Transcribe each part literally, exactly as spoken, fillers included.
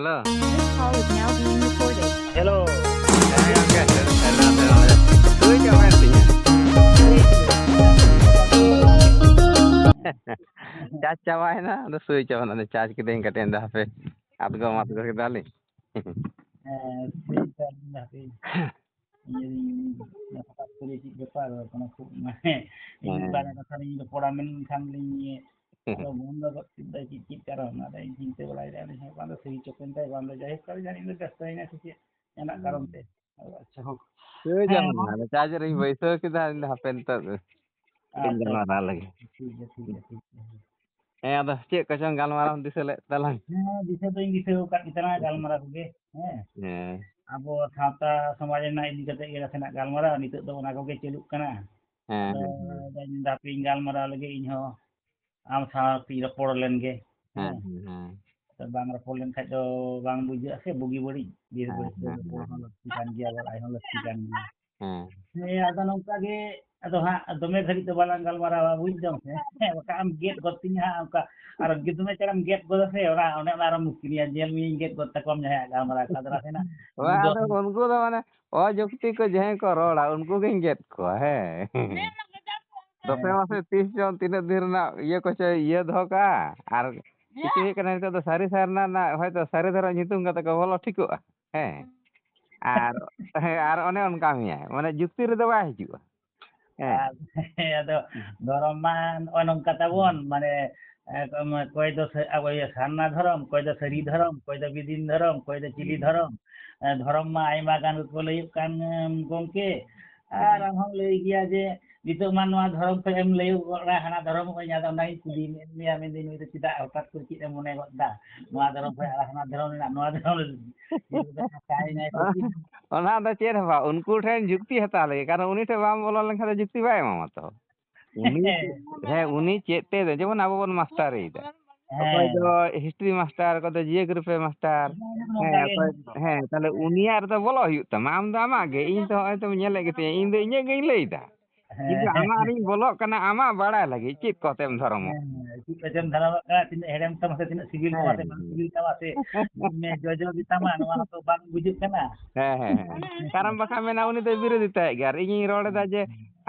This call is now being recorded. Hello. ᱦᱮᱸ ᱜᱚᱝᱠᱮ, ᱥᱟᱹᱨᱤ ᱱᱟᱥᱮ ᱱᱚᱰᱮ ᱥᱩᱭᱤᱪ ᱚᱯᱷ ᱮᱱ ᱛᱤᱧᱟ᱾ ᱪᱟᱨᱡᱽ ᱪᱟᱵᱟᱭᱮᱱᱟ, ᱟᱫᱚ ᱥᱩᱭᱤᱪ ᱚᱯᱷ ᱮᱱᱟ, ᱟᱫᱚ ᱪᱟᱨᱡᱽ ᱠᱤᱫᱟᱹᱧ ᱠᱟᱹᱴᱤᱡ, ᱟᱫᱚ ᱦᱟᱯᱮ ᱟᱫᱜᱚ ᱢᱟᱫᱜᱚ ᱠᱮᱫᱟᱞᱤᱧ᱾ ᱦᱮᱸ, ᱥᱩᱭᱤᱪ ᱚᱯᱷ ᱮᱱᱟ, ᱦᱟᱯᱮ᱾ ᱤᱭᱟᱹ, ᱦᱚᱴᱟᱛ ᱠᱚᱨᱮ ᱪᱮᱫ ᱵᱮᱯᱟᱨ, ᱠᱳᱱᱳ ᱠᱷᱩᱵ, ᱢᱟᱱᱮ, ᱤᱧ ᱦᱮᱸ᱾ ᱵᱟᱨᱭᱟ ᱠᱟᱛᱷᱟ ᱞᱤᱧ ᱨᱚᱯᱚᱲᱟ ᱢᱮᱱᱠᱷᱟᱱ ᱞᱤᱧ, ᱟᱫᱚ ᱵᱚᱱᱫᱚ ᱜᱚᱫ ᱠᱮᱫ ᱫᱚ ᱪᱮᱫ, ᱪᱮᱫ ᱠᱟᱨᱚᱱ? ᱟᱫᱚ ᱤᱧ ᱪᱤᱱᱛᱟᱹ ᱵᱟᱲᱟᱭᱮᱫᱟ, ᱟᱹᱞᱤᱧ ᱦᱚᱸ ᱵᱟᱝ ᱫᱚ ᱥᱩᱭᱤᱪ ᱚᱯᱷ ᱮᱱ ᱛᱟᱭ, ᱵᱟᱝ ᱫᱚ ᱡᱟᱭᱦᱳᱠ, ᱠᱟᱨᱚᱱ ᱡᱟᱹᱱᱤᱡ ᱫᱚ ᱵᱮᱥᱛᱚᱭᱮᱱᱟ ᱥᱮ ᱪᱮᱫ, ᱡᱟᱦᱟᱱᱟᱜ ᱠᱟᱨᱚᱱ ᱛᱮ᱾ ᱟᱫᱚ ᱟᱪᱪᱷᱟ, ᱦᱳᱠ᱾ ᱥᱩᱭᱤᱪ ᱦᱮᱸ, ᱚᱯᱷ ᱢᱟ᱾ ᱮᱱᱟ, ᱟᱫᱚ ᱪᱟᱨᱡᱽ ᱨᱤᱧ ᱵᱟᱹᱭᱥᱟᱹᱣ ᱠᱮᱫᱟ, ᱤᱧ ᱫᱚ ᱦᱟᱯᱮ ᱱᱤᱛᱚᱜ ᱠᱟᱹᱴᱤᱡ ᱟᱪᱪᱷᱟ, ᱜᱟᱞᱢᱟᱨᱟᱣ ᱞᱮᱜᱮ᱾ ᱴᱷᱤᱠ ᱜᱮᱭᱟ, ᱴᱷᱤᱠ ᱜᱮᱭᱟ, ᱴᱷᱤᱠ ᱜᱮᱭᱟ᱾ ᱦᱮᱸ, ᱟᱫᱚ ᱪᱮᱫ ᱠᱚᱪᱚᱝ ᱜᱟᱞᱢᱟᱨᱟᱣ ᱮᱢ ᱫᱤᱥᱟᱹ ᱞᱮᱫ ᱛᱟᱞᱟᱝ? ᱦᱮᱸ, ᱫᱤᱥᱟᱹ ᱫᱚᱧ ᱫᱤᱥᱟᱹ ᱟᱠᱟᱫ ᱜᱮ ᱛᱟᱞᱟᱝᱟ, ᱜᱟᱞᱢᱟᱨᱟᱣ ᱠᱚᱜᱮ, ᱦᱮᱸ᱾ ᱦᱮᱸ᱾ ᱟᱵᱚ ᱥᱟᱶᱛᱟ ᱥᱚᱢᱟᱡᱽ ᱨᱮᱱᱟᱜ ᱤᱫᱤ ᱠᱟᱛᱮ ᱜᱮ ᱱᱟᱥᱮᱱᱟᱜ ᱜᱟᱞᱢᱟᱨᱟᱣ, ᱱᱤᱛᱚᱜ ᱫᱚ ᱚᱱᱟ ᱠᱚᱜᱮ ᱪᱟᱹᱞᱩᱜ ᱠᱟᱱᱟ᱾ ᱦᱮᱸ, ᱟᱫᱚ ᱦᱮᱸ, ᱦᱮᱸ᱾ ᱡᱟᱧ ᱢᱮᱱᱫᱟ ᱦᱟᱯᱮᱧ ᱜᱟᱞᱢᱟᱨᱟᱣ ᱞᱮᱜᱮ ᱤᱧ ᱦᱚᱸ, ᱟᱢ ᱥᱟᱶᱛᱤᱧ ᱨᱚᱯᱚᱲ ᱞᱮᱱ ᱜᱮ, ᱦᱮᱸ, ᱦᱮᱸ᱾ ᱦᱮᱸ, ᱦᱮᱸ᱾ ᱟᱫᱚ ᱵᱟᱝ ᱨᱚᱯᱚᱲ ᱞᱮᱱ ᱠᱷᱟᱡ ᱫᱚ ᱵᱟᱝ ᱵᱩᱡᱷᱟᱹᱜᱼᱟ ᱥᱮ, ᱵᱩᱜᱤ ᱵᱟᱹᱲᱤᱡ, ᱵᱮᱥ ᱦᱮᱸ, ᱵᱟᱹᱲᱤᱡ ᱫᱚ ᱦᱮᱸ, ᱨᱚᱯᱚᱲ ᱦᱮᱸ, ᱦᱚᱸ ᱦᱮᱸ᱾ ᱞᱟᱹᱠᱛᱤ ᱠᱟᱱ ᱜᱮᱭᱟ, ᱵᱟᱲᱟᱭ ᱦᱚᱸ ᱞᱟᱹᱠᱛᱤ ᱠᱟᱱ ᱜᱮᱭᱟ᱾ ᱦᱮᱸ᱾ ᱦᱮᱸ, ᱟᱫᱚ ᱱᱚᱝᱠᱟ ᱜᱮ, ᱟᱫᱚ ᱦᱟᱸᱜ ᱫᱚᱢᱮ ᱫᱷᱟᱹᱵᱤᱡ ᱫᱚ ᱵᱟᱞᱟᱝ ᱜᱟᱞᱢᱟᱨᱟᱣᱟ, ᱵᱩᱡᱽ ᱫᱟᱢ ᱥᱮ? ᱦᱮᱸ, ᱵᱟᱠᱷᱟᱱ ᱟᱢ ᱜᱮᱫ ᱜᱚᱫ ᱛᱤᱧᱟ ᱦᱟᱸᱜ ᱚᱱᱠᱟ, ᱟᱨ ᱫᱚᱢᱮ ᱪᱟᱬᱮᱢ ᱜᱮᱫ ᱜᱚᱫᱟ ᱥᱮ, ᱚᱱᱟ, ᱚᱱᱮ ᱚᱱᱟ ᱟᱨᱚ ᱢᱩᱥᱠᱤᱞ ᱜᱮᱭᱟ, ᱧᱮᱞ ᱢᱤᱭᱟᱹᱧ ᱜᱮᱫ ᱜᱚᱫ ᱛᱟᱠᱚᱣᱟᱢ ᱡᱟᱦᱟᱸᱭᱟᱜ ᱜᱟᱞᱢᱟᱨᱟᱣ ᱠᱚ, ᱟᱫᱚ ᱱᱟᱥᱮᱱᱟᱜ ᱵᱟᱝ, ᱩᱱᱫᱚ ᱟᱫᱚ ᱩᱱᱠᱩ ᱫᱚ ᱢᱟᱱᱮ ᱚᱡᱩᱠᱛᱤ ᱠᱚ ᱡᱟᱦᱟᱸᱭ ᱠᱚ ᱨᱚᱲᱟ, ᱩᱱᱠᱩ ᱜᱤᱧ ᱜᱮᱫ ᱠᱚᱣᱟ, ᱦᱮᱸ᱾ ᱫᱚᱥᱮ ᱦᱮᱸ, ᱢᱟᱥᱮ ᱴᱷᱤᱠ᱾ ᱛᱤᱥ ᱪᱚᱝ ᱛᱤᱱᱟᱹᱜ ᱫᱤᱱ ᱨᱮᱱᱟᱜ ᱤᱭᱟᱹ ᱠᱚ ᱪᱚᱭ ᱤᱭᱟᱹ ᱫᱚᱦᱚ ᱠᱟᱜᱼᱟ, ᱟᱨ ᱪᱤᱠᱟᱹ ᱦᱩᱭᱩᱜ ᱠᱟᱱᱟ ᱱᱤᱛᱚᱜ ᱫᱚ ᱥᱟᱹᱨᱤ ᱥᱟᱨᱱᱟ ᱨᱮᱱᱟᱜ ᱦᱚᱭᱛᱳ ᱥᱟᱹᱨᱤ ᱫᱷᱚᱨᱚᱢ ᱧᱩᱛᱩᱢ ᱠᱟᱛᱮ ᱠᱚ ᱵᱚᱞᱚ ᱴᱷᱤᱠᱚᱜᱼᱟ᱾ ᱦᱮᱸ᱾ ᱟᱨ, ᱦᱮᱸ, ᱟᱨ ᱚᱱᱮ ᱚᱱᱠᱟ ᱢᱮᱭᱟᱭ, ᱢᱟᱱᱮ ᱡᱩᱠᱛᱤ ᱨᱮᱫᱚ ᱵᱟᱭ ᱦᱤᱡᱩᱜᱼᱟ᱾ ᱦᱮᱸ᱾ ᱟᱨ, ᱦᱮᱸ, ᱟᱫᱚ ᱫᱷᱚᱨᱚᱢ ᱢᱟ ᱱᱚᱜᱼᱚᱭ ᱱᱚᱝᱠᱟ ᱛᱟᱵᱚᱱ, ᱦᱩᱸ᱾ ᱢᱟᱱᱮ, ᱮ, ᱚᱠᱚᱭ ᱫᱚ ᱥᱟ-, ᱟᱵᱚ ᱤᱭᱟᱹ ᱥᱟᱨᱱᱟ ᱫᱷᱚᱨᱚᱢ, ᱚᱠᱚᱭ ᱫᱚ ᱥᱟᱹᱨᱤ ᱫᱷᱚᱨᱚᱢ, ᱚᱠᱚᱭ ᱫᱚ ᱵᱤᱫᱤᱱ ᱫᱷᱚᱨᱚᱢ, ᱚᱠᱚᱭ ᱫᱚ ᱪᱤᱞᱤ ᱦᱩᱸ᱾ ᱫᱷᱚᱨᱚᱢ᱾ ᱮ, ᱫᱷᱚᱨᱚᱢ ᱢᱟ ᱟᱭᱢᱟ ᱜᱟᱱ ᱜᱮᱠᱚ ᱞᱟᱹᱭᱚᱜ ᱠᱟᱱ, ᱮᱢ, ᱜᱚᱢᱠᱮ᱾ ᱟᱨ ᱦᱩᱸ᱾ ᱟᱢ ᱦᱚᱸᱢ ᱞᱟᱹᱭ ᱜᱮᱭᱟ ᱡᱮ ᱱᱤᱛᱚᱜ ᱢᱟ ᱱᱚᱣᱟ ᱫᱷᱚᱨᱚᱢ ᱠᱷᱚᱡ ᱮᱢ ᱞᱟᱹᱭᱚᱜ ᱠᱟᱱᱟ, ᱦᱟᱱᱟ ᱫᱷᱚᱨᱚᱢ ᱠᱷᱚᱡ, ᱟᱫᱚ ᱚᱱᱟᱜᱤᱧ ᱠᱩᱞᱤ ᱢᱮᱫ ᱢᱮᱭᱟ, ᱢᱮᱱᱫᱟᱹᱧ ᱱᱩᱭ ᱫᱚ ᱪᱮᱫᱟᱜ ᱦᱚᱴᱟᱛ ᱠᱚᱨᱮ ᱪᱮᱫ ᱮ ᱢᱚᱱᱮ ᱜᱚᱫ ᱫᱟ? ᱱᱚᱣᱟ ᱫᱷᱚᱨᱚᱢ ᱠᱷᱚᱡ ᱟᱨ ᱦᱟᱱᱟ ᱫᱷᱚᱨᱚᱢ ᱨᱮᱱᱟᱜ ᱱᱚᱣᱟ ᱫᱷᱚᱨᱚᱢ ᱨᱮ ᱪᱮᱫ ᱞᱮᱠᱟ ᱠᱟᱭ ᱱᱟᱭ ᱠᱚ ᱪᱮᱫ? ᱚᱱᱟ ᱫᱚ ᱪᱮᱫ ᱦᱚᱸ ᱵᱟᱝ, ᱩᱱᱠᱩ ᱴᱷᱮᱱ ᱡᱩᱠᱛᱤ ᱦᱟᱛᱟᱣ ᱞᱟᱹᱜᱤᱫ, ᱠᱟᱨᱚᱱ ᱩᱱᱤ ᱴᱷᱮᱱ ᱵᱟᱢ ᱵᱚᱞᱚ ᱞᱮᱱᱠᱷᱟᱱ ᱫᱚ ᱡᱩᱠᱛᱤ ᱵᱟᱭ ᱮᱢᱟᱢᱟ ᱛᱚ᱾ ᱩᱱᱤ, ᱦᱮᱸ, ᱩᱱᱤ ᱪᱮᱫ ᱛᱮ, ᱡᱮᱢᱚᱱ ᱟᱵᱚ ᱵᱚᱱ ᱢᱟᱥᱴᱟᱨᱤᱭᱮᱫᱟ, ᱚᱠᱚᱭ ᱫᱚ ᱦᱮᱸ᱾ History ᱢᱟᱥᱴᱟᱨ, ᱚᱠᱚᱭ ᱫᱚ Geography ᱢᱟᱥᱴᱟᱨ, ᱦᱮᱸ, ᱱᱚᱝᱠᱟ ᱜᱮ ᱚᱠᱚᱭ, ᱦᱮᱸ, ᱛᱟᱦᱞᱮ ᱩᱱᱤᱭᱟᱜ ᱨᱮᱫᱚ ᱵᱚᱞᱚ ᱦᱩᱭᱩᱜ ᱛᱟᱢᱟ, ᱟᱢ ᱫᱚ ᱟᱢᱟᱜ ᱜᱮ, ᱤᱧ ᱫᱚ ᱦᱚᱸᱜᱼᱚᱭ ᱛᱚᱢ ᱧᱮᱞᱮᱫ ᱜᱮᱛᱤᱧᱟ, ᱤᱧ ᱫᱚ ᱤᱧᱟᱹᱜ ᱜᱤᱧ ᱞᱟᱹᱭᱫᱟ᱾ ᱦᱮᱸ, ᱠᱤᱱᱛᱩ ᱦᱮᱸ, ᱟᱢᱟᱜ ᱨᱤᱧ ᱵᱚᱞᱚᱜ ᱠᱟᱱᱟ, ᱟᱢᱟᱜ ᱵᱟᱲᱟᱭ ᱞᱟᱹᱜᱤᱫ ᱪᱮᱫ ᱠᱚᱛᱮᱢ ᱫᱷᱚᱨᱚᱢᱚᱜ ᱦᱮᱸ, ᱦᱮᱸ, ᱪᱮᱫ ᱠᱚᱪᱚᱢ ᱫᱷᱚᱨᱚᱢᱚᱜ ᱠᱟᱱᱟ, ᱛᱤᱱᱟᱹᱜ ᱦᱮᱲᱮᱢ ᱛᱟᱢᱟ ᱥᱮ ᱛᱤᱱᱟᱹᱜ ᱥᱤᱵᱤᱞ ᱛᱟᱢᱟ ᱥᱮ ᱦᱮᱸ, ᱵᱟᱝ ᱦᱮᱸ᱾ ᱥᱤᱵᱤᱞ ᱛᱟᱢᱟ ᱥᱮ ᱢᱮ ᱡᱚᱡᱚ ᱜᱮᱛᱟᱢᱟ, ᱱᱚᱣᱟ ᱫᱚ ᱵᱟᱝ ᱵᱩᱡᱩᱜ ᱠᱟᱱᱟ᱾ ᱦᱮᱸ, ᱦᱮᱸ, ᱦᱮᱸ᱾ ᱠᱟᱨᱚᱱ ᱵᱟᱠᱷᱟᱱ ᱢᱮᱱᱟ, ᱩᱱᱤ ᱫᱚᱭ ᱵᱤᱨᱳᱫᱷᱤ ᱛᱟᱦᱮᱸᱫ ᱜᱮ, ᱟᱨ ᱤᱧᱤᱧ ᱨᱚᱲ ᱮᱫᱟ ᱡᱮ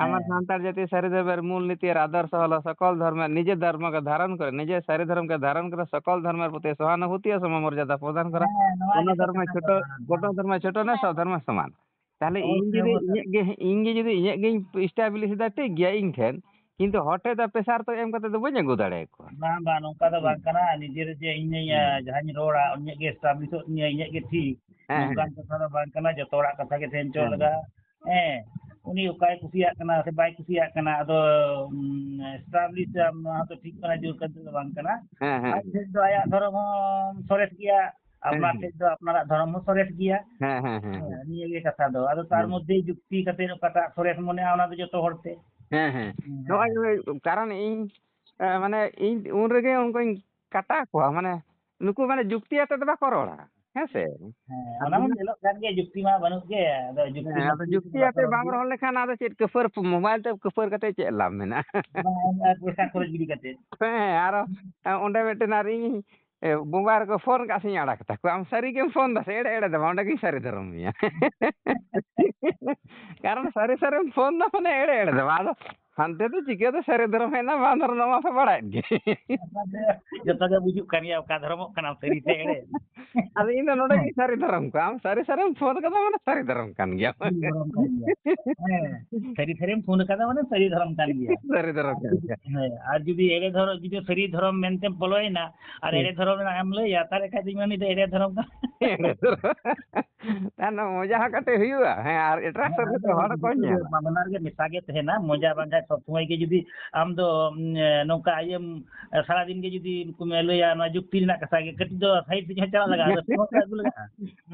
ᱟᱢᱟᱨ ᱦᱮᱸ, ᱥᱟᱱᱛᱟᱲ ᱡᱟᱹᱛᱤ ᱥᱟᱹᱨᱤ ᱫᱷᱚᱨᱢᱮᱨ ᱢᱩᱞ ᱱᱤᱛᱤ ᱟᱨ ᱟᱫᱚᱨᱥᱚ ᱦᱚᱞᱚ ᱥᱚᱠᱚᱞ ᱫᱷᱚᱨᱢᱮ ᱱᱤᱡᱮ ᱫᱷᱚᱨᱢᱚ ᱜᱮ ᱫᱷᱟᱨᱚᱱ ᱠᱚᱨᱮ, ᱱᱤᱡᱮ ᱥᱟᱹᱨᱤ ᱫᱷᱚᱨᱚᱢ ᱜᱮ ᱫᱷᱟᱨᱚᱱ ᱠᱚᱨᱮ, ᱥᱚᱠᱚᱞ ᱫᱷᱚᱨᱢᱮᱨ ᱯᱨᱚᱛᱤ ᱥᱚᱦᱟᱱᱩᱵᱷᱩᱛᱤ ᱟᱨ ᱥᱚᱢᱚᱨᱡᱟᱫᱟ ᱯᱨᱚᱫᱟᱱ ᱠᱚᱨᱮ, ᱦᱮᱸ, ᱱᱚᱣᱟ ᱠᱳᱱᱳ ᱜᱮᱛᱚ ᱫᱷᱚᱨᱢᱮ ᱠᱟᱛᱷᱟ ᱫᱚ᱾ ᱪᱷᱳᱴᱳ, ᱠᱳᱱᱳ ᱫᱷᱚᱨᱢᱮ ᱪᱷᱳᱴᱳ ᱱᱚᱭ, ᱥᱚᱵ ᱫᱷᱚᱨᱢᱮ ᱥᱚᱢᱟᱱ᱾ ᱛᱟᱦᱞᱮ ᱤᱧ ᱚᱵᱚᱥᱥᱳᱭ, ᱡᱩᱫᱤ ᱚᱵᱚᱥᱥᱳᱭ᱾ ᱤᱧᱟᱹᱜ ᱜᱮ, ᱤᱧ ᱜᱮ ᱡᱩᱫᱤ ᱤᱧᱟᱹᱜ ᱜᱤᱧ establish ᱮᱫᱟ, ᱴᱷᱤᱠ ᱜᱮᱭᱟ ᱤᱧ ᱴᱷᱮᱱ, ᱠᱤᱱᱛᱩ ᱦᱚᱲ ᱴᱷᱮᱱ ᱫᱚ pressure ᱛᱚ ᱮᱢ ᱠᱟᱛᱮ ᱫᱚ ᱵᱟᱹᱧ ᱟᱹᱜᱩ ᱫᱟᱲᱮᱭᱟᱠᱚᱣᱟ᱾ ᱵᱟᱝ, ᱵᱟᱝ, ᱱᱚᱝᱠᱟ ᱫᱚ ᱦᱩᱸ᱾ ᱵᱟᱝ ᱠᱟᱱᱟ᱾ ᱱᱤᱡᱮᱨ ᱡᱮ ᱤᱧ, ᱦᱩᱸ᱾ ᱡᱟᱦᱟᱸᱧ ᱨᱚᱲᱟ, ᱩᱱᱤᱭᱟᱜ ᱜᱮ establishᱚᱜ ᱛᱤᱧᱟᱹ, ᱤᱧᱟᱹᱜ ᱜᱮ ᱴᱷᱤᱠ, ᱦᱮᱸ, ᱦᱮᱸ, ᱱᱚᱝᱠᱟᱱ ᱦᱮᱸ᱾ ᱠᱟᱛᱷᱟ ᱫᱚ ᱵᱟᱝ ᱠᱟᱱᱟ᱾ ᱡᱚᱛᱚ ᱦᱚᱲᱟᱜ ᱠᱟᱛᱷᱟ ᱜᱮ ᱛᱟᱦᱮᱸ ᱦᱚᱪᱚ ᱦᱮᱸ, ᱞᱟᱜᱟᱜᱼᱟ᱾ ᱦᱮᱸ᱾ ᱦᱮᱸ, ᱩᱱᱤ ᱚᱠᱟᱭ ᱠᱩᱥᱤᱭᱟᱜ ᱠᱟᱱᱟ ᱥᱮ ᱵᱟᱭ ᱠᱩᱥᱤᱭᱟᱜ ᱠᱟᱱᱟ, ᱟᱫᱚ, ᱩᱢ, establish ᱟᱢ, ᱱᱚᱣᱟ ᱫᱚ ᱴᱷᱤᱠ ᱠᱟᱱᱟ, ᱡᱳᱨ ᱠᱟᱛᱮ ᱫᱚ ᱵᱟᱝ ᱠᱟᱱᱟ᱾ ᱦᱮᱸ, ᱦᱮᱸ, ᱟᱡ ᱦᱮᱸ᱾ ᱴᱷᱮᱡ ᱫᱚ ᱟᱭᱟᱜ ᱫᱷᱚᱨᱚᱢ ᱦᱚᱸ ᱥᱚᱨᱮᱥ ᱜᱮᱭᱟ, ᱦᱮᱸ, ᱟᱯᱱᱟᱨ ᱦᱮᱸ᱾ ᱴᱷᱮᱡ ᱫᱚ ᱟᱯᱱᱟᱨᱟᱜ ᱫᱷᱚᱨᱚᱢ ᱦᱚᱸ ᱥᱚᱨᱮᱥ ᱜᱮᱭᱟ᱾ ᱦᱮᱸ, ᱦᱮᱸ, ᱦᱮᱸ, ᱦᱮᱸ, ᱦᱮᱸ᱾ ᱱᱤᱭᱟᱹ ᱜᱮ ᱠᱟᱛᱷᱟ ᱫᱚ᱾ ᱟᱫᱚ ᱛᱟᱨ ᱦᱩᱸ᱾ ᱢᱚᱫᱽᱫᱷᱮ ᱡᱩᱠᱛᱤ ᱠᱟᱛᱮ ᱚᱠᱟᱴᱟᱜ ᱥᱚᱨᱮᱥ ᱢᱚᱱᱮᱜᱼᱟ, ᱚᱱᱟ ᱫᱚ ᱡᱚᱛᱚ ᱦᱚᱲ ᱛᱮ᱾ ᱦᱮᱸ, ᱦᱮᱸ᱾ ᱦᱮᱸ, ᱱᱚᱜᱼᱚᱭ ᱦᱮᱸ᱾ ᱡᱮ, ᱠᱟᱨᱚᱱ ᱤᱧ, ᱮ, ᱢᱟᱱᱮ ᱤᱧ ᱩᱱ ᱨᱮᱜᱮ ᱩᱱᱠᱩᱧ ᱠᱟᱴᱟ ᱠᱚᱣᱟ, ᱢᱟᱱᱮ ᱱᱩᱠᱩ ᱢᱟᱱᱮ ᱡᱩᱠᱛᱤ ᱟᱛᱮ ᱫᱚ ᱵᱟᱠᱚ ᱨᱚᱲᱟ, ᱦᱮᱸ ᱥᱮ? ᱦᱮᱸ, ᱟᱫᱚ ᱚᱱᱟ ᱢᱟ ᱢᱟᱱᱮ ᱧᱮᱞᱚᱜ ᱠᱟᱱ ᱜᱮᱭᱟ, ᱡᱩᱠᱛᱤ ᱢᱟ ᱵᱟᱹᱱᱩᱜ ᱜᱮ᱾ ᱟᱫᱚ ᱡᱩᱠᱛᱤ ᱦᱮᱸ, ᱟᱫᱚ ᱢᱩᱠᱛᱤ ᱡᱩᱫᱤ ᱡᱩᱠᱛᱤ ᱵᱟᱠᱚ ᱟᱛᱮ ᱨᱚᱲ ᱵᱟᱢ ᱜᱮᱭᱟ᱾ ᱨᱚᱲ ᱞᱮᱠᱷᱟᱱ ᱟᱫᱚ ᱪᱮᱫ ᱠᱟᱹᱯᱟᱹᱨ, mobile ᱛᱮ ᱠᱟᱹᱯᱟᱹᱨ ᱠᱟᱛᱮ ᱪᱮᱫ ᱞᱟᱵᱷ ᱢᱮᱱᱟᱜᱼᱟ? ᱵᱟᱝ, ᱟᱨ ᱯᱚᱭᱥᱟ ᱠᱷᱚᱨᱚᱪ ᱜᱤᱰᱤ ᱠᱟᱛᱮ᱾ ᱦᱮᱸ, ᱟᱨᱚ ᱚᱸᱰᱮ ᱢᱤᱫᱴᱮᱱ ᱟᱨ ᱤᱧ, ᱮ, ᱵᱚᱸᱜᱟ ᱨᱮᱠᱚ ᱯᱷᱳᱱ ᱠᱟᱜ ᱥᱮᱧ ᱟᱲᱟᱜ ᱛᱟᱠᱚᱣᱟ, "ᱟᱢ ᱥᱟᱹᱨᱤ ᱜᱮᱢ ᱯᱷᱳᱱ ᱫᱟ ᱥᱮ ᱮᱲᱮ ᱮᱲᱮ ᱫᱚ ᱵᱟᱝ?" ᱚᱸᱰᱮ ᱜᱤᱧ ᱥᱟᱹᱨᱤ ᱫᱷᱚᱨᱚᱢ ᱢᱮᱭᱟ᱾ ᱠᱟᱨᱚᱱ ᱥᱟᱹᱨᱤ ᱥᱟᱹᱨᱤᱢ ᱯᱷᱳᱱ ᱫᱟ ᱢᱟᱱᱮ ᱮᱲᱮ ᱮᱲᱮ ᱫᱚ ᱵᱟᱝ, ᱟᱫᱚ ᱦᱟᱱᱛᱮ ᱫᱚ ᱪᱤᱠᱟᱹᱛᱮ ᱥᱟᱹᱨᱤ ᱫᱷᱚᱨᱚᱢ ᱦᱮᱡ ᱮᱱᱟ, ᱵᱟᱝ ᱫᱷᱚᱨᱚᱢ ᱫᱚ ᱢᱟᱯᱮ ᱵᱟᱲᱟᱭᱮᱫ ᱜᱮ᱾ ᱡᱚᱛᱚ ᱜᱮ ᱵᱩᱡᱩᱜ ᱠᱟᱱ ᱜᱮᱭᱟ ᱚᱠᱟ ᱫᱷᱚᱨᱚᱢᱚᱜ ᱠᱟᱱᱟᱢ, ᱥᱟᱹᱨᱤ ᱥᱮ ᱮᱲᱮ᱾ ᱟᱫᱚ ᱤᱧ ᱫᱚ ᱱᱚᱰᱮ ᱜᱤᱧ ᱥᱟᱹᱨᱤ ᱫᱷᱚᱨᱚᱢ ᱠᱚᱣᱟ᱾ ᱟᱢ ᱥᱟᱹᱨᱤ ᱥᱟᱹᱨᱤᱢ ᱯᱷᱳᱱ ᱠᱟᱫᱟ ᱢᱟᱱᱮ ᱥᱟᱹᱨᱤ ᱫᱷᱚᱨᱚᱢ ᱠᱟᱱ ᱜᱮᱭᱟ᱾ ᱥᱟᱹᱨᱤ ᱫᱷᱚᱨᱚᱢ ᱠᱟᱱ ᱜᱮᱭᱟ᱾ ᱦᱮᱸ, ᱥᱟᱹᱨᱤ ᱥᱟᱹᱨᱤᱢ ᱯᱷᱳᱱ ᱠᱟᱫᱟ ᱢᱟᱱᱮ ᱥᱟᱹᱨᱤ ᱫᱷᱚᱨᱚᱢ ᱠᱟᱱ ᱜᱮᱭᱟ᱾ ᱥᱟᱹᱨᱤ ᱫᱷᱚᱨᱚᱢ ᱟᱨ ᱠᱟᱱ ᱡᱩᱫᱤ, ᱜᱮᱭᱟ᱾ ᱦᱮᱸ, ᱟᱨ ᱡᱩᱫᱤ ᱮᱲᱮ ᱫᱷᱚᱨᱚᱢ, ᱡᱩᱫᱤ ᱥᱟᱹᱨᱤ ᱫᱷᱚᱨᱚᱢ ᱢᱮᱱᱛᱮᱢ ᱵᱚᱞᱚᱭᱮᱱᱟ ᱟᱨ ᱦᱮᱸ᱾ ᱮᱲᱮ ᱫᱷᱚᱨᱚᱢ ᱨᱮᱱᱟᱜ ᱮᱢ ᱞᱟᱹᱭᱟ, ᱛᱟᱦᱞᱮ ᱠᱷᱟᱡ ᱫᱚᱧ ᱢᱮᱱᱟ, "ᱩᱱᱤ ᱫᱚ ᱮᱲᱮ ᱫᱷᱚᱨᱚᱢ ᱠᱟᱱᱟ᱾" ᱮᱲᱮ ᱫᱷᱚᱨᱚᱢ᱾ ᱛᱟᱦᱞᱮ ᱢᱚᱡᱟ ᱦᱚᱸ ᱠᱟᱹᱴᱤᱡ ᱦᱩᱭᱩᱜᱼᱟ᱾ ᱦᱮᱸ, ᱟᱨ ᱮᱴᱟᱜ ᱦᱮᱸ, ᱥᱮᱫ ᱟᱫᱚ ᱨᱮᱫᱚ ᱦᱚᱲ ᱠᱚ ᱡᱚᱛᱚ ᱜᱮ ᱧᱮᱞᱟ᱾ ᱵᱟᱱᱟᱨ ᱜᱮ ᱢᱮᱥᱟ ᱜᱮ ᱛᱟᱦᱮᱱᱟ᱾ ᱢᱚᱡᱟ ᱵᱟᱝᱠᱷᱟᱡ ᱥᱚᱵ ᱥᱚᱢᱚᱭ ᱜᱮ ᱡᱩᱫᱤ ᱟᱢ ᱫᱚ, ᱩᱢ, ᱮ, ᱱᱚᱝᱠᱟ ᱤᱭᱟᱹᱢ, ᱮ, ᱥᱟᱨᱟᱫᱤᱱ ᱜᱮ ᱡᱩᱫᱤ ᱠᱚ ᱞᱟᱹᱭᱟ ᱱᱚᱣᱟ ᱡᱩᱠᱛᱤ ᱨᱮᱱᱟᱜ ᱠᱟᱛᱷᱟ ᱜᱮ, ᱠᱟᱹᱴᱤᱡ ᱫᱚ side ᱥᱮᱫ ᱦᱚᱸ ᱪᱟᱞᱟᱜ ᱞᱟᱜᱟᱜᱼᱟ, ᱨᱟᱹᱥᱠᱟᱹ ᱦᱚᱸ ᱟᱹᱜᱩ ᱞᱟᱜᱟᱜᱼᱟ᱾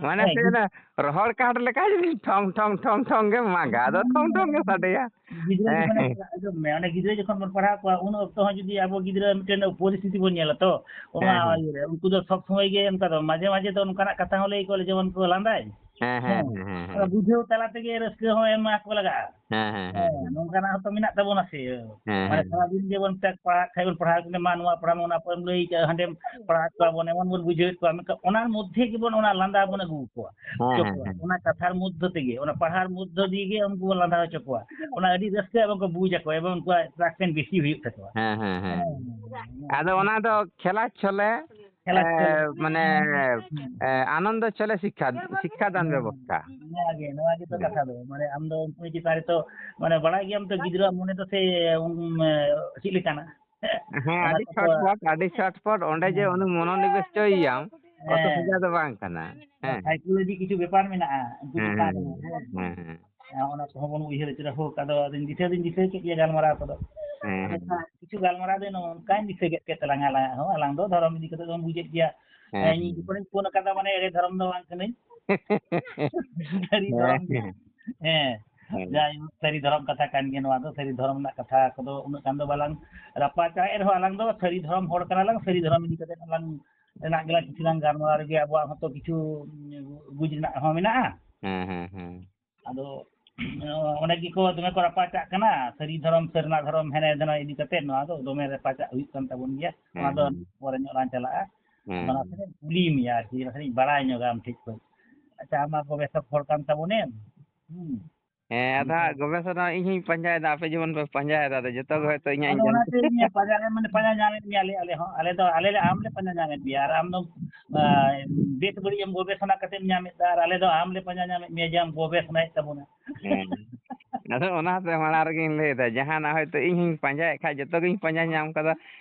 ᱢᱟᱱᱮ ᱦᱮᱸ, ᱥᱮ ᱜᱤᱫᱽᱨᱟᱹ ᱚᱱᱟ ᱨᱚᱦᱚᱲ ᱠᱟᱴ ᱞᱮᱠᱟ ᱡᱩᱫᱤ ᱴᱷᱚᱝ, ᱴᱷᱚᱝ, ᱴᱷᱚᱝ, ᱴᱷᱚᱝ ᱜᱮᱢ ᱢᱟᱜᱟ, ᱟᱫᱚ ᱴᱷᱚᱝ, ᱴᱷᱚᱝ ᱜᱮ ᱥᱟᱰᱮᱭᱟ᱾ ᱜᱤᱫᱽᱨᱟᱹ ᱦᱮᱸ, ᱡᱚᱠᱷᱚᱱ, ᱦᱮᱸ᱾ ᱟᱸᱡᱚᱢ ᱢᱮ, ᱚᱱᱮ ᱜᱤᱫᱽᱨᱟᱹ ᱡᱚᱠᱷᱚᱱ ᱵᱚᱱ ᱯᱟᱲᱦᱟᱣ ᱠᱚᱣᱟ, ᱩᱱ ᱚᱠᱛᱚ ᱦᱚᱸ ᱡᱩᱫᱤ ᱟᱵᱚ ᱜᱤᱫᱽᱨᱟᱹ ᱢᱤᱫᱴᱮᱱ ᱯᱚᱨᱤᱥᱛᱷᱤᱛᱤ ᱵᱚᱱ ᱧᱮᱞᱟ ᱛᱚ, ᱚᱱᱟ ᱦᱮᱸ, ᱦᱮᱸ᱾ ᱤᱭᱟᱹ ᱨᱮ, ᱩᱱᱠᱩ ᱫᱚ ᱥᱚᱵ ᱥᱚᱢᱚᱭ ᱜᱮ ᱚᱱᱠᱟ ᱫᱚ, ᱢᱟᱡᱷᱮ ᱢᱟᱡᱷᱮ ᱫᱚ ᱚᱱᱠᱟᱱᱟᱜ ᱠᱟᱛᱷᱟ ᱦᱚᱸ ᱞᱟᱹᱭ ᱟᱠᱚᱣᱟ, ᱡᱮᱢᱚᱱ ᱠᱚ ᱞᱟᱸᱫᱟᱭ᱾ ᱦᱮᱸ, ᱦᱮᱸ, ᱦᱮᱸ, ᱦᱮᱸ, ᱦᱮᱸ᱾ ᱵᱩᱡᱷᱟᱹᱣ ᱛᱟᱞᱟ ᱛᱮᱜᱮ ᱨᱟᱹᱥᱠᱟᱹ ᱦᱚᱸ ᱮᱢᱟ ᱠᱚ ᱞᱟᱜᱟᱜᱼᱟ᱾ ᱦᱮᱸ, ᱦᱮᱸ, ᱦᱮᱸ, ᱦᱮᱸ᱾ ᱱᱚᱝᱠᱟᱱᱟᱜ ᱦᱚᱸᱛᱚ ᱢᱮᱱᱟᱜ ᱛᱟᱵᱚᱱᱟ ᱥᱮ᱾ ᱦᱮᱸ, ᱢᱟᱱᱮ ᱦᱮᱸ᱾ ᱥᱟᱨᱟᱫᱤᱱ ᱜᱮᱵᱚᱱ ᱢᱮᱛᱟ ᱠᱚᱣᱟ, ᱯᱟᱲᱦᱟᱜ ᱠᱷᱟᱡ ᱵᱚᱱ ᱯᱟᱲᱦᱟᱣ ᱠᱟᱱᱟ, ᱢᱟ ᱱᱚᱣᱟ ᱯᱚᱨᱮᱢ ᱞᱟᱹᱭ ᱠᱟᱜᱼᱟ, ᱦᱟᱸᱰᱮᱢ ᱯᱟᱲᱦᱟᱣ ᱠᱚᱣᱟ ᱵᱚᱱ, ᱮᱢᱚᱱ ᱵᱚᱱ ᱵᱩᱡᱷᱟᱹᱣᱮᱫ ᱠᱚᱣᱟ, ᱢᱮᱱᱠᱷᱟᱱ ᱚᱱᱟ ᱢᱚᱫᱽᱫᱷᱮ ᱜᱮᱵᱚᱱ ᱚᱱᱟ ᱞᱟᱸᱫᱟ ᱵᱚᱱ ᱟᱹᱜᱩ ᱟᱠᱚᱣᱟ, ᱦᱮᱸ, ᱦᱚᱪᱚ ᱦᱮᱸ, ᱠᱚᱣᱟ᱾ ᱦᱮᱸ᱾ ᱚᱱᱟ ᱠᱟᱛᱷᱟᱨ ᱢᱚᱫᱽᱫᱷᱚ ᱛᱮᱜᱮ, ᱚᱱᱟ ᱯᱟᱲᱦᱟᱣ ᱢᱚᱫᱽᱫᱷᱚ ᱫᱤᱭᱮ ᱜᱮ ᱩᱱᱠᱩ ᱵᱚᱱ ᱞᱟᱸᱫᱟ ᱦᱚᱪᱚ ᱠᱚᱣᱟ᱾ ᱚᱱᱟ ᱟᱹᱰᱤ ᱨᱟᱹᱥᱠᱟᱹ ᱮᱵᱚᱝ ᱠᱚ ᱵᱩᱡᱽ ᱟᱠᱚ, ᱮᱵᱚᱝ ᱩᱱᱠᱩᱣᱟᱜ attraction ᱵᱮᱥᱤ ᱦᱩᱭᱩᱜ ᱛᱟᱠᱚᱣᱟ᱾ ᱦᱮᱸ, ᱦᱮᱸ, ᱦᱮᱸ᱾ ᱦᱮᱸ᱾ ᱟᱫᱚ ᱚᱱᱟ ᱫᱚ ᱠᱷᱮᱞᱟ ᱪᱷᱚᱞᱮ, ᱠᱷᱮᱞᱟ ᱮ, ᱪᱷᱚᱞᱮ᱾ ᱢᱟᱱᱮ, ᱦᱮᱸ᱾ ᱮ, ᱟᱱᱚᱱᱫᱚ ᱪᱷᱚᱞᱮ ᱥᱤᱠᱠᱷᱟ, ᱥᱤᱠᱠᱷᱟ ᱫᱟᱱ ᱦᱮᱸ᱾ ᱵᱮᱵᱚᱥᱛᱷᱟ᱾ ᱱᱚᱣᱟ ᱜᱮ, ᱱᱚᱣᱟ ᱜᱮᱛᱚ ᱦᱮᱸ᱾ ᱠᱟᱛᱷᱟ ᱫᱚ᱾ ᱢᱟᱱᱮ ᱟᱢ ᱫᱚ ᱩᱱᱠᱩ ᱪᱮᱛᱟᱱ ᱨᱮ ᱛᱚ, ᱢᱟᱱᱮ ᱵᱟᱲᱟᱭ ᱜᱮᱭᱟᱢ ᱛᱚ ᱜᱤᱫᱽᱨᱟᱹᱣᱟᱜ ᱢᱚᱱᱮ ᱫᱚ ᱥᱮ, ᱩᱱ, ᱮ, ᱪᱮᱫ ᱞᱮᱠᱟᱱᱟ? ᱦᱮᱸ, ᱚᱱᱟ ᱟᱹᱰᱤ ᱠᱚᱫᱚ ᱪᱷᱚᱴᱯᱚᱴ, ᱟᱹᱰᱤ ᱪᱷᱚᱴᱯᱚᱴ᱾ ᱚᱸᱰᱮ ᱡᱮ ᱦᱮᱸ᱾ ᱩᱱᱤ ᱢᱚᱱᱳᱱᱤᱵᱮᱥ ᱦᱚᱪᱚᱭᱮᱭᱟᱢ, ᱚᱛᱚ ᱦᱮᱸ᱾ ᱥᱚᱡᱟ ᱫᱚ ᱵᱟᱝ ᱠᱟᱱᱟ᱾ ᱦᱮᱸ᱾ psychology ᱠᱤᱪᱷᱩ ᱵᱮᱯᱟᱨ ᱢᱮᱱᱟᱜᱼᱟ, ᱩᱱᱠᱩ ᱦᱮᱸ, ᱪᱮᱛᱟᱱ ᱦᱮᱸ, ᱨᱮ, ᱦᱮᱸ᱾ ᱦᱮᱸ, ᱦᱮᱸ, ᱦᱮᱸ᱾ ᱦᱮᱸ, ᱚᱱᱟ ᱠᱚᱦᱚᱸ ᱵᱚᱱ ᱩᱭᱦᱟᱹᱨ ᱩᱛᱟᱹᱨᱟ᱾ ᱦᱳᱠ, ᱟᱫᱚ ᱟᱫᱚᱧ ᱫᱤᱥᱟᱹ ᱫᱚᱧ ᱫᱤᱥᱟᱹ ᱠᱮᱫ ᱜᱮᱭᱟ ᱜᱟᱞᱢᱟᱨᱟᱣ ᱠᱚᱫᱚ᱾ ᱦᱮᱸ, ᱟᱫᱚ ᱦᱮᱸ᱾ ᱠᱷᱟᱱ ᱠᱤᱪᱷᱩ ᱜᱟᱞᱢᱟᱨᱟᱣ ᱫᱚ ᱱᱚᱝᱠᱟᱧ ᱫᱤᱥᱟᱹ ᱠᱮᱫ ᱠᱮᱫ ᱛᱟᱞᱟᱝᱟ ᱟᱞᱟᱝᱟᱜ ᱦᱚᱸ᱾ ᱟᱞᱟᱝ ᱫᱚ ᱫᱷᱚᱨᱚᱢ ᱤᱫᱤ ᱠᱟᱛᱮ ᱫᱚᱵᱚᱱ ᱵᱩᱡᱮᱫ ᱜᱮᱭᱟ᱾ ᱦᱮᱸ, ᱦᱮᱸ, ᱤᱧ ᱦᱮᱸ᱾ ᱡᱚᱠᱷᱚᱱᱤᱧ ᱯᱷᱳᱱ ᱟᱠᱟᱫᱟ, ᱢᱟᱱᱮ ᱮᱲᱮ ᱫᱷᱚᱨᱚᱢ ᱫᱚ ᱵᱟᱝ ᱠᱟᱹᱱᱟᱹᱧ᱾ ᱥᱟᱹᱨᱤ ᱦᱮᱸ, ᱫᱷᱚᱨᱚᱢ ᱜᱮ᱾ ᱦᱮᱸ᱾ ᱦᱮᱸ, ᱦᱮᱸ᱾ ᱡᱟᱭᱦᱳᱠ, ᱥᱟᱹᱨᱤ ᱫᱷᱚᱨᱚᱢ ᱠᱟᱛᱷᱟ ᱠᱟᱱ ᱜᱮᱭᱟ ᱱᱚᱣᱟ ᱫᱚ᱾ ᱥᱟᱹᱨᱤ ᱫᱷᱚᱨᱚᱢ ᱨᱮᱱᱟᱜ ᱠᱟᱛᱷᱟ ᱠᱚᱫᱚ ᱩᱱᱟᱹᱜ ᱜᱟᱱ ᱫᱚ ᱵᱟᱞᱟᱝ ᱨᱟᱯᱟᱪᱟᱜ ᱨᱮᱦᱚᱸ, ᱟᱞᱟᱝ ᱫᱚ ᱥᱟᱹᱨᱤ ᱫᱷᱚᱨᱚᱢ ᱦᱚᱲ ᱠᱟᱱᱟᱞᱟᱝ, ᱥᱟᱹᱨᱤ ᱫᱷᱚᱨᱚᱢ ᱤᱫᱤ ᱠᱟᱛᱮ ᱟᱞᱟᱝ ᱨᱮᱱᱟᱜ ᱜᱮᱞᱟᱝ ᱠᱤᱪᱷᱩ ᱞᱟᱝ ᱜᱟᱞᱢᱟᱨᱟᱣ ᱨᱮᱜᱮ ᱟᱵᱚᱣᱟᱜ ᱦᱚᱸᱛᱚ ᱠᱤᱪᱷᱩ, ᱩᱸ, ᱵᱩᱡᱽ ᱨᱮᱱᱟᱜ ᱦᱚᱸ ᱢᱮᱱᱟᱜᱼᱟ᱾ ᱦᱮᱸ, ᱦᱮᱸ, ᱦᱮᱸ᱾ ᱟᱫᱚ, ᱚᱸᱰᱮ ᱜᱮᱠᱚ ᱫᱚᱢᱮ ᱠᱚ ᱨᱟᱯᱟᱪᱟᱜ ᱠᱟᱱᱟ, ᱥᱟᱹᱨᱤ ᱫᱷᱚᱨᱚᱢ, ᱥᱟᱹᱨᱱᱟ ᱫᱷᱚᱨᱚᱢ, ᱦᱮᱱᱮ ᱫᱷᱚᱨᱚᱢ ᱤᱫᱤ ᱠᱟᱛᱮ ᱱᱚᱣᱟ ᱫᱚ ᱫᱚᱢᱮ ᱨᱟᱯᱟᱪᱟᱜ ᱦᱩᱭᱩᱜ ᱠᱟᱱ ᱛᱟᱵᱚᱱ ᱜᱮᱭᱟ᱾ ᱦᱮᱸ, ᱚᱱᱟ ᱫᱚ ᱦᱮᱸ᱾ ᱯᱚᱨᱮ ᱧᱚᱜ ᱞᱟᱝ ᱪᱟᱞᱟᱜᱼᱟ᱾ ᱦᱮᱸ, ᱟᱫᱚ ᱦᱮᱸ᱾ ᱱᱟᱥᱮᱱᱟᱜ ᱤᱧ ᱠᱩᱞᱤ ᱢᱮᱭᱟ ᱟᱨᱠᱤ, ᱱᱟᱥᱮᱱᱟᱜ ᱤᱧ ᱵᱟᱲᱟᱭ ᱧᱚᱜᱟ ᱟᱢ ᱴᱷᱮᱡ ᱠᱷᱚᱡ᱾ ᱟᱪᱪᱷᱟ, ᱟᱢ ᱢᱟ ᱜᱚᱵᱮᱥᱚᱠ ᱦᱚᱲ ᱠᱟᱱ ᱛᱟᱵᱚᱱᱮᱢ᱾ ᱦᱩᱸ᱾ ᱦᱮᱸ, ᱟᱫᱚ ᱦᱟᱸᱜ ᱜᱚᱵᱮᱥᱚᱱᱟ ᱤᱧ ᱦᱚᱸᱧ ᱯᱟᱸᱡᱟᱭᱮᱫᱟ, ᱟᱯᱮ ᱡᱮᱢᱚᱱ ᱯᱮ ᱯᱟᱸᱡᱟᱭᱮᱫᱟ, ᱟᱫᱚ ᱡᱚᱛᱚ ᱜᱮ ᱦᱚᱭᱛᱳ ᱤᱧᱟᱹᱜ ᱟᱫᱚ ᱤᱧ ᱚᱱᱟᱛᱮ ᱤᱧ ᱯᱟᱸᱡᱟ ᱞᱮ, ᱢᱟᱱᱮ, ᱯᱟᱸᱡᱟ ᱧᱟᱢᱮᱫ ᱢᱮᱭᱟ ᱞᱮ, ᱟᱞᱮ ᱦᱚᱸ᱾ ᱟᱞᱮ ᱫᱚ, ᱟᱞᱮ ᱞᱮ, ᱟᱢ ᱞᱮ ᱯᱟᱸᱡᱟ ᱧᱟᱢᱮᱫ ᱢᱮᱭᱟ, ᱟᱨ ᱟᱢ ᱫᱚ, ᱟ, ᱵᱮᱥ ᱵᱟᱹᱲᱤᱡ ᱮᱢ ᱜᱚᱵᱮᱥᱚᱱᱟ ᱠᱟᱛᱮᱢ ᱧᱟᱢᱮᱫ ᱫᱟ, ᱟᱨ ᱟᱞᱮ ᱫᱚ ᱟᱢ ᱞᱮ ᱯᱟᱸᱡᱟ ᱧᱟᱢᱮᱫ ᱢᱮᱭᱟ ᱡᱮ ᱟᱢ ᱜᱚᱵᱮᱥᱚᱱᱟᱭᱮᱫ ᱛᱟᱵᱚᱱᱟ᱾ ᱦᱮᱸ᱾ ᱟᱫᱚ ᱚᱱᱟᱛᱮ ᱢᱟᱲᱟᱝ ᱨᱮᱜᱮᱧ ᱞᱟᱹᱭᱫᱟ, ᱡᱟᱦᱟᱱᱟᱜ ᱦᱚᱭᱛᱳ ᱤᱧ ᱦᱚᱸᱧ ᱯᱟᱸᱡᱟᱭᱮᱫ ᱠᱷᱟᱡ ᱡᱚᱛᱚ ᱜᱤᱧ ᱯᱟᱸᱡᱟ ᱧᱟᱢ ᱠᱟᱫᱟ,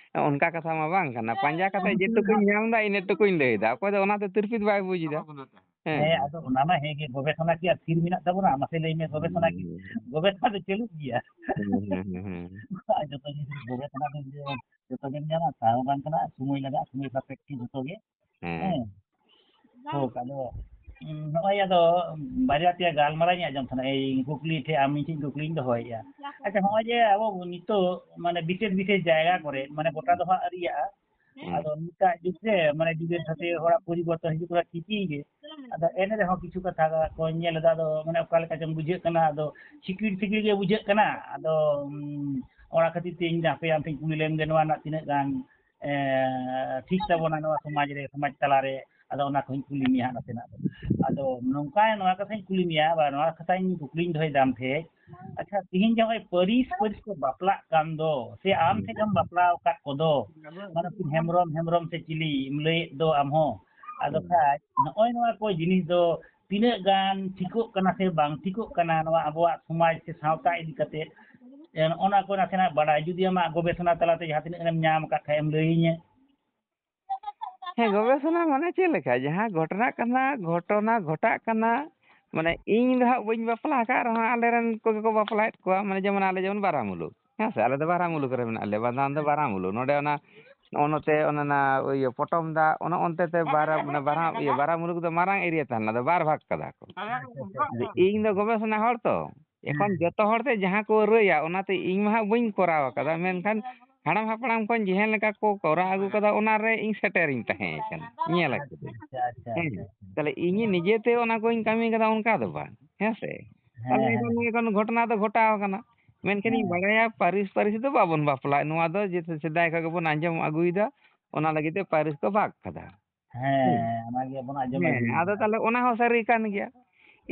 ᱚᱱᱠᱟ ᱠᱟᱛᱷᱟ ᱢᱟ ᱵᱟᱝ ᱠᱟᱱᱟ᱾ ᱯᱟᱸᱡᱟ ᱠᱟᱛᱮ ᱡᱮᱴᱩᱠᱩᱧ ᱧᱟᱢ ᱫᱟ, ᱤᱱᱟᱹ ᱴᱩᱠᱩᱧ ᱞᱟᱹᱭᱫᱟ᱾ ᱚᱠᱚᱭ ᱫᱚ ᱚᱱᱟᱛᱮ ᱛᱤᱨᱯᱤᱛ ᱵᱟᱭ ᱵᱩᱡᱽ ᱮᱫᱟ᱾ ᱦᱮᱸ᱾ ᱦᱮᱸ, ᱟᱫᱚ ᱚᱱᱟ ᱢᱟ ᱦᱮᱸ ᱜᱮ, ᱜᱚᱵᱮᱥᱚᱱᱟ ᱠᱤ ᱟᱨ ᱛᱷᱤᱨ ᱢᱮᱱᱟᱜ ᱛᱟᱵᱚᱱᱟ? ᱢᱟᱥᱮ ᱞᱟᱹᱭ ᱢᱮ, ᱜᱚᱵᱮᱥᱚᱱᱟ ᱠᱤ? ᱦᱩᱸ᱾ ᱜᱚᱵᱮᱥᱚᱱᱟ ᱫᱚ ᱪᱟᱹᱞᱩᱜ ᱜᱮᱭᱟ᱾ ᱦᱩᱸ, ᱦᱩᱸ, ᱦᱩᱸ, ᱦᱩᱸ᱾ ᱟᱨ ᱡᱚᱛᱚ ᱡᱤᱱᱤᱥ ᱜᱚᱵᱮᱥᱚᱱᱟ ᱫᱚ ᱡᱮ ᱡᱚᱛᱚ ᱜᱮᱢ ᱧᱟᱢᱟ, ᱛᱟᱣ ᱵᱟᱝ ᱠᱟᱱᱟ, ᱥᱚᱢᱚᱭ ᱞᱟᱜᱟᱜᱼᱟ, ᱥᱚᱢᱚᱭ ᱥᱟᱯᱮᱠᱠᱷᱮ ᱡᱚᱛᱚ ᱜᱮ᱾ ᱦᱮᱸ᱾ ᱦᱮᱸ᱾ ᱦᱳᱠ, ᱟᱫᱚ, ᱩᱸ, ᱱᱚᱜᱼᱚᱭ ᱟᱫᱚ ᱵᱟᱨᱭᱟ ᱯᱮᱭᱟ ᱜᱟᱞᱢᱟᱨᱟᱣ ᱤᱧ ᱟᱸᱡᱚᱢ ᱥᱟᱱᱟ, ᱮᱭ ᱠᱩᱠᱞᱤ ᱴᱷᱮᱡ ᱟᱢ ᱤᱧ ᱴᱷᱮᱡ ᱠᱩᱠᱞᱤᱧ ᱫᱚᱦᱚᱭᱮᱫᱼᱟ᱾ ᱟᱪᱪᱷᱟ, ᱦᱚᱸᱜᱼᱚᱭ ᱡᱮ ᱟᱵᱚ ᱱᱤᱛᱚᱜ ᱢᱟᱱᱮ ᱵᱤᱥᱮᱥ ᱵᱤᱥᱮᱥ ᱡᱟᱭᱜᱟ ᱠᱚᱨᱮ, ᱢᱟᱱᱮ ᱜᱚᱴᱟ ᱫᱚ ᱦᱟᱸᱜ ᱟᱹᱣᱨᱤᱭᱟᱜᱼᱟ, ᱦᱮᱸ᱾ ᱟᱫᱚ ᱱᱤᱛᱟᱜ ᱡᱩᱜᱽ ᱨᱮ ᱢᱟᱱᱮ ᱡᱩᱜᱽᱮᱨ ᱥᱟᱛᱷᱮ ᱦᱚᱲᱟᱜ ᱯᱚᱨᱤᱵᱚᱨᱛᱚᱱ ᱦᱤᱡᱩᱜ ᱠᱟᱱᱟ ᱴᱷᱤᱠᱤ ᱜᱮ, ᱟᱫᱚ ᱮᱱ ᱨᱮᱦᱚᱸ ᱠᱤᱪᱷᱩ ᱠᱟᱛᱷᱟ ᱠᱚ ᱧᱮᱞ ᱮᱫᱟ, ᱟᱫᱚ ᱢᱟᱱᱮ ᱚᱠᱟ ᱞᱮᱠᱟ ᱪᱚᱝ ᱵᱩᱡᱷᱟᱹᱜ ᱠᱟᱱᱟ, ᱟᱫᱚ ᱥᱤᱠᱤᱲ ᱥᱤᱠᱤᱲ ᱜᱮ ᱵᱩᱡᱷᱟᱹᱜ ᱠᱟᱱᱟ᱾ ᱟᱫᱚ ᱩᱢ, ᱚᱱᱟ ᱠᱷᱟᱹᱛᱤᱨ ᱛᱮ ᱤᱧ ᱦᱟᱯᱮ ᱟᱢ ᱴᱷᱮᱱ ᱠᱩᱞᱤ ᱞᱮᱢ ᱜᱮ, ᱱᱚᱣᱟ ᱨᱮᱱᱟᱜ ᱛᱤᱱᱟᱹᱜ ᱜᱟᱱ ᱮ, ᱴᱷᱤᱠ ᱛᱟᱵᱚᱱᱟ ᱱᱚᱣᱟ ᱥᱚᱢᱟᱡᱽ ᱨᱮ, ᱥᱚᱢᱟᱡᱽ ᱛᱟᱞᱟᱨᱮ᱾ ᱟᱫᱚ ᱚᱱᱟ ᱠᱚᱧ ᱠᱩᱞᱤ ᱢᱮᱭᱟ ᱦᱟᱸᱜ ᱱᱟᱥᱮᱱᱟᱜ ᱫᱚ᱾ ᱟᱫᱚ ᱱᱚᱝᱠᱟ ᱱᱚᱣᱟ ᱠᱟᱛᱷᱟᱧ ᱠᱩᱞᱤ ᱢᱮᱭᱟ, ᱵᱟ ᱱᱚᱣᱟ ᱠᱟᱛᱷᱟᱧ ᱠᱩᱠᱞᱤᱧ ᱫᱚᱦᱚᱭᱮᱫᱟ ᱟᱢ ᱴᱷᱮᱱ, ᱟᱪᱪᱷᱟ, ᱛᱤᱦᱤᱧ ᱡᱮ ᱱᱚᱜᱼᱚᱭ ᱯᱟᱹᱨᱤᱥ ᱯᱟᱹᱨᱤᱥ ᱠᱚ ᱵᱟᱯᱞᱟᱜ ᱠᱟᱱ ᱫᱚ, ᱥᱮ ᱟᱢ ᱦᱩᱸ᱾ ᱴᱷᱮᱱ ᱮᱢ ᱵᱟᱯᱞᱟ ᱟᱠᱟᱫ ᱠᱚᱫᱚ, ᱢᱟᱱᱮ ᱩᱱᱠᱤᱱ ᱦᱮᱢᱵᱨᱚᱢ ᱦᱮᱢᱵᱨᱚᱢ ᱥᱮ ᱪᱤᱞᱤ ᱮᱢ ᱞᱟᱹᱭᱮᱫ ᱫᱚ ᱟᱢ ᱦᱚᱸ, ᱟᱫᱚ ᱦᱩᱸ᱾ ᱠᱷᱟᱡ ᱱᱚᱜᱼᱚᱭ ᱱᱚᱣᱟ ᱠᱚ ᱡᱤᱱᱤᱥ ᱫᱚ ᱛᱤᱱᱟᱹᱜ ᱜᱟᱱ ᱴᱷᱤᱠᱚᱜ ᱠᱟᱱᱟ ᱥᱮ ᱵᱟᱝ ᱴᱷᱤᱠᱚᱜ ᱠᱟᱱᱟ ᱱᱚᱣᱟ ᱟᱵᱚᱣᱟᱜ ᱥᱚᱢᱟᱡᱽ ᱥᱮ ᱥᱟᱶᱛᱟ ᱤᱫᱤ ᱠᱟᱛᱮ, ᱮ, ᱱᱚᱜᱼᱚ ᱱᱚᱣᱟ ᱠᱚ ᱱᱟᱥᱮᱱᱟᱜ ᱵᱟᱰᱟᱭ, ᱡᱩᱫᱤ ᱟᱢᱟᱜ ᱜᱚᱵᱮᱥᱚᱱᱟ ᱛᱟᱞᱟᱛᱮ ᱡᱟᱦᱟᱸ ᱛᱤᱱᱟᱹᱜ ᱜᱟᱱᱮᱢ ᱧᱟᱢ ᱟᱠᱟᱫ ᱠᱷᱟᱡ ᱮᱢ ᱞᱟᱹᱭᱟᱹᱧᱟ᱾ ᱦᱮᱸ, ᱜᱚᱵᱮᱥᱚᱱᱟ ᱢᱟᱱᱮ ᱪᱮᱫ ᱞᱮᱠᱟ? ᱡᱟᱦᱟᱸ ᱜᱷᱚᱴᱚᱱᱟᱜ ᱠᱟᱱᱟ, ᱜᱷᱚᱴᱚᱱᱟ ᱜᱷᱚᱴᱟᱜ ᱠᱟᱱᱟ, ᱢᱟᱱᱮ ᱤᱧ ᱫᱚ ᱦᱟᱸᱜ ᱵᱟᱹᱧ ᱵᱟᱯᱞᱟ ᱟᱠᱟᱫ ᱨᱮᱦᱚᱸ ᱟᱞᱮᱨᱮᱱ ᱠᱚᱜᱮ ᱠᱚ ᱵᱟᱯᱞᱟᱭᱮᱫ ᱠᱚᱣᱟ, ᱢᱟᱱᱮ ᱡᱮᱢᱚᱱ ᱟᱞᱮ ᱡᱮᱢᱚᱱ ᱵᱟᱨᱟ ᱢᱩᱞᱩᱠ, ᱦᱮᱸ ᱥᱮ? ᱟᱞᱮ ᱫᱚ ᱵᱟᱨᱟ ᱢᱩᱞᱩᱠ ᱨᱮ ᱢᱮᱱᱟᱜ ᱞᱮᱭᱟ, ᱵᱟᱫᱟᱱ ᱫᱚ ᱵᱟᱨᱟ ᱢᱩᱞᱩᱠ᱾ ᱱᱚᱰᱮ ᱚᱱᱟ ᱱᱚᱜᱼᱚ ᱱᱚᱛᱮ ᱚᱱᱟ ᱚᱱᱟ ᱤᱭᱟᱹ ᱯᱚᱴᱚᱢ ᱫᱟᱜ, ᱚᱱᱟ ᱚᱱᱛᱮ ᱛᱮ ᱵᱟᱨᱟ, ᱢᱟᱱᱮ ᱵᱟᱨᱟ, ᱤᱭᱟᱹ ᱵᱟᱨᱟ ᱢᱩᱞᱩᱠ ᱫᱚ ᱢᱟᱨᱟᱝ ᱮᱨᱤᱭᱟ ᱛᱟᱦᱮᱸ ᱞᱮᱱᱟ, ᱟᱫᱚ ᱵᱟᱨ ᱵᱷᱟᱜᱽ ᱠᱟᱫᱟ ᱠᱚ᱾ ᱟᱫᱚ ᱤᱧ ᱫᱚ ᱜᱚᱵᱮᱥᱚᱱᱟ ᱦᱚᱲ ᱛᱚ, ᱮᱠᱷᱚᱱ ᱦᱮᱸ᱾ ᱡᱚᱛᱚ ᱦᱚᱲ ᱛᱮ ᱡᱟᱦᱟᱸ ᱠᱚ ᱨᱟᱹᱭᱟ, ᱚᱱᱟᱛᱮ ᱤᱧ ᱢᱟ ᱦᱟᱸᱜ ᱵᱟᱹᱧ ᱠᱚᱨᱟᱣ ᱟᱠᱟᱫᱟ, ᱢᱮᱱᱠᱷᱟᱱ ᱦᱟᱲᱟᱢ ᱦᱟᱯᱲᱟᱢ ᱠᱷᱚᱱ ᱡᱟᱦᱟᱸ ᱞᱮᱠᱟ ᱠᱚ ᱠᱚᱨᱟᱣ ᱟᱹᱜᱩ ᱠᱟᱫᱟ, ᱚᱱᱟ ᱨᱮ ᱤᱧ ᱥᱮᱴᱮᱨᱤᱧ ᱛᱟᱦᱮᱸ ᱠᱟᱱᱟ, ᱧᱮᱞ ᱟᱪᱪᱷᱟ, ᱟᱠᱟᱫᱟᱹᱧ᱾ ᱟᱪᱪᱷᱟ, ᱟᱪᱪᱷᱟ, ᱟᱪᱪᱷᱟ᱾ ᱛᱟᱦᱞᱮ ᱤᱧ ᱱᱤᱡᱮᱛᱮ ᱚᱱᱟ ᱠᱚᱧ ᱠᱟᱹᱢᱤ ᱠᱟᱫᱟ, ᱚᱱᱠᱟ ᱫᱚ ᱵᱟᱝ, ᱦᱮᱸ ᱥᱮ? ᱛᱟᱦᱞᱮ ᱦᱮᱸ, ᱮᱱᱠᱷᱟᱱ ᱦᱮᱸ᱾ ᱱᱤᱭᱟᱹ ᱠᱷᱚᱱ ᱜᱷᱚᱴᱚᱱᱟ ᱫᱚ ᱜᱷᱚᱴᱟᱣ ᱠᱟᱱᱟ, ᱢᱮᱱᱠᱷᱟᱱ ᱤᱧ ᱦᱮᱸ᱾ ᱵᱟᱲᱟᱭᱟ ᱯᱟᱹᱨᱤᱥ ᱯᱟᱹᱨᱤᱥ ᱫᱚ ᱵᱟᱵᱚᱱ ᱵᱟᱯᱞᱟᱜ, ᱱᱚᱣᱟ ᱫᱚ ᱡᱮ ᱥᱮᱫᱟᱭ ᱠᱷᱚᱱ ᱜᱮᱵᱚᱱ ᱟᱸᱡᱚᱢ ᱟᱹᱜᱩᱭᱮᱫᱟ, ᱚᱱᱟ ᱞᱟᱹᱜᱤᱫ ᱛᱮ ᱯᱟᱹᱨᱤᱥ ᱠᱚ ᱵᱷᱟᱜᱽ ᱠᱟᱫᱟ᱾ ᱦᱮᱸ᱾ ᱦᱮᱸ, ᱚᱱᱟᱜᱮ ᱵᱚᱱ ᱟᱸᱡᱚᱢ ᱦᱮᱸ, ᱟᱹᱜᱩᱭᱮᱫᱟ᱾ ᱟᱫᱚ ᱛᱟᱦᱞᱮ ᱚᱱᱟ ᱦᱚᱸ ᱥᱟᱹᱨᱤ ᱠᱟᱱ ᱜᱮᱭᱟ᱾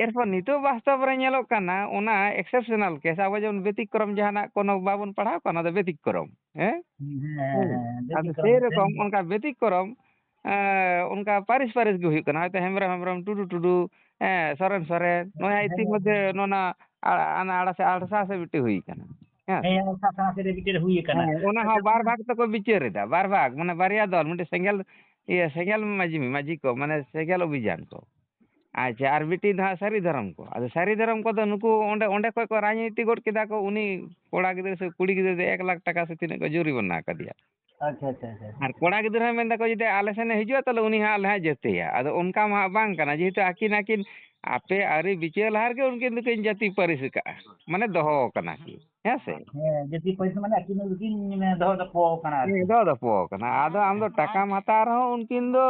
ᱮᱨᱯᱚᱨ ᱱᱤᱛᱚᱜ ᱵᱟᱥᱛᱚᱵ ᱨᱮ ᱧᱮᱞᱚᱜ ᱠᱟᱱᱟ, ᱚᱱᱟ exceptional case, ᱟᱵᱚ ᱡᱮᱢᱚᱱ ᱵᱮᱛᱤᱠᱨᱚᱢ ᱡᱟᱦᱟᱱᱟᱜ ᱠᱳᱱᱳ ᱵᱟᱵᱚᱱ ᱯᱟᱲᱦᱟᱣ ᱠᱟᱱᱟ, ᱚᱱᱟ ᱫᱚ ᱵᱮᱛᱤᱠᱨᱚᱢ᱾ ᱦᱮᱸ? ᱦᱮᱸ, ᱦᱮᱸ, ᱦᱮᱸ᱾ ᱦᱮᱸ, ᱟᱫᱚ ᱵᱮᱛᱤᱠᱨᱚᱢ ᱥᱮ᱾ ᱥᱮᱨᱚᱠᱚᱢ ᱚᱱᱠᱟ ᱵᱮᱛᱤᱠᱨᱚᱢ, ᱮᱸ, ᱚᱱᱠᱟ ᱯᱟᱹᱨᱤᱥ ᱯᱟᱹᱨᱤᱥ ᱜᱮ ᱦᱩᱭᱩᱜ ᱠᱟᱱᱟ᱾ ᱦᱚᱭᱛᱳ ᱦᱮᱢᱵᱨᱚᱢ ᱦᱮᱢᱵᱨᱚᱢ, ᱴᱩᱰᱩ ᱴᱩᱰᱩ, ᱦᱮᱸ, ᱥᱚᱨᱮᱱ ᱥᱚᱨᱮᱱ, ᱱᱚᱣᱟ ᱦᱮᱸ, ᱤᱛᱤᱢᱚᱫᱽᱫᱷᱮ ᱱᱚᱣᱟ ᱟᱲ-, ᱟᱱᱟ ᱟᱲᱟᱥᱮ ᱟᱲᱥᱟ ᱥᱮ ᱢᱤᱫᱴᱮᱡ ᱦᱩᱭ ᱠᱟᱱᱟ᱾ ᱦᱮᱸ᱾ ᱦᱮᱸ, ᱚᱱᱠᱟ ᱥᱟᱶ ᱥᱮ ᱢᱤᱫᱴᱮᱱ ᱦᱩᱭ ᱟᱠᱟᱱᱟ᱾ ᱦᱮᱸ, ᱚᱱᱟ ᱟᱪᱪᱷᱟ, ᱦᱚᱸ ᱵᱟᱨ ᱚᱱᱟ ᱵᱷᱟᱜᱽ ᱛᱮᱠᱚ ᱵᱤᱪᱟᱹᱨ ᱮᱫᱟ, ᱵᱟᱨ ᱵᱷᱟᱜᱽ, ᱢᱟᱱᱮ ᱵᱟᱨᱭᱟ ᱫᱚᱞ, ᱢᱤᱫᱴᱮᱡ ᱥᱮᱸᱜᱮᱞ, ᱤᱭᱟᱹ, ᱥᱮᱸᱜᱮᱞ ᱢᱟᱹᱡᱷᱤ, ᱢᱟᱹᱡᱷᱤ ᱠᱚ, ᱢᱟᱱᱮ ᱥᱮᱸᱜᱮᱞ ᱚᱵᱷᱤᱡᱟᱱ ᱠᱚ᱾ ᱟᱪᱪᱷᱟ, ᱟᱨ ᱢᱤᱫᱴᱤᱡ ᱫᱚ ᱦᱟᱸᱜ ᱥᱟᱹᱨᱤ ᱫᱷᱚᱨᱚᱢ ᱠᱚ᱾ ᱟᱫᱚ ᱥᱟᱹᱨᱤ ᱫᱷᱚᱨᱚᱢ ᱠᱚᱫᱚ ᱱᱩᱠᱩ ᱚᱸᱰᱮ, ᱚᱸᱰᱮ ᱠᱷᱚᱡ ᱠᱚ ᱨᱟᱡᱽᱱᱤᱛᱤ ᱜᱚᱫ ᱠᱮᱫᱟ ᱠᱚ, ᱩᱱᱤ ᱠᱚᱲᱟ ᱜᱤᱫᱽᱨᱟᱹ ᱥᱮ ᱠᱩᱲᱤ ᱜᱤᱫᱽᱨᱟᱹ ᱫᱚ ᱮᱠ ᱞᱟᱠᱷ ᱴᱟᱠᱟ ᱥᱮ ᱛᱤᱱᱟᱹᱜ ᱠᱚ ᱡᱩᱨᱤᱢᱟᱱᱟ ᱟᱠᱟᱫᱮᱭᱟ᱾ ᱟᱪᱪᱷᱟ, ᱟᱪᱪᱷᱟ, ᱟᱪᱪᱷᱟ, ᱟᱪᱪᱷᱟ᱾ ᱟᱨ ᱠᱚᱲᱟ ᱜᱤᱫᱽᱨᱟᱹ ᱦᱚᱸ ᱢᱮᱱ ᱫᱟᱠᱚ, ᱡᱩᱫᱤ ᱟᱞᱮ ᱥᱮᱱ ᱮ ᱦᱤᱡᱩᱜᱼᱟ, ᱛᱟᱦᱞᱮ ᱩᱱᱤ ᱦᱚᱸ ᱟᱞᱮ ᱦᱚᱸ ᱡᱟᱹᱛᱮᱭᱟ᱾ ᱟᱫᱚ ᱚᱱᱠᱟ ᱢᱟ ᱦᱟᱸᱜ ᱵᱟᱝ ᱠᱟᱱᱟ, ᱡᱮᱦᱮᱛᱩ ᱟᱹᱠᱤᱱ, ᱟᱹᱠᱤᱱ ᱟᱯᱮ ᱟᱹᱣᱨᱤ ᱵᱤᱪᱟᱹᱨ ᱞᱟᱦᱟ ᱨᱮᱜᱮ ᱩᱱᱠᱤᱱ ᱫᱚᱠᱤᱱ ᱡᱟᱹᱛᱤ ᱯᱟᱹᱨᱤᱥ ᱟᱠᱟᱫᱼᱟ, ᱢᱟᱱᱮ ᱫᱚᱦᱚ ᱟᱠᱟᱱᱟ ᱠᱤᱱ, ᱦᱮᱸ ᱥᱮ? ᱦᱮᱸ, ᱡᱟᱹᱛᱤ ᱯᱟᱹᱨᱤᱥ ᱢᱟᱱᱮ ᱟᱹᱠᱤᱱ ᱫᱚᱠᱤᱱ, ᱢᱟᱱᱮ, ᱫᱚᱦᱚ ᱫᱚᱯᱚ ᱟᱠᱟᱱᱟ ᱟᱨᱠᱤ᱾ ᱦᱮᱸ, ᱫᱚᱦᱚ ᱫᱚᱯᱚ ᱟᱠᱟᱱᱟ᱾ ᱟᱫᱚ ᱟᱢ ᱫᱚ ᱴᱟᱠᱟᱢ ᱦᱟᱛᱟᱣ ᱨᱮᱦᱚᱸ ᱩᱱᱠᱤᱱ ᱫᱚ,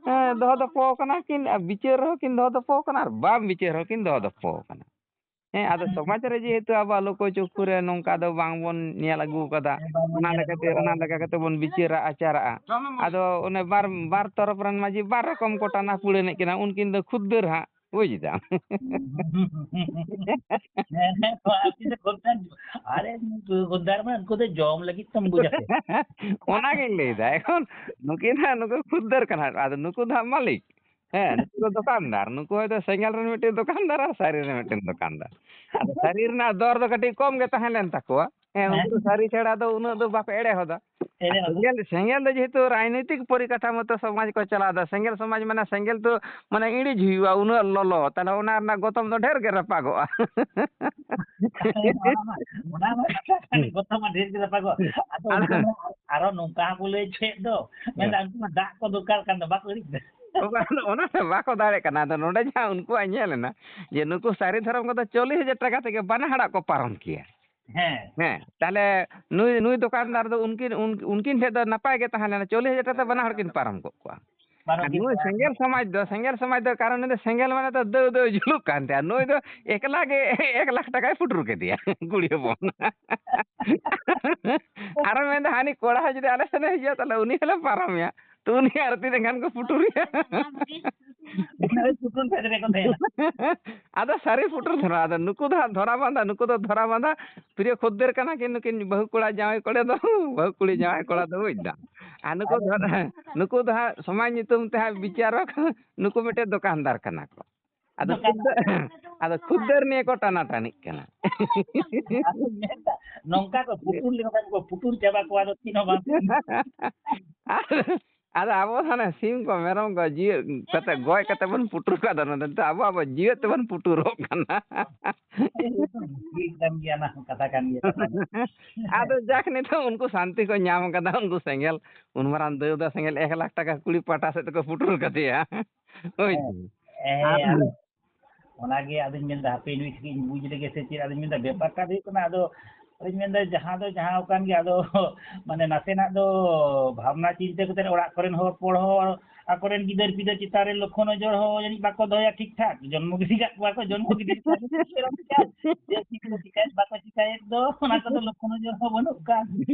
ᱦᱮᱸ, ᱫᱚᱦᱚ ᱫᱚᱯᱚ ᱟᱠᱟᱱᱟ ᱠᱤᱱ, ᱟᱨ ᱵᱤᱪᱟᱹᱨ ᱨᱮᱦᱚᱸ ᱠᱤᱱ ᱫᱚᱦᱚ ᱫᱚᱯᱚ ᱟᱠᱟᱱᱟ, ᱟᱨ ᱵᱟᱢ ᱵᱤᱪᱟᱹᱨ ᱨᱮᱦᱚᱸ ᱠᱤᱱ ᱫᱚᱦᱚ ᱫᱚᱯᱚ ᱟᱠᱟᱱᱟ᱾ ᱦᱮᱸ, ᱟᱫᱚ ᱥᱚᱢᱟᱡᱽ ᱨᱮ ᱡᱮᱦᱮᱛᱩ ᱟᱵᱚᱣᱟᱜ ᱞᱳᱠᱚ ᱪᱚᱠᱠᱷᱩ ᱨᱮ ᱱᱚᱝᱠᱟ ᱫᱚ ᱵᱟᱝ ᱵᱚᱱ ᱧᱮᱞ ᱟᱹᱜᱩ ᱟᱠᱟᱫᱟ, ᱦᱮᱸ, ᱵᱟᱝ ᱵᱚᱱ ᱚᱱᱟ ᱧᱮᱞ ᱟᱹᱜᱩ ᱞᱮᱠᱟᱛᱮ, ᱟᱠᱟᱫᱟ᱾ ᱚᱱᱟ ᱞᱮᱠᱟ ᱠᱟᱛᱮ ᱵᱚᱱ ᱵᱤᱪᱟᱹᱨᱟ, ᱟᱪᱟᱨᱟᱜᱼᱟ᱾ ᱟᱫᱚ ᱚᱱᱮ ᱵᱟᱨ, ᱵᱟᱨ ᱛᱚᱨᱚᱯ ᱨᱮᱱ ᱢᱟᱹᱡᱷᱤ ᱵᱟᱨ ᱨᱚᱠᱚᱢ ᱠᱚ ᱴᱟᱱᱟ ᱯᱩᱲᱟᱹᱱᱮᱫ ᱠᱤᱱᱟ, ᱩᱱᱠᱤᱱ ᱫᱚ ᱠᱷᱩᱫᱽᱫᱟᱹᱨ ᱦᱟᱸᱜ, ᱵᱩᱡᱽ ᱫᱟᱢ? ᱦᱮᱸ, ᱦᱮᱸ, ᱟᱨ ᱠᱤ ᱠᱷᱩᱫᱽᱫᱟᱨ, ᱟᱨᱮ, ᱩᱱᱠᱩ ᱠᱷᱩᱫᱽᱫᱟᱨ ᱢᱟ ᱩᱱᱠᱩ ᱫᱚ ᱡᱚᱢ ᱞᱟᱹᱜᱤᱫ ᱛᱚᱢ ᱵᱩᱡᱟ ᱥᱮ᱾ ᱚᱱᱟᱜᱤᱧ ᱞᱟᱹᱭᱫᱟ, ᱮᱠᱷᱚᱱ ᱱᱩᱠᱤᱱ ᱦᱟᱸᱜ ᱱᱩᱠᱩ ᱠᱷᱩᱫᱽᱫᱟᱨ ᱠᱟᱱᱟ, ᱟᱫᱚ ᱱᱩᱠᱩ ᱫᱚ ᱦᱟᱸᱜ ᱢᱟᱹᱞᱤᱠ᱾ ᱦᱮᱸ, ᱱᱩᱠᱩ ᱫᱚ ᱫᱚᱠᱟᱱᱫᱟᱨ, ᱱᱩᱠᱩ ᱦᱚᱭᱛᱳ ᱥᱮᱸᱜᱮᱞ ᱨᱮᱱ ᱢᱤᱫᱴᱮᱱ ᱫᱚᱠᱟᱱᱫᱟᱨ ᱟᱨ ᱥᱟᱹᱨᱤ ᱨᱮᱱ ᱢᱤᱫᱴᱮᱱ ᱫᱚᱠᱟᱱᱫᱟᱨ᱾ ᱟᱫᱚ ᱥᱟᱹᱨᱤ ᱨᱮᱱᱟᱜ ᱫᱚᱨ ᱫᱚ ᱠᱟᱹᱴᱤᱡ ᱠᱚᱢ ᱜᱮ ᱛᱟᱦᱮᱸ ᱞᱮᱱ ᱛᱟᱠᱚᱣᱟ᱾ ᱦᱮᱸ, ᱩᱱᱠᱩ ᱫᱚ ᱥᱟᱹᱨᱤ ᱪᱷᱟᱲᱟ ᱫᱚ ᱩᱱᱟᱹᱜ ᱫᱚ ᱵᱟᱠᱚ ᱮᱲᱮ ᱦᱚᱫᱟ᱾ ᱮᱲᱮ ᱟᱨ ᱦᱚᱫᱟ᱾ ᱥᱮᱸᱜᱮᱞ, ᱥᱮᱸᱜᱮᱞ ᱫᱚ ᱡᱮᱦᱮᱛᱩ ᱨᱟᱡᱽᱱᱳᱭᱛᱤᱠ ᱯᱚᱨᱤᱠᱟᱴᱷᱟᱢᱳ ᱛᱮ ᱥᱚᱢᱟᱡᱽ ᱠᱚ ᱪᱟᱞᱟᱣ ᱮᱫᱟ, ᱥᱮᱸᱜᱮᱞ ᱥᱚᱢᱟᱡᱽ ᱢᱟᱱᱮ ᱥᱮᱸᱜᱮᱞ ᱫᱚ ᱢᱟᱱᱮ ᱤᱬᱤᱡ ᱦᱩᱭᱩᱜᱼᱟ, ᱩᱱᱟᱹᱜ ᱞᱚᱞᱚ, ᱛᱟᱦᱞᱮ ᱚᱱᱟ ᱨᱮᱱᱟᱜ ᱜᱚᱛᱚᱢ ᱫᱚ ᱰᱷᱮᱨ ᱜᱮ ᱨᱟᱯᱟᱜᱚᱜᱼᱟ᱾ ᱚᱱᱟ ᱢᱟ, ᱚᱱᱟ ᱢᱟ ᱠᱟᱛᱷᱟ ᱠᱟᱱ, ᱜᱚᱛᱚᱢ ᱢᱟ ᱰᱷᱮᱨ ᱜᱮ ᱨᱟᱯᱟᱜᱚᱜᱼᱟ᱾ ᱟᱫᱚ ᱟᱫᱚ ᱩᱱᱠᱩ ᱢᱟ ᱟᱨᱚ ᱱᱚᱝᱠᱟ ᱦᱚᱸᱠᱚ ᱞᱟᱹᱭ ᱦᱚᱪᱚᱭᱮᱫ ᱫᱚ, ᱢᱮᱱᱫᱟ ᱦᱮᱸ᱾ ᱩᱱᱠᱩ ᱢᱟ ᱫᱟᱜ ᱠᱚ ᱫᱚᱨᱠᱟᱨ ᱠᱟᱱ ᱫᱚ, ᱵᱟᱠᱚ ᱤᱬᱤᱡ ᱫᱟ᱾ ᱚᱱᱟ ᱫᱚ ᱵᱟᱠᱚ ᱫᱟᱲᱮᱭᱟᱜ ᱠᱟᱱᱟ᱾ ᱟᱫᱚ ᱱᱚᱰᱮ ᱡᱟᱦᱟᱸ ᱩᱱᱠᱩᱣᱟᱜ ᱧᱮᱞ ᱮᱱᱟ ᱡᱮ ᱱᱩᱠᱩ ᱥᱟᱹᱨᱤ ᱫᱷᱚᱨᱚᱢ ᱠᱚᱫᱚ ᱪᱚᱞᱞᱤᱥ ᱦᱟᱡᱟᱨ ᱴᱟᱠᱟ ᱛᱮᱜᱮ ᱵᱟᱱᱟ ᱦᱚᱲᱟᱜ ᱠᱚ ᱯᱟᱨᱚᱢ ᱠᱮᱭᱟ᱾ ᱦᱮᱸ᱾ ᱦᱮᱸ, ᱛᱟᱦᱞᱮ ᱱᱩᱭ, ᱱᱩᱭ ᱫᱚᱠᱟᱱᱫᱟᱨ ᱫᱚ ᱩᱱᱠᱤᱱ, ᱩᱱ-, ᱩᱱᱠᱤᱱ ᱴᱷᱮᱡ ᱫᱚ ᱱᱟᱯᱟᱭ ᱜᱮ ᱛᱟᱦᱮᱸ ᱞᱮᱱᱟ, ᱪᱚᱞᱞᱤᱥ ᱦᱟᱡᱟᱨ ᱴᱟᱠᱟ ᱛᱮ ᱵᱟᱱᱟ ᱦᱚᱲ ᱠᱤᱱ ᱯᱟᱨᱚᱢ ᱠᱚᱜ ᱠᱚᱣᱟ᱾ ᱵᱟᱨᱚ ᱟᱨ ᱠᱤᱱ ᱱᱩᱭ ᱯᱟᱨᱚᱢ ᱥᱮᱸᱜᱮᱞ ᱠᱚᱜ ᱥᱚᱢᱟᱡᱽ ᱫᱚ, ᱥᱮᱸᱜᱮᱞ ᱥᱚᱢᱟᱡᱽ ᱫᱚ, ᱠᱟᱨᱚᱱ ᱩᱱᱤ ᱫᱚ ᱥᱮᱸᱜᱮᱞ ᱢᱟᱱᱮ ᱫᱚ ᱫᱟᱹᱣ ᱫᱟᱹᱣ ᱡᱩᱞᱩᱜ ᱠᱟᱱ ᱛᱟᱭᱟ, ᱱᱩᱭ ᱫᱚ ᱮᱠᱞᱟ ᱜᱮ ᱮᱠ ᱞᱟᱠᱷ ᱴᱟᱠᱟᱭ ᱯᱩᱴᱩᱨ ᱠᱮᱫᱮᱭᱟ, ᱠᱩᱲᱤ ᱦᱚᱯᱚᱱ᱾ ᱟᱨᱚ ᱢᱮᱱᱫᱟ, "ᱦᱟᱹᱱᱤ ᱠᱚᱲᱟ ᱦᱚᱸ ᱡᱩᱫᱤ ᱟᱞᱮ ᱥᱮᱱ ᱮ ᱦᱤᱡᱩᱜᱼᱟ, ᱛᱟᱦᱞᱮ ᱩᱱᱤ ᱦᱚᱸᱞᱮ ᱯᱟᱨᱚᱢᱮᱭᱟ, ᱛᱚ ᱩᱱᱤ ᱟᱨ ᱛᱤᱱᱟᱹᱜ ᱜᱟᱱ ᱠᱚ ᱯᱩᱴᱩᱨᱮᱭᱟ?" ᱩᱱᱤ ᱫᱚ ᱯᱩᱴᱩᱨ ᱯᱷᱮᱰ ᱨᱮᱠᱚ ᱛᱟᱦᱮᱱᱟ᱾ ᱟᱫᱚ ᱥᱟᱹᱨᱤ ᱯᱩᱴᱩᱨ ᱫᱷᱚᱨᱟ, ᱟᱫᱚ ᱱᱩᱠᱩ ᱫᱚ ᱦᱟᱸᱜ ᱫᱷᱚᱨᱟ ᱵᱟᱸᱫᱷᱟ, ᱱᱩᱠᱩ ᱫᱚ ᱫᱷᱚᱨᱟ ᱵᱟᱸᱫᱷᱟ, ᱯᱨᱤᱭᱚ ᱠᱷᱩᱫᱽᱫᱟᱹᱨ ᱠᱟᱱᱟ ᱠᱤᱱ ᱱᱩᱠᱤᱱ ᱵᱟᱹᱦᱩ ᱠᱚᱲᱟ ᱡᱟᱶᱟᱭ ᱠᱚᱲᱟ ᱫᱚ, ᱵᱟᱹᱦᱩ ᱠᱩᱲᱤ ᱡᱟᱶᱟᱭ ᱠᱚᱲᱟ ᱫᱚ, ᱵᱩᱡᱽ ᱫᱟᱢ᱾ ᱟᱨ ᱱᱩᱠᱩ ᱟᱫᱚ ᱫᱷᱚᱨᱟ, ᱱᱩᱠᱩ ᱫᱚ ᱦᱟᱸᱜ ᱥᱚᱢᱟᱡᱽ ᱧᱩᱛᱩᱢ ᱛᱮ ᱦᱟᱸᱜ ᱵᱤᱪᱟᱨᱚᱠ, ᱱᱩᱠᱩ ᱢᱤᱫᱴᱮᱡ ᱫᱚᱠᱟᱱᱫᱟᱨ ᱠᱟᱱᱟ ᱠᱚ᱾ ᱟᱫᱚ ᱫᱚᱠᱟᱱ ᱠᱷᱩᱫᱽᱫᱟᱹᱨ, ᱟᱫᱚ ᱠᱷᱩᱫᱽᱫᱟᱹᱨ ᱱᱤᱭᱮ ᱠᱚ ᱴᱟᱱᱟ ᱴᱟᱹᱱᱤᱜ ᱠᱟᱱᱟ᱾ ᱟᱫᱚᱧ ᱢᱮᱱᱫᱟ, ᱱᱚᱝᱠᱟ ᱠᱚ ᱯᱩᱴᱩᱨ ᱞᱮᱠᱷᱟᱱ ᱠᱚ ᱯᱩᱴᱩᱨ ᱪᱟᱵᱟ ᱠᱚᱣᱟ, ᱟᱫᱚ ᱪᱮᱫ ᱦᱚᱸ ᱵᱟᱝ᱾ ᱟᱨ ᱟᱫᱚ ᱟᱵᱚ ᱦᱟᱱᱮ ᱥᱤᱢ ᱠᱚ, ᱢᱮᱨᱚᱢ ᱠᱚ ᱡᱤᱣᱮᱫ ᱠᱟᱛᱮ, ᱜᱚᱡ ᱠᱟᱛᱮ ᱵᱚᱱ ᱯᱩᱴᱩᱨ ᱠᱚᱣᱟ, ᱟᱫᱚ ᱱᱚᱰᱮ ᱫᱚ ᱟᱵᱚ, ᱟᱵᱚ ᱡᱤᱣᱮᱫ ᱛᱮᱵᱚᱱ ᱯᱩᱴᱩᱨᱚᱜ ᱠᱟᱱᱟ᱾ ᱮᱠᱫᱚᱢ ᱴᱷᱤᱠ ᱠᱟᱱ ᱜᱮᱭᱟ, ᱚᱱᱟ ᱦᱚᱸ ᱠᱟᱛᱷᱟ ᱠᱟᱱ ᱜᱮᱭᱟ᱾ ᱟᱫᱚ ᱡᱟᱠ, ᱱᱤᱛᱚᱜ ᱩᱱᱠᱩ ᱥᱟᱱᱛᱤ ᱠᱚ ᱧᱟᱢ ᱠᱟᱫᱟ, ᱩᱱᱠᱩ ᱥᱮᱸᱜᱮᱞ, ᱩᱱ ᱢᱟᱨᱟᱝ ᱫᱟᱹᱣᱫᱟ ᱥᱮᱸᱜᱮᱞ ᱮᱠ ᱞᱟᱠᱷ ᱴᱟᱠᱟ ᱠᱩᱲᱤ ᱯᱟᱦᱴᱟ ᱥᱮᱫ ᱛᱮᱠᱚ ᱯᱩᱴᱩᱨ ᱠᱟᱫᱮᱭᱟ᱾ ᱦᱳᱭ᱾ ᱦᱮᱸ, ᱟᱨ ᱦᱮᱸ, ᱟᱫᱚ ᱚᱱᱟᱜᱮ ᱟᱫᱚᱧ ᱢᱮᱱᱫᱟ, ᱦᱟᱯᱮ ᱱᱩᱭ ᱴᱷᱮᱱ ᱤᱧ ᱵᱩᱡᱽ ᱞᱮᱜᱮ ᱥᱮ ᱪᱮᱫ᱾ ᱟᱫᱚᱧ ᱢᱮᱱᱫᱟ, ᱵᱮᱯᱟᱨᱴᱟ ᱫᱚ ᱦᱩᱭᱩᱜ ᱠᱟᱱᱟ, ᱟᱫᱚ ᱟᱫᱚᱧ ᱢᱮᱱᱫᱟ, ᱡᱟᱦᱟᱸ ᱫᱚ ᱡᱟᱦᱟᱸ ᱟᱠᱟᱱ ᱜᱮ, ᱟᱫᱚ ᱢᱟᱱᱮ ᱱᱟᱥᱮᱱᱟᱜ ᱫᱚ ᱵᱷᱟᱵᱽᱱᱟ ᱪᱤᱱᱛᱟᱹ ᱠᱟᱛᱮ ᱚᱲᱟᱜ ᱠᱚᱨᱮᱱ ᱦᱚᱲ ᱯᱚᱲ ᱦᱚᱸ, ᱟᱠᱚᱨᱮᱱ ᱜᱤᱫᱟᱹᱨ ᱯᱤᱫᱟᱹᱨ ᱪᱮᱛᱟᱱ ᱨᱮ ᱞᱚᱠᱠᱷᱚ ᱱᱚᱡᱚᱨ ᱦᱚᱸ ᱡᱟᱹᱱᱤᱡ ᱵᱟᱠᱚ ᱫᱚᱦᱚᱭᱟ ᱴᱷᱤᱠ ᱴᱷᱟᱠ᱾ ᱡᱚᱱᱢᱚ ᱜᱤᱰᱤ ᱠᱟᱜ ᱠᱚᱣᱟ ᱠᱚ, ᱡᱚᱱᱢᱚ ᱜᱤᱰᱤ ᱠᱟᱜ ᱠᱚ, ᱪᱮᱫ ᱮᱢ ᱪᱤᱠᱟᱹᱭᱟ? ᱪᱮᱫ ᱪᱤᱠᱟᱹ ᱪᱤᱠᱟᱹᱭᱮᱫ ᱵᱟᱠᱚ ᱪᱤᱠᱟᱹᱭᱮᱫ ᱫᱚ, ᱚᱱᱟ ᱠᱚᱫᱚ ᱞᱚᱠᱠᱷᱚ ᱱᱚᱡᱚᱨ ᱦᱚᱸ ᱵᱟᱹᱱᱩᱜ ᱠᱟᱱ᱾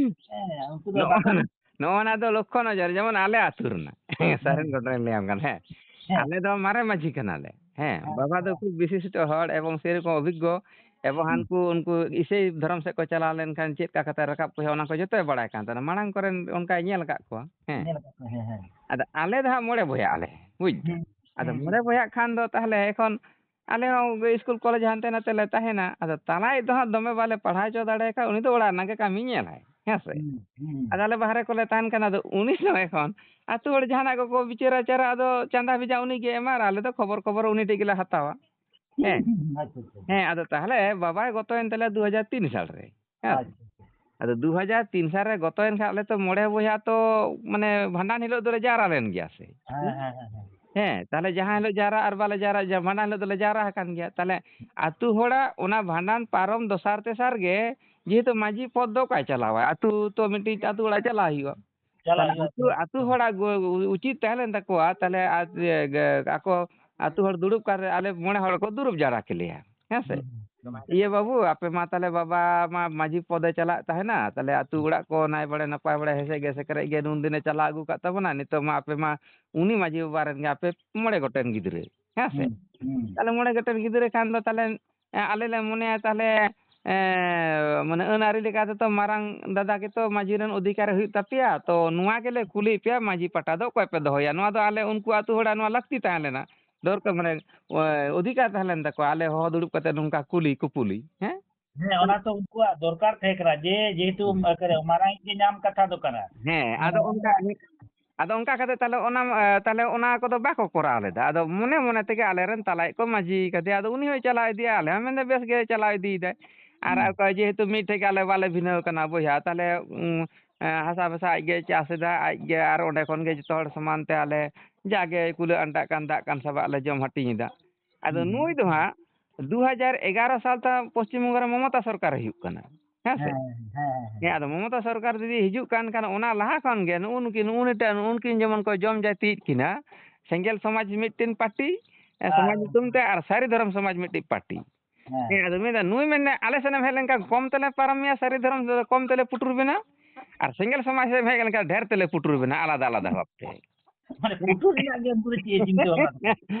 ᱦᱮᱸ, ᱩᱱᱠᱩ ᱫᱚ ᱱᱚᱜᱼᱚ ᱵᱟᱠᱚ ᱱᱟ-, ᱱᱚᱜᱼᱚ ᱱᱟ ᱫᱚ ᱞᱚᱠᱠᱷᱚ ᱱᱚᱡᱚᱨ, ᱡᱮᱢᱚᱱ ᱟᱞᱮ ᱟᱹᱛᱩ ᱨᱮᱱᱟᱜ᱾ ᱦᱮᱸ᱾ ᱥᱟᱹᱨᱤᱱ ᱜᱷᱚᱴᱚᱱᱟᱧ ᱞᱟᱹᱭᱟᱢ ᱠᱟᱱ, ᱦᱮᱸ᱾ ᱦᱮᱸ᱾ ᱟᱞᱮ ᱫᱚ ᱢᱟᱨᱮ ᱢᱟᱹᱡᱷᱤ ᱠᱟᱱᱟᱞᱮ᱾ ᱦᱮᱸ, ᱦᱮᱸ, ᱵᱟᱵᱟ ᱫᱚ ᱦᱮᱸ᱾ ᱠᱷᱩᱵ ᱵᱤᱥᱤᱥᱴᱚ ᱦᱚᱲ ᱮᱵᱚᱝ ᱥᱮᱨᱚᱠᱚᱢ ᱚᱵᱷᱤᱜᱽᱜᱚ, ᱮᱵᱚᱝ ᱦᱩᱸ᱾ ᱦᱟᱱᱠᱩ ᱩᱱᱠᱩ ᱤᱥᱟᱹᱭ ᱫᱷᱚᱨᱚᱢ ᱥᱮᱫ ᱠᱚ ᱪᱟᱞᱟᱣ ᱞᱮᱱᱠᱷᱟᱱ ᱪᱮᱫ ᱞᱮᱠᱟ ᱠᱟᱛᱮ ᱨᱟᱠᱟᱵ ᱠᱚ ᱦᱩᱭᱩᱜᱼᱟ, ᱚᱱᱟ ᱠᱚ ᱡᱚᱛᱚᱭ ᱵᱟᱲᱟᱭ ᱠᱟᱱ ᱛᱟᱦᱮᱱᱟ᱾ ᱢᱟᱲᱟᱝ ᱠᱚᱨᱮᱱ ᱚᱱᱠᱟᱭ ᱧᱮᱞ ᱟᱠᱟᱫ ᱠᱚᱣᱟ᱾ ᱦᱮᱸ᱾ ᱧᱮᱞ ᱟᱠᱟᱫ ᱠᱚᱣᱟ, ᱦᱮᱸ, ᱦᱮᱸ᱾ ᱟᱫᱚ ᱟᱞᱮ ᱫᱚ ᱦᱟᱸᱜ ᱢᱚᱬᱮ ᱵᱚᱭᱦᱟᱜ ᱟᱞᱮ, ᱵᱩᱡᱽ ᱫᱟᱢ? ᱦᱩᱸ, ᱟᱫᱚ ᱦᱩᱸ, ᱢᱚᱬᱮ ᱦᱩᱸ᱾ ᱵᱚᱭᱦᱟᱜ ᱠᱷᱟᱱ ᱫᱚ ᱛᱟᱦᱚᱞᱮ ᱮᱠᱷᱚᱱ ᱟᱞᱮ ᱦᱚᱸ ᱤᱥᱠᱩᱞ ᱠᱚᱞᱮᱡᱽ ᱦᱟᱱᱛᱮ ᱱᱟᱛᱮ ᱞᱮ ᱛᱟᱦᱮᱱᱟ᱾ ᱟᱫᱚ ᱛᱟᱞᱟᱭᱤᱡ ᱫᱚ ᱦᱟᱸᱜ ᱫᱚᱢᱮ ᱵᱟᱞᱮ ᱯᱟᱲᱦᱟᱣ ᱦᱚᱪᱚ ᱫᱟᱲᱮ ᱠᱟᱣ, ᱩᱱᱤ ᱫᱚ ᱚᱲᱟᱜ ᱨᱮᱱᱟᱜ ᱜᱮ ᱠᱟᱹᱢᱤ ᱧᱮᱞᱟᱭ, ᱦᱮᱸ ᱥᱮ? ᱦᱩᱸ, ᱦᱩᱸ᱾ ᱟᱫᱚ ᱟᱞᱮ ᱵᱟᱦᱨᱮ ᱠᱚᱞᱮ ᱛᱟᱦᱮᱱ ᱠᱟᱱᱟ, ᱟᱫᱚ ᱩᱱᱤ ᱫᱚ ᱮᱠᱷᱚᱱ ᱟᱹᱛᱩ ᱦᱚᱲ ᱡᱟᱦᱟᱱᱟᱜ ᱠᱚᱠᱚ ᱵᱤᱪᱟᱹᱨ ᱟᱪᱟᱨᱟ, ᱟᱫᱚ ᱪᱟᱸᱫᱟ ᱵᱷᱮᱡᱟ ᱩᱱᱤ ᱜᱮ ᱮᱢᱟ, ᱟᱨ ᱟᱞᱮ ᱫᱚ ᱠᱷᱚᱵᱚᱨ ᱠᱷᱚᱵᱚᱨ ᱩᱱᱤ ᱴᱷᱮᱡ ᱜᱮᱞᱮ ᱦᱟᱛᱟᱣᱟ᱾ ᱦᱮᱸ᱾ ᱦᱩᱸ, ᱦᱩᱸ, ᱟᱪᱪᱷᱟ, ᱟᱪᱪᱷᱟ, ᱟᱪᱪᱷᱟ᱾ ᱦᱮᱸ, ᱟᱫᱚ ᱛᱟᱦᱚᱞᱮ ᱵᱟᱵᱟᱭ ᱜᱚᱛᱚᱭᱮᱱ ᱛᱟᱞᱮᱭᱟ ᱫᱩ ᱦᱟᱡᱟᱨ ᱛᱤᱱ ᱥᱟᱞ ᱨᱮ᱾ ᱦᱮᱸ᱾ ᱟᱪᱪᱷᱟ, ᱟᱪᱪᱷᱟ᱾ ᱟᱫᱚ ᱫᱩ ᱦᱟᱡᱟᱨ ᱛᱤᱱ ᱥᱟᱞ ᱨᱮ ᱜᱚᱛᱚᱭᱮᱱ ᱠᱷᱟᱱ ᱟᱞᱮ ᱛᱚ ᱢᱚᱬᱮ ᱵᱚᱭᱦᱟ ᱛᱚ, ᱢᱟᱱᱮ, ᱵᱷᱟᱸᱰᱟᱱ ᱦᱤᱞᱳᱜ ᱫᱚᱞᱮ ᱡᱟᱣᱨᱟ ᱞᱮᱱ ᱜᱮᱭᱟ ᱥᱮ᱾ ᱦᱮᱸ, ᱦᱮᱸ, ᱦᱮᱸ, ᱦᱮᱸ᱾ ᱦᱮᱸ, ᱛᱟᱦᱚᱞᱮ ᱡᱟᱦᱟᱸ ᱦᱤᱞᱳᱜ ᱡᱟᱣᱨᱟ ᱟᱨ ᱵᱟᱞᱮ ᱡᱟᱣᱨᱟ, ᱡᱟ-, ᱵᱷᱟᱸᱰᱟᱱ ᱦᱤᱞᱳᱜ ᱫᱚᱞᱮ ᱡᱟᱣᱨᱟ ᱟᱠᱟᱱ ᱜᱮᱭᱟ᱾ ᱛᱟᱦᱚᱞᱮ ᱟᱹᱛᱩ ᱦᱚᱲᱟᱜ ᱚᱱᱟ ᱵᱷᱟᱸᱰᱟᱱ ᱯᱟᱨᱚᱢ ᱫᱚᱥᱟᱨ ᱛᱮᱥᱟᱨ ᱜᱮ ᱡᱮᱦᱮᱛᱩ ᱢᱟᱹᱡᱷᱤ ᱯᱚᱫᱽ ᱫᱚ ᱚᱠᱚᱭ ᱪᱟᱞᱟᱣᱟᱭ? ᱟᱹᱛᱩ ᱛᱚ ᱢᱤᱫᱴᱤᱡ ᱟᱹᱛᱩ ᱚᱲᱟᱜ ᱪᱟᱞᱟᱣ ᱦᱩᱭᱩᱜᱼᱟ᱾ ᱪᱟᱞᱟᱜ ᱛᱟᱦᱞᱮ ᱦᱩᱭᱩᱜᱼᱟ ᱟᱹᱛᱩ, ᱛᱚ᱾ ᱟᱹᱛᱩ ᱦᱚᱲᱟᱜ ᱜᱚ-, ᱩᱪᱤᱛ ᱛᱟᱦᱮᱸ ᱞᱮᱱ ᱛᱟᱠᱚᱣᱟ, ᱛᱟᱦᱞᱮ ᱟᱡ, ᱮ, ᱜᱮ, ᱟᱠᱚ ᱟᱹᱛᱩ ᱦᱚᱲ ᱫᱩᱲᱩᱵ ᱠᱟᱛᱮ ᱟᱞᱮ ᱢᱚᱬᱮ ᱦᱚᱲ ᱠᱚ ᱫᱩᱲᱩᱵ ᱡᱟᱣᱨᱟ ᱠᱮᱞᱮᱭᱟ, ᱦᱮᱸ ᱥᱮ? ᱦᱩᱸ, ᱦᱩᱸ᱾ ᱤᱭᱟᱹ ᱵᱟᱹᱵᱩ, ᱟᱯᱮ ᱢᱟ ᱛᱟᱦᱞᱮ ᱵᱟᱵᱟ ᱢᱟ ᱢᱟᱹᱡᱷᱤ ᱯᱚᱫᱮ ᱪᱟᱞᱟᱜ ᱛᱟᱦᱮᱱᱟ, ᱛᱟᱦᱞᱮ ᱟᱹᱛᱩ ᱚᱲᱟᱜ ᱠᱚ ᱱᱟᱭ ᱵᱟᱲᱮ ᱱᱟᱯᱟᱭ ᱵᱟᱲᱮ ᱦᱮᱸᱥᱮᱡ ᱜᱮ ᱥᱮᱠᱨᱮᱡ ᱜᱮ ᱱᱩᱱ ᱫᱤᱱᱮ ᱪᱟᱞᱟᱣ ᱟᱹᱜᱩ ᱠᱟᱜ ᱛᱟᱵᱚᱱᱟ, ᱱᱤᱛᱚᱜ ᱢᱟ ᱟᱯᱮ ᱢᱟ ᱩᱱᱤ ᱢᱟᱹᱡᱷᱤ ᱵᱟᱵᱟ ᱨᱮᱱ ᱜᱮ ᱟᱯᱮ ᱢᱚᱬᱮ ᱜᱚᱴᱮᱱ ᱜᱤᱫᱽᱨᱟᱹ, ᱦᱮᱸ ᱥᱮ? ᱦᱩᱸ, ᱦᱩᱸ᱾ ᱛᱟᱦᱞᱮ ᱢᱚᱬᱮ ᱜᱚᱴᱮᱱ ᱜᱤᱫᱽᱨᱟᱹ ᱠᱷᱟᱱ ᱫᱚ ᱛᱟᱦᱞᱮ ᱮᱸ, ᱟᱞᱮ ᱞᱮ ᱢᱚᱱᱮᱭᱟ ᱛᱟᱦᱞᱮ, ᱮᱸ, ᱢᱟᱱᱮ ᱟᱹᱱ ᱟᱹᱨᱤ ᱞᱮᱠᱟ ᱛᱮᱫᱚ ᱢᱟᱨᱟᱝ ᱫᱟᱫᱟ ᱜᱮᱛᱚ ᱢᱟᱹᱡᱷᱤ ᱨᱮᱱ ᱚᱫᱷᱤᱠᱟᱨ ᱦᱩᱭᱩᱜ ᱛᱟᱯᱮᱭᱟ, ᱛᱚ ᱱᱚᱣᱟ ᱜᱮᱞᱮ ᱠᱩᱞᱤᱭᱮᱫ ᱯᱮᱭᱟ, ᱢᱟᱹᱡᱷᱤ ᱯᱟᱴᱟ ᱫᱚ ᱚᱠᱚᱭ ᱯᱮ ᱫᱚᱦᱚᱭᱟ? ᱱᱚᱣᱟ ᱫᱚ ᱟᱞᱮ ᱩᱱᱠᱩ ᱟᱹᱛᱩ ᱦᱚᱲᱟᱜ ᱱᱚᱣᱟ ᱞᱟᱹᱠᱛᱤ ᱛᱟᱦᱮᱸ ᱞᱮᱱᱟ, ᱫᱚᱨᱠᱟᱨ, ᱢᱟᱱᱮ, ᱚ-, ᱚᱫᱷᱤᱠᱟᱨ ᱛᱟᱦᱮᱸ ᱞᱮᱱ ᱛᱟᱠᱚᱣᱟ, ᱟᱞᱮ ᱦᱚᱦᱚ ᱫᱩᱲᱩᱵ ᱠᱟᱛᱮ ᱱᱚᱝᱠᱟ ᱠᱩᱞᱤ ᱠᱩᱯᱩᱞᱤ, ᱦᱮᱸ? ᱦᱮᱸ, ᱚᱱᱟ ᱛᱚ ᱩᱱᱠᱩᱣᱟᱜ ᱫᱚᱨᱠᱟᱨ ᱛᱟᱦᱮᱸ ᱠᱟᱱᱟ, ᱡᱮ ᱡᱮᱦᱮᱛᱩ ᱦᱩᱸ᱾ ᱚᱠᱟᱨᱮ ᱢᱟᱨᱟᱝ ᱜᱮ ᱧᱟᱢ ᱠᱟᱛᱷᱟ ᱫᱚ ᱠᱟᱱᱟ᱾ ᱦᱮᱸ, ᱢᱟᱱᱮ ᱟᱫᱚ ᱚᱱᱠᱟ ᱚᱱᱟ ᱜᱮ, ᱟᱫᱚ ᱚᱱᱠᱟ ᱠᱟᱛᱮ ᱛᱟᱦᱞᱮ ᱚᱱᱟ, ᱮ, ᱛᱟᱦᱞᱮ ᱚᱱᱟ ᱠᱚᱫᱚ ᱵᱟᱠᱚ ᱠᱚᱨᱟᱣ ᱞᱮᱫᱟ᱾ ᱟᱫᱚ ᱢᱚᱱᱮ ᱢᱚᱱᱮ ᱛᱮᱜᱮ ᱟᱞᱮᱨᱮᱱ ᱛᱟᱞᱟᱭᱤᱡ ᱠᱚ ᱢᱟᱹᱡᱷᱤ ᱠᱟᱫᱮᱭᱟ, ᱟᱫᱚ ᱩᱱᱤ ᱦᱚᱸᱭ ᱪᱟᱞᱟᱣ ᱤᱫᱤᱭᱟ, ᱟᱞᱮ ᱦᱚᱸ ᱢᱮᱱᱫᱟ ᱵᱮᱥ ᱜᱮ ᱪᱟᱞᱟᱣ ᱤᱫᱤᱭᱮᱫᱟᱭ᱾ ᱟᱨ ᱦᱩᱸ᱾ ᱚᱠᱚᱭ ᱡᱮᱦᱮᱛᱩ ᱢᱤᱫ ᱴᱷᱮᱡ ᱜᱮ ᱟᱞᱮ ᱵᱟᱞᱮ ᱵᱷᱤᱱᱟᱹᱣ ᱠᱟᱱᱟ ᱵᱚᱭᱦᱟ, ᱛᱟᱦᱞᱮ, ᱩᱸ, ᱮ, ᱦᱟᱥᱟ ᱵᱷᱟᱥᱟ ᱟᱡ ᱜᱮ ᱪᱟᱥ ᱮᱫᱟ, ᱟᱡ ᱜᱮ, ᱟᱨ ᱚᱸᱰᱮ ᱠᱷᱚᱱ ᱜᱮ ᱡᱚᱛᱚ ᱦᱚᱲ ᱥᱚᱢᱟᱱ ᱛᱮ ᱟᱞᱮ ᱡᱟᱜᱮ ᱠᱩᱞᱟᱹᱜ ᱟᱱᱴᱟᱜ ᱠᱟᱱ ᱫᱟᱜ ᱠᱟᱱ ᱥᱟᱵᱟᱜ ᱞᱮ ᱡᱚᱢ ᱦᱟᱹᱴᱤᱧ ᱮᱫᱟ᱾ ᱟᱫᱚ ᱦᱩᱸ᱾ ᱱᱩᱭ ᱫᱚ ᱦᱟᱸᱜ ᱫᱩ ᱦᱟᱡᱟᱨ ᱮᱜᱟᱨᱚ ᱥᱟᱞ ᱛᱮ ᱯᱚᱥᱪᱤᱢ ᱵᱚᱝᱜᱚ ᱨᱮ ᱢᱚᱢᱚᱛᱟ ᱥᱚᱨᱠᱟᱨ ᱦᱤᱡᱩᱜ ᱠᱟᱱᱟ᱾ ᱦᱮᱸ ᱥᱮ? ᱦᱮᱸ, ᱦᱮᱸ, ᱦᱮᱸ᱾ ᱦᱮᱸ, ᱟᱫᱚ ᱢᱚᱢᱚᱛᱟ ᱥᱚᱨᱠᱟᱨ ᱡᱩᱫᱤ ᱦᱤᱡᱩᱜ ᱠᱟᱱ ᱠᱷᱟᱱ, ᱚᱱᱟ ᱞᱟᱦᱟ ᱠᱷᱚᱱ ᱜᱮ ᱱᱩᱜᱼᱩ ᱱᱩᱠᱤᱱ, ᱱᱩᱜᱼᱩ ᱱᱩᱭᱴᱟᱜ, ᱱᱩᱜᱼᱩ ᱱᱩᱠᱤᱱ ᱡᱮᱢᱚᱱ ᱠᱚ ᱡᱚᱢ ᱡᱟᱹᱛᱤᱭᱮᱫ ᱠᱤᱱᱟ, ᱥᱮᱸᱜᱮᱞ ᱥᱚᱢᱟᱡᱽ ᱢᱤᱫᱴᱮᱱ ᱯᱟᱨᱴᱤ, ᱮ, ᱟᱨ ᱥᱚᱢᱟᱡᱽ ᱧᱩᱛᱩᱢ ᱛᱮ, ᱟᱨ ᱥᱟᱹᱨᱤ ᱫᱷᱚᱨᱚᱢ ᱥᱚᱢᱟᱡᱽ ᱢᱤᱫᱴᱤᱡ ᱯᱟᱨᱴᱤ᱾ ᱦᱮᱸ᱾ ᱦᱮᱸ, ᱟᱫᱚ ᱢᱮᱱᱫᱟ, ᱱᱩᱭ ᱢᱮᱱᱫᱟ, ᱟᱞᱮ ᱥᱮᱱ ᱮᱢ ᱦᱮᱡ ᱞᱮᱱᱠᱷᱟᱱ ᱠᱚᱢ ᱛᱮᱞᱮ ᱯᱟᱨᱚᱢ ᱢᱮᱭᱟ, ᱥᱟᱹᱨᱤ ᱫᱷᱚᱨᱚᱢ ᱫᱚ ᱠᱚᱢ ᱛᱮᱞᱮ ᱯᱩᱴᱩᱨ ᱵᱮᱱᱟ, ᱟᱨ ᱥᱮᱸᱜᱮᱞ ᱥᱚᱢᱟᱡᱽ ᱥᱮᱫ ᱮᱢ ᱦᱮᱡ ᱞᱮᱱᱠᱷᱟᱱ ᱰᱷᱮᱨ ᱛᱮᱞᱮ ᱯᱩᱴᱩᱨ ᱵᱮᱱᱟ, ᱟᱞᱟᱫᱟ ᱟᱞᱟᱫᱟ ᱵᱷᱟᱵᱽ ᱛᱮ᱾ ᱢᱟᱱᱮ ᱯᱩᱴᱩᱨ ᱨᱮᱱᱟᱜ ᱜᱮ ᱩᱱᱠᱩ ᱫᱚ ᱪᱮᱫ ᱮ ᱪᱤᱱᱛᱟᱹ ᱵᱷᱟᱵᱽᱱᱟ ᱛᱟᱠᱚ?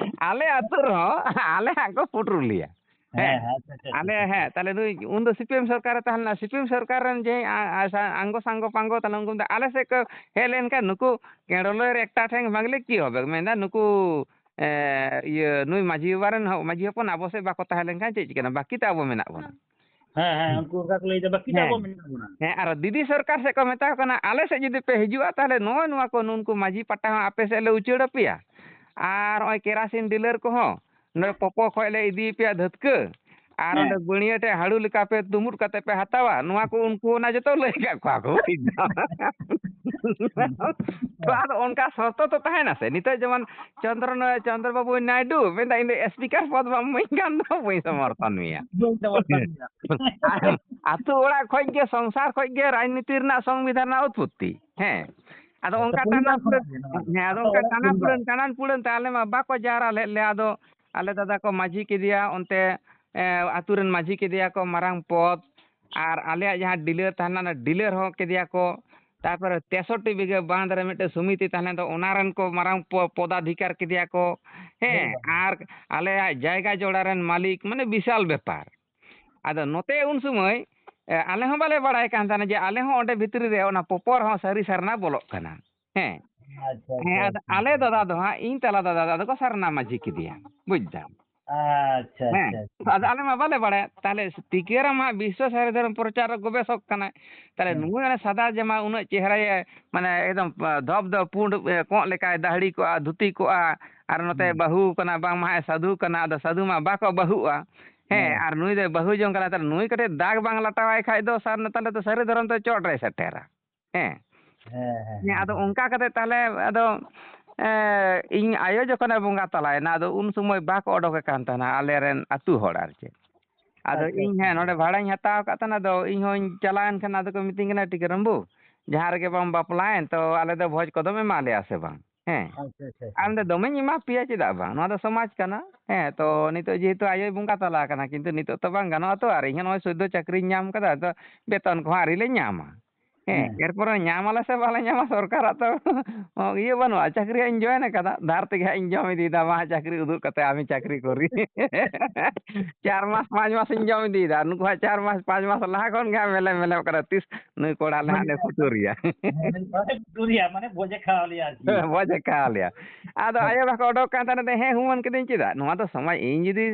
ᱟᱞᱮ ᱟᱹᱛᱩ ᱨᱮᱦᱚᱸ ᱟᱞᱮ ᱦᱟᱸᱜ ᱠᱚ ᱯᱩᱴᱩᱨ ᱞᱮᱭᱟ᱾ ᱦᱮᱸ, ᱦᱮᱸ, ᱟᱪᱪᱷᱟ, ᱟᱪᱪᱷᱟ, ᱟᱞᱮ, ᱟᱪᱪᱷᱟ, ᱟᱪᱪᱷᱟ᱾ ᱦᱮᱸ, ᱛᱟᱦᱞᱮ ᱱᱩᱭ ᱩᱱᱫᱚ ᱥᱤ ᱯᱤ ᱮᱢ ᱥᱚᱨᱠᱟᱨᱮ ᱛᱟᱦᱮᱸ ᱞᱮᱱᱟ, ᱥᱤ ᱯᱤ ᱮᱢ ᱥᱚᱨᱠᱟᱨ ᱨᱮᱱ ᱡᱮ ᱟ-, ᱟ-, ᱥᱟ-, ᱟᱝᱜᱚ ᱥᱟᱝᱜᱚ ᱯᱟᱝᱜᱚ, ᱛᱟᱦᱞᱮ ᱩᱱᱠᱩ ᱢᱮᱛᱟ, ᱟᱞᱮ ᱥᱮᱫ ᱠᱚ ᱦᱮᱡ ᱞᱮᱱᱠᱷᱟᱱ ᱱᱩᱠᱩ ᱠᱮᱸᱰᱚᱞᱮᱨ ᱮᱠᱴᱟ ᱴᱷᱮᱱ ᱵᱟᱝᱞᱮ ᱪᱮᱫ ᱦᱚᱸ ᱵᱟᱝ, ᱢᱮᱱᱫᱟ ᱱᱩᱠᱩ, ᱮ, ᱤᱭᱟᱹ, ᱱᱩᱭ ᱢᱟᱹᱡᱷᱤ ᱵᱟᱵᱟ ᱨᱮᱱ ᱦᱚ-, ᱢᱟᱹᱡᱷᱤ ᱦᱚᱯᱚᱱ ᱟᱵᱚ ᱥᱮᱫ ᱵᱟᱠᱚ ᱛᱟᱦᱮᱸ ᱞᱮᱱᱠᱷᱟᱱ ᱪᱮᱫ ᱪᱤᱠᱟᱹᱱᱟ, ᱵᱟᱹᱠᱤ ᱛᱮ ᱟᱵᱚ ᱢᱮᱱᱟᱜ ᱵᱚᱱᱟ᱾ ᱦᱮᱸ, ᱦᱮᱸ, ᱦᱩᱸ᱾ ᱩᱱᱠᱩ ᱚᱱᱠᱟ ᱠᱚ ᱞᱟᱹᱭᱫᱟ, ᱵᱟᱹᱠᱤ ᱫᱚ ᱟᱵᱚ ᱦᱮᱸ᱾ ᱢᱮᱱᱟᱜ ᱵᱚᱱᱟ᱾ ᱦᱮᱸ, ᱟᱨ ᱫᱤᱫᱤ ᱥᱚᱨᱠᱟᱨ ᱥᱮᱫ ᱠᱚ ᱢᱮᱛᱟ ᱠᱚ ᱠᱟᱱᱟ, ᱟᱞᱮ ᱥᱮᱫ ᱡᱩᱫᱤ ᱯᱮ ᱦᱤᱡᱩᱜᱼᱟ, ᱛᱟᱦᱞᱮ ᱱᱚᱜᱼᱚᱭ ᱱᱚᱣᱟ ᱠᱚ ᱱᱩᱱᱠᱩ ᱢᱟᱹᱡᱷᱤ ᱯᱟᱴᱟ ᱦᱚᱸ ᱟᱯᱮ ᱥᱮᱫ ᱞᱮ ᱩᱪᱟᱹᱲ ᱟᱯᱮᱭᱟ᱾ ᱟᱨ ᱱᱚᱜᱼᱚᱭ ᱠᱮᱨᱟᱥᱤᱱ ᱰᱤᱞᱟᱨ ᱠᱚᱦᱚᱸ ᱱᱚᱰᱮ ᱯᱚᱯᱚ ᱠᱷᱚᱡ ᱞᱮ ᱤᱫᱤᱭ ᱯᱮᱭᱟ ᱫᱷᱟᱹᱛᱠᱟᱹ, ᱟᱨ ᱦᱮᱸ᱾ ᱚᱸᱰᱮ ᱵᱟᱹᱲᱤᱭᱟᱹ ᱴᱷᱮᱡ ᱦᱟᱹᱲᱩ ᱞᱮᱠᱟ ᱯᱮ ᱫᱩᱢᱩᱫ ᱠᱟᱛᱮ ᱯᱮ ᱦᱟᱛᱟᱣᱟ, ᱱᱚᱣᱟ ᱠᱚ ᱩᱱᱠᱩ ᱚᱱᱟ ᱡᱚᱛᱚ ᱞᱟᱹᱭ ᱟᱠᱟᱫ ᱠᱚᱣᱟ ᱠᱚ᱾ ᱛᱚ ᱟᱫᱚ ᱚᱱᱠᱟ ᱥᱚᱨᱛᱚ ᱛᱚ ᱛᱟᱦᱮᱱᱟ ᱥᱮ, ᱱᱤᱛᱚᱜ ᱡᱮᱢᱚᱱ ᱪᱚᱱᱫᱨᱚ ᱱᱚ-, ᱪᱚᱱᱫᱨᱚ ᱵᱟᱵᱩ ᱱᱟᱭᱰᱩ ᱢᱮᱱᱫᱟ, "ᱤᱧ ᱫᱚ ᱥᱯᱤᱠᱟᱨ ᱯᱚᱫ ᱵᱟᱢ ᱤᱢᱟᱹᱧ ᱠᱷᱟᱱ ᱫᱚ ᱵᱟᱹᱧ ᱥᱚᱢᱚᱨᱛᱷᱚᱱ ᱢᱮᱭᱟ᱾" ᱵᱟᱹᱧ ᱥᱚᱢᱚᱨᱛᱷᱚᱱ ᱢᱮᱭᱟ᱾ ᱟᱨ ᱟᱹᱛᱩ ᱚᱲᱟᱜ ᱠᱷᱚᱡ ᱜᱮ, ᱥᱚᱝᱥᱟᱨ ᱠᱷᱚᱡ ᱜᱮ ᱨᱟᱡᱽᱱᱤᱛᱤ ᱨᱮᱱᱟᱜ ᱥᱚᱝᱵᱤᱫᱷᱟᱱ ᱨᱮᱱᱟᱜ ᱩᱛᱯᱚᱛᱛᱤ᱾ ᱦᱮᱸ, ᱟᱫᱚ ᱟᱪᱪᱷᱟ, ᱚᱱᱠᱟ ᱯᱚᱨᱤᱵᱟᱨ ᱴᱟᱱᱟᱱ ᱠᱷᱚᱱᱟᱜ ᱯᱩᱨᱟᱹᱱ, ᱜᱮ ᱱᱚᱣᱟ᱾ ᱦᱮᱸ, ᱟᱫᱚ ᱟᱫᱚ ᱚᱱᱠᱟ ᱚᱲᱟᱜ ᱴᱟᱱᱟᱱ ᱯᱚᱨᱤᱵᱟᱨ᱾ ᱯᱩᱨᱟᱹᱱ, ᱴᱟᱱᱟᱱ ᱯᱩᱨᱟᱹᱱ ᱛᱮ ᱟᱞᱮ ᱢᱟ ᱵᱟᱠᱚ ᱡᱟᱣᱨᱟ ᱞᱮᱫ ᱞᱮᱭᱟ᱾ ᱟᱫᱚ ᱟᱞᱮ ᱫᱟᱫᱟ ᱠᱚ ᱢᱟᱹᱡᱷᱤ ᱠᱮᱫᱮᱭᱟ, ᱚᱱᱛᱮ, ᱮ, ᱟᱹᱛᱩ ᱨᱮᱱ ᱢᱟᱹᱡᱷᱤ ᱠᱮᱫᱮᱭᱟ ᱠᱚ ᱢᱟᱨᱟᱝ ᱯᱚᱫᱽ, ᱟᱨ ᱟᱞᱮᱭᱟᱜ ᱡᱟᱦᱟᱸ ᱰᱤᱞᱟᱹᱨ ᱛᱟᱦᱮᱱᱟ, ᱚᱱᱟ ᱰᱤᱞᱟᱹᱨ ᱦᱚᱸ ᱠᱮᱫᱮᱭᱟ ᱠᱚ᱾ ᱛᱟᱨᱯᱚᱨᱮ ᱛᱮᱥᱚᱴᱴᱤ ᱵᱤᱜᱷᱟᱹ ᱵᱟᱸᱫᱷ ᱨᱮ ᱢᱤᱫᱴᱮᱡ ᱥᱚᱢᱤᱛᱤ ᱛᱟᱦᱮᱸ ᱞᱮᱱ ᱫᱚ, ᱚᱱᱟ ᱨᱮᱱ ᱠᱚ ᱢᱟᱨᱟᱝ ᱯᱚ-, ᱯᱚᱫᱟᱫᱷᱤᱠᱟᱨ ᱠᱮᱫᱮᱭᱟ ᱠᱚ᱾ ᱦᱮᱸ, ᱦᱮᱸ᱾ ᱟᱨ ᱟᱞᱮᱭᱟᱜ ᱡᱟᱭᱜᱟ ᱡᱚᱲᱟ ᱨᱮᱱ ᱢᱟᱹᱞᱤᱠ, ᱢᱟᱱᱮ ᱵᱤᱥᱟᱞ ᱵᱮᱯᱟᱨ᱾ ᱟᱫᱚ ᱱᱚᱛᱮ ᱩᱱ ᱥᱚᱢᱚᱭ, ᱮ, ᱟᱞᱮ ᱦᱚᱸ ᱵᱟᱞᱮ ᱵᱟᱲᱟᱭ ᱠᱟᱱ ᱛᱟᱦᱮᱱᱟ ᱡᱮ ᱟᱞᱮ ᱦᱚᱸ ᱚᱸᱰᱮ ᱵᱷᱤᱛᱨᱤ ᱨᱮ ᱚᱱᱟ ᱯᱚᱯᱚᱨ ᱦᱚᱸ ᱥᱟᱹᱨᱤ ᱥᱟᱨᱱᱟ ᱵᱚᱞᱚᱜ ᱠᱟᱱᱟ᱾ ᱦᱮᱸ᱾ ᱟᱪᱪᱷᱟ, ᱦᱮᱸ, ᱟᱪᱪᱷᱟ, ᱟᱫᱚ ᱟᱪᱪᱷᱟ, ᱟᱞᱮ ᱟᱪᱪᱷᱟ᱾ ᱫᱟᱫᱟ ᱫᱚ ᱦᱟᱸᱜ, ᱤᱧ ᱛᱟᱞᱟ ᱫᱟᱫᱟ ᱫᱚ ᱟᱫᱚ ᱠᱚ ᱥᱟᱨᱱᱟ ᱢᱟᱹᱡᱷᱤ ᱠᱮᱫᱮᱭᱟ, ᱵᱩᱡᱽ ᱫᱟᱢ᱾ ᱟᱪᱪᱷᱟ, ᱦᱮᱸ, ᱟᱪᱪᱷᱟ, ᱟᱪᱪᱷᱟ, ᱟᱫᱚ ᱟᱪᱪᱷᱟ᱾ ᱟᱞᱮ ᱢᱟ ᱵᱟᱞᱮ ᱵᱟᱲᱟᱭᱟ᱾ ᱛᱟᱦᱞᱮ ᱴᱤᱠᱟᱹᱨᱟᱢ ᱦᱟᱸᱜ ᱵᱤᱥᱥᱚ ᱥᱟᱹᱨᱤ ᱫᱷᱚᱨᱚᱢ ᱯᱨᱚᱪᱟᱨ ᱨᱮ ᱜᱚᱵᱮᱥᱚᱠ ᱠᱟᱱᱟᱭ᱾ ᱛᱟᱦᱞᱮ ᱦᱮᱸ᱾ ᱱᱩᱭ ᱚᱱᱮ ᱥᱟᱫᱟ ᱡᱟᱢᱟ ᱩᱱᱟᱹᱜ ᱪᱮᱦᱨᱟᱭᱮ, ᱢᱟᱱᱮ ᱮᱠᱫᱚᱢ, ᱟ, ᱫᱷᱚᱯ ᱫᱷᱚᱯ ᱯᱩᱸᱰ, ᱮ, ᱠᱚᱸᱜ ᱞᱮᱠᱟᱭ ᱫᱟᱦᱲᱤ ᱠᱚᱜᱼᱟ, ᱫᱷᱩᱛᱤ ᱠᱚᱜᱼᱟ, ᱟᱨ ᱱᱚᱛᱮ ᱦᱮᱸ᱾ ᱵᱟᱹᱦᱩ ᱠᱟᱱᱟ, ᱵᱟᱝᱢᱟ ᱦᱟᱸᱜ ᱮ ᱥᱟᱹᱫᱷᱩ ᱠᱟᱱᱟ, ᱟᱫᱚ ᱥᱟᱹᱫᱷᱩ ᱢᱟ ᱵᱟᱠᱚ ᱵᱟᱹᱦᱩᱜᱼᱟ᱾ ᱦᱮᱸ, ᱦᱮᱸ᱾ ᱟᱨ ᱱᱩᱭ ᱫᱚᱭ ᱵᱟᱹᱦᱩ ᱡᱚᱝ ᱠᱟᱱᱟ, ᱛᱟᱦᱞᱮ ᱱᱩᱭ ᱠᱟᱹᱴᱤᱡ ᱫᱟᱜᱽ ᱵᱟᱝ ᱞᱟᱴᱟᱣᱟᱭ ᱠᱷᱟᱡ ᱫᱚ ᱥᱟᱨ, ᱛᱟᱦᱞᱮ ᱫᱚ ᱥᱟᱹᱨᱤ ᱫᱷᱚᱨᱚᱢ ᱫᱚ ᱪᱚᱴ ᱨᱮᱭ ᱥᱮᱴᱮᱨᱟ᱾ ᱦᱮᱸ᱾ ᱦᱮᱸ, ᱦᱮᱸ, ᱦᱮᱸ, ᱦᱮᱸ, ᱟᱫᱚ ᱦᱮᱸ᱾ ᱚᱱᱠᱟ ᱠᱟᱛᱮ ᱛᱟᱦᱞᱮ ᱟᱫᱚ ᱮ, ᱤᱧ ᱟᱭᱳ ᱡᱚᱠᱷᱚᱱᱮ ᱵᱚᱸᱜᱟ ᱛᱟᱞᱟᱭᱮᱱᱟ, ᱟᱫᱚ ᱩᱱ ᱥᱚᱢᱚᱭ ᱵᱟᱠᱚ ᱚᱰᱚᱠᱮ ᱠᱟᱱ ᱛᱟᱦᱮᱱᱟ ᱟᱞᱮᱨᱮᱱ ᱟᱹᱛᱩ ᱦᱚᱲ ᱟᱨ ᱪᱮᱫ᱾ ᱟᱫᱚ ᱟᱪᱪᱷᱟ, ᱤᱧ ᱟᱪᱪᱷᱟ᱾ ᱦᱮᱸ ᱱᱚᱰᱮ ᱵᱷᱟᱲᱟᱧ ᱦᱟᱛᱟᱣ ᱟᱠᱟᱫ ᱛᱟᱦᱮᱱᱟ, ᱟᱫᱚ ᱤᱧ ᱦᱚᱸᱧ ᱪᱟᱞᱟᱣᱮᱱ ᱠᱷᱟᱱ ᱟᱫᱚ ᱠᱚ ᱢᱤᱛᱟᱹᱧ ᱠᱟᱱᱟ, "ᱴᱤᱠᱟᱹᱨᱟᱢ ᱵᱟᱹᱵᱩ, ᱡᱟᱦᱟᱸ ᱨᱮᱜᱮ ᱵᱟᱢ ᱵᱟᱯᱞᱟᱭᱮᱱ ᱛᱚ ᱟᱞᱮ ᱫᱚ ᱵᱷᱚᱡᱽ ᱠᱚᱫᱚᱢ ᱮᱢᱟ ᱞᱮᱭᱟ ᱥᱮ ᱵᱟᱝ?" ᱦᱮᱸ᱾ ᱟᱪᱪᱷᱟ, ᱟᱪᱪᱷᱟ, ᱟᱪᱪᱷᱟ᱾ ᱟᱨ ᱢᱮᱱᱫᱟ, "ᱫᱚᱢᱮᱧ ᱮᱢᱟ ᱯᱮᱭᱟ, ᱪᱮᱫᱟᱜ ᱵᱟᱝ? ᱱᱚᱣᱟ ᱫᱚ ᱥᱚᱢᱟᱡᱽ ᱠᱟᱱᱟ᱾ ᱦᱮᱸ, ᱛᱚ ᱱᱤᱛᱚᱜ ᱡᱮᱦᱮᱛᱩ ᱟᱭᱳᱭ ᱵᱚᱸᱜᱟ ᱛᱟᱞᱟ ᱟᱠᱟᱱᱟ, ᱠᱤᱱᱛᱩ ᱱᱤᱛᱚᱜ ᱛᱚ ᱵᱟᱝ ᱜᱟᱱᱚᱜᱼᱟ ᱛᱚ, ᱟᱨ ᱤᱧ ᱦᱚᱸ ᱱᱚᱜᱼᱚᱭ ᱥᱚᱫᱽᱫᱚ ᱪᱟᱹᱠᱨᱤᱧ ᱧᱟᱢ ᱠᱟᱫᱟ, ᱛᱚ ᱵᱮᱛᱚᱱ ᱠᱚᱦᱚᱸ ᱟᱹᱣᱨᱤ ᱞᱮ ᱧᱟᱢᱟ᱾ ᱦᱮᱸ, ᱦᱮᱸ᱾ ᱮᱨᱯᱚᱨᱮ ᱧᱟᱢ ᱟᱞᱮ ᱥᱮ ᱵᱟᱞᱮ ᱧᱟᱢᱟ, ᱥᱚᱨᱠᱟᱨᱟᱜ ᱛᱚ ᱤᱭᱟᱹ ᱵᱟᱹᱱᱩᱜᱼᱟ, ᱪᱟᱹᱠᱨᱤ ᱦᱟᱸᱜ ᱤᱧ ᱡᱚᱭᱮᱱ ᱟᱠᱟᱫᱟ, ᱫᱷᱟᱨ ᱛᱮᱜᱮ ᱦᱟᱸᱜ ᱤᱧ ᱡᱚᱢ ᱤᱫᱤᱭᱮᱫᱟ, ᱢᱟ ᱪᱟᱹᱠᱨᱤ ᱩᱫᱩᱜ ᱠᱟᱛᱮ ᱟᱢ ᱪᱟᱹᱠᱨᱤ ᱠᱚᱨᱤ᱾ ᱪᱟᱨ ᱢᱟᱥ, ᱯᱟᱸᱪ ᱢᱟᱥ ᱤᱧ ᱡᱚᱢ ᱤᱫᱤᱭᱮᱫᱟ, ᱱᱩᱠᱩ ᱦᱟᱸᱜ ᱪᱟᱨ ᱢᱟᱥ, ᱯᱟᱸᱪ ᱢᱟᱥ ᱞᱟᱦᱟ ᱠᱷᱚᱱ ᱜᱮ ᱦᱟᱸᱜ ᱢᱮᱞᱮ ᱢᱮᱞᱮ ᱠᱟᱱᱟ, ᱛᱤᱥ ᱱᱩᱭ ᱠᱚᱲᱟ ᱞᱮ ᱦᱟᱸᱜ ᱢᱟᱱᱮ ᱞᱮ ᱠᱷᱩᱴᱩᱨᱤᱭᱟ᱾ ᱦᱮᱸ, ᱢᱟᱱᱮ ᱠᱷᱩᱴᱩᱨᱤᱭᱟ, ᱢᱟᱱᱮ ᱵᱚᱡᱮ ᱠᱷᱟᱣᱟ ᱞᱮᱭᱟ ᱟᱨᱠᱤ᱾ ᱵᱚᱡᱮ ᱠᱷᱟᱣᱟ ᱞᱮᱭᱟ᱾ ᱟᱫᱚ ᱦᱮᱸ᱾ ᱟᱭᱳ ᱵᱟᱠᱚ ᱚᱰᱚᱠ ᱠᱟᱱ ᱛᱟᱦᱮᱱᱟ, ᱦᱮᱸ ᱦᱩᱢᱟᱹᱱ ᱠᱤᱫᱟᱹᱧ ᱪᱮᱫᱟᱜ? ᱱᱚᱣᱟ ᱫᱚ ᱥᱚᱢᱟᱡᱽ, ᱤᱧ ᱡᱩᱫᱤ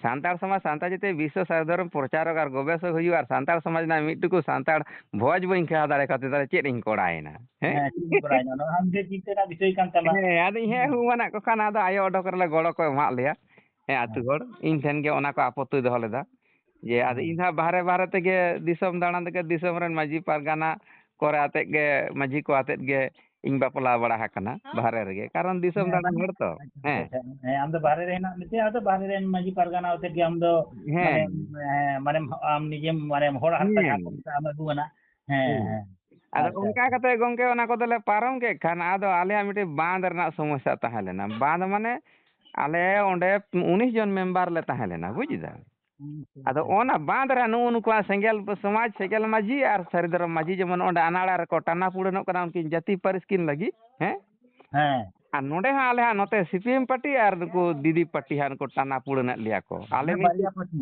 ᱥᱟᱱᱛᱟᱲ ᱥᱚᱢᱟᱡᱽ, ᱥᱟᱱᱛᱟᱲ ᱡᱟᱹᱛᱤ ᱵᱤᱥᱥᱚ ᱥᱟᱨᱤ ᱫᱷᱚᱨᱚᱢ ᱯᱨᱚᱪᱟᱨᱚᱠ ᱟᱨ ᱜᱚᱵᱮᱥᱚᱠ ᱦᱩᱭᱩᱜᱼᱟ, ᱟᱨ ᱥᱟᱱᱛᱟᱲ ᱥᱚᱢᱟᱡᱽ ᱨᱮᱱᱟᱜ ᱢᱤᱫ ᱴᱩᱠᱩ ᱥᱟᱱᱛᱟᱲ ᱵᱷᱚᱡᱽ ᱵᱟᱹᱧ ᱠᱷᱟᱣᱟ ᱫᱟᱲᱮ ᱠᱟᱣᱫᱟ, ᱛᱟᱦᱚᱞᱮ ᱪᱮᱫ ᱤᱧ ᱠᱚᱲᱟᱭᱮᱱᱟ? ᱦᱮᱸ? ᱦᱮᱸ, ᱪᱮᱫ ᱤᱧ ᱠᱚᱲᱟᱭᱮᱱᱟ? ᱱᱚᱣᱟ ᱦᱚᱸ ᱢᱤᱫᱴᱮᱱ ᱪᱤᱱᱛᱟᱹ ᱨᱮᱱᱟᱜ ᱵᱤᱥᱚᱭ ᱠᱟᱱ ᱛᱟᱢᱟ᱾ ᱦᱮᱸ, ᱟᱫᱚ ᱤᱧ ᱦᱮᱸ ᱦᱩᱢᱟᱱᱟᱜ ᱠᱚ ᱠᱷᱟᱱ ᱟᱫᱚ ᱟᱭᱳ ᱚᱰᱚᱠ ᱨᱮᱞᱮ ᱜᱚᱲᱚ ᱠᱚ ᱮᱢᱟᱜ ᱞᱮᱭᱟ᱾ ᱦᱮᱸ, ᱟᱹᱛᱩ ᱦᱮᱸ᱾ ᱦᱚᱲ ᱤᱧ ᱴᱷᱮᱱ ᱜᱮ ᱚᱱᱟ ᱠᱚ ᱟᱯᱚᱛᱛᱤ ᱫᱚᱦᱚ ᱞᱮᱫᱟ᱾ ᱡᱮ ᱟᱫᱚ ᱦᱮᱸ᱾ ᱤᱧ ᱦᱟᱸᱜ ᱵᱟᱦᱨᱮ ᱵᱟᱦᱨᱮ ᱛᱮᱜᱮ ᱫᱤᱥᱚᱢ ᱫᱟᱬᱟᱱ ᱛᱮᱜᱮ ᱫᱤᱥᱚᱢ ᱨᱮᱱ ᱢᱟᱹᱡᱷᱤ ᱯᱟᱨᱜᱟᱱᱟ ᱠᱚᱨᱮ ᱟᱛᱮᱫ ᱜᱮ, ᱢᱟᱹᱡᱷᱤ ᱠᱚ ᱟᱛᱮᱫ ᱜᱮ ᱤᱧ ᱵᱟᱯᱞᱟ ᱵᱟᱲᱟ ᱟᱠᱟᱱᱟ ᱵᱟᱦᱨᱮ ᱨᱮᱜᱮ, ᱠᱟᱨᱚᱱ ᱫᱤᱥᱚᱢ ᱦᱮᱸ, ᱫᱟᱬᱟᱱ ᱢᱟᱱᱮ, ᱦᱚᱲ ᱛᱚ᱾ ᱟᱪᱪᱷᱟ, ᱦᱮᱸ᱾ ᱟᱪᱪᱷᱟ, ᱦᱮᱸ, ᱟᱢ ᱫᱚ ᱵᱟᱦᱨᱮ ᱨᱮ ᱦᱮᱱᱟᱜ ᱢᱮᱛᱮ, ᱟᱫᱚ ᱵᱟᱦᱨᱮ ᱨᱮᱱ ᱢᱟᱹᱡᱷᱤ ᱯᱟᱨᱜᱟᱱᱟ ᱟᱛᱮᱫ ᱜᱮ ᱟᱢ ᱫᱚ, ᱦᱮᱸ᱾ ᱢᱟᱱᱮ, ᱦᱮᱸ, ᱢᱟᱱᱮᱢ, ᱟᱢ ᱱᱤᱡᱮᱢ, ᱢᱟᱱᱮ, ᱦᱚᱲ ᱦᱟᱨᱛᱟ ᱦᱮᱸ᱾ ᱡᱟᱦᱟᱸ ᱠᱚ ᱢᱮᱛᱟᱜᱼᱟ, ᱟᱢ ᱟᱹᱜᱩ ᱟᱱᱟ᱾ ᱦᱮᱸ, ᱦᱮᱸ᱾ ᱦᱮᱸ᱾ ᱟᱫᱚ ᱟᱪᱪᱷᱟ, ᱚᱱᱠᱟ ᱟᱪᱪᱷᱟ᱾ ᱠᱟᱛᱮ ᱜᱚᱝᱠᱮ ᱚᱱᱟ ᱠᱚᱫᱚᱞᱮ ᱯᱟᱨᱚᱢ ᱠᱮᱫ ᱠᱷᱟᱱ, ᱟᱫᱚ ᱟᱞᱮᱭᱟᱜ ᱢᱤᱫᱴᱤᱡ ᱵᱟᱸᱫᱽ ᱨᱮᱱᱟᱜ ᱥᱚᱢᱚᱥᱥᱟ ᱛᱟᱦᱮᱸ ᱞᱮᱱᱟ᱾ ᱵᱟᱸᱫᱽ ᱢᱟᱱᱮ ᱟᱞᱮ ᱚᱸᱰᱮ ᱩᱱᱤᱥ ᱡᱚᱱ ᱢᱮᱢᱵᱟᱨ ᱞᱮ ᱛᱟᱦᱮᱸ ᱞᱮᱱᱟ, ᱵᱩᱡ ᱮᱫᱟ? ᱦᱩᱸ, ᱦᱩᱸ, ᱟᱫᱚ ᱦᱩᱸ᱾ ᱚᱱᱟ ᱵᱟᱸᱫᱽ ᱨᱮ ᱱᱩᱜᱼᱩ ᱱᱩᱠᱩᱣᱟᱜ ᱥᱮᱸᱜᱮᱞ ᱥᱚᱢᱟᱡᱽ, ᱥᱮᱸᱜᱮᱞ ᱢᱟᱹᱡᱷᱤ ᱟᱨ ᱥᱟᱹᱨᱤ ᱫᱷᱚᱨᱚᱢ ᱢᱟᱹᱡᱷᱤ ᱡᱮᱢᱚᱱ ᱚᱸᱰᱮ ᱟᱱᱟᱲᱟ ᱨᱮᱠᱚ ᱴᱟᱱᱟ ᱯᱩᱲᱟᱹᱱᱚᱜ ᱠᱟᱱᱟ ᱩᱱᱠᱤᱱ ᱡᱟᱹᱛᱤ ᱯᱟᱹᱨᱤᱥ ᱠᱤᱱ ᱞᱟᱹᱜᱤᱫ, ᱦᱮᱸ? ᱦᱮᱸ᱾ ᱟᱨ ᱱᱚᱰᱮ ᱦᱚᱸ ᱟᱞᱮ ᱦᱟᱸᱜ ᱱᱚᱛᱮ ᱥᱤ ᱯᱤ ᱮᱢ ᱯᱟᱨᱴᱤ ᱟᱨ ᱱᱩᱠᱩ ᱫᱤᱫᱤ ᱯᱟᱨᱴᱤ ᱦᱟᱸᱜ ᱱᱩᱠᱩ ᱴᱟᱱᱟ ᱯᱩᱲᱟᱹᱱᱮᱫ ᱞᱮᱭᱟ ᱠᱚ᱾ ᱟᱞᱮ ᱢᱟᱱᱮ ᱢᱤᱫ ᱵᱟᱨᱭᱟ ᱯᱟᱹᱴᱤ᱾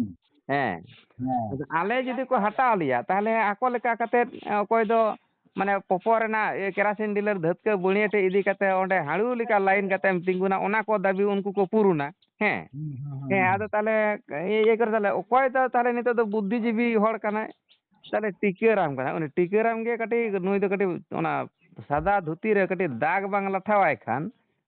ᱦᱮᱸ᱾ ᱦᱮᱸ᱾ ᱟᱫᱚ ᱟᱞᱮ ᱡᱩᱫᱤ ᱠᱚ ᱦᱟᱛᱟᱣ ᱞᱮᱭᱟ, ᱛᱟᱦᱚᱞᱮ ᱟᱠᱚ ᱞᱮᱠᱟ ᱠᱟᱛᱮᱫ ᱚᱠᱚᱭ ᱫᱚ ᱢᱟᱱᱮ ᱯᱚᱯᱚᱨ ᱨᱮᱱᱟᱜ, ᱮ, ᱠᱮᱨᱟᱥᱤᱱ ᱰᱤᱞᱟᱨ ᱫᱷᱟᱹᱛᱠᱟᱹ ᱵᱟᱹᱲᱤᱭᱟᱹ ᱴᱷᱮᱡ ᱤᱫᱤ ᱠᱟᱛᱮ ᱚᱸᱰᱮ ᱦᱟᱹᱲᱩ ᱞᱮᱠᱟ ᱞᱟᱭᱤᱱ ᱠᱟᱛᱮᱢ ᱛᱤᱸᱜᱩᱱᱟ, ᱚᱱᱟ ᱠᱚ ᱫᱟᱹᱵᱤ ᱩᱱᱠᱩ ᱠᱚ ᱯᱩᱨᱩᱱᱟ᱾ ᱦᱮᱸ᱾ ᱦᱩᱸ, ᱦᱩᱸ, ᱦᱩᱸ, ᱦᱮᱸ, ᱦᱩᱸ᱾ ᱟᱫᱚ ᱛᱟᱦᱚᱞᱮ ᱤᱭᱟᱹ ᱠᱚᱨᱮ ᱛᱟᱦᱚᱞᱮ ᱚᱠᱚᱭ ᱫᱚ ᱛᱟᱦᱚᱞᱮ ᱱᱤᱛᱚᱜ ᱫᱚ ᱵᱩᱫᱽᱫᱷᱤᱡᱤᱵᱤ ᱦᱚᱲ ᱠᱟᱱᱟᱭ? ᱛᱟᱦᱚᱞᱮ ᱴᱤᱠᱟᱹᱨᱟᱢ ᱠᱟᱱᱟ᱾ ᱩᱱᱤ ᱴᱤᱠᱟᱹᱨᱟᱢ ᱜᱮ ᱠᱟᱹᱴᱤᱡ, ᱱᱩᱭ ᱫᱚ ᱠᱟᱹᱴᱤᱡ ᱚᱱᱟ ᱥᱟᱫᱟ ᱫᱷᱩᱛᱤ ᱨᱮ ᱠᱟᱹᱴᱤᱡ ᱫᱟᱜᱽ ᱵᱟᱝ ᱞᱟᱴᱷᱟᱣᱟᱭ ᱠᱷᱟᱱ,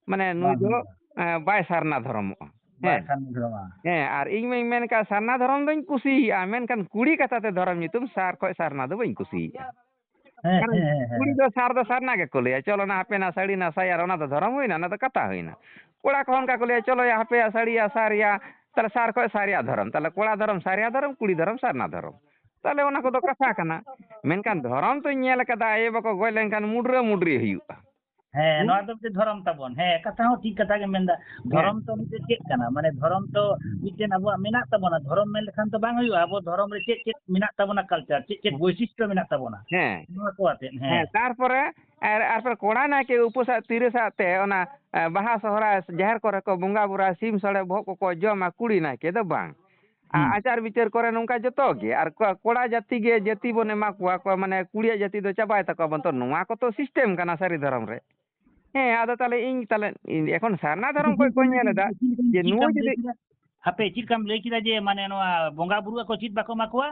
ᱢᱟᱱᱮ ᱱᱩᱭ ᱵᱟᱝ ᱫᱚ, ᱦᱩᱭᱩᱜᱼᱟ᱾ ᱮᱸ, ᱵᱟᱭ ᱥᱟᱨᱱᱟ ᱫᱷᱚᱨᱚᱢᱚᱜᱼᱟ᱾ ᱵᱟᱭ ᱦᱮᱸ᱾ ᱥᱟᱨᱱᱟ ᱫᱷᱚᱨᱚᱢᱟ᱾ ᱦᱮᱸ, ᱟᱨ ᱤᱧ ᱢᱟᱧ ᱢᱮᱱ ᱠᱟᱜ ᱥᱟᱨᱱᱟ ᱫᱷᱚᱨᱚᱢ ᱫᱚᱧ ᱠᱩᱥᱤᱭᱟᱜᱼᱟ, ᱢᱮᱱᱠᱷᱟᱱ ᱠᱩᱲᱤ ᱠᱟᱛᱷᱟ ᱛᱮ ᱫᱷᱚᱨᱚᱢ ᱧᱩᱛᱩᱢ ᱥᱟᱨ ᱠᱷᱚᱡ ᱥᱟᱨᱱᱟ ᱫᱚ ᱵᱟᱹᱧ ᱠᱩᱥᱤᱭᱟᱜᱼᱟ᱾ ᱦᱮᱸ, ᱠᱟᱨᱚᱱ ᱦᱮᱸ, ᱦᱮᱸ, ᱦᱮᱸ᱾ ᱠᱩᱲᱤ ᱫᱚ ᱥᱟᱨ ᱫᱚ ᱥᱟᱨᱱᱟ ᱜᱮᱠᱚ ᱞᱟᱹᱭᱟ, ᱪᱚᱞᱚ ᱱᱟ ᱦᱟᱯᱮ ᱱᱟ ᱥᱟᱹᱲᱤ ᱱᱟ ᱥᱟᱭᱟ, ᱚᱱᱟ ᱫᱚ ᱫᱷᱚᱨᱚᱢ ᱦᱩᱭᱱᱟ, ᱚᱱᱟ ᱫᱚ ᱠᱟᱛᱷᱟ ᱦᱩᱭᱱᱟ᱾ ᱠᱚᱲᱟ ᱠᱚᱦᱚᱸ ᱚᱱᱠᱟ ᱠᱚ ᱞᱟᱹᱭᱟ, ᱪᱚᱞᱚ ᱭᱟ ᱦᱟᱯᱮ ᱭᱟ ᱥᱟᱹᱲᱤ ᱭᱟ ᱥᱟᱨ ᱭᱟ, ᱛᱟᱦᱞᱮ ᱥᱟᱨ ᱠᱷᱚᱡ ᱥᱟᱨ ᱭᱟ ᱫᱷᱚᱨᱚᱢ, ᱛᱟᱦᱞᱮ ᱠᱚᱲᱟ ᱫᱷᱚᱨᱚᱢ ᱥᱟᱨ ᱭᱟ ᱫᱷᱚᱨᱚᱢ, ᱠᱩᱲᱤ ᱫᱷᱚᱨᱚᱢ ᱥᱟᱨᱱᱟ ᱫᱷᱚᱨᱚᱢ᱾ ᱛᱟᱦᱞᱮ ᱚᱱᱟ ᱠᱚᱫᱚ ᱠᱟᱛᱷᱟ ᱠᱟᱱᱟ᱾ ᱢᱮᱱᱠᱷᱟᱱ ᱫᱷᱚᱨᱚᱢ ᱛᱚᱧ ᱧᱮᱞ ᱟᱠᱟᱫᱟ, ᱟᱭᱳ ᱵᱟᱠᱚ ᱜᱚᱡ ᱞᱮᱱᱠᱷᱟᱱ ᱢᱩᱰᱨᱟᱹ ᱢᱩᱰᱨᱤ ᱦᱩᱭᱩᱜᱼᱟ᱾ ᱦᱮᱸ, ᱦᱩᱸ? ᱱᱚᱣᱟ ᱫᱚ ᱢᱤᱫᱴᱮᱱ ᱫᱷᱚᱨᱚᱢ ᱛᱟᱵᱚᱱ᱾ ᱦᱮᱸ, ᱠᱟᱛᱷᱟ ᱦᱚᱸ ᱴᱷᱤᱠ ᱠᱟᱛᱷᱟ ᱜᱮᱢ ᱢᱮᱱᱫᱟ᱾ ᱦᱮᱸ᱾ ᱫᱷᱚᱨᱚᱢ ᱫᱚ ᱢᱤᱫᱴᱮᱱ ᱪᱮᱫ ᱠᱟᱱᱟ? ᱢᱟᱱᱮ ᱫᱷᱚᱨᱚᱢ ᱫᱚ ᱢᱤᱫᱴᱮᱱ ᱟᱵᱚᱣᱟᱜ ᱢᱮᱱᱟᱜ ᱛᱟᱵᱚᱱᱟ᱾ ᱫᱷᱚᱨᱚᱢ ᱢᱮᱱ ᱞᱮᱠᱷᱟᱱ ᱫᱚ ᱵᱟᱝ ᱦᱩᱭᱩᱜᱼᱟ᱾ ᱟᱵᱚ ᱫᱷᱚᱨᱚᱢ ᱨᱮ ᱪᱮᱫ ᱪᱮᱫ ᱢᱮᱱᱟᱜ ᱛᱟᱵᱚᱱᱟ, ᱠᱟᱞᱪᱟᱨ, ᱪᱮᱫ ᱪᱮᱫ ᱦᱮᱸ᱾ ᱵᱳᱭᱥᱤᱥᱴᱚ ᱢᱮᱱᱟᱜ ᱛᱟᱵᱚᱱᱟ, ᱦᱮᱸ᱾ ᱱᱚᱣᱟ ᱠᱚ ᱟᱛᱮᱫ᱾ ᱦᱮᱸ᱾ ᱦᱮᱸ, ᱛᱟᱨᱯᱚᱨᱮ ᱟᱨ, ᱟᱨᱯᱚᱨᱮ ᱠᱚᱲᱟ ᱱᱟᱭᱠᱮ ᱩᱯᱟᱹᱥᱟᱜ ᱛᱤᱨᱟᱹᱥᱟᱜ ᱛᱮ ᱚᱱᱟ, ᱮ, ᱵᱟᱦᱟ ᱥᱚᱦᱨᱟᱭ ᱡᱟᱦᱮᱨ ᱠᱚᱨᱮ ᱠᱚ ᱵᱚᱸᱜᱟ ᱵᱩᱨᱩᱭᱟ, ᱥᱤᱢ ᱥᱚᱲᱮ ᱵᱚᱦᱚᱜ ᱠᱚᱠᱚ ᱡᱚᱢᱟ, ᱠᱩᱲᱤ ᱱᱟᱭᱠᱮ ᱫᱚ ᱵᱟᱝ᱾ ᱟ-, ᱦᱩᱸ᱾ ᱟᱪᱟᱨ ᱵᱤᱪᱟᱹᱨ ᱠᱚᱨᱮ ᱱᱚᱝᱠᱟ ᱡᱚᱛᱚ ᱜᱮ᱾ ᱟᱨ ᱠᱚ-, ᱠᱚᱲᱟ ᱡᱟᱹᱛᱤ ᱜᱮ ᱡᱟᱹᱛᱤ ᱵᱚᱱ ᱮᱢᱟ ᱠᱚᱣᱟ, ᱠᱚ-, ᱢᱟᱱᱮ ᱠᱩᱲᱤᱭᱟᱜ ᱡᱟᱹᱛᱤ ᱫᱚ ᱪᱟᱵᱟᱭ ᱛᱟᱠᱚᱣᱟ ᱵᱚᱱ᱾ ᱛᱚ ᱱᱚᱣᱟ ᱠᱚᱛᱚ system ᱠᱟᱱᱟ ᱥᱟᱹᱨᱤ ᱫᱷᱚᱨᱚᱢ ᱨᱮ᱾ ᱦᱮᱸ, ᱟᱫᱚ ᱛᱟᱦᱞᱮ ᱤᱧ, ᱛᱟᱦᱞᱮ ᱤᱧ ᱮᱠᱷᱚᱱ ᱥᱟᱨᱱᱟ ᱫᱷᱚᱨᱚᱢ ᱠᱷᱚᱡ ᱠᱚ ᱧᱮᱞ ᱮᱫᱟ ᱪᱮᱫ ᱡᱮ ᱞᱮᱠᱟᱢ ᱱᱩᱭ ᱞᱟᱹᱭ ᱡᱩᱫᱤ ᱠᱮᱫᱟ? ᱦᱟᱯᱮ, ᱪᱮᱫ ᱞᱮᱠᱟᱢ ᱞᱟᱹᱭ ᱠᱮᱫᱟ ᱡᱮ ᱢᱟᱱᱮ ᱱᱚᱣᱟ ᱵᱚᱸᱜᱟ ᱵᱩᱨᱩ ᱟᱠᱚ ᱪᱮᱫ ᱵᱟᱠᱚ ᱮᱢᱟ ᱠᱚᱣᱟ?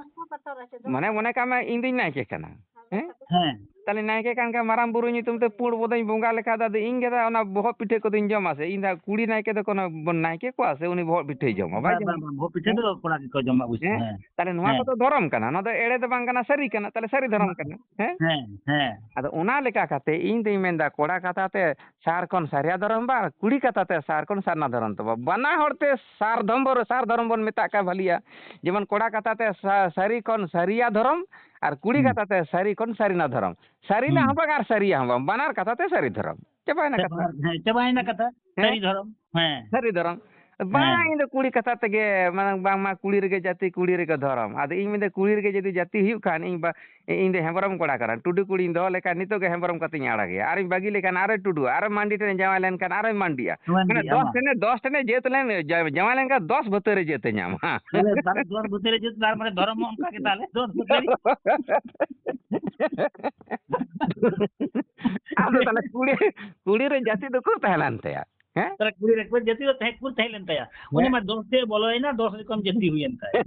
ᱢᱟᱱᱮ ᱢᱚᱱᱮ ᱠᱟᱜ ᱢᱮ ᱤᱧ ᱫᱩᱧ ᱱᱟᱭᱠᱮ ᱠᱟᱱᱟ, ᱦᱮᱸ? ᱦᱮᱸ᱾ ᱛᱟᱦᱞᱮ ᱱᱟᱭᱠᱮ ᱠᱟᱱ ᱠᱷᱟᱱ ᱢᱟᱨᱟᱝ ᱵᱩᱨᱩ ᱧᱩᱛᱩᱢ ᱛᱮ ᱯᱩᱸᱰ ᱵᱚᱫᱟᱧ ᱵᱚᱸᱜᱟ ᱞᱮᱠᱷᱟᱱ ᱫᱚ ᱟᱫᱚ ᱤᱧ ᱜᱮ ᱫᱟ ᱚᱱᱟ ᱵᱚᱦᱚᱜ ᱯᱤᱴᱷᱟᱹ ᱠᱚᱫᱚᱧ ᱡᱚᱢᱟ ᱥᱮ? ᱤᱧ ᱫᱟ ᱠᱩᱲᱤ ᱱᱟᱭᱠᱮ ᱫᱚ ᱠᱳᱱᱳ ᱵᱚᱱ ᱱᱟᱭᱠᱮ ᱠᱚᱣᱟ ᱥᱮ ᱩᱱᱤ ᱵᱚᱦᱚᱜ ᱯᱤᱴᱷᱟᱹᱭ ᱡᱚᱢᱟ? ᱵᱟᱭ ᱵᱟᱝ, ᱡᱚᱢᱟ᱾ ᱵᱟᱝ, ᱵᱚᱦᱚᱜ ᱯᱤᱴᱷᱟᱹ ᱦᱮᱸ? ᱫᱚ ᱠᱚᱲᱟ ᱜᱮᱠᱚ ᱡᱚᱢᱟ ᱚᱵᱚᱥᱥᱳᱭ, ᱦᱮᱸ? ᱦᱮᱸ᱾ ᱛᱟᱦᱞᱮ ᱱᱚᱣᱟ ᱦᱮᱸ᱾ ᱠᱚᱫᱚ ᱫᱷᱚᱨᱚᱢ ᱠᱟᱱᱟ, ᱱᱚᱣᱟ ᱫᱚ ᱮᱲᱮ ᱫᱚ ᱵᱟᱝ ᱠᱟᱱᱟ, ᱥᱟᱹᱨᱤ ᱠᱟᱱᱟ, ᱛᱟᱦᱞᱮ ᱥᱟᱹᱨᱤ ᱫᱷᱚᱨᱚᱢ ᱠᱟᱱᱟ, ᱦᱮᱸ? ᱦᱮᱸ, ᱦᱮᱸ᱾ ᱟᱫᱚ ᱚᱱᱟ ᱞᱮᱠᱟ ᱠᱟᱛᱮ ᱤᱧ ᱫᱩᱧ ᱢᱮᱱᱫᱟ ᱠᱚᱲᱟ ᱠᱟᱛᱷᱟ ᱛᱮ ᱥᱟᱨ ᱠᱷᱚᱱ ᱥᱟᱨᱤᱭᱟ ᱫᱷᱚᱨᱚᱢ ᱵᱟ, ᱠᱩᱲᱤ ᱠᱟᱛᱷᱟ ᱛᱮ ᱥᱟᱨ ᱠᱷᱚᱱ ᱥᱟᱨᱱᱟ ᱫᱷᱚᱨᱚᱢ ᱛᱟᱵᱚ᱾ ᱵᱟᱱᱟ ᱦᱚᱲ ᱛᱮ ᱥᱟᱨ ᱫᱷᱚᱨᱚᱢ ᱵᱚᱱ, ᱥᱟᱨ ᱫᱷᱚᱨᱚᱢ ᱵᱚᱱ ᱢᱮᱛᱟᱜ ᱠᱷᱟᱱ ᱵᱷᱟᱹᱞᱤᱭᱟ᱾ ᱡᱮᱢᱚᱱ ᱠᱚᱲᱟ ᱠᱟᱛᱷᱟ ᱛᱮ ᱥᱟ-, ᱥᱟᱹᱨᱤ ᱠᱷᱚᱱ ᱥᱟᱨᱤᱭᱟ ᱫᱷᱚᱨᱚᱢ ᱟᱨ ᱠᱩᱲᱤ ᱦᱩᱸ᱾ ᱠᱟᱛᱷᱟ ᱛᱮ ᱥᱟᱹᱨᱤ ᱠᱷᱚᱱ ᱥᱟᱨᱤᱱᱟ ᱫᱷᱚᱨᱚᱢ᱾ ᱥᱟᱨᱤᱱᱟ ᱦᱩᱸ᱾ ᱦᱚᱸ ᱵᱟᱝ ᱟᱨ ᱥᱟᱹᱨᱤᱭᱟ ᱦᱚᱸ ᱵᱟᱝ, ᱵᱟᱱᱟᱨ ᱠᱟᱛᱷᱟ ᱛᱮ ᱥᱟᱹᱨᱤ ᱫᱷᱚᱨᱚᱢ᱾ ᱪᱟᱵᱟᱭᱮᱱᱟ ᱠᱟᱛᱷᱟ᱾ ᱪᱟᱵᱟ-, ᱦᱮᱸ, ᱪᱟᱵᱟᱭᱮᱱᱟ ᱠᱟᱛᱷᱟ᱾ ᱦᱮᱸ? ᱥᱟᱹᱨᱤ ᱫᱷᱚᱨᱚᱢ᱾ ᱦᱮᱸ᱾ ᱥᱟᱹᱨᱤ ᱫᱷᱚᱨᱚᱢ᱾ ᱵᱟᱝ, ᱦᱮᱸ᱾ ᱤᱧ ᱫᱚ ᱠᱩᱲᱤ ᱠᱟᱛᱷᱟ ᱛᱮᱜᱮ, ᱢᱟᱱᱮ, ᱵᱟᱝᱢᱟ ᱠᱩᱲᱤ ᱨᱮᱜᱮ ᱡᱟᱹᱛᱤ, ᱠᱩᱲᱤ ᱨᱮᱜᱮ ᱫᱷᱚᱨᱚᱢ᱾ ᱟᱫᱚ ᱤᱧ ᱢᱮᱱᱫᱟ, ᱠᱩᱲᱤ ᱨᱮᱜᱮ ᱡᱩᱫᱤ ᱡᱟᱹᱛᱤ ᱦᱩᱭᱩᱜ ᱠᱷᱟᱱ, ᱤᱧ ᱵᱟ-, ᱤᱧ ᱫᱚ ᱦᱮᱢᱵᱨᱚᱢ ᱠᱚᱲᱟ ᱠᱟᱱᱟ᱾ ᱴᱩᱰᱩ ᱠᱩᱲᱤᱧ ᱫᱚᱦᱚ ᱞᱮᱠᱷᱟᱱ ᱱᱤᱛᱚᱜ ᱜᱮ ᱦᱮᱢᱵᱨᱚᱢ ᱠᱟᱛᱮᱧ ᱟᱲᱟᱜᱮᱭᱟ᱾ ᱟᱨᱤᱧ ᱵᱟᱹᱜᱤ ᱞᱮᱠᱷᱟᱱ ᱟᱨᱚᱭ ᱴᱩᱰᱩᱜᱼᱟ, ᱟᱨᱚ ᱢᱟᱱᱰᱤ ᱴᱷᱮᱱᱮ ᱡᱟᱶᱟᱭ ᱞᱮᱱᱠᱷᱟᱱ ᱟᱨᱚᱭ ᱢᱟᱱᱰᱤᱜᱼᱟ᱾ ᱢᱟᱱᱮ ᱢᱟᱱᱰᱤᱜᱼᱟ, ᱫᱚᱥ ᱦᱮᱸ᱾ ᱴᱷᱮᱱᱮ, ᱫᱚᱥ ᱴᱷᱮᱱᱮ ᱡᱟᱹᱛ ᱞᱮᱱ, ᱡᱟ-, ᱡᱟᱶᱟᱭ ᱞᱮᱱᱠᱷᱟᱱ ᱫᱚᱥ ᱵᱷᱟᱹᱛᱟᱹᱨ ᱨᱮ ᱡᱟᱹᱛ ᱮ ᱧᱟᱢᱟ᱾ ᱛᱟᱦᱞᱮ ᱛᱟᱦᱞᱮ ᱫᱚᱥ ᱵᱷᱟᱹᱛᱟᱹᱨ ᱨᱮ ᱡᱟᱹᱛ, ᱛᱟᱨ ᱢᱟᱱᱮ ᱫᱷᱚᱨᱚᱢ ᱦᱚᱸ ᱚᱱᱠᱟ ᱜᱮ ᱛᱟᱦᱞᱮ, ᱫᱚᱥ ᱵᱷᱟᱹᱛᱟᱹᱨ ᱨᱮ᱾ ᱟᱫᱚ ᱛᱟᱦᱞᱮ ᱠᱩᱲᱤ, ᱠᱩᱲᱤ ᱨᱮ ᱡᱟᱹᱛᱤ ᱫᱚ ᱩᱠᱩᱨ ᱛᱟᱦᱮᱸ ᱞᱮᱱ ᱛᱟᱭᱟ? ᱦᱮᱸ? ᱛᱟᱦᱞᱮ ᱠᱩᱲᱤ ᱨᱮᱠᱚ ᱡᱟᱹᱛᱤ ᱫᱚ ᱛᱟᱦᱮᱸ, ᱠᱩᱲᱤ ᱛᱟᱦᱮᱸ ᱞᱮᱱ ᱛᱟᱭᱟ᱾ ᱩᱱᱤ ᱦᱮᱸ᱾ ᱢᱟ ᱫᱚᱥ ᱛᱮ ᱵᱚᱞᱚᱭᱮᱱᱟ, ᱫᱚᱥ ᱨᱚᱠᱚᱢ ᱡᱟᱹᱛᱤ ᱦᱩᱭᱮᱱ ᱛᱟᱭᱟ᱾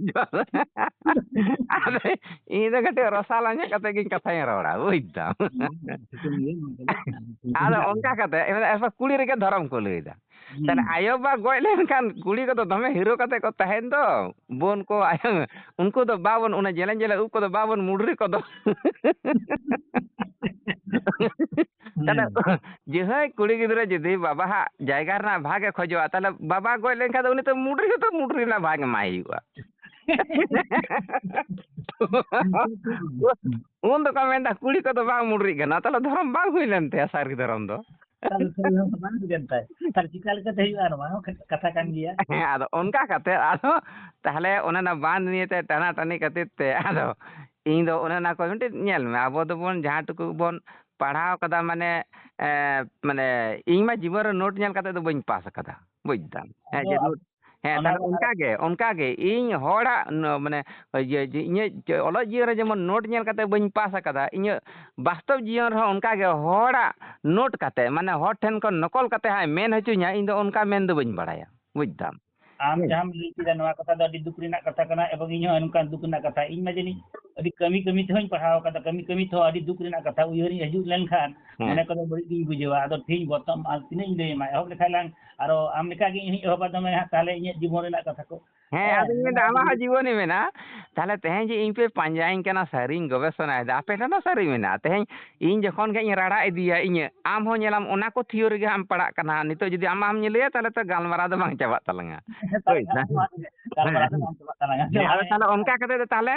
ᱟᱫᱚ ᱤᱧ ᱫᱚ ᱠᱟᱹᱴᱤᱡ ᱨᱚᱥᱟᱞ ᱧᱚᱜ ᱠᱟᱛᱮ ᱜᱤᱧ ᱠᱟᱛᱷᱟᱧ ᱨᱚᱲᱟ, ᱵᱩᱡᱽ ᱫᱟᱢ᱾ ᱦᱩᱸ, ᱴᱷᱤᱠᱟᱹᱱ ᱜᱮᱭᱟ, ᱱᱚᱝᱠᱟ ᱫᱚ᱾ ᱟᱫᱚ ᱚᱱᱠᱟ ᱠᱟᱛᱮ, ᱮᱱᱠᱷᱟᱱ ᱠᱩᱲᱤ ᱨᱮᱜᱮ ᱫᱷᱚᱨᱚᱢ ᱠᱚ ᱞᱟᱹᱭᱫᱟ᱾ ᱛᱟᱦᱞᱮ ᱦᱩᱸ᱾ ᱟᱭᱳ ᱵᱟᱵᱟ ᱜᱚᱡ ᱞᱮᱱᱠᱷᱟᱱ ᱠᱩᱲᱤ ᱠᱚᱫᱚ ᱫᱚᱢᱮ ᱦᱤᱨᱳ ᱠᱟᱛᱮ ᱠᱚ ᱛᱟᱦᱮᱱ ᱫᱚ, ᱵᱳᱱ ᱠᱚ, ᱟᱭᱳ, ᱩᱱᱠᱩ ᱫᱚ ᱵᱟᱵᱚᱱ, ᱚᱱᱟ ᱡᱮᱞᱮᱧ ᱡᱮᱞᱮᱧ ᱩᱵ ᱠᱚᱫᱚ ᱵᱟᱵᱚᱱ ᱢᱩᱰᱨᱤ ᱠᱚᱫᱚ᱾ ᱛᱟᱦᱞᱮ ᱦᱮᱸ᱾ ᱡᱟᱦᱟᱸᱭ ᱠᱩᱲᱤ ᱜᱤᱫᱽᱨᱟᱹ ᱡᱩᱫᱤ ᱵᱟᱵᱟᱣᱟᱜ ᱡᱟᱭᱜᱟ ᱨᱮᱱᱟᱜ ᱵᱷᱟᱜᱽ ᱮ ᱠᱷᱚᱡᱚᱜᱼᱟ, ᱛᱟᱦᱞᱮ ᱵᱟᱵᱟ ᱜᱚᱡ ᱞᱮᱱᱠᱷᱟᱱ ᱫᱚ ᱩᱱᱤ ᱫᱚ ᱢᱩᱰᱨᱤ ᱦᱚᱸᱛᱚ ᱢᱩᱰᱨᱤ ᱨᱮᱱᱟᱜ ᱵᱷᱟᱜᱽ ᱮᱢᱟᱭ ᱦᱩᱭᱩᱜᱼᱟ᱾ ᱩᱱ ᱫᱚᱠᱚ ᱢᱮᱱᱫᱟ, "ᱠᱩᱲᱤ ᱠᱚᱫᱚ ᱵᱟᱝ ᱢᱩᱰᱨᱤᱜ ᱜᱟᱱᱚᱜᱼᱟ", ᱛᱟᱦᱞᱮ ᱫᱷᱚᱨᱚᱢ ᱵᱟᱝ ᱦᱩᱭ ᱞᱮᱱ ᱛᱟᱭᱟ ᱥᱟᱹᱨᱤ ᱫᱷᱚᱨᱚᱢ ᱫᱚ᱾ ᱛᱟᱦᱞᱮ ᱥᱟᱹᱨᱤ ᱫᱷᱚᱨᱚᱢ ᱫᱚ ᱵᱟᱝ ᱦᱩᱭ ᱞᱮᱱ ᱛᱟᱭ᱾ ᱛᱟᱦᱞᱮ ᱪᱤᱠᱟ ᱞᱮᱠᱟᱛᱮ ᱦᱩᱭᱩᱜᱼᱟ? ᱱᱚᱣᱟ ᱦᱚᱸ ᱠᱟᱛᱷᱟ ᱠᱟᱱ ᱜᱮᱭᱟ᱾ ᱦᱮᱸ, ᱟᱫᱚ ᱚᱱᱠᱟ ᱠᱟᱛᱮ ᱟᱫᱚ ᱛᱟᱦᱞᱮ ᱚᱱᱮ ᱚᱱᱟ ᱵᱟᱸᱫ ᱱᱤᱭᱮ ᱛᱮ ᱴᱟᱱᱟ ᱴᱟᱹᱱᱤ ᱠᱷᱟᱹᱛᱤᱨ ᱛᱮ ᱟᱫᱚ ᱤᱧ ᱫᱚ ᱚᱱᱮ ᱚᱱᱟ ᱠᱚ ᱢᱤᱫᱴᱤᱡ ᱧᱮᱞ ᱢᱮ, ᱟᱵᱚ ᱫᱚᱵᱚᱱ ᱡᱟᱦᱟᱸ ᱴᱩᱠᱩ ᱵᱚᱱ ᱯᱟᱲᱦᱟᱣ ᱠᱟᱫᱟ, ᱢᱟᱱᱮ, ᱮ, ᱢᱟᱱᱮ ᱤᱧ ᱢᱟ ᱡᱤᱵᱚᱱ ᱨᱮ ᱱᱳᱴ ᱧᱮᱞ ᱠᱟᱛᱮ ᱫᱚ ᱵᱟᱹᱧ ᱯᱟᱥ ᱟᱠᱟᱫᱟ, ᱵᱩᱡᱽ ᱫᱟᱢ? ᱦᱮᱸ, ᱟᱫᱚ ᱡᱮ ᱟᱵ-, ᱱᱳᱴ, ᱦᱮᱸ, ᱚᱱᱟ ᱛᱟᱦᱞᱮ ᱫᱚ ᱚᱱᱠᱟ ᱜᱮ, ᱚᱱᱠᱟ ᱜᱮ ᱤᱧ ᱦᱚᱲᱟᱜ ᱱᱚ-, ᱢᱟᱱᱮ ᱤᱭᱟᱹ, ᱡᱮ ᱤᱧᱟᱹᱜ ᱚᱞᱚᱜ ᱡᱤᱭᱚᱱ ᱨᱮ ᱡᱮᱢᱚᱱ ᱱᱳᱴ ᱧᱮᱞ ᱠᱟᱛᱮ ᱵᱟᱹᱧ ᱯᱟᱥ ᱟᱠᱟᱫᱟ, ᱤᱧᱟᱹᱜ ᱵᱟᱥᱛᱚᱵ ᱡᱤᱭᱚᱱ ᱨᱮᱦᱚᱸ ᱚᱱᱠᱟ ᱜᱮ ᱦᱚᱲᱟᱜ ᱱᱳᱴ ᱠᱟᱛᱮ, ᱢᱟᱱᱮ ᱦᱚᱲ ᱴᱷᱮᱱ ᱠᱷᱚᱱ ᱱᱚᱠᱚᱞ ᱠᱟᱛᱮ ᱦᱟᱸᱜ ᱢᱮᱱ ᱦᱚᱪᱚᱧᱟ, ᱤᱧ ᱫᱚ ᱚᱱᱠᱟ ᱢᱮᱱ ᱫᱚ ᱵᱟᱹᱧ ᱵᱟᱲᱟᱭᱟ, ᱵᱩᱡᱽ ᱫᱟᱢ? ᱟᱢ ᱦᱮᱸ᱾ ᱡᱟᱦᱟᱸᱢ ᱞᱟᱹᱭ ᱠᱮᱫᱟ, ᱱᱚᱣᱟ ᱠᱟᱛᱷᱟ ᱫᱚ ᱟᱹᱰᱤ ᱫᱩᱠ ᱨᱮᱱᱟᱜ ᱠᱟᱛᱷᱟ ᱠᱟᱱᱟ, ᱮᱵᱚᱝ ᱤᱧ ᱦᱚᱸ ᱱᱚᱝᱠᱟᱱ ᱫᱩᱠ ᱨᱮᱱᱟᱜ ᱠᱟᱛᱷᱟ, ᱤᱧ ᱢᱟ ᱡᱟᱹᱱᱤᱡ ᱟᱹᱰᱤ ᱠᱟᱹᱢᱤ ᱠᱟᱹᱢᱤ ᱛᱮᱦᱚᱸᱧ ᱯᱟᱲᱦᱟᱣ ᱠᱟᱫᱟ, ᱠᱟᱹᱢᱤ ᱠᱟᱹᱢᱤ ᱛᱮᱦᱚᱸ ᱟᱹᱰᱤ ᱫᱩᱠ ᱨᱮᱱᱟᱜ ᱠᱟᱛᱷᱟ ᱩᱭᱦᱟᱹᱨᱤᱧ ᱦᱤᱡᱩᱜ ᱞᱮᱱᱠᱷᱟᱱ ᱦᱮᱸ᱾ ᱢᱚᱱᱮ ᱠᱚᱫᱚ ᱵᱟᱹᱲᱤᱡ ᱜᱤᱧ ᱵᱩᱡᱷᱟᱹᱣᱟ᱾ ᱟᱫᱚ ᱛᱮᱦᱮᱧ ᱵᱚᱨᱛᱚᱢᱟᱱ ᱛᱤᱱᱟᱹᱜ ᱤᱧ ᱞᱟᱹᱭ ᱟᱢᱟ, ᱮᱦᱚᱵ ᱞᱮᱠᱷᱟᱱ ᱞᱟᱝ, ᱟᱨᱚ ᱟᱢ ᱞᱮᱠᱟ ᱜᱮ ᱤᱧ ᱦᱚᱸᱧ ᱮᱦᱚᱵᱟ ᱫᱚᱢᱮ ᱦᱟᱸᱜ, ᱛᱟᱦᱞᱮ ᱤᱧᱟᱹᱜ ᱡᱤᱵᱚᱱ ᱨᱮᱱᱟᱜ ᱠᱟᱛᱷᱟ ᱠᱚ᱾ ᱦᱮᱸ, ᱦᱮᱸ, ᱟᱫᱚ ᱤᱧ ᱢᱮᱱᱫᱟ, ᱟᱢᱟᱜ ᱦᱚᱸ ᱡᱤᱵᱚᱱᱤ ᱢᱮᱱᱟᱜᱼᱟ᱾ ᱛᱟᱦᱞᱮ ᱛᱮᱦᱮᱧ ᱡᱮ ᱤᱧ ᱯᱮ ᱯᱟᱸᱡᱟᱧ ᱠᱟᱱᱟ, ᱥᱟᱹᱨᱤᱧ ᱜᱚᱵᱮᱥᱚᱱᱟᱭᱮᱫᱟ, ᱟᱯᱮ ᱴᱷᱮᱱ ᱦᱚᱸ ᱥᱟᱹᱨᱤ ᱢᱮᱱᱟᱜᱼᱟ᱾ ᱛᱮᱦᱮᱧ ᱤᱧ ᱡᱚᱠᱷᱚᱱ ᱜᱮ ᱤᱧ ᱨᱟᱲᱟ ᱤᱫᱤᱭᱟ, ᱤᱧᱟᱹᱜ, ᱟᱢ ᱦᱚᱸ ᱧᱮᱞᱟᱢ, ᱚᱱᱟ ᱠᱚ ᱛᱷᱤᱭᱳᱨᱤ ᱜᱮ ᱦᱟᱸᱜ ᱮᱢ ᱯᱟᱲᱟᱜ ᱠᱟᱱᱟ᱾ ᱱᱤᱛᱚᱜ ᱡᱩᱫᱤ ᱟᱢ ᱟᱢ ᱞᱟᱹᱭᱟ, ᱛᱟᱦᱞᱮ ᱛᱚ ᱜᱟᱞᱢᱟᱨᱟᱣ ᱫᱚ ᱵᱟᱝ ᱪᱟᱵᱟᱜ ᱛᱟᱞᱟᱝᱟ᱾ ᱦᱳᱭ᱾ ᱜᱟᱞᱢᱟᱨᱟᱣ ᱫᱚ ᱵᱟᱝ ᱪᱟᱵᱟᱜ ᱛᱟᱞᱟᱝᱟ᱾ ᱦᱮᱸ, ᱟᱫᱚ ᱛᱟᱦᱞᱮ ᱚᱱᱠᱟ ᱠᱟᱛᱮ ᱫᱚ ᱛᱟᱦᱞᱮ,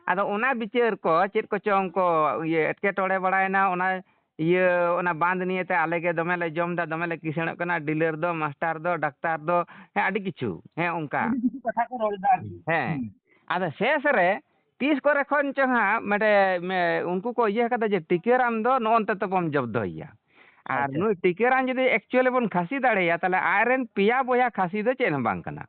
ᱟᱫᱚ ᱚᱱᱟ ᱵᱤᱪᱟᱹᱨ ᱠᱚ ᱪᱮᱫ ᱠᱚᱪᱚᱝ ᱠᱚ, ᱤᱭᱟᱹ, ᱮᱴᱠᱮᱴᱚᱬᱮ ᱵᱟᱲᱟᱭᱮᱱᱟ, ᱚᱱᱟ, ᱤᱭᱟᱹ, ᱚᱱᱟ ᱵᱟᱸᱫ ᱱᱤᱭᱮᱛᱮ ᱟᱞᱮ ᱜᱮ ᱫᱚᱢᱮ ᱞᱮ ᱡᱚᱢ ᱮᱫᱟ, ᱫᱚᱢᱮ ᱞᱮ ᱠᱤᱥᱟᱹᱬᱚᱜ ᱠᱟᱱᱟ, ᱰᱤᱞᱟᱨ ᱫᱚ, ᱢᱟᱥᱴᱟᱨ ᱫᱚ, ᱰᱟᱠᱛᱟᱨ ᱫᱚ, ᱦᱮᱸ, ᱟᱹᱰᱤ ᱠᱤᱪᱷᱩ᱾ ᱦᱮᱸ, ᱚᱱᱠᱟ᱾ ᱟᱹᱰᱤ ᱠᱤᱪᱷᱩ ᱠᱟᱛᱷᱟ ᱠᱚ ᱨᱚᱲ ᱮᱫᱟ ᱟᱨᱠᱤ᱾ ᱦᱮᱸ᱾ ᱦᱩᱸ᱾ ᱟᱫᱚ ᱥᱮᱥ ᱨᱮ ᱛᱤᱥ ᱠᱚᱨᱮ ᱠᱷᱚᱱ ᱪᱚᱝ ᱦᱟᱸᱜ ᱢᱤᱫᱴᱮᱡ, ᱢᱮ-, ᱩᱱᱠᱩ ᱠᱚ ᱤᱭᱟᱹ ᱠᱟᱫᱟ ᱡᱮ ᱴᱤᱠᱟᱹᱨᱟᱢ ᱫᱚ ᱱᱚᱜᱼᱚ ᱱᱚᱱᱛᱮ ᱛᱮᱵᱚᱱ ᱡᱚᱵᱫᱚᱭᱮᱭᱟ᱾ ᱟᱨ ᱟᱪᱪᱷᱟ᱾ ᱱᱩᱭ ᱴᱤᱠᱟᱹᱨᱟᱢ ᱡᱩᱫᱤ actually ᱵᱚᱱ ᱠᱷᱟᱹᱥᱤ ᱫᱟᱲᱮᱭᱟᱭᱟ, ᱛᱟᱦᱞᱮ ᱟᱡᱨᱮᱱ ᱯᱮᱭᱟ ᱵᱚᱭᱦᱟ ᱠᱷᱟᱹᱥᱤ ᱫᱚ ᱪᱮᱫ ᱦᱚᱸ ᱵᱟᱝ ᱠᱟᱱᱟ᱾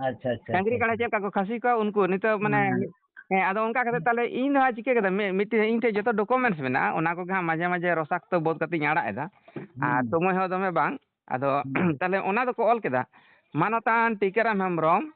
ᱟᱪᱪᱷᱟ, ᱟᱪᱪᱷᱟ, ᱰᱟᱝᱨᱤ ᱟᱪᱪᱷᱟ, ᱠᱟᱰᱟ ᱟᱪᱪᱷᱟ᱾ ᱪᱮᱫ ᱞᱮᱠᱟ ᱠᱚ ᱠᱷᱟᱹᱥᱤ ᱠᱚᱣᱟ ᱩᱱᱠᱩ ᱱᱤᱛᱚᱜ ᱢᱟᱱᱮ, ᱦᱮᱸ᱾ ᱦᱮᱸ, ᱟᱫᱚ ᱚᱱᱠᱟ ᱠᱟᱛᱮ ᱛᱟᱦᱞᱮ ᱤᱧ ᱫᱚ ᱦᱟᱸᱜ ᱪᱤᱠᱟᱹ ᱠᱮᱫᱟ, ᱢᱤ-, ᱢᱤᱫᱴᱮᱱ ᱤᱧ ᱴᱷᱮᱱ ᱡᱚᱛᱚ documents ᱢᱮᱱᱟᱜᱼᱟ, ᱚᱱᱟ ᱠᱚᱜᱮ ᱦᱟᱸᱜ ᱢᱟᱡᱷᱮ ᱢᱟᱡᱷᱮ ᱨᱚᱥᱟᱠᱛᱚ ᱵᱳᱫ ᱠᱟᱛᱮᱧ ᱟᱲᱟᱜ ᱮᱫᱟ᱾ ᱟᱨ ᱦᱩᱸ᱾ ᱥᱚᱢᱚᱭ ᱦᱚᱸ ᱫᱚᱢᱮ ᱵᱟᱝ, ᱟᱫᱚ ᱛᱟᱦᱞᱮ ᱚᱱᱟ ᱫᱚᱠᱚ ᱚᱞ ᱠᱮᱫᱟ, ᱢᱟᱱᱚᱛᱟᱱ ᱴᱤᱠᱟᱹᱨᱟᱢ ᱦᱮᱢᱵᱨᱚᱢ,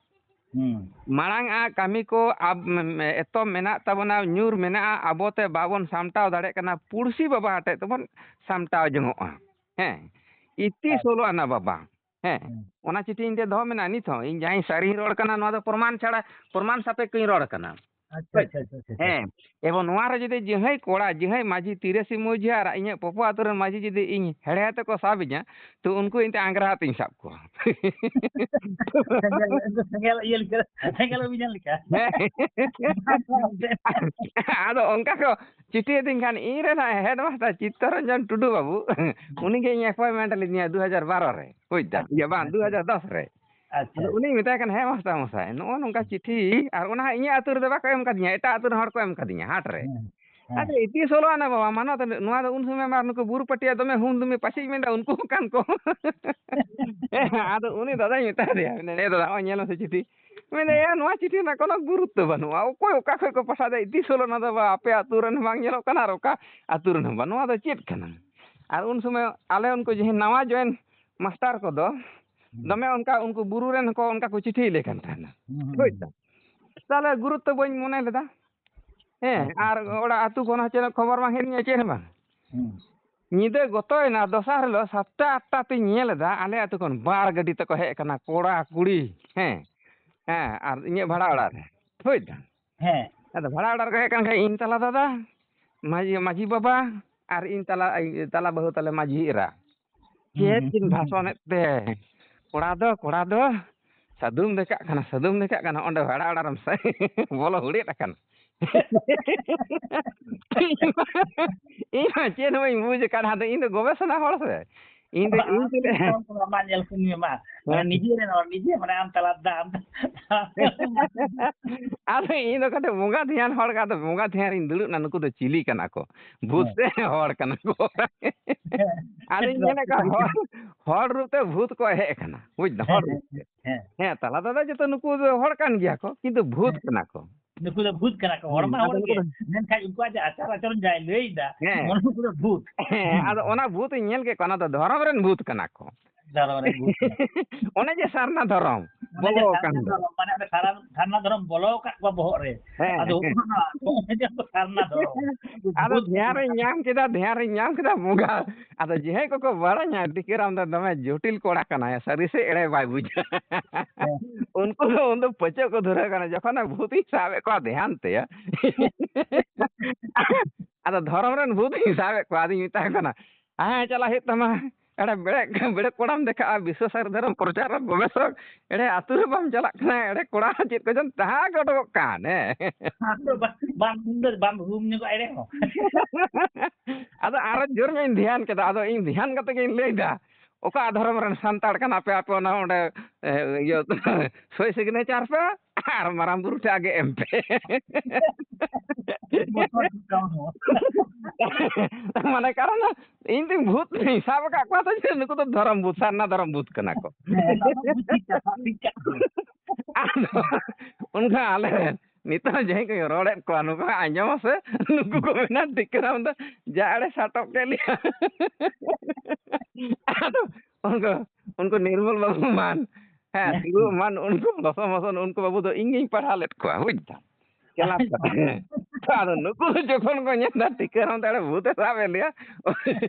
ᱢᱟᱲᱟᱝ ᱟᱜ ᱠᱟᱹᱢᱤ ᱠᱚ ᱟᱵ-, ᱢ-, ᱢ-, ᱮᱛᱚᱢ ᱢᱮᱱᱟᱜ ᱛᱟᱵᱚᱱᱟ, ᱧᱩᱨ ᱢᱮᱱᱟᱜᱼᱟ, ᱟᱵᱚ ᱛᱮ ᱵᱟᱵᱚᱱ ᱥᱟᱢᱴᱟᱣ ᱫᱟᱲᱮᱭᱟᱜ ᱠᱟᱱᱟ, ᱯᱩᱲᱥᱤ ᱵᱟᱵᱟ ᱟᱴᱮᱫ ᱛᱮᱵᱚᱱ ᱥᱟᱢᱴᱟᱣ ᱡᱚᱝᱚᱜᱼᱟ᱾ ᱦᱮᱸ, ᱤᱛᱤ ᱥᱳᱞᱳ ᱟᱱᱟ ᱵᱟᱵᱟ᱾ ᱦᱮᱸ, ᱚᱱᱟ ᱪᱤᱴᱷᱤ ᱤᱧ ᱴᱷᱮᱱ ᱫᱚᱦᱚ ᱢᱮᱱᱟᱜᱼᱟ ᱱᱤᱛ ᱦᱚᱸ᱾ ᱤᱧ ᱡᱟᱦᱟᱸᱧ ᱥᱟᱹᱨᱤᱧ ᱨᱚᱲ ᱠᱟᱱᱟ, ᱱᱚᱣᱟ ᱫᱚ ᱯᱨᱚᱢᱟᱱ ᱪᱷᱟᱲᱟ, ᱯᱨᱚᱢᱟᱱ ᱥᱟᱯᱮᱠᱷ ᱤᱧ ᱨᱚᱲ ᱠᱟᱱᱟ᱾ ᱟᱪᱪᱷᱟ, ᱟᱪᱪᱷᱟ, ᱟᱪᱪᱷᱟ, ᱟᱪᱪᱷᱟ᱾ ᱦᱮᱸ, ᱮᱵᱚᱝ ᱱᱚᱣᱟ ᱨᱮ ᱡᱩᱫᱤ ᱡᱟᱦᱟᱸᱭ ᱠᱚᱲᱟ, ᱡᱟᱦᱟᱸᱭ ᱢᱟᱹᱡᱷᱤ, ᱛᱤᱨᱟᱹᱥᱤ ᱢᱟᱹᱡᱷᱤ ᱟᱨ ᱤᱧᱟᱹᱜ ᱯᱚᱯᱚ ᱟᱛᱳ ᱨᱮᱱ ᱢᱟᱹᱡᱷᱤ ᱡᱩᱫᱤ ᱤᱧ ᱦᱮᱲᱦᱮ ᱛᱮᱠᱚ ᱥᱟᱵ ᱤᱧᱟ, ᱛᱚ ᱩᱱᱠᱩ ᱤᱧ ᱛᱮ ᱟᱝᱜᱽᱨᱟ ᱟᱛᱮᱧ ᱥᱟᱵ ᱠᱚᱣᱟ᱾ ᱥᱮᱸᱜᱮᱞ, ᱩᱱᱠᱩ ᱥᱮᱸᱜᱮᱞ ᱤᱭᱟᱹ ᱞᱮᱠᱟ, ᱥᱮᱸᱜᱮᱞ ᱚᱵᱷᱤᱡᱟᱱ ᱞᱮᱠᱟ᱾ ᱦᱮᱸ᱾ ᱟᱫᱚ ᱚᱱᱠᱟ ᱠᱚ ᱪᱤᱴᱷᱤ ᱟᱹᱫᱤᱧ ᱠᱷᱟᱱ, ᱤᱧ ᱨᱮᱱ ᱦᱮᱰ ᱢᱟᱥᱴᱟᱨ ᱪᱤᱛᱛᱚᱨᱚᱧᱡᱚᱱ ᱴᱩᱰᱩ ᱵᱟᱹᱵᱩ, ᱩᱱᱤ ᱜᱮ ᱤᱧ ᱮᱯᱚᱭᱮᱱᱴᱢᱮᱱᱴ ᱞᱤᱫᱤᱧᱟ ᱫᱩ ᱦᱟᱡᱟᱨ ᱵᱟᱨᱚ ᱨᱮ, ᱵᱩᱡᱽ ᱫᱟᱢ? ᱟᱪᱪᱷᱟ, ᱤᱭᱟᱹ ᱵᱟᱝ, ᱟᱪᱪᱷᱟ᱾ ᱫᱩ ᱦᱟᱡᱟᱨ ᱫᱚᱥ ᱨᱮ᱾ ᱟᱪᱪᱷᱟ, ᱟᱫᱚ ᱟᱪᱪᱷᱟ᱾ ᱩᱱᱤᱧ ᱢᱮᱛᱟᱭ ᱠᱟᱱᱟ, "ᱦᱮᱸ ᱢᱟᱥᱴᱟᱨ ᱢᱚᱥᱟᱭ, ᱱᱚᱜᱼᱚ ᱱᱚᱝᱠᱟ ᱪᱤᱴᱷᱤ, ᱟᱨ ᱚᱱᱟ ᱦᱚᱸ ᱤᱧᱟᱹᱜ ᱟᱹᱛᱩ ᱨᱮᱫᱚ ᱵᱟᱠᱚ ᱮᱢ ᱠᱟᱫᱤᱧᱟ, ᱮᱴᱟᱜ ᱟᱹᱛᱩ ᱨᱮᱱ ᱦᱚᱲ ᱠᱚ ᱮᱢ ᱠᱟᱫᱤᱧᱟ ᱦᱟᱴ ᱨᱮ᱾ ᱦᱮᱸ, ᱦᱮᱸ᱾ ᱟᱫᱚ ᱤᱛᱤ ᱥᱳᱞᱳ ᱟᱱᱟ ᱵᱟᱵᱟ, ᱢᱟᱱᱚᱛ ᱱᱚᱣᱟ ᱫᱚ ᱩᱱ ᱥᱚᱢᱚᱭ ᱢᱟ ᱱᱩᱠᱩ ᱵᱩᱨᱩ ᱯᱟᱹᱴᱤᱭᱟ ᱫᱚᱢᱮ ᱦᱩᱢ ᱫᱩᱢᱤ ᱯᱟᱹᱥᱤᱡ ᱢᱮᱱᱫᱟ, ᱩᱱᱠᱩ ᱦᱚᱸ ᱠᱟᱱ ᱠᱚ᱾ ᱦᱮᱸ, ᱟᱫᱚ ᱩᱱᱤ ᱫᱟᱫᱟᱧ ᱢᱮᱛᱟ ᱫᱮᱭᱟ, ᱢᱮᱱᱫᱟ, "ᱮ ᱫᱟᱫᱟ, ᱱᱚᱜᱼᱚᱭ ᱧᱮᱞ ᱢᱮᱥᱮ ᱪᱤᱴᱷᱤ᱾" ᱢᱮᱱᱫᱟ, ᱦᱮᱸ᱾ "ᱭᱟ, ᱱᱚᱣᱟ ᱪᱤᱴᱷᱤ ᱨᱮᱱᱟᱜ ᱠᱳᱱᱳ ᱜᱩᱨᱩᱛᱛᱚ ᱵᱟᱹᱱᱩᱜᱼᱟ, ᱚᱠᱚᱭ ᱚᱠᱟ ᱠᱷᱚᱡ ᱠᱚ ᱯᱟᱥᱟᱣ ᱫᱟ, ᱤᱛᱤ ᱥᱳᱞᱳ ᱟᱱᱟ ᱫᱚ ᱵᱟ, ᱟᱯᱮ ᱟᱹᱛᱩ ᱨᱮᱱ ᱦᱚᱸ ᱵᱟᱝ ᱧᱮᱞᱚᱜ ᱠᱟᱱᱟ ᱟᱨ ᱚᱠᱟ ᱟᱹᱛᱩ ᱨᱮᱱ ᱦᱚᱸ ᱵᱟᱝ, ᱱᱚᱣᱟ ᱫᱚ ᱪᱮᱫ ᱠᱟᱱᱟ?" ᱟᱨ ᱩᱱ ᱥᱚᱢᱚᱭ ᱟᱞᱮ ᱩᱱᱠᱩ ᱡᱟᱦᱟᱸᱭ ᱱᱟᱣᱟ ᱡᱚᱭᱮᱱ ᱢᱟᱥᱴᱟᱨ ᱠᱚᱫᱚ ᱦᱩᱸ᱾ ᱫᱚᱢᱮ ᱚᱱᱠᱟ ᱩᱱᱠᱩ ᱵᱩᱨᱩ ᱨᱮᱱ ᱦᱚᱸᱠᱚ ᱚᱱᱠᱟ ᱠᱚ ᱪᱤᱴᱷᱤ ᱞᱮ ᱠᱟᱱ ᱛᱟᱦᱮᱱᱟ᱾ ᱦᱩᱸ, ᱦᱩᱸ, ᱵᱩᱡᱽ ᱦᱩᱸ᱾ ᱫᱟᱢ? ᱛᱟᱦᱞᱮ ᱜᱩᱨᱩᱛᱛᱚ ᱵᱟᱹᱧ ᱢᱚᱱᱮ ᱞᱮᱫᱟ᱾ ᱦᱮᱸ, ᱟᱪᱪᱷᱟ᱾ ᱟᱨ ᱚᱲᱟᱜ ᱟᱹᱛᱩ ᱠᱷᱚᱱ ᱦᱚᱸ ᱪᱮᱫ ᱠᱷᱚᱵᱚᱨ ᱵᱟᱝ ᱦᱮᱡ ᱟᱹᱫᱤᱧᱟ, ᱪᱮᱫ ᱦᱚᱸ ᱵᱟᱝ᱾ ᱦᱩᱸ᱾ ᱧᱤᱫᱟᱹ ᱜᱚᱛᱚᱭᱮᱱᱟ, ᱫᱚᱥᱟᱨ ᱦᱤᱞᱳᱜ ᱥᱟᱛᱴᱟ ᱟᱴᱴᱟ ᱛᱤᱧ ᱧᱮᱞ ᱮᱫᱟ, ᱟᱞᱮ ᱟᱹᱛᱩ ᱠᱷᱚᱱ ᱵᱟᱨ ᱜᱟᱹᱰᱤ ᱛᱮᱠᱚ ᱦᱮᱡ ᱟᱠᱟᱱᱟ, ᱠᱚᱲᱟ ᱠᱩᱲᱤ, ᱦᱮᱸ, ᱦᱮᱸ, ᱟᱨ ᱤᱧᱟᱹᱜ ᱵᱷᱟᱲᱟ ᱚᱲᱟᱜ ᱨᱮ, ᱵᱩᱡᱽ ᱫᱟᱢ? ᱦᱮᱸ᱾ ᱟᱫᱚ ᱵᱷᱟᱲᱟ ᱚᱲᱟᱜ ᱨᱮᱠᱚ ᱦᱮᱡ ᱠᱟᱱ ᱠᱷᱟᱡ, ᱤᱧ ᱛᱟᱞᱟ ᱫᱟᱫᱟ, ᱢᱟᱹᱡᱷᱤ, ᱢᱟᱹᱡᱷᱤ ᱵᱟᱵᱟ, ᱟᱨ ᱤᱧ ᱛᱟᱞᱟ, ᱛᱟᱞᱟ ᱵᱟᱹᱦᱩ ᱛᱟᱞᱮ ᱢᱟᱹᱡᱷᱤ ᱮᱨᱟ᱾ ᱦᱩᱸ, ᱪᱮᱫ ᱦᱩᱸ, ᱠᱤᱱ ᱦᱩᱸ, ᱦᱩᱸ᱾ ᱵᱷᱟᱥᱚᱱᱮᱫ ᱛᱮ? ᱠᱚᱲᱟ ᱫᱚ, ᱠᱚᱲᱟ ᱫᱚ ᱥᱟᱹᱫᱩᱢ ᱫᱮᱠᱟᱜ ᱠᱟᱱᱟ, ᱥᱟᱹᱫᱩᱢ ᱫᱮᱠᱟᱜ ᱠᱟᱱᱟ, ᱚᱸᱰᱮ ᱵᱷᱟᱲᱟ ᱚᱲᱟᱜ ᱨᱮᱢ ᱥᱮ-, ᱵᱚᱞᱚ ᱦᱩᱲᱮᱫ ᱟᱠᱟᱱᱟ᱾ ᱤᱧ ᱢᱟ ᱪᱮᱫ ᱦᱚᱸ ᱵᱟᱹᱧ ᱵᱩᱡᱽ ᱟᱠᱟᱫ, ᱟᱫᱚ ᱤᱧ ᱫᱚ ᱜᱚᱵᱮᱥᱚᱱᱟ ᱦᱚᱲ ᱥᱮ, ᱤᱧ ᱫᱚ ᱤᱧ ᱟᱢ ᱛᱮᱞᱮ ᱧᱮᱞ ᱠᱚᱢ, ᱟᱢᱟᱜ ᱧᱮᱞ ᱠᱚᱢ ᱢᱮ ᱢᱟ᱾ ᱢᱟᱱᱮ ᱦᱮᱸ᱾ ᱱᱤᱡᱮ ᱨᱮᱱ ᱦᱚᱲ, ᱱᱤᱡᱮ ᱢᱟᱱᱮ ᱟᱢ ᱛᱟᱞᱟ ᱫᱟᱢ᱾ ᱟᱫᱚ ᱤᱧ ᱫᱚ ᱠᱟᱹᱴᱤᱡ ᱵᱚᱸᱜᱟ ᱫᱷᱮᱭᱟᱱ ᱦᱚᱲ, ᱟᱫᱚ ᱵᱚᱸᱜᱟ ᱫᱷᱮᱭᱟᱱ ᱨᱤᱧ ᱫᱩᱲᱩᱵ ᱮᱱᱟ, ᱱᱩᱠᱩ ᱫᱚ ᱪᱤᱞᱤ ᱠᱟᱱᱟ ᱠᱚ? ᱵᱷᱩᱛ ᱦᱮᱸ᱾ ᱥᱮ ᱦᱚᱲ ᱠᱟᱱᱟ ᱠᱚ? ᱦᱮᱸ᱾ ᱟᱫᱚᱧ ᱧᱮᱞᱮᱫ ᱠᱚᱣᱟ ᱦᱚᱲ, ᱦᱚᱲ ᱨᱩᱯ ᱛᱮ ᱵᱷᱩᱛ ᱠᱚ ᱦᱮᱡ ᱟᱠᱟᱱᱟ, ᱵᱩᱡᱽ ᱫᱟᱢ? ᱦᱮᱸ, ᱦᱚᱲ ᱦᱮᱸ, ᱨᱩᱯ ᱛᱮ᱾ ᱦᱮᱸ᱾ ᱦᱮᱸ, ᱛᱟᱞᱟ ᱫᱟᱫᱟ ᱡᱚᱛᱚ ᱱᱩᱠᱩ ᱫᱚ ᱦᱚᱲ ᱠᱟᱱ ᱜᱮᱭᱟ ᱠᱚ, ᱠᱤᱱᱛᱩ ᱵᱷᱩᱛ ᱦᱮᱸ᱾ ᱠᱟᱱᱟ ᱠᱚ᱾ ᱱᱩᱠᱩ ᱫᱚ ᱵᱷᱩᱛ ᱠᱟᱱᱟ ᱠᱚ, ᱦᱚᱲ ᱢᱟ ᱦᱩᱸ, ᱟᱫᱚ ᱦᱚᱲ ᱱᱩᱠᱩ ᱜᱮ, ᱫᱚ ᱢᱮᱱᱠᱷᱟᱱ ᱩᱱᱠᱩᱣᱟᱜ ᱡᱮ ᱟᱪᱟᱨ ᱟᱪᱚᱨᱚᱱ ᱡᱟᱭ ᱞᱟᱹᱭ ᱮᱫᱟ, ᱦᱮᱸ᱾ ᱢᱚᱱᱮ ᱩᱱᱠᱩ ᱫᱚ ᱵᱷᱩᱛ᱾ ᱦᱮᱸ, ᱟᱫᱚ ᱚᱱᱟ ᱵᱷᱩᱛ ᱤᱧ ᱧᱮᱞ ᱠᱮᱫ ᱠᱚᱣᱟ, ᱚᱱᱟ ᱫᱚ ᱫᱷᱚᱨᱚᱢ ᱨᱮᱱ ᱵᱷᱩᱛ ᱠᱟᱱᱟ ᱠᱚ᱾ ᱫᱷᱚᱨᱚᱢ ᱨᱮᱱ ᱵᱷᱩᱛ ᱠᱟᱱᱟ᱾ ᱚᱱᱮ ᱡᱮ ᱥᱟᱨᱱᱟ ᱫᱷᱚᱨᱚᱢ ᱚᱱᱮ ᱡᱮ ᱵᱚᱞᱚ ᱟᱠᱟᱱ ᱥᱟᱨᱱᱟ ᱫᱚ᱾ ᱫᱷᱚᱨᱚᱢ, ᱢᱟᱱᱮ ᱚᱸᱰᱮ ᱥᱟᱨᱱᱟ, ᱥᱟᱨᱱᱟ ᱫᱷᱚᱨᱚᱢ ᱵᱚᱞᱚ ᱟᱠᱟᱫ ᱠᱚᱣᱟ ᱵᱚᱦᱚᱜ ᱨᱮ᱾ ᱦᱮᱸ, ᱟᱫᱚ ᱦᱮᱸ᱾ ᱚᱱᱟ, ᱚᱱᱮ ᱡᱮ ᱥᱟᱨᱱᱟ ᱫᱷᱚᱨᱚᱢ᱾ ᱟᱫᱚ ᱵᱷᱩᱛ ᱫᱷᱮᱭᱟᱱ ᱨᱤᱧ ᱠᱟᱱᱟ᱾ ᱧᱟᱢ ᱠᱮᱫᱟ, ᱫᱷᱮᱭᱟᱱ ᱨᱤᱧ ᱧᱟᱢ ᱠᱮᱫᱟ ᱵᱚᱸᱜᱟ᱾ ᱟᱫᱚ ᱡᱟᱦᱟᱸᱭ ᱠᱚᱠᱚ ᱵᱟᱲᱟᱭᱟ ᱴᱤᱠᱟᱹᱨᱟᱢ ᱫᱚ ᱫᱚᱢᱮ ᱡᱚᱴᱤᱞ ᱠᱚᱲᱟ ᱠᱟᱱᱟᱭ, ᱥᱟᱹᱨᱤ ᱥᱮ ᱮᱲᱮ ᱵᱟᱭ ᱵᱩᱡᱟ᱾ ᱦᱮᱸ᱾ ᱩᱱᱠᱩ ᱫᱚ ᱩᱱᱫᱚ ᱯᱟᱹᱪᱟᱹᱜ ᱠᱚ ᱫᱷᱩᱨᱟᱹᱣ ᱠᱟᱱᱟ, ᱡᱚᱠᱷᱚᱱᱮ ᱵᱷᱩᱛᱤᱧ ᱥᱟᱵᱮᱫ ᱠᱚᱣᱟ ᱫᱷᱮᱭᱟᱱ ᱛᱮ᱾ ᱟᱫᱚ ᱫᱷᱚᱨᱚᱢ ᱨᱮᱱ ᱵᱷᱩᱛᱤᱧ ᱥᱟᱵᱮᱫ ᱠᱚᱣᱟ, ᱟᱫᱚᱧ ᱢᱮᱛᱟᱭ ᱠᱟᱱᱟ, ᱦᱮᱸ, ᱪᱟᱞᱟᱜ ᱦᱩᱭᱩᱜ ᱛᱟᱢᱟ᱾ ᱮᱲᱮ ᱵᱮᱲᱮ, ᱵᱮᱲᱮ ᱠᱚᱲᱟᱢ ᱫᱮᱠᱷᱟᱜᱼᱟ, ᱵᱤᱥᱥᱚ ᱥᱟᱹᱨᱤ ᱫᱷᱚᱨᱚᱢ ᱯᱨᱚᱪᱟᱨ ᱜᱚᱵᱮᱥᱚᱠ᱾ ᱮᱲᱮ ᱟᱹᱛᱩ ᱨᱮ ᱵᱟᱢ ᱪᱟᱞᱟᱜ ᱠᱟᱱᱟ, ᱮᱲᱮ ᱠᱚᱲᱟ ᱪᱮᱫ ᱠᱚᱪᱚᱝ ᱛᱟᱦᱮᱸ ᱜᱮ ᱩᱰᱩᱠᱚᱜ ᱠᱟᱱ, ᱦᱮᱸ᱾ ᱟᱫᱚ ᱵᱟ-, ᱵᱟᱢ ᱩᱢ ᱫᱚ ᱵᱟᱢ ᱩᱢ ᱧᱚᱜᱚᱜᱼᱟ ᱮᱲᱮ ᱦᱚᱸ᱾ ᱟᱫᱚ ᱟᱨᱚ ᱡᱳᱨ ᱧᱚᱜ ᱤᱧ ᱫᱷᱮᱭᱟᱱ ᱠᱮᱫᱟ, ᱟᱫᱚ ᱤᱧ ᱫᱷᱮᱭᱟᱱ ᱠᱟᱛᱮ ᱜᱤᱧ ᱞᱟᱹᱭᱫᱟ, ᱚᱠᱟ ᱫᱷᱚᱨᱚᱢ ᱨᱮᱱ ᱥᱟᱱᱛᱟᱲ ᱠᱟᱱᱟ ᱯᱮ ᱟᱯᱮ? ᱚᱱᱟ ᱚᱸᱰᱮ, ᱮ, ᱤᱭᱟᱹ, ᱥᱳᱭ ᱥᱤᱜᱽᱱᱮᱪᱟᱨ ᱯᱮ ᱟᱨ ᱢᱟᱨᱟᱝ ᱵᱩᱨᱩ ᱴᱷᱮᱱ ᱟᱜᱮ ᱮᱢ ᱯᱮ᱾ ᱵᱚᱛᱚᱨ ᱪᱮᱫ ᱠᱟᱱᱟ? ᱢᱟᱱᱮ ᱠᱟᱨᱚᱱ ᱤᱧ ᱫᱚ ᱵᱷᱩᱛ ᱤᱧ ᱥᱟᱵ ᱟᱠᱟᱫ ᱠᱚᱣᱟ ᱛᱚ, ᱡᱮ ᱱᱩᱠᱩ ᱫᱚ ᱫᱷᱚᱨᱚᱢ ᱵᱷᱩᱛ, ᱥᱟᱨᱱᱟ ᱫᱷᱚᱨᱚᱢ ᱵᱷᱩᱛ ᱠᱟᱱᱟ ᱠᱚ᱾ ᱦᱮᱸ, ᱱᱚᱣᱟ ᱫᱚ ᱵᱷᱩᱛ ᱴᱷᱤᱠ ᱠᱟᱛᱷᱟ, ᱴᱷᱤᱠ ᱠᱟᱛᱷᱟ᱾ ᱟᱫᱚ ᱚᱱᱠᱟ ᱟᱞᱮ ᱨᱮᱱ ᱱᱤᱛᱚᱜ ᱡᱟᱦᱟᱸᱭ ᱠᱚ ᱨᱚᱲᱮᱫ ᱠᱚᱣᱟ, ᱱᱩᱠᱩ ᱟᱸᱡᱚᱢᱟ ᱥᱮ, ᱱᱩᱠᱩ ᱠᱚ ᱢᱮᱱᱟ, "ᱴᱤᱠᱟᱹᱨᱟᱢ ᱫᱚ ᱡᱟ ᱮᱲᱮ ᱥᱟᱴᱚᱜ ᱠᱮᱫ ᱞᱮᱭᱟ᱾" ᱟᱫᱚ ᱩᱱᱠᱩ, ᱩᱱᱠᱩ ᱱᱤᱨᱢᱚᱞ ᱵᱟᱹᱵᱩ ᱢᱟᱱ, ᱦᱮᱸ, ᱦᱮᱸ᱾ ᱥᱤᱵᱩ ᱢᱟᱱ, ᱩᱱᱠᱩ ᱞᱚᱥᱚ ᱢᱚᱥᱚ, ᱩᱱᱠᱩ ᱵᱟᱹᱵᱩ ᱫᱚ ᱤᱧ ᱜᱤᱧ ᱯᱟᱲᱦᱟᱣ ᱞᱮᱫ ᱠᱚᱣᱟ, ᱵᱩᱡᱽ ᱫᱟᱢ᱾ ᱠᱮᱞᱟᱥ ᱠᱟᱛᱮ᱾ ᱛᱚ, ᱟᱫᱚ ᱱᱩᱠᱩ ᱫᱚ ᱡᱚᱠᱷᱚᱱ ᱠᱚ ᱧᱮᱞ ᱫᱟ ᱴᱤᱠᱟᱹᱨᱟᱢ ᱫᱚ ᱮᱲᱮ ᱵᱷᱩᱛ ᱮ ᱥᱟᱵ ᱮᱫ ᱞᱮᱭᱟ,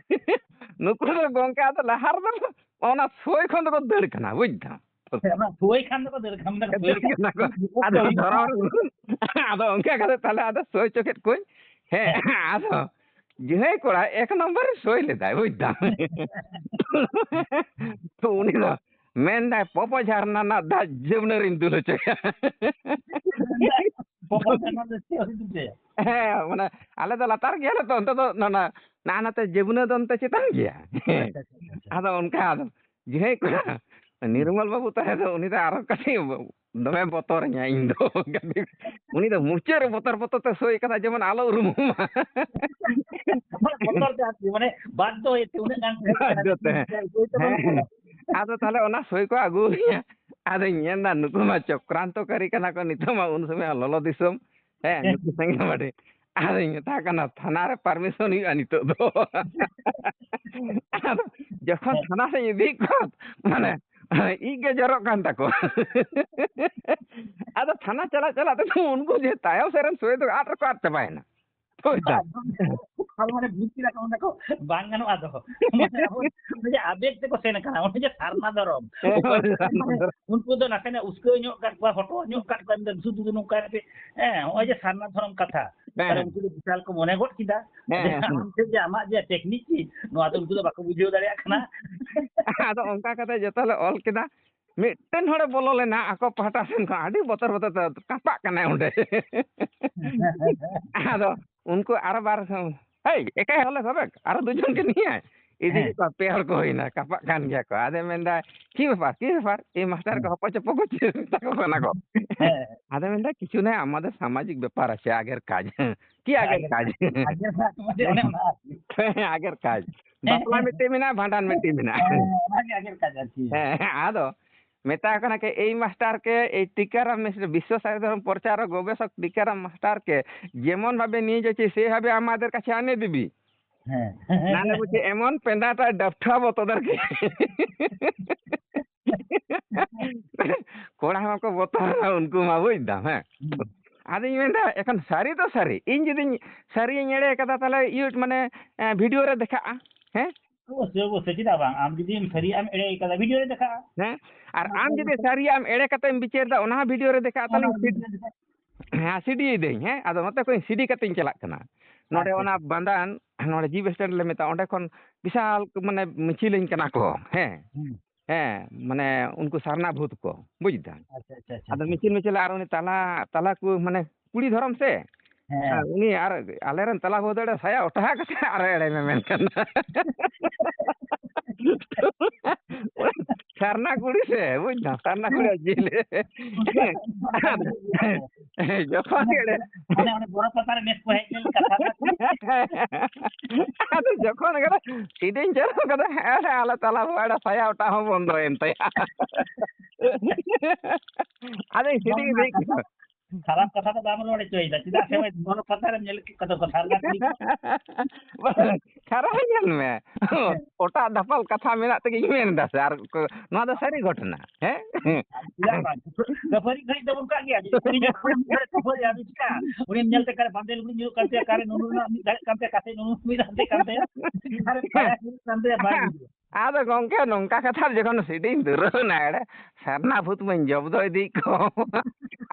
ᱱᱩᱠᱩ ᱫᱚ ᱜᱚᱝᱠᱮ ᱟᱫᱚ ᱞᱟᱦᱟ ᱨᱮᱫᱚ ᱚᱱᱟ ᱥᱳᱭ ᱠᱷᱚᱱ ᱫᱚᱠᱚ ᱫᱟᱹᱲ ᱠᱟᱱᱟ, ᱵᱩᱡᱽ ᱫᱟᱢ᱾ ᱦᱮᱸ, ᱚᱱᱟ ᱥᱳᱭ ᱠᱷᱟᱱ ᱫᱚᱠᱚ ᱫᱟᱹᱲ ᱠᱷᱟᱱ ᱫᱚ ᱥᱳᱭ ᱫᱟᱹᱲ ᱠᱟᱱᱟ ᱠᱚ᱾ ᱟᱫᱚ ᱫᱷᱚᱨᱚᱢ, ᱟᱫᱚ ᱚᱱᱠᱟ ᱠᱟᱛᱮ ᱛᱟᱦᱞᱮ ᱟᱫᱚ ᱥᱳᱭ ᱦᱚᱪᱚ ᱠᱮᱫ ᱠᱚᱣᱟᱧ᱾ ᱦᱮᱸ, ᱦᱮᱸ᱾ ᱟᱫᱚ ᱡᱟᱦᱟᱸᱭ ᱠᱚᱲᱟ ᱮᱠ ᱱᱚᱢᱵᱚᱨ ᱨᱮ ᱥᱳᱭ ᱞᱮᱫᱟᱭ, ᱵᱩᱡᱽ ᱫᱟᱢ᱾ ᱛᱚ ᱩᱱᱤ ᱫᱚ ᱢᱮᱱᱫᱟᱭ, "ᱯᱚᱯᱚ ᱡᱷᱟᱨᱱᱟ ᱨᱮᱱᱟᱜ ᱫᱟᱜ ᱡᱟᱹᱢᱱᱟᱹ ᱨᱤᱧ ᱫᱩᱞ ᱦᱚᱪᱚᱭᱟ᱾" ᱯᱚᱯᱚ ᱡᱷᱟᱨᱱᱟ ᱫᱚ ᱪᱮᱫ ᱦᱩᱭ ᱞᱮᱱ ᱛᱟᱭᱟ? ᱦᱮᱸ, ᱢᱟᱱᱮ ᱟᱞᱮ ᱫᱚ ᱞᱟᱛᱟᱨ ᱜᱮᱭᱟᱞᱮ ᱛᱚ, ᱚᱱᱛᱮ ᱫᱚ ᱱᱟ-, ᱱᱟ-, ᱱᱟ-, ᱱᱟᱛᱮ ᱡᱟᱹᱢᱱᱟᱹ ᱫᱚ ᱚᱱᱛᱮ ᱪᱮᱛᱟᱱ ᱜᱮᱭᱟ᱾ ᱟᱪᱪᱷᱟ, ᱟᱪᱪᱷᱟ, ᱟᱪᱪᱷᱟ᱾ ᱟᱫᱚ ᱚᱱᱠᱟ ᱟᱫᱚ ᱡᱟᱦᱟᱸᱭ ᱠᱚᱲᱟ ᱱᱤᱨᱢᱚᱞ ᱵᱟᱹᱵᱩ ᱛᱟᱦᱮᱸ ᱫᱚ, ᱩᱱᱤ ᱫᱚ ᱟᱨᱚ ᱠᱟᱹᱴᱤᱡ ᱫᱚᱢᱮ ᱵᱚᱛᱚᱨᱤᱧᱟ ᱤᱧ ᱫᱚ᱾ ᱩᱱᱤ ᱫᱚ ᱢᱩᱪᱟᱹᱫ ᱨᱮ ᱵᱚᱛᱚᱨ ᱵᱚᱛᱚᱨ ᱛᱮ ᱥᱳᱭ ᱠᱟᱫᱟ, ᱡᱮᱢᱚᱱ ᱟᱞᱚ ᱩᱨᱩᱢᱚᱜ ᱢᱟ᱾ ᱵᱚᱛᱚᱨ ᱛᱮ ᱟᱨᱠᱤ, ᱢᱟᱱᱮ ᱵᱟᱫᱽᱫᱷᱚ ᱦᱚᱭᱮᱛᱮ ᱩᱱᱟᱹᱜ ᱜᱟᱱ ᱵᱟᱫᱽᱫᱷᱚ ᱛᱮ᱾ ᱥᱳᱭ ᱛᱮ ᱵᱟᱝ ᱦᱮᱸ᱾ ᱠᱟᱱᱟ᱾ ᱟᱫᱚ ᱛᱟᱦᱞᱮ ᱚᱱᱟ ᱥᱳᱭ ᱠᱚ ᱟᱹᱜᱩ ᱟᱹᱫᱤᱧᱟ᱾ ᱟᱫᱚᱧ ᱢᱮᱱᱫᱟ, ᱱᱩᱠᱩ ᱢᱟ ᱪᱚᱠᱨᱟᱱᱛᱚᱠᱟᱨᱤ ᱠᱟᱱᱟ ᱠᱚ, ᱱᱤᱛᱚᱜ ᱢᱟ ᱩᱱ ᱥᱚᱢᱚᱭ ᱞᱚᱞᱚ ᱫᱤᱥᱚᱢ᱾ ᱦᱮᱸ, ᱦᱮᱸ᱾ ᱱᱩᱠᱩ ᱥᱮᱸᱜᱮᱞ ᱵᱟᱹᱴᱤ᱾ ᱟᱫᱚᱧ ᱢᱮᱛᱟ ᱠᱟᱱᱟ, ᱛᱷᱟᱱᱟ ᱨᱮ ᱯᱟᱨᱢᱤᱥᱚᱱ ᱦᱩᱭᱩᱜᱼᱟ ᱱᱤᱛᱚᱜ ᱫᱚ᱾ ᱟᱫᱚ ᱡᱚᱠᱷᱚᱱ ᱦᱮᱸ᱾ ᱛᱷᱟᱱᱟ ᱥᱮᱫ ᱤᱫᱤᱭᱮᱫ ᱠᱚᱣᱟ, ᱢᱟᱱᱮ, ᱤᱡ ᱜᱮ ᱡᱚᱨᱚᱜ ᱠᱟᱱ ᱛᱟᱠᱚᱣᱟ᱾ ᱟᱫᱚ ᱛᱷᱟᱱᱟ ᱪᱟᱞᱟᱜ ᱪᱟᱞᱟᱜ ᱛᱮᱫᱚ ᱩᱱᱠᱩ ᱡᱮ ᱛᱟᱭᱚᱢ ᱥᱮᱫ ᱨᱮᱱ ᱥᱚᱦᱮᱫ ᱫᱚ ᱟᱫ ᱨᱮᱠᱚ ᱟᱫ ᱪᱟᱵᱟᱭᱮᱱᱟ᱾ ᱦᱳᱭ ᱫᱟ᱾ ᱟᱫᱚ ᱢᱟᱱᱮ ᱵᱩᱡᱽ ᱠᱮᱫᱟ ᱠᱚ, ᱢᱮᱱᱫᱟ ᱠᱚ, ᱵᱟᱝ ᱜᱟᱱᱚᱜᱼᱟ ᱟᱫᱚ᱾ ᱢᱟᱱᱮ ᱟᱵᱚ ᱚᱱᱮ ᱡᱮ ᱟᱵᱮᱜᱽ ᱛᱮᱠᱚ ᱥᱮᱱ ᱟᱠᱟᱱᱟ, ᱚᱱᱮ ᱡᱮ ᱥᱟᱨᱱᱟ ᱫᱷᱚᱨᱚᱢ᱾ ᱦᱮᱸ, ᱦᱳᱭ, ᱥᱟᱨᱱᱟ ᱫᱷᱚᱨᱚᱢ᱾ ᱩᱱᱠᱩ ᱫᱚ ᱱᱟᱥᱮᱱᱟᱜ ᱩᱥᱠᱟᱹᱣ ᱧᱚᱜ ᱠᱟᱫ ᱠᱚᱣᱟ, ᱦᱚᱴᱚᱜ ᱧᱚᱜ ᱠᱟᱫ ᱠᱚᱣᱟ, ᱢᱮᱱᱫᱟ, "ᱥᱩᱫᱷᱩ ᱱᱚᱝᱠᱟᱭ ᱯᱮ, ᱦᱮᱸ, ᱱᱚᱜᱼᱚᱭ ᱡᱮ ᱥᱟᱨᱱᱟ ᱫᱷᱚᱨᱚᱢ ᱠᱟᱛᱷᱟ", ᱦᱮᱸ, ᱛᱟᱦᱞᱮ ᱦᱮᱸ᱾ ᱩᱱᱠᱩ ᱫᱚ ᱵᱤᱥᱟᱞ ᱠᱚ ᱢᱚᱱᱮ ᱜᱚᱫ ᱠᱮᱫᱟ ᱦᱮᱸ, ᱡᱮ ᱦᱮᱸ, ᱦᱮᱸ᱾ ᱟᱢ ᱴᱷᱮᱱ ᱡᱮ ᱟᱢᱟᱜ ᱡᱮ ᱴᱮᱠᱱᱤᱠ ᱪᱮᱫ, ᱱᱚᱣᱟ ᱫᱚ ᱩᱱᱠᱩ ᱫᱚ ᱵᱟᱠᱚ ᱵᱩᱡᱷᱟᱹᱣ ᱫᱟᱲᱮᱭᱟᱜ ᱠᱟᱱᱟ᱾ ᱟᱫᱚ ᱚᱱᱠᱟ ᱠᱟᱛᱮ ᱡᱚᱛᱚ ᱞᱮ ᱚᱞ ᱠᱮᱫᱟ᱾ ᱢᱤᱫᱴᱮᱱ ᱦᱚᱲᱮ ᱵᱚᱞᱚ ᱞᱮᱱᱟ ᱟᱠᱚ ᱯᱟᱦᱴᱟ ᱥᱮᱱ ᱠᱷᱚᱱ, ᱟᱹᱰᱤ ᱵᱚᱛᱚᱨ ᱵᱚᱛᱚᱨ ᱛᱮ ᱠᱟᱸᱯᱟᱜ ᱠᱟᱱᱟᱭ ᱚᱸᱰᱮ᱾ ᱟᱫᱚ ᱩᱱᱠᱩ ᱟᱨᱚ ᱵᱟᱨ, "ᱦᱮᱭ, ᱮᱠᱟᱭ ᱦᱚᱞᱮ ᱥᱟᱵᱮᱠ, ᱟᱨᱚ ᱫᱩᱡᱚᱱ ᱜᱮ ᱱᱤᱭᱟᱹ ᱤᱫᱤ ᱦᱮᱸ᱾ ᱠᱮᱫ ᱠᱚᱣᱟ", ᱯᱮ ᱦᱚᱲ ᱠᱚ ᱦᱩᱭᱱᱟ, ᱠᱟᱸᱯᱟᱜ ᱠᱟᱱ ᱜᱮᱭᱟ ᱠᱚ᱾ ᱟᱫᱚᱭ ᱢᱮᱱᱫᱟ, "ᱠᱤ ᱵᱮᱯᱟᱨ, ᱠᱤ ᱵᱮᱯᱟᱨ? ᱤᱧ ᱢᱟᱥᱴᱟᱨ ᱠᱚ ᱦᱮᱸ᱾ ᱦᱚᱯᱚ ᱪᱚᱯᱚ ᱠᱚ ᱪᱮᱫ ᱢᱮᱛᱟ ᱠᱚ ᱠᱟᱱᱟ ᱠᱚ?" ᱦᱮᱸ᱾ ᱟᱫᱚ ᱢᱮᱱᱫᱟ, "ᱠᱤᱪᱷᱩ ᱱᱟᱦᱤ, ᱟᱢᱟᱫᱮᱨ ᱥᱟᱢᱟᱡᱤᱠ ᱵᱮᱯᱟᱨ ᱟᱪᱷᱮ, আগের কাজ।" ᱠᱤ আগের আগের কাজ? কাজ, আগের কাজ, ᱚᱱᱮ ᱚᱱᱟ ᱟᱨᱠᱤ᱾ ᱦᱮᱸ, আগের কাজ᱾ ᱦᱮᱸ, ᱵᱟᱯᱞᱟ ᱦᱮᱸ᱾ ᱢᱤᱫᱴᱮᱡ ᱢᱮᱱᱟᱜᱼᱟ, ᱵᱷᱟᱸᱰᱟᱱ ᱢᱤᱫᱴᱮᱡ ᱢᱮᱱᱟᱜᱼᱟ᱾ ᱦᱮᱸ, ᱚᱱᱟᱜᱮ আগের কাজ ᱟᱨᱠᱤ᱾ ᱦᱮᱸ, ᱟᱫᱚ ᱢᱮᱛᱟ ᱠᱚ ᱠᱟᱱᱟ ᱠᱤ, "ᱮᱭ ᱢᱟᱥᱴᱟᱨ ᱠᱮ, ᱮᱭ ᱴᱤᱠᱟᱨᱟᱢ ᱢᱤᱥᱨᱟ, ᱵᱤᱥᱥᱚ ᱥᱟᱨᱤ ᱫᱷᱚᱨᱚᱢ ᱯᱨᱚᱪᱟᱨ ᱜᱚᱵᱮᱥᱚᱠ ᱴᱤᱠᱟᱨᱟᱢ ᱢᱟᱥᱴᱟᱨ কে যেমন ভাবে নিয়ে যাচ্ছি, সেভাবে আমাদের কাছে আনে দিবি।" ᱦᱮᱸ᱾ নাহলে বলছে, "এমন পেন্ডাটা ডাফঠাবো তোদেরকে।" ᱠᱚᱲᱟ ᱦᱚᱸᱠᱚ ᱵᱚᱛᱚᱨᱟ ᱩᱱᱠᱩ ᱢᱟ, ᱵᱩᱡᱽ ᱫᱟᱢ, ᱦᱮᱸ᱾ ᱦᱩᱸ᱾ ᱟᱫᱚᱧ ᱢᱮᱱᱫᱟ, ᱮᱠᱷᱚᱱ ᱥᱟᱹᱨᱤ ᱫᱚ ᱥᱟᱹᱨᱤ, ᱤᱧ ᱡᱩᱫᱤᱧ ᱥᱟᱹᱨᱤᱭᱟᱹᱧ ᱮᱲᱮ ᱠᱟᱫᱟ, ᱛᱟᱦᱞᱮ ᱤᱭᱩᱴ-, ᱢᱟᱱᱮ, ᱮ, ᱵᱷᱤᱰᱤᱭᱳ ᱨᱮ ᱫᱮᱠᱷᱟᱜᱼᱟ, ᱦᱮᱸ? ᱚᱵᱚᱥᱥᱳᱭ, ᱚᱵᱚᱥᱥᱳᱭ, ᱪᱮᱫᱟᱜ ᱵᱟᱝ? ᱟᱢ ᱡᱩᱫᱤᱢ ᱥᱟᱹᱨᱤᱭᱟᱜ ᱮᱢ ᱮᱲᱮ ᱠᱟᱫᱟ, ᱵᱷᱤᱰᱤᱭᱳ ᱨᱮ ᱫᱮᱠᱷᱟᱜᱼᱟ᱾ ᱦᱮᱸ, ᱟᱨ ᱟᱢ ᱡᱩᱫᱤ ᱥᱟᱹᱨᱤᱭᱟᱜ ᱮᱢ ᱮᱲᱮ ᱠᱟᱛᱮᱢ ᱵᱤᱪᱟᱹᱨ ᱫᱟ, ᱚᱱᱟ ᱦᱚᱸ ᱵᱷᱤᱰᱤᱭᱳ ᱨᱮ ᱫᱮᱠᱷᱟᱜᱼᱟ, ᱚᱱᱟ ᱛᱟᱦᱞᱮ ᱦᱚᱸ ᱥᱤᱰ-, ᱵᱷᱤᱰᱤᱭᱳ ᱨᱮ ᱫᱮᱠᱷᱟᱜᱼᱟ᱾ ᱦᱮᱸ, ᱥᱤᱰᱤᱭᱮᱫᱟᱹᱧ, ᱦᱮᱸ, ᱟᱫᱚ ᱱᱚᱛᱮ ᱠᱷᱚᱱ ᱥᱤᱰᱤ ᱠᱟᱛᱮᱧ ᱪᱟᱞᱟᱜ ᱠᱟᱱᱟ᱾ ᱱᱚᱰᱮ ᱟᱪᱪᱷᱟ, ᱚᱱᱟ ᱟᱪᱪᱷᱟ᱾ ᱵᱟᱸᱫᱟᱱ, ᱱᱚᱰᱮ ᱡᱤᱯ ᱥᱴᱮᱱᱰ ᱞᱮ ᱢᱮᱛᱟᱜᱼᱟ, ᱚᱸᱰᱮ ᱠᱷᱚᱱ ᱵᱤᱥᱟᱞ, ᱢᱟᱱᱮ, ᱢᱤᱪᱷᱤᱞᱟᱹᱧ ᱠᱟᱱᱟ ᱠᱚ, ᱦᱮᱸ᱾ ᱦᱩᱸ᱾ ᱦᱮᱸ, ᱢᱟᱱᱮ, ᱩᱱᱠᱩ ᱥᱟᱨᱱᱟ ᱵᱷᱩᱛ ᱠᱚ, ᱵᱩᱡᱽ ᱫᱟᱢ? ᱟᱪᱪᱷᱟ, ᱟᱪᱪᱷᱟ, ᱟᱪᱪᱷᱟ, ᱟᱫᱚ ᱟᱪᱪᱷᱟ᱾ ᱢᱤᱪᱷᱤᱞ, ᱢᱤᱪᱷᱤᱞ, ᱟᱨ ᱩᱱᱤ ᱛᱟᱞᱟ, ᱛᱟᱞᱟ ᱠᱚ, ᱢᱟᱱᱮ, ᱠᱩᱲᱤ ᱫᱷᱚᱨᱚᱢ ᱥᱮ, ᱦᱮᱸ᱾ ᱟᱨ ᱩᱱᱤ ᱟᱨ ᱟᱞᱮᱨᱮᱱ ᱛᱟᱞᱟ ᱵᱟᱹᱦᱩ ᱫᱚ ᱮᱲᱮ ᱥᱟᱭᱟ ᱚᱴᱟᱦᱟᱜ ᱠᱟᱛᱮ ᱟᱨᱚ ᱮᱲᱮ ᱢᱮ ᱢᱮᱱ ᱠᱟᱱᱟ᱾ ᱥᱟᱨᱱᱟ ᱠᱩᱲᱤ ᱥᱮ, ᱵᱩᱡᱽ ᱫᱟᱢ, ᱥᱟᱨᱱᱟ ᱠᱩᱲᱤ ᱡᱤᱞ᱾ ᱡᱚᱠᱷᱚᱱ ᱜᱮ ᱮᱲᱮ᱾ ᱚᱱᱮ, ᱚᱱᱮ ᱵᱚᱨᱚ ᱯᱟᱛᱟ ᱨᱮ ᱱᱮᱥ ᱠᱚ ᱦᱮᱡ ᱞᱮᱱ ᱠᱟᱛᱷᱟ ᱫᱚ᱾ ᱟᱫᱚ ᱡᱚᱠᱷᱚᱱ ᱜᱮ ᱥᱤᱰᱤᱧ ᱪᱟᱹᱞᱩ ᱠᱟᱫᱟ, ᱮᱲᱮ ᱟᱞᱮ ᱛᱟᱞᱟ ᱵᱟᱹᱦᱩ ᱮᱲᱮ ᱥᱟᱭᱟ ᱚᱴᱟᱜ ᱦᱚᱸ ᱵᱚᱱᱫᱚᱭᱮᱱ ᱛᱟᱭᱟ᱾ ᱟᱫᱚ ᱥᱤᱰᱤ ᱵᱟᱝ, ᱨᱮ ᱠᱟᱛᱷᱟ, ᱠᱷᱟᱨᱟᱯ ᱠᱟᱛᱷᱟ ᱫᱚ ᱵᱟᱢ ᱨᱚᱲ ᱦᱚᱪᱚᱭᱮᱫᱟ᱾ ᱪᱮᱫᱟᱜ ᱥᱮ ᱵᱚᱱ ᱯᱟᱛᱟ ᱨᱮᱢ ᱧᱮᱞ ᱠᱮᱫ ᱠᱚᱫᱚ ᱠᱚ ᱥᱟᱨᱱᱟ ᱠᱩᱲᱤ ᱠᱚ᱾ ᱠᱷᱟᱨᱟᱯ ᱧᱮᱞ ᱢᱮ, ᱚᱴᱟᱜ ᱫᱟᱯᱟᱞ ᱠᱟᱛᱷᱟ ᱢᱮᱱᱟᱜ ᱛᱮᱜᱮᱧ ᱢᱮᱱ ᱮᱫᱟ ᱥᱮ, ᱟᱨ ᱠᱚ-, ᱱᱚᱣᱟ ᱫᱚ ᱥᱟᱹᱨᱤ ᱜᱷᱚᱴᱚᱱᱟ᱾ ᱦᱮᱸ? ᱟᱨ ᱪᱮᱫᱟᱜ ᱵᱟᱝ? ᱠᱷᱟᱹᱯᱟᱹᱨᱤ ᱜᱷᱟᱹᱲᱤᱡ ᱫᱚᱵᱚᱱ ᱠᱟᱜ ᱜᱮᱭᱟ᱾ ᱡᱩᱫᱤ ᱠᱩᱲᱤ ᱜᱤᱫᱽᱨᱟᱹ ᱠᱷᱟᱹᱯᱟᱹᱨᱤ, ᱟᱫᱚ ᱪᱤᱠᱟ? ᱩᱱᱤᱢ ᱧᱮᱞ ᱛᱮ ᱚᱠᱟᱨᱮ ᱵᱟᱸᱫᱮ ᱞᱩᱜᱽᱲᱤ ᱧᱩᱨᱩᱜ ᱠᱟᱱ ᱛᱟᱭᱟ, ᱚᱠᱟᱨᱮ ᱱᱩᱱᱩ ᱨᱮᱱᱟᱜ ᱢᱤᱫ ᱫᱷᱟᱨᱮ ᱠᱟᱱ ᱛᱟᱭᱟ, ᱠᱟᱛᱮ ᱱᱩᱱᱩ ᱢᱤᱫ ᱫᱷᱟᱨᱮ ᱠᱟᱱ ᱛᱟᱭᱟ, ᱚᱠᱟᱨᱮ ᱠᱷᱟᱭᱟ ᱧᱩᱨᱩᱜ ᱠᱟᱱ ᱛᱟᱭᱟ, ᱵᱟᱭ ᱵᱩᱡᱷᱟᱹᱣᱟ᱾ ᱟᱫᱚ ᱜᱚᱝᱠᱮ, ᱱᱚᱝᱠᱟ ᱠᱟᱛᱷᱟ ᱡᱚᱠᱷᱚᱱ ᱥᱤᱰᱤᱧ ᱫᱩᱨᱟᱹᱣᱱᱟ, ᱮᱲᱮ ᱥᱟᱨᱱᱟ ᱵᱷᱩᱛ ᱢᱟᱧ ᱡᱚᱵᱫᱚ ᱤᱫᱤᱭᱮᱫ ᱠᱚ᱾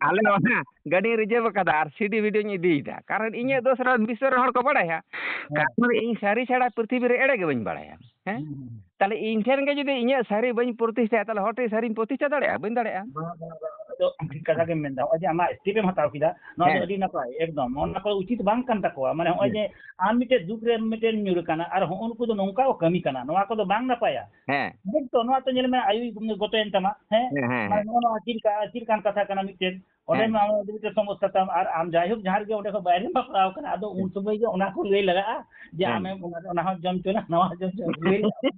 ᱟᱞᱮ ᱚᱱᱟ ᱜᱟᱹᱰᱤᱧ ᱨᱤᱡᱟᱹᱵᱷ ᱟᱠᱟᱫᱟ ᱟᱨ ᱥᱤᱰᱤ ᱵᱷᱤᱰᱤᱭᱳᱧ ᱤᱫᱤᱭᱮᱫᱟ, ᱠᱟᱨᱚᱱ ᱤᱧᱟᱹᱜ ᱫᱳᱥ ᱨᱮ ᱵᱤᱥᱥᱚ ᱨᱮᱱ ᱦᱚᱲ ᱠᱚ ᱵᱟᱲᱟᱭᱟ᱾ ᱦᱮᱸ᱾ ᱠᱟᱨᱚᱱ ᱤᱧ ᱥᱟᱹᱨᱤ ᱪᱷᱟᱲᱟ ᱯᱨᱤᱛᱷᱤᱵᱤ ᱨᱮ ᱮᱲᱮ ᱜᱮ ᱵᱟᱹᱧ ᱵᱟᱲᱟᱭᱟ᱾ ᱦᱮᱸ? ᱦᱩᱸ, ᱦᱩᱸ᱾ ᱛᱟᱦᱞᱮ ᱤᱧ ᱴᱷᱮᱱ ᱜᱮ ᱡᱩᱫᱤ ᱤᱧᱟᱹᱜ ᱥᱟᱹᱨᱤ ᱵᱟᱹᱧ ᱯᱨᱚᱛᱤᱥᱴᱷᱟᱭᱟ, ᱛᱟᱦᱞᱮ ᱦᱚᱲ ᱴᱷᱮᱱ ᱥᱟᱹᱨᱤᱧ ᱯᱨᱚᱛᱤᱥᱴᱷᱟ ᱫᱟᱲᱮᱭᱟᱜᱼᱟ? ᱵᱟᱹᱧ ᱫᱟᱲᱮᱭᱟᱜᱼᱟ᱾ ᱵᱟᱝ, ᱵᱟᱝ, ᱵᱟᱝ, ᱚᱱᱟ ᱫᱚ ᱴᱷᱤᱠ ᱠᱟᱛᱷᱟ ᱜᱮᱢ ᱢᱮᱱᱫᱟ᱾ ᱱᱚᱜᱼᱚᱭ ᱡᱮ ᱟᱢᱟᱜ step ᱮᱢ ᱦᱟᱛᱟᱣ ᱠᱮᱫᱟ, ᱱᱚᱣᱟ ᱫᱚ ᱦᱮᱸ᱾ ᱟᱹᱰᱤ ᱱᱟᱯᱟᱭ, ᱮᱠᱫᱚᱢ᱾ ᱚᱱᱟ ᱠᱚ ᱩᱪᱤᱛ ᱵᱟᱝ ᱠᱟᱱ ᱛᱟᱠᱚᱣᱟ᱾ ᱢᱟᱱᱮ, ᱱᱚᱜᱼᱚᱭ ᱦᱮᱸ᱾ ᱡᱮ ᱟᱢ ᱢᱤᱫᱴᱮᱡ ᱫᱩᱠ ᱨᱮ ᱢᱤᱫᱴᱮᱡ ᱧᱩᱨ ᱟᱠᱟᱱᱟ, ᱟᱨ ᱦᱚᱸᱜᱼᱚ ᱱᱩᱠᱩ ᱫᱚ ᱱᱚᱝᱠᱟ ᱠᱚ ᱠᱟᱹᱢᱤ ᱠᱟᱱᱟ, ᱱᱚᱣᱟ ᱠᱚᱫᱚ ᱵᱟᱝ ᱱᱟᱯᱟᱭᱟ᱾ ᱦᱮᱸ᱾ ᱴᱷᱤᱠ ᱛᱚ, ᱱᱚᱣᱟ ᱛᱚ ᱧᱮᱞ ᱢᱮ, ᱟᱭᱩ ᱜᱚᱛᱚᱭᱮᱱ ᱛᱟᱢᱟ, ᱦᱮᱸ? ᱦᱮᱸ, ᱦᱮᱸ, ᱢᱟᱱᱮ, ᱦᱮᱸ᱾ ᱱᱚᱜᱼᱚ ᱱᱚᱣᱟ ᱪᱮᱫ ᱞᱮᱠᱟ, ᱪᱮᱫ ᱞᱮᱠᱟᱱ ᱠᱟᱛᱷᱟ ᱠᱟᱱᱟ ᱢᱤᱫᱴᱮᱡ? ᱚᱸᱰᱮ ᱦᱮᱸ᱾ ᱢᱟ ᱟᱢᱟᱜ ᱢᱤᱫᱴᱮᱡ ᱥᱚᱢᱚᱥᱥᱟ ᱛᱟᱢ, ᱟᱨ ᱟᱢ ᱡᱟᱭᱦᱳᱠ ᱡᱟᱦᱟᱸ ᱨᱮᱜᱮ ᱚᱸᱰᱮ ᱠᱷᱚᱱ ᱵᱟᱭᱨᱮᱢ ᱵᱟᱯᱞᱟᱣ ᱠᱟᱱᱟ, ᱟᱫᱚ ᱩᱱ ᱦᱮᱸ᱾ ᱥᱚᱢᱚᱭ ᱜᱮ ᱚᱱᱟ ᱠᱚ ᱞᱟᱹᱭ ᱞᱟᱜᱟᱜᱼᱟ ᱡᱮ ᱦᱮᱸ᱾ ᱟᱢᱮᱢ ᱚᱱᱟ, ᱚᱱᱟ ᱦᱚᱸ ᱡᱚᱢ ᱦᱚᱪᱚ ᱞᱟᱜᱟᱜᱼᱟ, ᱱᱟᱣᱟ ᱦᱚᱸ ᱡᱚᱢ ᱦᱚᱪᱚ ᱞᱟᱹᱭ ᱞᱟᱜᱟᱜᱼᱟ᱾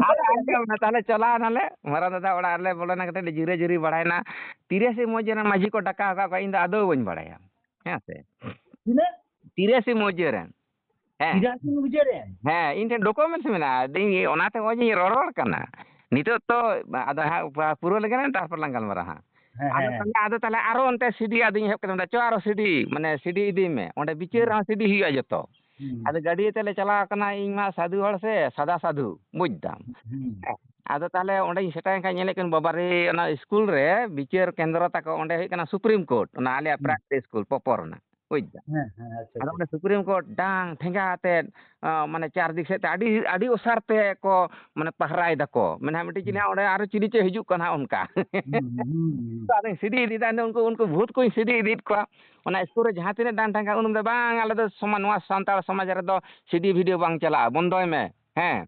ᱟᱫᱚ ᱟᱸᱡᱚᱢ ᱢᱮ, ᱛᱟᱦᱞᱮ ᱪᱟᱞᱟᱣ ᱮᱱᱟᱞᱮ, ᱢᱟᱨᱟᱝ ᱫᱟᱫᱟ ᱚᱲᱟᱜ ᱨᱮᱞᱮ ᱵᱚᱞᱚᱭᱮᱱᱟ, ᱠᱟᱹᱴᱤᱡ ᱞᱮ ᱡᱤᱨᱟᱹ ᱡᱤᱨᱤ ᱵᱟᱲᱟᱭᱮᱱᱟ᱾ ᱛᱤᱨᱮ ᱥᱮ ᱢᱚᱡᱽ ᱮᱱᱟ ᱢᱟᱹᱡᱷᱤ ᱠᱚ ᱰᱟᱠᱟ ᱟᱠᱟᱫ ᱠᱚᱣᱟ, ᱤᱧ ᱫᱚ ᱟᱫᱚ ᱵᱟᱹᱧ ᱵᱟᱲᱟᱭᱟ᱾ ᱦᱮᱸ ᱥᱮ? ᱛᱤᱱᱟᱹᱜ? ᱛᱤᱨᱟᱥᱤ ᱢᱩᱡᱟᱹ ᱨᱮᱱ᱾ ᱦᱮᱸ᱾ ᱛᱤᱨᱟᱥᱤ ᱢᱩᱡᱟᱹ ᱨᱮᱱ? ᱦᱮᱸ, ᱤᱧ ᱴᱷᱮᱱ documents ᱢᱮᱱᱟᱜᱼᱟ᱾ ᱤᱧ ᱚᱱᱟᱛᱮ ᱱᱚᱜᱼᱚᱭ ᱡᱮᱧ ᱨᱚᱲ, ᱨᱚᱲ ᱠᱟᱱᱟ᱾ ᱱᱤᱛᱚᱜ ᱛᱚ ᱟᱫᱚ ᱦᱟᱸᱜ ᱯᱩᱨᱟᱹ ᱞᱮᱜᱮ ᱞᱟᱝ, ᱛᱟᱨᱯᱚᱨ ᱞᱟᱝ ᱜᱟᱞᱢᱟᱨᱟᱣᱟ ᱦᱟᱸᱜ᱾ ᱦᱮᱸ, ᱟᱫᱚ ᱦᱮᱸ, ᱦᱮᱸ᱾ ᱛᱟᱦᱞᱮ, ᱟᱫᱚ ᱛᱟᱦᱞᱮ ᱟᱨᱚ ᱚᱱᱛᱮ ᱥᱤᱰᱤ ᱟᱹᱫᱤᱧ ᱮᱦᱚᱵ ᱠᱮᱫᱟ, ᱢᱮᱱᱫᱟ, "ᱪᱚ ᱟᱨᱚ ᱥᱤᱰᱤ, ᱢᱟᱱᱮ ᱥᱤᱰᱤ ᱤᱫᱤ ᱢᱮ, ᱚᱸᱰᱮ ᱵᱤᱪᱟᱹᱨ ᱦᱩᱸ᱾ ᱨᱮᱦᱚᱸ ᱥᱤᱰᱤ ᱦᱩᱭᱩᱜᱼᱟ ᱡᱚᱛᱚ᱾" ᱦᱩᱸ᱾ ᱟᱫᱚ ᱜᱟᱹᱰᱤ ᱛᱮᱞᱮ ᱪᱟᱞᱟᱣ ᱠᱟᱱᱟ, ᱤᱧ ᱢᱟ ᱥᱟᱹᱫᱷᱩ ᱦᱚᱲ ᱥᱮ, ᱥᱟᱫᱟ ᱥᱟᱹᱫᱷᱩ, ᱵᱩᱡᱽ ᱫᱟᱢ᱾ ᱦᱩᱸ᱾ ᱦᱮᱸ᱾ ᱟᱫᱚ ᱛᱟᱦᱞᱮ ᱚᱸᱰᱮᱧ ᱥᱮᱴᱮᱨᱮᱱ ᱠᱷᱟᱱ ᱧᱮᱞᱮᱫ ᱠᱚᱣᱟᱧ, ᱵᱟᱵᱟ ᱨᱮ, ᱚᱱᱟ ᱥᱠᱩᱞ ᱨᱮ ᱵᱤᱪᱟᱹᱨ ᱠᱮᱱᱫᱨᱚ ᱛᱟᱠᱚ, ᱚᱸᱰᱮ ᱦᱩᱭᱩᱜ ᱠᱟᱱᱟ Supreme Court, ᱚᱱᱟ ᱟᱞᱮᱭᱟᱜ ᱦᱩᱸ᱾ Primary ᱥᱠᱩᱞ ᱯᱚᱯᱚᱨ ᱨᱮᱱᱟᱜ᱾ ᱵᱩᱡᱽ ᱫᱟᱢ? ᱦᱮᱸ, ᱦᱮᱸ, ᱟᱪᱪᱷᱟ, ᱟᱫᱚ ᱟᱪᱪᱷᱟ᱾ ᱚᱸᱰᱮ Supreme Court ᱰᱟᱝ ᱴᱷᱮᱸᱜᱟ ᱟᱛᱮᱫ, ᱟᱸ, ᱢᱟᱱᱮ ᱪᱟᱨ ᱫᱤᱠ ᱥᱮᱫ ᱛᱮ ᱟᱹᱰᱤ, ᱟᱹᱰᱤ ᱚᱥᱟᱨ ᱛᱮ ᱠᱚ, ᱢᱟᱱᱮ, ᱯᱟᱦᱨᱟᱭ ᱫᱟᱠᱚ᱾ ᱢᱮᱱᱟ ᱢᱤᱫᱴᱤᱡ ᱦᱩᱸ᱾ ᱪᱤᱞᱤ ᱦᱟᱸᱜ ᱚᱸᱰᱮ ᱟᱨᱚ ᱪᱤᱞᱤ ᱪᱚᱭ ᱦᱤᱡᱩᱜ ᱠᱟᱱᱟ ᱦᱟᱸᱜ ᱚᱱᱠᱟ᱾ ᱦᱩᱸ, ᱦᱩᱸ, ᱦᱩᱸ, ᱦᱩᱸ᱾ ᱛᱚ, ᱟᱫᱚᱧ ᱥᱤᱰᱤ ᱤᱫᱤᱭᱮᱫᱟ, ᱩᱱᱠᱩ, ᱩᱱᱠᱩ ᱵᱷᱩᱛ ᱠᱚᱧ ᱥᱤᱰᱤ ᱤᱫᱤᱭᱮᱫ ᱠᱚᱣᱟ᱾ ᱚᱱᱟ ᱥᱠᱩᱞ ᱨᱮ ᱡᱟᱦᱟᱸ ᱛᱤᱱᱟᱹᱜ ᱰᱟᱝ ᱴᱷᱮᱸᱜᱟ, ᱩᱱ ᱫᱚ, "ᱵᱟᱝ, ᱟᱞᱮ ᱫᱚ ᱥᱚᱢᱟ-, ᱱᱚᱣᱟ ᱥᱟᱱᱛᱟᱲ ᱥᱚᱢᱟᱡᱽ ᱨᱮᱫᱚ ᱥᱤᱰᱤ ᱵᱷᱤᱰᱤᱭᱳ ᱵᱟᱝ ᱪᱟᱞᱟᱜᱼᱟ, ᱵᱚᱱᱫᱚᱭ ᱢᱮ᱾" ᱦᱮᱸ᱾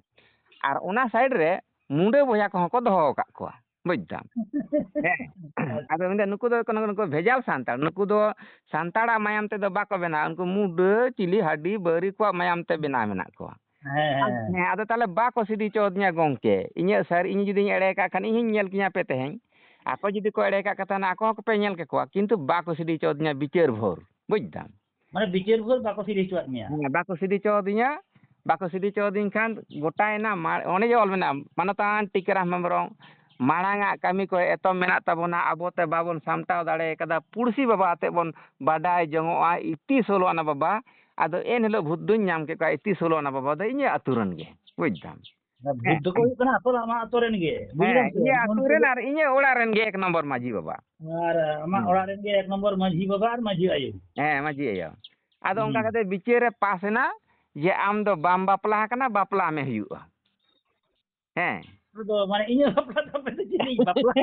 ᱟᱨ ᱚᱱᱟ side ᱨᱮ ᱢᱩᱰᱟᱹ ᱵᱚᱭᱦᱟ ᱠᱚᱦᱚᱸ ᱠᱚ ᱫᱚᱦᱚ ᱟᱠᱟᱫ ᱠᱚᱣᱟ᱾ ᱵᱩᱡᱽ ᱫᱟᱢ? ᱦᱮᱸ᱾ ᱟᱫᱚ ᱢᱮᱱᱫᱟ, ᱱᱩᱠᱩ ᱫᱚ ᱠᱟᱱᱟ ᱠᱚ, ᱱᱩᱠᱩ ᱵᱷᱮᱡᱟᱞ ᱥᱟᱱᱛᱟᱲ᱾ ᱱᱩᱠᱩ ᱫᱚ ᱥᱟᱱᱛᱟᱲᱟᱜ ᱢᱟᱭᱟᱢ ᱛᱮᱫᱚ ᱵᱟᱠᱚ ᱵᱮᱱᱟᱜᱼᱟ᱾ ᱩᱱᱠᱩ ᱢᱩᱰᱟᱹ, ᱪᱤᱞᱤ, ᱦᱟᱹᱰᱤ, ᱵᱟᱹᱣᱨᱤ ᱠᱚᱣᱟᱜ ᱢᱟᱭᱟᱢ ᱛᱮ ᱵᱮᱱᱟᱣ ᱢᱮᱱᱟᱜ ᱠᱚᱣᱟ᱾ ᱦᱮᱸ, ᱦᱮᱸ᱾ ᱦᱮᱸ, ᱟᱫᱚ ᱛᱟᱦᱚᱞᱮ ᱵᱟᱠᱚ ᱥᱤᱰᱤ ᱦᱚᱪᱚᱣᱟᱫᱤᱧᱟ ᱜᱚᱢᱠᱮ᱾ ᱤᱧᱟᱹᱜ ᱥᱟᱹᱨᱤ, ᱤᱧ ᱡᱩᱫᱤᱧ ᱮᱲᱮ ᱠᱟᱜ ᱠᱷᱟᱱ, ᱤᱧ ᱦᱚᱸᱧ ᱧᱮᱞ ᱠᱤᱧᱟ ᱯᱮ ᱛᱮᱦᱮᱧ᱾ ᱟᱠᱚ ᱡᱩᱫᱤ ᱠᱚ ᱮᱲᱮ ᱠᱟᱜ ᱠᱟᱛᱷᱟ ᱱᱟ, ᱟᱠᱚ ᱦᱚᱸ ᱯᱮ ᱧᱮᱞ ᱠᱮᱠᱚᱣᱟ, ᱠᱤᱱᱛᱩ ᱵᱟᱠᱚ ᱥᱤᱰᱤ ᱦᱚᱪᱚᱣᱟᱫᱤᱧᱟ ᱵᱤᱪᱟᱹᱨ ᱵᱷᱳᱨ, ᱵᱩᱡᱽ ᱫᱟᱢ᱾ ᱢᱟᱱᱮ ᱵᱤᱪᱟᱹᱨ ᱵᱷᱳᱨ ᱵᱟᱠᱚ ᱥᱤᱰᱤ ᱦᱚᱪᱚᱣᱟᱫ ᱢᱮᱭᱟ? ᱦᱮᱸ, ᱵᱟᱠᱚ ᱥᱤᱰᱤ ᱦᱚᱪᱚᱣᱟᱫᱤᱧᱟ᱾ ᱵᱟᱠᱚ ᱥᱤᱰᱤ ᱦᱚᱪᱚᱣᱟᱫᱤᱧ ᱠᱷᱟᱱ ᱜᱚᱴᱟᱭᱮᱱᱟ, ᱢᱟ-, ᱚᱱᱮ ᱡᱮ ᱚᱞ ᱢᱮᱱᱟᱜᱼᱟ, ᱢᱟᱱᱚᱛᱟᱱ ᱴᱤᱠᱟᱹᱨᱟᱢ ᱦᱮᱢᱵᱨᱚᱢ, ᱢᱟᱲᱟᱝ ᱟᱜ ᱠᱟᱹᱢᱤ ᱠᱚ ᱮᱛᱚᱢ ᱢᱮᱱᱟᱜ ᱛᱟᱵᱚᱱᱟ, ᱟᱵᱚ ᱛᱮ ᱵᱟᱵᱚᱱ ᱥᱟᱢᱴᱟᱣ ᱫᱟᱲᱮ ᱠᱟᱫᱟ, ᱯᱩᱲᱥᱤ ᱵᱟᱵᱟ ᱟᱛᱮ ᱵᱚᱱ ᱵᱟᱰᱟᱭ ᱡᱚᱝᱚᱜᱼᱟ, ᱤᱛᱤ ᱥᱳᱞᱳ ᱟᱱᱟ ᱵᱟᱵᱟ᱾ ᱟᱫᱚ ᱮᱱ ᱦᱤᱞᱳᱜ ᱵᱷᱩᱛ ᱫᱩᱧ ᱧᱟᱢ ᱠᱮᱫ ᱠᱚᱣᱟ, ᱤᱛᱤ ᱥᱳᱞᱳ ᱟᱱᱟ ᱵᱟᱵᱟ ᱫᱚ ᱤᱧᱟᱹᱜ ᱟᱹᱛᱩ ᱨᱮᱱ ᱜᱮ, ᱵᱩᱡᱽ ᱫᱟᱢ᱾ ᱵᱷᱩᱛ ᱦᱮᱸ᱾ ᱫᱚᱠᱚ ᱦᱩᱭᱩᱜ ᱠᱟᱱᱟ ᱟᱥᱚᱞ ᱟᱢᱟᱜ ᱟᱹᱛᱩ ᱨᱮᱱ ᱜᱮ, ᱵᱩᱡᱽ ᱦᱮᱸ, ᱫᱟᱢ ᱥᱮ? ᱤᱧᱟᱹᱜ ᱟᱹᱛᱩ ᱨᱮᱱ ᱟᱨ ᱤᱧᱟᱹᱜ ᱚᱲᱟᱜ ᱨᱮᱱ ᱜᱮ ᱮᱠ ᱱᱚᱢᱵᱚᱨ ᱢᱟᱹᱡᱷᱤ ᱵᱟᱵᱟ᱾ ᱟᱨ ᱟᱢᱟᱜ ᱦᱩᱸ᱾ ᱚᱲᱟᱜ ᱨᱮᱱ ᱜᱮ ᱮᱠ ᱱᱚᱢᱵᱚᱨ ᱢᱟᱹᱡᱷᱤ ᱵᱟᱵᱟ ᱟᱨ ᱢᱟᱹᱡᱷᱤ ᱟᱭᱳ᱾ ᱦᱮᱸ, ᱢᱟᱹᱡᱷᱤ ᱟᱭᱳ᱾ ᱟᱫᱚ ᱚᱱᱠᱟ ᱦᱩᱸ᱾ ᱠᱟᱛᱮ ᱵᱤᱪᱟᱹᱨ ᱨᱮ ᱯᱟᱥ ᱮᱱᱟ ᱡᱮ ᱟᱢ ᱫᱚ ᱵᱟᱢ ᱵᱟᱯᱞᱟ ᱟᱠᱟᱱᱟ, ᱵᱟᱯᱞᱟ ᱢᱮ ᱦᱩᱭᱩᱜᱼᱟ᱾ ᱦᱮᱸ᱾ ᱟᱫᱚ ᱢᱟᱱᱮ ᱤᱧᱟᱹᱜ ᱵᱟᱯᱞᱟ ᱫᱚ ᱟᱯᱮ ᱫᱚ ᱪᱮᱫ ᱞᱤᱧ ᱵᱟᱯᱞᱟ?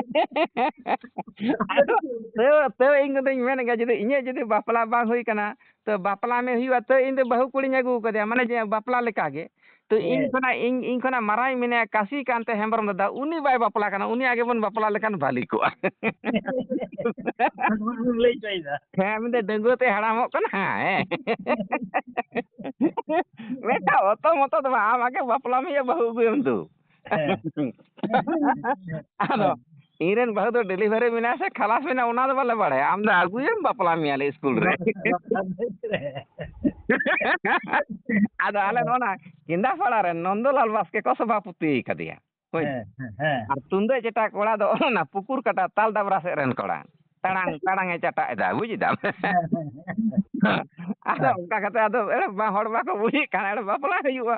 ᱟᱫᱚ ᱛᱟᱹᱣ, ᱛᱟᱹᱣ ᱤᱧ ᱫᱚᱧ ᱢᱮᱱᱮᱫ ᱜᱮᱭᱟ, ᱡᱩᱫᱤ ᱤᱧᱟᱹᱜ ᱡᱩᱫᱤ ᱵᱟᱯᱞᱟ ᱵᱟᱝ ᱦᱩᱭ ᱠᱟᱱᱟ, ᱛᱚ ᱵᱟᱯᱞᱟ ᱢᱮ ᱦᱩᱭᱩᱜᱼᱟ, ᱛᱟᱹᱣ ᱤᱧ ᱫᱚ ᱵᱟᱹᱦᱩ ᱠᱩᱲᱤᱧ ᱟᱹᱜᱩ ᱠᱟᱫᱮᱭᱟ, ᱢᱟᱱᱮ ᱡᱮ ᱵᱟᱯᱞᱟ ᱞᱮᱠᱟ ᱜᱮ᱾ ᱛᱚ ᱤᱧ ᱦᱮᱸ᱾ ᱠᱷᱚᱱᱟᱜ, ᱤᱧ, ᱤᱧ ᱠᱷᱚᱱᱟᱜ ᱢᱟᱨᱟᱝ ᱢᱮᱱᱟᱭᱟ ᱠᱟᱥᱤ ᱠᱟᱱᱛᱮ ᱦᱮᱢᱵᱨᱚᱢ ᱫᱟᱫᱟ, ᱩᱱᱤ ᱵᱟᱭ ᱵᱟᱯᱞᱟ ᱠᱟᱱᱟ, ᱩᱱᱤ ᱟᱜᱮ ᱵᱚᱱ ᱵᱟᱯᱞᱟ ᱞᱮᱠᱷᱟᱱ ᱵᱷᱟᱞᱤ ᱠᱚᱜᱼᱟ᱾ ᱱᱚᱣᱟ ᱟᱢᱮᱢ ᱞᱟᱹᱭ ᱦᱚᱪᱚᱭᱮᱫᱟ? ᱦᱮᱸ, ᱢᱮᱱᱫᱟᱹᱧ ᱰᱟᱺᱜᱩᱣᱟᱹ ᱛᱮ ᱦᱟᱲᱟᱢᱚᱜ ᱠᱟᱱᱟ᱾ ᱦᱮᱸ᱾ ᱢᱤᱫᱴᱟᱝ ᱚᱛᱚ ᱢᱚᱛᱚ ᱫᱚ ᱵᱟᱝ, ᱟᱢ ᱟᱜᱮ ᱵᱟᱯᱞᱟ ᱢᱮᱭᱟ, ᱵᱟᱹᱦᱩ ᱟᱹᱜᱩᱭᱮᱢ ᱫᱩ᱾ ᱦᱮᱸ᱾ ᱟᱫᱚ ᱦᱮᱸ᱾ ᱤᱧ ᱨᱮᱱ ᱵᱟᱹᱦᱩ ᱫᱚ ᱰᱮᱞᱤᱵᱷᱟᱨᱤ ᱢᱮᱱᱟᱭᱟ ᱥᱮ ᱠᱷᱟᱞᱟᱥ ᱢᱮᱱᱟᱭᱟ, ᱚᱱᱟ ᱫᱚ ᱵᱟᱞᱮ ᱵᱟᱲᱟᱭᱟ᱾ ᱟᱢ ᱫᱚ ᱟᱹᱜᱩᱭᱮᱢ, ᱵᱟᱯᱞᱟ ᱢᱮᱭᱟᱞᱮ ᱥᱠᱩᱞ ᱨᱮ᱾ ᱵᱟᱯᱞᱟ ᱢᱮᱭᱟᱞᱮ᱾ ᱟᱫᱚ ᱟᱞᱮ ᱱᱚᱜᱼᱚ ᱱᱟ ᱠᱮᱸᱫᱟᱯᱟᱲᱟ ᱨᱮᱱ ᱱᱚᱱᱫᱚᱞᱟᱞ ᱵᱟᱥᱠᱮ ᱠᱚ ᱥᱚᱵᱷᱟᱯᱚᱛᱤ ᱠᱟᱫᱮᱭᱟ᱾ ᱦᱳᱭ᱾ ᱦᱮᱸ, ᱦᱮᱸ, ᱦᱮᱸ᱾ ᱟᱨ ᱛᱩᱢᱫᱟᱹᱜ ᱪᱮᱴᱟ ᱠᱚᱲᱟ ᱫᱚ ᱚᱱᱟ ᱯᱩᱠᱩᱨ ᱠᱟᱴᱟ ᱛᱟᱞ ᱰᱟᱵᱽᱨᱟ ᱥᱮᱫ ᱨᱮᱱ ᱠᱚᱲᱟ᱾ ᱛᱟᱲᱟᱝ, ᱛᱟᱲᱟᱝ ᱮ ᱪᱟᱴᱟᱜ ᱮᱫᱟ, ᱵᱩᱡᱽ ᱮᱫᱟᱢ? ᱦᱮᱸ, ᱦᱮᱸ, ᱦᱮᱸ᱾ ᱟᱫᱚ ᱦᱮᱸ᱾ ᱚᱱᱠᱟ ᱠᱟᱛᱮ ᱟᱫᱚ ᱮᱲᱮ ᱵᱟ-, ᱦᱚᱲ ᱵᱟᱠᱚ ᱵᱩᱡᱽ ᱮᱫ ᱠᱟᱱ, ᱮᱲᱮ ᱵᱟᱯᱞᱟ ᱦᱩᱭᱩᱜᱼᱟ᱾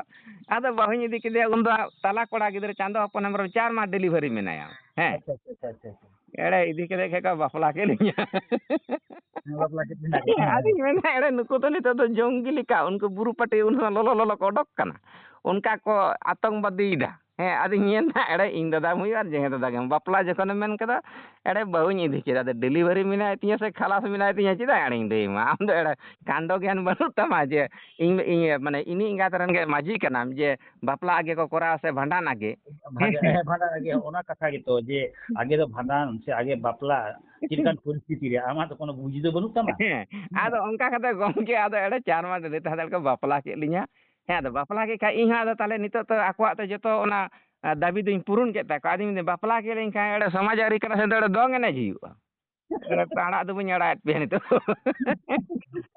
ᱟᱫᱚ ᱵᱟᱹᱦᱩᱧ ᱤᱫᱤ ᱠᱮᱫᱮᱭᱟ, ᱩᱱ ᱫᱚ ᱛᱟᱞᱟ ᱠᱚᱲᱟ ᱜᱤᱫᱽᱨᱟᱹ ᱪᱟᱸᱫᱚ ᱦᱚᱯᱚᱱ ᱦᱮᱢᱵᱨᱚᱢ ᱪᱟᱨ ᱢᱟᱥ ᱰᱮᱞᱤᱵᱷᱟᱨᱤ ᱢᱮᱱᱟᱭᱟ᱾ ᱦᱮᱸ᱾ ᱟᱪᱪᱷᱟ, ᱟᱪᱪᱷᱟ, ᱟᱪᱪᱷᱟ, ᱟᱪᱪᱷᱟ᱾ ᱮᱲᱮ ᱤᱫᱤ ᱠᱮᱫᱮ ᱠᱷᱟᱡ ᱠᱚ ᱵᱟᱯᱞᱟ ᱠᱮᱫ ᱞᱤᱧᱟ᱾ ᱦᱮᱸ, ᱵᱟᱯᱞᱟ ᱠᱮᱫ ᱵᱤᱱᱟ ᱠᱚ, ᱦᱮᱸ᱾ ᱟᱫᱚᱧ ᱢᱮᱱᱫᱟ, ᱮᱲᱮ ᱱᱩᱠᱩ ᱫᱚ ᱱᱤᱛᱚᱜ ᱫᱚ ᱡᱚᱝᱜᱤ ᱞᱮᱠᱟ, ᱩᱱᱠᱩ ᱵᱩᱨᱩ ᱯᱟᱹᱴᱤ ᱩᱱ ᱥᱚᱢᱚᱭ ᱞᱚᱞᱚ ᱞᱚᱞᱚ ᱠᱚ ᱚᱰᱚᱠ ᱠᱟᱱᱟ, ᱚᱱᱠᱟ ᱠᱚ ᱟᱛᱚᱝᱵᱟᱫᱤᱭᱮᱫᱟ᱾ ᱦᱮᱸ, ᱟᱫᱚᱧ ᱢᱮᱱᱫᱟ, ᱮᱲᱮ ᱤᱧ ᱫᱟᱫᱟᱢ ᱦᱩᱭᱩᱜᱼᱟ ᱟᱨ ᱡᱟᱦᱟᱸᱭ ᱫᱟᱫᱟ ᱜᱮᱢ ᱵᱟᱯᱞᱟ ᱡᱚᱠᱷᱚᱱᱮᱢ ᱢᱮᱱ ᱠᱮᱫᱟ, ᱮᱲᱮ ᱵᱟᱹᱦᱩᱧ ᱤᱫᱤ ᱠᱮᱫᱟ, ᱟᱫᱚ ᱰᱮᱞᱤᱵᱷᱟᱨᱤ ᱢᱮᱱᱟᱭ ᱛᱤᱧᱟ ᱥᱮ ᱠᱷᱟᱞᱟᱥ ᱢᱮᱱᱟᱭ ᱛᱤᱧᱟ, ᱪᱮᱫᱟᱜ ᱮᱲᱮᱧ ᱞᱟᱹᱭᱟᱢᱟ? ᱟᱢ ᱫᱚ ᱮᱲᱮ ᱠᱟᱱᱰᱚ ᱜᱮᱭᱟᱱ ᱵᱟᱹᱱᱩᱜ ᱛᱟᱢᱟ ᱡᱮ ᱤᱧ, ᱤᱧ ᱢᱟᱱᱮ ᱤᱧ ᱮᱸᱜᱟᱛ ᱨᱮᱱ ᱜᱮ ᱢᱟᱹᱡᱷᱤ ᱠᱟᱱᱟᱢ ᱡᱮ ᱵᱟᱯᱞᱟ ᱟᱜᱮ ᱠᱚ ᱠᱚᱨᱟᱣᱟ ᱥᱮ ᱵᱷᱟᱸᱰᱟᱱ ᱟᱜᱮ? ᱵᱷᱟᱸᱰᱟᱱ, ᱦᱮᱸ, ᱵᱷᱟᱸᱰᱟᱱ ᱟᱜᱮ, ᱚᱱᱟ ᱠᱟᱛᱷᱟ ᱜᱮᱛᱚ, ᱡᱮ ᱟᱜᱮ ᱫᱚ ᱵᱷᱟᱸᱰᱟᱱ ᱥᱮ ᱟᱜᱮ ᱵᱟᱯᱞᱟ, ᱪᱮᱫ ᱞᱮᱠᱟᱱ ᱯᱚᱨᱤᱥᱛᱷᱤᱛᱤ ᱨᱮ ᱟᱢᱟᱜ ᱫᱚ ᱠᱳᱱᱳ ᱵᱩᱡᱽ ᱫᱚ ᱵᱟᱹᱱᱩᱜ ᱛᱟᱢᱟ? ᱦᱮᱸ, ᱟᱫᱚ ᱚᱱᱠᱟ ᱠᱟᱛᱮ ᱜᱚᱢᱠᱮ ᱟᱫᱚ ᱮᱲᱮ ᱪᱟᱨ ᱢᱟᱥ ᱰᱮᱞᱤ ᱛᱟᱦᱮᱸ ᱠᱟᱛᱮ ᱠᱚ ᱵᱟᱯᱞᱟ ᱠᱮᱫ ᱞᱤᱧᱟ᱾ ᱦᱮᱸ, ᱟᱫᱚ ᱵᱟᱯᱞᱟ ᱠᱮᱫ ᱠᱷᱟᱡ ᱤᱧ ᱦᱚᱸ ᱟᱫᱚ ᱛᱟᱦᱚᱞᱮ ᱱᱤᱛᱚᱜ ᱛᱚ ᱟᱠᱚᱣᱟᱜ ᱛᱚ ᱡᱚᱛᱚ ᱚᱱᱟ, ᱟ, ᱫᱟᱹᱵᱤ ᱫᱚᱧ ᱯᱩᱨᱩᱱ ᱠᱮᱫ ᱛᱟᱠᱚᱣᱟ᱾ ᱟᱫᱚᱧ ᱢᱮᱱᱫᱟ, ᱵᱟᱯᱞᱟ ᱠᱮᱫ ᱞᱤᱧ ᱠᱷᱟᱱ ᱚᱸᱰᱮ ᱥᱚᱢᱟᱡᱽ ᱟᱹᱨᱤ ᱠᱟᱱᱟ ᱥᱮ, ᱚᱸᱰᱮ ᱫᱚᱝ ᱮᱱᱮᱡ ᱦᱩᱭᱩᱜᱼᱟ᱾ ᱚᱸᱰᱮ ᱟᱲᱟᱜ ᱫᱚ ᱵᱟᱹᱧ ᱟᱲᱟᱜ ᱮᱫ ᱯᱮᱭᱟ ᱱᱤᱛᱚᱜ᱾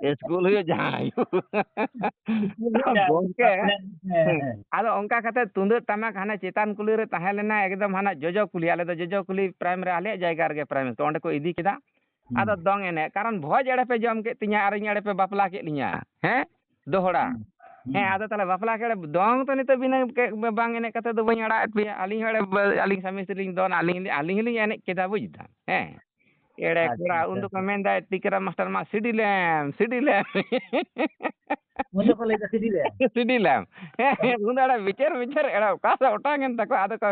ᱤᱥᱠᱩᱞ ᱦᱩᱭᱩᱜ ᱡᱟᱦᱟᱸ ᱦᱩᱭᱩᱜ᱾ ᱤᱥᱠᱩᱞ ᱦᱩᱭᱩᱜ ᱡᱟᱦᱟᱸ ᱜᱚᱢᱠᱮ, ᱦᱩᱭᱩᱜ᱾ ᱦᱮᱸ, ᱦᱮᱸ᱾ ᱟᱫᱚ ᱚᱱᱠᱟ ᱠᱟᱛᱮ ᱛᱩᱢᱫᱟᱹᱜ ᱴᱟᱢᱟᱠ ᱦᱟᱱᱮ ᱪᱮᱛᱟᱱ ᱠᱩᱞᱦᱤ ᱨᱮ ᱛᱟᱦᱮᱸ ᱞᱮᱱᱟ, ᱮᱠᱫᱚᱢ ᱦᱟᱱᱟ ᱡᱚᱡᱚ ᱠᱩᱞᱦᱤ, ᱟᱞᱮ ᱫᱚ ᱡᱚᱡᱚ ᱠᱩᱞᱦᱤ ᱯᱨᱟᱭᱢᱟᱨᱤ ᱟᱞᱮᱭᱟᱜ ᱡᱟᱭᱜᱟ ᱨᱮᱜᱮ ᱯᱨᱟᱭᱢᱟᱨᱤ, ᱛᱚ ᱚᱸᱰᱮ ᱠᱚ ᱤᱫᱤ ᱠᱮᱫᱟ᱾ ᱦᱩᱸ᱾ ᱟᱫᱚ ᱫᱚᱝ ᱮᱱᱮᱡ, ᱠᱟᱨᱚᱱ ᱵᱷᱚᱡᱽ ᱮᱲᱮ ᱯᱮ ᱡᱚᱢ ᱠᱮᱫ ᱛᱤᱧᱟ ᱟᱨ ᱤᱧ ᱮᱲᱮ ᱯᱮ ᱵᱟᱯᱞᱟ ᱠᱮᱫ ᱞᱤᱧᱟ, ᱦᱮᱸ? ᱫᱚᱦᱲᱟ᱾ ᱦᱩᱸ᱾ ᱦᱮᱸ, ᱦᱩᱸ᱾ ᱟᱫᱚ ᱛᱟᱦᱚᱞᱮ ᱵᱟᱯᱞᱟ ᱠᱮᱫ, ᱫᱚᱝ ᱛᱚ ᱱᱤᱛᱚᱜ ᱵᱤᱱᱟᱹ ᱠᱮ-, ᱵᱟᱝ ᱮᱱᱮᱡ ᱠᱟᱛᱮ ᱫᱚ ᱵᱟᱹᱧ ᱟᱲᱟᱜ ᱮᱫ ᱯᱮᱭᱟ᱾ ᱟᱹᱞᱤᱧ ᱦᱚᱸ ᱮᱲᱮ, ᱟᱹᱞᱤᱧ ᱥᱟᱢᱤ ᱥᱛᱨᱤ ᱞᱤᱧ ᱫᱚᱱᱟ, ᱟᱹᱞᱤᱧ, ᱟᱹᱞᱤᱧ ᱦᱚᱸᱞᱤᱧ ᱮᱱᱮᱡ ᱠᱮᱫᱟ, ᱵᱩᱡᱽ ᱫᱟᱢ, ᱦᱮᱸ? ᱮᱲᱮ ᱟᱪᱪᱷᱟ, ᱠᱚᱲᱟ, ᱟᱪᱪᱷᱟ, ᱩᱱ ᱫᱚᱠᱚ ᱟᱪᱪᱷᱟ᱾ ᱢᱮᱱᱫᱟ, "ᱴᱤᱠᱟᱹᱨᱟᱢ ᱢᱟᱥᱴᱟᱨ ᱢᱟ ᱥᱤᱰᱤ ᱞᱮᱢ, ᱥᱤᱰᱤ ᱞᱮᱢ᱾" ᱩᱱ ᱫᱚᱠᱚ ᱞᱟᱹᱭᱫᱟ, "ᱥᱤᱰᱤ ᱞᱮᱢ?" ᱥᱤᱰᱤ ᱞᱮᱢ᱾ ᱦᱮᱸ, ᱦᱮᱸ, ᱩᱱ ᱫᱚ ᱟᱲᱮ ᱵᱤᱪᱟᱹᱨ, ᱵᱤᱪᱟᱹᱨ ᱮᱲᱮ ᱚᱠᱟ ᱥᱮᱫ ᱚᱴᱟᱝ ᱮᱱ ᱛᱟᱠᱚ, ᱟᱫᱚ ᱠᱚ,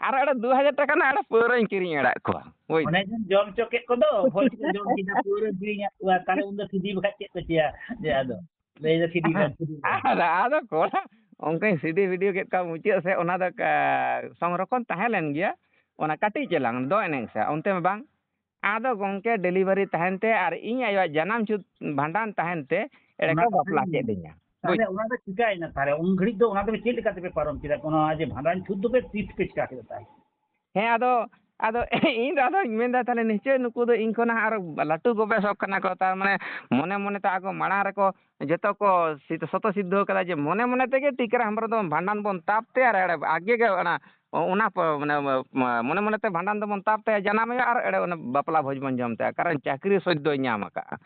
ᱟᱨ ᱟᱲᱮ ᱫᱩ ᱦᱟᱡᱟᱨ ᱴᱟᱠᱟ ᱨᱮᱱᱟᱜ ᱟᱲᱮ ᱯᱟᱹᱣᱨᱟᱹᱧ ᱠᱤᱨᱤᱧ ᱟᱲᱟᱜ ᱠᱚᱣᱟ᱾ ᱵᱩᱡᱽ? ᱚᱱᱮ ᱡᱮᱢ ᱡᱚᱢ ᱦᱚᱪᱚ ᱠᱮᱫ ᱠᱚᱫᱚ, ᱵᱷᱚᱡᱽ ᱠᱚ ᱡᱚᱢ ᱠᱮᱫᱟ, ᱯᱟᱹᱣᱨᱟᱹ ᱠᱤᱨᱤᱧ ᱟᱫ ᱠᱚᱣᱟ, ᱛᱟᱦᱞᱮ ᱩᱱ ᱫᱚ ᱥᱤᱰᱤ ᱵᱟᱠᱷᱟᱡ ᱪᱮᱫ ᱠᱚ ᱪᱮᱭᱟ? ᱡᱮ ᱟᱫᱚ ᱞᱟᱹᱭ ᱫᱚ ᱥᱤᱰᱤ ᱞᱮᱢ, ᱥᱤᱰᱤ ᱞᱮᱢ᱾ ᱟᱫᱚ, ᱟᱫᱚ ᱠᱚᱲᱟ, ᱚᱱᱠᱟᱧ ᱥᱤᱰᱤ ᱵᱷᱤᱰᱤᱭᱳ ᱠᱮᱫ ᱠᱚᱣᱟ ᱢᱩᱪᱟᱹᱫ ᱥᱮᱫ, ᱚᱱᱟ ᱫᱚ ᱠᱟ-, ᱥᱚᱝᱨᱚᱠᱷᱚᱱ ᱛᱟᱦᱮᱸ ᱞᱮᱱ ᱜᱮᱭᱟ, ᱚᱱᱟ ᱠᱟᱹᱴᱤᱡ ᱪᱮᱞᱟᱝ ᱫᱚ ᱮᱱᱮᱡ ᱥᱮ, ᱚᱱᱛᱮ ᱢᱟ ᱵᱟᱝ᱾ ᱟᱫᱚ ᱜᱚᱢᱠᱮ, ᱰᱮᱞᱤᱵᱷᱟᱨᱤ ᱛᱟᱦᱮᱱ ᱛᱮ ᱟᱨ ᱤᱧ ᱟᱭᱳᱣᱟᱜ ᱡᱟᱱᱟᱢ ᱪᱷᱩᱛ ᱵᱷᱟᱸᱰᱟᱱ ᱛᱟᱦᱮᱱ ᱛᱮ ᱮᱲᱮ ᱚᱱᱟ ᱠᱚ ᱠᱟᱛᱷᱟ ᱵᱟᱯᱞᱟ ᱠᱟᱱ ᱠᱮᱫ ᱜᱮᱭᱟ᱾ ᱞᱤᱧᱟ᱾ ᱵᱩᱡᱽ? ᱛᱟᱦᱞᱮ ᱚᱱᱟ ᱫᱚ ᱪᱤᱠᱟᱭᱮᱱᱟ? ᱛᱟᱦᱞᱮ ᱩᱱ ᱜᱷᱟᱹᱲᱤᱡ ᱫᱚ ᱚᱱᱟ ᱫᱚ ᱪᱮᱫ ᱞᱮᱠᱟ ᱛᱮᱯᱮ ᱯᱟᱨᱚᱢ ᱠᱮᱫᱟ? ᱚᱱᱟ ᱡᱮ ᱵᱷᱟᱸᱰᱟᱱ ᱪᱷᱩᱛ ᱫᱚᱯᱮ ᱛᱤᱥ ᱯᱮ ᱪᱤᱠᱟ ᱠᱮᱫᱟ ᱛᱟᱦᱞᱮ? ᱦᱮᱸ, ᱟᱫᱚ, ᱟᱫᱚ ᱤᱧ ᱫᱚ ᱟᱫᱚᱧ ᱢᱮᱱᱫᱟ, ᱛᱟᱦᱞᱮ ᱱᱤᱥᱪᱳᱭ ᱱᱩᱠᱩ ᱫᱚ ᱤᱧ ᱠᱷᱚᱱᱟᱜ ᱟᱨᱚ ᱞᱟᱹᱴᱩ ᱜᱚᱵᱮᱥᱚᱠ ᱠᱟᱱᱟ ᱠᱚ᱾ ᱛᱟᱨ ᱢᱟᱱᱮ ᱢᱚᱱᱮ ᱢᱚᱱᱮᱛᱮ ᱟᱠᱚ ᱢᱟᱲᱟᱝ ᱨᱮᱠᱚ ᱡᱚᱛᱚ ᱠᱚ ᱥᱤᱫ-, ᱥᱚᱛᱚ ᱥᱤᱫᱽᱫᱷᱚ ᱠᱟᱫᱟ ᱡᱮ ᱢᱚᱱᱮ ᱢᱚᱱᱮ ᱛᱮᱜᱮ ᱴᱤᱠᱟᱹᱨᱟᱢ ᱦᱮᱢᱵᱨᱚᱢ ᱫᱚ ᱵᱷᱟᱸᱰᱟᱱ ᱵᱚᱱ ᱛᱟᱯ ᱛᱮ ᱟᱨ ᱮᱲᱮ ᱟᱜᱮ ᱜᱮ ᱚᱱᱟ ᱚ-, ᱚᱱᱟ ᱯᱚ-, ᱢᱟᱱᱮ, ᱢᱟ-, ᱢᱚᱱᱮ ᱢᱚᱱᱮᱛᱮ ᱵᱷᱟᱸᱰᱟᱱ ᱫᱚᱵᱚᱱ ᱛᱟᱯ ᱛᱟᱭᱟ, ᱡᱟᱱᱟᱢ ᱦᱩᱭᱩᱜᱼᱟ ᱟᱨ ᱮᱲᱮ ᱚᱱᱟ ᱵᱟᱯᱞᱟ ᱵᱷᱚᱡᱽ ᱵᱚᱱ ᱡᱚᱢ ᱛᱟᱭᱟ, ᱠᱟᱨᱚᱱ ᱪᱟᱹᱠᱨᱤ ᱥᱳᱫᱷᱭᱚᱭ ᱧᱟᱢ ᱟᱠᱟᱫᱼᱟ᱾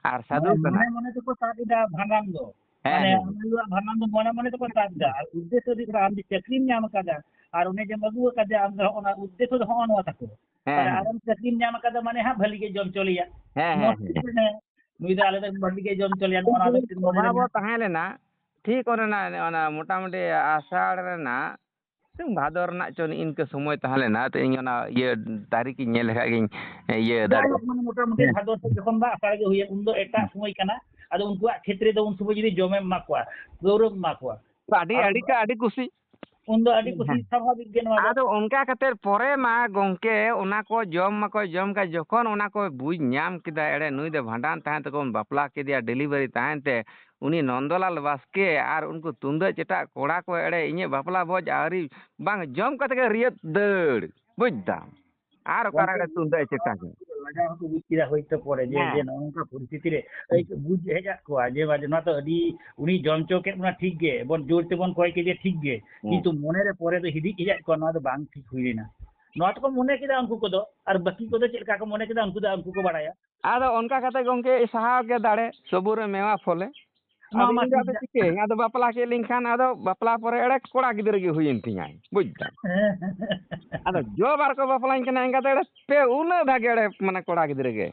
ᱟᱨ ᱥᱟᱹᱫᱷᱩ ᱢᱟᱱᱮ ᱠᱟᱱᱟᱭ᱾ ᱢᱚᱱᱮ ᱢᱚᱱᱮ ᱛᱮᱠᱚ ᱥᱟᱵ ᱮᱫᱟ ᱵᱷᱟᱸᱰᱟᱱ ᱫᱚ᱾ ᱦᱮᱸ, ᱢᱟᱱᱮ ᱦᱮᱸ᱾ ᱟᱢ ᱟᱭᱳᱣᱟᱜ ᱵᱷᱟᱸᱰᱟᱱ ᱫᱚ ᱢᱚᱱᱮ ᱢᱚᱱᱮ ᱛᱮᱠᱚ ᱥᱟᱵ ᱮᱫᱟ᱾ ᱟᱨ ᱩᱫᱽᱫᱮᱥᱥᱚ ᱫᱚ ᱦᱩᱭᱩᱜ ᱠᱟᱱᱟ, ᱟᱢ ᱡᱮ ᱪᱟᱹᱠᱨᱤᱢ ᱧᱟᱢ ᱟᱠᱟᱫᱟ ᱟᱨ ᱚᱱᱮ ᱡᱮᱢ ᱟᱹᱜᱩ ᱟᱠᱟᱫᱮᱭᱟ, ᱟᱢ ᱫᱚ ᱚᱱᱟ ᱩᱫᱽᱫᱮᱥᱥᱚ ᱫᱚ ᱦᱚᱸᱜᱼᱚ ᱱᱚᱣᱟ ᱛᱟᱠᱚ᱾ ᱦᱮᱸ, ᱛᱟᱦᱞᱮ ᱦᱮᱸ᱾ ᱟᱨ ᱟᱢ ᱪᱟᱹᱠᱨᱤᱢ ᱧᱟᱢ ᱟᱠᱟᱫᱟ, ᱢᱟᱱᱮ ᱦᱟᱸᱜ ᱵᱷᱟᱹᱞᱤ ᱜᱮ ᱡᱚᱢ ᱦᱚᱪᱚ ᱞᱮᱭᱟ᱾ ᱦᱮᱸ, ᱦᱮᱸ, ᱢᱚᱡᱽ ᱦᱮᱸ᱾ ᱛᱮ ᱱᱩᱭ ᱫᱚ ᱟᱞᱮ ᱫᱚ ᱵᱷᱟᱹᱞᱤ ᱜᱮ ᱡᱚᱢ ᱦᱚᱪᱚ ᱞᱮᱭᱟ, ᱱᱚᱜᱼᱚ ᱱᱚᱣᱟ ᱫᱚ ᱢᱤᱫᱴᱮᱱ ᱢᱚᱱᱮ ᱚᱵᱷᱟᱵᱽ ᱦᱚᱸ ᱢᱮᱱᱟᱜᱼᱟ᱾ ᱛᱟᱦᱮᱸ ᱞᱮᱱᱟ᱾ ᱴᱷᱤᱠ ᱚᱱᱮ ᱚᱱᱟ, ᱚᱱᱟ ᱢᱚᱴᱟᱢᱩᱴᱤ ᱟᱥᱟᱲ ᱨᱮᱱᱟᱜ ᱥᱮ ᱵᱷᱟᱫᱚᱨ ᱨᱮᱱᱟᱜ ᱪᱚ ᱱᱤᱝᱠᱟᱹ ᱥᱚᱢᱚᱭ ᱛᱟᱦᱮᱸ ᱞᱮᱱᱟ, ᱛᱚ ᱤᱧ ᱚᱱᱟ ᱤᱭᱟᱹ ᱛᱟᱹᱨᱤᱠᱷ ᱤᱧ ᱧᱮᱞ ᱞᱮᱠᱷᱟᱡ ᱜᱤᱧ ᱤᱭᱟᱹ ᱫᱟᱲᱮᱭᱟᱜᱼᱟ᱾ ᱡᱟᱭᱦᱳᱠ, ᱢᱟᱱᱮ ᱢᱚᱴᱟᱢᱩᱴᱤ ᱦᱮᱸ᱾ ᱵᱷᱟᱫᱚᱨ ᱥᱮᱫ ᱡᱚᱠᱷᱚᱱ ᱵᱟ ᱟᱥᱟᱲ ᱜᱮ ᱦᱩᱭᱩᱜ, ᱩᱱ ᱫᱚ ᱮᱴᱟᱜ ᱦᱮᱸ᱾ ᱥᱚᱢᱚᱭ ᱠᱟᱱᱟ᱾ ᱟᱫᱚ ᱩᱱᱠᱩᱣᱟᱜ ᱠᱷᱮᱛᱨᱮ ᱫᱚ ᱩᱱ ᱥᱚᱢᱚᱭ ᱡᱩᱫᱤ ᱡᱚᱢᱮᱢ ᱮᱢᱟ ᱠᱚᱣᱟ, ᱯᱟᱹᱣᱨᱟᱹᱢ ᱮᱢᱟ ᱠᱚᱣᱟ, ᱟᱹᱰᱤ, ᱟᱨ ᱟᱹᱰᱤ ᱠᱟ-, ᱟᱹᱰᱤ ᱠᱩᱥᱤ᱾ ᱩᱱᱫᱚ ᱟᱹᱰᱤ ᱠᱩᱥᱤ ᱦᱮᱸ᱾ ᱥᱟᱵᱷᱟᱵᱤᱠ ᱜᱮ ᱱᱚᱣᱟ ᱫᱚ᱾ ᱟᱫᱚ ᱚᱱᱠᱟ ᱠᱟᱛᱮ ᱯᱚᱨᱮ ᱢᱟ ᱜᱚᱝᱠᱮ ᱚᱱᱟ ᱠᱚ ᱡᱚᱢ ᱢᱟᱠᱚ ᱡᱚᱢ ᱠᱟᱜ, ᱡᱚᱠᱷᱚᱱ ᱚᱱᱟ ᱠᱚ ᱵᱩᱡᱽ ᱧᱟᱢ ᱠᱮᱫᱟ, ᱮᱲᱮ ᱱᱩᱭ ᱫᱚ ᱵᱷᱟᱸᱰᱟᱱ ᱛᱟᱦᱮᱸ ᱛᱟᱠᱚ ᱵᱟᱯᱞᱟ ᱠᱮᱫᱮᱭᱟ, ᱰᱮᱞᱤᱵᱷᱟᱨᱤ ᱛᱟᱦᱮᱱ ᱛᱮ, ᱩᱱᱤ ᱱᱚᱱᱫᱚᱞᱟᱞ ᱵᱟᱥᱠᱮ ᱟᱨ ᱩᱱᱠᱩ ᱛᱩᱢᱫᱟᱹᱜ ᱪᱮᱴᱟᱜ ᱠᱚᱲᱟ ᱠᱚ ᱮᱲᱮ ᱤᱧᱟᱹᱜ ᱵᱟᱯᱞᱟ ᱵᱷᱚᱡᱽ ᱟᱹᱣᱨᱤ ᱵᱟᱝ ᱡᱚᱢ ᱠᱟᱛᱮ ᱜᱮ ᱨᱤᱭᱟᱹᱛ ᱫᱟᱹᱲ, ᱵᱩᱡᱽ ᱫᱟᱢ᱾ ᱟᱨ ᱚᱠᱟᱨᱮ ᱜᱚᱝᱠᱮ ᱮᱲᱮ ᱛᱩᱢᱫᱟᱹᱜ ᱪᱮᱴᱟ ᱠᱚ? ᱞᱟᱡᱟᱣ ᱦᱚᱸᱠᱚ ᱵᱩᱡᱽ ᱠᱮᱫᱟ ᱦᱳᱭᱛᱳ ᱯᱚᱨᱮ ᱡᱮ, ᱦᱮᱸ᱾ ᱡᱮ ᱱᱚᱜᱼᱚ ᱱᱚᱝᱠᱟ ᱯᱚᱨᱤᱥᱛᱷᱤᱛᱤ ᱨᱮ ᱦᱮᱸ᱾ ᱵᱩᱡᱽ ᱦᱮᱡ ᱟᱫ ᱠᱚᱣᱟ ᱡᱮ, ᱵᱟᱝ, ᱱᱚᱣᱟ ᱛᱚ ᱟᱹᱰᱤ, ᱩᱱᱤ ᱡᱚᱢ ᱦᱚᱪᱚ ᱠᱮᱫ ᱵᱚᱱᱟ ᱴᱷᱤᱠ ᱜᱮ, ᱵᱚᱱ ᱡᱳᱨ ᱛᱮᱵᱚᱱ ᱠᱚᱭ ᱠᱮᱫᱮᱭᱟ ᱴᱷᱤᱠ ᱜᱮ, ᱦᱮᱸ᱾ ᱠᱤᱱᱛᱩ ᱢᱚᱱᱮᱨᱮ ᱯᱚᱨᱮ ᱫᱚ ᱦᱤᱫᱤᱡ ᱦᱮᱡ ᱟᱫ ᱠᱚᱣᱟ, ᱱᱚᱣᱟ ᱫᱚ ᱵᱟᱝ ᱴᱷᱤᱠ ᱦᱩᱭ ᱞᱮᱱᱟ᱾ ᱱᱚᱣᱟ ᱛᱚᱠᱚ ᱢᱚᱱᱮ ᱠᱮᱫᱟ ᱩᱱᱠᱩ ᱠᱚᱫᱚ, ᱟᱨ ᱵᱟᱹᱠᱤ ᱠᱚᱫᱚ ᱪᱮᱫ ᱞᱮᱠᱟ ᱠᱚ ᱢᱚᱱᱮ ᱠᱮᱫᱟ ᱩᱱᱠᱩ ᱫᱚ, ᱩᱱᱠᱩ ᱠᱚ ᱵᱟᱲᱟᱭᱟ᱾ ᱟᱫᱚ ᱚᱱᱠᱟ ᱠᱟᱛᱮ ᱜᱚᱝᱠᱮ ᱥᱟᱦᱟᱣ ᱜᱮ ᱫᱟᱲᱮ, ᱥᱚᱵᱩᱨ ᱨᱮ ᱢᱮᱣᱟ ᱯᱷᱚᱞᱮ᱾ ᱱᱚᱣᱟ ᱟᱫᱚ ᱢᱟ ᱤᱧ ᱫᱚ ᱴᱷᱤᱠ ᱟᱫᱚ ᱜᱮᱭᱟ᱾ ᱪᱤᱠᱟᱹᱭᱟᱹᱧ? ᱟᱫᱚ ᱵᱟᱯᱞᱟ ᱠᱮᱫ ᱞᱤᱧ ᱠᱷᱟᱱ ᱟᱫᱚ ᱵᱟᱯᱞᱟ ᱯᱚᱨᱮ ᱮᱲᱮ ᱠᱚᱲᱟ ᱜᱤᱫᱽᱨᱟᱹ ᱜᱮ ᱦᱩᱭᱮᱱ ᱛᱤᱧᱟᱭ, ᱵᱩᱡᱽ ᱫᱟᱢ᱾ ᱦᱮᱸ᱾ ᱟᱫᱚ ᱡᱚᱵ ᱟᱨ ᱠᱚ ᱵᱟᱯᱞᱟᱧ ᱠᱟᱱᱟ ᱮᱸᱜᱟᱛ ᱮᱲᱮ ᱯᱮ ᱩᱱᱟᱹᱜ ᱫᱷᱟᱜᱮ ᱮᱲᱮ ᱢᱟᱱᱮ ᱠᱚᱲᱟ ᱜᱤᱫᱽᱨᱟᱹ ᱜᱮ᱾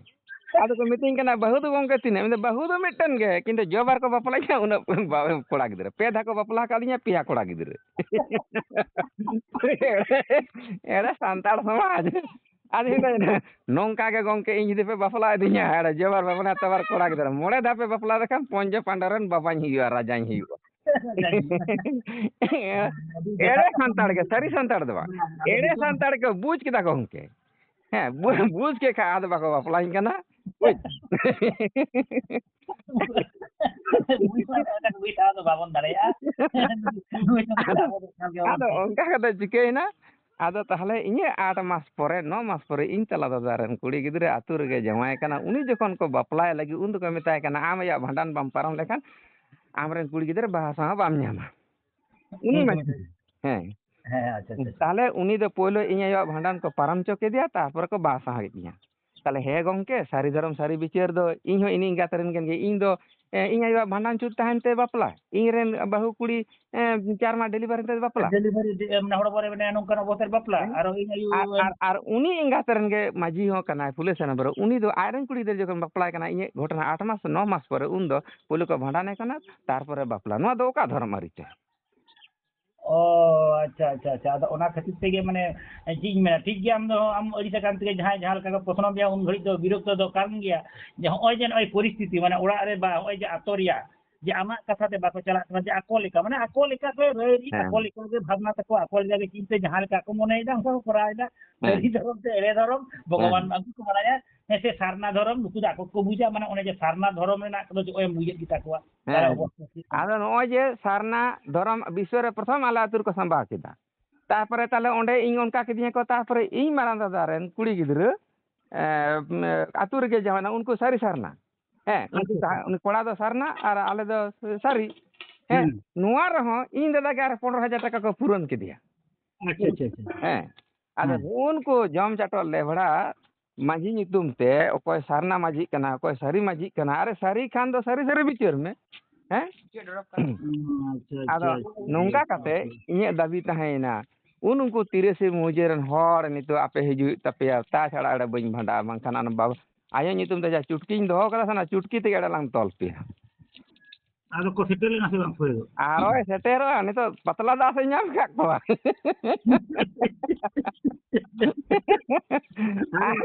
ᱟᱫᱚ ᱠᱚ ᱢᱤᱛᱟᱹᱧ ᱠᱟᱱᱟ, "ᱵᱟᱹᱦᱩ ᱫᱚ ᱜᱚᱝᱠᱮ ᱛᱤᱱᱟᱹᱜ?" ᱢᱮᱱᱫᱟ, "ᱵᱟᱹᱦᱩ ᱫᱚ ᱢᱤᱫᱴᱮᱱ ᱜᱮ, ᱠᱤᱱᱛᱩ ᱡᱚᱵ ᱟᱨ ᱠᱚ ᱵᱟᱯᱞᱟᱧ ᱠᱟᱱᱟ ᱩᱱᱟᱹᱜ ᱵᱟ-, ᱠᱚᱲᱟ ᱜᱤᱫᱽᱨᱟᱹ᱾ ᱯᱮ ᱫᱷᱟᱣ ᱠᱚ ᱵᱟᱯᱞᱟ ᱟᱠᱟᱫ ᱞᱤᱧᱟ, ᱯᱮᱭᱟ ᱠᱚᱲᱟ ᱜᱤᱫᱽᱨᱟᱹ᱾" ᱮᱲᱮ ᱥᱟᱱᱛᱟᱲ ᱥᱚᱢᱟᱡᱽ᱾ ᱟᱫᱚ ᱤᱧ ᱫᱚ ᱱᱚᱝᱠᱟ ᱜᱮ ᱜᱚᱝᱠᱮ, ᱤᱧ ᱡᱩᱫᱤ ᱯᱮ ᱵᱟᱯᱞᱟ ᱤᱫᱤᱧᱟ, ᱟᱨ ᱡᱚᱵᱟᱨ ᱵᱟᱯᱞᱟ ᱛᱟᱵᱟᱨ ᱠᱚᱲᱟ ᱜᱤᱫᱽᱨᱟᱹ, ᱢᱚᱬᱮ ᱫᱷᱟᱣ ᱯᱮ ᱵᱟᱯᱞᱟ ᱞᱮᱠᱷᱟᱱ ᱯᱚᱧᱪᱚ ᱯᱟᱸᱰᱚ ᱨᱮᱱ ᱵᱟᱵᱟᱧ ᱦᱩᱭᱩᱜᱼᱟ, ᱨᱟᱡᱟᱧ ᱦᱩᱭᱩᱜᱼᱟ᱾ ᱟᱹᱰᱤ ᱮᱲᱮ ᱡᱚᱛᱷᱟᱛ ᱠᱟᱛᱷᱟ ᱥᱟᱱᱛᱟᱲ ᱜᱮ, ᱵᱤᱱ ᱥᱟᱹᱨᱤ ᱞᱟᱹᱭ ᱥᱟᱱᱛᱟᱲ ᱫᱚ ᱵᱟᱝ᱾ ᱠᱮᱫᱟ᱾ ᱮᱲᱮ ᱥᱟᱱᱛᱟᱲ ᱜᱮ ᱵᱩᱡᱽ ᱠᱮᱫᱟ ᱠᱚ ᱜᱚᱝᱠᱮ᱾ ᱦᱮᱸ, ᱵᱩ-, ᱵᱩᱡᱽ ᱠᱮᱫ ᱠᱷᱟᱱ ᱟᱫᱚ ᱵᱟᱠᱚ ᱵᱟᱯᱞᱟᱧ ᱠᱟᱱᱟ᱾ ᱵᱩᱡᱽ? ᱵᱩᱡᱽ ᱢᱟ ᱚᱱᱟ ᱠᱚ ᱵᱩᱡᱽ ᱫᱚ ᱵᱟᱵᱚᱱ ᱫᱟᱲᱮᱭᱟᱜᱼᱟ᱾ ᱵᱩᱡᱽ ᱫᱚ ᱟᱫᱚ, ᱟᱵᱚ ᱫᱚ ᱮᱠᱟᱞ ᱜᱮ ᱵᱟᱵᱚᱱ ᱟᱫᱚ ᱫᱟᱲᱮᱭᱟᱜᱼᱟ᱾ ᱚᱱᱠᱟ ᱠᱟᱛᱮ ᱪᱤᱠᱟᱹᱭᱮᱱᱟ? ᱟᱫᱚ ᱛᱟᱦᱚᱞᱮ ᱤᱧᱟᱹᱜ ᱟᱴ ᱢᱟᱥ ᱯᱚᱨᱮ, ᱱᱚ ᱢᱟᱥ ᱯᱚᱨᱮ ᱤᱧ ᱛᱟᱞᱟ ᱫᱟᱫᱟ ᱨᱮᱱ ᱠᱩᱲᱤ ᱜᱤᱫᱽᱨᱟᱹ ᱟᱹᱛᱩ ᱨᱮᱜᱮ ᱡᱟᱶᱟᱭ ᱠᱟᱱᱟ᱾ ᱩᱱᱤ ᱡᱚᱠᱷᱚᱱ ᱠᱚ ᱵᱟᱯᱞᱟᱭ ᱞᱟᱹᱜᱤᱫ, ᱩᱱ ᱫᱚᱠᱚ ᱢᱮᱛᱟᱭ ᱠᱟᱱᱟ, "ᱟᱢ ᱟᱭᱟᱜ ᱵᱷᱟᱸᱰᱟᱱ ᱵᱟᱢ ᱯᱟᱨᱚᱢ ᱞᱮᱠᱷᱟᱱ ᱟᱢᱨᱮᱱ ᱠᱩᱲᱤ ᱜᱤᱫᱽᱨᱟᱹ ᱵᱟᱦᱟ ᱥᱟᱶ ᱵᱟᱢ ᱧᱟᱢᱟ᱾" ᱩᱱᱤ ᱦᱩᱸ, ᱦᱩᱸ, ᱢᱟᱺᱡᱷᱤ᱾ ᱦᱩᱸ᱾ ᱦᱮᱸ᱾ ᱦᱮᱸ, ᱟᱪᱪᱷᱟ, ᱟᱪᱪᱷᱟ, ᱟᱪᱪᱷᱟ᱾ ᱛᱟᱦᱚᱞᱮ ᱩᱱᱤ ᱫᱚ ᱯᱳᱭᱞᱳ ᱤᱧ ᱟᱭᱳᱣᱟᱜ ᱵᱷᱟᱸᱰᱟᱱ ᱠᱚ ᱯᱟᱨᱚᱢ ᱦᱚᱪᱚ ᱠᱮᱫᱮᱭᱟ, ᱛᱟᱨᱯᱚᱨᱮ ᱠᱚ ᱵᱟᱦᱟ ᱥᱟᱶ ᱠᱮᱫᱤᱧᱟ᱾ ᱛᱟᱦᱚᱞᱮ ᱦᱮᱸ ᱜᱚᱝᱠᱮ, ᱥᱟᱹᱨᱤ ᱫᱷᱚᱨᱚᱢ ᱥᱟᱹᱨᱤ ᱵᱤᱪᱟᱹᱨ ᱫᱚ ᱤᱧ ᱦᱚᱸ ᱤᱧ ᱮᱸᱜᱟᱛ ᱨᱮᱱ ᱠᱟᱱ ᱜᱮᱭᱟ᱾ ᱤᱧ ᱫᱚ, ᱮ, ᱤᱧ ᱟᱭᱳᱣᱟᱜ ᱵᱷᱟᱸᱰᱟᱱ ᱪᱷᱩᱛ ᱛᱟᱦᱮᱱ ᱛᱮ ᱵᱟᱯᱞᱟ, ᱤᱧ ᱨᱮᱱ ᱵᱟᱹᱦᱩ ᱠᱩᱲᱤ, ᱮ, ᱪᱟᱨ ᱢᱟᱥ ᱰᱮᱞᱤᱵᱷᱟᱨᱤ ᱛᱮ ᱵᱟᱯᱞᱟ᱾ ᱰᱮᱞᱤᱵᱷᱟᱨᱤ ᱰᱮ-, ᱢᱟᱱᱮ ᱦᱚᱲᱢᱚ ᱨᱮ ᱢᱟᱱᱮ ᱱᱚᱝᱠᱟᱱ ᱚᱵᱚᱥᱛᱟ ᱨᱮ ᱵᱟᱯᱞᱟ, ᱦᱮᱸ᱾ ᱟᱨ ᱤᱧ ᱟᱭᱳ ᱟᱨ, ᱟᱨ, ᱟᱨ ᱩᱱᱤ ᱮᱸᱜᱟᱛ ᱨᱮᱱ ᱜᱮ ᱢᱟᱹᱡᱷᱤ ᱦᱚᱸ ᱠᱟᱱᱟᱭ, ᱯᱷᱩᱞᱮ ᱥᱮᱱᱟ ᱵᱨᱚ᱾ ᱩᱱᱤ ᱫᱚ ᱟᱡ ᱨᱮᱱ ᱠᱩᱲᱤ ᱜᱤᱫᱽᱨᱟᱹ ᱡᱚᱠᱷᱚᱱ ᱵᱟᱯᱞᱟᱭ ᱠᱟᱱᱟ, ᱤᱧᱟᱹᱜ ᱜᱷᱚᱴᱚᱱᱟ ᱟᱴ ᱢᱟᱥ, ᱱᱚ ᱢᱟᱥ ᱯᱚᱨᱮ, ᱩᱱ ᱫᱚ ᱯᱳᱭᱞᱳ ᱠᱚ ᱵᱷᱟᱸᱰᱟᱱᱮ ᱠᱟᱱᱟ, ᱛᱟᱨᱯᱚᱨᱮ ᱵᱟᱯᱞᱟ᱾ ᱱᱚᱣᱟ ᱫᱚ ᱚᱠᱟ ᱫᱷᱚᱨᱚᱢ ᱟᱹᱨᱤ ᱪᱚ? ᱚ, ᱟᱪᱪᱷᱟ, ᱟᱪᱪᱷᱟ, ᱟᱪᱪᱷᱟ᱾ ᱟᱫᱚ ᱚᱱᱟ ᱠᱷᱟᱹᱛᱤᱨ ᱛᱮᱜᱮ, ᱢᱟᱱᱮ, ᱪᱮᱫ ᱤᱧ ᱢᱮᱱᱟ, ᱴᱷᱤᱠ ᱜᱮᱭᱟ, ᱟᱢ ᱫᱚ, ᱟᱢ ᱟᱹᱲᱤᱥ ᱟᱠᱟᱱ ᱛᱮᱜᱮ ᱡᱟᱦᱟᱸᱭ ᱡᱟᱦᱟᱸ ᱞᱮᱠᱟ ᱠᱚ ᱯᱚᱥᱱᱚ ᱢᱮᱭᱟ, ᱩᱱ ᱜᱷᱟᱹᱲᱤᱡ ᱫᱚ ᱵᱤᱨᱚᱠᱛᱚ ᱫᱚ ᱠᱟᱱ ᱜᱮᱭᱟ, ᱡᱮ ᱦᱚᱸᱜᱼᱚᱭ ᱡᱮ ᱱᱚᱜᱼᱚᱭ ᱯᱚᱨᱤᱥᱛᱷᱤᱛᱤ, ᱢᱟᱱᱮ, ᱚᱲᱟᱜ ᱨᱮ ᱵᱟ ᱦᱚᱸᱜᱼᱚᱭ ᱡᱮ ᱟᱛᱳ ᱨᱮᱭᱟᱜ, ᱡᱮ ᱟᱢᱟᱜ ᱠᱟᱛᱷᱟ ᱛᱮ ᱵᱟᱠᱚ ᱪᱟᱞᱟᱜ ᱠᱟᱱᱟ, ᱡᱮ ᱟᱠᱚ ᱞᱮᱠᱟ, ᱢᱟᱱᱮ ᱟᱠᱚ ᱞᱮᱠᱟ ᱠᱚ ᱨᱟᱹᱭ ᱨᱤᱛ, ᱦᱮᱸ᱾ ᱟᱠᱚ ᱞᱮᱠᱟ ᱜᱮ ᱵᱷᱟᱵᱽᱱᱟ ᱛᱟᱠᱚ, ᱟᱠᱚ ᱞᱮᱠᱟ ᱜᱮ ᱪᱤᱱᱛᱟᱹ, ᱡᱟᱦᱟᱸ ᱞᱮᱠᱟ ᱠᱚ ᱢᱚᱱᱮᱭᱮᱫᱟ ᱚᱱᱠᱟ ᱠᱚ ᱠᱚᱨᱟᱣ ᱮᱫᱟ᱾ ᱦᱮᱸ᱾ ᱥᱟᱹᱨᱤ ᱫᱷᱚᱨᱚᱢ ᱥᱮ ᱮᱲᱮ ᱫᱷᱚᱨᱚᱢ, ᱵᱷᱚᱜᱚᱵᱟᱱ ᱦᱮᱸ᱾ ᱵᱟᱝ ᱠᱚ ᱵᱟᱲᱟᱭᱟ, ᱦᱮᱸ, ᱥᱮ ᱥᱟᱨᱱᱟ ᱫᱷᱚᱨᱚᱢ, ᱱᱩᱠᱩ ᱫᱚ ᱟᱠᱚ ᱠᱚ ᱵᱩᱡᱟ, ᱢᱟᱱᱮ ᱚᱱᱮ ᱡᱮ ᱥᱟᱨᱱᱟ ᱫᱷᱚᱨᱚᱢ ᱨᱮᱱᱟᱜ ᱠᱚᱫᱚ ᱪᱮᱫ ᱮᱢ ᱵᱩᱡᱮᱫ ᱜᱮᱛᱟ ᱠᱚᱣᱟ᱾ ᱦᱮᱸ᱾ ᱛᱟᱦᱚᱞᱮ ᱚᱵᱚᱥᱛᱟ ᱪᱮᱫ ᱠᱟᱱᱟ? ᱟᱫᱚ ᱱᱚᱜᱼᱚᱭ ᱡᱮ ᱥᱟᱨᱱᱟ ᱫᱷᱚᱨᱚᱢ ᱵᱤᱥᱥᱚ ᱨᱮ ᱯᱨᱚᱛᱷᱚᱢ ᱟᱞᱮ ᱟᱹᱛᱩ ᱨᱮᱠᱚ ᱥᱟᱢᱵᱟᱣ ᱠᱮᱫᱟ, ᱛᱟᱨᱯᱚᱨᱮ ᱛᱟᱦᱚᱞᱮ ᱚᱸᱰᱮ ᱤᱧ ᱚᱱᱠᱟ ᱠᱤᱫᱤᱧᱟ ᱠᱚ, ᱛᱟᱨᱯᱚᱨᱮ ᱤᱧ ᱢᱟᱨᱟᱝ ᱫᱟᱫᱟ ᱨᱮᱱ ᱠᱩᱲᱤ ᱜᱤᱫᱽᱨᱟᱹ, ᱮ, ᱟᱹᱛᱩ ᱨᱮᱜᱮ ᱡᱟᱶᱟᱭ ᱮᱱᱟ, ᱩᱱᱠᱩ ᱥᱟᱹᱨᱤ ᱥᱟᱨᱱᱟ᱾ ᱦᱮᱸ, ᱩᱱᱠᱩ ᱟᱪᱪᱷᱟ, ᱟᱪᱪᱷᱟ᱾ ᱥᱟ-, ᱩᱱᱤ ᱠᱚᱲᱟ ᱫᱚ ᱥᱟᱨᱱᱟ ᱟᱨ ᱟᱞᱮ ᱫᱚ ᱥᱟᱹᱨᱤ᱾ ᱦᱮᱸ, ᱦᱮᱸ᱾ ᱱᱚᱣᱟ ᱨᱮᱦᱚᱸ ᱤᱧ ᱫᱟᱫᱟ ᱜᱮ ᱟᱨ ᱯᱚᱱᱨᱚ ᱦᱟᱡᱟᱨ ᱴᱟᱠᱟ ᱠᱚ ᱯᱩᱨᱚᱱ ᱠᱮᱫᱮᱭᱟ᱾ ᱟᱪᱪᱷᱟ, ᱟᱪᱪᱷᱟ, ᱟᱪᱪᱷᱟ᱾ ᱦᱮᱸ, ᱟᱫᱚ ᱦᱮᱸ᱾ ᱱᱩᱜᱼᱩ ᱱᱩᱠᱩ ᱡᱚᱢ ᱪᱟᱴᱚᱜ ᱞᱮᱵᱷᱲᱟ ᱢᱟᱹᱡᱷᱤ ᱧᱩᱛᱩᱢ ᱛᱮ ᱚᱠᱚᱭ ᱥᱟᱨᱱᱟ ᱢᱟᱹᱡᱷᱤᱜ ᱠᱟᱱᱟ, ᱚᱠᱚᱭ ᱥᱟᱹᱨᱤ ᱢᱟᱹᱡᱷᱤᱜ ᱠᱟᱱᱟ, ᱟᱨᱮ ᱥᱟᱹᱨᱤ ᱠᱷᱟᱱ ᱫᱚ ᱥᱟᱹᱨᱤ ᱥᱟᱹᱨᱤ ᱵᱤᱪᱟᱹᱨ ᱢᱮ᱾ ᱦᱮᱸ? ᱟᱪᱪᱷᱟ, ᱟᱪᱪᱷᱟ, ᱟᱫᱚ ᱟᱪᱪᱷᱟ, ᱱᱚᱝᱠᱟ ᱟᱪᱪᱷᱟ, ᱠᱟᱛᱮ ᱟᱪᱪᱷᱟ᱾ ᱤᱧᱟᱹᱜ ᱫᱟᱹᱵᱤ ᱛᱟᱦᱮᱸᱭᱮᱱᱟ, ᱩᱱ ᱩᱱᱠᱩ ᱛᱤᱨᱤᱥᱮ ᱢᱩᱦᱡᱟᱹ ᱨᱮᱱ ᱦᱚᱲ ᱱᱤᱛᱚᱜ ᱟᱯᱮ ᱦᱤᱡᱩᱜ ᱦᱩᱭᱩᱜ ᱛᱟᱯᱮᱭᱟ, ᱛᱟᱪᱷᱟᱲᱟ ᱮᱲᱮ ᱵᱟᱹᱧ ᱵᱷᱟᱸᱰᱟᱜᱼᱟ, ᱵᱟᱝᱠᱷᱟᱱ ᱚᱱᱟ ᱵᱟᱵᱟ ᱟᱭᱳ ᱧᱩᱛᱩᱢ ᱛᱮ ᱡᱟᱦᱟᱸ ᱪᱩᱴᱠᱤᱧ ᱫᱚᱦᱚ ᱠᱟᱫᱟ ᱥᱮ, ᱚᱱᱟ ᱪᱩᱴᱠᱤ ᱛᱮᱜᱮ ᱮᱲᱮ ᱞᱟᱝ ᱛᱚᱞ ᱯᱮᱭᱟ᱾ ᱟᱫᱚ ᱠᱚ ᱥᱮᱴᱮᱨ ᱞᱮᱱᱟ ᱥᱮ ᱵᱟᱝ ᱯᱷᱟᱹᱭ ᱫᱚ? ᱟᱨᱚᱭ ᱥᱮᱴᱮᱨᱚᱜᱼᱟ, ᱱᱤᱛᱚᱜ ᱯᱟᱛᱞᱟ ᱫᱟᱜ ᱥᱮ ᱧᱟᱢ ᱠᱟᱜ ᱠᱚᱣᱟ᱾ ᱟᱨ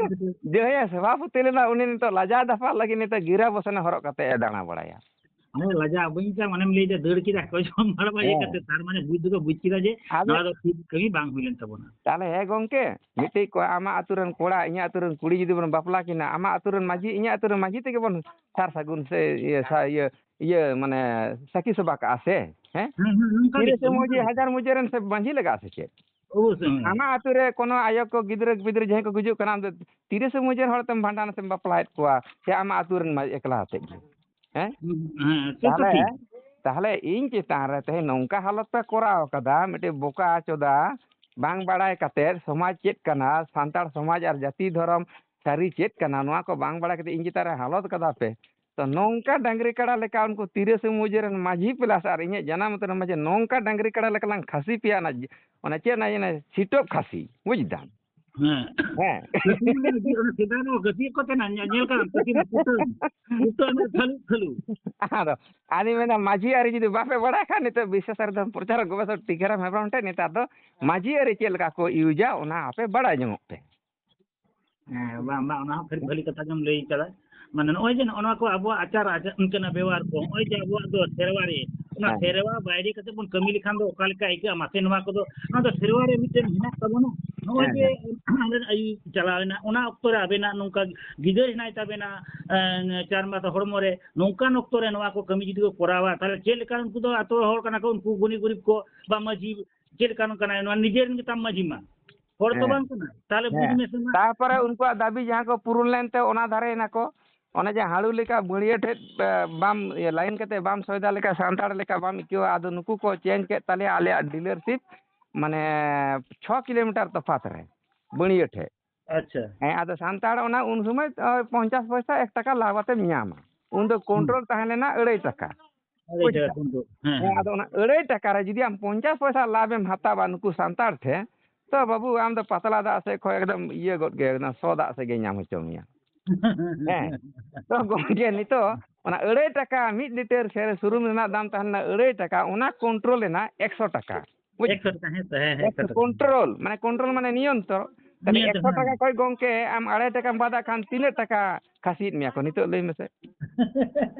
ᱡᱟᱦᱟᱸᱭ ᱥᱚᱵᱷᱟᱯᱚᱛᱤ ᱞᱮᱱᱟ, ᱩᱱᱤ ᱱᱤᱛᱚᱜ ᱞᱟᱡᱟ ᱫᱟᱯᱟᱞ ᱞᱟᱹᱜᱤᱫ ᱱᱤᱛᱚᱜ ᱜᱤᱨᱟᱹ ᱵᱚᱥᱟᱱᱮ ᱦᱚᱨᱚᱜ ᱠᱟᱛᱮ ᱮ ᱫᱟᱬᱟ ᱵᱟᱲᱟᱭᱟ᱾ ᱦᱮᱸ, ᱞᱟᱡᱟ ᱵᱟᱹᱧ ᱪᱟ, ᱢᱟᱱᱮᱢ ᱞᱟᱹᱭ ᱫᱟ ᱫᱟᱹᱲ ᱠᱮᱫᱟ ᱠᱚ, ᱡᱚᱢ ᱵᱟᱲᱟ ᱵᱟᱭ ᱦᱮᱸ᱾ ᱠᱟᱛᱮ, ᱛᱟᱨ ᱢᱟᱱᱮ ᱵᱩᱡᱽ ᱫᱚᱠᱚ ᱵᱩᱡᱽ ᱠᱮᱫᱟ ᱡᱮ ᱟᱫᱚ ᱱᱚᱣᱟ ᱫᱚ ᱴᱷᱤᱠ ᱠᱟᱹᱢᱤ ᱵᱟᱝ ᱦᱩᱭ ᱞᱮᱱ ᱛᱟᱵᱚᱱᱟ᱾ ᱛᱟᱦᱞᱮ ᱦᱮᱸ ᱜᱚᱝᱠᱮ, ᱢᱤᱫᱴᱤᱡ ᱠᱚ ᱟᱢᱟᱜ ᱟᱹᱛᱩ ᱨᱮᱱ ᱠᱚᱲᱟ, ᱤᱧᱟᱹᱜ ᱟᱹᱛᱩ ᱨᱮᱱ ᱠᱩᱲᱤ ᱡᱩᱫᱤ ᱵᱚᱱ ᱵᱟᱯᱞᱟ ᱠᱤᱱᱟ, ᱟᱢᱟᱜ ᱟᱹᱛᱩ ᱨᱮᱱ ᱢᱟᱹᱡᱷᱤ, ᱤᱧᱟᱹᱜ ᱟᱹᱛᱩ ᱨᱮᱱ ᱢᱟᱹᱡᱷᱤ ᱛᱮᱜᱮ ᱵᱚᱱ ᱥᱟᱨ ᱥᱟᱹᱜᱩᱱ ᱥᱮ ᱤᱭᱟᱹ, ᱥᱟ-, ᱤᱭᱟᱹ, ᱤᱭᱟᱹ, ᱢᱟᱱᱮ ᱥᱟᱹᱠᱷᱤ ᱥᱚᱵᱷᱟ ᱠᱟᱜᱼᱟ ᱥᱮ, ᱦᱮᱸ? ᱦᱮᱸ, ᱦᱮᱸ, ᱚᱱᱠᱟ ᱜᱮ, ᱛᱤᱨᱤᱥᱮ ᱚᱱᱠᱟ ᱢᱟᱹᱡᱷᱤ, ᱜᱮ᱾ ᱦᱟᱡᱟᱨ ᱢᱟᱹᱡᱷᱤ ᱨᱮᱱ ᱥᱮ ᱢᱟᱹᱡᱷᱤ ᱞᱟᱜᱟᱜᱼᱟ ᱥᱮ ᱪᱮᱫ? ᱚᱵᱚᱥᱥᱳᱭ, ᱦᱮᱸ᱾ ᱟᱢᱟᱜ ᱟᱹᱛᱩ ᱨᱮ ᱠᱳᱱᱳ ᱟᱭᱳ ᱠᱚ ᱜᱤᱫᱽᱨᱟᱹ ᱯᱤᱫᱽᱨᱟᱹ ᱡᱟᱦᱟᱸᱭ ᱠᱚ ᱜᱩᱡᱩᱜ ᱠᱟᱱᱟ, ᱟᱢ ᱫᱚ ᱛᱤᱨᱤᱥᱮ ᱢᱟᱹᱡᱷᱤ ᱨᱮᱱ ᱦᱚᱲ ᱛᱮᱢ ᱵᱷᱟᱸᱰᱟᱱ ᱥᱮᱢ ᱵᱟᱯᱞᱟᱭᱮᱫ ᱠᱚᱣᱟ, ᱥᱮ ᱟᱢᱟᱜ ᱟᱹᱛᱩ ᱨᱮᱱ ᱢᱟ ᱮᱠᱞᱟ ᱟᱛᱮᱫ ᱜᱮ? ᱦᱮᱸ? ᱦᱮᱸ, ᱥᱮ ᱛᱚ ᱛᱟᱦᱞᱮ, ᱴᱷᱤᱠ᱾ ᱛᱟᱦᱞᱮ ᱤᱧ ᱪᱮᱛᱟᱱ ᱨᱮ ᱛᱮᱦᱮᱧ ᱱᱚᱝᱠᱟ ᱦᱟᱞᱚᱛ ᱯᱮ ᱠᱚᱨᱟᱣ ᱠᱟᱫᱟ, ᱢᱤᱫᱴᱤᱡ ᱵᱚᱠᱟ ᱪᱚᱫᱟ, ᱵᱟᱝ ᱵᱟᱲᱟᱭ ᱠᱟᱛᱮᱫ ᱥᱚᱢᱟᱡᱽ ᱪᱮᱫ ᱠᱟᱱᱟ, ᱥᱟᱱᱛᱟᱲ ᱥᱚᱢᱟᱡᱽ ᱟᱨ ᱡᱟᱹᱛᱤ ᱫᱷᱚᱨᱚᱢ ᱥᱟᱹᱨᱤ ᱪᱮᱫ ᱠᱟᱱᱟ, ᱱᱚᱣᱟ ᱠᱚ ᱵᱟᱝ ᱵᱟᱲᱟᱭ ᱠᱟᱛᱮᱫ ᱤᱧ ᱪᱮᱛᱟᱱ ᱨᱮ ᱦᱟᱞᱚᱛ ᱠᱟᱫᱟ ᱯᱮ᱾ ᱛᱚ ᱱᱚᱝᱠᱟ ᱰᱟᱝᱨᱤ ᱠᱟᱲᱟ ᱞᱮᱠᱟ ᱩᱱᱠᱩ ᱛᱤᱨᱤᱥᱮ ᱢᱩᱡᱟᱹ ᱨᱮᱱ ᱢᱟᱹᱡᱷᱤ plus ᱟᱨ ᱤᱧᱟᱹᱜ ᱡᱟᱱᱟᱢ ᱩᱛᱟᱹᱨ ᱢᱟᱹᱡᱷᱤ, ᱱᱚᱝᱠᱟ ᱰᱟᱝᱨᱤ ᱠᱟᱲᱟ ᱞᱮᱠᱟ ᱞᱟᱝ ᱠᱷᱟᱹᱥᱤ ᱯᱮᱭᱟ, ᱚᱱᱟ, ᱚᱱᱟ ᱪᱮᱫ, ᱚᱱᱟ, ᱚᱱᱟ ᱥᱤᱴᱚᱯ ᱠᱷᱟᱹᱥᱤ, ᱵᱩᱡᱽ ᱫᱟᱢ? ᱦᱮᱸ᱾ ᱦᱮᱸ᱾ ᱠᱟᱹᱴᱤᱡ ᱢᱟᱱᱮ ᱟᱹᱰᱤ ᱚᱱᱟ ᱥᱮᱫᱟᱭ ᱫᱚ ᱜᱟᱹᱛᱤ ᱠᱚ ᱛᱟᱦᱮᱱᱟ, ᱧᱮ-, ᱧᱮᱞ ᱠᱟᱜ ᱟᱢ, ᱠᱟᱹᱴᱤᱡ ᱚᱱᱟ ᱠᱩᱴᱟᱹᱢ, ᱠᱩᱴᱟᱹᱢ ᱨᱮ ᱛᱷᱟᱹᱞᱩ, ᱛᱷᱟᱹᱞᱩ᱾ ᱟᱫᱚ ᱟᱹᱞᱤᱧ ᱢᱮᱱᱟ, ᱢᱟᱹᱡᱷᱤ ᱟᱹᱨᱤ ᱡᱩᱫᱤ ᱵᱟᱯᱮ ᱵᱟᱲᱟᱭ ᱠᱷᱟᱱ, ᱱᱤᱛᱚᱜ ᱵᱤᱥᱥᱟᱹᱥᱟᱨ ᱫᱷᱚᱨᱚᱢ ᱯᱨᱚᱪᱟᱨᱚᱠ ᱜᱚᱵᱮᱥᱚᱠ ᱴᱤᱠᱟᱹᱨᱟᱢ ᱦᱮᱢᱵᱨᱚᱢ ᱴᱷᱮᱱ ᱱᱮᱛᱟᱨ ᱫᱚ ᱢᱟᱹᱡᱷᱤ ᱟᱹᱨᱤ ᱪᱮᱫ ᱞᱮᱠᱟ ᱠᱚ ᱤᱭᱩᱡᱟ, ᱚᱱᱟ ᱟᱯᱮ ᱵᱟᱲᱟᱭ ᱡᱚᱝᱚᱜ ᱯᱮ᱾ ᱦᱮᱸ, ᱵᱟᱝ, ᱵᱟᱝ, ᱚᱱᱟ ᱦᱚᱸ ᱠᱷᱟᱹᱞᱤ ᱵᱷᱟᱹᱞᱤ ᱠᱟᱛᱷᱟ ᱜᱮᱢ ᱞᱟᱹᱭ ᱠᱟᱫᱟ᱾ ᱢᱟᱱᱮ ᱱᱚᱜᱼᱚᱭ ᱡᱮ ᱱᱚᱜᱼᱚ ᱱᱚᱣᱟ ᱠᱚ ᱟᱵᱚᱣᱟᱜ ᱟᱪᱟᱨ ᱟᱪᱟᱨ ᱚᱱᱠᱟᱱᱟᱜ ᱵᱮᱣᱦᱟᱨ ᱠᱚ, ᱱᱚᱜᱼᱚᱭ ᱡᱮ ᱟᱵᱚᱣᱟᱜ ᱫᱚ ᱥᱮᱨᱣᱟ ᱨᱮ, ᱚᱱᱟ ᱦᱮᱸ᱾ ᱥᱮᱨᱣᱟ ᱵᱟᱭᱨᱮ ᱠᱟᱛᱮ ᱵᱚᱱ ᱠᱟᱹᱢᱤ ᱞᱮᱠᱷᱟᱱ ᱫᱚ ᱚᱠᱟ ᱞᱮᱠᱟ ᱟᱹᱭᱠᱟᱹᱜᱼᱟ? ᱢᱟᱥᱮ ᱱᱚᱣᱟ ᱠᱚᱫᱚ, ᱚᱱᱟ ᱫᱚ ᱥᱮᱨᱣᱟ ᱨᱮ ᱢᱤᱫᱴᱮᱱ ᱦᱮᱱᱟᱜ ᱛᱟᱵᱚᱱᱟ᱾ ᱱᱚᱜᱼᱚᱭ ᱦᱮᱸ, ᱡᱮ ᱦᱮᱸ᱾ ᱟᱢᱨᱮᱱ ᱟᱭᱩ ᱪᱟᱞᱟᱣ ᱮᱱᱟ, ᱚᱱᱟ ᱚᱠᱛᱚ ᱨᱮ ᱟᱵᱮᱱᱟᱜ ᱱᱚᱝᱠᱟ ᱜᱤᱫᱟᱹᱨ ᱦᱮᱱᱟᱭ ᱛᱟᱵᱮᱱᱟ, ᱮᱸ, ᱪᱟᱨ ᱢᱟᱥ ᱦᱚᱲᱢᱚ ᱨᱮ, ᱱᱚᱝᱠᱟᱱ ᱚᱠᱛᱚ ᱨᱮ ᱱᱚᱣᱟ ᱠᱚ ᱠᱟᱹᱢᱤ ᱡᱩᱫᱤ ᱠᱚ ᱠᱚᱨᱟᱣᱟ, ᱛᱟᱦᱚᱞᱮ ᱪᱮᱫ ᱞᱮᱠᱟ ᱩᱱᱠᱩ ᱫᱚ ᱟᱛᱳ ᱦᱚᱲ ᱠᱟᱱᱟ ᱠᱚ, ᱩᱱᱠᱩ ᱜᱩᱱᱤ ᱜᱩᱨᱤᱵ ᱠᱚ ᱵᱟ ᱢᱟᱹᱡᱷᱤ ᱪᱮᱫ ᱞᱮᱠᱟ ᱱᱚᱝᱠᱟᱱᱟᱭ, ᱱᱚᱣᱟ ᱱᱤᱡᱮᱨ ᱨᱮᱱ ᱜᱮᱛᱟᱢ ᱢᱟᱹᱡᱷᱤ ᱢᱟ, ᱦᱚᱲ ᱛᱚ ᱦᱮᱸ᱾ ᱵᱟᱝ ᱠᱟᱱᱟᱭ, ᱛᱟᱦᱚᱞᱮ ᱵᱩᱡᱽ ᱦᱮᱸ᱾ ᱢᱮᱥᱮ ᱢᱟ᱾ ᱛᱟᱨᱯᱚᱨᱮ ᱩᱱᱠᱩᱣᱟᱜ ᱫᱟᱹᱵᱤ ᱡᱟᱦᱟᱸ ᱠᱚ ᱯᱩᱨᱩᱱ ᱞᱮᱱᱛᱮ ᱚᱱᱟ ᱫᱷᱟᱨᱮ ᱮᱱᱟ ᱠᱚ, ᱚᱱᱮ ᱡᱮ ᱦᱟᱹᱲᱩ ᱞᱮᱠᱟ ᱵᱟᱹᱲᱭᱟᱹ ᱴᱷᱮᱡ, ᱮ, ᱵᱟᱢ, ᱤᱭᱟᱹ, line ᱠᱟᱛᱮ ᱵᱟᱢ ᱥᱚᱭᱫᱟ ᱞᱮᱠᱟ ᱥᱟᱱᱛᱟᱲ ᱞᱮᱠᱟ ᱵᱟᱢ ᱟᱹᱭᱠᱟᱹᱣᱟ, ᱟᱫᱚ ᱱᱩᱠᱩ ᱠᱚ change ᱠᱮᱫ ᱛᱟᱞᱮᱭᱟ ᱟᱞᱮᱭᱟᱜ dealership, ᱢᱟᱱᱮ ᱪᱷᱚ kilometer ᱛᱚᱯᱷᱟᱛ ᱨᱮ, ᱵᱟᱹᱲᱭᱟᱹ ᱴᱷᱮᱡ᱾ ᱟᱪᱪᱷᱟ᱾ ᱦᱮᱸ, ᱟᱫᱚ ᱥᱟᱱᱛᱟᱲ ᱚᱱᱟ ᱩᱱ ᱥᱚᱢᱚᱭ, ᱳᱭ, ᱯᱚᱧᱪᱟᱥ ᱯᱚᱭᱥᱟ ᱮᱠ ᱴᱟᱠᱟ ᱞᱟᱵᱷ ᱟᱛᱮᱢ ᱧᱟᱢᱟ᱾ ᱩᱱᱫᱚ ᱦᱩᱸ᱾ control ᱛᱟᱦᱮᱸ ᱞᱮᱱᱟ ᱟᱹᱲᱟᱹᱭ ᱴᱟᱠᱟ᱾ ᱟᱹᱲᱟᱹᱭ ᱵᱩᱡᱽ ᱴᱟᱠᱟ ᱫᱟᱢ? ᱠᱩᱱᱴᱟᱞ᱾ ᱦᱮᱸ, ᱦᱮᱸ, ᱦᱮᱸ᱾ ᱟᱫᱚ ᱚᱱᱟ ᱟᱹᱲᱟᱹᱭ ᱴᱟᱠᱟ ᱨᱮ ᱡᱩᱫᱤ ᱟᱢ ᱯᱚᱧᱪᱟᱥ ᱯᱚᱭᱥᱟ ᱞᱟᱵᱷ ᱮᱢ ᱦᱟᱛᱟᱣᱟ ᱱᱩᱠᱩ ᱥᱟᱱᱛᱟᱲ ᱴᱷᱮᱱ, ᱛᱚ ᱵᱟᱹᱵᱩ, ᱟᱢ ᱫᱚ ᱯᱟᱛᱞᱟ ᱫᱟᱜ ᱥᱮᱫ ᱠᱷᱚᱱ ᱮᱠᱫᱚᱢ ᱤᱭᱟᱹ ᱜᱚᱫ ᱜᱮ, ᱮᱠᱫᱚᱢ ᱥᱚ ᱫᱟᱜ ᱥᱮᱫ ᱜᱮ ᱧᱟᱢ ᱦᱚᱪᱚ ᱢᱮᱭᱟ᱾ ᱦᱮᱸ, ᱛᱚ ᱜᱚᱢᱠᱮ, ᱱᱤᱛᱚᱜ ᱚᱱᱟ ᱟᱹᱲᱟᱹᱭ ᱴᱟᱠᱟ ᱢᱤᱫ ᱞᱤᱴᱟᱨ ᱥᱮ ᱥᱩᱱᱩᱢ ᱨᱮᱱᱟᱜ ᱫᱟᱢ ᱛᱟᱦᱮᱸ ᱞᱮᱱᱟ ᱟᱹᱲᱟᱹᱭ ᱴᱟᱠᱟ, ᱚᱱᱟ control ᱮᱱᱟ ᱮᱠᱥᱚ ᱴᱟᱠᱟ᱾ ᱵᱩᱡᱽ? ᱮᱠᱥᱚ ᱴᱟᱠᱟ, ᱦᱮᱸ ᱥᱮ, ᱦᱮᱸ, ᱦᱮᱸ, ᱮᱠᱥᱚ ᱴᱟᱠᱟ᱾ Control, ᱢᱟᱱᱮ control ᱢᱟᱱᱮ ᱱᱤᱭᱚᱱᱛᱨᱚ᱾ ᱛᱟᱦᱞᱮ ᱱᱤᱭᱚᱱᱛᱨᱚ, ᱮᱠᱥᱚ ᱴᱟᱠᱟ ᱦᱮᱸ᱾ ᱠᱷᱚᱡ ᱜᱚᱢᱠᱮ ᱟᱢ ᱟᱲᱟᱭ ᱴᱟᱠᱟᱢ ᱵᱟᱫᱟᱜ ᱠᱷᱟᱱ ᱛᱤᱱᱟᱹᱜ ᱴᱟᱠᱟ ᱠᱷᱟᱹᱥᱤᱭᱮᱫ ᱢᱮᱭᱟ ᱠᱚ ᱱᱤᱛᱚᱜ ᱞᱟᱹᱭ ᱢᱮᱥᱮ?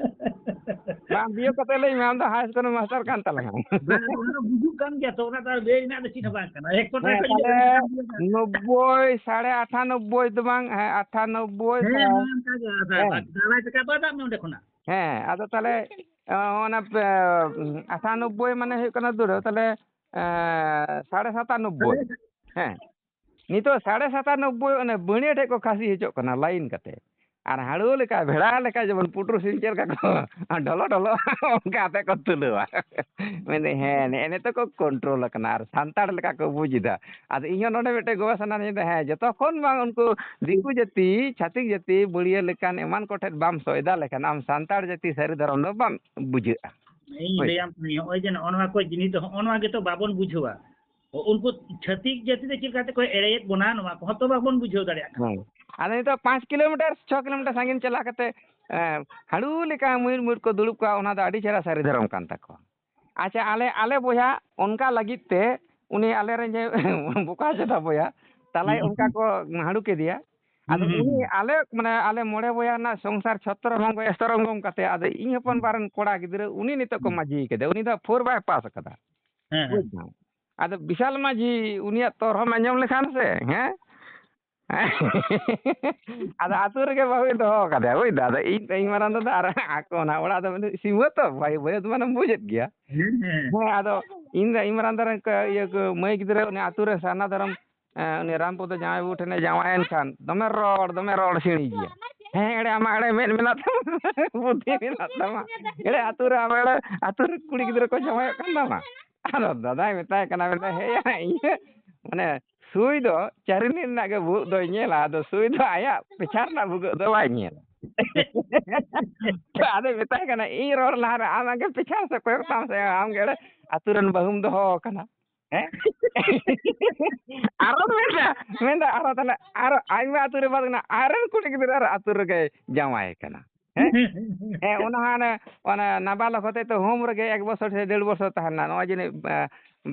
ᱵᱟᱝ ᱵᱤᱭᱳᱜ ᱠᱟᱛᱮ ᱞᱟᱹᱭ ᱢᱮ, ᱟᱢ ᱫᱚ high school master ᱠᱟᱱ ᱛᱟᱞᱟᱝᱟ᱾ ᱵᱟᱝ, ᱚᱱᱟ ᱫᱚ ᱵᱩᱡᱩᱜ ᱠᱟᱱ ᱜᱮᱭᱟ ᱛᱚ, ᱚᱱᱟ ᱫᱚ ᱟᱨ ᱞᱟᱹᱭ ᱨᱮᱱᱟᱜ ᱫᱚ ᱪᱮᱫ ᱦᱚᱸ ᱵᱟᱝ ᱠᱟᱱᱟ᱾ ᱮᱠᱥᱚ ᱴᱟᱠᱟ ᱦᱮᱸ, ᱠᱷᱚᱱ ᱡᱩᱫᱤ ᱛᱟᱦᱞᱮ ᱟᱹᱲᱟᱹᱭ ᱴᱟᱠᱟ ᱵᱩᱡᱷᱟᱹᱣ ᱠᱷᱟᱱ᱾ ᱱᱚᱵᱵᱳᱭ, ᱥᱟᱲᱮ ᱟᱴᱷᱟᱱᱚᱵᱵᱳᱭ ᱫᱚ ᱵᱟᱝ, ᱦᱮᱸ, ᱟᱴᱷᱟᱱᱚᱵᱵᱳᱭ ᱦᱮᱸ, ᱥᱟᱲᱮ ᱦᱮᱸ, ᱚᱱᱠᱟ ᱜᱮ, ᱟᱫᱚ ᱦᱮᱸ᱾ ᱵᱟᱠᱤ ᱟᱲᱟᱭ ᱴᱟᱠᱟ ᱵᱟᱫᱟᱜ ᱢᱮ ᱚᱸᱰᱮ ᱠᱷᱚᱱᱟᱜ᱾ ᱦᱮᱸ, ᱟᱫᱚ ᱛᱟᱦᱞᱮ, ᱚ, ᱚᱱᱟ, ᱮ, ᱟᱴᱷᱟᱱᱚᱵᱵᱳᱭ ᱢᱟᱱᱮ ᱦᱩᱭᱩᱜ ᱠᱟᱱᱟ ᱫᱩᱨᱟᱹ, ᱛᱟᱦᱞᱮ, ᱮ, ᱥᱟᱲᱮ ᱥᱟᱛᱟᱱᱚᱵᱵᱳᱭ᱾ ᱦᱮᱸ, ᱱᱤᱛᱚᱜ ᱥᱟᱲᱮ ᱥᱟᱛᱟᱱᱚᱵᱵᱳᱭ ᱚᱱᱮ ᱵᱟᱹᱲᱭᱟᱹ ᱴᱷᱮᱡ ᱠᱚ ᱠᱷᱟᱹᱥᱤ ᱦᱚᱪᱚᱜ ᱠᱟᱱᱟ line ᱠᱟᱛᱮ᱾ ᱟᱨ ᱦᱟᱹᱲᱩ ᱞᱮᱠᱟ, ᱵᱷᱮᱲᱟ ᱞᱮᱠᱟ ᱡᱮᱢᱚᱱ ᱯᱩᱴᱩᱨ ᱥᱤᱢ ᱪᱮᱫ ᱞᱮᱠᱟ ᱠᱚ ᱰᱷᱚᱞᱚ ᱰᱷᱚᱞᱚ, ᱚᱱᱠᱟ ᱠᱟᱛᱮ ᱠᱚ ᱛᱩᱞᱟᱹᱣᱟ᱾ ᱢᱮᱱᱫᱟᱹᱧ, ᱦᱮᱸ, ᱱᱮᱜᱼᱮ ᱱᱤᱛᱚᱜ ᱠᱚ control ᱟᱠᱟᱱᱟ ᱟᱨ ᱥᱟᱱᱛᱟᱲ ᱞᱮᱠᱟ ᱠᱚ ᱵᱩᱡᱽ ᱮᱫᱟ᱾ ᱟᱫᱚ ᱤᱧ ᱦᱚᱸ ᱱᱚᱰᱮ ᱢᱤᱫᱴᱮᱡ ᱜᱚᱵᱮᱥᱚᱱᱟ ᱨᱤᱧ ᱢᱮᱱᱫᱟ, ᱦᱮᱸ, ᱡᱚᱛᱚ ᱠᱷᱚᱱ ᱵᱟᱝ ᱩᱱᱠᱩ ᱫᱤᱠᱩ ᱡᱟᱹᱛᱤ, ᱪᱷᱟᱹᱛᱤᱠ ᱡᱟᱹᱛᱤ, ᱵᱟᱹᱲᱭᱟᱹ ᱞᱮᱠᱟᱱ ᱮᱢᱟᱱ ᱠᱚ ᱴᱷᱮᱱ ᱵᱟᱢ ᱥᱚᱭᱫᱟ ᱞᱮᱠᱷᱟᱱ ᱟᱢ ᱥᱟᱱᱛᱟᱲ ᱡᱟᱹᱛᱤ ᱥᱟᱹᱨᱤ ᱫᱷᱚᱨᱚᱢ ᱫᱚ ᱵᱟᱢ ᱵᱩᱡᱷᱟᱹᱜᱼᱟ᱾ ᱤᱧ ᱦᱳᱭ᱾ ᱞᱟᱹᱭᱟᱢ ᱠᱟᱹᱱᱟᱹᱧ, ᱱᱚᱜᱼᱚᱭ ᱡᱮ ᱱᱚᱜᱼᱚ ᱱᱚᱣᱟ ᱠᱚ ᱡᱤᱱᱤᱥ ᱫᱚ ᱦᱚᱸᱜᱼᱚ ᱱᱚᱣᱟ ᱜᱮᱛᱚ ᱵᱟᱵᱚᱱ ᱵᱩᱡᱷᱟᱹᱣᱟ᱾ ᱩᱱᱠᱩ ᱪᱷᱟᱹᱛᱤᱠ ᱡᱟᱹᱛᱤ ᱫᱚ ᱪᱮᱫ ᱞᱮᱠᱟᱛᱮ ᱠᱚ ᱮᱲᱮᱭᱮᱫ ᱵᱚᱱᱟ, ᱱᱚᱣᱟ ᱠᱚᱦᱚᱸ ᱛᱚ ᱵᱟᱵᱚᱱ ᱵᱩᱡᱷᱟᱹᱣ ᱫᱟᱲᱮᱭᱟᱜ ᱠᱟᱱᱟ᱾ ᱦᱮᱸ᱾ ᱟᱫᱚ ᱱᱤᱛᱚᱜ ᱯᱟᱸᱪ kilometer, ᱪᱷᱚ kilometer ᱥᱟᱺᱜᱤᱧ ᱪᱟᱞᱟᱣ ᱠᱟᱛᱮ, ᱮ, ᱦᱟᱹᱲᱩ ᱞᱮᱠᱟ ᱢᱩᱭᱩᱨ ᱢᱩᱭᱩᱨ ᱠᱚ ᱫᱩᱲᱩᱵ ᱠᱚᱜᱼᱟ, ᱚᱱᱟ ᱫᱚ ᱟᱹᱰᱤ ᱪᱮᱦᱨᱟ ᱥᱟᱹᱨᱤ ᱫᱷᱚᱨᱚᱢ ᱠᱟᱱ ᱛᱟᱠᱚᱣᱟ᱾ ᱟᱪᱪᱷᱟ, ᱟᱞᱮ, ᱟᱞᱮ ᱵᱚᱭᱦᱟ ᱚᱱᱠᱟ ᱞᱟᱹᱜᱤᱫ ᱛᱮ ᱩᱱᱤ ᱟᱞᱮᱨᱮᱱ ᱡᱮ ᱵᱚᱠᱟ ᱪᱮᱫᱟ ᱵᱚᱭᱦᱟ, ᱛᱟᱞᱟᱭ ᱚᱱᱠᱟ ᱠᱚ ᱦᱟᱹᱲᱩ ᱠᱮᱫᱮᱭᱟ᱾ ᱟᱫᱚ ᱦᱩᱸ, ᱦᱩᱸ, ᱩᱱᱤ ᱦᱩᱸ᱾ ᱟᱞᱮ, ᱢᱟᱱᱮ, ᱟᱞᱮ ᱢᱚᱬᱮ ᱵᱚᱭᱦᱟ ᱨᱮᱱᱟᱜ ᱥᱚᱝᱥᱟᱨ ᱪᱷᱚᱛᱨᱚ ᱵᱷᱚᱝᱜᱚ ᱮᱥᱛᱚᱨᱚᱝᱜᱚᱢ ᱠᱟᱛᱮ, ᱟᱫᱚ ᱤᱧ ᱦᱚᱯᱚᱱ ᱵᱟ ᱨᱮᱱ ᱠᱚᱲᱟ ᱜᱤᱫᱽᱨᱟᱹ ᱩᱱᱤ ᱱᱤᱛᱚᱜ ᱠᱚ ᱢᱟᱹᱡᱷᱤ ᱠᱮᱫᱮ, ᱩᱱᱤ ᱫᱚ ᱯᱷᱳᱨ ᱵᱟᱭ ᱯᱟᱥ ᱟᱠᱟᱫᱟ᱾ ᱦᱮᱸ, ᱦᱮᱸ᱾ ᱵᱩᱡᱽ ᱫᱟᱢ? ᱟᱫᱚ ᱵᱤᱥᱟᱞ ᱢᱟᱹᱡᱷᱤ ᱩᱱᱤᱭᱟᱜ ᱛᱚᱨᱦᱚᱢ ᱟᱸᱡᱚᱢ ᱞᱮᱠᱷᱟᱱ ᱥᱮ, ᱦᱮᱸ? ᱟᱫᱚ ᱟᱹᱛᱩ ᱨᱮᱜᱮ ᱵᱟᱹᱦᱩᱭ ᱫᱚᱦᱚ ᱠᱟᱫᱮᱭᱟ, ᱵᱩᱡᱽ ᱫᱟᱢ? ᱟᱫᱚ ᱤᱧ, ᱤᱧ ᱢᱟᱨᱟᱝ ᱫᱟᱫᱟ ᱟᱨ ᱟᱠᱚ ᱚᱱᱟ ᱚᱲᱟᱜ ᱫᱚ ᱢᱟᱱᱮ ᱥᱤᱢᱟᱹ ᱛᱚ, ᱵᱟᱹᱦᱩ, ᱵᱟᱹᱦᱩ ᱫᱚ ᱢᱟᱱᱮᱢ ᱵᱩᱡᱮᱫ ᱜᱮᱭᱟ᱾ ᱦᱮᱸ, ᱦᱮᱸ᱾ ᱦᱮᱸ, ᱟᱫᱚ ᱤᱧ ᱫᱚ, ᱤᱧ ᱢᱟᱨᱟᱝ ᱫᱟᱫᱟ ᱨᱮᱱ ᱠᱚ, ᱤᱭᱟᱹ ᱠᱚ, ᱢᱟᱹᱭ ᱜᱤᱫᱽᱨᱟᱹ ᱩᱱᱤ ᱟᱹᱛᱩ ᱨᱮ ᱥᱟᱨᱱᱟ ᱫᱷᱚᱨᱚᱢ, ᱮ, ᱩᱱᱤ ᱨᱟᱢ ᱯᱚᱫᱚ ᱡᱟᱶᱟᱭ ᱵᱟᱹᱵᱩ ᱴᱷᱮᱱᱮ ᱡᱟᱶᱟᱭᱮᱱ ᱠᱷᱟᱱ ᱫᱚᱢᱮ ᱨᱚᱲ, ᱫᱚᱢᱮ ᱨᱚᱲ ᱥᱤᱬᱤ ᱜᱮᱭᱟ᱾ ᱦᱮᱸ, ᱮᱲᱮ ᱟᱢᱟᱜ ᱮᱲᱮ ᱢᱮᱫ ᱢᱮᱱᱟᱜ ᱛᱟᱢᱟ, ᱵᱩᱫᱷᱤ ᱢᱮᱱᱟᱜ ᱛᱟᱢᱟ, ᱮᱲᱮ ᱟᱹᱛᱩ ᱨᱮ ᱟᱢ ᱮᱲᱮ ᱟᱹᱛᱩ ᱨᱮ ᱠᱩᱲᱤ ᱜᱤᱫᱽᱨᱟᱹ ᱠᱚ ᱡᱟᱶᱟᱭᱚᱜ ᱠᱟᱱ ᱛᱟᱢᱟ᱾ ᱟᱫᱚ ᱫᱟᱫᱟᱭ ᱢᱮᱛᱟᱭ ᱠᱟᱱᱟ, ᱢᱮᱱᱫᱟᱭ, ᱦᱮᱸᱭᱟ, ᱤᱧ ᱢᱟᱱᱮ ᱥᱩᱭ ᱫᱚ ᱪᱟᱹᱨᱱᱤ ᱨᱮᱱᱟᱜ ᱜᱮ ᱵᱷᱩᱜᱟᱹᱜ ᱫᱚᱭ ᱧᱮᱞᱟ, ᱟᱫᱚ ᱥᱩᱭ ᱫᱚ ᱟᱭᱟᱜ ᱯᱮᱪᱷᱟ ᱨᱮᱱᱟᱜ ᱵᱷᱩᱜᱟᱹᱜ ᱫᱚ ᱵᱟᱭ ᱧᱮᱞᱟ᱾ ᱟᱫᱚᱭ ᱢᱮᱛᱟᱭ ᱠᱟᱱᱟ, ᱤᱧ ᱨᱚᱲ ᱞᱟᱦᱟᱨᱮ ᱟᱢ ᱟᱜᱮ ᱯᱮᱪᱷᱟ ᱥᱮᱫ ᱠᱚᱭᱚᱜ ᱛᱟᱢ ᱥᱮ, ᱟᱢ ᱜᱮ ᱮᱲᱮ ᱟᱹᱛᱩ ᱨᱮᱱ ᱵᱟᱹᱦᱩᱢ ᱫᱚᱦᱚ ᱟᱠᱟᱱᱟ᱾ ᱦᱮᱸ? ᱟᱨᱚ ᱢᱮᱱᱫᱟ, ᱢᱮᱱᱫᱟ, ᱟᱨᱚ ᱛᱟᱦᱞᱮ ᱟᱨᱚ ᱟᱭᱢᱟ ᱟᱹᱛᱩ ᱨᱮ ᱵᱟᱫ ᱮᱱᱟ, ᱟᱨ ᱨᱮᱱ ᱠᱩᱲᱤ ᱜᱤᱫᱽᱨᱟᱹ ᱟᱨ ᱟᱹᱛᱩ ᱨᱮᱜᱮ ᱡᱟᱶᱟᱭ ᱠᱟᱱᱟ᱾ ᱦᱮᱸ? ᱦᱮᱸ, ᱚᱱᱟ ᱦᱚᱸ ᱦᱟᱱᱮ, ᱚᱱᱟ ᱱᱟᱵᱟᱞᱚᱠ ᱦᱚᱛᱮᱡ ᱛᱮ ᱦᱳᱢ ᱨᱮᱜᱮ ᱮᱠ ᱵᱚᱪᱷᱚᱨ ᱥᱮ ᱰᱮᱲ ᱵᱚᱪᱷᱚᱨ ᱛᱟᱦᱮᱱᱟ᱾ ᱱᱚᱜᱼᱚᱭ ᱡᱟᱹᱱᱤᱡ, ᱮ,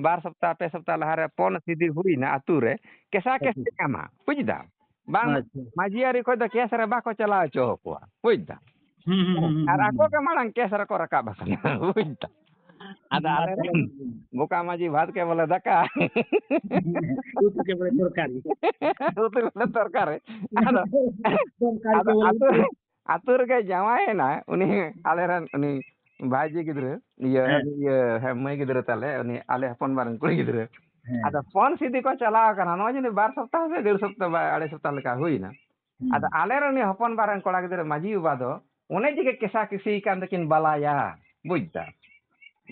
ᱵᱟᱨ ᱥᱚᱯᱛᱟᱦ, ᱯᱮ ᱥᱚᱯᱛᱟᱦ ᱞᱟᱦᱟᱨᱮ ᱯᱚᱱ ᱥᱤᱫᱤ ᱦᱩᱭᱱᱟ ᱟᱹᱛᱩ ᱨᱮ, ᱠᱮᱥᱟ ᱠᱮᱥ ᱟᱪᱪᱷᱟ᱾ ᱧᱟᱢᱟ, ᱵᱩᱡᱽ ᱫᱟᱢ? ᱵᱟᱝ, ᱟᱪᱪᱷᱟ᱾ ᱢᱟᱹᱡᱷᱤ ᱟᱹᱨᱤ ᱠᱷᱚᱡ ᱫᱚ ᱠᱮᱥ ᱨᱮ ᱵᱟᱠᱚ ᱪᱟᱞᱟᱣ ᱦᱚᱪᱚ ᱟᱠᱚᱣᱟ, ᱵᱩᱡᱽ ᱫᱟᱢ? ᱦᱩᱸ, ᱦᱩᱸ, ᱦᱩᱸ, ᱟᱨ ᱦᱩᱸ, ᱟᱠᱚ ᱦᱩᱸ᱾ ᱜᱮ ᱢᱟᱲᱟᱝ ᱠᱮᱥ ᱨᱮᱠᱚ ᱨᱟᱠᱟᱵ ᱟᱠᱟᱱᱟ, ᱵᱩᱡᱽ ᱫᱟᱢ? ᱟᱫᱚ ᱢᱟ ᱟᱞᱮ ᱛᱟᱦᱞᱮ᱾ ᱨᱮᱱ ᱵᱚᱠᱟ ᱢᱟᱹᱡᱷᱤ ᱵᱷᱟᱛ ᱠᱮ ᱵᱚᱞᱮ ᱫᱟᱠᱟ᱾ ᱩᱛᱩ ᱠᱮ ᱵᱚᱞᱮ ᱛᱚᱨᱠᱟᱨᱤ᱾ ᱩᱛᱩ ᱵᱚᱞᱮ ᱛᱚᱨᱠᱟᱨᱤ᱾ ᱟᱫᱚ, ᱛᱚᱨᱠᱟᱨᱤ ᱟᱫᱚ ᱠᱮ ᱵᱚᱞᱮ ᱟᱹᱛᱩ ᱨᱮ, ᱩᱛᱩ᱾ ᱟᱹᱛᱩ ᱨᱮᱜᱮ ᱡᱟᱶᱟᱭᱮᱱᱟ ᱩᱱᱤ, ᱟᱞᱮ ᱨᱮᱱ ᱩᱱᱤ ᱵᱷᱟᱭᱡᱤ ᱜᱤᱫᱽᱨᱟᱹ, ᱤᱭᱟᱹ, ᱦᱮᱸ᱾ ᱤᱭᱟᱹ, ᱦᱮᱸ, ᱢᱟᱹᱭ ᱜᱤᱫᱽᱨᱟᱹ ᱛᱟᱞᱮ, ᱩᱱᱤ ᱟᱞᱮ ᱦᱚᱯᱚᱱ ᱵᱟ ᱨᱮᱱ ᱠᱩᱲᱤ ᱜᱤᱫᱽᱨᱟᱹ᱾ ᱦᱮᱸ᱾ ᱟᱫᱚ ᱯᱚᱱ ᱥᱤᱫᱤ ᱠᱚ ᱪᱟᱞᱟᱣ ᱟᱠᱟᱱᱟ, ᱱᱚᱜᱼᱚᱭ ᱡᱟᱹᱱᱤᱡ ᱵᱟᱨ ᱥᱚᱯᱛᱟᱦᱚ ᱥᱮ ᱰᱮᱲ ᱥᱚᱯᱛᱟᱦᱚ ᱵᱟ-, ᱟᱲᱟᱭ ᱥᱚᱯᱛᱟᱦᱚ ᱞᱮᱠᱟ ᱦᱩᱭᱱᱟ᱾ ᱦᱩᱸ᱾ ᱟᱫᱚ ᱟᱞᱮ ᱨᱮᱱ ᱩᱱᱤ ᱦᱚᱯᱚᱱ ᱵᱟ ᱨᱮᱱ ᱠᱚᱲᱟ ᱜᱤᱫᱽᱨᱟᱹ ᱢᱟᱹᱡᱷᱤ ᱵᱟᱵᱟ ᱫᱚ ᱚᱱᱮ ᱡᱮ ᱠᱮᱥᱟ ᱠᱮᱥᱤ ᱠᱟᱱ ᱛᱟᱹᱠᱤᱱ ᱵᱟᱞᱟᱭᱟ, ᱵᱩᱡᱽ ᱫᱟᱢ?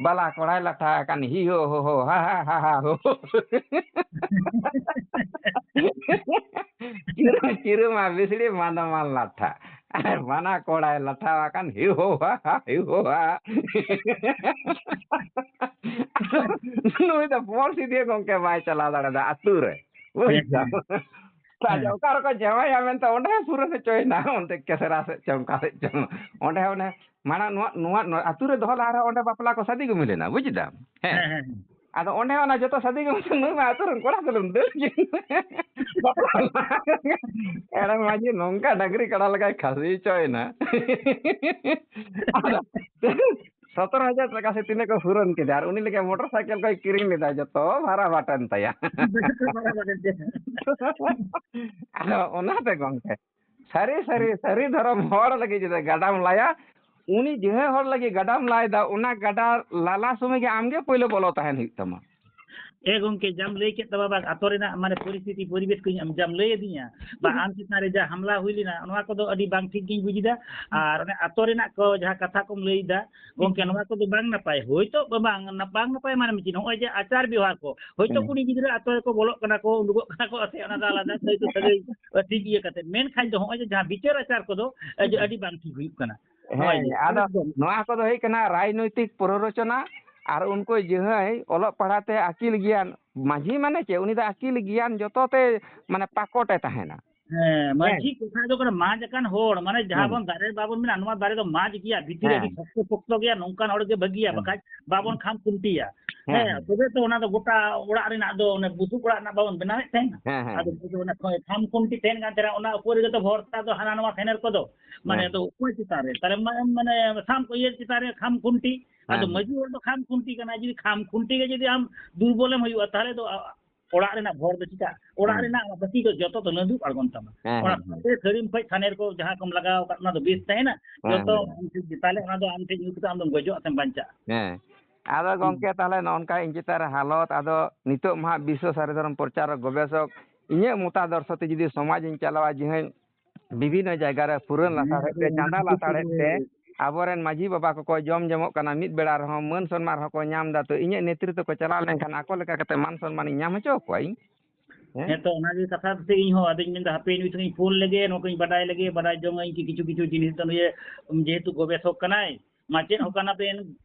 ᱵᱟᱞᱟ ᱠᱚᱲᱟᱭ ᱞᱟᱴᱷᱟ ᱟᱠᱟᱱ, ᱦᱤ ᱦᱳ ᱦᱳ ᱦᱳ, ᱦᱟ ᱦᱟ ᱦᱟ ᱦᱟ ᱦᱳ᱾ ᱪᱤᱨᱩ, ᱪᱤᱨᱩ ᱢᱟ ᱵᱤᱥᱲᱤ, ᱢᱟᱸᱫᱟ ᱢᱟ ᱞᱟᱴᱷᱟ᱾ ᱟᱨ ᱵᱟᱱᱟ ᱠᱚᱲᱟᱭ ᱞᱟᱴᱷᱟ ᱟᱠᱟᱱ, ᱦᱤ ᱦᱳ ᱦᱟ ᱦᱟ, ᱦᱤ ᱦᱳ ᱦᱟ᱾ ᱱᱩᱭ ᱫᱚ ᱯᱚᱱ ᱥᱤᱫᱤ ᱜᱚᱢᱠᱮ ᱵᱟᱭ ᱪᱟᱞᱟᱣ ᱫᱟᱲᱮᱭᱟᱫᱟ ᱟᱹᱛᱩ ᱨᱮ, ᱵᱩᱡᱽ ᱦᱮᱸ, ᱫᱟᱢ? ᱦᱮᱸ᱾ ᱛᱟᱦᱞᱮ ᱦᱮᱸ᱾ ᱚᱠᱟ ᱨᱮᱠᱚ ᱡᱟᱶᱟᱭᱟ ᱢᱮᱱᱛᱮ ᱚᱸᱰᱮ ᱦᱚᱸ ᱯᱩᱨᱟᱹ ᱦᱚᱪᱚᱭᱮᱱᱟ, ᱚᱱᱛᱮ ᱠᱮᱥᱨᱟ ᱥᱮᱫ ᱪᱚᱝ, ᱚᱠᱟ ᱥᱮᱫ ᱪᱚᱝ᱾ ᱚᱸᱰᱮ ᱦᱚᱸ ᱚᱱᱮ ᱢᱟᱲᱟᱝ ᱱᱚᱣᱟ, ᱱᱚᱣᱟ, ᱱᱚᱣᱟ ᱟᱹᱛᱩ ᱨᱮ ᱫᱚᱦᱚ ᱞᱟᱦᱟ ᱨᱮ ᱚᱸᱰᱮ ᱵᱟᱯᱞᱟ ᱠᱚ ᱥᱟᱫᱤ ᱜᱩᱢᱤ ᱞᱮᱱᱟ, ᱵᱩᱡᱽ ᱫᱟᱢ? ᱦᱮᱸ᱾ ᱦᱮᱸ, ᱦᱮᱸ, ᱦᱮᱸ᱾ ᱟᱫᱚ ᱚᱸᱰᱮ ᱚᱱᱟ ᱡᱚᱛᱚ ᱥᱟᱹᱫᱷᱤ ᱜᱮ ᱢᱮᱱᱟ, "ᱱᱩᱭ ᱢᱟ ᱟᱹᱛᱩ ᱨᱮᱱ ᱠᱚᱲᱟ ᱛᱟᱞᱮᱢ ᱫᱟᱹᱲ ᱠᱮᱫ᱾ ᱮᱲᱮ ᱢᱟᱹᱡᱷᱤ ᱱᱚᱝᱠᱟ ᱰᱟᱝᱨᱤ ᱠᱟᱰᱟ ᱞᱮᱠᱟᱭ ᱠᱷᱟᱹᱥᱤ ᱦᱚᱪᱚᱭᱮᱱᱟ᱾" ᱟᱫᱚ ᱥᱚᱛᱨᱚ ᱦᱟᱡᱟᱨ ᱴᱟᱠᱟ ᱥᱮ ᱛᱤᱱᱟᱹᱜ ᱠᱚ ᱯᱩᱨᱚᱱ ᱠᱮᱫᱟ, ᱟᱨ ᱩᱱᱤ ᱞᱟᱹᱜᱤᱫ ᱢᱚᱴᱚᱨ ᱥᱟᱭᱠᱮᱞ ᱠᱚᱭ ᱠᱤᱨᱤᱧ ᱞᱮᱫᱟ, ᱡᱚᱛᱚ ᱵᱷᱟᱲᱟ ᱵᱟᱴᱟᱱ ᱛᱟᱭᱟ᱾ ᱟᱫᱚ ᱚᱱᱟᱛᱮ ᱜᱚᱢᱠᱮ, ᱥᱟᱹᱨᱤ ᱥᱟᱹᱨᱤ ᱥᱟᱹᱨᱤ ᱫᱷᱚᱨᱚᱢ ᱦᱚᱲ ᱞᱟᱹᱜᱤᱫ ᱡᱩᱫᱤ ᱜᱟᱰᱟᱢ ᱞᱟᱭᱟ, ᱩᱱᱤ ᱡᱟᱦᱟᱸ ᱦᱚᱲ ᱞᱟᱹᱜᱤᱫ ᱜᱟᱰᱟᱢ ᱞᱟᱭᱫᱟ, ᱚᱱᱟ ᱜᱟᱰᱟ ᱞᱟᱞᱟ ᱥᱚᱢᱚᱭ ᱜᱮ ᱟᱢᱜᱮ ᱯᱳᱭᱞᱳ ᱵᱚᱞᱚ ᱛᱟᱦᱮᱱ ᱦᱩᱭᱩᱜ ᱛᱟᱢᱟ᱾ ᱮ ᱜᱚᱢᱠᱮ, ᱡᱟᱢ ᱞᱟᱹᱭ ᱠᱮᱫ ᱛᱟᱵᱚ ᱵᱟᱝ, ᱟᱛᱳ ᱨᱮᱱᱟᱜ ᱢᱟᱱᱮ ᱯᱚᱨᱤᱥᱛᱷᱤᱛᱤ ᱯᱚᱨᱤᱵᱮᱥ ᱠᱚ ᱡᱟᱢ ᱞᱟᱹᱭ ᱟᱹᱫᱤᱧᱟ, ᱵᱟ ᱟᱢ ᱪᱮᱛᱟᱱ ᱨᱮ ᱡᱟ ᱦᱟᱢᱞᱟ ᱦᱩᱭ ᱞᱮᱱᱟ, ᱱᱚᱣᱟ ᱠᱚᱫᱚ ᱟᱹᱰᱤ ᱵᱟᱝ ᱴᱷᱤᱠ ᱜᱤᱧ ᱵᱩᱡ ᱮᱫᱟ᱾ ᱟᱨ ᱚᱱᱮ ᱟᱛᱳ ᱨᱮᱱᱟᱜ ᱠᱚ ᱡᱟᱦᱟᱸ ᱠᱟᱛᱷᱟ ᱠᱚᱢ ᱞᱟᱹᱭ ᱮᱫᱟ ᱜᱚᱢᱠᱮ, ᱱᱚᱣᱟ ᱠᱚᱫᱚ ᱵᱟᱝ ᱱᱟᱯᱟᱭ᱾ ᱦᱳᱭᱛᱳ ᱵᱟᱝ, ᱵᱟᱝ ᱱᱟᱯᱟᱭ ᱢᱟᱱᱮ ᱢᱤᱫ ᱱᱚᱜᱼᱚᱭ ᱡᱮ ᱟᱪᱟᱨ ᱵᱮᱣᱦᱟᱨ ᱠᱚ, ᱦᱳᱭᱛᱳ ᱠᱩᱲᱤ ᱜᱤᱫᱽᱨᱟᱹ ᱟᱛᱳ ᱨᱮᱠᱚ ᱵᱚᱞᱚᱜ ᱠᱟᱱᱟ ᱠᱚ, ᱩᱰᱩᱠᱚᱜ ᱠᱟᱱᱟ ᱠᱚ, ᱥᱮ ᱚᱱᱟ ᱫᱚ ᱟᱞᱟᱫᱟ, ᱦᱳᱭᱛᱳ ᱥᱟᱹᱜᱟᱹᱭ ᱴᱷᱤᱠ ᱤᱭᱟᱹ ᱠᱟᱛᱮ᱾ ᱢᱮᱱᱠᱷᱟᱱ ᱫᱚ ᱱᱚᱜᱼᱚᱭ ᱡᱮ ᱡᱟᱦᱟᱸ ᱵᱤᱪᱟᱹᱨ ᱟᱪᱟᱨ ᱠᱚᱫᱚ ᱟᱹᱰᱤ ᱟᱹᱰᱤ ᱵᱟᱝ ᱴᱷᱤᱠ ᱦᱩᱭᱩᱜ ᱠᱟᱱᱟ᱾ ᱦᱳᱭ, ᱦᱮᱸ, ᱟᱫᱚ ᱮᱠᱫᱚᱢ᱾ ᱱᱚᱣᱟ ᱠᱚᱫᱚ ᱦᱩᱭᱩᱜ ᱠᱟᱱᱟ ᱨᱟᱡᱽᱱᱳᱭᱛᱤᱠ ᱯᱨᱚᱨᱳᱪᱚᱱᱟ᱾ ᱟᱨ ᱩᱱᱠᱩ ᱡᱟᱦᱟᱸᱭ ᱚᱞᱚᱜ ᱯᱟᱲᱦᱟᱣ ᱛᱮ ᱟᱹᱠᱤᱞ ᱜᱮᱭᱟᱱ, ᱢᱟᱹᱡᱷᱤ ᱢᱟᱱᱮ ᱪᱮᱫ? ᱩᱱᱤ ᱫᱚ ᱟᱹᱠᱤᱞ ᱜᱮᱭᱟᱱ ᱡᱚᱛᱚ ᱛᱮ ᱢᱟᱱᱮ ᱯᱟᱠᱚᱴ ᱮ ᱛᱟᱦᱮᱱᱟ᱾ ᱦᱮᱸ, ᱦᱮᱸ᱾ ᱢᱟᱹᱡᱷᱤ ᱠᱚᱛᱷᱟ ᱫᱚ ᱠᱟᱱᱟ ᱢᱟᱡᱽ ᱟᱠᱟᱱ ᱦᱚᱲ, ᱢᱟᱱᱮ ᱡᱟᱦᱟᱸ ᱦᱮᱸ᱾ ᱵᱚᱱ ᱫᱟᱨᱮ ᱵᱟᱵᱚᱱ ᱢᱮᱱᱟ, ᱱᱚᱣᱟ ᱫᱟᱨᱮ ᱫᱚ ᱢᱟᱡᱽ ᱜᱮᱭᱟ, ᱵᱷᱤᱛᱤᱨ ᱨᱮ ᱟᱹᱰᱤ ᱦᱮᱸ᱾ ᱥᱚᱠᱛᱚ ᱯᱚᱠᱛᱚ ᱜᱮᱭᱟ, ᱱᱚᱝᱠᱟᱱ ᱦᱚᱲ ᱜᱮ ᱵᱷᱟᱹᱜᱤᱭᱟ, ᱦᱮᱸ᱾ ᱵᱟᱠᱷᱟᱡ ᱵᱟᱵᱚᱱ ᱠᱷᱟᱢ ᱠᱷᱩᱱᱴᱤᱭᱟ᱾ ᱦᱮᱸ, ᱦᱮᱸ, ᱦᱮᱸ᱾ ᱛᱚᱵᱮ ᱛᱚ ᱚᱱᱟ ᱫᱚ ᱜᱚᱴᱟ ᱚᱲᱟᱜ ᱨᱮᱱᱟᱜ ᱫᱚ, ᱚᱱᱮ ᱵᱩᱥᱩᱵ ᱚᱲᱟᱜ ᱨᱮᱱᱟᱜ ᱵᱟᱵᱚᱱ ᱵᱮᱱᱟᱣᱮᱫ ᱛᱟᱦᱮᱸᱱᱟ᱾ ᱦᱮᱸ, ᱦᱮᱸ, ᱟᱫᱚ ᱦᱮᱸ᱾ ᱚᱱᱟ ᱠᱷᱟᱢ ᱠᱷᱩᱱᱴᱤ ᱛᱟᱦᱮᱱ ᱠᱟᱱ ᱛᱟᱦᱮᱸᱱᱟ, ᱚᱱᱟ ᱩᱯᱚᱨ ᱨᱮᱜᱮ ᱛᱚ ᱵᱷᱚᱨᱥᱟ ᱫᱚ ᱦᱟᱱᱟ ᱱᱟᱣᱟ ᱥᱮᱱᱮᱨ ᱠᱚᱫᱚ᱾ ᱢᱟᱱᱮ ᱦᱮᱸ᱾ ᱫᱚ ᱚᱠᱚᱭ ᱪᱮᱛᱟᱱ ᱨᱮ? ᱛᱟᱦᱞᱮ ᱢᱟ-, ᱢᱟᱱᱮ ᱥᱟᱢ ᱠᱚ ᱤᱭᱟᱹ ᱪᱮᱛᱟᱱ ᱨᱮ ᱠᱷᱟᱢ ᱠᱷᱩᱱᱴᱤ᱾ ᱟᱫᱚ ᱦᱮᱸ, ᱦᱮᱸ᱾ ᱢᱟᱹᱡᱷᱤ ᱦᱚᱲ ᱫᱚ ᱠᱷᱟᱢ ᱠᱷᱩᱱᱴᱤ ᱠᱟᱱᱟᱭ, ᱡᱩᱫᱤ ᱠᱷᱟᱢ ᱠᱷᱩᱱᱴᱤ ᱜᱮ ᱡᱩᱫᱤ ᱟᱢ ᱫᱩᱨᱵᱚᱞᱮᱢ ᱦᱩᱭᱩᱜᱼᱟ, ᱛᱟᱦᱞᱮ ᱫᱚ ᱚᱲᱟᱜ ᱨᱮᱱᱟᱜ ᱵᱷᱚᱨ ᱫᱚ ᱪᱤᱠᱟ? ᱚᱲᱟᱜ ᱦᱮᱸ᱾ ᱨᱮᱱᱟᱜ ᱵᱟᱹᱛᱤ ᱫᱚ ᱡᱚᱛᱚ ᱫᱚ ᱱᱟᱹᱫᱩᱜ ᱟᱬᱜᱚᱱ ᱛᱟᱢᱟ᱾ ᱦᱮᱸ, ᱚᱱᱟ ᱦᱮᱸ, ᱦᱮᱸ᱾ ᱥᱟᱛᱮ ᱥᱟᱹᱲᱤᱢ ᱠᱷᱚᱡ ᱛᱷᱟᱱᱮᱨ ᱠᱚ ᱡᱟᱦᱟᱸ ᱠᱚᱢ ᱞᱟᱜᱟᱣ ᱟᱠᱟᱫ, ᱚᱱᱟ ᱫᱚ ᱵᱮᱥ ᱛᱟᱦᱮᱱᱟ᱾ ᱦᱮᱸ, ᱡᱚᱛᱚ ᱦᱮᱸ᱾ ᱟᱢ ᱴᱷᱮᱱ ᱪᱮᱛᱟᱱ ᱨᱮ, ᱚᱱᱟ ᱫᱚ ᱟᱢ ᱴᱷᱮᱱ ᱧᱩᱨ ᱠᱟᱛᱮ ᱟᱢ ᱫᱚᱢ ᱜᱚᱡᱚᱜ ᱟᱥᱮᱢ ᱵᱟᱧᱪᱟᱜᱼᱟ᱾ ᱦᱮᱸ᱾ ᱟᱫᱚ ᱦᱩᱸ᱾ ᱜᱚᱢᱠᱮ, ᱛᱟᱦᱞᱮ ᱱᱚᱜᱼᱚ ᱱᱚᱝᱠᱟ ᱤᱧ ᱪᱮᱛᱟᱱ ᱨᱮ ᱦᱟᱞᱚᱛ, ᱟᱫᱚ ᱱᱤᱛᱚᱜ ᱢᱟ ᱦᱟᱸᱜ ᱵᱤᱥᱥᱚ ᱥᱟᱹᱨᱤ ᱫᱷᱚᱨᱚᱢ ᱯᱨᱚᱪᱟᱨ ᱜᱚᱵᱮᱥᱚᱠ, ᱤᱧᱟᱹᱜ ᱢᱚᱛᱟᱫᱚᱨᱥᱚ ᱛᱮ ᱡᱩᱫᱤ ᱥᱚᱢᱟᱡᱽ ᱤᱧ ᱪᱟᱞᱟᱣᱟ, ᱡᱟᱦᱟᱸᱭ ᱵᱤᱵᱷᱤᱱᱱᱚ ᱡᱟᱭᱜᱟ ᱨᱮ ᱯᱩᱨᱟᱹᱱ ᱞᱟᱥᱟᱲᱦᱮᱫ ᱛᱮ, ᱪᱟᱸᱫᱟ ᱞᱟᱥᱟᱲᱦᱮᱫ ᱛᱮ ᱟᱵᱚᱨᱮᱱ ᱢᱟᱹᱡᱷᱤ ᱵᱟᱵᱟ ᱠᱚᱠᱚ ᱡᱚᱢ ᱡᱚᱢᱚᱜ ᱠᱟᱱᱟ, ᱢᱤᱫ ᱵᱮᱲᱟ ᱨᱮᱦᱚᱸ ᱢᱟᱹᱱ ᱥᱚᱱᱢᱟᱱ ᱨᱮᱦᱚᱸ ᱠᱚ ᱧᱟᱢ ᱮᱫᱟ, ᱛᱚ ᱤᱧᱟᱹᱜ ᱱᱮᱛᱨᱤᱛᱛᱚ ᱠᱚ ᱪᱟᱞᱟᱣ ᱞᱮᱱᱠᱷᱟᱱ ᱟᱠᱚ ᱞᱮᱠᱟ ᱠᱟᱛᱮ ᱢᱟᱱ ᱥᱚᱱᱢᱟᱱᱤᱧ ᱧᱟᱢ ᱦᱚᱪᱚ ᱠᱚᱣᱟ ᱤᱧ᱾ ᱦᱮᱸ? ᱦᱮᱸ ᱛᱚ, ᱚᱱᱟᱜᱮ ᱠᱟᱛᱷᱟ ᱥᱮ, ᱤᱧ ᱦᱚᱸ ᱟᱫᱚᱧ ᱢᱮᱱᱫᱟ, ᱦᱟᱯᱮ ᱱᱩᱭ ᱴᱷᱮᱱᱤᱧ ᱯᱷᱳᱱ ᱞᱮᱜᱮ, ᱱᱚᱣᱟ ᱠᱚᱧ ᱵᱟᱰᱟᱭ ᱞᱮᱜᱮ, ᱵᱟᱰᱟᱭ ᱡᱚᱝ ᱟᱹᱧ ᱠᱤ ᱠᱤᱪᱷᱩ ᱠᱤᱪᱷᱩ ᱡᱤᱱᱤᱥ ᱫᱚ ᱱᱩᱭᱮ ᱡᱮᱦᱮᱛᱩ ᱜᱚᱵᱮᱥᱚᱠ ᱠᱟᱱᱟᱭ, ᱢᱟᱪᱮᱫ ᱦᱚᱸ ᱠᱟᱱᱟ ᱵᱮᱱ,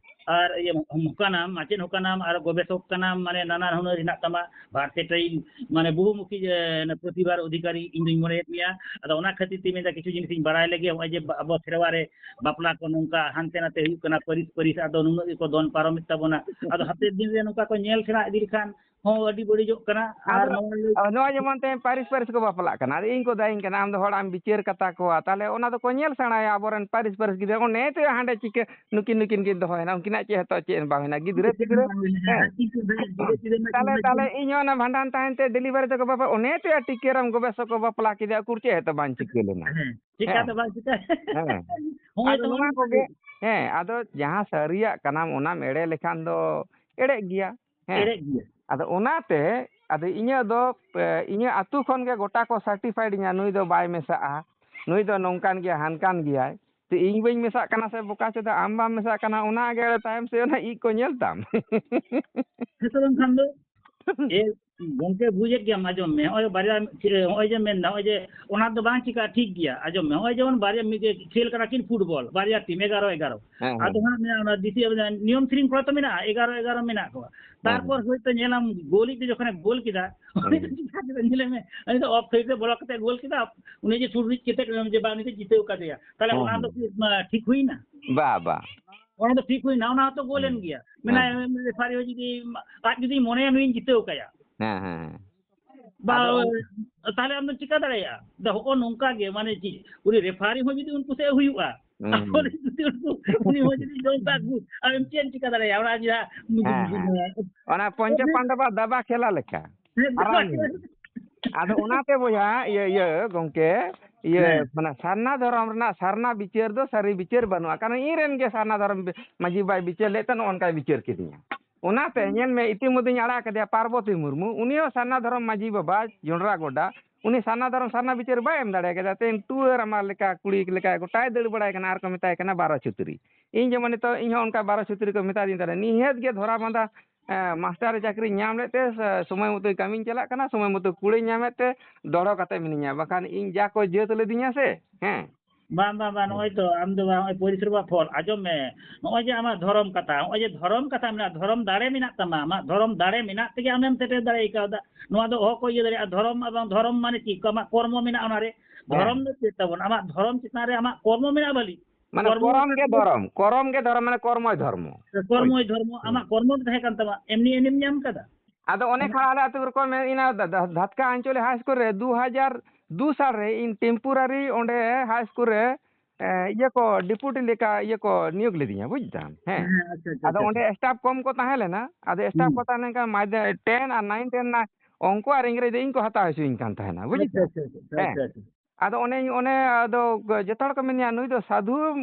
ᱟᱨ ᱤᱭᱟᱹ ᱦᱚᱸ ᱠᱟᱱᱟᱢ, ᱢᱟᱪᱮᱫ ᱦᱚᱸ ᱠᱟᱱᱟᱢ, ᱟᱨ ᱜᱚᱵᱮᱥᱚᱠ ᱠᱟᱱᱟᱢ, ᱢᱟᱱᱮ ᱱᱟᱱᱟ ᱦᱩᱱᱟᱹᱨ ᱦᱮᱱᱟᱜ ᱛᱟᱢᱟ, versatile, ᱢᱟᱱᱮ ᱵᱚᱦᱩᱢᱩᱠᱷᱤ, ᱮ, ᱯᱨᱚᱛᱤᱵᱷᱟᱨ ᱚᱫᱷᱤᱠᱟᱨᱤ ᱤᱧ ᱫᱩᱧ ᱢᱚᱱᱮᱭᱮᱫ ᱢᱮᱭᱟ᱾ ᱟᱫᱚ ᱚᱱᱟ ᱠᱷᱟᱹᱛᱤᱨ ᱛᱮ ᱢᱮᱱᱫᱟ ᱠᱤᱪᱷᱩ ᱡᱤᱱᱤᱥᱤᱧ ᱵᱟᱲᱟᱭ ᱞᱮᱜᱮ, ᱱᱚᱜᱼᱚᱭ ᱡᱮ ᱟᱵᱚ ᱥᱮᱨᱣᱟ ᱨᱮ ᱵᱟᱯᱞᱟ ᱠᱚ ᱱᱚᱝᱠᱟ ᱦᱟᱱᱛᱮ ᱱᱟᱛᱮ ᱦᱩᱭᱩᱜ ᱠᱟᱱᱟ, ᱯᱟᱹᱨᱤᱥ ᱯᱟᱹᱨᱤᱥ, ᱟᱫᱚ ᱱᱩᱱᱟᱹᱜ ᱜᱮᱠᱚ ᱫᱚᱱ ᱯᱟᱨᱚᱢᱮᱫ ᱛᱟᱵᱚᱱᱟ᱾ ᱟᱫᱚ ᱦᱟᱯᱮᱱ ᱫᱤᱱ ᱨᱮ ᱱᱚᱝᱠᱟ ᱠᱚ ᱧᱮᱞ ᱥᱮᱬᱟ ᱤᱫᱤ ᱞᱮᱠᱷᱟᱱ ᱦᱚᱸ ᱟᱹᱰᱤ ᱵᱟᱹᱲᱤᱡᱚᱜ ᱠᱟᱱᱟ᱾ ᱟᱨ ᱟᱫᱚ, ᱱᱚᱣᱟ ᱞᱟᱹᱭ ᱟᱫᱚ ᱱᱚᱜᱼᱚᱭ ᱡᱮᱢᱚᱱ ᱛᱮᱦᱮᱧ ᱯᱟᱹᱨᱤᱥ ᱯᱟᱹᱨᱤᱥ ᱠᱚ ᱵᱟᱯᱞᱟᱜ ᱠᱟᱱᱟ, ᱟᱫᱚ ᱤᱧ ᱠᱚ ᱫᱟᱭᱤᱧ ᱠᱟᱱᱟ, ᱟᱢ ᱫᱚ ᱦᱚᱲ ᱟᱢ ᱵᱤᱪᱟᱹᱨ ᱠᱟᱛᱟ ᱠᱚᱣᱟ, ᱛᱟᱦᱚᱞᱮ ᱚᱱᱟ ᱫᱚᱠᱚ ᱧᱮᱞ ᱥᱮᱬᱟᱭᱟ ᱟᱵᱚᱨᱮᱱ ᱯᱟᱹᱨᱤᱥ ᱯᱟᱹᱨᱤᱥ ᱜᱤᱫᱽᱨᱟᱹ, ᱚᱱᱮ ᱛᱚ ᱦᱟᱸᱰᱮ ᱪᱤᱠᱟᱹ ᱱᱩᱠᱤᱱ ᱱᱩᱠᱤᱱ ᱠᱤᱱ ᱫᱚᱦᱚᱭᱮᱱᱟ, ᱩᱱᱠᱤᱱᱟᱜ ᱪᱮᱫ ᱦᱚᱸᱛᱚ ᱪᱮᱫ ᱦᱚᱸ ᱵᱟᱝ ᱦᱩᱭᱱᱟ, ᱜᱤᱫᱽᱨᱟᱹ ᱯᱤᱫᱽᱨᱟᱹ᱾ ᱦᱮᱸ᱾ ᱦᱮᱸ, ᱛᱟᱦᱚᱞᱮ, ᱛᱟᱦᱚᱞᱮ ᱤᱧ ᱦᱚᱸ ᱚᱱᱟ ᱵᱷᱟᱸᱰᱟᱱ ᱛᱟᱦᱮᱱ ᱛᱮ ᱰᱮᱞᱤᱵᱷᱟᱨᱤ ᱛᱮᱠᱚ ᱵᱟᱯᱞᱟ, ᱚᱱᱮ ᱛᱚᱭᱟ ᱴᱤᱠᱟᱹᱨᱟᱢ ᱜᱚᱵᱮᱥᱚᱠ ᱠᱚ ᱵᱟᱯᱞᱟ ᱠᱮᱫᱮᱭᱟ, ᱩᱠᱩᱨ ᱪᱮᱫ ᱦᱚᱸᱛᱚ ᱵᱟᱝ ᱪᱤᱠᱟᱹ ᱞᱮᱱᱟ᱾ ᱦᱮᱸ, ᱪᱤᱠᱟ ᱦᱮᱸ᱾ ᱛᱚ ᱵᱟᱝ ᱪᱤᱠᱟ᱾ ᱦᱮᱸ᱾ ᱦᱚᱸᱜᱼᱚᱭ ᱟᱫᱚ ᱛᱚ ᱱᱚᱣᱟ ᱱᱚᱣᱟ ᱠᱚᱜᱮ, ᱦᱮᱸ, ᱟᱫᱚ ᱡᱟᱦᱟᱸ ᱥᱟᱹᱨᱤᱭᱟᱜ ᱠᱟᱱᱟᱢ ᱚᱱᱟᱢ ᱮᱲᱮ ᱞᱮᱠᱷᱟᱱ ᱫᱚ ᱮᱲᱮᱜ ᱜᱮᱭᱟ᱾ ᱦᱮᱸ᱾ ᱮᱲᱮᱜ ᱜᱮᱭᱟ᱾ ᱟᱫᱚ ᱚᱱᱟᱛᱮ, ᱟᱫᱚ ᱤᱧᱟᱹᱜ ᱫᱚ, ᱮ, ᱤᱧᱟᱹᱜ ᱟᱹᱛᱩ ᱠᱷᱚᱱ ᱜᱮ ᱜᱚᱴᱟ ᱠᱚ certified ᱤᱧᱟ, ᱱᱩᱭ ᱫᱚ ᱵᱟᱭ ᱢᱮᱥᱟᱜᱼᱟ, ᱱᱩᱭ ᱫᱚ ᱱᱚᱝᱠᱟᱱ ᱜᱮᱭᱟ, ᱦᱟᱱᱠᱟᱱ ᱜᱮᱭᱟᱭ᱾ ᱛᱚ ᱤᱧ ᱵᱟᱹᱧ ᱢᱮᱥᱟᱜ ᱠᱟᱱᱟ ᱥᱮ ᱵᱚᱠᱟ ᱪᱮᱫᱟᱜ ᱟᱢ ᱵᱟᱢ ᱢᱮᱥᱟᱜ ᱠᱟᱱᱟ, ᱚᱱᱟ ᱜᱮ ᱛᱟᱭᱚᱢ ᱥᱮᱫ ᱚᱱᱟ ᱤᱡ ᱠᱚ ᱧᱮᱞ ᱛᱟᱢ᱾ ᱦᱮᱸ ᱥᱮ ᱵᱟᱝᱠᱷᱟᱱ ᱫᱚ? ᱮ, ᱜᱚᱝᱠᱮ, ᱵᱩᱡᱮᱫ ᱜᱮᱭᱟᱢ, ᱟᱸᱡᱚᱢ ᱢᱮ, ᱱᱚᱜᱼᱚᱭ ᱵᱟᱨᱭᱟ, ᱱᱚᱜᱼᱚᱭ ᱡᱮ ᱢᱮᱱᱫᱟ, ᱱᱚᱜᱼᱚᱭ ᱡᱮ ᱚᱱᱟ ᱫᱚ ᱵᱟᱝ ᱪᱤᱠᱟᱹᱜᱼᱟ, ᱴᱷᱤᱠ ᱜᱮᱭᱟ, ᱟᱸᱡᱚᱢ ᱢᱮ, ᱱᱚᱜᱼᱚᱭ ᱡᱮᱢᱚᱱ ᱵᱟᱨᱭᱟ ᱢᱤᱫ ᱠᱷᱮᱞ ᱠᱟᱱᱟ ᱠᱤᱱ ᱯᱷᱩᱴᱵᱚᱞ, ᱵᱟᱨᱭᱟ ᱴᱤᱢ, ᱮᱜᱟᱨᱚ ᱮᱜᱟᱨᱚ᱾ ᱦᱮᱸ, ᱟᱫᱚ ᱦᱮᱸ᱾ ᱦᱟᱸᱜ ᱢᱮᱱᱟᱜᱼᱟ, ᱚᱱᱟ ᱫᱤᱥᱤ ᱱᱤᱭᱚᱢ ᱥᱮᱨᱮᱧ ᱠᱚᱨᱟ ᱛᱚ ᱢᱮᱱᱟᱜᱼᱟ, ᱮᱜᱟᱨᱚ ᱮᱜᱟᱨᱚ ᱢᱮᱱᱟᱜ ᱠᱚᱣᱟ᱾ ᱦᱮᱸ, ᱛᱟᱨᱯᱚᱨ ᱦᱮᱸ᱾ ᱦᱚᱭᱛᱳ ᱧᱮᱞᱟᱢ ᱜᱳᱞᱤᱡ ᱫᱚ ᱡᱚᱠᱷᱚᱱᱮ ᱜᱳᱞ ᱠᱮᱫᱟ, ᱩᱱᱤ ᱫᱚ ᱦᱮᱸ᱾ ᱪᱤᱠᱟ ᱠᱮᱫᱟ? ᱧᱮᱞᱮ ᱢᱮ, ᱩᱱᱤ ᱫᱚ ᱚᱯᱷ ᱥᱟᱭᱤᱰ ᱨᱮ ᱵᱚᱞᱚ ᱠᱟᱛᱮ ᱜᱳᱞ ᱠᱮᱫᱟ, ᱩᱱᱤ ᱡᱮ ᱥᱩᱨ ᱨᱤᱡ ᱠᱮᱴᱮᱡ ᱡᱮ ᱵᱟᱝ, ᱩᱱᱤ ᱫᱚ ᱡᱤᱛᱟᱹᱣ ᱠᱟᱫᱮᱭᱟ᱾ ᱛᱟᱦᱞᱮ ᱦᱮᱸ, ᱚᱱᱟ ᱫᱚ ᱦᱮᱸ᱾ ᱪᱮᱫ, ᱢᱟ, ᱴᱷᱤᱠ ᱦᱩᱭᱱᱟ? ᱵᱟ, ᱵᱟ᱾ ᱚᱱᱟ ᱫᱚ ᱴᱷᱤᱠ ᱦᱩᱭᱱᱟ, ᱚᱱᱟ ᱦᱚᱸᱛᱚ ᱜᱳᱞ ᱮᱱ ᱦᱮᱸ᱾ ᱜᱮᱭᱟ᱾ ᱢᱮᱱᱟᱭ, ᱦᱮᱸ᱾ ᱨᱮᱯᱷᱟᱨᱤ ᱦᱚᱸ ᱡᱩᱫᱤ, ᱟᱡ ᱡᱩᱫᱤ ᱢᱚᱱᱮᱭᱟ ᱱᱩᱭᱤᱧ ᱡᱤᱛᱟᱹᱣ ᱠᱟᱭᱟ᱾ ᱦᱮᱸ, ᱦᱮᱸ, ᱦᱮᱸ᱾ ᱵᱟ, ᱟᱫᱚ ᱚᱱ- ᱛᱟᱦᱞᱮ ᱟᱢ ᱫᱚ ᱪᱤᱠᱟ ᱫᱟᱲᱮᱭᱟᱜᱼᱟ? ᱫᱟ ᱦᱚᱸᱜᱼᱚ ᱱᱚᱝᱠᱟ ᱜᱮ, ᱢᱟᱱᱮ ᱪᱮᱫ, ᱩᱱᱤ ᱨᱮᱯᱷᱟᱨᱤ ᱦᱚᱸ ᱡᱩᱫᱤ ᱩᱱᱠᱩ ᱥᱮᱫ ᱮ ᱦᱩᱭᱩᱜᱼᱟ, ᱦᱩᱸ, ᱟᱨ ᱦᱩᱸ᱾ ᱩᱱᱤ ᱡᱩᱫᱤ ᱩᱱᱠᱩ, ᱩᱱᱤ ᱦᱚᱸ ᱡᱩᱫᱤ ᱡᱚᱢ ᱠᱟᱜ ᱠᱚ, ᱟᱢ ᱪᱮᱫ ᱮᱢ ᱪᱤᱠᱟ ᱫᱟᱲᱮᱭᱟᱜᱼᱟ? ᱚᱱᱟ ᱡᱟᱦᱟᱸ ᱦᱮᱸ, ᱦᱮᱸ᱾ ᱚᱱᱟ ᱯᱚᱧᱪᱚ ᱯᱟᱱᱰᱚᱵᱟᱜ ᱫᱟᱵᱟ ᱠᱷᱮᱞᱟ ᱞᱮᱠᱟ᱾ ᱦᱮᱸ, ᱫᱟᱵᱟ ᱟᱨᱟᱢ ᱠᱷᱮᱞᱟ᱾ ᱟᱫᱚ ᱚᱱᱟᱛᱮ ᱵᱚᱭᱦᱟ, ᱤᱭᱟᱹ, ᱤᱭᱟᱹ, ᱜᱚᱝᱠᱮ, ᱤᱭᱟᱹ, ᱦᱮᱸ᱾ ᱢᱟᱱᱮ ᱥᱟᱨᱱᱟ ᱫᱷᱚᱨᱚᱢ ᱨᱮᱱᱟᱜ ᱥᱟᱨᱱᱟ ᱵᱤᱪᱟᱹᱨ ᱫᱚ ᱥᱟᱹᱨᱤ ᱵᱤᱪᱟᱹᱨ ᱵᱟᱹᱱᱩᱜᱼᱟ᱾ ᱠᱟᱨᱚᱱ ᱤᱧ ᱨᱮᱱ ᱜᱮ ᱥᱟᱨᱱᱟ ᱫᱷᱚᱨᱚᱢ ᱵᱤ-, ᱢᱟᱹᱡᱷᱤ ᱵᱟᱵᱟᱭ ᱵᱤᱪᱟᱹᱨ ᱞᱮᱫ ᱛᱮ ᱱᱚᱜᱼᱚ ᱱᱚᱝᱠᱟᱭ ᱵᱤᱪᱟᱹᱨ ᱠᱤᱫᱤᱧᱟ᱾ ᱚᱱᱟᱛᱮ ᱧᱮᱞ ᱢᱮ, ᱤᱛᱤᱢᱚᱫᱽᱫᱷᱮᱧ ᱟᱲᱟᱜ ᱠᱮᱫᱮᱭᱟ ᱯᱟᱨᱵᱚᱛᱤ ᱢᱩᱨᱢᱩ, ᱩᱱᱤ ᱦᱚᱸ ᱥᱟᱨᱱᱟ ᱫᱷᱚᱨᱚᱢ ᱢᱟᱹᱡᱷᱤ ᱵᱟᱵᱟ, ᱡᱚᱱᱰᱨᱟ ᱜᱚᱰᱟ, ᱩᱱᱤ ᱥᱟᱨᱱᱟ ᱫᱷᱚᱨᱚᱢ ᱥᱟᱨᱱᱟ ᱵᱤᱪᱟᱹᱨ ᱵᱟᱭ ᱮᱢ ᱫᱟᱲᱮ ᱠᱟᱫᱟ᱾ ᱛᱮᱦᱮᱧ ᱴᱩᱣᱟᱹᱨ ᱟᱢᱟᱨ ᱞᱮᱠᱟ, ᱠᱩᱲᱤ ᱞᱮᱠᱟ ᱜᱚᱴᱟᱭ ᱫᱟᱹᱲ ᱵᱟᱲᱟᱭ ᱠᱟᱱᱟ ᱟᱨ ᱠᱚ ᱢᱮᱛᱟᱭ ᱠᱟᱱᱟ ᱵᱟᱨᱚ ᱪᱷᱟᱹᱛᱨᱤ᱾ ᱤᱧ ᱡᱮᱢᱚᱱ ᱱᱤᱛᱚᱜ ᱤᱧ ᱦᱚᱸ ᱚᱱᱠᱟ ᱵᱟᱨᱚ ᱪᱷᱟᱹᱛᱨᱤ ᱠᱚ ᱢᱮᱛᱟ ᱫᱤᱧ ᱛᱟᱦᱮᱸᱫ, ᱱᱤᱦᱟᱹᱛ ᱜᱮ ᱫᱷᱚᱨᱟ ᱵᱟᱸᱫᱷᱟ, ᱮᱸ, ᱢᱟᱥᱴᱟᱨ ᱪᱟᱹᱠᱨᱤᱧ ᱧᱟᱢ ᱞᱮᱫ ᱛᱮ, ᱥᱮ ᱥᱚᱢᱚᱭ ᱢᱚᱛᱚ ᱠᱟᱹᱢᱤᱧ ᱪᱟᱞᱟᱜ ᱠᱟᱱᱟ, ᱥᱚᱢᱚᱭ ᱢᱚᱛᱚ ᱠᱩᱲᱟᱹᱧ ᱧᱟᱢᱮᱫ ᱛᱮ ᱫᱚᱲᱦᱚ ᱠᱟᱛᱮ ᱢᱤᱱᱟᱹᱧᱟ, ᱵᱟᱠᱷᱟᱱ ᱤᱧ ᱡᱟ ᱠᱚ ᱡᱟᱹᱛ ᱞᱤᱫᱤᱧᱟ ᱥᱮ, ᱦᱮᱸ, ᱵᱟᱝ, ᱵᱟᱝ, ᱵᱟᱝ, ᱱᱚᱜᱼᱚᱭ ᱛᱚ, ᱟᱢ ᱫᱚ ᱵᱟᱝ, ᱱᱚᱜᱼᱚᱭ ᱯᱚᱨᱤᱥᱨᱚᱢ ᱨᱮᱭᱟᱜ ᱯᱷᱚᱞ᱾ ᱟᱸᱡᱚᱢ ᱢᱮ, ᱱᱚᱜᱼᱚᱭ ᱡᱮ ᱟᱢᱟᱜ ᱫᱷᱚᱨᱚᱢ ᱠᱟᱛᱷᱟ, ᱱᱚᱜᱼᱚᱭ ᱡᱮ ᱫᱷᱚᱨᱚᱢ ᱠᱟᱛᱷᱟ ᱢᱮᱱᱟᱜᱼᱟ, ᱫᱷᱚᱨᱚᱢ ᱫᱟᱲᱮ ᱢᱮᱱᱟᱜ ᱛᱟᱢᱟ, ᱟᱢᱟᱜ ᱫᱷᱚᱨᱚᱢ ᱫᱟᱲᱮ ᱢᱮᱱᱟᱜ ᱛᱮᱜᱮ ᱟᱢᱮᱢ ᱥᱮᱴᱮᱨ ᱫᱟᱲᱮ ᱠᱟᱣᱫᱟ᱾ ᱱᱚᱣᱟ ᱫᱚ ᱚᱦᱚ ᱠᱚ ᱤᱭᱟᱹ ᱫᱟᱲᱮᱭᱟᱜᱼᱟ᱾ ᱫᱷᱚᱨᱚᱢ ᱟᱨ ᱵᱟᱝ ᱫᱷᱚᱨᱚᱢ ᱢᱟᱱᱮ ᱪᱮᱫ? ᱟᱢᱟᱜ ᱠᱚᱨᱢᱚ ᱢᱮᱱᱟᱜᱼᱟ ᱚᱱᱟᱨᱮ᱾ ᱫᱷᱚᱨᱚᱢ ᱫᱚ ᱪᱮᱫ ᱛᱟᱵᱚᱱ? ᱟᱢᱟᱜ ᱫᱷᱚᱨᱚᱢ ᱪᱮᱛᱟᱱ ᱨᱮ ᱟᱢᱟᱜ ᱠᱚᱨᱢᱚ ᱢᱮᱱᱟᱜᱼᱟ ᱵᱷᱟᱹᱞᱤ᱾ ᱢᱟᱱᱮ ᱠᱚᱨᱢᱚ ᱠᱚᱨᱚᱢ ᱜᱮ ᱫᱷᱚᱨᱚᱢ, ᱠᱚᱨᱚᱢ ᱜᱮ ᱫᱷᱚᱨᱚᱢ, ᱢᱟᱱᱮ ᱠᱚᱨᱢᱚᱭ ᱫᱷᱚᱨᱢᱚ᱾ ᱠᱚᱨᱢᱚᱭ ᱫᱷᱚᱨᱢᱚ, ᱦᱩᱸ᱾ ᱟᱢᱟᱜ ᱠᱚᱨᱢᱚ ᱜᱮ ᱛᱟᱦᱮᱸ ᱠᱟᱱ ᱛᱟᱢᱟ, ᱮᱢᱱᱤ ᱮᱢᱱᱤᱢ ᱧᱟᱢ ᱠᱟᱫᱟ? ᱟᱫᱚ ᱚᱱᱮ ᱠᱷᱟᱱ ᱟᱞᱮ ᱟᱹᱛᱩ ᱨᱮᱠᱚ ᱢᱮᱱ, ᱤᱧ ᱫᱷᱟᱛᱠᱟ ᱟᱧᱪᱚᱞᱤᱠ ᱦᱟᱭ ᱥᱠᱩᱞ ᱨᱮ ᱫᱩ ᱦᱟᱡᱟᱨ ᱫᱩ ᱥᱟᱞ ᱨᱮ ᱤᱧ temporary ᱚᱸᱰᱮ ᱦᱟᱭ ᱥᱠᱩᱞ ᱨᱮ, ᱮ, ᱤᱭᱟᱹ ᱠᱚ, ᱰᱮᱯᱩᱴᱤ ᱞᱮᱠᱟ ᱤᱭᱟᱹ ᱠᱚ ᱱᱤᱭᱳᱜᱽ ᱞᱤᱫᱤᱧᱟ, ᱵᱩᱡᱽ ᱫᱟᱢ? ᱦᱮᱸ᱾ ᱦᱮᱸ, ᱟᱪᱪᱷᱟ, ᱟᱪᱪᱷᱟ, ᱟᱫᱚ ᱟᱪᱪᱷᱟ, ᱚᱸᱰᱮ ᱟᱪᱪᱷᱟ᱾ ᱥᱴᱟᱯ ᱠᱚᱢ ᱠᱚ ᱛᱟᱦᱮᱸ ᱞᱮᱱᱟ᱾ ᱟᱫᱚ ᱥᱴᱟᱯ ᱦᱩᱸ᱾ ᱠᱚ ᱛᱟᱦᱮᱸ ᱞᱮᱱᱠᱷᱟᱱ ᱢᱟᱫᱽᱫᱷᱚ-, ᱴᱮᱱ ᱟᱨ ᱱᱟᱭᱤᱱ, ᱴᱮᱱ ᱨᱮᱱᱟᱜ ᱚᱝᱠᱚ ᱟᱨ ᱤᱝᱨᱮᱡᱤ ᱫᱚ ᱤᱧ ᱠᱚ ᱦᱟᱛᱟᱣ ᱦᱚᱪᱚᱧ ᱠᱟᱱ ᱛᱟᱦᱮᱱᱟ, ᱵᱩᱡᱽ ᱟᱪᱪᱷᱟ, ᱫᱟᱢ? ᱟᱪᱪᱷᱟ, ᱟᱪᱪᱷᱟ, ᱦᱮᱸ᱾ ᱟᱪᱪᱷᱟ, ᱟᱪᱪᱷᱟ᱾ ᱟᱫᱚ ᱚᱱᱮ, ᱚᱱᱮ ᱟᱫᱚ ᱡᱚᱛᱚ ᱦᱚᱲ ᱠᱚ ᱢᱮᱱᱟ, "ᱱᱩᱭ ᱫᱚ ᱥᱟᱹᱫᱷᱩ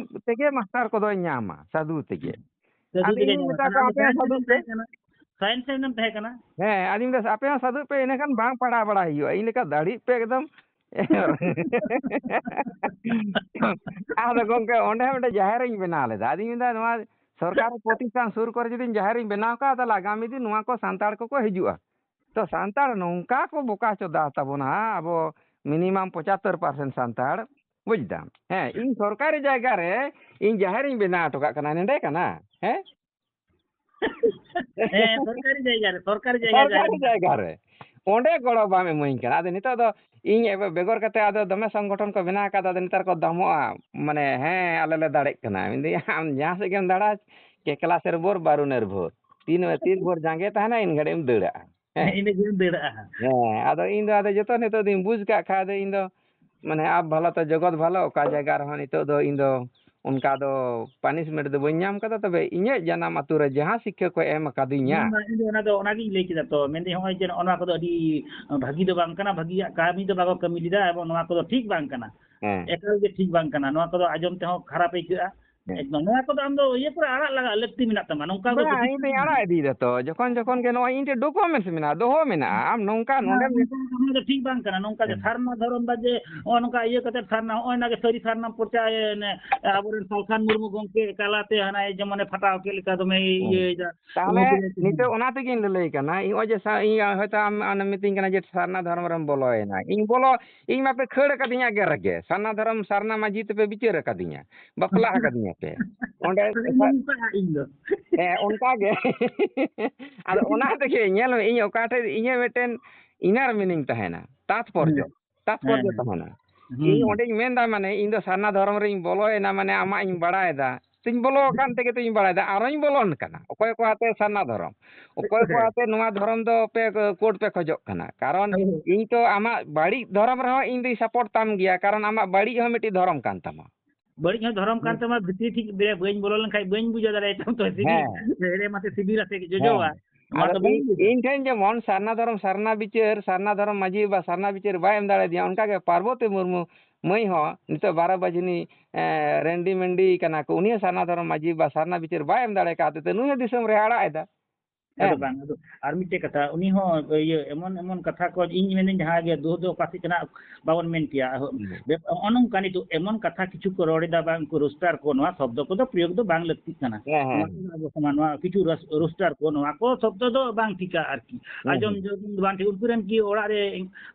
ᱛᱮᱜᱮ ᱢᱟᱥᱴᱟᱨ ᱠᱚᱫᱚᱭ ᱧᱟᱢᱟ, ᱥᱟᱹᱫᱷᱩ ᱛᱮᱜᱮ᱾" ᱥᱟᱹᱫᱷᱩ ᱟᱫᱚ ᱛᱮᱜᱮ ᱤᱧ ᱧᱟᱢᱟ᱾ ᱢᱮᱛᱟ ᱠᱚᱣᱟ, ᱛᱟᱦᱞᱮ ᱟᱢ ᱫᱚ "ᱟᱯᱮ ᱦᱚᱸ ᱥᱟᱭᱮᱱᱥ ᱥᱟᱹᱫᱷᱩᱜ ᱨᱮᱱᱮᱢ ᱯᱮ᱾ ᱛᱟᱦᱮᱸ ᱠᱟᱱᱟ? ᱥᱟᱭᱮᱱᱥ ᱨᱮᱱᱮᱢ ᱛᱟᱦᱮᱸ ᱠᱟᱱᱟ?" ᱦᱮᱸ, ᱟᱫᱚᱧ ᱢᱮᱱᱫᱟ, "ᱟᱯᱮ ᱦᱚᱸ ᱥᱟᱹᱫᱷᱩᱜ ᱯᱮ, ᱤᱱᱟᱹᱠᱷᱟᱱ ᱵᱟᱝ ᱯᱟᱲᱦᱟᱣ ᱵᱟᱲᱟ ᱦᱩᱭᱩᱜᱼᱟ, ᱤᱧ ᱞᱮᱠᱟ ᱫᱟᱲᱮᱜ ᱯᱮ ᱮᱠᱫᱚᱢ᱾" ᱟᱫᱚ ᱜᱚᱢᱠᱮ, ᱚᱸᱰᱮ ᱦᱚᱸ ᱢᱤᱫᱴᱮᱱ ᱡᱟᱦᱮᱨ ᱤᱧ ᱵᱮᱱᱟᱣ ᱞᱮᱫᱟ᱾ ᱟᱫᱚᱧ ᱢᱮᱱᱫᱟ, ᱱᱚᱣᱟ ᱥᱚᱨᱠᱟᱨᱤ ᱯᱨᱚᱛᱤᱥᱴᱷᱟᱱ ᱥᱩᱨ ᱠᱚᱨᱮ ᱡᱩᱫᱤᱧ ᱡᱟᱦᱮᱨ ᱤᱧ ᱵᱮᱱᱟᱣ ᱠᱟᱜᱼᱟ, ᱛᱟᱦᱞᱮ ᱟᱜᱟᱢᱤ ᱫᱤᱱ ᱱᱚᱣᱟ ᱠᱚ ᱥᱟᱱᱛᱟᱲ ᱠᱚᱠᱚ ᱦᱤᱡᱩᱜᱼᱟ᱾ ᱛᱚ ᱥᱟᱱᱛᱟᱲ ᱱᱚᱝᱠᱟ ᱠᱚ ᱵᱚᱠᱟ ᱪᱚᱫᱟ ᱛᱟᱵᱚᱱᱟ, ᱟᱵᱚ minimum ᱯᱚᱸᱪᱟᱛᱛᱳᱨ percent ᱥᱟᱱᱛᱟᱲ, ᱵᱩᱡᱽ ᱫᱟᱢ? ᱦᱮᱸ, ᱤᱧ ᱥᱚᱨᱠᱟᱨᱤ ᱡᱟᱭᱜᱟ ᱨᱮ ᱤᱧ ᱡᱟᱦᱮᱨ ᱤᱧ ᱵᱮᱱᱟᱣ ᱦᱚᱴᱚ ᱠᱟᱜ ᱠᱟᱱᱟ, ᱱᱚᱰᱮ ᱠᱟᱱᱟ? ᱦᱮᱸ? ᱦᱮᱸ, ᱥᱚᱨᱠᱟᱨᱤ ᱡᱟᱭᱜᱟ ᱨᱮ, ᱥᱚᱨᱠᱟᱨᱤ ᱡᱟᱭᱜᱟ ᱨᱮ ᱡᱟᱦᱮᱨ ᱥᱚᱨᱠᱟᱨᱤ ᱢᱮᱱᱟᱜᱼᱟ᱾ ᱡᱟᱭᱜᱟ ᱨᱮ᱾ ᱚᱸᱰᱮ ᱜᱚᱲᱚ ᱵᱟᱢ ᱮᱢᱟᱹᱧ ᱠᱟᱱᱟ᱾ ᱟᱫᱚ ᱱᱤᱛᱚᱜ ᱫᱚ ᱤᱧ ᱮᱵ-, ᱵᱮᱜᱚᱨ ᱠᱟᱛᱮ ᱟᱫᱚ ᱫᱚᱢᱮ ᱥᱚᱝᱜᱚᱴᱷᱚᱱ ᱠᱚ ᱵᱮᱱᱟᱣ ᱟᱠᱟᱫᱟ, ᱟᱫᱚ ᱱᱮᱛᱟᱨ ᱠᱚ ᱫᱟᱢᱚᱜᱼᱟ, ᱢᱟᱱᱮ, ᱦᱮᱸ, ᱟᱞᱮ ᱞᱮ ᱫᱟᱲᱮᱜ ᱠᱟᱱᱟ᱾ ᱢᱮᱱᱫᱟᱹᱧ, ᱟᱢ ᱡᱟᱦᱟᱸ ᱥᱮᱫ ᱜᱮᱢ ᱫᱟᱬᱟ, ᱠᱮᱠᱞᱟ ᱥᱮᱨ ᱵᱷᱳᱨ, ᱵᱟᱹᱨᱩ ᱱᱮᱨ ᱵᱷᱳᱨ᱾ ᱛᱤᱱ, ᱛᱤᱱ ᱵᱷᱳᱨ ᱡᱟᱸᱜᱮ ᱛᱟᱦᱮᱱᱟ, ᱤᱱ ᱜᱷᱟᱹᱲᱤᱡ ᱮᱢ ᱫᱟᱹᱲᱟᱜᱼᱟ᱾ ᱦᱮᱸ᱾ ᱤᱱᱟᱹ ᱜᱮᱢ ᱫᱟᱹᱲᱟᱜᱼᱟ ᱦᱟᱸᱜ᱾ ᱦᱮᱸ, ᱟᱫᱚ ᱤᱧ ᱫᱚ ᱟᱫᱚ ᱡᱚᱛᱚ ᱱᱤᱛᱚᱜ ᱫᱚᱧ ᱵᱩᱡᱽ ᱠᱟᱜ ᱠᱷᱟᱡ, ᱟᱫᱚ ᱤᱧ ᱫᱚ, ᱢᱟᱱᱮ, ᱟᱯ ᱵᱷᱟᱞᱟ ᱛᱚ ᱡᱚᱜᱚᱛ ᱵᱷᱟᱞᱟ, ᱚᱠᱟ ᱡᱟᱭᱜᱟ ᱨᱮᱦᱚᱸ ᱱᱤᱛᱚᱜ ᱫᱚ ᱤᱧ ᱫᱚ ᱚᱱᱠᱟ ᱫᱚ punishment ᱫᱚ ᱵᱟᱹᱧ ᱧᱟᱢ ᱠᱟᱫᱟ᱾ ᱛᱚᱵᱮ ᱤᱧᱟᱹᱜ ᱡᱟᱱᱟᱢ ᱟᱹᱛᱩ ᱨᱮ ᱡᱟᱦᱟᱸ ᱥᱤᱠᱠᱷᱟ ᱠᱚ ᱮᱢ ᱟᱠᱟᱫᱤᱧᱟ᱾ ᱵᱟᱝ, ᱵᱟᱝ, ᱤᱧ ᱫᱚ ᱚᱱᱟ ᱫᱚ, ᱚᱱᱟᱜᱤᱧ ᱞᱟᱹᱭ ᱠᱮᱫᱟ ᱛᱚ, ᱢᱮᱱᱫᱟᱹᱧ ᱱᱚᱜᱼᱚᱭ ᱡᱮ ᱱᱚᱜᱼᱚ ᱱᱚᱣᱟ ᱠᱚᱫᱚ ᱟᱹᱰᱤ ᱵᱷᱟᱹᱜᱤ ᱫᱚ ᱵᱟᱝ ᱠᱟᱱᱟ, ᱵᱷᱟᱹᱜᱤᱭᱟᱜ ᱠᱟᱹᱢᱤ ᱫᱚ ᱵᱟᱠᱚ ᱠᱟᱹᱢᱤ ᱞᱮᱫᱟ, ᱮᱵᱚᱝ ᱱᱚᱣᱟ ᱠᱚᱫᱚ ᱴᱷᱤᱠ ᱵᱟᱝ ᱠᱟᱱᱟ᱾ ᱦᱮᱸ᱾ ᱮᱠᱟᱞ ᱜᱮ ᱴᱷᱤᱠ ᱵᱟᱝ ᱠᱟᱱᱟ, ᱱᱚᱣᱟ ᱠᱚᱫᱚ ᱟᱸᱡᱚᱢ ᱛᱮᱦᱚᱸ ᱠᱷᱟᱨᱟᱯ ᱟᱹᱭᱠᱟᱹᱜᱼᱟ᱾ ᱮᱠᱫᱚᱢ, ᱱᱚᱣᱟ ᱠᱚᱫᱚ ᱟᱢ ᱫᱚ ᱤᱭᱟᱹ ᱠᱚᱨᱮ ᱟᱲᱟᱜ ᱞᱟᱜᱟᱜ ᱞᱟᱹᱠᱛᱤ ᱢᱮᱱᱟᱜ ᱛᱟᱢᱟ, ᱱᱚᱝᱠᱟ ᱫᱚ ᱵᱟᱝ, ᱤᱧ ᱫᱚᱧ ᱟᱲᱟᱜ ᱤᱫᱤᱭᱮᱫᱟ ᱛᱚ᱾ ᱡᱚᱠᱷᱚᱱ ᱡᱚᱠᱷᱚᱱ ᱜᱮ ᱱᱚᱜᱼᱚᱭ ᱤᱧ ᱴᱷᱮᱱ documents ᱢᱮᱱᱟᱜᱼᱟ, ᱫᱚᱦᱚ ᱢᱮᱱᱟᱜᱼᱟ, ᱟᱢ ᱱᱚᱝᱠᱟ ᱱᱚᱰᱮᱢ ᱱᱚᱝᱠᱟ ᱫᱚ ᱴᱷᱤᱠ ᱵᱟᱝ ᱠᱟᱱᱟ᱾ ᱱᱚᱝᱠᱟ ᱡᱮ ᱦᱮᱸ᱾ ᱥᱟᱨᱱᱟ ᱫᱷᱚᱨᱚᱢ ᱵᱟᱡᱮ ᱱᱚᱜᱼᱚ ᱱᱚᱝᱠᱟ ᱤᱭᱟᱹ ᱠᱟᱛᱮ ᱥᱟᱨᱱᱟ, ᱱᱚᱜᱼᱚᱭ ᱱᱟᱜᱮ ᱥᱟᱹᱨᱤ ᱥᱟᱨᱱᱟᱢ ᱯᱨᱚᱪᱟᱨ, ᱮ, ᱱᱮ, ᱟᱵᱚᱨᱮᱱ ᱥᱟᱞᱠᱷᱟᱱ ᱢᱩᱨᱢᱩ ᱜᱚᱢᱠᱮ ᱛᱟᱞᱟᱛᱮ ᱦᱟᱱᱟᱭ ᱡᱮᱢᱚᱱᱮ ᱯᱷᱟᱴᱟᱣ ᱠᱮᱫ ᱞᱮᱠᱟ ᱫᱚᱢᱮ ᱦᱮᱸ᱾ ᱤᱭᱟᱹᱭᱮᱫᱟ᱾ ᱛᱟᱦᱚᱞᱮ ᱩᱱᱠᱩ ᱫᱚ ᱱᱤᱛᱚᱜ ᱚᱱᱟ ᱛᱮᱜᱮᱧ ᱞᱟᱹᱞᱟᱹᱭ ᱠᱟᱱᱟ, ᱤᱧ ᱱᱚᱜᱼᱚᱭ ᱡᱮ ᱥᱟ-, ᱤᱧ ᱦᱚᱭᱛᱳ ᱟᱢ, ᱟᱢᱮᱢ ᱢᱤᱛᱟᱹᱧ ᱠᱟᱱᱟ ᱡᱮ ᱥᱟᱨᱱᱟ ᱫᱷᱚᱨᱚᱢ ᱨᱮᱢ ᱵᱚᱞᱚᱭᱮᱱᱟ, ᱤᱧ ᱵᱚᱞᱚ, ᱤᱧ ᱢᱟᱯᱮ ᱠᱷᱟᱹᱲ ᱟᱠᱟᱫᱤᱧᱟ ᱜᱮᱨ ᱨᱮᱜᱮ, ᱥᱟᱨᱱᱟ ᱫᱷᱚᱨᱚᱢ, ᱥᱟᱨᱱᱟ ᱢᱟᱹᱡᱷᱤ ᱛᱮᱯᱮ ᱵᱤᱪᱟᱹᱨ ᱟᱠᱟᱫᱤᱧᱟ, ᱵᱟᱯᱞᱟ ᱟᱠᱟᱫᱤᱧᱟ ᱯᱮ ᱚᱸᱰᱮ᱾ ᱟᱫᱚ ᱤᱧ ᱫᱚ ᱱᱚᱝᱠᱟ ᱤᱧ ᱫᱚ᱾ ᱦᱮᱸ, ᱚᱱᱠᱟ ᱜᱮ᱾ ᱟᱫᱚ ᱚᱱᱟ ᱛᱮᱜᱮ ᱧᱮᱞ ᱢᱮ, ᱤᱧ ᱚᱠᱟ ᱴᱷᱮᱡ ᱤᱧᱟᱹᱜ ᱢᱤᱫᱴᱮᱱ inner meaning ᱛᱟᱦᱮᱱᱟ, ᱛᱟᱛᱯᱚᱨᱡᱚ, ᱦᱮᱸ, ᱛᱟᱛᱯᱚᱨᱡᱚ ᱦᱮᱸ, ᱛᱟᱦᱮᱱᱟ᱾ ᱦᱩᱸ, ᱤᱧ ᱚᱸᱰᱮᱧ ᱢᱮᱱᱫᱟ, ᱢᱟᱱᱮ, ᱤᱧ ᱫᱚ ᱥᱟᱨᱱᱟ ᱫᱷᱚᱨᱚᱢ ᱨᱤᱧ ᱵᱚᱞᱚᱭᱮᱱᱟ, ᱢᱟᱱᱮ, ᱟᱢᱟᱜ ᱤᱧ ᱵᱟᱲᱟᱭᱮᱫᱟ, ᱛᱤᱧ ᱵᱚᱞᱚ ᱟᱠᱟᱱ ᱛᱮᱜᱮ ᱛᱤᱧ ᱵᱟᱲᱟᱭᱮᱫᱟ, ᱟᱨᱚᱧ ᱵᱚᱞᱚᱱ ᱠᱟᱱᱟ᱾ ᱚᱠᱚᱭ ᱠᱚ ᱟᱛᱮ ᱥᱟᱨᱱᱟ ᱫᱷᱚᱨᱚᱢ, ᱚᱠᱚᱭ ᱠᱚ ᱟᱛᱮ ᱱᱚᱣᱟ ᱫᱷᱚᱨᱚᱢ ᱫᱚ ᱯᱮ, code ᱯᱮ ᱠᱷᱚᱡᱚᱜ ᱠᱟᱱᱟ? ᱠᱟᱨᱚᱱ ᱦᱳᱭ᱾ ᱤᱧ ᱛᱚ ᱟᱢᱟᱜ ᱵᱟᱹᱲᱤᱡ ᱫᱷᱚᱨᱚᱢ ᱨᱮᱦᱚᱸ ᱤᱧ ᱫᱚᱧ support ᱛᱟᱢ ᱜᱮᱭᱟ, ᱠᱟᱨᱚᱱ ᱟᱢᱟᱜ ᱵᱟᱹᱲᱤᱡ ᱦᱚᱸ ᱢᱤᱫᱴᱤᱡ ᱫᱷᱚᱨᱚᱢ ᱠᱟᱱ ᱛᱟᱢᱟ᱾ ᱵᱟᱹᱲᱤᱡ ᱦᱚᱸ ᱫᱷᱚᱨᱚᱢ ᱠᱟᱱ ᱦᱮᱸ᱾ ᱛᱟᱢᱟ, ᱵᱷᱤᱛᱨᱤ ᱴᱷᱤᱠ ᱵᱮ-, ᱵᱟᱹᱧ ᱵᱚᱞᱚ ᱞᱮᱱᱠᱷᱟᱡ ᱵᱟᱹᱧ ᱵᱩᱡᱷᱟᱹᱣ ᱫᱟᱲᱮᱭᱟᱜ ᱛᱟᱢᱟ ᱛᱚ, ᱥᱤᱵᱤᱞ, ᱦᱮᱸ᱾ ᱦᱮᱲᱮᱢ ᱟᱛᱮ ᱥᱤᱵᱤᱞ ᱟᱛᱮ ᱡᱚᱡᱚᱣᱟ᱾ ᱦᱮᱸ᱾ ᱚᱱᱟ ᱟᱫᱚ ᱫᱚ ᱵᱟᱹᱧ ᱤᱧ, ᱵᱩᱡᱷᱟᱹᱣ᱾ ᱤᱧ ᱴᱷᱮᱱ ᱡᱮᱢᱚᱱ ᱥᱟᱨᱱᱟ ᱫᱷᱚᱨᱚᱢ, ᱥᱟᱨᱱᱟ ᱵᱤᱪᱟᱹᱨ, ᱥᱟᱨᱱᱟ ᱫᱷᱚᱨᱚᱢ ᱢᱟᱹᱡᱷᱤ ᱵᱟ ᱥᱟᱨᱱᱟ ᱵᱤᱪᱟᱹᱨ ᱵᱟᱭ ᱮᱢ ᱫᱟᱲᱮᱭᱟᱫᱤᱧᱟ, ᱚᱱᱠᱟ ᱜᱮ ᱯᱟᱨᱵᱚᱛᱤ ᱢᱩᱨᱢᱩ ᱢᱟᱹᱭ ᱦᱚᱸ ᱱᱤᱛᱚᱜ ᱵᱟᱨᱚ ᱵᱟᱡᱽᱱᱤ, ᱮᱸ, ᱨᱮᱱᱰᱤ ᱢᱮᱱᱰᱤ ᱠᱟᱱᱟ ᱠᱚ, ᱩᱱᱤ ᱦᱚᱸ ᱥᱟᱨᱱᱟ ᱫᱷᱚᱨᱚᱢ ᱢᱟᱹᱡᱷᱤ ᱵᱟ ᱥᱟᱨᱱᱟ ᱵᱤᱪᱟᱹᱨ ᱵᱟᱭ ᱮᱢ ᱫᱟᱲᱮ ᱠᱟᱣᱫᱮ ᱛᱮ ᱱᱩᱭ ᱦᱚᱸ ᱫᱤᱥᱚᱢ ᱨᱮ ᱟᱲᱟᱜ ᱮᱫᱟ᱾ ᱟᱫᱚ ᱦᱮᱸ᱾ ᱵᱟᱝ, ᱟᱫᱚ ᱟᱨ ᱢᱤᱫᱴᱮᱡ ᱠᱟᱛᱷᱟ, ᱩᱱᱤ ᱦᱚᱸ ᱤᱭᱟᱹ ᱮᱢᱚᱱ ᱮᱢᱚᱱ ᱠᱟᱛᱷᱟ ᱠᱚ, ᱤᱧ ᱢᱮᱱᱫᱟᱹᱧ ᱡᱟᱦᱟᱸ ᱜᱮ ᱫᱳᱥ ᱫᱚ ᱚᱠᱟ ᱥᱮᱫ ᱠᱟᱱᱟ ᱵᱟᱵᱚᱱ ᱢᱮᱱ ᱠᱮᱭᱟ᱾ ᱟᱨᱦᱚᱸ ᱦᱩᱸ᱾ ᱵᱮᱯ-, ᱱᱚᱜᱼᱚ ᱱᱚᱝᱠᱟ ᱱᱤᱛᱚᱜ ᱮᱢᱚᱱ ᱠᱟᱛᱷᱟ ᱠᱤᱪᱷᱩ ᱠᱚ ᱨᱚᱲ ᱮᱫᱟ, ᱵᱟᱝ ᱠᱚ ᱨᱳᱥᱴᱟᱨ ᱠᱚ, ᱱᱚᱣᱟ ᱥᱚᱵᱫᱚ ᱠᱚᱫᱚ ᱯᱨᱚᱭᱳᱜᱽ ᱫᱚ ᱵᱟᱝ ᱞᱟᱹᱠᱛᱤᱜ ᱠᱟᱱᱟ᱾ ᱦᱮᱸ, ᱦᱮᱸ, ᱱᱚᱣᱟ ᱠᱚᱫᱚ ᱟᱵᱚ ᱥᱚᱢᱟᱡᱽ, ᱱᱚᱣᱟ ᱠᱤᱪᱷᱩ ᱨᱳᱥ-, ᱨᱳᱥᱴᱟᱨ ᱠᱚ, ᱱᱚᱣᱟ ᱠᱚ ᱥᱚᱵᱫᱚ ᱫᱚ ᱵᱟᱝ ᱴᱷᱤᱠᱟ ᱟᱨᱠᱤ᱾ ᱦᱮᱸ, ᱟᱸᱡᱚᱢ ᱦᱮᱸ᱾ ᱡᱚᱝ ᱵᱟᱝ ᱴᱷᱤᱠ᱾ ᱩᱱᱠᱩ ᱨᱮᱱ ᱠᱤ ᱚᱲᱟᱜ ᱨᱮ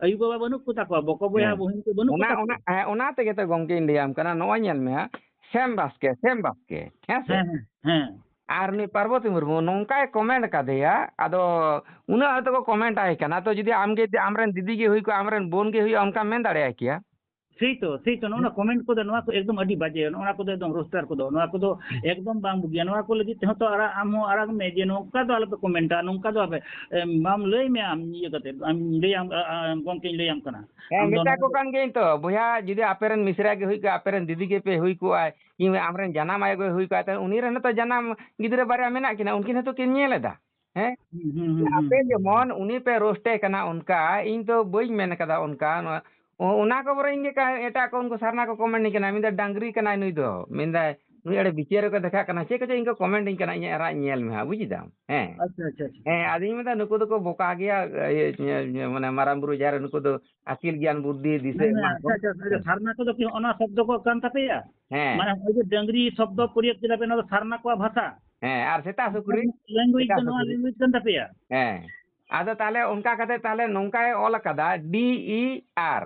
ᱟᱭᱳ ᱵᱟᱵᱟ ᱵᱟᱹᱱᱩᱜ ᱠᱚ ᱛᱟᱠᱚᱣᱟ? ᱵᱚᱠᱚ ᱵᱚᱭᱦᱟ ᱦᱮᱸ᱾ ᱵᱩᱦᱤᱱ ᱠᱚ ᱵᱟᱹᱱᱩᱜ ᱠᱚ ᱚᱱᱟ, ᱛᱟᱠᱚᱣᱟ? ᱚᱱᱟ, ᱦᱮᱸ, ᱚᱱᱟ ᱛᱮᱜᱮ ᱛᱚ ᱜᱚᱢᱠᱮᱧ ᱞᱟᱹᱭᱟᱢ ᱠᱟᱱᱟ, ᱱᱚᱜᱼᱚᱭ ᱧᱮᱞ ᱢᱮ ᱦᱟᱸᱜ, ᱥᱮᱢ ᱵᱟᱥᱠᱮ, ᱥᱮᱢ ᱵᱟᱥᱠᱮ, ᱦᱮᱸ ᱥᱮ? ᱦᱮᱸ, ᱦᱮᱸ, ᱦᱮᱸ᱾ ᱟᱨ ᱩᱱᱤ ᱯᱟᱨᱵᱚᱛᱤ ᱢᱩᱨᱢᱩ ᱱᱚᱝᱠᱟᱭ comment ᱟᱠᱟᱫᱮᱭᱟ, ᱟᱫᱚ ᱩᱱᱟᱹᱜ ᱦᱚᱲ ᱛᱮᱠᱚ comment ᱟᱭ ᱠᱟᱱᱟ, ᱛᱚ ᱡᱩᱫᱤ ᱟᱢᱜᱮ, ᱟᱢᱨᱮᱱ ᱫᱤᱫᱤ ᱜᱮ ᱦᱩᱭ ᱠᱚᱜᱼᱟ, ᱟᱢᱨᱮᱱ ᱵᱳᱱ ᱜᱮ ᱦᱩᱭᱩᱜᱼᱟ, ᱚᱱᱠᱟᱢ ᱢᱮᱱ ᱫᱟᱲᱮᱭᱟᱭ ᱠᱮᱭᱟ? ᱥᱮᱭ ᱛᱚ, ᱥᱮᱭ ᱛᱚ, ᱱᱚᱜᱼᱚ ᱱᱚᱣᱟ comment ᱠᱚᱫᱚ, ᱱᱚᱣᱟ ᱠᱚ ᱮᱠᱫᱚᱢ ᱟᱹᱰᱤ ᱵᱟᱡᱮ, ᱱᱚᱜᱼᱚ ᱱᱚᱣᱟ ᱠᱚᱫᱚ ᱮᱠᱫᱚᱢ ᱨᱳᱥᱴᱟᱨ ᱠᱚᱫᱚ, ᱱᱚᱣᱟ ᱠᱚᱫᱚ ᱮᱠᱫᱚᱢ ᱵᱟᱝ ᱵᱩᱜᱤᱭᱟ᱾ ᱱᱚᱣᱟ ᱠᱚ ᱞᱟᱹᱜᱤᱫ ᱛᱮᱦᱚᱸ ᱛᱚ ᱟᱲᱟᱜ, ᱟᱢ ᱦᱚᱸ ᱟᱲᱟᱜ ᱢᱮ ᱡᱮ ᱱᱚᱝᱠᱟ ᱫᱚ ᱟᱞᱚᱯᱮ ᱠᱚᱢᱮᱱᱴᱟ, ᱱᱚᱝᱠᱟ ᱫᱚ ᱟᱯᱮ, ᱮᱢ, ᱵᱟᱢ ᱞᱟᱹᱭ ᱢᱮ ᱟᱢ ᱤᱭᱟᱹ ᱠᱟᱛᱮ, ᱟᱢ ᱞᱟᱹᱭᱟᱢ, ᱟ, ᱟ, ᱜᱚᱢᱠᱮᱧ ᱞᱟᱹᱭᱟᱢ ᱠᱟᱱᱟ᱾ ᱦᱮᱸ, ᱟᱢ ᱫᱚ ᱢᱮᱛᱟ ᱚᱱᱟ ᱠᱚ ᱠᱟᱱ ᱜᱤᱭᱟᱹᱧ ᱛᱚ, ᱵᱚᱭᱦᱟ, ᱡᱩᱫᱤ ᱟᱯᱮ ᱨᱮᱱ ᱢᱤᱥᱨᱟ ᱜᱮ ᱦᱩᱭ ᱠᱚᱜᱼᱟ, ᱟᱯᱮ ᱨᱮᱱ ᱫᱤᱫᱤ ᱜᱮᱯᱮ ᱦᱩᱭ ᱠᱚᱜᱼᱟ, ᱠᱤᱝᱵᱟ ᱟᱢᱨᱮᱱ ᱡᱟᱱᱟᱢ ᱟᱭᱳ ᱜᱮ ᱦᱩᱭ ᱠᱚᱜᱼᱟ, ᱛᱟᱦᱞᱮ ᱩᱱᱤ ᱨᱮᱱ ᱦᱚᱸᱛᱚ ᱡᱟᱱᱟᱢ ᱜᱤᱫᱽᱨᱟᱹ ᱵᱟᱨᱭᱟ ᱢᱮᱱᱟᱜ ᱠᱤᱱᱟ, ᱩᱱᱠᱤᱱ ᱦᱚᱸᱛᱚ ᱠᱤᱱ ᱧᱮᱞ ᱮᱫᱟ᱾ ᱦᱮᱸ? ᱦᱩᱸ, ᱦᱩᱸ, ᱦᱩᱸ, ᱟᱯᱮ ᱦᱩᱸ, ᱦᱩᱸ᱾ ᱡᱮᱢᱚᱱ ᱩᱱᱤ ᱯᱮ ᱨᱳᱥᱴᱮ ᱠᱟᱱᱟ ᱚᱱᱠᱟ, ᱤᱧ ᱫᱚ ᱵᱟᱹᱧ ᱢᱮᱱ ᱠᱟᱫᱟ ᱚᱱᱠᱟ᱾ ᱱᱚᱣᱟ, ᱚ-, ᱚᱱᱟ ᱠᱚ ᱵᱚᱨᱚᱝ ᱤᱧ ᱜᱮ ᱠᱟ-, ᱮᱴᱟᱜ ᱠᱚ ᱩᱱᱠᱩ ᱥᱟᱨᱱᱟ ᱠᱚ comment ᱤᱧ ᱠᱟᱱᱟ, ᱢᱮᱱᱫᱟᱭ, "ᱰᱟᱝᱨᱤ ᱠᱟᱱᱟᱭ ᱱᱩᱭ ᱫᱚ", ᱢᱮᱱᱫᱟᱭ, ᱱᱩᱭ ᱟᱹᱰᱤ ᱵᱤᱪᱟᱹᱨ ᱨᱮᱠᱚ ᱫᱮᱠᱷᱟᱜ ᱠᱟᱱᱟ, ᱪᱮᱫ ᱠᱚᱪᱚ ᱤᱧ ᱠᱚ ᱠᱚᱢᱮᱱᱴ ᱤᱧ ᱠᱟᱱᱟ, ᱤᱧᱟᱹᱜ ᱮᱨᱟ ᱧᱮᱞ ᱢᱮ ᱦᱟᱸᱜ, ᱵᱩᱡ ᱫᱟᱢ? ᱦᱮᱸ᱾ ᱟᱪᱪᱷᱟ, ᱟᱪᱪᱷᱟ, ᱟᱪᱪᱷᱟ᱾ ᱦᱮᱸ, ᱟᱫᱚᱧ ᱢᱮᱱᱫᱟ, ᱱᱩᱠᱩ ᱫᱚᱠᱚ ᱵᱚᱠᱟ ᱜᱮᱭᱟ, ᱤᱭᱟᱹ, ᱤᱭᱟᱹ, ᱢᱟᱱᱮ, ᱢᱟᱨᱟᱝ ᱵᱩᱨᱩ ᱡᱟᱦᱮᱨ ᱨᱮ ᱱᱩᱠᱩ ᱫᱚ ᱟᱹᱠᱤᱞ ᱜᱮᱭᱟᱱ ᱵᱩᱫᱽᱫᱷᱤ ᱫᱤᱥᱟᱹ ᱦᱮᱸ, ᱮᱢᱟ ᱠᱚ᱾ ᱟᱪᱪᱷᱟ, ᱟᱪᱪᱷᱟ, ᱟᱪᱪᱷᱟ, ᱦᱮᱸ᱾ ᱥᱟᱨᱱᱟ ᱠᱚᱫᱚ ᱠᱤ ᱚᱱᱟ ᱥᱚᱵᱫᱚ ᱠᱚ ᱠᱟᱱ ᱛᱟᱯᱮᱭᱟ? ᱦᱮᱸ᱾ ᱢᱟᱱᱮ, ᱱᱚᱜᱼᱚᱭ ᱡᱮ ᱰᱟᱹᱝᱨᱤ ᱥᱚᱵᱫᱚ ᱯᱨᱚᱭᱳᱜ ᱠᱮᱫᱟ ᱯᱮ, ᱱᱚᱣᱟ ᱫᱚ ᱥᱟᱨᱱᱟ ᱠᱚᱣᱟᱜ ᱵᱷᱟᱥᱟ? ᱦᱮᱸ, ᱟᱨ ᱥᱮᱛᱟ ᱥᱩᱠᱨᱤ? ᱞᱮᱝᱜᱩᱭᱮᱡᱽ ᱥᱮᱛᱟ ᱫᱚ ᱱᱚᱣᱟ ᱥᱩᱠᱨᱤ᱾ ᱞᱮᱝᱜᱩᱭᱮᱡᱽ ᱠᱟᱱ ᱛᱟᱯᱮᱭᱟ? ᱦᱮᱸ᱾ ᱟᱫᱚ ᱛᱟᱦᱞᱮ ᱚᱱᱠᱟ ᱠᱟᱛᱮ ᱛᱟᱦᱞᱮ ᱱᱚᱝᱠᱟᱭ ᱚᱞ ᱟᱠᱟᱫᱟ, ᱰᱤ ᱤ ᱟᱨ,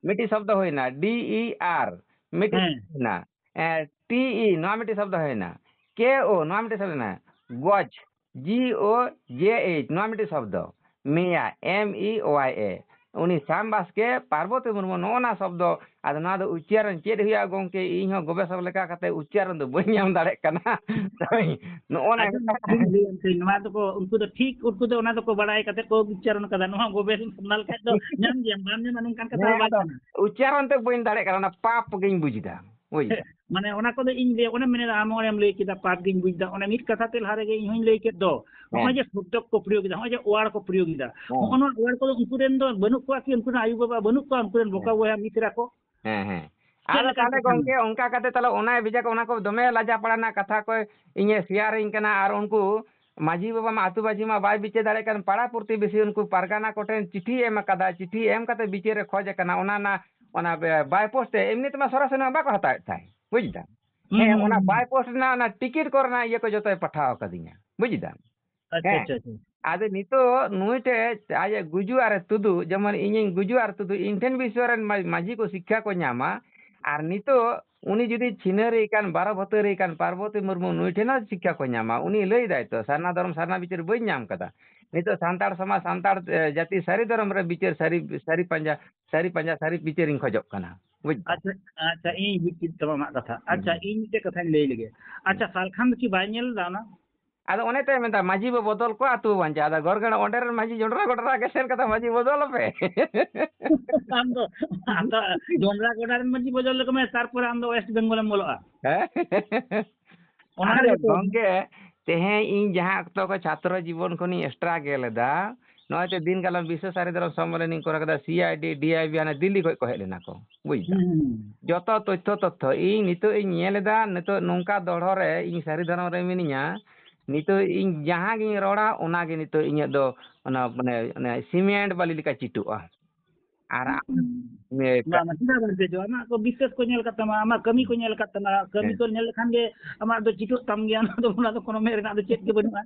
ᱢᱤᱫᱴᱤᱡ ᱥᱚᱵᱫᱚ ᱦᱩᱭᱱᱟ, ᱰᱤ ᱤ ᱟᱨ, ᱢᱤᱫᱴᱤᱡ ᱦᱮᱸ᱾ ᱦᱩᱭᱱᱟ, ᱮ, ᱴᱤ ᱤ, ᱱᱚᱣᱟ ᱢᱤᱫᱴᱤᱡ ᱥᱚᱵᱫᱚ ᱦᱩᱭᱱᱟ, ᱠᱮ ᱳ, ᱱᱚᱣᱟ ᱢᱤᱫᱴᱤᱡ ᱥᱚᱵᱫᱚ ᱦᱩᱭᱱᱟ, ᱜᱚᱡᱽ, ᱡᱤ ᱳ ᱡᱮ ᱮᱭᱤᱪ, ᱱᱚᱣᱟ ᱢᱤᱫᱴᱤᱡ ᱥᱚᱵᱫᱚ, ᱢᱮᱭᱟ, ᱮᱢ ᱤ ᱳᱣᱟᱭ ᱮ, ᱩᱱᱤ ᱥᱟᱢ ᱵᱟᱥᱠᱮ, ᱯᱟᱨᱵᱚᱛᱤ ᱢᱩᱨᱢᱩ, ᱱᱚᱜᱼᱚ ᱱᱟ ᱥᱚᱵᱫᱚ᱾ ᱟᱫᱚ ᱱᱚᱣᱟ ᱫᱚ ᱩᱪᱪᱟᱨᱚᱱ ᱪᱮᱫ ᱦᱩᱭᱩᱜᱼᱟ ᱜᱚᱢᱠᱮ? ᱤᱧ ᱦᱚᱸ ᱜᱚᱵᱮᱥᱚᱠ ᱞᱮᱠᱟ ᱠᱟᱛᱮ ᱩᱪᱪᱟᱨᱚᱱ ᱫᱚ ᱵᱟᱹᱧ ᱧᱟᱢ ᱫᱟᱲᱮᱭᱟᱜ ᱠᱟᱱᱟ᱾ ᱱᱚᱜᱼᱚ ᱱᱟ ᱟᱪᱪᱷᱟ, ᱠᱟᱛᱷᱟ᱾ ᱴᱷᱤᱠ ᱞᱟᱹᱭ ᱮᱱᱛᱮ, ᱱᱚᱣᱟ ᱫᱚᱠᱚ, ᱩᱱᱠᱩ ᱫᱚ ᱴᱷᱤᱠ, ᱩᱱᱠᱩ ᱫᱚ ᱚᱱᱟ ᱫᱚᱠᱚ ᱵᱟᱲᱟᱭ ᱠᱟᱛᱮ ᱠᱚ ᱩᱪᱪᱟᱨᱚᱱ ᱠᱟᱫᱟ᱾ ᱱᱚᱣᱟ ᱜᱚᱵᱮᱥᱚᱱᱟ ᱞᱮᱠᱷᱟᱡ ᱫᱚ ᱧᱟᱢ ᱜᱮᱭᱟᱢ, ᱵᱟᱢ ᱧᱟᱢᱟ ᱱᱚᱝᱠᱟᱱ ᱠᱟᱛᱷᱟ ᱦᱮᱸ, ᱦᱚᱸ ᱵᱟᱝ ᱟᱫᱚ ᱠᱟᱱᱟ᱾ ᱩᱪᱪᱟᱨᱚᱱ ᱛᱮ ᱵᱟᱹᱧ ᱫᱟᱲᱮᱭᱟᱜ ᱠᱟᱱᱟ, ᱚᱱᱟ ᱯᱟᱯ ᱜᱤᱧ ᱵᱩᱡᱽ ᱮᱫᱟ, ᱵᱩᱡᱽ ᱮᱫᱟ᱾ ᱢᱟᱱᱮ ᱚᱱᱟ ᱠᱚᱫᱚ ᱤᱧ ᱞᱟᱹᱭ, ᱚᱱᱮᱢ ᱢᱮᱱᱮᱫᱟ, ᱟᱢ ᱚᱱᱮᱢ ᱞᱟᱹᱭ ᱠᱮᱫᱟ, ᱯᱟᱯ ᱜᱤᱧ ᱵᱩᱡᱽ ᱮᱫᱟ, ᱚᱱᱮ ᱢᱤᱫ ᱠᱟᱛᱷᱟ ᱛᱮ ᱞᱟᱦᱟ ᱨᱮᱜᱮ ᱤᱧ ᱦᱚᱧ ᱞᱟᱹᱭ ᱠᱮᱫ ᱫᱚ, ᱱᱚᱜᱼᱚᱭ ᱦᱮᱸ᱾ ᱡᱮ ᱥᱚᱵᱫᱚ ᱠᱚ ᱯᱨᱚᱭᱳᱜ ᱮᱫᱟ, ᱱᱚᱜᱼᱚᱭ ᱡᱮ ᱚᱣᱟᱨᱰ ᱠᱚ ᱯᱨᱚᱭᱳᱜ ᱮᱫᱟ, ᱦᱮᱸ᱾ ᱱᱚᱜᱼᱚ ᱱᱚᱣᱟ ᱚᱣᱟᱨᱰ ᱠᱚᱫᱚ ᱩᱱᱠᱩ ᱨᱮᱱ ᱫᱚ ᱵᱟᱹᱱᱩᱜ ᱠᱚᱣᱟ ᱠᱤ? ᱩᱱᱠᱩ ᱨᱮᱱ ᱟᱭᱳ ᱵᱟᱵᱟ ᱵᱟᱹᱱᱩᱜ ᱠᱚᱣᱟ? ᱩᱱᱠᱩ ᱨᱮᱱ ᱵᱚᱠᱟ ᱦᱮᱸ᱾ ᱵᱚᱭᱦᱟ ᱢᱤᱥᱨᱟ ᱠᱚ ᱦᱮᱸ, ᱦᱮᱸ᱾ ᱪᱮᱫ ᱟᱫᱚ ᱞᱮᱠᱟᱱ ᱛᱟᱦᱞᱮ ᱠᱟᱛᱷᱟ ᱜᱚᱝᱠᱮ, ᱱᱚᱣᱟ? ᱚᱱᱠᱟ ᱠᱟᱛᱮ ᱛᱟᱦᱞᱮ ᱚᱱᱟᱭ ᱵᱷᱮᱡᱟ ᱠᱚ, ᱚᱱᱟ ᱠᱚ ᱫᱚᱢᱮ ᱞᱟᱡᱟ ᱯᱟᱲᱟ ᱨᱮᱱᱟᱜ ᱠᱟᱛᱷᱟ ᱠᱚ ᱤᱧᱮ ᱥᱮᱭᱟᱨᱤᱧ ᱠᱟᱱᱟ᱾ ᱟᱨ ᱩᱱᱠᱩ ᱢᱟᱹᱡᱷᱤ ᱵᱟᱵᱟ ᱢᱟ, ᱟᱹᱛᱩ ᱢᱟᱹᱡᱷᱤ ᱢᱟ ᱵᱟᱭ ᱵᱤᱪᱟᱹᱨ ᱫᱟᱲᱮᱭᱟᱜ ᱠᱟᱱ, ᱯᱟᱲᱟ ᱯᱩᱨᱛᱤ ᱵᱮᱥᱤ ᱩᱱᱠᱩ ᱯᱟᱨᱜᱟᱱᱟ ᱠᱚᱴᱷᱮᱱ ᱪᱤᱴᱷᱤ ᱮᱢ ᱟᱠᱟᱫᱟ, ᱪᱤᱴᱷᱤ ᱮᱢ ᱠᱟᱛᱮ ᱵᱤᱪᱟᱹᱨ ᱮ ᱠᱷᱚᱡ ᱟᱠᱟᱱᱟ, ᱚᱱᱟ ᱨᱮᱱᱟᱜ, ᱚᱱᱟ ᱵᱮ-, ᱵᱟᱭ ᱯᱳᱥᱴ ᱛᱮ, ᱮᱢᱱᱤ ᱛᱮᱢᱟ ᱥᱚᱨᱟᱥᱚᱨᱤ ᱢᱟ ᱵᱟᱠᱚ ᱦᱟᱛᱟᱣᱮᱫ ᱛᱟᱦᱮᱸᱫ, ᱵᱩᱡᱽ ᱫᱟᱢ? ᱦᱩᱸ, ᱦᱮᱸ, ᱦᱩᱸ, ᱚᱱᱟ ᱦᱩᱸ, ᱵᱟᱭ ᱦᱩᱸ᱾ ᱯᱳᱥᱴ ᱨᱮᱱᱟᱜ ᱚᱱᱟ ᱴᱤᱠᱤᱴ ᱠᱚᱨᱮᱱᱟᱜ ᱤᱭᱟᱹ ᱠᱚ ᱡᱚᱛᱚᱭ ᱯᱟᱴᱷᱟᱣ ᱟᱠᱟᱫᱤᱧᱟ, ᱵᱩᱡᱽ ᱫᱟᱢ? ᱟᱪᱪᱷᱟ, ᱦᱮᱸ᱾ ᱟᱪᱪᱷᱟ, ᱟᱪᱪᱷᱟ᱾ ᱟᱫᱚ ᱱᱤᱛᱚᱜ ᱱᱩᱭ ᱴᱷᱮᱡ ᱟᱡ ᱮ ᱜᱩᱡᱩᱜ ᱟᱨ ᱮ ᱛᱩᱫᱩᱜ, ᱡᱮᱢᱚᱱ ᱤᱧᱤᱧ ᱜᱩᱡᱩᱜ ᱟᱨ ᱛᱩᱫᱩᱜ, ᱤᱧ ᱴᱷᱮᱱ ᱵᱤᱥᱥᱚ ᱨᱮᱱ ᱢᱟ-, ᱢᱟᱹᱡᱷᱤ ᱠᱚ ᱥᱤᱠᱠᱷᱟ ᱠᱚ ᱧᱟᱢᱟ, ᱟᱨ ᱱᱤᱛᱚᱜ ᱩᱱᱤ ᱡᱩᱫᱤ ᱪᱷᱤᱱᱟᱹᱨᱤ ᱠᱟᱱ, ᱵᱟᱨᱚ ᱵᱷᱟᱹᱛᱟᱹᱨᱤ ᱠᱟᱱ, ᱯᱟᱨᱵᱚᱛᱤ ᱢᱩᱨᱢᱩ ᱱᱩᱭ ᱴᱷᱮᱱ ᱦᱚᱸ ᱥᱤᱠᱠᱷᱟ ᱠᱚ ᱧᱟᱢᱟ᱾ ᱩᱱᱤ ᱞᱟᱹᱭ ᱫᱟᱭ ᱛᱚ, ᱥᱟᱨᱱᱟ ᱫᱷᱚᱨᱚᱢ, ᱥᱟᱨᱱᱟ ᱵᱤᱪᱟᱹᱨ ᱵᱟᱹᱧ ᱧᱟᱢ ᱠᱟᱫᱟ᱾ ᱱᱤᱛᱚᱜ ᱥᱟᱱᱛᱟᱲ ᱥᱚᱢᱟᱡᱽ, ᱥᱟᱱᱛᱟᱲ, ᱮ, ᱡᱟᱹᱛᱤ ᱥᱟᱹᱨᱤ ᱫᱷᱚᱨᱚᱢ ᱨᱮ ᱵᱤᱪᱟᱹᱨ, ᱥᱟᱹᱨᱤ, ᱥᱟᱹᱨᱤ ᱯᱟᱸᱡᱟ, ᱥᱟᱹᱨᱤ ᱯᱟᱸᱡᱟ, ᱥᱟᱹᱨᱤ ᱵᱤᱪᱟᱹᱨᱤᱧ ᱠᱷᱚᱡᱚᱜ ᱠᱟᱱᱟ᱾ ᱵᱩᱡᱽ ᱫᱟᱢ? ᱟᱪᱪᱷᱟ, ᱟᱪᱪᱷᱟ, ᱤᱧ ᱵᱩᱡᱽ ᱠᱮᱫ ᱛᱟᱢᱟ ᱟᱢᱟᱜ ᱠᱟᱛᱷᱟ᱾ ᱟᱪᱪᱷᱟ, ᱦᱩᱸ᱾ ᱤᱧ ᱢᱤᱫᱴᱮᱡ ᱠᱟᱛᱷᱟᱧ ᱞᱟᱹᱭ ᱞᱮᱜᱮ᱾ ᱦᱩᱸ᱾ ᱟᱪᱪᱷᱟ, ᱥᱟᱞᱠᱷᱟᱱ ᱫᱚ ᱠᱤ ᱵᱟᱭ ᱧᱮᱞ ᱮᱫᱟ ᱚᱱᱟ? ᱟᱫᱚ ᱚᱱᱮ ᱛᱚᱭ ᱢᱮᱱᱫᱟ, ᱢᱟᱹᱡᱷᱤ ᱵᱚ ᱵᱚᱫᱚᱞ ᱠᱚᱣᱟ, ᱟᱹᱛᱩ ᱵᱚ ᱵᱟᱧᱪᱟᱣᱟ᱾ ᱟᱫᱚ ᱜᱚᱨᱜᱟᱲ ᱚᱸᱰᱮ ᱨᱮᱱ ᱢᱟᱹᱡᱷᱤ ᱡᱚᱸᱰᱨᱟ ᱜᱚᱰᱨᱟ ᱜᱮ ᱥᱮᱱ ᱠᱟᱛᱮ ᱢᱟᱹᱡᱷᱤ ᱵᱚᱫᱚᱞ ᱟᱯᱮ᱾ ᱟᱢ ᱫᱚ ᱡᱚᱸᱰᱨᱟ ᱜᱚᱰᱟ ᱨᱮᱱ ᱢᱟᱹᱡᱷᱤ ᱵᱚᱫᱚᱞ ᱞᱮᱠᱚ ᱢᱮ, ᱛᱟᱨᱯᱚᱨᱮ ᱟᱢ ᱫᱚ ᱳᱭᱮᱥᱴ ᱵᱮᱝᱜᱚᱞ ᱮᱢ ᱵᱚᱞᱚᱜᱼᱟ᱾ ᱦᱮᱸ? ᱚᱱᱟ ᱟᱫᱚ ᱨᱮᱜᱮ ᱛᱚ᱾ ᱜᱚᱝᱠᱮ, ᱛᱮᱦᱮᱧ ᱤᱧ ᱡᱟᱦᱟᱸ ᱚᱠᱛᱚ ᱠᱷᱚᱱ ᱪᱷᱟᱛᱨᱚ ᱡᱤᱵᱚᱱ ᱠᱷᱚᱱᱤᱧ struggle ᱮᱫᱟ, ᱱᱚᱜᱼᱚᱭ ᱛᱚ ᱫᱤᱱ ᱠᱟᱞᱚᱢ ᱵᱤᱥᱥᱚ ᱥᱟᱹᱨᱤ ᱫᱷᱚᱨᱚᱢ ᱥᱚᱢᱢᱮᱞᱚᱱᱤᱧ ᱠᱚᱨᱟᱣ ᱠᱮᱫᱟ, ᱥᱤ ᱟᱭ ᱰᱤ, ᱰᱤ ᱟᱭ ᱵᱤ, ᱦᱟᱱᱮ ᱫᱤᱞᱞᱤ ᱠᱷᱚᱱ ᱠᱚ ᱦᱮᱡ ᱞᱮᱱᱟ ᱠᱚ, ᱵᱩᱡᱽ ᱫᱟᱢ? ᱦᱩᱸ, ᱦᱩᱸ᱾ ᱡᱚᱛᱚ ᱛᱚᱛᱛᱷᱚ ᱛᱚᱛᱛᱷᱚ ᱤᱧ ᱱᱤᱛᱚᱜ ᱤᱧ ᱧᱮᱞ ᱮᱫᱟ, ᱱᱤᱛᱚᱜ ᱱᱚᱝᱠᱟ ᱫᱚᱦᱲᱚ ᱨᱮ ᱤᱧ ᱥᱟᱹᱨᱤ ᱫᱷᱚᱨᱚᱢ ᱨᱮ ᱢᱤᱱᱟᱹᱧᱟ, ᱱᱤᱛᱚᱜ ᱤᱧ ᱡᱟᱦᱟᱸ ᱜᱤᱧ ᱨᱚᱲᱟ, ᱚᱱᱟ ᱜᱮ ᱱᱤᱛᱚᱜ ᱤᱧᱟᱹᱜ ᱫᱚ ᱚᱱᱟ, ᱢᱟᱱᱮ, ᱚᱱᱮ ᱥᱤᱢᱮᱱᱴ ᱵᱟᱹᱞᱤ ᱞᱮᱠᱟ ᱪᱤᱴᱚᱜᱼᱟ᱾ ᱟᱨ ᱟᱢ, ᱦᱩᱸ᱾ ᱤᱭᱟᱹ, ᱵᱟᱝ, ᱪᱮᱫᱟᱜ ᱵᱟᱝ ᱪᱤᱴᱚᱜᱼᱟ? ᱟᱢᱟᱜ ᱠᱚ ᱵᱤᱥᱥᱟᱹᱥ ᱠᱚ ᱧᱮᱞ ᱠᱟᱜ ᱛᱟᱢᱟ, ᱟᱢᱟᱜ ᱠᱟᱹᱢᱤ ᱠᱚ ᱧᱮᱞ ᱠᱟᱜ ᱛᱟᱢᱟ, ᱠᱟᱹᱢᱤ ᱦᱮᱸ᱾ ᱠᱚ ᱧᱮᱞ ᱞᱮᱠᱷᱟᱱ ᱜᱮ ᱟᱢᱟᱜ ᱫᱚ ᱪᱤᱴᱚᱜ ᱛᱟᱢ ᱜᱮᱭᱟ, ᱚᱱᱟ ᱫᱚ, ᱚᱱᱟ ᱫᱚ ᱠᱳᱱᱳ ᱢᱮᱫ ᱨᱮᱱᱟᱜ ᱫᱚ ᱪᱮᱫ ᱜᱮ ᱵᱟᱹᱱᱩᱜᱼᱟ᱾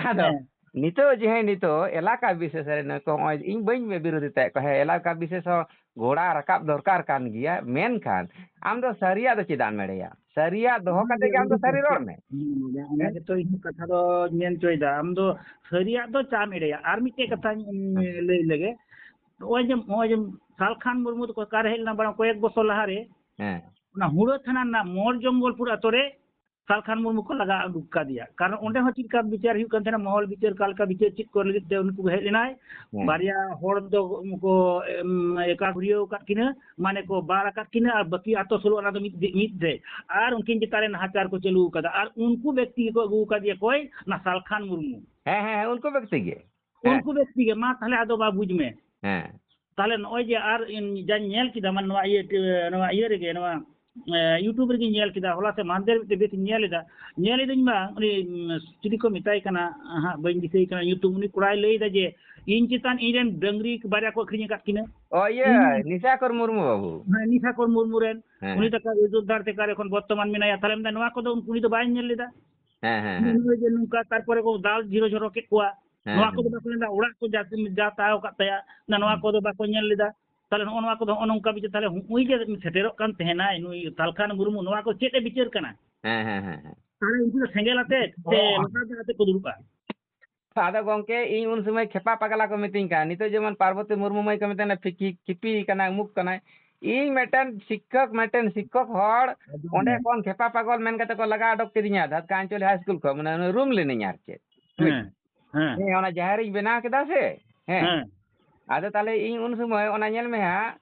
ᱟᱫᱚ ᱦᱮᱸ᱾ ᱱᱤᱛᱚᱜ ᱡᱮ ᱱᱤᱛᱚᱜ ᱮᱞᱟᱠᱟ ᱵᱤᱥᱮᱥ ᱨᱮ ᱱᱩᱠᱩ ᱦᱚᱸᱜᱼᱚᱭ ᱤᱧ ᱵᱟᱹᱧ ᱵᱤᱨᱳᱫᱷᱤᱛᱟᱭᱮᱫ ᱠᱚᱣᱟ, ᱦᱮᱸ, ᱮᱞᱟᱠᱟ ᱵᱤᱥᱮᱥ ᱦᱚᱸ ᱜᱷᱚᱲᱟ ᱨᱟᱠᱟᱵ ᱫᱚᱨᱠᱟᱨ ᱠᱟᱱ ᱜᱮᱭᱟ, ᱢᱮᱱᱠᱷᱟᱱ ᱟᱢ ᱫᱚ ᱥᱟᱹᱨᱤᱭᱟᱜ ᱫᱚ ᱪᱮᱫᱟᱜ ᱮᱢ ᱮᱲᱮᱭᱟ? ᱥᱟᱹᱨᱤᱭᱟᱜ ᱫᱚᱦᱚ ᱠᱟᱛᱮ ᱜᱮ ᱟᱢ ᱫᱚ ᱥᱟᱹᱨᱤ ᱨᱚᱲ ᱢᱮ᱾ ᱦᱩᱸ, ᱚᱱᱟ ᱦᱮᱸ? ᱜᱮᱛᱚ ᱤᱧ ᱦᱚᱸ ᱠᱟᱛᱷᱟ ᱫᱚ ᱢᱮᱱ ᱦᱚᱪᱚᱭᱮᱫᱟ᱾ ᱟᱢ ᱫᱚ ᱥᱟᱹᱨᱤᱭᱟᱜ ᱫᱚ ᱪᱟᱢ ᱮᱲᱮᱭᱟ᱾ ᱟᱨ ᱢᱤᱫᱴᱮᱡ ᱠᱟᱛᱷᱟᱧ, ᱩᱸ, ᱦᱮᱸ᱾ ᱞᱟᱹᱭ ᱞᱮᱜᱮ᱾ ᱱᱚᱜᱼᱚᱭ ᱡᱮ, ᱱᱚᱜᱼᱚᱭ ᱡᱮ ᱥᱟᱞᱠᱷᱟᱱ ᱢᱩᱨᱢᱩ ᱛᱟᱠᱚ ᱚᱠᱟᱨᱮ ᱦᱮᱡ ᱞᱮᱱᱟ ᱵᱟᱲᱟᱭᱟᱢ? ᱠᱚᱭᱮᱠ ᱵᱚᱪᱷᱚᱨ ᱞᱟᱦᱟᱨᱮ ᱦᱮᱸ᱾ ᱚᱱᱟ ᱦᱩᱲᱟᱹ ᱛᱷᱟᱱᱟ ᱨᱮᱱᱟᱜ ᱢᱚᱲ ᱡᱚᱝᱜᱚᱞᱯᱩᱨ ᱟᱛᱳ ᱨᱮ ᱥᱟᱞᱠᱷᱟᱱ ᱢᱩᱨᱢᱩ ᱠᱚ ᱞᱟᱜᱟ ᱩᱰᱩᱠ ᱠᱟᱫᱮᱭᱟ᱾ ᱠᱟᱨᱚᱱ ᱚᱸᱰᱮ ᱦᱚᱸ ᱪᱮᱫ ᱞᱮᱠᱟ ᱵᱤᱪᱟᱹᱨ ᱦᱩᱭᱩᱜ ᱠᱟᱱ ᱛᱟᱦᱮᱱᱟ, ᱢᱚᱦᱚᱞ ᱵᱤᱪᱟᱹᱨ ᱚᱠᱟ ᱞᱮᱠᱟ ᱵᱤᱪᱟᱹᱨ ᱪᱮᱫ ᱠᱚ ᱞᱟᱹᱜᱤᱫ ᱛᱮ ᱩᱱᱠᱩ ᱠᱚ ᱦᱮᱡ ᱞᱮᱱᱟᱭ᱾ ᱦᱮᱸ᱾ ᱵᱟᱨᱭᱟ ᱦᱚᱲ ᱫᱚ ᱠᱚ, ᱮᱢ, ᱮᱠᱟ ᱜᱷᱩᱨᱭᱟᱹᱣ ᱟᱠᱟᱫ ᱠᱤᱱᱟᱹ, ᱢᱟᱱᱮ ᱠᱚ ᱵᱟᱨ ᱟᱠᱟᱫ ᱠᱤᱱᱟᱹ, ᱟᱨ ᱵᱟᱹᱠᱤ ᱟᱛᱳ ᱥᱳᱞᱳ ᱟᱱᱟ ᱫᱚ ᱢᱤᱫ, ᱢᱤᱫ ᱨᱮ᱾ ᱟᱨ ᱩᱱᱠᱤᱱ ᱪᱮᱛᱟᱱ ᱨᱮ ᱱᱟᱦᱟᱪᱟᱨ ᱠᱚ ᱪᱟᱹᱞᱩ ᱟᱠᱟᱫᱟ᱾ ᱟᱨ ᱩᱱᱠᱩ ᱵᱮᱠᱛᱤ ᱜᱮᱠᱚ ᱟᱹᱜᱩ ᱟᱠᱟᱫᱮᱭᱟ ᱚᱠᱚᱭ? ᱚᱱᱟ ᱥᱟᱞᱠᱷᱟᱱ ᱢᱩᱨᱢᱩ᱾ ᱦᱮᱸ, ᱦᱮᱸ, ᱦᱮᱸ, ᱩᱱᱠᱩ ᱵᱮᱠᱛᱤ ᱜᱮ᱾ ᱦᱮᱸ᱾ ᱩᱱᱠᱩ ᱵᱮᱠᱛᱤ ᱜᱮ᱾ ᱢᱟ ᱛᱟᱦᱞᱮ ᱟᱫᱚ ᱵᱟ ᱵᱩᱡᱽ ᱢᱮ᱾ ᱦᱮᱸ᱾ ᱛᱟᱦᱞᱮ ᱱᱚᱜᱼᱚᱭ ᱡᱮ ᱟᱨ ᱤᱧ ᱡᱟᱧ ᱧᱮᱞ ᱠᱮᱫᱟ, ᱢᱟᱱᱮ ᱱᱚᱣᱟ ᱤᱭᱟᱹ, ᱱᱚᱣᱟ ᱤᱭᱟᱹ ᱨᱮᱜᱮ, ᱱᱚᱣᱟ, ᱮ, YouTube ᱨᱮᱜᱮᱧ ᱧᱮᱞ ᱠᱮᱫᱟ, ᱦᱚᱞᱟ ᱥᱮ ᱢᱟᱦᱫᱮᱨ ᱢᱤᱫᱴᱮᱡ ᱵᱮᱥ ᱤᱧ ᱧᱮᱞ ᱮᱫᱟ᱾ ᱧᱮᱞ ᱮᱫᱟᱹᱧ ᱵᱟᱝ, ᱩᱱᱤ, ᱩᱢ, ᱪᱤᱞᱤ ᱠᱚ ᱢᱮᱛᱟᱭ ᱠᱟᱱᱟ, ᱦᱟᱸᱜ ᱵᱟᱹᱧ ᱫᱤᱥᱟᱹᱭ ᱠᱟᱱᱟ ᱧᱩᱛᱩᱢ, ᱩᱱᱤ ᱠᱚᱲᱟᱭ ᱞᱟᱹᱭ ᱮᱫᱟ ᱡᱮ, "ᱤᱧ ᱪᱮᱛᱟᱱ ᱤᱧ ᱨᱮᱱ ᱰᱟᱹᱝᱨᱤ ᱵᱟᱨᱭᱟ ᱠᱚ ᱟᱹᱠᱷᱨᱤᱧ ᱟᱠᱟᱫ ᱠᱤᱱᱟ᱾ ᱚ, ᱤᱭᱟᱹ, ᱤᱧ ᱱᱤᱥᱟᱠᱚᱨ ᱢᱩᱨᱢᱩ ᱵᱟᱹᱵᱩ᱾ ᱦᱮᱸ, ᱱᱤᱥᱟᱠᱚᱨ ᱢᱩᱨᱢᱩ ᱨᱮᱱ, ᱦᱮᱸ, ᱩᱱᱤ ᱦᱮᱸ᱾ ᱛᱟᱠᱚ ᱚᱡᱳᱫᱽᱫᱷᱟ ᱨᱮ ᱛᱮᱠᱟᱨ ᱮᱠᱷᱚᱱ ᱵᱚᱨᱛᱚᱢᱟᱱ ᱢᱮᱱᱟᱭᱟ᱾" ᱛᱟᱦᱞᱮ ᱢᱮᱱᱫᱟ, ᱱᱚᱣᱟ ᱠᱚᱫᱚ ᱩᱱᱠᱩ, ᱩᱱᱤ ᱫᱚ ᱵᱟᱭ ᱧᱮᱞ ᱞᱮᱫᱟ᱾ ᱦᱮᱸ, ᱦᱮᱸ, ᱦᱮᱸ᱾ ᱱᱚᱜᱼᱚᱭ ᱡᱮ ᱱᱚᱝᱠᱟ, ᱛᱟᱨᱯᱚᱨᱮ ᱠᱚ ᱫᱟᱞ ᱡᱷᱤᱨᱚ ᱡᱷᱚᱨᱚ ᱠᱮᱫ ᱠᱚᱣᱟ᱾ ᱦᱮᱸ, ᱱᱚᱣᱟ ᱦᱮᱸ᱾ ᱠᱚᱫᱚ ᱵᱟᱠᱚ ᱧᱮᱞ ᱞᱮᱫᱟ, ᱚᱲᱟᱜ ᱠᱚ ᱡᱟ, ᱡᱟ ᱛᱟᱦᱮᱸ ᱟᱠᱟᱫ ᱛᱟᱭᱟ, ᱱᱟ-, ᱱᱚᱣᱟ ᱦᱩᱸ᱾ ᱠᱚᱫᱚ ᱵᱟᱠᱚ ᱧᱮᱞ ᱞᱮᱫᱟ᱾ ᱛᱟᱦᱞᱮ ᱱᱚᱜᱼᱚ ᱱᱚᱣᱟ ᱠᱚᱫᱚ ᱦᱚᱸᱜᱼᱚ ᱱᱚᱝᱠᱟ ᱵᱤᱪᱟᱹᱨ, ᱛᱟᱦᱞᱮ ᱦᱚᱸᱜᱼᱚᱭ ᱡᱮ ᱥᱮᱴᱮᱨᱚᱜ ᱠᱟᱱ ᱛᱟᱦᱮᱱᱟᱭ ᱱᱩᱭ ᱥᱟᱞᱠᱷᱟᱱ ᱢᱩᱨᱢᱩ, ᱱᱚᱣᱟ ᱠᱚ ᱪᱮᱫ ᱮ ᱵᱤᱪᱟᱹᱨ ᱠᱟᱱᱟ? ᱦᱮᱸ, ᱦᱮᱸ, ᱦᱮᱸ, ᱦᱮᱸ᱾ ᱛᱟᱦᱞᱮ ᱩᱱᱠᱩ ᱫᱚ ᱥᱮᱸᱜᱮᱞ ᱟᱛᱮ ᱥᱮ ᱞᱚᱴᱟ ᱫᱟᱜ ᱟᱛᱮ ᱠᱚ ᱫᱩᱲᱩᱵᱼᱟ? ᱟᱫᱚ ᱜᱚᱝᱠᱮ, ᱤᱧ ᱩᱱ ᱥᱚᱢᱚᱭ ᱠᱷᱮᱯᱟ ᱯᱟᱜᱽᱞᱟ ᱠᱚ ᱢᱤᱛᱟᱹᱧ ᱠᱟᱱᱟ, ᱱᱤᱛᱚᱜ ᱡᱮᱢᱚᱱ ᱯᱟᱨᱵᱚᱛᱤ ᱢᱩᱨᱢᱩ ᱢᱟᱹᱭ ᱠᱚ ᱢᱮᱛᱟᱹᱧ ᱠᱟᱱᱟ, ᱯᱷᱤᱠᱤ, ᱠᱷᱤᱯᱤ ᱠᱟᱱᱟᱭ, ᱩᱢᱩᱠ ᱠᱟᱱᱟᱭ᱾ ᱤᱧ ᱢᱤᱫᱴᱮᱱ ᱥᱤᱠᱠᱷᱚᱠ, ᱢᱤᱫᱴᱮᱱ ᱥᱤᱠᱠᱷᱚᱠ ᱦᱚᱲ ᱟᱸᱡᱚᱢ ᱚᱸᱰᱮ ᱢᱮ᱾ ᱠᱷᱚᱱ ᱠᱷᱮᱯᱟ ᱯᱟᱜᱚᱞ ᱢᱮᱱ ᱠᱟᱛᱮ ᱠᱚ ᱞᱟᱜᱟ ᱚᱰᱚᱠ ᱠᱤᱫᱤᱧᱟ ᱫᱷᱟᱛᱠᱟ ᱟᱧᱪᱚᱞᱤ ᱦᱟᱭ ᱥᱠᱩᱞ ᱠᱷᱚᱱ, ᱢᱟᱱᱮ ᱚᱱᱟ ᱨᱩᱢ ᱞᱤᱱᱟᱹᱧ ᱟᱨ ᱪᱮᱫ᱾ ᱵᱩᱡᱽ? ᱦᱮᱸ, ᱦᱮᱸ᱾ ᱦᱮᱸ, ᱚᱱᱟ ᱡᱟᱦᱮᱨ ᱤᱧ ᱵᱮᱱᱟᱣ ᱠᱮᱫᱟ ᱥᱮ? ᱦᱮᱸ᱾ ᱦᱮᱸ᱾ ᱟᱫᱚ ᱛᱟᱦᱞᱮ ᱤᱧ ᱩᱱ ᱥᱚᱢᱚᱭ ᱚᱱᱟ ᱧᱮᱞ ᱢᱮ ᱦᱟᱸᱜ,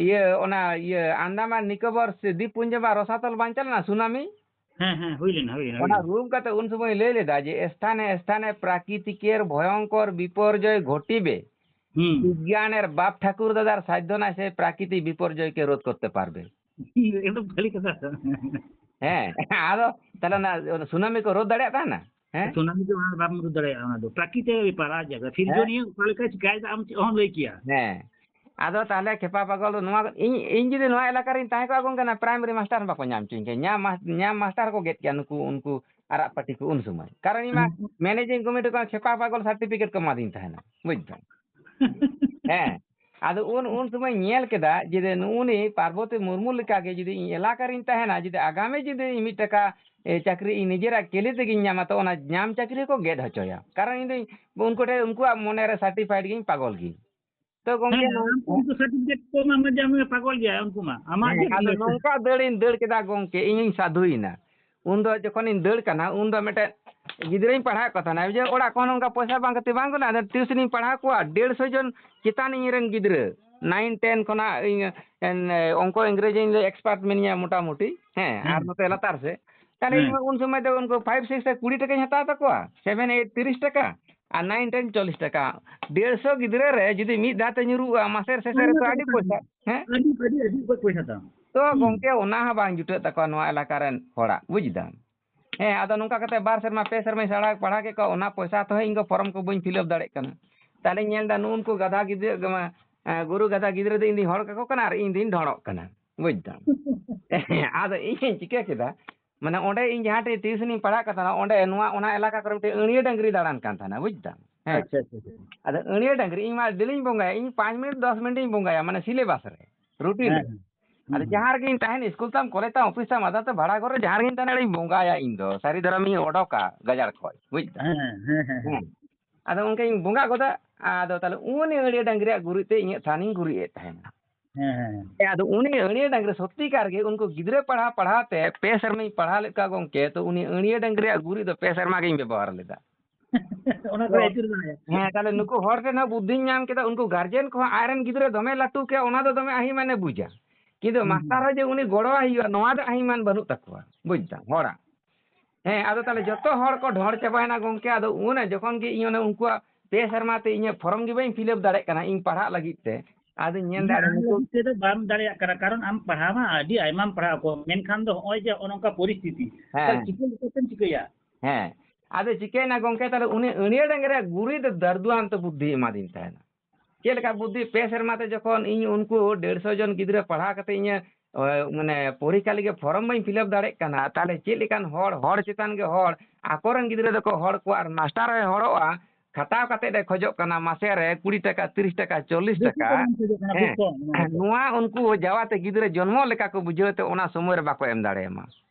ᱤᱭᱟᱹ, ᱚᱱᱟ ᱤᱭᱟᱹ ᱟᱱᱫᱟᱢᱟᱱ ᱱᱤᱠᱳᱵᱚᱨ ᱥᱮ ᱫᱤᱯ ᱯᱩᱧᱡᱚ ᱵᱟ ᱨᱚᱥᱟᱛᱚᱞ ᱵᱟᱝ ᱪᱟᱞᱟᱣ ᱞᱮᱱᱟ ᱥᱩᱱᱟᱢᱤ? ᱦᱮᱸ, ᱦᱮᱸ, ᱦᱩᱭ ᱞᱮᱱᱟ, ᱦᱩᱭ ᱞᱮᱱᱟ, ᱦᱩᱭ ᱚᱱᱟ ᱞᱮᱱᱟ᱾ রূপ ᱠᱟᱛᱮ ᱩᱱ ᱥᱚᱢᱚᱭ ᱞᱟᱹᱭ ᱞᱮᱫᱟ ᱡᱮ স্থানে স্থানে প্রাকৃতিকের ভয়ঙ্কর বিপর্যয় ঘটিবে, হুম। বিজ্ঞানের বাপ ঠাকুর দাদার সাধ্য নাই সেই প্রাকৃতিক বিপর্যয়কে রোধ করতে পারবে। একদম খালি কথা। ᱦᱮᱸ, ᱟᱫᱚ ᱛᱟᱦᱞᱮ ᱚᱱᱟ ᱥᱩᱱᱟᱢᱤ ᱠᱚ ᱨᱳᱫ ᱫᱟᱲᱮᱭᱟᱜ ᱛᱟᱦᱮᱱᱟ? ᱦᱮᱸ? ᱥᱩᱱᱟᱢᱤ ᱫᱚ ᱚᱱᱟ ᱵᱟᱢ ᱨᱳᱫ ᱫᱟᱲᱮᱭᱟᱜᱼᱟ, ᱚᱱᱟ ᱫᱚ ᱯᱨᱟᱠᱨᱤᱛᱤᱠ ᱵᱮᱯᱟᱨ, ᱟᱨ ᱡᱟᱭᱜᱟ ᱥᱤᱨᱡᱚᱱᱤᱭᱟᱹ ᱚᱠᱟ ᱞᱮᱠᱟᱭ ᱪᱤᱠᱟᱭᱮᱫᱟ ᱟᱢ ᱪᱮᱫ ᱚᱦᱚᱢ ᱞᱟᱹᱭ ᱠᱮᱭᱟ᱾ ᱦᱮᱸ᱾ ᱟᱫᱚ ᱛᱟᱦᱞᱮ ᱠᱷᱮᱯᱟ ᱯᱟᱜᱚᱞ ᱫᱚ ᱱᱚᱣᱟ, ᱤᱧ, ᱤᱧ ᱡᱩᱫᱤ ᱱᱚᱣᱟ ᱮᱞᱟᱠᱟ ᱨᱤᱧ ᱛᱟᱦᱮᱸ ᱠᱚᱜᱼᱟ ᱜᱚᱝᱠᱮ, ᱚᱱᱟ ᱯᱨᱟᱭᱢᱟᱨᱤ ᱢᱟᱥᱴᱟᱨ ᱦᱚᱸ ᱵᱟᱠᱚ ᱧᱟᱢ ᱦᱚᱪᱚᱧ ᱠᱮᱭᱟ᱾ ᱧᱟᱢ ᱢᱟᱥ-, ᱧᱟᱢ ᱢᱟᱥᱴᱟᱨ ᱦᱚᱸᱠᱚ ᱜᱮᱫ ᱠᱮᱭᱟ ᱱᱩᱠᱩ, ᱩᱱᱠᱩ ᱟᱨᱟᱜ ᱯᱟᱹᱴᱤ ᱠᱚ ᱩᱱ ᱥᱚᱢᱚᱭ᱾ ᱠᱟᱨᱚᱱ ᱤᱧ ᱢᱟ ᱦᱮᱸ᱾ ᱢᱮᱱᱮᱡᱤᱝ ᱠᱚᱢᱤᱴᱤ ᱠᱷᱚᱱ ᱠᱷᱮᱯᱟ ᱯᱟᱜᱚᱞ ᱥᱟᱨᱴᱤᱯᱷᱤᱠᱮᱴ ᱠᱚ ᱮᱢᱟᱫᱤᱧ ᱛᱟᱦᱮᱱᱟ, ᱵᱩᱡᱽ ᱫᱟᱢ᱾ ᱦᱮᱸ᱾ ᱟᱫᱚ ᱩᱱ, ᱩᱱ ᱥᱚᱢᱚᱭ ᱧᱮᱞ ᱠᱮᱫᱟ ᱡᱮ ᱱᱩᱜᱼᱩ ᱱᱤ ᱯᱟᱨᱵᱚᱛᱤ ᱢᱩᱨᱢᱩ ᱞᱮᱠᱟᱜᱮ ᱡᱩᱫᱤ ᱤᱧ ᱮᱞᱟᱠᱟ ᱨᱤᱧ ᱛᱟᱦᱮᱱᱟ, ᱡᱩᱫᱤ ᱟᱜᱟᱢᱤ ᱡᱩᱫᱤ ᱤᱧ ᱢᱤᱫ ᱴᱟᱠᱟ, ᱮ, ᱪᱟᱹᱠᱨᱤ ᱤᱧ ᱱᱤᱡᱮᱨᱟᱜ ᱠᱮᱞᱮ ᱛᱮᱜᱤᱧ ᱧᱟᱢᱟ, ᱛᱚ ᱚᱱᱟ ᱧᱟᱢ ᱪᱟᱹᱠᱨᱤ ᱠᱚ ᱜᱮᱫ ᱦᱚᱪᱚᱭᱟ᱾ ᱠᱟᱨᱚᱱ ᱤᱧ ᱫᱚᱧ, ᱩᱱᱠᱩ ᱴᱷᱮᱱ, ᱩᱱᱠᱩᱣᱟᱜ ᱢᱚᱱᱮ ᱨᱮ ᱥᱟᱨᱴᱤᱯᱷᱟᱭᱤᱰ ᱜᱤᱧ ᱯᱟᱜᱚᱞ ᱜᱤᱧ᱾ ᱛᱚ ᱜᱚᱝᱠᱮ, ᱦᱮᱸ, ᱱᱚᱣᱟ ᱟᱢ ᱠᱚ ᱩᱱᱠᱩ ᱥᱟᱨᱴᱤᱯᱷᱤᱠᱮᱴ ᱠᱚ ᱮᱢᱟᱢᱟ ᱡᱮ ᱟᱢ ᱯᱟᱜᱚᱞ ᱜᱮᱭᱟ ᱩᱱᱠᱩ ᱢᱟ᱾ ᱟᱢᱟᱜ ᱦᱮᱸ, ᱜᱮ ᱟᱫᱚ ᱞᱟᱹᱭ ᱯᱮ᱾ ᱱᱚᱝᱠᱟ ᱫᱟᱹᱲᱤᱧ ᱫᱟᱹᱲ ᱠᱮᱫᱟ ᱜᱚᱝᱠᱮ, ᱤᱧᱤᱧ ᱥᱟᱫᱷᱩᱭᱮᱱᱟ᱾ ᱩᱱᱫᱚ ᱡᱚᱠᱷᱚᱱᱤᱧ ᱫᱟᱹᱲ ᱠᱟᱱᱟ, ᱩᱱᱫᱚ ᱢᱤᱫᱴᱮᱱ ᱜᱤᱫᱽᱨᱟᱹᱧ ᱯᱟᱲᱦᱟᱣᱮᱫ ᱠᱚ ᱛᱟᱦᱮᱱᱟ, ᱡᱮ ᱚᱲᱟᱜ ᱠᱷᱚᱱ ᱚᱱᱠᱟ ᱯᱚᱭᱥᱟ ᱵᱟᱝ ᱠᱷᱟᱹᱛᱤᱨ ᱵᱟᱝ ᱠᱟᱱᱟ, ᱟᱫᱚ ᱴᱤᱭᱩᱥᱚᱱᱤᱧ ᱯᱟᱲᱦᱟᱣ ᱠᱚᱣᱟ, ᱰᱮᱲᱥᱚ ᱡᱚᱱ ᱪᱮᱛᱟᱱ ᱤᱧ ᱨᱮᱱ ᱜᱤᱫᱽᱨᱟᱹ, ᱱᱟᱭᱤᱱ ᱴᱮᱱ ᱠᱷᱚᱱᱟᱜ ᱤᱧ, ᱮᱱ, ᱚᱝᱠᱚ ᱤᱝᱨᱮᱡᱤ ᱤᱧ ᱫᱚ expert ᱢᱤᱱᱟᱹᱧᱟ ᱢᱚᱴᱟᱢᱩᱴᱤ, ᱦᱮᱸ, ᱟᱨ ᱦᱮᱸ᱾ ᱱᱚᱛᱮ ᱞᱟᱛᱟᱨ ᱥᱮᱫ᱾ ᱛᱟᱦᱞᱮ ᱤᱧ ᱦᱮᱸ᱾ ᱢᱟ ᱩᱱ ᱥᱚᱢᱚᱭ ᱫᱚ ᱩᱱᱠᱩ ᱯᱷᱟᱭᱤᱵᱷ, ᱥᱤᱠᱥ ᱨᱮ ᱠᱩᱲᱤ ᱴᱟᱠᱟᱧ ᱦᱟᱛᱟᱣ ᱛᱟᱠᱚᱣᱟ, ᱥᱮᱵᱷᱮᱱ, ᱮᱭᱤᱴ ᱛᱤᱨᱤᱥ ᱴᱟᱠᱟ, ᱟᱨ ᱱᱟᱭᱤᱱ ᱴᱮᱱ ᱪᱚᱞᱞᱤᱥ ᱴᱟᱠᱟ᱾ ᱰᱮᱲᱥᱚ ᱜᱤᱫᱽᱨᱟᱹ ᱨᱮ ᱡᱩᱫᱤ ᱢᱤᱫ ᱫᱷᱟᱣ ᱛᱮ ᱧᱩᱨᱩᱜᱼᱟ, ᱢᱟᱥᱮᱨ ᱥᱮᱥᱮᱨ ᱨᱮ ᱛᱚ ᱟᱹᱰᱤ ᱯᱚᱭᱥᱟ, ᱦᱮᱸ? ᱟᱹᱰᱤ, ᱟᱹᱰᱤ, ᱟᱹᱰᱤ ᱚᱠᱚᱡ ᱯᱚᱭᱥᱟ ᱛᱟᱢ᱾ ᱛᱚ ᱦᱩᱸ᱾ ᱜᱚᱝᱠᱮ, ᱚᱱᱟ ᱦᱚᱸ ᱵᱟᱝ ᱡᱩᱴᱟᱹᱜ ᱛᱟᱠᱚᱣᱟ ᱱᱚᱣᱟ ᱮᱞᱟᱠᱟ ᱨᱮᱱ ᱦᱚᱲᱟᱜ, ᱵᱩᱡᱽ ᱫᱟᱢ? ᱦᱮᱸ, ᱟᱫᱚ ᱱᱚᱝᱠᱟ ᱠᱟᱛᱮ ᱵᱟᱨ ᱥᱮᱨᱢᱟ, ᱯᱮ ᱥᱮᱨᱢᱟᱧ ᱥᱮᱬᱟ, ᱯᱟᱲᱦᱟᱣ ᱠᱮᱫ ᱠᱚᱣᱟ, ᱚᱱᱟ ᱯᱚᱭᱥᱟ ᱛᱮᱦᱚᱸ ᱤᱧ ᱫᱚ ᱯᱷᱚᱨᱚᱢ ᱠᱚ ᱵᱟᱹᱧ ᱯᱷᱤᱞᱟᱯ ᱫᱟᱲᱮᱭᱟᱜ ᱠᱟᱱᱟ᱾ ᱛᱟᱦᱞᱮᱧ ᱧᱮᱞ ᱮᱫᱟ, ᱱᱩᱜᱼᱩ ᱱᱩᱠᱩ ᱜᱟᱫᱷᱟ ᱜᱤᱫᱽᱨᱟᱹ, ᱮ, ᱜᱩᱨᱩ ᱜᱟᱫᱷᱟ ᱜᱤᱫᱽᱨᱟᱹ ᱫᱚ ᱤᱧ ᱫᱚᱧ ᱦᱚᱲ ᱠᱟᱠᱚ ᱠᱟᱱᱟ ᱟᱨ ᱤᱧ ᱫᱚᱧ ᱰᱷᱚᱲᱚᱜ ᱠᱟᱱᱟ, ᱵᱩᱡᱽ ᱫᱟᱢ? ᱟᱫᱚ ᱤᱧᱤᱧ ᱪᱤᱠᱟᱹ ᱠᱮᱫᱟ, ᱢᱟᱱᱮ ᱚᱸᱰᱮ ᱤᱧ ᱡᱟᱦᱟᱸ ᱴᱷᱮᱱ ᱴᱤᱭᱩᱥᱚᱱᱤᱧ ᱯᱟᱲᱦᱟᱜ ᱠᱟᱱ ᱛᱟᱦᱮᱱᱟ, ᱚᱸᱰᱮ ᱱᱚᱣᱟ, ᱚᱱᱟ ᱮᱞᱟᱠᱟ ᱠᱚᱨᱮ ᱢᱤᱫᱴᱮᱱ ᱟᱹᱬᱭᱟᱹ ᱰᱟᱹᱝᱨᱤ ᱫᱟᱬᱟᱱ ᱠᱟᱱ ᱛᱟᱦᱮᱱᱟ, ᱵᱩᱡᱽ ᱫᱟᱢ? ᱦᱮᱸ᱾ ᱟᱪᱪᱷᱟ, ᱟᱪᱪᱷᱟ, ᱟᱪᱪᱷᱟ᱾ ᱟᱫᱚ ᱟᱹᱬᱭᱟᱹ ᱰᱟᱹᱝᱨᱤ ᱤᱧ ᱢᱟ ᱰᱮᱞᱤᱧ ᱵᱚᱸᱜᱟᱭᱟ, ᱤᱧ ᱯᱟᱸᱪ ᱢᱤᱱᱤᱴ, ᱫᱚᱥ ᱢᱤᱱᱤᱴ ᱤᱧ ᱵᱚᱸᱜᱟᱭᱟ, ᱢᱟᱱᱮ ᱥᱤᱞᱮᱵᱟᱥ ᱨᱮ, ᱨᱩᱴᱤᱱ ᱦᱮᱸ, ᱨᱮ᱾ ᱦᱮᱸ᱾ ᱟᱫᱚ ᱦᱩᱸ, ᱦᱩᱸ᱾ ᱡᱟᱦᱟᱸ ᱨᱮᱜᱮᱧ ᱛᱟᱦᱮᱱ, ᱤᱥᱠᱩᱞ ᱛᱟᱢ, ᱠᱚᱞᱮᱡᱽ ᱛᱟᱢ, ᱚᱯᱷᱤᱥ ᱛᱟᱢ, ᱟᱫᱚ ᱛᱚ ᱵᱷᱟᱲᱟ ᱜᱷᱚᱨ ᱨᱮ ᱡᱟᱦᱟᱸ ᱨᱮᱜᱮᱧ ᱛᱟᱦᱮᱱᱟ, ᱤᱧ ᱵᱚᱸᱜᱟᱭᱟ ᱤᱧ ᱫᱚ, ᱥᱟᱹᱨᱤ ᱫᱷᱚᱨᱚᱢᱤᱧ ᱚᱰᱚᱠᱟ ᱜᱟᱡᱟᱲ ᱠᱷᱚᱡ, ᱵᱩᱡᱽ ᱫᱟᱢ? ᱦᱮᱸ, ᱦᱮᱸ, ᱦᱮᱸ, ᱦᱮᱸ᱾ ᱦᱮᱸ᱾ ᱟᱫᱚ ᱚᱱᱠᱟᱧ ᱵᱚᱸᱜᱟ ᱜᱚᱫᱟ, ᱟᱫᱚ ᱛᱟᱦᱞᱮ ᱩᱱᱤ ᱟᱹᱬᱭᱟᱹ ᱰᱟᱹᱝᱨᱤᱭᱟᱜ ᱜᱩᱨᱤᱡ ᱛᱮ ᱤᱧᱟᱹᱜ ᱛᱷᱟᱱᱤᱧ ᱜᱩᱨᱤᱡ ᱮᱫ ᱛᱟᱦᱮᱱᱟ᱾ ᱦᱮᱸ, ᱦᱮᱸ, ᱦᱮᱸ᱾ ᱦᱮᱸ, ᱟᱫᱚ ᱩᱱᱤ ᱟᱹᱬᱭᱟᱹ ᱰᱟᱹᱝᱨᱤ ᱥᱚᱛᱤᱠᱟᱨ ᱜᱮ ᱩᱱᱠᱩ ᱜᱤᱫᱽᱨᱟᱹ ᱯᱟᱲᱦᱟᱣ ᱯᱟᱲᱦᱟᱣ ᱛᱮ ᱯᱮ ᱥᱮᱨᱢᱟᱧ ᱯᱟᱲᱦᱟᱣ ᱞᱮᱫ ᱠᱚᱣᱟ ᱜᱚᱝᱠᱮ, ᱛᱚ ᱩᱱᱤ ᱟᱹᱬᱭᱟᱹ ᱰᱟᱹᱝᱨᱤᱭᱟᱜ ᱜᱩᱨᱤᱡ ᱫᱚ ᱯᱮ ᱥᱮᱨᱢᱟ ᱜᱤᱧ ᱵᱮᱵᱚᱦᱟᱨ ᱞᱮᱫᱟ᱾ ᱚᱱᱟ ᱠᱚ ᱛᱚ ᱟᱹᱪᱩᱨ ᱫᱟᱲᱮᱭᱟᱜᱼᱟ᱾ ᱦᱮᱸ, ᱛᱟᱦᱞᱮ ᱱᱩᱠᱩ ᱦᱚᱲ ᱴᱷᱮᱱ ᱦᱚᱸ ᱵᱩᱫᱽᱫᱷᱤᱧ ᱧᱟᱢ ᱠᱮᱫᱟ, ᱩᱱᱠᱩ ᱜᱟᱨᱡᱮᱱ ᱠᱚᱦᱚᱸ ᱟᱡᱨᱮᱱ ᱜᱤᱫᱽᱨᱟᱹ ᱫᱚᱢᱮ ᱞᱟᱹᱴᱩ ᱠᱮᱭᱟ, ᱚᱱᱟ ᱫᱚ ᱫᱚᱢᱮ ᱟᱹᱦᱤ ᱢᱟᱱᱮ ᱵᱩᱡᱟ᱾ ᱠᱤᱱᱛᱩ ᱦᱩᱸ, ᱦᱩᱸ᱾ ᱢᱟᱥᱴᱟᱨ ᱦᱚᱸ ᱡᱮ ᱩᱱᱤ ᱜᱚᱲᱚᱣᱟᱭ ᱦᱩᱭᱩᱜᱼᱟ, ᱱᱚᱣᱟ ᱫᱚ ᱟᱭᱢᱟᱱ ᱵᱟᱹᱱᱩᱜ ᱛᱟᱠᱚᱣᱟ, ᱵᱩᱡᱽ ᱫᱟᱢ, ᱦᱚᱲᱟᱜ᱾ ᱦᱮᱸ, ᱟᱫᱚ ᱛᱟᱦᱚᱞᱮ ᱡᱚᱛᱚ ᱦᱚᱲ ᱠᱚ ᱰᱷᱚᱲ ᱪᱟᱵᱟᱭᱮᱱᱟ ᱜᱚᱢᱠᱮ᱾ ᱟᱫᱚ ᱩᱱ ᱡᱚᱠᱷᱚᱱ ᱜᱮ ᱤᱧ ᱚᱱᱮ ᱩᱱᱠᱩᱣᱟᱜ ᱯᱮ ᱥᱮᱨᱢᱟ ᱛᱮ ᱤᱧᱟᱹᱜ ᱯᱷᱚᱨᱚᱢ ᱜᱮ ᱵᱟᱹᱧ ᱯᱷᱤᱞᱟᱯ ᱫᱟᱲᱮᱭᱟᱜ ᱠᱟᱱᱟ, ᱤᱧ ᱯᱟᱲᱦᱟᱜ ᱞᱟᱹᱜᱤᱫ ᱛᱮ᱾ ᱟᱫᱚᱧ ᱧᱮᱞ ᱫᱟ ᱟᱢ ᱞᱟᱹᱜᱤᱫ ᱛᱮᱫᱚ ᱵᱟᱢ ᱫᱟᱲᱮᱭᱟᱜ ᱠᱟᱱᱟ, ᱠᱟᱨᱚᱱ ᱟᱢ ᱯᱟᱲᱦᱟᱣ ᱢᱟ ᱟᱹᱰᱤ ᱟᱭᱢᱟᱢ ᱯᱟᱲᱦᱟᱣ ᱠᱚ, ᱢᱮᱱᱠᱷᱟᱱ ᱫᱚ ᱦᱚᱸᱜᱼᱚᱭ ᱡᱮ ᱱᱚᱜᱼᱚ ᱱᱚᱝᱠᱟ ᱯᱚᱨᱤᱥᱛᱷᱤᱛᱤ, ᱦᱮᱸ᱾ ᱛᱟᱦᱚᱞᱮ ᱪᱤᱠᱟᱹ ᱞᱮᱠᱟᱛᱮᱢ ᱪᱤᱠᱟᱹᱭᱟ? ᱦᱮᱸ, ᱟᱫᱚ ᱪᱤᱠᱟᱹᱭᱮᱱᱟ ᱜᱚᱢᱠᱮ, ᱛᱟᱦᱚᱞᱮ ᱩᱱᱤ ᱟᱹᱲᱤᱭᱟᱹ ᱰᱟᱝᱨᱟ ᱜᱩᱨᱤᱡ ᱫᱚ ᱫᱟᱨᱫᱩᱣᱟᱱ ᱛᱮ ᱵᱩᱫᱽᱫᱷᱤ ᱮᱢᱟᱫᱤᱧ ᱛᱟᱦᱮᱱᱟ᱾ ᱪᱮᱫ ᱞᱮᱠᱟ ᱵᱩᱫᱽᱫᱷᱤ? ᱯᱮ ᱥᱮᱨᱢᱟ ᱛᱮ ᱡᱚᱠᱷᱚᱱ ᱤᱧ ᱩᱱᱠᱩ ᱰᱮᱲᱥᱚ ᱡᱚᱱ ᱜᱤᱫᱽᱨᱟᱹ ᱯᱟᱲᱦᱟᱣ ᱠᱟᱛᱮ ᱤᱧᱟᱹᱜ, ᱚ, ᱢᱟᱱᱮ ᱯᱚᱨᱤᱠᱠᱷᱟ ᱞᱟᱹᱜᱤᱫ ᱯᱷᱚᱨᱚᱢ ᱵᱟᱹᱧ ᱯᱷᱤᱞᱟᱯ ᱫᱟᱲᱮᱭᱟᱜ ᱠᱟᱱᱟ, ᱛᱟᱦᱚᱞᱮ ᱪᱮᱫ ᱞᱮᱠᱟᱱ ᱦᱚᱲ, ᱦᱚᱲ ᱪᱮᱛᱟᱱ ᱜᱮ ᱦᱚᱲ, ᱟᱠᱚᱨᱮᱱ ᱜᱤᱫᱽᱨᱟᱹ ᱫᱚᱠᱚ ᱦᱚᱲ ᱠᱚᱣᱟ ᱟᱨ ᱢᱟᱥᱴᱟᱨ ᱦᱚᱸᱭ ᱦᱚᱲᱚᱜᱼᱟ, ᱠᱷᱟᱴᱟᱣ ᱠᱟᱛᱮ ᱮ ᱠᱷᱚᱡᱚᱜ ᱠᱟᱱᱟ ᱢᱟᱥᱮ ᱨᱮ ᱠᱩᱲᱤ ᱴᱟᱠᱟ, ᱛᱤᱨᱤᱥ ᱴᱟᱠᱟ, ᱪᱚᱞᱞᱤᱥ ᱵᱮᱥᱤ ᱠᱚ ᱴᱟᱠᱟ᱾ ᱵᱟᱝ ᱠᱷᱚᱡᱚᱜ ᱠᱟᱱᱟ, ᱦᱮᱸ, ᱵᱮᱥᱤ ᱠᱚ, ᱚᱱᱟ ᱫᱚ᱾ ᱱᱚᱣᱟ ᱩᱱᱠᱩ ᱡᱟᱣᱟᱛᱮ ᱜᱤᱫᱽᱨᱟᱹ ᱡᱚᱱᱢᱚ ᱞᱮᱠᱟ ᱠᱚ ᱵᱩᱡᱷᱟᱹᱣ ᱛᱮ ᱚᱱᱟ ᱥᱚᱢᱚᱭ ᱨᱮ ᱵᱟᱠᱚ ᱮᱢ ᱫᱟᱲᱮᱭᱟᱢᱟ,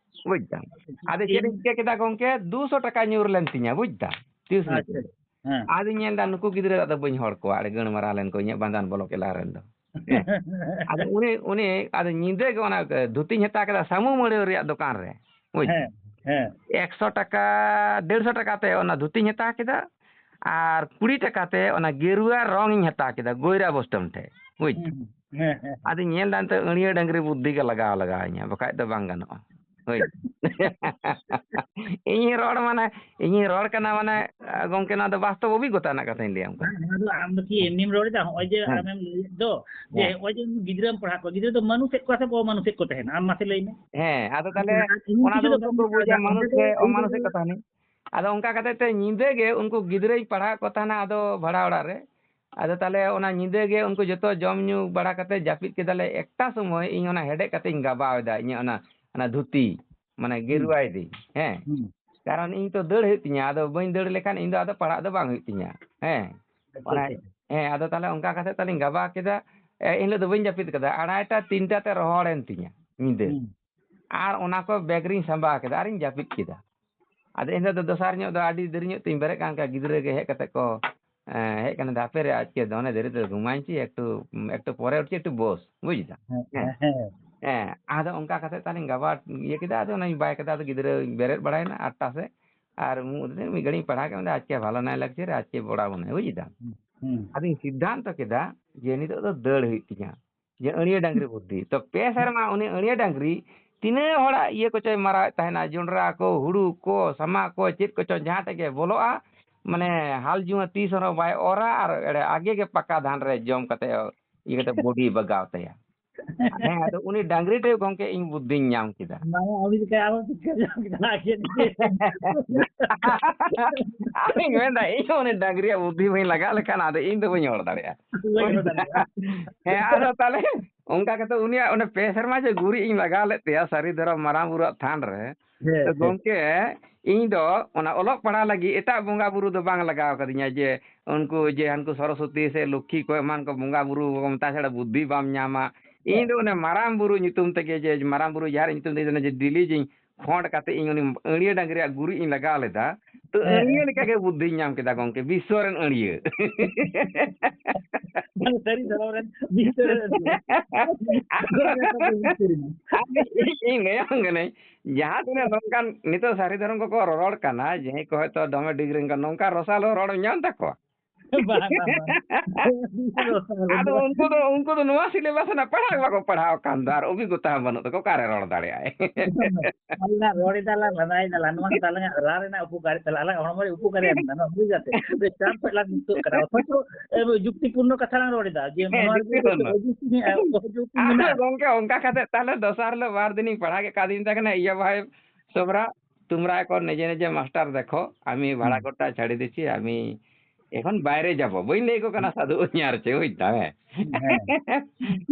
ᱵᱩᱡᱽ ᱫᱟᱢ᱾ ᱟᱫᱚ ᱪᱮᱫ ᱤᱧ ᱪᱤᱠᱟᱹ ᱠᱮᱫᱟ ᱜᱚᱢᱠᱮ, ᱫᱩᱥᱚ ᱴᱟᱠᱟ ᱧᱩᱨ ᱞᱮᱱ ᱛᱤᱧᱟ, ᱵᱩᱡᱽ ᱫᱟᱢ, ᱴᱤᱭᱩᱥᱚᱱᱤ ᱟᱪᱪᱷᱟ᱾ ᱯᱷᱤ᱾ ᱦᱮᱸ᱾ ᱟᱫᱚᱧ ᱧᱮᱞ ᱫᱟ ᱱᱩᱠᱩ ᱜᱤᱫᱽᱨᱟᱹ ᱟᱫᱚ ᱵᱟᱹᱧ ᱦᱚᱲ ᱠᱚᱣᱟ, ᱟᱹᱰᱤ ᱜᱟᱹᱲ ᱢᱟᱨᱟᱣ ᱞᱮᱱ ᱠᱚ ᱤᱧᱟᱹᱜ ᱵᱟᱸᱫᱟᱱ ᱵᱚᱞᱚᱠ ᱮᱞᱟᱠᱟ ᱨᱮᱱ ᱫᱚ᱾ ᱦᱮᱸ᱾ ᱟᱫᱚ ᱩᱱᱤ, ᱩᱱᱤ, ᱟᱫᱚ ᱧᱤᱫᱟᱹ ᱜᱮ ᱚᱱᱟ ᱫᱷᱩᱛᱤᱧ ᱦᱟᱛᱟᱣ ᱠᱮᱫᱟ ᱥᱟᱢᱩ ᱢᱟᱹᱲᱤᱭᱟᱹ ᱨᱮᱭᱟᱜ ᱫᱚᱠᱟᱱ ᱨᱮ, ᱵᱩᱡᱽ ᱫᱟᱢ᱾ ᱦᱮᱸ, ᱦᱮᱸ᱾ ᱮᱠᱥᱚ ᱴᱟᱠᱟ, ᱰᱮᱲᱥᱚ ᱴᱟᱠᱟ ᱛᱮ ᱚᱱᱟ ᱫᱷᱩᱛᱤᱧ ᱦᱟᱛᱟᱣ ᱠᱮᱫᱟ ᱟᱨ ᱠᱩᱲᱤ ᱴᱟᱠᱟ ᱛᱮ ᱚᱱᱟ ᱜᱮᱨᱩᱣᱟ ᱨᱚᱝ ᱤᱧ ᱦᱟᱛᱟᱣ ᱠᱮᱫᱟ ᱜᱳᱭᱨᱟ ᱵᱚᱥᱴᱚᱱ ᱴᱷᱮᱡ, ᱵᱩᱡᱽ ᱫᱟᱢ᱾ ᱦᱩᱸ, ᱦᱮᱸ, ᱦᱮᱸ᱾ ᱟᱫᱚᱧ ᱧᱮᱞ ᱫᱟ ᱱᱤᱛᱚᱜ ᱟᱹᱲᱤᱭᱟᱹ ᱰᱟᱹᱝᱨᱤ ᱵᱩᱫᱽᱫᱷᱤ ᱜᱮ ᱞᱟᱜᱟᱣ ᱞᱟᱜᱟᱣ ᱤᱧᱟ, ᱵᱟᱠᱷᱟᱡ ᱫᱚ ᱵᱟᱝ ᱜᱟᱱᱚᱜᱼᱟ᱾ ᱦᱳᱭ᱾ ᱤᱧᱤᱧ ᱨᱚᱲ ᱢᱟᱱᱮ, ᱤᱧᱤᱧ ᱨᱚᱲ ᱠᱟᱱᱟ ᱢᱟᱱᱮ, ᱟ, ᱜᱚᱢᱠᱮ, ᱱᱚᱣᱟ ᱫᱚ ᱵᱟᱥᱛᱚᱵ ᱚᱵᱷᱤᱜᱽᱜᱚᱛᱟ ᱨᱮᱱᱟᱜ ᱠᱟᱛᱷᱟᱧ ᱞᱟᱹᱭᱟᱢ ᱠᱟᱱᱟ᱾ ᱵᱟᱝ, ᱱᱚᱣᱟ ᱫᱚ ᱟᱢ ᱫᱚ ᱠᱤ ᱦᱮᱸ᱾ ᱮᱢᱱᱤᱢ ᱨᱚᱲ ᱮᱫᱟ? ᱦᱚᱸᱜᱼᱚᱭ ᱡᱮ ᱦᱮᱸ᱾ ᱟᱢᱮᱢ ᱞᱟᱹᱭᱮᱫ ᱫᱚ, ᱡᱮ ᱦᱮᱸ᱾ ᱦᱚᱸᱜᱼᱚᱭ ᱡᱮ ᱜᱤᱫᱽᱨᱟᱹᱢ ᱯᱟᱲᱦᱟᱣ ᱠᱚᱣᱟ, ᱜᱤᱫᱽᱨᱟᱹ ᱫᱚ ᱢᱟᱱᱩᱥᱮᱫ ᱠᱚᱣᱟ ᱥᱮ ᱚᱢᱟᱱᱩᱥᱮᱫ ᱠᱚ ᱛᱟᱦᱮᱱᱟ? ᱟᱢ ᱢᱟᱥᱮ ᱞᱟᱹᱭ ᱢᱮ᱾ ᱦᱮᱸ, ᱟᱫᱚ ᱟᱢ ᱛᱟᱦᱞᱮ ᱫᱚ ᱮᱢᱚᱱ ᱚᱱᱟ ᱠᱤᱪᱷᱩ ᱫᱚ ᱫᱚ ᱵᱟᱢ ᱩᱱᱠᱩ ᱠᱚ ᱢᱮᱛᱟ ᱵᱩᱡᱟ, ᱫᱟ, ᱚᱸᱰᱮ ᱢᱟᱱᱩᱥ ᱫᱚ ᱥᱮ ᱮᱢᱱᱤ ᱚᱢᱟᱱᱩᱥᱮᱫ ᱫᱚ ᱠᱚ ᱛᱟᱦᱮᱱᱟ᱾ ᱟᱫᱚ ᱚᱱᱠᱟ ᱠᱟᱛᱮ ᱛᱮ ᱧᱤᱫᱟᱹ ᱜᱮ ᱩᱱᱠᱩ ᱜᱤᱫᱽᱨᱟᱹᱧ ᱯᱟᱲᱦᱟᱣᱮᱫ ᱠᱚ ᱛᱟᱦᱮᱱᱟ, ᱟᱫᱚ ᱵᱷᱟᱲᱟ ᱚᱲᱟᱜ ᱨᱮ᱾ ᱟᱫᱚ ᱛᱟᱦᱞᱮ ᱚᱱᱟ ᱧᱤᱫᱟᱹ ᱜᱮ ᱩᱱᱠᱩ ᱡᱚᱛᱚ ᱡᱚᱢ ᱧᱩ ᱵᱟᱲᱟ ᱠᱟᱛᱮ ᱡᱟᱹᱯᱤᱫ ᱠᱮᱫᱟᱞᱮ᱾ ᱮᱠᱴᱟ ᱥᱚᱢᱚᱭ ᱤᱧ ᱚᱱᱟ ᱦᱮᱰᱮᱡ ᱠᱟᱛᱮᱧ ᱜᱟᱵᱟᱣ ᱮᱫᱟ, ᱤᱧᱟᱹᱜ ᱚᱱᱟ, ᱚᱱᱟ ᱫᱷᱩᱛᱤ, ᱢᱟᱱᱮ ᱦᱩᱸ᱾ ᱜᱮᱨᱩᱣᱟᱭ ᱫᱟᱹᱧ, ᱦᱮᱸ᱾ ᱦᱩᱸ᱾ ᱠᱟᱨᱚᱱ ᱤᱧ ᱛᱚ ᱫᱟᱹᱲ ᱦᱩᱭᱩᱜ ᱛᱤᱧᱟ, ᱟᱫᱚ ᱵᱟᱹᱧ ᱫᱟᱹᱲ ᱞᱮᱠᱷᱟᱱ ᱤᱧ ᱫᱚ ᱟᱫᱚ ᱯᱟᱲᱦᱟᱜ ᱫᱚ ᱵᱟᱝ ᱦᱩᱭᱩᱜ ᱛᱤᱧᱟ, ᱦᱮᱸ᱾ ᱟᱪᱪᱷᱟ, ᱚᱱᱟ, ᱟᱪᱪᱷᱟ᱾ ᱦᱮᱸ, ᱟᱫᱚ ᱛᱟᱦᱞᱮ ᱚᱱᱠᱟ ᱠᱟᱛᱮ ᱛᱟᱦᱞᱮᱧ ᱜᱟᱵᱟᱣ ᱠᱮᱫᱟ᱾ ᱮ, ᱮᱱᱦᱤᱞᱳᱜ ᱫᱚ ᱵᱟᱹᱧ ᱡᱟᱹᱯᱤᱫ ᱠᱟᱫᱟ, ᱟᱲᱟᱭᱴᱟ ᱛᱤᱱᱴᱟ ᱛᱮ ᱨᱚᱦᱚᱲᱮᱱ ᱛᱤᱧᱟ ᱧᱤᱫᱟᱹ᱾ ᱦᱩᱸ᱾ ᱟᱨ ᱚᱱᱟ ᱠᱚ ᱵᱮᱜᱽ ᱨᱤᱧ ᱥᱟᱢᱵᱟᱣ ᱠᱮᱫᱟ ᱟᱨᱤᱧ ᱡᱟᱹᱯᱤᱫ ᱠᱮᱫᱟ᱾ ᱟᱫᱚ ᱮᱱᱦᱤᱞᱳᱜ ᱫᱚ ᱫᱚᱥᱟᱨ ᱧᱚᱜ ᱫᱚ ᱟᱹᱰᱤ ᱫᱮᱨᱤ ᱧᱚᱜ ᱛᱤᱧ ᱵᱮᱨᱮᱫ ᱠᱟᱱ ᱠᱷᱟᱱ ᱜᱤᱫᱽᱨᱟᱹ ᱜᱮ ᱦᱮᱡ ᱠᱟᱛᱮ ᱠᱚ, ᱮ, ᱦᱮᱡ ᱠᱟᱱᱟ, ᱫᱚ ᱦᱟᱯᱮ ᱨᱮ ᱟᱡᱠᱮ ᱫᱚᱢᱮ ᱫᱮᱨᱤ ᱛᱮ ᱜᱷᱩᱢᱟᱭᱤᱧ ᱪᱮ, ᱮᱠᱴᱩ, ᱮᱠᱴᱩ ᱯᱚᱨᱮ ᱩᱴᱷᱤ, ᱮᱠᱴᱩ ᱵᱚᱥ, ᱵᱩᱡᱽ ᱫᱟᱢ? ᱦᱮᱸ, ᱦᱮᱸ᱾ ᱦᱮᱸ, ᱦᱮᱸ᱾ ᱦᱮᱸ, ᱟᱫᱚ ᱚᱱᱠᱟ ᱠᱟᱛᱮ ᱛᱟᱦᱞᱮᱧ ᱜᱟᱵᱟ ᱤᱭᱟᱹ ᱠᱮᱫᱟ, ᱟᱫᱚ ᱚᱱᱟᱧ ᱵᱟᱭ ᱠᱮᱫᱟ, ᱟᱫᱚ ᱜᱤᱫᱽᱨᱟᱹᱧ ᱵᱮᱨᱮᱫ ᱵᱟᱲᱟᱭᱮᱱᱟ ᱟᱴᱴᱟ ᱥᱮᱫ, ᱟᱨ ᱢᱩᱫ ᱨᱮ ᱢᱤᱫ ᱜᱷᱟᱹᱲᱤᱡ ᱤᱧ ᱯᱟᱲᱦᱟᱣ ᱠᱮᱫ, ᱢᱮᱱᱫᱟ, "ᱟᱡᱠᱮ ᱵᱷᱟᱞᱚ ᱱᱟᱭ ᱞᱟᱜᱪᱷᱮ ᱨᱮ, ᱟᱡᱠᱮ ᱵᱚᱲᱟ ᱵᱚᱱᱟᱭ", ᱵᱩᱡᱽ ᱫᱟᱢ? ᱦᱩᱸ, ᱦᱩᱸ᱾ ᱟᱫᱚᱧ ᱥᱤᱫᱽᱫᱷᱟᱱᱛᱚ ᱠᱮᱫᱟ ᱡᱮ ᱱᱤᱛᱚᱜ ᱫᱚ ᱫᱟᱹᱲ ᱦᱩᱭᱩᱜ ᱛᱤᱧᱟ᱾ ᱡᱮ ᱟᱹᱲᱭᱟᱹ ᱰᱟᱝᱨᱤ ᱵᱩᱫᱽᱫᱷᱤ᱾ ᱛᱚ ᱯᱮ ᱥᱮᱨᱢᱟ ᱩᱱᱤ ᱟᱹᱲᱭᱟᱹ ᱰᱟᱝᱨᱤ ᱛᱤᱱᱟᱹᱜ ᱦᱚᱲᱟᱜ ᱤᱭᱟᱹ ᱠᱚᱪᱚᱭ ᱢᱟᱨᱟᱣᱮᱫ ᱛᱟᱦᱮᱱᱟ, ᱡᱚᱸᱰᱨᱟ ᱠᱚ, ᱦᱩᱲᱩ ᱠᱚ, ᱥᱟᱢᱟ ᱠᱚ, ᱪᱮᱫ ᱠᱚᱪᱚ, ᱡᱟᱦᱟᱸ ᱴᱷᱮᱡ ᱜᱮ ᱵᱚᱞᱚᱜᱼᱟ, ᱢᱟᱱᱮ ᱦᱟᱞ ᱡᱩᱣᱟᱹ ᱛᱤᱥ ᱨᱮᱦᱚᱸ ᱵᱟᱭ ᱚᱨᱟ ᱟᱨ ᱮᱲᱮ ᱟᱜᱮ ᱜᱮ ᱯᱟᱠᱟ ᱫᱷᱟᱱ ᱨᱮ ᱡᱚᱢ ᱠᱟᱛᱮ ᱤᱭᱟᱹ ᱠᱟᱛᱮ ᱵᱚᱰᱤ ᱵᱟᱜᱟᱣ ᱛᱟᱭᱟ᱾ ᱦᱮᱸ, ᱟᱫᱚ ᱩᱱᱤ ᱰᱟᱝᱨᱤ ᱴᱷᱮᱡ ᱜᱚᱝᱠᱮ ᱤᱧ ᱵᱩᱫᱽᱫᱷᱤᱧ ᱧᱟᱢ ᱠᱮᱫᱟ᱾ ᱵᱟᱝᱟ, ᱩᱱᱤ ᱞᱮᱠᱟ ᱟᱨᱦᱚᱸ ᱪᱤᱠᱟᱹ ᱧᱟᱢ ᱠᱮᱫᱟ, ᱟᱡ ᱜᱮ ᱱᱤᱡᱮ᱾ ᱟᱫᱚᱧ ᱢᱮᱱᱫᱟ, ᱤᱧ ᱦᱚᱸ ᱩᱱᱤ ᱰᱟᱝᱨᱤᱭᱟᱜ ᱵᱩᱫᱽᱫᱷᱤ ᱵᱟᱹᱧ ᱞᱟᱜᱟᱣ ᱞᱮᱠᱷᱟᱱ ᱟᱫᱚ ᱤᱧ ᱫᱚ ᱵᱟᱹᱧ ᱦᱚᱲ ᱫᱟᱲᱮᱭᱟᱜᱼᱟ᱾ ᱵᱟᱹᱧ ᱦᱚᱲ ᱫᱟᱲᱮᱭᱟᱜᱼᱟ᱾ ᱦᱮᱸ, ᱟᱫᱚ ᱛᱟᱦᱞᱮ ᱚᱱᱠᱟ ᱠᱟᱛᱮ ᱩᱱᱤᱭᱟᱜ ᱚᱸᱰᱮ ᱯᱮ ᱥᱮᱨᱢᱟ ᱡᱮ ᱜᱩᱨᱤᱡ ᱤᱧ ᱞᱟᱜᱟᱣ ᱞᱮᱫ ᱛᱟᱭᱟ ᱥᱟᱹᱨᱤ ᱫᱷᱚᱨᱚᱢ ᱢᱟᱨᱟᱝ ᱵᱩᱨᱩᱣᱟᱜ ᱛᱷᱟᱱ ᱨᱮ, ᱦᱮᱸ, ᱛᱚ ᱦᱮᱸ᱾ ᱜᱚᱝᱠᱮ, ᱤᱧ ᱫᱚ ᱚᱱᱟ ᱚᱞᱚᱜ ᱯᱟᱲᱦᱟᱣ ᱞᱟᱹᱜᱤᱫ ᱮᱴᱟᱜ ᱵᱚᱸᱜᱟ ᱵᱩᱨᱩ ᱫᱚ ᱵᱟᱝ ᱞᱟᱜᱟᱣ ᱠᱟᱫᱤᱧᱟ ᱡᱮ ᱩᱱᱠᱩ ᱡᱮ ᱦᱟᱱᱠᱩ ᱥᱚᱨᱚᱥᱚᱛᱤ ᱥᱮ ᱞᱚᱠᱠᱷᱤ ᱠᱚ ᱮᱢᱟᱱ ᱠᱚ ᱵᱚᱸᱜᱟ ᱵᱩᱨᱩ ᱠᱚ ᱢᱮᱛᱟ ᱪᱷᱟᱲᱟ ᱵᱩᱫᱽᱫᱷᱤ ᱵᱟᱢ ᱧᱟᱢᱟ᱾ ᱤᱧ ᱫᱚ ᱚᱱᱮ ᱢᱟᱨᱟᱝ ᱵᱩᱨᱩ ᱧᱩᱛᱩᱢ ᱛᱮᱜᱮ, ᱡᱮ ᱢᱟᱨᱟᱝ ᱵᱩᱨᱩ ᱡᱟᱦᱮᱨ ᱧᱩᱛᱩᱢ ᱛᱮᱜᱮ ᱡᱮ ᱰᱮᱞᱤ ᱡᱮᱧ ᱠᱷᱚᱸᱰ ᱠᱟᱛᱮ ᱤᱧ ᱩᱱᱤ ᱟᱹᱲᱭᱟᱹ ᱰᱟᱝᱨᱤᱭᱟᱜ ᱜᱩᱨᱤᱡ ᱤᱧ ᱞᱟᱜᱟᱣ ᱞᱮᱫᱟ, ᱛᱚ ᱦᱮᱸ, ᱟᱹᱲᱭᱟᱹ ᱦᱮᱸ᱾ ᱞᱮᱠᱟᱜᱮ ᱵᱩᱫᱽᱫᱷᱤᱧ ᱧᱟᱢ ᱠᱮᱫᱟ ᱜᱚᱝᱠᱮ, ᱵᱤᱥᱥᱚ ᱨᱮᱱ ᱟᱹᱲᱭᱟᱹ᱾ ᱢᱟᱱᱮ ᱥᱟᱹᱨᱤ ᱫᱷᱚᱨᱚᱢ ᱨᱮᱱ ᱵᱤᱥᱥᱚ ᱨᱮᱱ ᱟᱹᱲᱭᱟᱹ᱾ ᱟᱫᱚ ᱤᱧ, ᱤᱧ ᱞᱟᱹᱭᱟᱢ ᱠᱟᱹᱱᱟᱹᱧ, ᱡᱟᱦᱟᱸ ᱛᱤᱱᱟᱹᱜ ᱱᱚᱝᱠᱟᱱ ᱱᱤᱛᱚᱜ ᱥᱟᱹᱨᱤ ᱫᱷᱚᱨᱚᱢ ᱠᱚᱠᱚ ᱨᱚᱨᱚᱲ ᱠᱟᱱᱟ, ᱡᱟᱦᱟᱸᱭ ᱠᱚ ᱦᱚᱭᱛᱳ ᱫᱚᱢᱮ ᱰᱤᱜᱽᱨᱤ ᱠᱚ, ᱱᱚᱝᱠᱟ ᱨᱚᱥᱟᱞ ᱨᱚᱲ ᱧᱟᱢ ᱛᱟᱠᱚᱣᱟ᱾ ᱵᱟᱝ, ᱵᱟᱝ, ᱵᱟᱝ᱾ ᱟᱫᱚ ᱩᱱᱠᱩ ᱫᱚ, ᱩᱱᱠᱩ ᱫᱚ ᱱᱚᱣᱟ syllabus ᱨᱮᱱᱟᱜ ᱯᱟᱲᱦᱟᱣ ᱜᱮ ᱵᱟᱠᱚ ᱯᱟᱲᱦᱟᱣ ᱟᱠᱟᱱ ᱫᱚ, ᱟᱨ ᱚᱵᱷᱤᱜᱽᱜᱚᱛᱟ ᱦᱚᱸ ᱵᱟᱹᱱᱩᱜ ᱛᱟᱠᱚ, ᱚᱠᱟᱨᱮ ᱨᱚᱲ ᱫᱟᱲᱮᱭᱟᱜᱼᱟᱭ? ᱟᱞᱟᱝ ᱨᱚᱲ ᱮᱫᱟ ᱞᱟᱝ, ᱞᱟᱸᱫᱟᱭ ᱮᱫᱟ ᱞᱟᱝ, ᱱᱚᱣᱟ ᱠᱚᱫᱚ ᱟᱞᱟᱝᱟᱜ ᱨᱟᱱ ᱨᱮᱱᱟᱜ ᱩᱯᱚᱠᱟᱨ, ᱛᱟᱦᱞᱮ ᱟᱞᱟᱝ ᱦᱚᱲᱢᱚ ᱨᱮ ᱩᱯᱚᱠᱟᱨ ᱮᱢ ᱮᱫᱟ, ᱱᱚᱣᱟ ᱵᱩᱡᱽ ᱠᱟᱛᱮ᱾ ᱟᱫᱚ ᱪᱟᱯ ᱠᱷᱚᱱ ᱞᱟᱝ ᱢᱩᱠᱛᱚᱜ ᱠᱟᱱᱟ, ᱚᱛᱷᱚᱪᱚ, ᱮ, ᱡᱩᱠᱛᱤᱯᱩᱨᱱᱚ ᱠᱟᱛᱷᱟ ᱞᱟᱝ ᱨᱚᱲ ᱮᱫᱟ, ᱡᱮ ᱦᱮᱸ, ᱱᱚᱣᱟ ᱨᱮᱫᱚ ᱡᱩᱠᱛᱤᱯᱩᱨᱱᱚ᱾ ᱚᱠᱚᱭ ᱡᱩᱠᱛᱤ, ᱦᱮᱸ, ᱚᱠᱚᱭ ᱡᱩᱠᱛᱤ ᱟᱫᱚ ᱢᱮᱱᱟᱜᱼᱟ? ᱜᱚᱝᱠᱮ, ᱚᱱᱠᱟ ᱠᱟᱛᱮ ᱛᱟᱦᱞᱮ ᱫᱚᱥᱟᱨ ᱦᱤᱞᱳᱜ ᱵᱟᱨ ᱫᱤᱱᱤᱧ ᱯᱟᱲᱦᱟᱣ ᱠᱮᱫ ᱠᱚᱣᱟ, ᱟᱫᱚᱧ ᱢᱮᱛᱟᱭ ᱠᱟᱱᱟ, "ᱤᱭᱟᱹ ᱵᱷᱟᱭ ᱥᱚᱵᱨᱟ, ᱛᱩᱢᱨᱟ ᱮᱠᱚ ᱱᱤᱡᱮ ᱱᱤᱡᱮ ᱢᱟᱥᱴᱟᱨ ᱫᱮᱠᱷᱚ, ᱟᱢᱤ ᱵᱷᱟᱲᱟ ᱦᱩᱸ᱾ ᱠᱚᱴᱟ ᱪᱷᱟᱲᱤ ᱫᱤᱪᱷᱤ, ᱟᱢᱤ ᱮᱠᱷᱚᱱ ᱵᱟᱭᱨᱮ ᱡᱟᱵᱚ", ᱵᱟᱹᱧ ᱞᱟᱹᱭ ᱟᱠᱚ ᱠᱟᱱᱟ ᱥᱟᱹᱫᱷᱩ ᱤᱧ ᱟᱨ ᱪᱮᱫ, ᱵᱩᱡᱽ ᱫᱟᱢ, ᱦᱮᱸ᱾ ᱦᱮᱸ᱾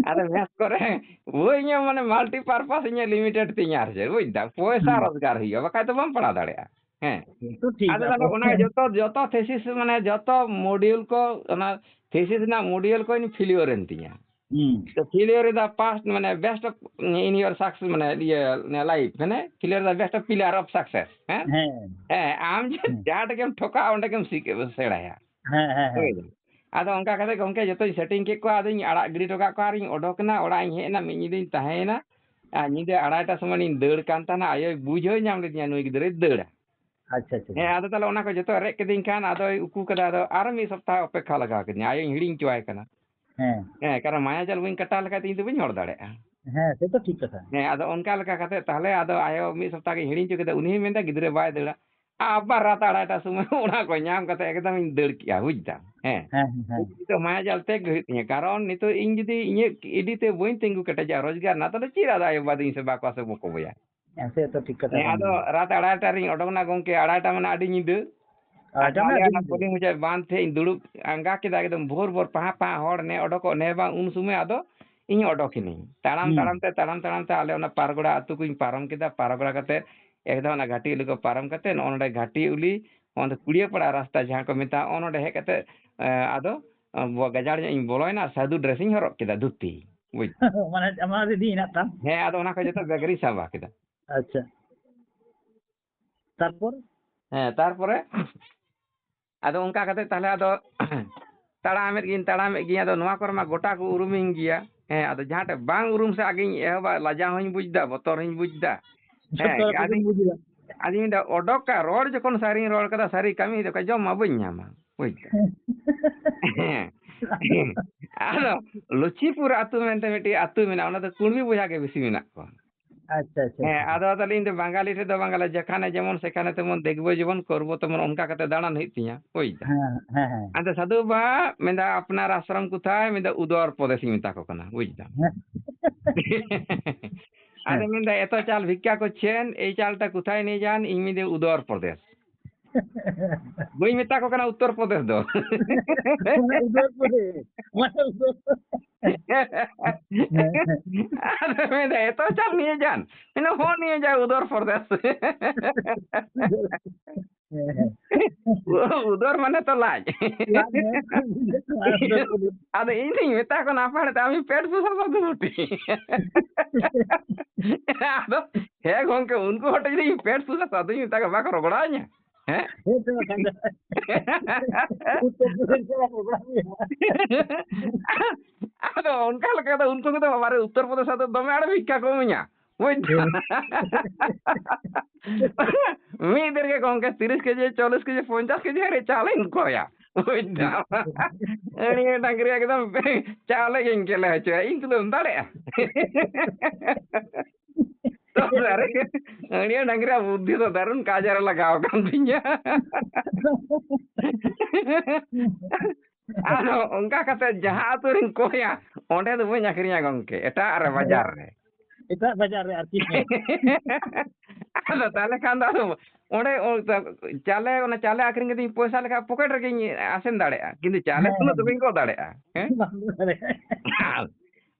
ᱟᱫᱚ ᱢᱮᱥ ᱠᱚᱨᱮ ᱵᱟᱹᱧ ᱧᱟᱢ, ᱢᱟᱱᱮ multipurpose ᱤᱧᱟᱹᱜ limited ᱛᱤᱧ ᱟᱨ ᱪᱮᱫ, ᱵᱩᱡᱽ ᱫᱟᱢ, ᱯᱚᱭᱥᱟ ᱦᱩᱸ᱾ ᱨᱳᱡᱽᱜᱟᱨ ᱦᱩᱭᱩᱜᱼᱟ, ᱵᱟᱠᱷᱟᱡ ᱫᱚ ᱵᱟᱢ ᱯᱟᱲᱦᱟᱣ ᱫᱟᱲᱮᱭᱟᱜᱼᱟ᱾ ᱦᱮᱸ᱾ ᱛᱚ ᱴᱷᱤᱠ ᱟᱫᱚ ᱜᱮᱭᱟ, ᱛᱟᱦᱞᱮ ᱚᱱᱟ ᱚᱵᱚᱥᱥᱳᱭ᱾ ᱡᱚᱛᱚ, ᱡᱚᱛᱚ thesis, ᱢᱟᱱᱮ ᱡᱚᱛᱚ module ᱠᱚ, ᱚᱱᱟ thesis ᱨᱮᱱᱟᱜ module ᱠᱚᱧ failure ᱮᱱ ᱛᱤᱧᱟ᱾ ᱦᱩᱸ᱾ ᱛᱚ failure is the past, ᱢᱟᱱᱮ best of in your success, ᱢᱟᱱᱮ ᱤᱭᱟᱹ, ᱚᱱᱮ life, ᱢᱟᱱᱮ failure is the best of pillar of success, ᱦᱮᱸ? ᱦᱮᱸ᱾ ᱦᱮᱸ, ᱟᱢ ᱡᱮ ᱦᱩᱸ᱾ ᱡᱟᱦᱟᱸ ᱴᱷᱮᱡ ᱜᱮᱢ ᱴᱷᱚᱠᱟᱜᱼᱟ, ᱚᱸᱰᱮ ᱜᱮᱢ ᱥᱤᱠ-, ᱥᱮᱬᱟᱭᱟ᱾ ᱦᱮᱸ, ᱦᱮᱸ, ᱦᱮᱸ᱾ ᱦᱳᱭ᱾ ᱟᱫᱚ ᱚᱱᱠᱟ ᱠᱟᱛᱮ ᱜᱚᱝᱠᱮ ᱡᱚᱛᱚᱧ setting ᱠᱮᱫ ᱠᱚᱣᱟ, ᱟᱫᱚᱧ ᱟᱲᱟᱜ ᱜᱤᱰᱤ ᱦᱚᱴᱚ ᱠᱟᱜ ᱠᱚᱣᱟ ᱟᱨᱤᱧ ᱚᱰᱚᱠ ᱮᱱᱟ, ᱚᱲᱟᱜ ᱤᱧ ᱦᱮᱡ ᱮᱱᱟ, ᱢᱤᱫ ᱧᱤᱫᱟᱹᱧ ᱛᱟᱦᱮᱸᱭᱮᱱᱟ᱾ ᱟᱨ ᱧᱤᱫᱟᱹ ᱟᱲᱟᱭᱴᱟ ᱥᱚᱢᱚᱭ ᱤᱧ ᱫᱟᱹᱲ ᱠᱟᱱ ᱛᱟᱦᱮᱱᱟ, ᱟᱭᱳᱭ ᱵᱩᱡᱷᱟᱹᱣ ᱧᱟᱢ ᱞᱮᱫᱤᱧᱟ ᱱᱩᱭ ᱜᱤᱫᱽᱨᱟᱹᱭ ᱫᱟᱹᱲᱟ᱾ ᱟᱪᱪᱷᱟ, ᱟᱪᱪᱷᱟ, ᱦᱮᱸ, ᱟᱪᱪᱷᱟ᱾ ᱟᱫᱚ ᱛᱟᱦᱞᱮ ᱚᱱᱟ ᱠᱚ ᱡᱚᱛᱚ ᱨᱮᱡ ᱠᱮᱫᱤᱧ ᱠᱷᱟᱱ ᱟᱫᱚᱭ ᱩᱠᱩ ᱠᱟᱫᱟ, ᱟᱫᱚ ᱟᱨᱚ ᱢᱤᱫ ᱥᱚᱯᱛᱟᱦᱚ ᱚᱯᱮᱠᱠᱷᱟ ᱞᱟᱜᱟᱣ ᱠᱤᱫᱤᱧᱟ, ᱟᱭᱳᱧ ᱦᱤᱲᱤᱧ ᱦᱚᱪᱚᱣᱟᱭ ᱠᱟᱱᱟ᱾ ᱦᱮᱸ᱾ ᱦᱮᱸ, ᱠᱟᱨᱚᱱ ᱢᱟᱭᱟ ᱡᱟᱞ ᱵᱟᱹᱧ ᱠᱟᱴᱟᱣ ᱞᱮᱠᱷᱟᱡ ᱫᱚ ᱤᱧ ᱫᱚ ᱵᱟᱹᱧ ᱦᱚᱲ ᱫᱟᱲᱮᱭᱟᱜᱼᱟ᱾ ᱦᱮᱸ, ᱥᱮ ᱛᱚ ᱴᱷᱤᱠ ᱠᱟᱛᱷᱟ᱾ ᱦᱮᱸ, ᱟᱫᱚ ᱚᱱᱠᱟ ᱞᱮᱠᱟ ᱠᱟᱛᱮ ᱛᱟᱦᱞᱮ ᱟᱫᱚ ᱟᱭᱳ ᱢᱤᱫ ᱥᱚᱯᱛᱟᱦ ᱜᱤᱧ ᱦᱤᱲᱤᱧ ᱦᱚᱪᱚ ᱠᱮᱫᱟ, ᱩᱱᱤ ᱦᱚᱸᱭ ᱢᱮᱱᱫᱟ, "ᱜᱤᱫᱽᱨᱟᱹ ᱵᱟᱭ ᱫᱟᱹᱲᱟ᱾" ᱟᱵᱟᱨ ᱨᱟᱛ ᱟᱲᱟᱭᱴᱟ ᱥᱚᱢᱚᱭ ᱚᱱᱟ ᱠᱚ ᱧᱟᱢ ᱠᱟᱛᱮ ᱮᱠᱫᱚᱢ ᱤᱧ ᱫᱟᱹᱲ ᱠᱮᱜᱼᱟ, ᱵᱩᱡᱽ ᱫᱟᱢ? ᱦᱮᱸ᱾ ᱦᱮᱸ, ᱦᱮᱸ, ᱦᱮᱸ᱾ ᱱᱤᱛᱚᱜ ᱢᱟᱭᱟ ᱡᱟᱞ ᱛᱮ ᱜᱮ ᱦᱩᱭᱩᱜ ᱛᱤᱧᱟᱹ, ᱠᱟᱨᱚᱱ ᱱᱤᱛᱚᱜ ᱤᱧ ᱡᱩᱫᱤ ᱤᱧᱟᱹᱜ ᱤᱰᱤ ᱛᱮ ᱵᱟᱹᱧ ᱛᱤᱸᱜᱩ ᱠᱮᱴᱮᱡᱟ, ᱨᱳᱡᱽᱜᱟᱨ ᱨᱮᱱᱟᱜ, ᱛᱟᱦᱞᱮ ᱪᱮᱫ ᱟᱫᱚ ᱟᱭᱳ ᱵᱟᱵᱟ ᱫᱚ ᱤᱧ ᱥᱮᱵᱟ ᱠᱚᱣᱟ ᱥᱮ ᱵᱟᱠᱚ ᱵᱚᱭᱟ? ᱦᱮᱸ, ᱥᱮ ᱛᱚ ᱴᱷᱤᱠ ᱠᱟᱛᱷᱟ ᱦᱮᱸ, ᱠᱟᱱ ᱟᱫᱚ ᱜᱮᱭᱟ᱾ ᱨᱟᱛ ᱟᱲᱟᱭᱴᱟ ᱨᱤᱧ ᱚᱰᱚᱠ ᱮᱱᱟ ᱜᱚᱝᱠᱮ, ᱟᱲᱟᱭᱴᱟ ᱢᱟᱱᱮ ᱟᱹᱰᱤ ᱧᱤᱫᱟᱹ᱾ ᱟᱨ ᱟᱲᱟᱭᱴᱟ ᱢᱟᱱᱮ ᱟᱞᱮ ᱟᱹᱰᱤ ᱚᱱᱟ ᱧᱤᱫᱟᱹ᱾ ᱠᱩᱞᱦᱤ ᱢᱩᱪᱟᱹᱫ ᱵᱟᱸᱫᱷ ᱴᱷᱮᱡ ᱤᱧ ᱫᱩᱲᱩᱵ ᱟᱸᱜᱟ ᱠᱮᱫᱟ, ᱮᱠᱫᱚᱢ ᱵᱷᱳᱨ ᱵᱷᱳᱨ ᱯᱟᱦᱟ ᱯᱟᱦᱟ ᱦᱚᱲ ᱱᱮ ᱚᱰᱚᱠᱚᱜ ᱱᱮ ᱵᱟᱝ, ᱩᱱ ᱥᱚᱢᱚᱭ ᱟᱫᱚ ᱤᱧ ᱚᱰᱚᱠ ᱮᱱᱟᱹᱧ᱾ ᱛᱟᱲᱟᱢ ᱦᱩᱸ᱾ ᱛᱟᱲᱟᱢ ᱛᱮ, ᱛᱟᱲᱟᱢ ᱛᱟᱲᱟᱢ ᱛᱮ ᱟᱞᱮ ᱚᱱᱟ ᱯᱟᱨᱜᱚᱲᱟ ᱟᱹᱛᱩ ᱠᱚᱧ ᱯᱟᱨᱚᱢ ᱠᱮᱫᱟ, ᱯᱟᱨᱜᱚᱲᱟ ᱠᱟᱛᱮ ᱮᱠᱫᱚᱢ ᱚᱱᱟ ᱜᱷᱟᱴᱤ ᱩᱞᱤ ᱠᱚ ᱯᱟᱨᱚᱢ ᱠᱟᱛᱮ ᱱᱚᱜᱼᱚ ᱱᱚᱰᱮ ᱜᱷᱟᱴᱤ ᱩᱞᱤ, ᱚᱱᱛᱮ ᱠᱩᱲᱤᱭᱟᱹᱯᱟᱲᱟ ᱨᱟᱥᱛᱟ ᱡᱟᱦᱟᱸ ᱠᱚ ᱢᱮᱛᱟᱜᱼᱟ, ᱚᱱ ᱚᱸᱰᱮ ᱦᱮᱡ ᱠᱟᱛᱮ, ᱮ, ᱟᱫᱚ, ᱮ, ᱜᱟᱡᱟᱲ ᱧᱚᱜ ᱤᱧ ᱵᱚᱞᱚᱭᱮᱱᱟ, ᱥᱟᱹᱫᱩ ᱰᱨᱮᱥ ᱤᱧ ᱦᱚᱨᱚᱜ ᱠᱮᱫᱟ, ᱫᱷᱩᱛᱤ, ᱵᱩᱡᱽ᱾ ᱢᱟᱱᱮ ᱟᱢᱟᱜ ᱨᱮᱰᱤ ᱦᱮᱱᱟᱜ ᱛᱟᱢ? ᱦᱮᱸ, ᱟᱫᱚ ᱚᱱᱟ ᱠᱚ ᱡᱚᱛᱚ ᱵᱮᱜᱽ ᱨᱤᱧ ᱥᱟᱢᱵᱟ ᱠᱮᱫᱟ᱾ ᱟᱪᱪᱷᱟ᱾ ᱛᱟᱨᱯᱚᱨ? ᱦᱮᱸ, ᱛᱟᱨᱯᱚᱨᱮ ᱟᱫᱚ ᱚᱱᱠᱟ ᱠᱟᱛᱮ ᱛᱟᱦᱞᱮ ᱟᱫᱚ ᱛᱟᱲᱟᱢᱮᱫ ᱜᱤᱧ, ᱛᱟᱲᱟᱢᱮᱫ ᱜᱤᱧ, ᱟᱫᱚ ᱱᱚᱣᱟ ᱠᱚᱨᱮ ᱢᱟ ᱜᱚᱴᱟ ᱠᱚ ᱩᱨᱩᱢᱤᱧ ᱜᱮᱭᱟ᱾ ᱦᱮᱸ, ᱟᱫᱚ ᱡᱟᱦᱟᱸ ᱴᱷᱮᱡ ᱵᱟᱝ ᱩᱨᱩᱢ ᱥᱮ ᱟᱜᱮᱧ ᱮᱦᱚᱵᱟ, ᱞᱟᱡᱟᱣ ᱦᱚᱸᱧ ᱵᱩᱡᱽ ᱫᱟ, ᱵᱚᱛᱚᱨ ᱦᱚᱸᱧ ᱵᱩᱡᱽ ᱫᱟ᱾ ᱦᱮᱸ, ᱡᱚᱛᱚ ᱨᱚᱠᱚᱢ ᱟᱫᱚᱧ, ᱵᱩᱡᱽ ᱫᱟ᱾ ᱟᱫᱚᱧ ᱢᱮᱱᱫᱟ, ᱚᱰᱚᱠ ᱠᱟᱜ ᱨᱚᱲ ᱡᱚᱠᱷᱚᱱ ᱥᱟᱹᱨᱤᱧ ᱨᱚᱲ ᱠᱟᱫᱟ, ᱥᱟᱹᱨᱤ ᱠᱟᱹᱢᱤ ᱫᱚ ᱚᱠᱟ ᱡᱚᱢ ᱢᱟ ᱵᱟᱹᱧ ᱧᱟᱢᱟ, ᱵᱩᱡᱽ ᱫᱟ᱾ ᱦᱮᱸ᱾ ᱟᱫᱚ ᱞᱩᱪᱤᱯᱩᱨ ᱟᱹᱛᱩ ᱢᱮᱱᱛᱮ ᱢᱤᱫᱴᱤᱡ ᱟᱹᱛᱩ ᱢᱮᱱᱟᱜᱼᱟ, ᱚᱱᱟ ᱫᱚ ᱠᱩᱲᱢᱤ ᱵᱚᱭᱦᱟ ᱜᱮ ᱵᱮᱥᱤ ᱢᱮᱱᱟᱜ ᱠᱚᱣᱟ᱾ ᱟᱪᱪᱷᱟ, ᱟᱪᱪᱷᱟ, ᱦᱮᱸ, ᱟᱪᱪᱷᱟ᱾ ᱟᱫᱚ ᱛᱟᱦᱞᱮ ᱤᱧ ᱫᱚ ᱵᱟᱝᱜᱟᱞᱤ ᱴᱷᱮᱡ ᱫᱚ ᱵᱟᱝᱜᱟᱞᱤ, ᱡᱮᱠᱷᱟᱱᱮ ᱡᱮᱢᱚᱱ ᱥᱮᱠᱷᱟᱱᱮ ᱛᱮᱢᱚᱱ, ᱫᱮᱠᱷᱵᱚ ᱡᱮᱢᱚᱱ ᱠᱚᱨᱵᱚ ᱛᱮᱢᱚᱱ, ᱚᱱᱠᱟ ᱠᱟᱛᱮ ᱫᱟᱬᱟᱱ ᱦᱩᱭᱩᱜ ᱛᱤᱧᱟ, ᱵᱩᱡᱽ ᱫᱟ᱾ ᱦᱮᱸ, ᱦᱮᱸ, ᱦᱮᱸ᱾ ᱟᱫᱚ ᱥᱟᱹᱫᱷᱩ ᱵᱟᱵᱟ ᱢᱮᱱᱫᱟ, "ᱟᱯᱱᱟᱨ ᱟᱥᱨᱚᱢ ᱠᱚᱛᱷᱟᱭ?" ᱢᱮᱱᱫᱟ, "ᱩᱫᱚᱨ ᱯᱨᱚᱫᱮᱥ ᱤᱧ ᱢᱮᱛᱟ ᱠᱚ ᱠᱟᱱᱟ", ᱵᱩᱡᱽ ᱫᱟᱢ᱾ ᱦᱮᱸ᱾ ᱟᱫᱚ ᱦᱮᱸ᱾ ᱢᱮᱱᱫᱟ, "ᱮᱛᱚ ᱪᱟᱞ ᱵᱷᱤᱠᱠᱟ ᱠᱚ ᱪᱷᱮᱱ, ᱮᱭ ᱪᱟᱞᱴᱟ ᱠᱚᱛᱷᱟᱭ ᱱᱤᱭᱮ ᱡᱟᱱ?" ᱤᱧ ᱢᱮᱱᱫᱟ, "ᱩᱫᱚᱨ ᱯᱨᱚᱫᱮᱥ᱾" ᱵᱟᱹᱧ ᱢᱮᱛᱟ ᱠᱚ ᱠᱟᱱᱟ ᱩᱛᱛᱚᱨ ᱯᱨᱚᱫᱮᱥ ᱫᱚ᱾ ᱢᱟᱱᱮ ᱩᱫᱚᱨ ᱯᱨᱚᱫᱮᱥ᱾ ᱢᱟᱱᱮ ᱩᱫᱚᱨ ᱯᱨᱚᱫᱮᱥ᱾ ᱦᱮᱸ᱾ ᱟᱫᱚ ᱢᱮᱱᱫᱟ, "ᱮᱛᱚ ᱪᱟᱞ ᱱᱤᱭᱮ ᱡᱟᱱ?" ᱢᱮᱱᱫᱟ, "ᱦᱚᱸ, ᱱᱤᱭᱮ ᱡᱟ ᱩᱫᱚᱨ ᱯᱨᱚᱫᱮᱥ᱾" ᱦᱮᱸ, ᱦᱮᱸ᱾ ᱩᱫᱚᱨ ᱢᱟᱱᱮ ᱛᱚ ᱞᱟᱡ᱾ ᱞᱟᱡ, ᱦᱮᱸ᱾ ᱟᱫᱚ ᱤᱧ ᱫᱩᱧ ᱢᱮᱛᱟ ᱠᱚ ᱠᱟᱱᱟ, "ᱟᱯᱮ ᱦᱚᱲ ᱛᱮ ᱟᱢ ᱯᱮᱴ ᱯᱩᱥᱟ ᱥᱟᱫᱷᱩ ᱜᱩᱴᱤ?" ᱟᱫᱚ, ᱦᱮᱸ ᱜᱚᱝᱠᱮ, ᱩᱱᱠᱩ ᱦᱚᱲ ᱴᱷᱮᱱ ᱡᱩᱫᱤ ᱤᱧ ᱯᱮᱴ ᱯᱩᱥᱟ ᱥᱟᱫᱷᱩᱧ ᱢᱮᱛᱟ ᱠᱚᱣᱟ, ᱵᱟᱠᱚ ᱨᱚᱜᱚᱲᱟᱣ ᱤᱧᱟ? ᱦᱮᱸ? ᱦᱮᱸ, ᱛᱚ ᱵᱟᱠᱷᱟᱱ ᱫᱚ᱾ ᱩᱛᱛᱚᱨ ᱯᱨᱚᱫᱮᱥ ᱨᱮ ᱵᱟᱠᱚ ᱨᱚᱜᱚᱲᱟᱣ ᱤᱧᱟ᱾ ᱟᱫᱚ ᱚᱱᱠᱟ ᱞᱮᱠᱟ ᱫᱚ ᱩᱱᱠᱩ ᱠᱚᱫᱚ ᱵᱟᱵᱟᱨᱮ ᱩᱛᱛᱚᱨ ᱯᱨᱚᱫᱮᱥ ᱨᱮᱫᱚ ᱫᱚᱢᱮ ᱟᱸᱴ ᱵᱷᱤᱠᱠᱟ ᱠᱚ ᱤᱢᱟᱹᱧᱟ᱾ ᱵᱩᱡᱽ ᱫᱟᱢ? ᱦᱮᱸ᱾ ᱢᱤᱫ ᱫᱤᱱ ᱨᱮᱜᱮ ᱜᱚᱝᱠᱮ ᱛᱤᱨᱤᱥ ᱠᱮᱡᱤ, ᱪᱚᱞᱞᱤᱥ ᱠᱮᱡᱤ, ᱯᱚᱧᱪᱟᱥ ᱠᱮᱡᱤ ᱦᱟᱹᱨᱤᱡ ᱪᱟᱣᱞᱮᱧ ᱠᱚᱭᱟ᱾ ᱵᱩᱡᱽ ᱫᱟᱢ? ᱟᱹᱲᱤᱭᱟᱹ ᱰᱟᱝᱨᱤ ᱮᱠᱫᱚᱢ ᱪᱟᱣᱞᱮ ᱜᱤᱧ ᱜᱮᱞᱮ ᱦᱚᱪᱚᱭᱟ, ᱤᱧ ᱛᱩᱞᱟᱹᱣ ᱫᱟᱲᱮᱭᱟᱜᱼᱟ? ᱛᱚ ᱥᱟᱹᱨᱤ ᱜᱮ, ᱟᱹᱲᱤᱭᱟᱹ ᱰᱟᱝᱨᱤᱭᱟᱜ ᱵᱩᱫᱽᱫᱷᱤ ᱫᱚ ᱫᱟᱨᱩᱱ ᱠᱟᱡᱮ ᱨᱮ ᱞᱟᱜᱟᱣ ᱟᱠᱟᱱ ᱛᱤᱧᱟ᱾ ᱟᱫᱚ ᱚᱱᱠᱟ ᱠᱟᱛᱮ ᱡᱟᱦᱟᱸ ᱟᱹᱛᱩ ᱨᱤᱧ ᱠᱚᱭᱟ, ᱚᱸᱰᱮ ᱫᱚ ᱵᱟᱹᱧ ᱟᱹᱠᱷᱨᱤᱧᱟ ᱜᱚᱝᱠᱮ, ᱮᱴᱟᱜ ᱨᱮ, ᱵᱟᱡᱟᱨ ᱨᱮ᱾ ᱮᱴᱟᱜ ᱵᱟᱡᱟᱨ ᱨᱮ ᱟᱨᱠᱤ᱾ ᱟᱫᱚ ᱛᱟᱦᱚᱞᱮ ᱠᱷᱟᱱ ᱫᱚ ᱟᱫᱚ ᱚᱸᱰᱮ ᱚ-, ᱪᱟᱣᱞᱮ, ᱚᱱᱟ ᱪᱟᱣᱞᱮ ᱟᱹᱠᱷᱨᱤᱧ ᱠᱟᱛᱮᱧ ᱯᱚᱭᱥᱟ ᱞᱮᱠᱷᱟᱡ ᱯᱚᱠᱮᱴ ᱨᱮᱜᱮᱧ ᱟᱥᱮᱱ ᱫᱟᱲᱮᱭᱟᱜᱼᱟ, ᱠᱤᱱᱛᱩ ᱪᱟᱣᱞᱮ ᱦᱮᱸ, ᱛᱩᱞᱟᱹᱜ ᱫᱚ ᱦᱮᱸ᱾ ᱵᱟᱹᱧ ᱜᱚᱜ ᱫᱟᱲᱮᱭᱟᱜᱼᱟ᱾ ᱦᱮᱸ? ᱵᱟᱢ ᱫᱚᱦᱚ ᱫᱟᱲᱮᱭᱟᱜᱼᱟ᱾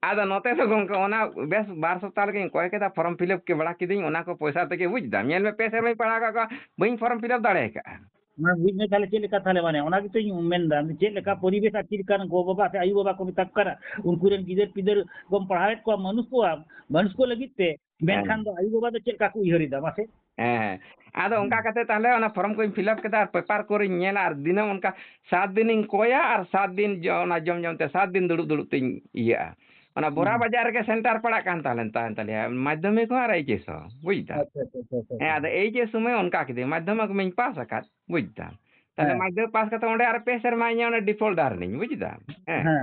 ᱟᱫᱚ ᱱᱚᱛᱮ ᱫᱚ ᱜᱚᱝᱠᱮ ᱚᱱᱟ ᱵᱮᱥ ᱵᱟᱨ ᱥᱚᱯᱛᱟᱦ ᱞᱮᱠᱟᱧ ᱠᱚᱭ ᱠᱮᱫᱟ, ᱯᱷᱚᱨᱢ ᱯᱷᱤᱞᱟᱯ ᱠᱮ ᱵᱟᱲᱟ ᱠᱤᱫᱟᱹᱧ, ᱚᱱᱟ ᱠᱚ ᱯᱚᱭᱥᱟ ᱛᱮᱜᱮ, ᱵᱩᱡᱽ ᱫᱟᱢ, ᱧᱮᱞ ᱢᱮ, ᱯᱮ ᱥᱮᱨᱢᱟᱧ ᱯᱟᱲᱦᱟᱣ ᱠᱟᱜ ᱠᱚᱣᱟ, ᱵᱟᱹᱧ ᱯᱷᱚᱨᱢ ᱯᱷᱤᱞᱟᱯ ᱫᱟᱲᱮ ᱟᱠᱟᱫᱼᱟ᱾ ᱚᱱᱟ ᱵᱩᱡᱽ ᱢᱮ ᱛᱟᱦᱞᱮ ᱪᱮᱫ ᱞᱮᱠᱟ ᱛᱟᱦᱞᱮ, ᱢᱟᱱᱮ ᱚᱱᱟ ᱜᱮᱛᱚᱧ ᱢᱮᱱᱫᱟ, ᱪᱮᱫ ᱞᱮᱠᱟ ᱯᱚᱨᱤᱵᱮᱥ ᱟᱨ ᱪᱮᱫ ᱞᱮᱠᱟᱱ ᱜᱚ ᱵᱟᱵᱟ ᱥᱮ ᱟᱭᱩ ᱵᱟᱵᱟ ᱠᱚ ᱢᱮᱛᱟ ᱠᱚ ᱠᱟᱱᱟ, ᱩᱱᱠᱩ ᱨᱮᱱ ᱜᱤᱫᱟᱹᱨ ᱯᱤᱫᱟᱹᱨ ᱠᱚᱢ ᱯᱟᱲᱦᱟᱣᱮᱫ ᱠᱚᱣᱟ ᱢᱟᱱᱩᱥ ᱠᱚᱣᱟ, ᱢᱟᱱᱩᱥ ᱠᱚ ᱞᱟᱹᱜᱤᱫ ᱛᱮ, ᱢᱮᱱᱠᱷᱟᱱ ᱦᱮᱸ᱾ ᱫᱚ ᱟᱭᱩ ᱵᱟᱵᱟ ᱫᱚ ᱪᱮᱫ ᱞᱮᱠᱟ ᱠᱚ ᱩᱭᱦᱟᱹᱨ ᱮᱫᱟ ᱢᱟᱥᱮ? ᱦᱮᱸ, ᱦᱮᱸ᱾ ᱟᱫᱚ ᱚᱱᱠᱟ ᱦᱮᱸ᱾ ᱠᱟᱛᱮ ᱛᱟᱦᱞᱮ ᱚᱱᱟ ᱯᱷᱚᱨᱢ ᱠᱚᱧ ᱯᱷᱤᱞᱟᱯ ᱠᱮᱫᱟ ᱟᱨ ᱯᱮᱯᱟᱨ ᱠᱚᱨᱮᱧ ᱧᱮᱞᱟ ᱟᱨ ᱫᱤᱱᱟᱹᱢ ᱚᱱᱠᱟ ᱥᱟᱛ ᱫᱤᱱᱤᱧ ᱠᱚᱭᱟ ᱟᱨ ᱥᱟᱛ ᱫᱤᱱ ᱡᱚ-, ᱚᱱᱟ ᱡᱚᱢ ᱡᱚᱢ ᱛᱮ ᱥᱟᱛ ᱫᱤᱱ ᱫᱩᱲᱩᱵ ᱫᱩᱲᱩᱵ ᱛᱤᱧ ᱤᱭᱟᱹᱜᱼᱟ᱾ ᱚᱱᱟ ᱵᱚᱨᱟ ᱦᱩᱸ᱾ ᱵᱟᱡᱟᱨ ᱨᱮᱜᱮ ᱥᱮᱱᱴᱟᱨ ᱯᱟᱲᱟᱜ ᱠᱟᱱ ᱛᱟᱦᱮᱸ ᱞᱮᱱ, ᱛᱟᱦᱮᱸ ᱛᱟᱞᱮᱭᱟ, ᱢᱟᱫᱽᱫᱷᱚᱢᱤᱠ ᱦᱚᱸ ᱟᱨ ᱮᱭᱤᱪ ᱮᱥ ᱦᱚᱸ, ᱵᱩᱡᱽ ᱫᱟᱢ? ᱟᱪᱪᱷᱟ, ᱟᱪᱪᱷᱟ, ᱟᱪᱪᱷᱟ, ᱟᱪᱪᱷᱟ, ᱦᱮᱸ, ᱟᱪᱪᱷᱟ᱾ ᱟᱫᱚ ᱮᱭᱤᱪ ᱮᱥ ᱥᱚᱢᱚᱭ ᱚᱱᱠᱟ ᱠᱤᱫᱟᱹᱧ, ᱢᱟᱫᱽᱫᱷᱚᱢᱤᱠ ᱢᱟᱧ ᱯᱟᱥ ᱟᱠᱟᱫ, ᱵᱩᱡᱽ ᱫᱟᱢ? ᱛᱟᱦᱞᱮ ᱦᱮᱸ᱾ ᱢᱟᱫᱽᱫᱷᱚᱢᱤᱠ ᱯᱟᱥ ᱠᱟᱛᱮ ᱚᱸᱰᱮ ᱟᱨ ᱯᱮ ᱥᱮᱨᱢᱟ ᱤᱧᱟᱹᱜ ᱚᱱᱟ ᱰᱤᱯᱷᱚᱞᱴ ᱰᱟᱨᱞᱤᱝ, ᱵᱩᱡᱽ ᱫᱟᱢ? ᱦᱮᱸ᱾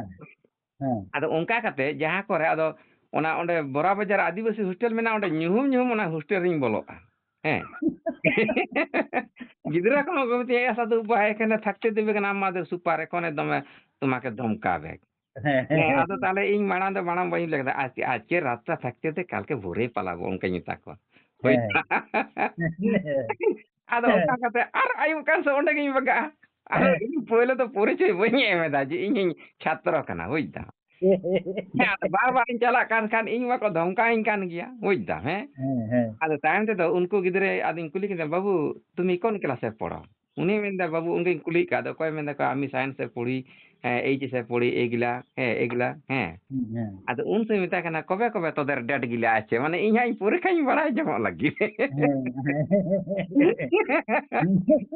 ᱦᱮᱸ᱾ ᱟᱫᱚ ᱚᱱᱠᱟ ᱠᱟᱛᱮ ᱡᱟᱦᱟᱸ ᱠᱚᱨᱮ ᱟᱫᱚ ᱚᱱᱟ ᱚᱸᱰᱮ ᱵᱚᱨᱟ ᱵᱟᱡᱟᱨ ᱟᱹᱫᱤᱵᱟᱹᱥᱤ ᱦᱳᱥᱴᱮᱞ ᱢᱮᱱᱟᱜᱼᱟ, ᱚᱸᱰᱮ ᱧᱩᱦᱩᱢ ᱧᱩᱦᱩᱢ ᱚᱱᱟ ᱦᱳᱥᱴᱮᱞ ᱨᱤᱧ ᱵᱚᱞᱚᱜᱼᱟ᱾ ᱦᱮᱸ᱾ ᱜᱤᱫᱽᱨᱟᱹ ᱠᱚᱦᱚᱸ ᱠᱚ ᱢᱤᱛᱟᱹᱧᱟ, "ᱮ ᱥᱟᱫᱷᱩ ᱵᱟᱵᱟ, ᱮᱠᱷᱟᱱᱮ ᱛᱷᱟᱠᱛᱮ ᱫᱮᱵᱮ ᱠᱟᱱᱟ, আমাদের সুপার, এখনে দমে তোমাকে ধমকাবে।" ᱦᱮᱸ, ᱦᱮᱸ, ᱦᱮᱸ, ᱦᱮᱸ᱾ ᱟᱫᱚ ᱛᱟᱦᱞᱮ ᱤᱧ ᱢᱟᱲᱟᱝ ᱫᱚ ᱢᱟᱲᱟᱝ ᱵᱟᱹᱧ ᱞᱟᱹᱭ ᱠᱮᱫᱟ, "ᱟᱡ, ᱟᱡ ᱪᱮᱫ ᱨᱟᱥᱛᱟ ᱛᱷᱟᱠᱛᱮ ᱛᱮ ᱠᱟᱞᱠᱮ ᱵᱷᱳᱨᱮ ᱯᱟᱞᱟᱵᱚ", ᱚᱱᱠᱟᱧ ᱢᱮᱛᱟ ᱠᱚᱣᱟ᱾ ᱦᱳᱭ᱾ ᱦᱮᱸ᱾ ᱟᱫᱚ ᱦᱮᱸ᱾ ᱚᱱᱠᱟ ᱠᱟᱛᱮ ᱟᱨ ᱟᱹᱭᱩᱵ ᱠᱟᱱ ᱥᱮ ᱚᱸᱰᱮ ᱜᱤᱧ ᱵᱟᱜᱟᱜᱼᱟ᱾ ᱟᱫᱚ ᱦᱮᱸ᱾ ᱤᱧ ᱯᱳᱭᱞᱳ ᱫᱚ ᱯᱚᱨᱤᱪᱚᱭ ᱵᱟᱹᱧ ᱮᱢ ᱮᱫᱟ ᱡᱮ ᱤᱧᱤᱧ ᱪᱷᱟᱛᱨᱚ ᱠᱟᱱᱟ, ᱵᱩᱡᱽ ᱫᱟᱢ? ᱦᱮᱸ, ᱟᱫᱚ ᱵᱟᱨ ᱵᱟᱨ ᱤᱧ ᱪᱟᱞᱟᱜ ᱠᱟᱱ ᱠᱷᱟᱱ ᱤᱧ ᱢᱟᱠᱚ ᱫᱷᱚᱢᱠᱟᱣᱤᱧ ᱠᱟᱱ ᱜᱮᱭᱟ, ᱵᱩᱡᱽ ᱫᱟᱢ, ᱦᱮᱸ? ᱦᱮᱸ, ᱦᱮᱸ᱾ ᱟᱫᱚ ᱛᱟᱭᱚᱢ ᱛᱮᱫᱚ ᱩᱱᱠᱩ ᱜᱤᱫᱽᱨᱟᱹ ᱟᱫᱚᱧ ᱠᱩᱞᱤ ᱠᱮᱫᱟ, "ᱵᱟᱹᱵᱩ, তুমি কোন ক্লাসে পড়ো?" ᱩᱱᱤ ᱢᱮᱱᱫᱟ, "ᱵᱟᱹᱵᱩ", ᱚᱱᱠᱟᱧ ᱠᱩᱞᱤᱭᱮᱫ ᱠᱚᱣᱟ, ᱟᱫᱚ ᱚᱠᱚᱭ ᱢᱮᱱᱫᱟ ᱠᱚ, "আমি সায়েন্সে পড়ি, ᱦᱮᱸ, এইচএᱥᱮ ᱯᱚᱲᱤ, ᱮᱜᱤᱞᱟ, ᱦᱮᱸ, ᱮᱜᱤᱞᱟ", ᱦᱮᱸ᱾ ᱦᱩᱸ, ᱦᱮᱸ᱾ ᱟᱫᱚ ᱩᱱ ᱥᱚᱢᱚᱭ ᱢᱮᱛᱟᱭ ᱠᱟᱱᱟ, "ᱠᱚᱵᱮ ᱠᱚᱵᱮ ᱛᱚᱫᱮᱨ ᱰᱮᱴ ᱜᱤᱞᱟ ᱟᱪᱷᱮ?" ᱢᱟᱱᱮ, ᱤᱧ ᱦᱟᱸᱜ ᱤᱧ ᱯᱚᱨᱤᱠᱠᱷᱟᱧ ᱵᱟᱲᱟᱭ ᱡᱚᱝᱚᱜ ᱞᱟᱹᱜᱤᱫ᱾ ᱦᱮᱸ᱾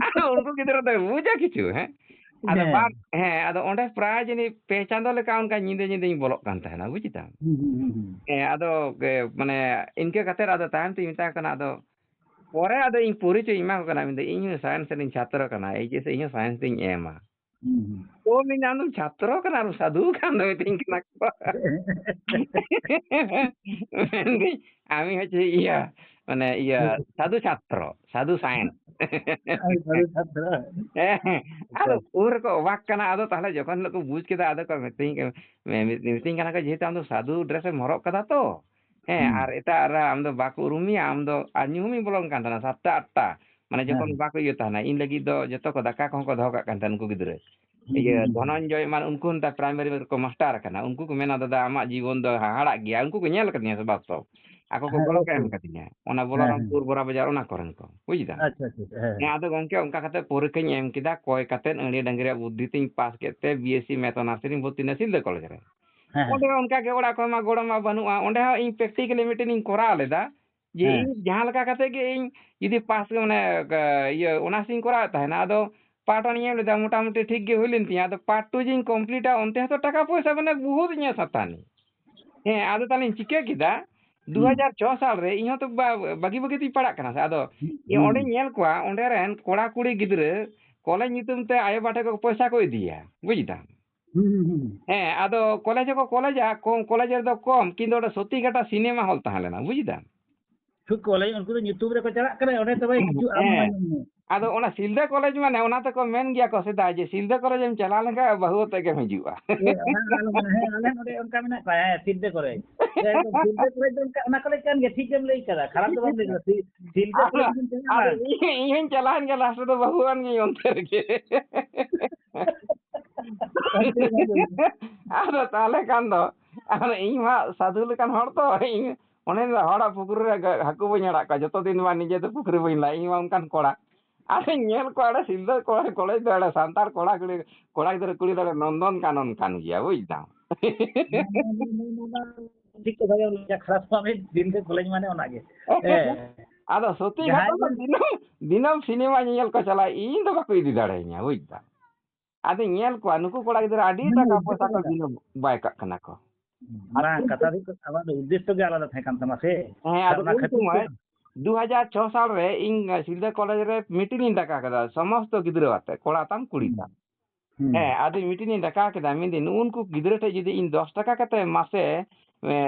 ᱟᱫᱚ ᱩᱱᱠᱩ ᱜᱤᱫᱽᱨᱟᱹ ᱫᱚ ᱵᱩᱡᱟ ᱠᱤᱪᱷᱩ, ᱦᱮᱸ? ᱟᱫᱚ ᱦᱮᱸ᱾ ᱵᱟᱝ, ᱦᱮᱸ, ᱟᱫᱚ ᱚᱸᱰᱮ ᱯᱨᱟᱭ ᱡᱟᱹᱱᱤᱡ ᱯᱮ ᱪᱟᱸᱫᱚ ᱞᱮᱠᱟ ᱚᱱᱠᱟ ᱧᱤᱫᱟᱹ ᱧᱤᱫᱟᱹᱧ ᱵᱚᱞᱚᱜ ᱠᱟᱱ ᱛᱟᱦᱮᱱᱟ, ᱵᱩᱡᱽ ᱛᱟᱢ? ᱦᱩᱸ, ᱦᱩᱸ, ᱦᱩᱸ, ᱦᱩᱸ᱾ ᱦᱮᱸ, ᱟᱫᱚ, ᱮ, ᱢᱟᱱᱮ, ᱤᱱᱠᱟᱹ ᱠᱟᱛᱮ ᱟᱫᱚ ᱛᱟᱭᱚᱢ ᱛᱮᱧ ᱢᱮᱛᱟᱭ ᱠᱟᱱᱟ, ᱟᱫᱚ ᱯᱚᱨᱮ ᱟᱫᱚ ᱤᱧ ᱯᱚᱨᱤᱪᱚᱭ ᱤᱧ ᱮᱢᱟ ᱠᱚ ᱠᱟᱱᱟ, ᱢᱮᱱᱫᱟ, "ᱤᱧ ᱦᱚᱸ ᱥᱟᱭᱮᱱᱥ ᱨᱮᱱ ᱪᱷᱟᱛᱨᱚ ᱠᱟᱱᱟ, ᱮᱭᱤᱪᱮᱥ ᱤᱧ ᱦᱚᱸ ᱥᱟᱭᱮᱱᱥ ᱛᱤᱧ ᱮᱢᱟ᱾" ᱦᱩᱸ, ᱦᱩᱸ᱾ ᱛᱚ ᱢᱮᱱᱫᱟ, "ᱟᱢ ᱫᱚᱢ ᱪᱷᱟᱛᱨᱚ ᱠᱟᱱᱟ ᱟᱨ ᱥᱟᱫᱷᱩ ᱠᱟᱱ ᱫᱚ?" ᱢᱤᱛᱟᱹᱧ ᱠᱟᱱᱟ ᱠᱚ᱾ ᱢᱮᱱᱫᱟᱹᱧ, "ᱟᱢᱤ ᱦᱚᱪᱪᱷᱮ ᱤᱭᱟᱹ, ᱢᱟᱱᱮ ᱤᱭᱟᱹ, ᱦᱩᱸ᱾ ᱥᱟᱫᱷᱩ ᱪᱷᱟᱛᱨᱚ, ᱥᱟᱫᱷᱩ science." ᱦᱳᱭ, ᱥᱟᱫᱷᱩ ᱪᱷᱟᱛᱨᱚ᱾ ᱦᱮᱸ, ᱟᱫᱚ ᱟᱪᱪᱷᱟ᱾ ᱩᱱ ᱨᱮᱠᱚ ᱚᱵᱟᱠ ᱠᱟᱱᱟ᱾ ᱟᱫᱚ ᱛᱟᱦᱞᱮ ᱡᱚᱠᱷᱚᱱ ᱦᱤᱞᱳᱜ ᱠᱚ ᱵᱩᱡᱽ ᱠᱮᱫᱟ, ᱟᱫᱚ ᱠᱚ ᱢᱤᱛᱟᱹᱧ ᱠᱟᱱᱟ, ᱢᱮ-, ᱢᱤᱛᱟᱹᱧ ᱠᱟᱱᱟ ᱠᱚ, "ᱡᱮᱦᱮᱛᱩ ᱟᱢ ᱫᱚ ᱥᱟᱫᱷᱩ dress ᱮᱢ ᱦᱚᱨᱚᱜ ᱠᱟᱫᱟ ᱛᱚ, ᱦᱮᱸ, ᱦᱩᱸ᱾ ᱟᱨ ᱮᱴᱟᱜ ᱨᱮ ᱟᱢ ᱫᱚ ᱵᱟᱠᱚ ᱩᱨᱩᱢ ᱢᱮᱭᱟ, ᱟᱢ ᱫᱚ", ᱟᱨ ᱧᱩᱦᱩᱢᱤᱧ ᱵᱚᱞᱚᱱ ᱠᱟᱱ ᱛᱟᱦᱮᱱᱟ ᱥᱟᱛᱴᱟ, ᱟᱴᱴᱟ, ᱢᱟᱱᱮ ᱦᱮᱸ, ᱡᱚᱠᱷᱚᱱ ᱦᱮᱸ᱾ ᱵᱟᱠᱚ ᱤᱭᱟᱹ ᱛᱟᱦᱮᱱᱟ, ᱤᱧ ᱞᱟᱹᱜᱤᱫ ᱫᱚ ᱡᱚᱛᱚ ᱠᱚ ᱫᱟᱠᱟ ᱠᱚᱦᱚᱸ ᱠᱚ ᱫᱚᱦᱚ ᱠᱟᱜ ᱠᱟᱱ ᱛᱟᱦᱮᱱᱟ ᱩᱱᱠᱩ ᱜᱤᱫᱽᱨᱟᱹ᱾ ᱦᱩᱸ, ᱤᱭᱟᱹ, ᱦᱩᱸ, ᱦᱩᱸ, ᱦᱩᱸ᱾ ᱫᱷᱚᱱᱚᱱᱡᱚᱭ ᱮᱢᱟᱱ, ᱩᱱᱠᱩ ᱱᱮᱛᱟᱨ primary ᱨᱮᱠᱚ ᱢᱟᱥᱴᱟᱨ ᱟᱠᱟᱱᱟ, ᱩᱱᱠᱩ ᱠᱚ ᱢᱮᱱᱟ, "ᱫᱟᱫᱟ, ᱟᱢᱟᱜ ᱡᱤᱵᱚᱱ ᱫᱚ ᱦᱟᱦᱟᱲᱟᱜ ᱜᱮᱭᱟ", ᱩᱱᱠᱩ ᱠᱚ ᱧᱮᱞ ᱟᱠᱟᱫᱤᱧᱟ ᱥᱮ ᱵᱟᱥᱛᱚᱵ, ᱟᱠᱚ ᱠᱚ ᱦᱮᱸ, ᱜᱚᱲᱚ ᱠᱚ ᱚᱵᱚᱥᱥᱳᱭ᱾ ᱮᱢ ᱟᱠᱟᱫᱤᱧᱟ᱾ ᱚᱱᱟ ᱦᱮᱸ, ᱦᱮᱸ᱾ ᱵᱚᱞᱚᱨᱟᱢᱯᱩᱨ ᱵᱚᱨᱟᱵᱟᱡᱟᱨ ᱚᱱᱟ ᱠᱚᱨᱮᱱ ᱠᱚ, ᱵᱩᱡᱽ ᱫᱟᱢ? ᱟᱪᱪᱷᱟ, ᱟᱪᱪᱷᱟ, ᱟᱪᱪᱷᱟ, ᱦᱮᱸ, ᱦᱮᱸ, ᱦᱮᱸ᱾ ᱟᱫᱚ ᱜᱚᱝᱠᱮ, ᱚᱱᱠᱟ ᱠᱟᱛᱮ ᱯᱚᱨᱤᱠᱠᱷᱟᱧ ᱮᱢ ᱠᱮᱫᱟ, ᱠᱚᱭ ᱠᱟᱛᱮ ᱟᱹᱲᱭᱟᱹ ᱰᱟᱝᱨᱤᱭᱟᱜ ᱵᱩᱫᱽᱫᱷᱤ ᱛᱤᱧ ᱯᱟᱥ ᱠᱮᱫ ᱛᱮ B S C math honours ᱨᱤᱧ ᱵᱷᱚᱨᱛᱤ ᱮᱱᱟ ᱥᱤᱞᱫᱟᱹ ᱠᱚᱞᱮᱡᱽ ᱨᱮ᱾ ᱦᱮᱸ, ᱦᱮᱸ᱾ ᱚᱸᱰᱮ ᱦᱚᱸ ᱚᱱᱠᱟ ᱜᱮ ᱚᱲᱟᱜ ᱠᱚᱨᱮ ᱢᱟ ᱜᱚᱲᱚ ᱢᱟ ᱵᱟᱹᱱᱩᱜᱼᱟ, ᱚᱸᱰᱮ ᱦᱚᱸ ᱤᱧ practically ᱢᱤᱫᱴᱮᱱ ᱤᱧ ᱠᱚᱨᱟᱣ ᱞᱮᱫᱟ ᱡᱮ ᱦᱮᱸ᱾ ᱤᱧ ᱡᱟᱦᱟᱸ ᱞᱮᱠᱟ ᱠᱟᱛᱮ ᱜᱮ ᱤᱧ ᱡᱩᱫᱤ ᱯᱟᱥ, ᱢᱟᱱᱮ, ᱤᱭᱟᱹ, ᱚᱱᱟᱨᱥ ᱤᱧ ᱠᱚᱨᱟᱣᱮᱫ ᱛᱟᱦᱮᱱᱟ, ᱟᱫᱚ part one ᱤᱧ ᱮᱢ ᱞᱮᱫᱟ, ᱢᱚᱴᱟᱢᱩᱴᱤ ᱴᱷᱤᱠ ᱜᱮ ᱦᱩᱭ ᱞᱮᱱ ᱛᱤᱧᱟ᱾ ᱟᱫᱚ part two ᱡᱮᱧ completeᱟ, ᱚᱱᱛᱮ ᱦᱚᱸᱛᱚ ᱴᱟᱠᱟ ᱯᱚᱭᱥᱟ ᱢᱟᱱᱮ ᱵᱚᱦᱩᱛ ᱤᱧᱟᱹᱜ ᱥᱟᱛᱟᱱᱤ᱾ ᱦᱮᱸ, ᱟᱫᱚ ᱛᱟᱦᱞᱮᱧ ᱪᱤᱠᱟᱹ ᱠᱮᱫᱟ, ᱦᱩᱸ᱾ ᱫᱩ ᱦᱟᱡᱟᱨ ᱪᱷᱚ ᱥᱟᱞ ᱨᱮ ᱤᱧ ᱦᱚᱸᱛᱚ ᱵᱟ-, ᱵᱟᱹᱜᱤ ᱵᱟᱹᱜᱤ ᱛᱤᱧ ᱯᱟᱲᱟᱜ ᱠᱟᱱᱟ ᱥᱮ, ᱟᱫᱚ ᱦᱩᱸ, ᱤᱧ ᱦᱩᱸ, ᱚᱸᱰᱮᱧ ᱦᱩᱸ᱾ ᱧᱮᱞ ᱠᱚᱣᱟ, ᱚᱸᱰᱮ ᱨᱮᱱ ᱠᱚᱲᱟ ᱠᱩᱲᱤ ᱜᱤᱫᱽᱨᱟᱹ ᱠᱚᱞᱮᱡᱽ ᱧᱩᱛᱩᱢ ᱛᱮ ᱟᱭᱳ ᱵᱟᱵᱟ ᱴᱷᱮᱱ ᱠᱷᱚᱱ ᱯᱚᱭᱥᱟ ᱠᱚ ᱤᱫᱤᱭᱟ, ᱵᱩᱡᱽ ᱫᱟᱢ? ᱦᱩᱸ, ᱦᱩᱸ, ᱦᱩᱸ᱾ ᱦᱮᱸ, ᱟᱫᱚ ᱠᱚᱞᱮᱡᱽ ᱦᱚᱸᱠᱚ ᱠᱚᱞᱮᱡᱟ, ᱠᱚᱢ, ᱠᱚᱞᱮᱡᱽ ᱨᱮᱫᱚ ᱠᱚᱢ, ᱠᱤᱱᱛᱩ ᱚᱸᱰᱮ ᱥᱚᱛᱤᱜᱷᱟᱴᱟ ᱥᱤᱱᱮᱢᱟ ᱦᱚᱞ ᱛᱟᱦᱮᱸ ᱞᱮᱱᱟ, ᱵᱩᱡᱽ ᱫᱟᱢ? ᱥᱩᱫᱷᱩ ᱠᱚᱞᱮᱡᱽ, ᱩᱱᱠᱩ ᱫᱚ ᱧᱩᱛᱩᱢ ᱨᱮᱠᱚ ᱪᱟᱞᱟᱜ ᱠᱟᱱᱟ, ᱚᱸᱰᱮ ᱛᱚᱵᱮ ᱦᱤᱡᱩᱜ ᱟᱢ ᱱᱚᱣᱟ ᱦᱮᱸ᱾ ᱧᱮᱞ ᱢᱮ᱾ ᱟᱫᱚ ᱚᱱᱟ ᱥᱤᱞᱫᱟᱹ ᱠᱚᱞᱮᱡᱽ ᱢᱟᱱᱮ, ᱚᱱᱟ ᱛᱮᱠᱚ ᱢᱮᱱ ᱜᱮᱭᱟ ᱠᱚ ᱥᱮᱫᱟᱭ ᱡᱮ ᱥᱤᱞᱫᱟᱹ ᱠᱚᱞᱮᱡᱽ ᱮᱢ ᱪᱟᱞᱟᱣ ᱞᱮᱱᱠᱷᱟᱱ ᱵᱟᱹᱦᱩ ᱟᱛᱮ ᱜᱮᱢ ᱦᱤᱡᱩᱜᱼᱟ᱾ ᱦᱮᱸ, ᱚᱱᱟ ᱟᱞᱚ ᱢᱮᱱᱟ᱾ ᱦᱮᱸ, ᱟᱞᱮ ᱱᱚᱰᱮ ᱚᱱᱠᱟ ᱢᱮᱱᱟᱜ ᱠᱚᱣᱟ᱾ ᱦᱮᱸ, ᱥᱤᱞᱫᱟᱹ ᱠᱚᱞᱮᱡᱽ᱾ ᱦᱮᱸ, ᱮᱠᱫᱚᱢ ᱥᱤᱞᱫᱟᱹ ᱠᱚᱞᱮᱡᱽ ᱫᱚ ᱚᱱᱠᱟ, ᱚᱱᱟ ᱠᱚᱞᱮᱡᱽ ᱠᱟᱱ ᱜᱮᱭᱟ, ᱴᱷᱤᱠ ᱜᱮᱢ ᱞᱟᱹᱭ ᱠᱟᱫᱟ, ᱠᱷᱟᱨᱟᱯ ᱫᱚ ᱵᱟᱢ ᱞᱟᱹᱭ ᱠᱟᱫᱟ᱾ ᱥᱤ-, ᱥᱤᱞᱫᱟᱹ ᱟᱫᱚ, ᱠᱚᱞᱮᱡᱽ ᱫᱚ ᱪᱟᱞᱟᱜ ᱟᱫᱚ ᱵᱟᱝ᱾ ᱤᱧ, ᱤᱧ ᱦᱚᱸᱧ ᱪᱟᱞᱟᱣᱮᱱ ᱜᱮ, last ᱨᱮᱫᱚ ᱵᱟᱹᱦᱩᱣᱟᱱ ᱜᱤᱧ ᱚᱱᱛᱮ ᱨᱮᱜᱮ᱾ ᱟᱫᱚ ᱛᱟᱦᱞᱮ ᱠᱷᱟᱱ ᱫᱚ, ᱟᱫᱚ ᱤᱧ ᱢᱟ ᱥᱟᱹᱫᱷᱩ ᱞᱮᱠᱟᱱ ᱦᱚᱲ ᱛᱚ, ᱤᱧ ᱚᱱᱮ ᱦᱚᱲᱟᱜ ᱯᱩᱠᱷᱨᱤ ᱨᱮ ᱜᱟ-, ᱦᱟᱹᱠᱩ ᱵᱟᱹᱧ ᱟᱲᱟᱜ ᱠᱚᱣᱟ, ᱡᱚᱛᱚ ᱫᱤᱱ ᱢᱟ ᱱᱤᱡᱮ ᱫᱚ ᱯᱩᱠᱷᱨᱤ ᱵᱟᱹᱧ ᱞᱟᱭ, ᱤᱧ ᱢᱟ ᱚᱱᱠᱟᱱ ᱠᱚᱲᱟ᱾ ᱟᱨᱤᱧ ᱧᱮᱞ ᱠᱚᱣᱟ ᱚᱸᱰᱮ ᱥᱤᱞᱫᱟᱹ ᱠᱚ-, ᱠᱚᱞᱮᱡᱽ ᱫᱚ ᱚᱸᱰᱮ ᱥᱟᱱᱛᱟᱲ ᱠᱚᱲᱟ ᱠᱩᱲᱤ, ᱠᱚᱲᱟ ᱜᱤᱫᱽᱨᱟᱹ ᱠᱩᱲᱤ ᱫᱚ ᱚᱸᱰᱮ ᱱᱚᱱᱫᱚᱱ ᱠᱟᱱᱚᱱ ᱠᱟᱱ ᱜᱮᱭᱟ, ᱵᱩᱡᱽ ᱫᱟᱢ᱾ ᱱᱚᱣᱟ ᱫᱚ, ᱱᱚᱣᱟ ᱫᱚ, ᱱᱚᱣᱟ ᱫᱚ ᱴᱷᱤᱠ ᱠᱟᱛᱷᱟ ᱜᱮᱢ ᱞᱟᱹᱭ ᱠᱮᱫᱟ, ᱠᱷᱟᱨᱟᱯ ᱢᱟ ᱢᱤᱫ ᱥᱤᱞᱫᱟᱹ ᱠᱚᱞᱮᱡᱽ ᱢᱟᱱᱮ ᱚᱱᱟ ᱜᱮ᱾ ᱦᱮᱸ᱾ ᱟᱫᱚ ᱥᱚᱛᱤ ᱡᱟᱦᱟᱸᱭ ᱜᱷᱟᱴᱟ ᱫᱚ ᱜᱮ ᱫᱤᱱᱟᱹᱢ, ᱫᱤᱱᱟᱹᱢ ᱥᱤᱱᱮᱢᱟ ᱧᱮᱧᱮᱞ ᱠᱚ ᱪᱟᱞᱟᱜᱼᱟ, ᱤᱧ ᱫᱚ ᱵᱟᱠᱚ ᱤᱫᱤ ᱫᱟᱲᱮᱭᱟᱹᱧᱟ, ᱵᱩᱡᱽ ᱫᱟᱢ᱾ ᱟᱫᱚᱧ ᱧᱮᱞ ᱠᱚᱣᱟ, ᱱᱩᱠᱩ ᱠᱚᱲᱟ ᱜᱤᱫᱽᱨᱟᱹ ᱟᱹᱰᱤ ᱦᱮᱸ, ᱴᱟᱠᱟ ᱤᱫᱤ ᱯᱚᱭᱥᱟ ᱠᱚ ᱠᱚ ᱪᱟᱞᱟᱜᱼᱟ᱾ ᱵᱤᱞᱚᱢ ᱵᱟᱭ ᱠᱟᱜ ᱠᱟᱱᱟ ᱠᱚ᱾ ᱵᱟᱝ, ᱠᱟᱛᱷᱟ ᱫᱚ ᱦᱩᱭᱩᱜ ᱠᱟᱱᱟ, ᱟᱢᱟᱜ ᱫᱚ ᱩᱫᱽᱫᱮᱥᱥᱚ ᱜᱮ ᱟᱞᱟᱫᱟ ᱛᱟᱦᱮᱸ ᱠᱟᱱ ᱛᱟᱢᱟ ᱥᱮ᱾ ᱦᱮᱸ, ᱟᱨ ᱟᱫᱚ ᱚᱱᱟ ᱩᱱ ᱠᱷᱟᱹᱛᱤᱨ ᱛᱮ ᱥᱚᱢᱚᱭ ᱫᱩ ᱦᱟᱡᱟᱨ ᱪᱷᱚ ᱥᱟᱞ ᱨᱮ ᱤᱧ ᱥᱤᱞᱫᱟᱹ ᱠᱚᱞᱮᱡᱽ ᱨᱮ meeting ᱤᱧ ᱰᱟᱠᱟ ᱠᱮᱫᱟ, ᱥᱚᱢᱚᱥᱛᱚ ᱜᱤᱫᱽᱨᱟᱹ ᱟᱛᱮ, ᱠᱚᱲᱟ ᱛᱟᱢ, ᱠᱩᱲᱤ ᱦᱩᱸ᱾ ᱛᱟᱢ᱾ ᱦᱮᱸ, ᱟᱫᱚ ᱢᱤᱫᱴᱤᱱ ᱤᱧ ᱰᱟᱠᱟ ᱠᱮᱫᱟ, ᱢᱮᱱᱫᱟᱹᱧ ᱱᱩᱜᱼᱩ ᱱᱩᱠᱩ ᱜᱤᱫᱽᱨᱟᱹ ᱴᱷᱮᱡ ᱡᱩᱫᱤ ᱤᱧ ᱫᱚᱥ ᱴᱟᱠᱟ ᱠᱟᱛᱮ ᱢᱟᱥᱮ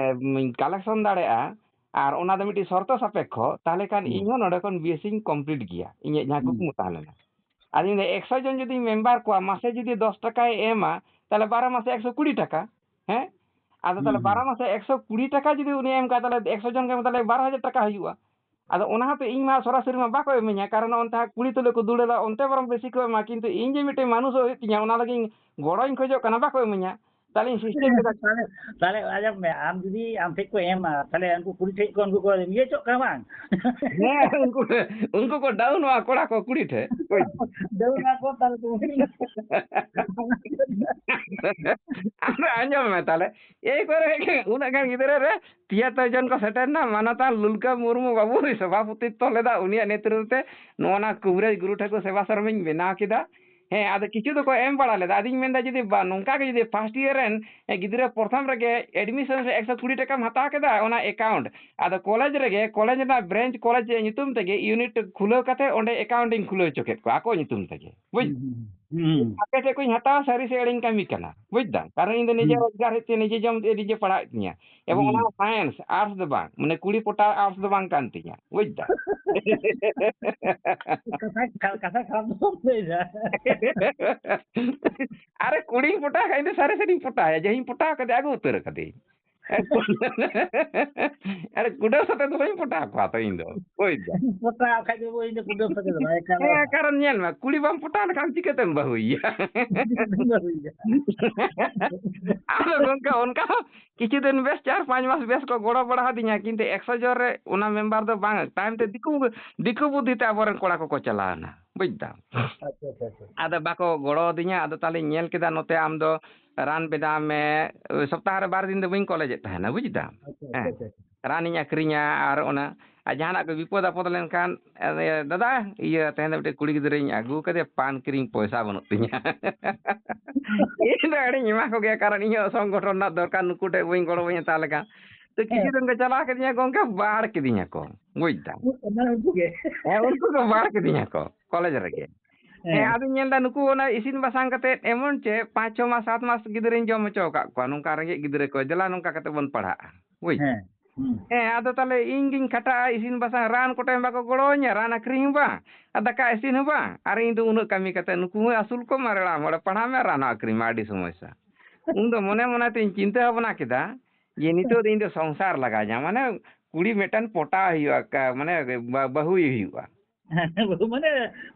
ᱠᱟᱞᱮᱠᱥᱚᱱ ᱫᱟᱲᱮᱭᱟᱜᱼᱟ, ᱟᱨ ᱚᱱᱟ ᱫᱚ ᱢᱤᱫᱴᱤᱡ ᱥᱚᱨᱛᱚ ᱥᱟᱯᱮᱠᱠᱷᱚ, ᱛᱟᱦᱚᱞᱮ ᱠᱷᱟᱱ ᱤᱧ ᱦᱚᱸ ᱱᱚᱰᱮ ᱠᱷᱚᱱ ᱵᱤᱭᱮᱥᱤᱧ ᱠᱚᱢᱯᱞᱤᱴ ᱜᱮᱭᱟ, ᱤᱧᱟᱹᱜ ᱡᱟᱦᱟᱸ ᱠᱩᱠᱢᱩ ᱛᱟᱦᱮᱸ ᱞᱮᱱᱟ᱾ ᱟᱫᱚ ᱤᱧ ᱫᱚ ᱮᱠᱥᱚ ᱡᱚᱱ ᱡᱩᱫᱤ ᱢᱮᱢᱵᱟᱨ ᱠᱚᱣᱟ, ᱢᱟᱥᱮ ᱡᱩᱫᱤ ᱫᱚᱥ ᱴᱟᱠᱟᱭ ᱮᱢᱟ, ᱛᱟᱦᱚᱞᱮ ᱵᱟᱨᱚ ᱢᱟᱥᱮ ᱮᱠᱥᱚ ᱠᱩᱲᱤ ᱴᱟᱠᱟ᱾ ᱦᱮᱸ, ᱟᱫᱚ ᱛᱟᱦᱚᱞᱮ ᱵᱟᱨᱚ ᱢᱟᱥᱮ ᱮᱠᱥᱚ ᱠᱩᱲᱤ ᱴᱟᱠᱟ ᱡᱩᱫᱤ ᱩᱱᱤ ᱮᱢ ᱠᱟᱜ, ᱛᱟᱦᱚᱞᱮ ᱮᱠᱥᱚ ᱡᱚᱱ ᱜᱮ ᱛᱟᱦᱚᱞᱮ ᱵᱟᱨᱚ ᱦᱟᱡᱟᱨ ᱴᱟᱠᱟ ᱦᱩᱭᱩᱜᱼᱟ᱾ ᱟᱫᱚ ᱚᱱᱟ ᱦᱚᱸᱛᱚ ᱤᱧ ᱢᱟ ᱥᱚᱨᱟᱥᱚᱨᱤ ᱢᱟ ᱵᱟᱠᱚ ᱤᱢᱟᱹᱧᱟ, ᱠᱟᱨᱚᱱ ᱚᱱᱛᱮ ᱦᱟᱸᱜ ᱠᱩᱲᱤ ᱛᱩᱞᱟᱹ ᱠᱚ ᱫᱩᱲᱟᱹᱞᱟ, ᱚᱱᱛᱮ ᱵᱚᱨᱚᱝ ᱵᱮᱥᱤ ᱠᱚ ᱮᱢᱟ, ᱠᱤᱱᱛᱩ ᱤᱧ ᱡᱮ ᱢᱤᱫᱴᱮᱱ ᱢᱟᱱᱩᱥ ᱦᱩᱭᱩᱜ ᱛᱤᱧᱟ, ᱚᱱᱟ ᱞᱟᱹᱜᱤᱫ ᱜᱚᱲᱚᱧ ᱠᱷᱚᱡᱚᱜ ᱠᱟᱱᱟ, ᱵᱟᱠᱚ ᱤᱢᱟᱹᱧᱟ᱾ ᱛᱟᱦᱚᱞᱮᱧ ᱥᱤᱥᱴᱮᱢ ᱠᱮᱫᱟ᱾ ᱛᱟᱦᱚᱞᱮ, ᱛᱟᱦᱚᱞᱮ ᱟᱸᱡᱚᱢ ᱢᱮ, ᱟᱢ ᱡᱩᱫᱤ ᱟᱢ ᱴᱷᱮᱡ ᱠᱚ ᱮᱢᱟ, ᱛᱟᱦᱚᱞᱮ ᱩᱱᱠᱩ ᱠᱩᱲᱤ ᱴᱷᱮᱡ ᱠᱚ ᱩᱱᱠᱩ ᱠᱚ ᱤᱭᱟᱹ ᱪᱚᱜ ᱠᱟᱱᱟ ᱵᱟᱝ? ᱦᱮᱸ, ᱩᱱᱠᱩ, ᱩᱱᱠᱩ ᱠᱚ ᱰᱟᱣᱩᱱᱚᱜᱼᱟ ᱠᱚᱲᱟ ᱠᱚ ᱠᱩᱲᱤ ᱴᱷᱮᱡ, ᱵᱩᱡᱽ? ᱰᱟᱣᱩᱱᱚᱜᱼᱟ ᱠᱚ, ᱛᱟᱦᱚᱞᱮ ᱠᱚ ᱟᱫᱚ ᱟᱸᱡᱚᱢ ᱢᱮ ᱛᱟᱦᱚᱞᱮ, ᱮᱭ ᱠᱚᱨᱮ ᱩᱱᱟᱹᱜ ᱜᱟᱱ ᱜᱤᱫᱽᱨᱟᱹ ᱨᱮ ᱛᱤᱭᱟᱛᱚᱨ ᱡᱚᱱ ᱠᱚ ᱥᱮᱴᱮᱨ ᱮᱱᱟ, ᱢᱟᱱᱚᱛᱟᱱ ᱞᱩᱞᱠᱟ ᱢᱩᱨᱢᱩ ᱵᱟᱵᱩᱭ ᱥᱚᱵᱷᱟᱯᱚᱛᱤᱛᱛᱚ ᱞᱮᱫᱟ, ᱩᱱᱤᱭᱟᱜ ᱱᱮᱛᱨᱤᱛᱵ ᱛᱮ ᱱᱚᱜᱼᱚ ᱱᱟ ᱠᱩᱵᱨᱟᱡᱽ ᱜᱩᱨᱩ ᱴᱷᱟᱹᱠᱩᱨ ᱥᱮᱵᱟᱥᱨᱚᱢ ᱤᱧ ᱵᱮᱱᱟᱣ ᱠᱮᱫᱟ᱾ ᱦᱮᱸ, ᱟᱫᱚ ᱠᱤᱪᱷᱩ ᱫᱚᱠᱚ ᱮᱢ ᱵᱟᱲᱟ ᱞᱮᱫᱟ᱾ ᱟᱫᱚᱧ ᱢᱮᱱᱫᱟ, ᱡᱩᱫᱤ ᱵᱟ, ᱱᱚᱝᱠᱟ ᱜᱮ ᱡᱩᱫᱤ ᱯᱷᱟᱥᱴ ᱤᱭᱟᱨ ᱨᱮᱱ ᱜᱤᱫᱽᱨᱟᱹ ᱯᱨᱚᱛᱷᱚᱢ ᱨᱮᱜᱮ ᱮᱰᱢᱤᱥᱚᱱ ᱨᱮ ᱮᱠᱥᱚ ᱠᱩᱲᱤ ᱴᱟᱠᱟᱢ ᱦᱟᱛᱟᱣ ᱠᱮᱫᱟ ᱚᱱᱟ ᱮᱠᱟᱣᱩᱱᱴ, ᱟᱫᱚ ᱠᱚᱞᱮᱡᱽ ᱨᱮᱜᱮ, ᱠᱚᱞᱮᱡᱽ ᱨᱮᱱᱟᱜ ᱵᱨᱟᱧᱪ ᱠᱚᱞᱮᱡᱽ ᱧᱩᱛᱩᱢ ᱛᱮᱜᱮ ᱤᱭᱩᱱᱤᱴ ᱠᱷᱩᱞᱟᱹᱣ ᱠᱟᱛᱮ ᱚᱸᱰᱮ ᱮᱠᱟᱣᱩᱱᱴ ᱤᱧ ᱠᱷᱩᱞᱟᱹᱣ ᱦᱚᱪᱚ ᱠᱮᱫ ᱠᱚᱣᱟ ᱟᱠᱚ ᱧᱩᱛᱩᱢ ᱛᱮᱜᱮ, ᱵᱩᱡᱽ? ᱦᱩᱸ, ᱦᱩᱸ, ᱦᱩᱸ᱾ ᱟᱯᱮ ᱴᱷᱮᱡ ᱠᱷᱚᱱ ᱦᱟᱛᱟᱣᱟ, ᱥᱟᱹᱨᱤ ᱥᱮ ᱮᱲᱮᱧ ᱠᱟᱹᱢᱤ ᱠᱟᱱᱟ, ᱵᱩᱡᱽ ᱫᱟᱢ? ᱠᱟᱨᱚᱱ ᱤᱧ ᱫᱚ ᱱᱤᱡᱮ ᱦᱩᱸ᱾ ᱨᱳᱡᱽᱜᱟᱨ ᱦᱩᱭᱩᱜ ᱛᱤᱧᱟ, ᱱᱤᱡᱮ ᱡᱚᱢ ᱛᱮ ᱱᱤᱡᱮ ᱯᱟᱲᱦᱟᱣᱮᱫ ᱛᱤᱧᱟ᱾ ᱮᱵᱚᱝ ᱦᱩᱸ᱾ ᱚᱱᱟ ᱦᱚᱸ ᱥᱟᱭᱮᱱᱥ, ᱟᱨᱴᱥ ᱫᱚ ᱵᱟᱝ, ᱢᱟᱱᱮ ᱠᱩᱲᱤ ᱯᱚᱴᱟ ᱟᱨᱴᱥ ᱫᱚ ᱵᱟᱝ ᱠᱟᱱ ᱛᱤᱧᱟ, ᱵᱩᱡᱽ ᱫᱟᱢ? ᱠᱟᱛᱷᱟ, ᱠᱟ-, ᱠᱟᱛᱷᱟ ᱠᱷᱟᱨᱟᱯ ᱫᱚ ᱵᱟᱢ ᱞᱟᱹᱭ ᱫᱟ᱾ ᱟᱨᱮ, ᱠᱩᱲᱤᱧ ᱯᱚᱴᱟᱣ ᱠᱷᱟᱡ ᱤᱧ ᱫᱚ ᱥᱟᱹᱨᱤ ᱥᱟᱹᱨᱤᱧ ᱯᱚᱴᱟᱣᱟ, ᱡᱮ ᱤᱧ ᱯᱚᱴᱟᱣ ᱠᱟᱫᱮ, ᱟᱹᱜᱩ ᱩᱛᱟᱹᱨ ᱠᱟᱫᱮᱭᱟᱹᱧ᱾ ᱟᱨ ᱠᱩᱰᱟᱹᱣ ᱥᱟᱛᱮ ᱫᱚ ᱵᱟᱹᱧ ᱯᱚᱴᱟᱣ ᱠᱚᱣᱟ ᱛᱚ ᱤᱧ ᱫᱚ, ᱵᱩᱡᱽ ᱫᱟᱢ? ᱯᱚᱴᱟᱣ ᱠᱷᱟᱡ ᱫᱚ ᱤᱧ ᱫᱚ ᱠᱩᱰᱟᱹᱣ ᱥᱟᱛᱮ ᱫᱚ ᱵᱟᱝ, ᱮᱠᱟᱞ ᱦᱮᱸ, ᱵᱟᱝ᱾ ᱠᱟᱨᱚᱱ ᱧᱮᱞ ᱢᱮ, ᱠᱩᱲᱤ ᱵᱟᱢ ᱯᱚᱴᱟᱣ ᱞᱮᱠᱷᱟᱱ ᱪᱤᱠᱟᱹᱛᱮᱢ ᱵᱟᱹᱦᱩᱭᱮᱭᱟ? ᱪᱤᱠᱟᱹᱛᱮᱢ ᱵᱟᱹᱦᱩᱭᱮᱭᱟ? ᱟᱫᱚ ᱜᱚᱝᱠᱮ, ᱚᱱᱠᱟ ᱦᱚᱸ ᱠᱤᱪᱷᱩ ᱫᱤᱱ ᱵᱮᱥ ᱪᱟᱨ ᱯᱟᱸᱪ ᱢᱟᱥ ᱵᱮᱥ ᱠᱚ ᱜᱚᱲᱚ ᱵᱟᱲᱟ ᱟᱹᱫᱤᱧᱟ, ᱠᱤᱱᱛᱩ ᱮᱠᱥᱚ ᱡᱚᱱ ᱨᱮ ᱚᱱᱟ ᱢᱮᱢᱵᱟᱨ ᱫᱚ ᱵᱟᱝ, ᱛᱟᱭᱚᱢ ᱛᱮ ᱫᱤᱠᱩ, ᱫᱤᱠᱩ ᱵᱩᱫᱽᱫᱷᱤ ᱛᱮ ᱟᱵᱚᱨᱮᱱ ᱠᱚᱲᱟ ᱠᱚᱠᱚ ᱪᱟᱞᱟᱣᱮᱱᱟ, ᱵᱩᱡᱽ ᱫᱟᱢ? ᱟᱪᱪᱷᱟ, ᱟᱪᱪᱷᱟ, ᱟᱪᱪᱷᱟ᱾ ᱟᱫᱚ ᱵᱟᱠᱚ ᱜᱚᱲᱚ ᱟᱹᱫᱤᱧᱟ᱾ ᱟᱫᱚ ᱛᱟᱦᱚᱞᱮᱧ ᱧᱮᱞ ᱠᱮᱫᱟ, ᱱᱚᱛᱮ ᱟᱢ ᱫᱚ ᱨᱟᱱ ᱵᱮᱱᱟᱣ ᱢᱮ, ᱥᱚᱯᱛᱟᱦᱚ ᱨᱮ ᱵᱟᱨ ᱫᱤᱱ ᱫᱚ ᱵᱟᱹᱧ ᱠᱚᱞᱮᱡᱮᱫ ᱛᱟᱦᱮᱱᱟ, ᱵᱩᱡᱽ ᱫᱟᱢ? ᱟᱪᱪᱷᱟ, ᱦᱮᱸ, ᱟᱪᱪᱷᱟ, ᱟᱪᱪᱷᱟ᱾ ᱨᱟᱱᱤᱧ ᱟᱹᱠᱷᱨᱤᱧᱟ, ᱟᱨ ᱚᱱᱟ, ᱟᱨ ᱡᱟᱦᱟᱱᱟᱜ ᱠᱚ ᱵᱤᱯᱚᱫ ᱟᱯᱚᱫ ᱞᱮᱱᱠᱷᱟᱱ, ᱮ, "ᱫᱟᱫᱟ, ᱤᱭᱟᱹ, ᱛᱮᱦᱮᱧ ᱫᱚ ᱢᱤᱫᱴᱮᱡ ᱠᱩᱲᱤ ᱜᱤᱫᱽᱨᱟᱹᱧ ᱟᱹᱜᱩ ᱠᱟᱫᱮᱭᱟ, ᱯᱟᱱ ᱠᱤᱨᱤᱧ ᱯᱚᱭᱥᱟ ᱵᱟᱹᱱᱩᱜ ᱛᱤᱧᱟ᱾" ᱤᱧ ᱫᱚ ᱟᱹᱰᱤᱧ ᱮᱢᱟ ᱠᱚᱜᱮᱭᱟ, ᱠᱟᱨᱚᱱ ᱤᱧ ᱦᱚᱸ ᱥᱚᱝᱜᱚᱴᱷᱚᱱ ᱨᱮᱱᱟᱜ ᱫᱚᱨᱠᱟᱨ, ᱱᱩᱠᱩ ᱴᱷᱮᱡ ᱵᱟᱹᱧ ᱜᱚᱲᱚ ᱵᱟᱹᱧ ᱦᱟᱛᱟᱣ ᱞᱮᱠᱷᱟᱱ᱾ ᱛᱚ, ᱠᱤᱪᱷᱩ ᱦᱮᱸ᱾ ᱫᱤᱱ ᱠᱚ ᱪᱟᱞᱟᱣ ᱠᱤᱫᱤᱧᱟ ᱜᱚᱝᱠᱮ, ᱵᱟᱲ ᱠᱤᱫᱤᱧᱟ ᱠᱚ, ᱵᱩᱡᱽ ᱫᱟᱢ? ᱚᱱᱟ ᱩᱱᱠᱩ ᱜᱮ᱾ ᱦᱮᱸ, ᱩᱱᱠᱩ ᱠᱚ ᱵᱟᱲ ᱠᱤᱫᱤᱧᱟ ᱠᱚ ᱠᱚᱞᱮᱡᱽ ᱨᱮᱜᱮ᱾ ᱦᱮᱸ, ᱟᱫᱚᱧ ᱧᱮᱞ ᱮᱫᱟ ᱱᱩᱠᱩ ᱚᱱᱟ ᱤᱥᱤᱱ ᱵᱟᱥᱟᱝ ᱠᱟᱛᱮ ᱮᱢᱚᱱ ᱪᱮᱫ ᱯᱟᱸᱪ ᱪᱷᱚ ᱢᱟᱥ ᱥᱟᱛ ᱢᱟᱥ ᱜᱤᱫᱽᱨᱟᱹᱧ ᱡᱚᱢ ᱦᱚᱪᱚ ᱟᱠᱟᱫ ᱠᱚᱣᱟ, ᱱᱚᱝᱠᱟ ᱨᱮᱸᱜᱮᱡ ᱜᱤᱫᱽᱨᱟᱹ ᱠᱚ, ᱫᱮᱞᱟ ᱱᱚᱝᱠᱟ ᱠᱟᱛᱮ ᱵᱚᱱ ᱯᱟᱲᱦᱟᱜᱼᱟ, ᱵᱩᱡᱽ? ᱦᱮᱸ, ᱦᱩᱸ᱾ ᱦᱮᱸ, ᱟᱫᱚ ᱛᱟᱦᱞᱮ ᱤᱧ ᱜᱤᱧ ᱠᱷᱟᱴᱟᱜᱼᱟ, ᱤᱥᱤᱱ ᱵᱟᱥᱟᱝ, ᱨᱟᱱ ᱠᱚᱴᱮᱡ ᱦᱚᱸ ᱵᱟᱠᱚ ᱜᱚᱲᱚ ᱟᱹᱧᱟ, ᱨᱟᱱ ᱟᱹᱠᱷᱨᱤᱧ ᱦᱚᱸ ᱵᱟᱝ, ᱟᱨ ᱫᱟᱠᱟ ᱤᱥᱤᱱ ᱦᱚᱸ ᱵᱟᱝ, ᱟᱨ ᱤᱧ ᱫᱚ ᱩᱱᱟᱹᱜ ᱠᱟᱹᱢᱤ ᱠᱟᱛᱮ ᱱᱩᱠᱩ ᱦᱚᱸ ᱟᱹᱥᱩᱞ ᱠᱚᱢ ᱟᱨ ᱚᱲᱟᱜ ᱦᱚᱲ ᱯᱟᱲᱦᱟᱣ ᱢᱮ, ᱨᱟᱱ ᱦᱚᱸ ᱟᱹᱠᱷᱨᱤᱧ ᱢᱮ, ᱟᱹᱰᱤ ᱥᱚᱢᱚᱥᱥᱟ᱾ ᱩᱱ ᱫᱚ ᱢᱚᱱᱮ ᱢᱚᱱᱮ ᱛᱤᱧ ᱪᱤᱱᱛᱟᱹ ᱵᱷᱟᱵᱽᱱᱟ ᱠᱮᱫᱟ ᱡᱮ ᱱᱤᱛᱚᱜ ᱫᱚ ᱤᱧ ᱫᱚ ᱥᱚᱝᱥᱟᱨ ᱞᱟᱜᱟᱣ ᱤᱧᱟ, ᱢᱟᱱᱮ ᱠᱩᱲᱤ ᱢᱤᱫᱴᱟᱝ ᱯᱚᱴᱟᱣ ᱦᱩᱭᱩᱜᱼᱟ, ᱠᱟ-, ᱢᱟᱱᱮ ᱵᱟ-, ᱵᱟᱹᱦᱩᱭ ᱦᱩᱭᱩᱜᱼᱟ᱾ ᱦᱮᱸ, ᱵᱟᱹᱦᱩ ᱢᱟᱱᱮ,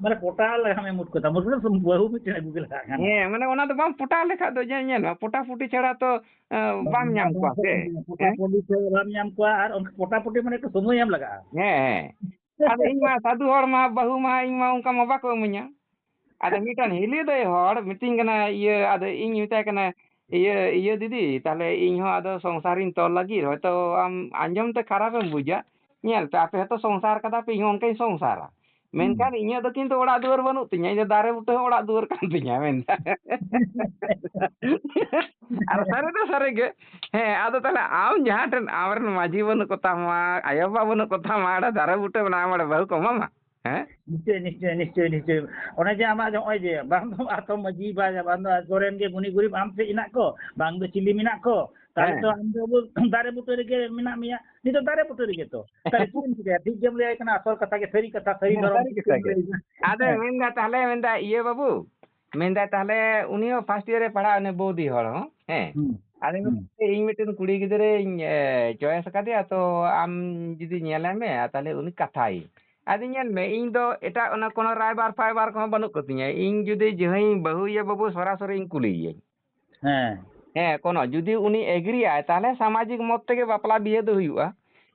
ᱢᱟᱱᱮ ᱯᱚᱴᱟᱣ ᱞᱮᱠᱷᱟᱱ ᱢᱩᱴ ᱠᱟᱛᱷᱟ, ᱢᱩᱴ ᱠᱟᱛᱷᱟ ᱵᱟᱹᱦᱩ ᱢᱤᱫᱴᱮᱱ ᱟᱹᱜᱩ ᱜᱮ ᱞᱟᱜᱟᱜ ᱠᱟᱱᱟ᱾ ᱦᱮᱸ, ᱢᱟᱱᱮ ᱚᱱᱟ ᱫᱚ ᱵᱟᱢ ᱯᱚᱴᱟᱣ ᱞᱮᱠᱷᱟᱡ ᱫᱚ ᱡᱮ ᱧᱮᱞ ᱢᱮ, ᱯᱚᱴᱟ ᱯᱩᱴᱤ ᱪᱷᱟᱲᱟ ᱛᱚ, ᱮ, ᱵᱟᱢ ᱧᱟᱢ ᱠᱚᱣᱟ ᱥᱮ᱾ ᱯᱚᱴᱟ ᱦᱮᱸ? ᱯᱩᱴᱤ ᱪᱷᱟᱲᱟ ᱵᱟᱢ ᱧᱟᱢ ᱠᱚᱣᱟ, ᱟᱨ ᱚᱱᱠᱟ ᱯᱚᱴᱟ ᱯᱩᱴᱤ ᱢᱟᱱᱮ ᱮᱠᱴᱩ ᱥᱚᱢᱚᱭ ᱮᱢ ᱞᱟᱜᱟᱜᱼᱟ᱾ ᱦᱮᱸ, ᱦᱮᱸ᱾ ᱟᱫᱚ ᱤᱧ ᱢᱟ ᱥᱟᱹᱫᱷᱩ ᱦᱚᱲ ᱢᱟ, ᱵᱟᱹᱦᱩ ᱢᱟ ᱤᱧ ᱢᱟ ᱚᱱᱠᱟ ᱢᱟ ᱵᱟᱠᱚ ᱤᱢᱟᱹᱧᱟ᱾ ᱟᱫᱚ ᱢᱤᱫᱴᱟᱝ ᱦᱤᱞᱤ ᱫᱟᱹᱭ ᱦᱚᱲ ᱢᱤᱛᱟᱹᱧ ᱠᱟᱱᱟ, ᱤᱭᱟᱹ, ᱟᱫᱚ ᱤᱧ ᱢᱮᱛᱟᱭ ᱠᱟᱱᱟ, "ᱤᱭᱟᱹ, ᱤᱭᱟᱹ ᱫᱤᱫᱤ, ᱛᱟᱦᱞᱮ ᱤᱧ ᱦᱚᱸ ᱟᱫᱚ ᱥᱚᱝᱥᱟᱨᱤᱧ ᱛᱚᱞ ᱞᱟᱹᱜᱤᱫ, ᱦᱚᱭᱛᱚ ᱟᱢ ᱟᱸᱡᱚᱢ ᱛᱮ ᱠᱷᱟᱨᱟᱯ ᱮᱢ ᱵᱩᱡᱟ, ᱧᱮᱞ ᱯᱮ, ᱟᱯᱮ ᱦᱚᱸᱛᱚ ᱥᱚᱝᱥᱟᱨ ᱠᱟᱫᱟ ᱯᱮ, ᱤᱧ ᱦᱚᱸ ᱚᱱᱠᱟᱧ ᱥᱚᱝᱥᱟᱨᱟ᱾ ᱦᱩᱸ᱾ ᱢᱮᱱᱠᱷᱟᱱ ᱤᱧᱟᱹᱜ ᱫᱚ ᱠᱤᱱᱛᱩ ᱚᱲᱟᱜ ᱫᱩᱣᱟᱹᱨ ᱵᱟᱹᱱᱩᱜ ᱛᱤᱧᱟ, ᱤᱧ ᱫᱚ ᱫᱟᱨᱮ ᱵᱩᱴᱟᱹ ᱦᱚᱸ ᱚᱲᱟᱜ ᱫᱩᱣᱟᱹᱨ ᱠᱟᱱ ᱛᱤᱧᱟ", ᱢᱮᱱᱫᱟ᱾ ᱟᱨ ᱥᱟᱹᱨᱤ ᱫᱚ ᱥᱟᱹᱨᱤ ᱜᱮ᱾ ᱦᱮᱸ, ᱟᱫᱚ ᱛᱟᱦᱞᱮ ᱟᱢ ᱡᱟᱦᱟᱸ ᱴᱷᱮᱱ ᱟᱢᱨᱮᱱ ᱢᱟᱹᱡᱷᱤ ᱵᱟᱹᱱᱩᱜ ᱠᱚᱛᱟᱢᱟ, ᱟᱭᱳ ᱵᱟᱵᱟ ᱵᱟᱹᱱᱩᱜ ᱠᱚᱛᱟᱢᱟ, ᱚᱸᱰᱮ ᱫᱟᱨᱮ ᱵᱩᱴᱟᱹ ᱢᱮᱱᱟᱜᱼᱟ, ᱚᱸᱰᱮ ᱵᱟᱹᱦᱩ ᱠᱚ ᱮᱢᱟᱢᱟ? ᱦᱮᱸ? ᱱᱤᱥᱪᱚᱭ, ᱱᱤᱥᱪᱚᱭ, ᱱᱤᱥᱪᱚᱭ, ᱱᱤᱥᱪᱚᱭ᱾ ᱚᱱᱮ ᱡᱮ ᱟᱢᱟᱜ ᱱᱚᱜᱼᱚᱭ ᱡᱮ ᱵᱟᱝ ᱫᱚ ᱟᱨ ᱛᱚ ᱢᱟᱹᱡᱷᱤ ᱵᱟ-, ᱵᱟᱝ ᱫᱚ ᱟᱛᱳ ᱨᱮᱱ ᱜᱮ ᱜᱩᱱᱤ ᱜᱩᱨᱤᱵ ᱟᱢ ᱥᱮᱫ ᱦᱮᱱᱟᱜ ᱠᱚ, ᱵᱟᱝ ᱫᱚ ᱪᱤᱞᱤ ᱢᱮᱱᱟᱜ ᱠᱚ, ᱛᱟᱦᱞᱮ ᱦᱮᱸ᱾ ᱛᱚ ᱟᱢ ᱫᱚ ᱫᱟᱨᱮ ᱵᱩᱴᱟᱹ ᱨᱮᱜᱮ ᱢᱮᱱᱟᱜ ᱢᱮᱭᱟ, ᱱᱤᱛᱚᱜ ᱫᱟᱨᱮ ᱵᱩᱴᱟᱹ ᱨᱮᱜᱮ ᱛᱚ᱾ ᱛᱟᱦᱞᱮ ᱪᱮᱫ ᱮᱢ ᱪᱤᱠᱟᱹᱭᱟ? ᱴᱷᱤᱠ ᱜᱮᱢ ᱞᱟᱹᱭᱟᱭ ᱠᱟᱱᱟ, ᱟᱥᱚᱞ ᱠᱟᱛᱷᱟ ᱜᱮ, ᱥᱟᱹᱨᱤ ᱠᱟᱛᱷᱟ, ᱥᱟᱹᱨᱤ ᱦᱮᱸ, ᱫᱷᱚᱨᱚᱢ ᱥᱟᱹᱨᱤ ᱠᱟᱛᱷᱟ ᱜᱮ᱾ ᱦᱮᱸ᱾ ᱟᱫᱚ ᱢᱮᱱᱫᱟ, ᱛᱟᱦᱞᱮ ᱢᱮᱱᱫᱟ, ᱤᱭᱟᱹ ᱵᱟᱹᱵᱩ, ᱢᱮᱱᱫᱟᱭ, ᱛᱟᱦᱞᱮ ᱩᱱᱤ ᱦᱚᱸ first year ᱨᱮ ᱯᱟᱲᱦᱟᱜᱼᱟ, ᱩᱱᱤ ᱵᱳᱫᱤ ᱦᱚᱲ ᱦᱚᱸ, ᱦᱮᱸ᱾ ᱦᱩᱸ, ᱟᱫᱚ ᱦᱩᱸ᱾ ᱢᱮᱱᱫᱟᱭ, "ᱤᱧ ᱢᱤᱫᱴᱮᱱ ᱠᱩᱲᱤ ᱜᱤᱫᱽᱨᱟᱹᱧ, ᱮ, choice ᱟᱠᱟᱫᱮᱭᱟ, ᱛᱚ ᱟᱢ ᱡᱩᱫᱤ ᱧᱮᱞᱟᱭ ᱢᱮ, ᱟᱨ ᱛᱟᱦᱞᱮ ᱩᱱᱤ ᱠᱟᱛᱷᱟᱭ᱾ ᱟᱫᱚ ᱧᱮᱞ ᱢᱮ, ᱤᱧ ᱫᱚ ᱮᱴᱟᱜ ᱚᱱᱟ ᱠᱳᱱᱳ ᱨᱟᱭᱵᱟᱨ ᱯᱷᱟᱭᱵᱟᱨ ᱠᱚᱦᱚᱸ ᱵᱟᱹᱱᱩᱜ ᱠᱚᱛᱤᱧᱟ᱾ ᱤᱧ ᱡᱩᱫᱤ ᱡᱟᱦᱟᱸᱭᱤᱧ ᱵᱟᱹᱦᱩᱭᱟ ᱵᱟᱹᱵᱩ, ᱥᱚᱨᱟᱥᱚᱨᱤ ᱤᱧ ᱠᱩᱞᱤᱭᱮᱭᱟᱹᱧ᱾ ᱦᱮᱸ᱾ ᱦᱮᱸ, ᱠᱳᱱᱳ ᱡᱩᱫᱤ ᱩᱱᱤ agree ᱟᱭ, ᱛᱟᱦᱞᱮ ᱥᱟᱢᱟᱡᱤᱠ ᱢᱚᱛ ᱛᱮᱜᱮ ᱵᱟᱯᱞᱟ ᱵᱤᱦᱟᱹ ᱫᱚ ᱦᱩᱭᱩᱜᱼᱟ᱾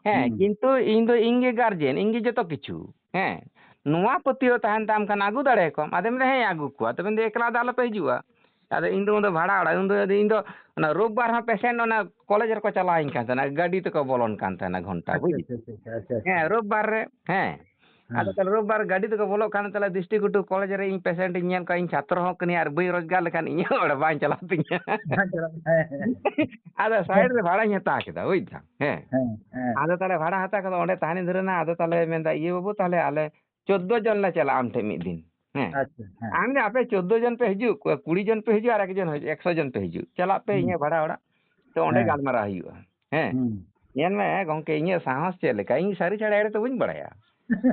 ᱦᱮᱸ, ᱦᱩᱸ᱾ ᱠᱤᱱᱛᱩ ᱤᱧ ᱫᱚ ᱤᱧ ᱜᱮ guardian, ᱤᱧ ᱜᱮ ᱡᱚᱛᱚ ᱠᱤᱪᱷᱩ᱾ ᱦᱮᱸ, ᱱᱚᱣᱟ ᱯᱟᱹᱛᱭᱟᱹᱣ ᱛᱟᱦᱮᱱ ᱛᱟᱢ ᱠᱷᱟᱱ ᱟᱹᱜᱩ ᱫᱟᱲᱮᱭᱟᱠᱚᱣᱟᱢ᱾ ᱟᱫᱚ ᱢᱮᱱᱫᱟ, "ᱦᱮᱸ, ᱟᱹᱜᱩ ᱠᱚᱣᱟ᱾" ᱟᱫᱚ ᱢᱮᱱᱫᱟ, "ᱮᱠᱞᱟ ᱫᱚ ᱟᱞᱚᱯᱮ ᱦᱤᱡᱩᱜᱼᱟ᱾" ᱟᱫᱚ ᱤᱧ ᱫᱚ ᱩᱱᱫᱚ ᱵᱷᱟᱲᱟ ᱚᱲᱟᱜ, ᱩᱱᱫᱚ ᱤᱧ ᱫᱚ ᱚᱱᱟ ᱨᱳᱵᱵᱟᱨ ᱦᱚᱸ patient ᱚᱱᱟ ᱠᱚᱞᱮᱡᱽ ᱨᱮᱠᱚ ᱪᱟᱞᱟᱣᱤᱧ ᱠᱟᱱ ᱛᱟᱦᱮᱱᱟ, ᱜᱟᱹᱰᱤ ᱛᱮᱠᱚ ᱵᱚᱞᱚᱱ ᱠᱟᱱ ᱛᱟᱦᱮᱱᱟ ᱜᱷᱚᱱᱴᱟ, ᱟᱪᱪᱷᱟ, ᱵᱩᱡᱽ? ᱟᱪᱪᱷᱟ, ᱟᱪᱪᱷᱟ, ᱟᱪᱪᱷᱟ, ᱟᱪᱪᱷᱟ᱾ ᱦᱮᱸ, ᱨᱳᱵᱵᱟᱨ ᱨᱮ, ᱦᱮᱸ᱾ ᱦᱮᱸ᱾ ᱟᱫᱚ ᱛᱟᱦᱞᱮ ᱨᱳᱵᱵᱟᱨ ᱜᱟᱹᱰᱤ ᱛᱮᱠᱚ ᱵᱚᱞᱚᱜ ᱠᱷᱟᱱ, ᱛᱟᱦᱞᱮ ᱫᱤᱥᱴᱤ ᱜᱷᱩᱴᱩ ᱠᱚᱞᱮᱡᱽ ᱨᱮ ᱤᱧ patient ᱤᱧ ᱧᱮᱞ ᱠᱚᱣᱟ, ᱤᱧ ᱪᱷᱟᱛᱨᱚ ᱦᱚᱸ ᱠᱟᱹᱱᱟᱹᱧ ᱟᱨ ᱵᱟᱹᱧ ᱨᱳᱡᱽᱜᱟᱨ ᱞᱮᱠᱷᱟᱱ ᱤᱧᱟᱹᱜ ᱚᱲᱟᱜ ᱵᱟᱝ ᱪᱟᱞᱟᱜ ᱛᱤᱧᱟᱹ᱾ ᱵᱟᱝ ᱪᱟᱞᱟᱜ, ᱦᱮᱸ, ᱦᱮᱸ᱾ ᱟᱫᱚ side ᱨᱮ ᱵᱷᱟᱲᱟᱧ ᱦᱟᱛᱟᱣ ᱠᱮᱫᱟ, ᱵᱩᱡᱽ ᱫᱟᱢ? ᱦᱮᱸ᱾ ᱦᱮᱸ, ᱦᱮᱸ᱾ ᱟᱫᱚ ᱛᱟᱦᱞᱮ ᱵᱷᱟᱲᱟ ᱦᱟᱛᱟᱣ ᱠᱟᱛᱮ ᱚᱸᱰᱮ ᱛᱟᱦᱮᱱᱤᱧ ᱫᱷᱩᱨᱟᱹᱣᱱᱟ᱾ ᱟᱫᱚ ᱛᱟᱦᱞᱮ ᱢᱮᱱᱫᱟ, "ᱤᱭᱟᱹ ᱵᱟᱹᱵᱩ, ᱛᱟᱦᱞᱮ ᱟᱞᱮ ᱪᱳᱫᱽᱫᱳ ᱡᱚᱱ ᱞᱮ ᱪᱟᱞᱟᱜᱼᱟ ᱟᱢ ᱴᱷᱮᱱ ᱢᱤᱫ ᱫᱤᱱ᱾" ᱦᱮᱸ᱾ ᱟᱪᱪᱷᱟ, ᱦᱮᱸ᱾ ᱟᱢ ᱫᱚ ᱟᱯᱮ ᱪᱳᱫᱽᱫᱳ ᱡᱚᱱ ᱯᱮ ᱦᱤᱡᱩᱜ, ᱠᱩᱲᱤ ᱡᱚᱱ ᱯᱮ ᱦᱤᱡᱩᱜ, ᱟᱨ ᱮᱠ ᱡᱚᱱ ᱦᱤᱡᱩᱜ, ᱮᱠᱥᱚ ᱡᱚᱱ ᱯᱮ ᱦᱤᱡᱩᱜ, ᱪᱟᱞᱟᱜ ᱯᱮ ᱦᱩᱸ᱾ ᱤᱧᱟᱹᱜ ᱵᱷᱟᱲᱟ ᱚᱲᱟᱜ, ᱛᱚ ᱚᱸᱰᱮ ᱦᱮᱸ᱾ ᱜᱟᱞᱢᱟᱨᱟᱣ ᱦᱩᱭᱩᱜᱼᱟ᱾ ᱦᱮᱸ᱾ ᱦᱩᱸ᱾ ᱧᱮᱞ ᱢᱮ ᱜᱚᱝᱠᱮ, ᱤᱧᱟᱹᱜ ᱥᱟᱦᱚᱥ ᱪᱮᱫ ᱞᱮᱠᱟ? ᱤᱧ ᱥᱟᱹᱨᱤ ᱪᱷᱟᱲᱟ ᱮᱲᱮ ᱛᱚ ᱵᱟᱹᱧ ᱵᱟᱲᱟᱭᱟ᱾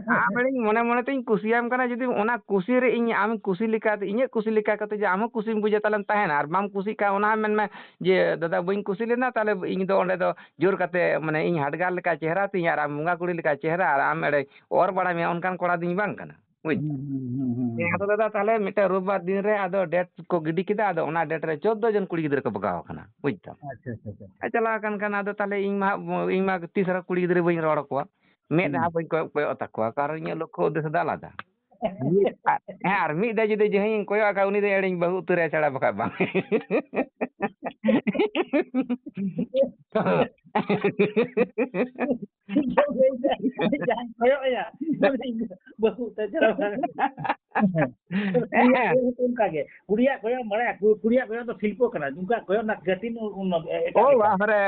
ᱟᱢ ᱮᱲᱮᱧ ᱢᱚᱱᱮ ᱢᱚᱱᱮ ᱛᱤᱧ ᱠᱩᱥᱤᱭᱟᱢ ᱠᱟᱱᱟ, ᱡᱩᱫᱤ ᱚᱱᱟ ᱠᱩᱥᱤ ᱨᱮ ᱤᱧ ᱟᱢ ᱠᱩᱥᱤ ᱞᱮᱠᱟᱛᱮ, ᱤᱧᱟᱹᱜ ᱠᱩᱥᱤ ᱞᱮᱠᱟ ᱠᱟᱛᱮ ᱡᱮ ᱟᱢ ᱦᱚᱸ ᱠᱩᱥᱤᱢ ᱵᱩᱡᱟ, ᱛᱟᱦᱞᱮᱢ ᱛᱟᱦᱮᱱᱟ, ᱟᱨ ᱵᱟᱢ ᱠᱩᱥᱤᱜ ᱠᱷᱟᱱ ᱚᱱᱟ ᱦᱚᱸ ᱢᱮᱱ ᱢᱮ ᱡᱮ, "ᱫᱟᱫᱟ ᱵᱟᱹᱧ ᱠᱩᱥᱤ ᱞᱮᱱᱟ, ᱛᱟᱦᱞᱮ ᱤᱧ ᱫᱚ ᱚᱸᱰᱮ ᱫᱚ ᱡᱳᱨ ᱠᱟᱛᱮ ᱢᱟᱱᱮ ᱤᱧ ᱦᱟᱰᱜᱟᱨ ᱞᱮᱠᱟ ᱪᱮᱦᱨᱟ ᱛᱤᱧ ᱟᱨ ᱟᱢ ᱵᱚᱸᱜᱟ ᱠᱩᱲᱤ ᱞᱮᱠᱟ ᱪᱮᱦᱨᱟ ᱟᱨ ᱟᱢ ᱮᱲᱮ ᱚᱨ ᱵᱟᱲᱟᱭ ᱢᱮᱭᱟ", ᱚᱱᱠᱟᱱ ᱠᱚᱲᱟ ᱫᱚᱧ ᱵᱟᱝ ᱠᱟᱱᱟ᱾ ᱵᱩᱡᱽ ᱦᱩᱸ, ᱫᱟᱢ? ᱦᱩᱸ, ᱦᱩᱸ, ᱦᱩᱸ, ᱦᱮᱸ, ᱦᱩᱸ᱾ ᱟᱫᱚ ᱫᱟᱫᱟ, ᱛᱟᱦᱞᱮ ᱢᱤᱫᱴᱮᱱ ᱨᱳᱵᱵᱟᱨ ᱫᱤᱱ ᱨᱮ ᱟᱫᱚ ᱰᱮᱴ ᱠᱚ ᱜᱤᱰᱤ ᱠᱮᱫᱟ, ᱟᱫᱚ ᱚᱱᱟ ᱰᱮᱴ ᱨᱮ ᱪᱳᱫᱽᱫᱳ ᱡᱚᱱ ᱠᱩᱲᱤ ᱜᱤᱫᱽᱨᱟᱹ ᱠᱚ ᱵᱟᱜᱟᱣ ᱟᱠᱟᱱᱟ, ᱵᱩᱡᱽ ᱫᱟᱢ? ᱟᱪᱪᱷᱟ, ᱟᱪᱪᱷᱟ, ᱟᱪᱪᱷᱟ, ᱟᱪᱪᱷᱟ᱾ ᱟᱨ ᱪᱟᱞᱟᱣ ᱟᱠᱟᱱ ᱠᱷᱟᱱ ᱟᱫᱚ ᱛᱟᱦᱞᱮ ᱤᱧ ᱢᱟ ᱦᱟᱸᱜ, ᱤᱧ ᱢᱟ ᱛᱤᱥ ᱨᱮᱦᱚᱸ ᱠᱩᱲᱤ ᱜᱤᱫᱽᱨᱟᱹ ᱵᱟᱹᱧ ᱨᱚᱲ ᱟᱠᱚᱣᱟ, ᱢᱮᱫ ᱦᱩᱸ᱾ ᱦᱟᱸᱜ ᱵᱟᱹᱧ ᱠᱚᱭᱚᱜ, ᱠᱚᱭᱚᱜ ᱛᱟᱠᱚᱣᱟ, ᱠᱟᱨᱚᱱ ᱤᱧᱟᱹᱜ ᱞᱚᱠᱠᱷᱚ ᱩᱫᱽᱫᱮᱥᱥᱚ ᱫᱚ ᱟᱞᱟᱫᱟ᱾ ᱢᱤᱫ, ᱟ-, ᱦᱮᱸ, ᱟᱨ ᱢᱤᱫ ᱫᱷᱟᱣ ᱡᱩᱫᱤ ᱡᱟᱦᱟᱸᱭᱤᱧ ᱠᱚᱭᱚᱜ ᱟᱠᱟᱫ, ᱩᱱᱤ ᱫᱚ ᱮᱲᱮᱧ ᱵᱟᱹᱦᱩ ᱩᱛᱟᱹᱨᱟᱭ ᱪᱷᱟᱲᱟ ᱵᱟᱠᱷᱟᱡ ᱵᱟᱝ᱾ ᱡᱟᱦᱟᱸᱭ ᱠᱚᱭᱚᱜ ᱮᱭᱟ, ᱩᱱᱤ ᱵᱟᱹᱦᱩ ᱩᱛᱟᱹᱨ ᱪᱷᱟᱲᱟ ᱵᱟᱝ᱾ ᱠᱩᱲᱤᱭᱟᱜ ᱦᱮᱸ᱾ ᱠᱚᱭᱚᱜ ᱦᱚᱸ ᱚᱱᱠᱟ ᱜᱮ᱾ ᱠᱩᱲᱤᱭᱟᱜ ᱠᱚᱭᱚᱜ ᱵᱟᱲᱟᱭᱟ, ᱠᱩ-, ᱠᱩᱲᱤᱭᱟᱜ ᱠᱚᱭᱚᱜ ᱫᱚ ᱥᱤᱞᱯᱚ ᱠᱟᱱᱟ᱾ ᱱᱚᱝᱠᱟ ᱠᱚᱭᱚᱜ ᱨᱮᱱᱟᱜ ᱠᱟᱹᱴᱤᱡ ᱩᱱ-, ᱩᱱ-, ᱮᱴᱟᱜ ᱳ ᱞᱮᱠᱟ᱾ ᱵᱟᱯ ᱨᱮ,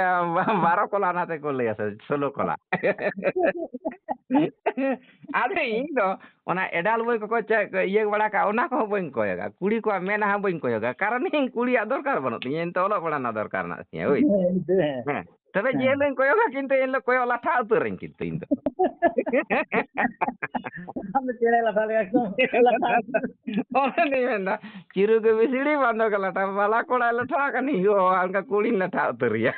ᱵᱟᱨᱚ ᱠᱚᱞᱟ ᱚᱱᱟᱛᱮ ᱠᱚ ᱞᱟᱹᱭᱟ ᱥᱮ ᱥᱳᱞᱳ ᱠᱚᱞᱟ᱾ ᱟᱫᱚ ᱤᱧ ᱫᱚ ᱚᱱᱟ adult ᱵᱳᱭ ᱠᱚᱠᱚ ᱪᱮ-, ᱤᱭᱟᱹ ᱵᱟᱲᱟ ᱠᱟᱜ, ᱚᱱᱟ ᱠᱚᱦᱚᱸ ᱵᱟᱹᱧ ᱠᱚᱭᱚᱜᱟ᱾ ᱠᱩᱲᱤ ᱠᱚᱣᱟᱜ ᱢᱮᱫᱦᱟ ᱵᱟᱹᱧ ᱠᱚᱭᱚᱜᱟ, ᱠᱟᱨᱚᱱ ᱤᱧ ᱠᱩᱲᱤᱭᱟᱜ ᱫᱚᱨᱠᱟᱨ ᱵᱟᱹᱱᱩᱜ ᱛᱤᱧᱟᱹ, ᱤᱧ ᱛᱚ ᱚᱞᱚᱜ ᱯᱟᱲᱦᱟᱜ ᱨᱮᱱᱟᱜ ᱫᱚᱨᱠᱟᱨ ᱢᱮᱱᱟᱜ ᱛᱤᱧᱟᱹ, ᱦᱳᱭ᱾ ᱦᱮᱸ, ᱦᱮᱸ᱾ ᱦᱮᱸ, ᱛᱚᱵᱮ ᱡᱮ ᱦᱮᱸ᱾ ᱦᱤᱞᱳᱜ ᱤᱧ ᱠᱚᱭᱚᱜᱟ, ᱠᱤᱱᱛᱩ ᱮᱱ ᱦᱤᱞᱳᱜ ᱠᱚᱭᱚᱜ ᱞᱟᱴᱷᱟ ᱩᱛᱟᱹᱨᱟᱹᱧ ᱠᱤᱱᱛᱩ ᱤᱧ ᱫᱚ᱾ ᱟᱢ ᱫᱚ ᱪᱮᱬᱮ ᱞᱟᱴᱷᱟ ᱞᱮᱠᱟ ᱮᱠᱫᱚᱢ ᱞᱟᱴᱷᱟ᱾ ᱚᱱᱟᱧ ᱢᱮᱱᱫᱟ, ᱪᱤᱨᱩ ᱜᱮ ᱵᱤᱥᱲᱤ, ᱵᱟᱸᱫᱚ ᱜᱮ ᱞᱟᱴᱷᱟ, ᱵᱟᱞᱟ ᱠᱚᱲᱟᱭ ᱞᱟᱴᱷᱟ ᱟᱠᱟᱱ, ᱤᱧ ᱦᱚᱸ ᱚᱱᱠᱟ ᱠᱩᱲᱤᱧ ᱞᱟᱴᱷᱟ ᱩᱛᱟᱹᱨᱮᱭᱟ᱾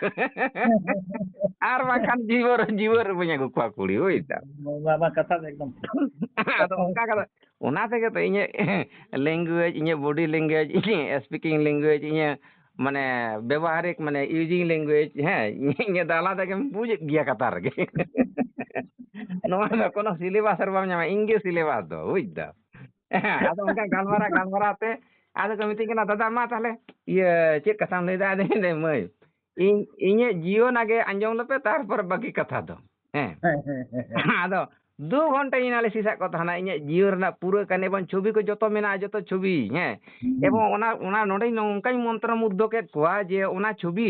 ᱟᱨ ᱵᱟᱝᱠᱷᱟᱱ ᱡᱤᱵᱚᱱ ᱨᱮ, ᱡᱤᱵᱚᱱ ᱨᱮ ᱵᱟᱹᱧ ᱟᱹᱜᱩ ᱠᱚᱣᱟ ᱠᱩᱲᱤ, ᱵᱩᱡᱽ ᱫᱟᱢ᱾ ᱵᱟᱝ, ᱵᱟᱝ, ᱠᱟᱛᱷᱟ ᱫᱚ ᱮᱠᱫᱚᱢ ᱴᱷᱤᱠ᱾ ᱟᱫᱚ ᱚᱱᱠᱟ ᱠᱟᱛᱮ, ᱚᱱᱟ ᱛᱮᱜᱮ ᱛᱚ ᱤᱧᱟᱹᱜ language, ᱤᱧᱟᱹᱜ body language, ᱤᱧᱟᱹᱜ speaking language, ᱤᱧᱟᱹᱜ ᱢᱟᱱᱮ ᱵᱮᱵᱚᱦᱟᱨᱤᱠ, ᱢᱟᱱᱮ using language, ᱦᱮᱸ, ᱤᱧᱟᱹᱜ ᱫᱚ ᱟᱞᱟᱫᱟ ᱜᱮᱢ ᱵᱩᱡᱮᱫ ᱜᱮᱭᱟ ᱠᱟᱛᱷᱟ ᱨᱮᱜᱮ᱾ ᱱᱚᱣᱟ ᱫᱚ ᱠᱳᱱᱳ syllabus ᱨᱮ ᱵᱟᱢ ᱧᱟᱢᱟ, ᱤᱧ ᱜᱮ syllabus ᱫᱚ, ᱵᱩᱡᱽ ᱫᱟᱢ᱾ ᱦᱮᱸ, ᱟᱫᱚ ᱚᱱᱠᱟ ᱜᱟᱞᱢᱟᱨᱟᱣ, ᱜᱟᱞᱢᱟᱨᱟᱣ ᱛᱮ ᱟᱫᱚ ᱠᱚ ᱢᱤᱛᱟᱹᱧ ᱠᱟᱱᱟ, "ᱫᱟᱫᱟ, ᱢᱟ ᱛᱟᱦᱞᱮ ᱤᱭᱟᱹ ᱪᱮᱫ ᱠᱟᱛᱷᱟᱢ ᱞᱟᱹᱭᱫᱟ?" ᱟᱫᱚᱧ ᱢᱮᱱᱫᱟ, "ᱢᱟᱹᱭ, ᱤᱧ, ᱤᱧᱟᱹᱜ ᱡᱤᱭᱚᱱ ᱟᱜᱮ ᱟᱸᱡᱚᱢ ᱞᱮᱯᱮ, ᱛᱟᱨᱯᱚᱨ ᱵᱟᱹᱠᱤ ᱠᱟᱛᱷᱟ ᱫᱚ᱾" ᱦᱮᱸ᱾ ᱦᱮᱸ, ᱦᱮᱸ, ᱦᱮᱸ, ᱦᱮᱸ᱾ ᱟᱫᱚ ᱫᱩ ᱜᱷᱚᱱᱴᱟᱧ analysis ᱟᱫ ᱠᱚ ᱛᱟᱦᱮᱱᱟ, ᱤᱧᱟᱹᱜ ᱡᱤᱭᱚᱱ ᱨᱮᱱᱟᱜ ᱯᱩᱨᱟᱹ ᱠᱟᱹᱦᱱᱤ, ᱮᱵᱚᱝ ᱪᱷᱚᱵᱤ ᱠᱚ ᱡᱚᱛᱚ ᱢᱮᱱᱟᱜᱼᱟ, ᱡᱚᱛᱚ ᱪᱷᱚᱵᱤ, ᱦᱮᱸ᱾ ᱦᱩᱸ᱾ ᱮᱵᱚᱝ ᱚᱱᱟ, ᱚᱱᱟ ᱱᱚᱰᱮᱧ ᱱᱚᱝᱠᱟᱧ ᱢᱚᱱᱛᱨᱚ ᱢᱩᱜᱽᱫᱷᱚ ᱠᱮᱫ ᱠᱚᱣᱟ ᱡᱮ ᱚᱱᱟ ᱪᱷᱚᱵᱤ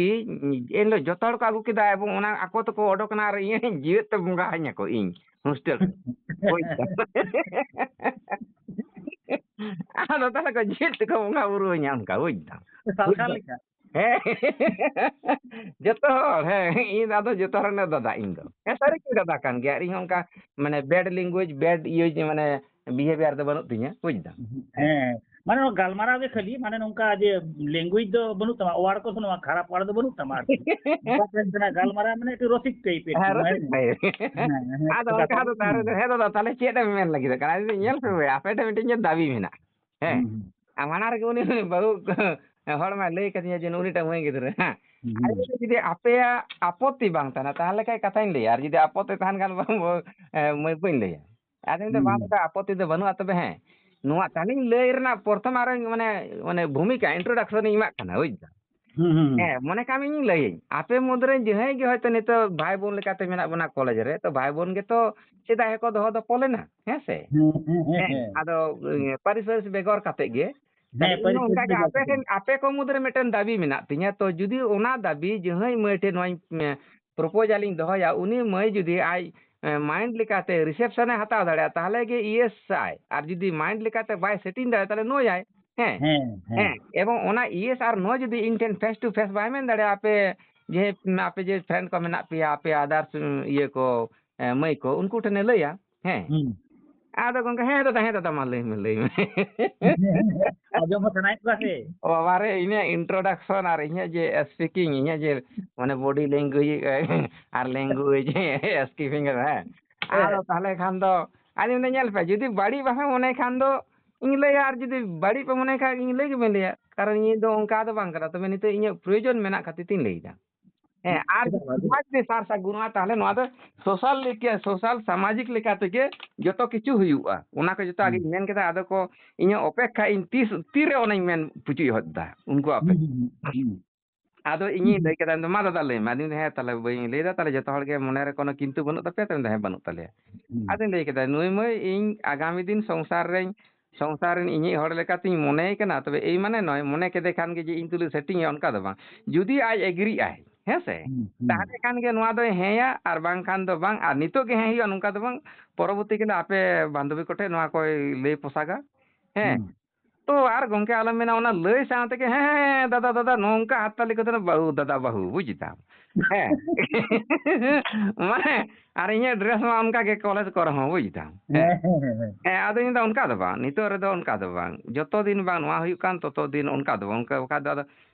ᱮᱱᱦᱤᱞᱳᱜ ᱡᱚᱛᱚ ᱦᱚᱲ ᱠᱚ ᱟᱹᱜᱩ ᱠᱮᱫᱟ, ᱮᱵᱚᱝ ᱚᱱᱟ ᱟᱠᱚ ᱛᱮᱠᱚ ᱚᱰᱚᱠ ᱮᱱᱟ ᱟᱨ ᱤᱧ ᱡᱤᱣᱮᱫ ᱛᱮ ᱵᱚᱸᱜᱟ ᱟᱹᱧᱟ ᱠᱚ ᱤᱧ ᱦᱳᱥᱴᱮᱞ ᱨᱮ᱾ ᱵᱩᱡᱽ ᱫᱟᱢ? ᱟᱫᱚ ᱛᱟᱦᱞᱮ ᱠᱚ ᱡᱤᱣᱮᱫ ᱛᱮᱠᱚ ᱵᱚᱸᱜᱟ ᱵᱩᱨᱩ ᱟᱹᱧᱟ ᱚᱱᱠᱟ, ᱵᱩᱡᱽ ᱫᱟᱢ? ᱥᱟᱞᱠᱷᱟᱱ ᱞᱮᱠᱟ᱾ ᱦᱮᱸ᱾ ᱡᱚᱛᱚ ᱦᱚᱲ, ᱦᱮᱸ, ᱤᱧ ᱟᱫᱚ ᱡᱚᱛᱚ ᱦᱚᱲ ᱨᱮᱱ ᱫᱟᱫᱟ ᱤᱧ ᱫᱚ᱾ ᱦᱮᱸ, ᱥᱟᱹᱨᱤ ᱜᱮ ᱫᱟᱫᱟ ᱠᱟᱱ ᱜᱮᱭᱟ᱾ ᱟᱨ ᱤᱧ ᱦᱚᱸ ᱚᱱᱠᱟ, ᱢᱟᱱᱮ, bad language, bad use, ᱢᱟᱱᱮ, behavior ᱫᱚ ᱵᱟᱹᱱᱩᱜ ᱛᱤᱧᱟ, ᱵᱩᱡᱽ ᱫᱟᱢ? ᱦᱮᱸ᱾ ᱦᱮᱸ, ᱢᱟᱱᱮ ᱱᱚᱣᱟ ᱜᱟᱞᱢᱟᱨᱟᱣ ᱜᱮ ᱠᱷᱟᱹᱞᱤ, ᱢᱟᱱᱮ ᱱᱚᱝᱠᱟ ᱡᱮ language ᱫᱚ ᱵᱟᱹᱱᱩᱜ ᱛᱟᱢᱟ, word ᱠᱚ ᱥᱮ ᱱᱚᱣᱟ ᱠᱷᱟᱨᱟᱯ word ᱫᱚ ᱵᱟᱹᱱᱩᱜ ᱛᱟᱢᱟ ᱟᱨᱠᱤ᱾ ᱚᱱᱠᱟ ᱛᱮ ᱥᱮᱱᱟᱜ ᱜᱟᱞᱢᱟᱨᱟᱣ ᱢᱟᱱᱮ ᱮᱠᱴᱩ ᱨᱚᱥᱤᱠ type ᱮᱠᱴᱩ, ᱦᱮᱸ, ᱦᱮᱸ, ᱨᱚᱥᱤᱠ type᱾ ᱦᱮᱸ, ᱦᱮᱸ, ᱟᱫᱚ ᱠᱟᱛᱷᱟ ᱚᱱᱠᱟ ᱫᱚ ᱫᱚ ᱛᱟᱦᱞᱮ, ᱦᱮᱸ ᱫᱟᱫᱟ, ᱛᱟᱦᱞᱮ ᱪᱮᱫ ᱮᱢ ᱢᱮᱱ ᱞᱟᱹᱜᱤᱫᱚᱜ ᱠᱟᱱᱟ? ᱟᱫᱚ ᱧᱮᱞ ᱯᱮ, ᱟᱯᱮ ᱴᱷᱮᱱ ᱢᱤᱫᱴᱮᱱ ᱡᱮ ᱫᱟᱹᱵᱤ ᱢᱮᱱᱟᱜᱼᱟ, ᱦᱮᱸ, ᱦᱩᱸ, ᱦᱩᱸ᱾ ᱟᱨ ᱢᱟᱲᱟᱝ ᱨᱮᱜᱮ ᱩᱱᱤ, ᱩᱱᱤ ᱵᱟᱹᱦᱩ ᱦᱚᱲ ᱢᱟᱭ ᱞᱟᱹᱭ ᱠᱟᱫᱤᱧᱟ ᱡᱮ ᱱᱩᱜᱼᱩ ᱱᱤᱴᱟᱝ ᱢᱟᱹᱭ ᱜᱤᱫᱽᱨᱟᱹ, ᱦᱮᱸ, ᱦᱩᱸ, ᱟᱨ ᱦᱩᱸ᱾ ᱡᱩᱫᱤ ᱟᱯᱮᱭᱟᱜ ᱟᱯᱚᱛᱛᱤ ᱵᱟᱝ ᱛᱟᱦᱮᱱᱟ, ᱛᱟᱦᱞᱮ ᱠᱷᱟᱡ ᱠᱟᱛᱷᱟᱧ ᱞᱟᱹᱭᱟ, ᱟᱨ ᱡᱩᱫᱤ ᱟᱯᱚᱛᱛᱤ ᱛᱟᱦᱮᱱ ᱠᱷᱟᱱ ᱵᱟᱹᱵᱩ, ᱮ, ᱢᱟᱹᱭ ᱵᱟᱹᱧ ᱞᱟᱹᱭᱟ᱾ ᱟᱫᱚᱧ ᱢᱮᱱᱫᱟ, ᱦᱩᱸ, ᱵᱟᱝ ᱦᱩᱸ᱾ ᱫᱟᱫᱟ, ᱟᱯᱚᱛᱛᱤ ᱫᱚ ᱵᱟᱹᱱᱩᱜᱼᱟ᱾ ᱛᱚᱵᱮ ᱦᱮᱸ, ᱱᱚᱣᱟ ᱛᱟᱦᱞᱮᱧ ᱞᱟᱹᱭ ᱨᱮᱱᱟᱜ ᱯᱨᱚᱛᱷᱚᱢ ᱟᱨᱚᱧ, ᱢᱟᱱᱮ, ᱢᱟᱱᱮ, ᱵᱷᱩᱢᱤᱠᱟ, introduction ᱤᱧ ᱮᱢᱟᱜ ᱠᱟᱱᱟ, ᱵᱩᱡᱽ ᱫᱟᱢ? ᱦᱩᱸ, ᱦᱩᱸ, ᱦᱩᱸ᱾ ᱦᱮᱸ, ᱢᱚᱱᱮ ᱠᱟᱜ ᱢᱮ ᱤᱧᱤᱧ ᱞᱟᱹᱭᱟᱹᱧ, ᱟᱯᱮ ᱢᱩᱫᱽᱨᱮ ᱡᱟᱦᱟᱸᱭ ᱜᱮ ᱦᱚᱭᱛᱳ ᱱᱤᱛᱚᱜ ᱵᱷᱟᱭ ᱵᱳᱱ ᱞᱮᱠᱟᱛᱮ ᱢᱮᱱᱟᱜ ᱵᱚᱱᱟ ᱠᱚᱞᱮᱡᱽ ᱨᱮ, ᱛᱚ ᱵᱷᱟᱭ ᱵᱳᱱ ᱜᱮᱛᱚ ᱥᱮᱫᱟᱭ ᱦᱚᱸᱠᱚ ᱫᱚᱦᱚ ᱫᱚᱯᱚᱞᱮᱱᱟ, ᱦᱮᱸ ᱥᱮ? ᱦᱮᱸ, ᱦᱮᱸ, ᱦᱮᱸ, ᱦᱮᱸ, ᱦᱮᱸ᱾ ᱟᱫᱚ, ᱮ, ᱯᱟᱹᱨᱤᱥ ᱯᱟᱹᱨᱤᱥ ᱵᱮᱜᱚᱨ ᱠᱟᱛᱮ ᱜᱮ, ᱛᱟᱦᱞᱮ ᱦᱮᱸ, ᱤᱧ ᱯᱟᱹᱨᱤᱥ ᱦᱚᱸ ᱯᱟᱹᱨᱤᱥ ᱚᱱᱠᱟ ᱜᱮ ᱵᱮᱜᱚᱨ ᱟᱯᱮ ᱠᱟᱛᱮ᱾ ᱴᱷᱮᱱ, ᱟᱯᱮ ᱠᱚ ᱢᱩᱫᱽᱨᱮ ᱢᱤᱫᱴᱮᱱ ᱫᱟᱹᱵᱤ ᱢᱮᱱᱟᱜ ᱛᱤᱧᱟᱹ᱾ ᱛᱚ ᱡᱩᱫᱤ ᱚᱱᱟ ᱫᱟᱹᱵᱤ ᱡᱟᱦᱟᱸᱭ ᱢᱟᱹᱭ ᱴᱷᱮᱱ ᱱᱚᱣᱟᱧ, ᱮ, proposal ᱤᱧ ᱫᱚᱦᱚᱭᱟ, ᱩᱱᱤ ᱢᱟᱹᱭ ᱡᱩᱫᱤ ᱟᱡ, ᱮ, mind ᱞᱮᱠᱟᱛᱮ reception ᱮ ᱦᱟᱛᱟᱣ ᱫᱟᱲᱮᱭᱟᱜᱼᱟ, ᱛᱟᱦᱞᱮ ᱜᱮ yes ᱟᱭ, ᱟᱨ ᱡᱩᱫᱤ mind ᱞᱮᱠᱟᱛᱮ ᱵᱟᱭ setting ᱫᱟᱲᱮᱭᱟᱜᱼᱟ, ᱛᱟᱦᱞᱮ no ᱭᱟᱭ᱾ ᱦᱮᱸ, ᱦᱮᱸ, ᱦᱮᱸ᱾ ᱦᱮᱸ, ᱮᱵᱚᱝ ᱚᱱᱟ yes ᱟᱨ no ᱡᱩᱫᱤ ᱤᱧ ᱴᱷᱮᱱ face to face ᱵᱟᱭ ᱢᱮᱱ ᱫᱟᱲᱮᱭᱟᱜᱼᱟ, ᱟᱯᱮ ᱡᱮ, ᱟᱯᱮ ᱡᱮ friend ᱠᱚ ᱢᱮᱱᱟᱜ ᱯᱮᱭᱟ, ᱟᱯᱮ others, ᱩᱸ, ᱤᱭᱟᱹ ᱠᱚ, ᱮ, ᱢᱟᱹᱭ ᱠᱚ, ᱩᱱᱠᱩ ᱴᱷᱮᱱᱮ ᱞᱟᱹᱭᱟ, ᱦᱮᱸ᱾ ᱦᱩᱸ᱾ ᱟᱫᱚ ᱜᱚᱝᱠᱮ, ᱦᱮᱸ ᱫᱟᱫᱟ, ᱦᱮᱸ ᱫᱟᱫᱟ, ᱢᱟ ᱞᱟᱹᱭ ᱢᱮ, ᱞᱟᱹᱭ ᱢᱮ᱾ ᱟᱸᱡᱚᱢ ᱦᱚᱸ ᱥᱟᱱᱟᱭᱮᱫ ᱠᱚᱣᱟ ᱥᱮ? ᱚ ᱵᱟᱵᱟ ᱨᱮ, ᱤᱧᱟᱹᱜ introduction ᱟᱨ ᱤᱧᱟᱹᱜ ᱡᱮ speaking, ᱤᱧᱟᱹᱜ ᱡᱮ ᱢᱟᱱᱮ body language ᱟᱨ language skipping ᱠᱟᱫᱟ, ᱦᱮᱸ᱾ ᱟᱫᱚ ᱛᱟᱦᱞᱮ ᱠᱷᱟᱱ ᱫᱚ, ᱟᱫᱚ ᱢᱮᱱᱫᱟ, ᱧᱮᱞ ᱯᱮ, ᱡᱩᱫᱤ ᱵᱟᱹᱲᱤᱡ ᱵᱟᱯᱮ ᱢᱚᱱᱮ ᱠᱷᱟᱱ ᱫᱚ ᱤᱧ ᱞᱟᱹᱭᱟ, ᱟᱨ ᱡᱩᱫᱤ ᱵᱟᱹᱲᱤᱡ ᱯᱮ ᱢᱚᱱᱮ ᱠᱷᱟᱱ ᱤᱧ ᱞᱟᱹᱭ ᱜᱮ ᱵᱟᱹᱧ ᱞᱟᱹᱭᱟ, ᱠᱟᱨᱚᱱ ᱤᱧ ᱫᱚ ᱚᱱᱠᱟ ᱫᱚ ᱵᱟᱝ ᱠᱟᱱᱟ᱾ ᱛᱚᱵᱮ ᱱᱤᱛᱚᱜ ᱤᱧᱟᱹᱜ ᱯᱨᱚᱭᱳᱡᱚᱱ ᱢᱮᱱᱟᱜ ᱠᱷᱟᱹᱛᱤᱨ ᱛᱤᱧ ᱞᱟᱹᱭᱫᱟ᱾ ᱦᱮᱸ, ᱟᱨ ᱪᱮᱫᱟᱜ ᱵᱟᱝ? ᱥᱚᱢᱟᱡᱽ ᱨᱮ ᱥᱟᱨ ᱥᱟᱹᱜᱩᱱᱚᱜᱼᱟ, ᱛᱟᱦᱞᱮ ᱱᱚᱣᱟ ᱫᱚ social ᱞᱮᱠᱟ, social ᱥᱟᱢᱟᱡᱤᱠ ᱞᱮᱠᱟ ᱛᱮᱜᱮ ᱡᱚᱛᱚ ᱠᱤᱪᱷᱩ ᱦᱩᱭᱩᱜᱼᱟ᱾ ᱚᱱᱟ ᱠᱚ ᱡᱚᱛᱚ ᱦᱩᱸ᱾ ᱟᱜᱮᱧ ᱢᱮᱱ ᱠᱮᱫᱟ, ᱟᱫᱚ ᱠᱚ ᱤᱧᱟᱹᱜ ᱚᱯᱮᱠᱠᱷᱟ, ᱤᱧ ᱛᱤᱥ, ᱛᱤᱨᱮ ᱚᱱᱟᱧ ᱢᱮᱱ ᱯᱩᱪᱩᱡ ᱦᱚᱫ ᱫᱟ, ᱩᱱᱠᱩ ᱟᱯᱮ᱾ ᱦᱩᱸ, ᱦᱩᱸ, ᱦᱩᱸ, ᱦᱩᱸ᱾ ᱟᱫᱚ ᱤᱧᱤᱧ ᱞᱟᱹᱭ ᱠᱮᱫᱟ, ᱤᱧ ᱫᱚ, "ᱢᱟ ᱫᱟᱫᱟ ᱞᱟᱹᱭ ᱢᱮ", ᱟᱫᱚᱧ ᱢᱮᱱᱫᱟ, "ᱦᱮᱸ ᱛᱟᱦᱞᱮ ᱵᱟᱹᱧ ᱞᱟᱹᱭ ᱫᱟ, ᱛᱟᱦᱞᱮ ᱡᱚᱛᱚ ᱦᱚᱲ ᱜᱮ ᱢᱚᱱᱮ ᱨᱮ ᱠᱳᱱᱳ ᱠᱤᱱᱛᱩ ᱵᱟᱹᱱᱩᱜ ᱛᱟᱯᱮᱭᱟ?" ᱛᱚ ᱢᱮᱱᱫᱟ, "ᱦᱮᱸ ᱵᱟᱹᱱᱩᱜ ᱛᱟᱞᱮᱭᱟ᱾" ᱦᱩᱸ᱾ ᱟᱫᱚᱧ ᱞᱟᱹᱭ ᱠᱮᱫᱟ, "ᱱᱩᱭ ᱢᱟᱹᱭ ᱤᱧ ᱟᱜᱟᱢᱤ ᱫᱤᱱ ᱥᱚᱝᱥᱟᱨ ᱨᱮᱧ, ᱥᱚᱝᱥᱟᱨ ᱨᱮᱱ ᱤᱧᱤᱡ ᱦᱚᱲ ᱞᱮᱠᱟᱛᱤᱧ ᱢᱚᱱᱮᱭᱮ ᱠᱟᱱᱟ, ᱛᱚᱵᱮ ᱮᱭ ᱢᱟᱱᱮ ᱱᱚᱭ ᱢᱚᱱᱮ ᱠᱮᱫᱮ ᱠᱷᱟᱱ ᱜᱮ ᱡᱮ ᱤᱧ ᱛᱩᱞᱩᱡ ᱥᱮᱴᱤᱝ ᱮ, ᱚᱱᱠᱟ ᱫᱚ ᱵᱟᱝ᱾ ᱡᱩᱫᱤ ᱟᱡ ᱮᱜᱽᱨᱤᱜ ᱟᱭ, ᱦᱮᱸ ᱥᱮ? ᱦᱩᱸ, ᱦᱩᱸ᱾ ᱛᱟᱦᱞᱮ ᱠᱷᱟᱱ ᱜᱮ ᱱᱚᱣᱟ ᱫᱚᱭ ᱦᱮᱸᱭᱟ, ᱟᱨ ᱵᱟᱝᱠᱷᱟᱱ ᱫᱚ ᱵᱟᱝ᱾ ᱟᱨ ᱱᱤᱛᱚᱜ ᱜᱮ ᱦᱮᱸ ᱦᱩᱭᱩᱜᱼᱟ, ᱱᱚᱝᱠᱟ ᱫᱚ ᱵᱟᱝ, ᱯᱚᱨᱚᱵᱚᱨᱛᱤ ᱠᱟᱞᱮ ᱟᱯᱮ ᱵᱟᱱᱫᱷᱚᱵᱤ ᱠᱚᱴᱷᱮᱱ ᱱᱚᱣᱟ ᱠᱚᱭ ᱞᱟᱹᱭ ᱯᱚᱥᱟᱜᱟ, ᱦᱮᱸ᱾ ᱦᱩᱸ᱾ ᱛᱚ ᱟᱨ ᱜᱚᱝᱠᱮ ᱟᱞᱚᱢ ᱢᱮᱱᱟ, ᱚᱱᱟ ᱞᱟᱹᱭ ᱥᱟᱶ ᱛᱮᱜᱮ, "ᱦᱮᱸ, ᱦᱮᱸ, ᱦᱮᱸ, ᱫᱟᱫᱟ, ᱫᱟᱫᱟ, ᱱᱚᱝᱠᱟ ᱦᱟᱛ ᱛᱟᱞᱤ ᱠᱚᱫᱚ ᱵᱟᱹᱦᱩ, ᱫᱟᱫᱟ ᱵᱟᱹᱦᱩ", ᱵᱩᱡ ᱫᱟᱢ? ᱦᱮᱸ᱾ ᱢᱟᱱᱮ, ᱟᱨ ᱤᱧᱟᱹᱜ dress ᱢᱟ ᱚᱱᱠᱟ ᱜᱮ ᱠᱚᱞᱮᱡᱽ ᱠᱚᱨᱮ ᱦᱚᱸ, ᱵᱩᱡ ᱫᱟᱢ? ᱦᱮᱸ᱾ ᱦᱮᱸ, ᱦᱮᱸ, ᱦᱮᱸ, ᱦᱮᱸ᱾ ᱦᱮᱸ, ᱟᱫᱚ ᱤᱧ ᱫᱚ ᱚᱱᱠᱟ ᱫᱚ ᱵᱟᱝ, ᱱᱤᱛᱚᱜ ᱨᱮᱫᱚ ᱚᱱᱠᱟ ᱫᱚ ᱵᱟᱝ, ᱡᱚᱛᱚ ᱫᱤᱱ ᱵᱟᱝ ᱱᱚᱣᱟ ᱦᱩᱭᱩᱜ ᱠᱟᱱ, ᱛᱚᱛᱚ ᱫᱤᱱ ᱚᱱᱠᱟ ᱫᱚ ᱵᱟᱝ, ᱚᱱᱠᱟ ᱵᱟᱠᱷᱟᱡ ᱫᱚ ᱟᱫᱚ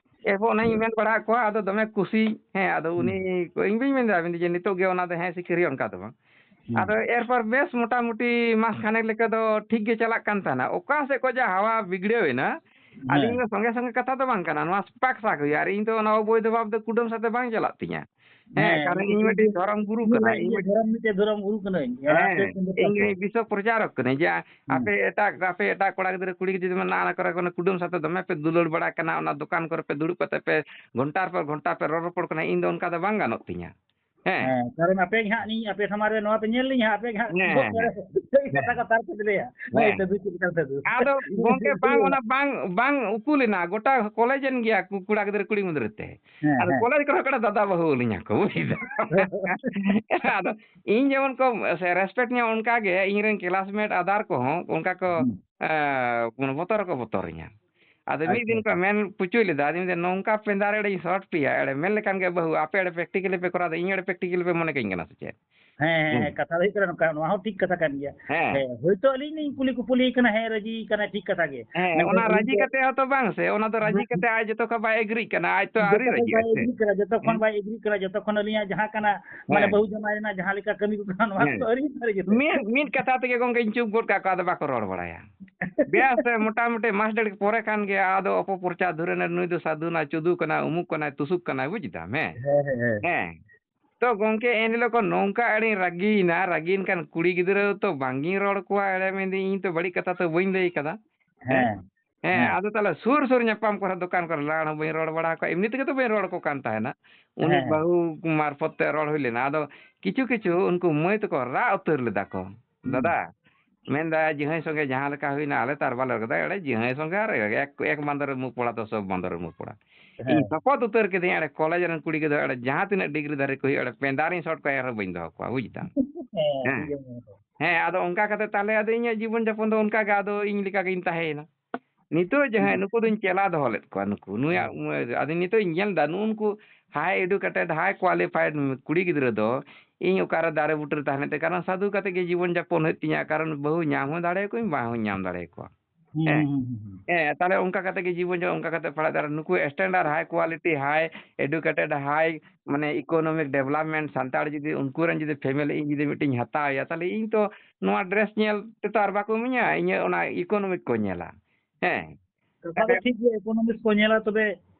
ᱮᱨᱯᱚᱨ ᱚᱱᱮᱧ ᱢᱮᱱ ᱵᱟᱲᱟ ᱟᱠᱚᱣᱟ, ᱟᱫᱚ ᱫᱚᱢᱮ ᱠᱩᱥᱤ, ᱦᱮᱸ, ᱟᱫᱚ ᱦᱩᱸ᱾ ᱩᱱᱤ, ᱤᱧ ᱵᱟᱹᱧ ᱢᱮᱱ ᱫᱟᱲᱮᱭᱟᱜᱼᱟ ᱡᱮ ᱱᱤᱛᱚᱜ ᱜᱮ ᱚᱱᱟ ᱫᱚ ᱦᱮᱸ ᱥᱤᱠᱟᱹᱨᱤᱭᱟᱹ, ᱚᱱᱠᱟ ᱫᱚ ᱵᱟᱝ᱾ ᱦᱩᱸ᱾ ᱟᱫᱚ ᱮᱨᱯᱚᱨ ᱵᱮᱥ ᱢᱚᱴᱟᱢᱩᱴᱤ ᱢᱟᱥ ᱠᱷᱟᱱᱮᱠ ᱞᱮᱠᱟ ᱫᱚ ᱴᱷᱤᱠ ᱜᱮ ᱪᱟᱞᱟᱜ ᱠᱟᱱ ᱛᱟᱦᱮᱱᱟ᱾ ᱚᱠᱟ ᱥᱮᱫ ᱠᱷᱚᱡ ᱡᱟ ᱦᱟᱣᱟ ᱵᱤᱜᱽᱲᱟᱹᱣ ᱮᱱᱟ, ᱦᱮᱸ᱾ ᱟᱹᱞᱤᱧ ᱫᱚ ᱥᱚᱸᱜᱮ ᱥᱚᱸᱜᱮ ᱠᱟᱛᱷᱟ ᱫᱚ ᱵᱟᱝ ᱠᱟᱱᱟ, ᱱᱚᱣᱟ ᱥᱯᱟᱠ ᱥᱟᱠ ᱦᱩᱭᱩᱜᱼᱟ᱾ ᱟᱨ ᱤᱧ ᱫᱚ ᱚᱱᱟ ᱚᱵᱳᱭᱫᱷᱚ ᱵᱷᱟᱵᱽ ᱫᱚ ᱠᱩᱰᱟᱹᱢ ᱥᱟᱛᱮ ᱵᱟᱝ ᱪᱟᱞᱟᱜ ᱛᱤᱧᱟ᱾ ᱦᱮᱸ, ᱦᱮᱸ, ᱠᱟᱨᱚᱱ ᱤᱧ ᱤᱧ ᱢᱤᱫᱴᱤᱡ ᱫᱷᱚᱨᱚᱢ ᱜᱩᱨᱩ ᱤᱧ ᱠᱟᱱᱟ, ᱞᱟᱹᱭ ᱤᱧ ᱤᱧ ᱫᱷᱚᱨᱚᱢ ᱢᱤᱫᱴᱮᱡ ᱫᱷᱚᱨᱚᱢ ᱜᱩᱨᱩ ᱠᱟᱹᱱᱟᱹᱧ᱾ ᱦᱮᱸ, ᱟᱯᱮ ᱦᱮᱸ, ᱥᱮᱱ ᱫᱚ ᱤᱧ ᱪᱟᱞᱟᱜ ᱤᱧ ᱵᱤᱥᱥᱚ ᱯᱨᱚᱪᱟᱨᱚᱠ ᱠᱟᱹᱱᱟᱹᱧ ᱡᱮ ᱦᱩᱸ᱾ ᱟᱯᱮ ᱮᱴᱟᱜ, ᱟᱯᱮ ᱮᱴᱟᱜ ᱠᱚᱲᱟ ᱜᱤᱫᱽᱨᱟᱹ, ᱠᱩᱲᱤ ᱜᱤᱫᱽᱨᱟᱹ ᱡᱮᱢᱚᱱ ᱱᱟᱣᱟ ᱱᱟᱣᱟ ᱠᱚᱨᱮ ᱠᱩᱰᱟᱹᱢ ᱥᱟᱛᱮ ᱫᱚᱢᱮ ᱯᱮ ᱫᱩᱞᱟᱹᱲ ᱵᱟᱲᱟ ᱠᱟᱱᱟ, ᱚᱱᱟ ᱫᱚᱠᱟᱱ ᱠᱚᱨᱮ ᱯᱮ ᱫᱩᱲᱩᱵ ᱠᱟᱛᱮ ᱯᱮ ᱜᱷᱚᱱᱴᱟᱨ ᱯᱚᱨ ᱜᱷᱚᱱᱴᱟ ᱯᱮ ᱨᱚᱲ ᱨᱚᱯᱚᱲ ᱠᱟᱱᱟ, ᱤᱧ ᱫᱚ ᱚᱱᱠᱟ ᱫᱚ ᱵᱟᱝ ᱜᱟᱱᱚᱜ ᱛᱤᱧᱟ᱾ ᱦᱮᱸ᱾ ᱦᱮᱸ, ᱠᱟᱨᱚᱱ ᱟᱯᱮ ᱜᱮ ᱦᱟᱸᱜ ᱱᱤᱧ, ᱟᱯᱮ ᱥᱟᱢᱟᱝ ᱨᱮ ᱱᱚᱣᱟ ᱯᱮ ᱧᱮᱞ ᱞᱤᱧ ᱦᱟᱸᱜ, ᱟᱯᱮ ᱜᱮ ᱦᱟᱸᱜ ᱦᱮᱸ, ᱵᱚᱦᱚᱜ ᱦᱮᱸ᱾ ᱠᱚᱨᱮ ᱠᱟᱛᱷᱟ ᱠᱟᱛᱷᱟ ᱨᱮᱯᱮ ᱞᱟᱹᱭᱟ᱾ ᱱᱩᱭ ᱦᱮᱸ᱾ ᱥᱟᱹᱫᱷᱩ ᱪᱮᱫ ᱞᱮᱠᱟᱱ ᱥᱟᱹᱫᱷᱩ? ᱟᱫᱚ ᱜᱚᱝᱠᱮ, ᱵᱟᱝ, ᱚᱱᱟ ᱵᱟᱝ, ᱵᱟᱝ ᱩᱠᱩ ᱞᱮᱱᱟ, ᱜᱚᱴᱟ ᱠᱚᱞᱮᱡᱽ ᱮᱱ ᱜᱮᱭᱟ ᱠᱚ, ᱠᱚᱲᱟ ᱜᱤᱫᱽᱨᱟᱹ, ᱠᱩᱲᱤ ᱜᱤᱫᱽᱨᱟᱹ ᱛᱮ᱾ ᱦᱮᱸ, ᱟᱫᱚ ᱦᱮᱸ᱾ ᱠᱚᱞᱮᱡᱽ ᱠᱚᱨᱮ ᱠᱚ ᱫᱟᱫᱟ ᱵᱟᱹᱦᱩ ᱟᱹᱞᱤᱧᱟ ᱠᱚ, ᱵᱩᱡ ᱫᱟᱢ? ᱟᱫᱚ ᱤᱧ ᱡᱮᱢᱚᱱ ᱠᱚ ᱥᱮ respect ᱧᱚᱜ, ᱚᱱᱠᱟ ᱜᱮ ᱤᱧ ᱨᱮᱱ classmate ᱟᱫᱟᱨ ᱠᱚᱦᱚᱸ ᱚᱱᱠᱟ ᱠᱚ, ᱦᱩᱸ᱾ ᱮᱸ, ᱵᱚᱛᱚᱨ ᱦᱚᱸᱠᱚ ᱵᱚᱛᱚᱨᱤᱧᱟ᱾ ᱟᱫᱚ ᱢᱤᱫ ᱟᱪᱪᱷᱟ, ᱫᱤᱱ ᱠᱚ ᱟᱪᱪᱷᱟ᱾ ᱢᱮᱱ ᱯᱩᱪᱩᱡ ᱞᱮᱫᱟ, ᱟᱫᱚᱧ ᱢᱮᱱᱫᱟ, "ᱱᱚᱝᱠᱟ ᱯᱮᱸᱫᱟ ᱨᱮ ᱮᱲᱮᱧ short ᱯᱮᱭᱟ, ᱮᱲᱮ ᱢᱮᱱ ᱞᱮᱠᱷᱟᱱ ᱜᱮ ᱵᱟᱹᱦᱩ, ᱟᱯᱮ ᱮᱲᱮ practical ᱯᱮ ᱠᱚᱨᱟᱣ ᱮᱫᱟ, ᱤᱧ ᱮᱲᱮ practical ᱯᱮ ᱢᱚᱱᱮ ᱠᱟᱹᱧ ᱠᱟᱱᱟ ᱥᱮ ᱪᱮᱫ?" ᱦᱮᱸ, ᱦᱮᱸ, ᱦᱩᱸ᱾ ᱦᱮᱸ, ᱠᱟᱛᱷᱟ ᱫᱚ ᱦᱩᱭᱩᱜ ᱠᱟᱱᱟ ᱱᱚᱝᱠᱟ, ᱱᱚᱣᱟ ᱦᱚᱸ ᱴᱷᱤᱠ ᱠᱟᱛᱷᱟ ᱠᱟᱱ ᱜᱮᱭᱟ᱾ ᱦᱮᱸ᱾ ᱦᱮᱸ, ᱦᱳᱭᱛᱳ ᱟᱹᱞᱤᱧ ᱞᱤᱧ ᱠᱩᱞᱤ ᱠᱩᱯᱩᱞᱤᱭᱮ ᱠᱟᱱᱟ, ᱦᱮᱸ, ᱨᱟᱹᱡᱤ ᱠᱟᱱᱟ, ᱴᱷᱤᱠ ᱠᱟᱛᱷᱟ ᱜᱮ᱾ ᱦᱮᱸ, ᱢᱮᱱᱠᱷᱟᱱ ᱚᱱᱟ ᱟᱹᱞᱤᱧ ᱨᱟᱹᱡᱤ ᱫᱚ ᱠᱟᱛᱮ ᱦᱚᱸᱛᱚ ᱵᱟᱝ ᱥᱮ, ᱚᱱᱟ ᱫᱚ ᱨᱟᱹᱡᱤ ᱦᱮᱸ᱾ ᱠᱟᱛᱮ ᱟᱡ ᱡᱚᱛᱚ ᱠᱷᱚᱱ ᱵᱟᱭ agree ᱠᱟᱱᱟ, ᱟᱡ ᱛᱚ ᱟᱹᱣᱨᱤ ᱡᱚᱛᱚ ᱠᱷᱚᱱ ᱨᱟᱹᱡᱤᱜᱼᱟ ᱵᱟᱭ ᱥᱮ᱾ agree ᱠᱟᱱᱟ, ᱡᱚᱛᱚ ᱠᱷᱚᱱ ᱦᱮᱸ᱾ ᱵᱟᱭ agree ᱠᱟᱱᱟ, ᱡᱚᱛᱚ ᱠᱷᱚᱱ ᱟᱹᱞᱤᱧᱟᱜ ᱡᱟᱦᱟᱸ ᱠᱟᱱᱟ, ᱢᱟᱱᱮ, ᱦᱮᱸ᱾ ᱵᱟᱹᱦᱩ ᱡᱟᱶᱟᱭ ᱨᱮᱱᱟᱜ ᱡᱟᱦᱟᱸ ᱞᱮᱠᱟ ᱠᱟᱹᱢᱤ ᱠᱚ ᱠᱟᱱᱟ, ᱱᱚᱣᱟ ᱦᱮᱸ᱾ ᱠᱚᱫᱚ ᱟᱹᱣᱨᱤ ᱥᱟᱹᱨᱤ ᱜᱮ᱾ ᱢᱤᱫ, ᱢᱤᱫ ᱠᱟᱛᱷᱟ ᱛᱮᱜᱮ ᱜᱚᱝᱠᱮ ᱤᱧ ᱪᱩᱯ ᱜᱚᱫ ᱠᱟᱜ ᱠᱚᱣᱟ, ᱟᱫᱚ ᱵᱟᱠᱚ ᱨᱚᱲ ᱵᱟᱲᱟᱭᱟ᱾ ᱵᱮᱥ ᱛᱮ ᱢᱚᱴᱟᱢᱩᱴᱤ ᱢᱟᱥ ᱰᱮᱲ ᱯᱚᱨᱮ ᱠᱷᱟᱱ ᱜᱮ ᱟᱫᱚ ᱚᱯᱚᱯᱨᱚᱪᱟᱨ ᱫᱷᱩᱨᱟᱹᱣ ᱮᱱᱟ, ᱱᱩᱭ ᱫᱚ ᱥᱟᱹᱫᱷᱩ ᱱᱟᱭ, ᱪᱩᱫᱩ ᱠᱟᱱᱟᱭ, ᱩᱢᱩᱠ ᱠᱟᱱᱟᱭ, ᱛᱩᱥᱩᱠ ᱠᱟᱱᱟᱭ, ᱵᱩᱡ ᱫᱟᱢ, ᱦᱮᱸ? ᱦᱮᱸ, ᱦᱮᱸ, ᱦᱮᱸ᱾ ᱦᱮᱸ᱾ ᱛᱚ ᱜᱚᱝᱠᱮ, ᱮᱱ ᱦᱤᱞᱳᱜ ᱠᱷᱚᱱ ᱱᱚᱝᱠᱟ ᱟᱹᱰᱤᱧ ᱨᱟᱹᱜᱤᱭᱮᱱᱟ, ᱨᱟᱹᱜᱤᱭᱮᱱ ᱠᱷᱟᱱ ᱠᱩᱲᱤ ᱜᱤᱫᱽᱨᱟᱹ ᱛᱚ ᱵᱟᱝᱜᱤᱧ ᱨᱚᱲ ᱠᱚᱣᱟ, ᱮᱲᱮ ᱢᱮᱱᱫᱟᱹᱧ, ᱤᱧ ᱛᱚ ᱵᱟᱹᱲᱤᱡ ᱠᱟᱛᱷᱟ ᱛᱚ ᱵᱟᱹᱧ ᱞᱟᱹᱭ ᱠᱟᱫᱟ᱾ ᱦᱮᱸ? ᱦᱮᱸ᱾ ᱦᱮᱸ, ᱦᱮᱸ᱾ ᱟᱫᱚ ᱛᱟᱦᱞᱮ ᱥᱩᱨ ᱥᱩᱨ ᱧᱟᱯᱟᱢ ᱠᱚᱨᱮ, ᱫᱚᱠᱟᱱ ᱠᱚᱨᱮ ᱞᱟᱲ ᱦᱚᱸ ᱵᱟᱹᱧ ᱨᱚᱲ ᱵᱟᱲᱟ ᱟᱠᱚᱣᱟ, ᱮᱢᱱᱤ ᱛᱮᱜᱮ ᱛᱚ ᱵᱟᱹᱧ ᱨᱚᱲ ᱟᱠᱚ ᱠᱟᱱ ᱛᱟᱦᱮᱱᱟ᱾ ᱩᱱᱤ ᱦᱮᱸ, ᱦᱮᱸ᱾ ᱵᱟᱹᱦᱩ ᱢᱟᱨᱯᱷᱚᱛ ᱛᱮ ᱨᱚᱲ ᱦᱩᱭ ᱞᱮᱱᱟ᱾ ᱟᱫᱚ ᱠᱤᱪᱷᱩ ᱠᱤᱪᱷᱩ ᱩᱱᱠᱩ ᱢᱟᱹᱭ ᱛᱟᱠᱚ ᱨᱟᱜ ᱩᱛᱟᱹᱨ ᱞᱮᱫᱟ ᱠᱚ, ᱦᱩᱸ᱾ "ᱫᱟᱫᱟ", ᱢᱮᱱᱫᱟ, "ᱡᱟᱦᱟᱸᱭ ᱥᱚᱸᱜᱮ ᱡᱟᱦᱟᱸ ᱞᱮᱠᱟ ᱦᱩᱭᱱᱟ, ᱟᱞᱮ ᱛᱚ ᱟᱨ ᱵᱟᱞᱮ ᱨᱚᱲ ᱠᱮᱫᱟ, ᱮᱲᱮ ᱡᱟᱦᱟᱸᱭ ᱥᱚᱸᱜᱮ ᱟᱨ ᱮᱠ, ᱮᱠ ᱵᱟᱸᱫᱚᱨ ᱨᱮ ᱢᱩ ᱯᱚᱲᱟ ᱫᱚ ᱥᱚᱵ ᱵᱟᱸᱫᱚᱨ ᱨᱮ ᱢᱩ ᱯᱚᱲᱟ᱾" ᱤᱧ ᱦᱮᱸ᱾ ᱥᱚᱯᱚᱛ ᱩᱛᱟᱹᱨ ᱠᱤᱫᱟᱹᱧ, ᱮᱲᱮ ᱠᱚᱞᱮᱡᱽ ᱨᱮᱱ ᱠᱩᱲᱤ ᱜᱤᱫᱽᱨᱟᱹ, ᱮᱲᱮ ᱡᱟᱦᱟᱸ ᱛᱤᱱᱟᱹᱜ ᱰᱤᱜᱽᱨᱤ ᱫᱷᱟᱨᱤ ᱠᱚ ᱦᱩᱭᱩᱜ, ᱮᱲᱮ ᱯᱮᱸᱫᱟᱨᱤᱧ ᱥᱚᱴ ᱠᱚᱣᱟ, ᱮᱱ ᱨᱮᱦᱚᱸ ᱵᱟᱹᱧ ᱫᱚᱦᱚ ᱠᱚᱣᱟ, ᱵᱩᱡ ᱫᱟᱢ? ᱦᱮᱸ, ᱦᱮᱸ᱾ ᱴᱷᱤᱠ ᱜᱮ ᱢᱮᱱᱟᱜ ᱠᱚᱣᱟ᱾ ᱦᱮᱸ, ᱟᱫᱚ ᱚᱱᱠᱟ ᱠᱟᱛᱮ ᱛᱟᱦᱞᱮ ᱟᱫᱚ ᱤᱧᱟᱹᱜ ᱡᱤᱵᱚᱱ ᱡᱟᱯᱚᱱ ᱫᱚ ᱚᱱᱠᱟ ᱜᱮ, ᱟᱫᱚ ᱤᱧ ᱞᱮᱠᱟ ᱜᱤᱧ ᱛᱟᱦᱮᱸᱭᱮᱱᱟ᱾ ᱱᱤᱛᱚᱜ ᱡᱟᱦᱟᱸᱭ ᱦᱩᱸ᱾ ᱱᱩᱠᱩ ᱫᱚᱧ ᱪᱮᱞᱟ ᱫᱚᱦᱚ ᱞᱮᱫ ᱠᱚᱣᱟ, ᱱᱩᱠᱩ, ᱱᱩᱭᱟᱜ ᱩᱢᱮᱨ ᱨᱮ᱾ ᱟᱫᱚ ᱱᱤᱛᱚᱜ ᱤᱧ ᱧᱮᱞ ᱮᱫᱟ, ᱱᱩᱜᱼᱩ ᱱᱩᱠᱩ high educated, high qualified ᱠᱩᱲᱤ ᱜᱤᱫᱽᱨᱟᱹ ᱫᱚ ᱤᱧ ᱚᱠᱟᱨᱮ ᱫᱟᱨᱮ ᱵᱩᱴᱟᱹ ᱨᱮ ᱛᱟᱦᱮᱸ ᱞᱮᱱ ᱛᱮ, ᱠᱟᱨᱚᱱ ᱥᱟᱹᱫᱷᱩ ᱠᱟᱛᱮ ᱜᱮ ᱡᱤᱵᱚᱱ ᱡᱟᱯᱚᱱ ᱦᱩᱭᱩᱜ ᱛᱤᱧᱟ, ᱠᱟᱨᱚᱱ ᱵᱟᱹᱦᱩ ᱧᱟᱢ ᱦᱚᱸ ᱫᱟᱲᱮᱭᱟᱠᱚᱣᱟᱧ, ᱵᱟᱝ ᱦᱚᱸᱧ ᱧᱟᱢ ᱫᱟᱲᱮᱭᱟᱠᱚᱣᱟ᱾ ᱦᱩᱸ, ᱦᱮᱸ᱾ ᱦᱩᱸ, ᱦᱩᱸ, ᱦᱩᱸ᱾ ᱦᱮᱸ, ᱛᱟᱦᱞᱮ ᱚᱱᱠᱟ ᱠᱟᱛᱮ ᱜᱮ ᱡᱤᱵᱚᱱ ᱡᱚ-, ᱚᱱᱠᱟ ᱠᱟᱛᱮ ᱯᱟᱲᱦᱟᱜ ᱫᱟᱲᱮ, ᱱᱩᱠᱩ standard, high quality, high educated, high ᱢᱟᱱᱮ economic development, ᱥᱟᱱᱛᱟᱲ ᱡᱩᱫᱤ ᱩᱱᱠᱩ ᱨᱮᱱ ᱡᱩᱫᱤ family ᱤᱧ ᱡᱩᱫᱤ ᱢᱤᱫᱴᱤᱧ ᱦᱟᱛᱟᱣ ᱮᱭᱟ, ᱛᱟᱦᱞᱮ ᱤᱧ ᱛᱚ ᱱᱚᱣᱟ dress ᱧᱮᱞ ᱛᱮᱛᱚ ᱟᱨ ᱵᱟᱠᱚ ᱤᱢᱟᱹᱧᱟ, ᱤᱧᱟᱹᱜ ᱚᱱᱟ economic ᱠᱚ ᱧᱮᱞᱟ᱾ ᱦᱮᱸ᱾ ᱠᱟᱛᱷᱟ ᱫᱚ ᱛᱟᱦᱞᱮ ᱴᱷᱤᱠ ᱜᱮᱭᱟ, economics ᱠᱚ ᱧᱮᱞᱟ, ᱛᱚᱵᱮ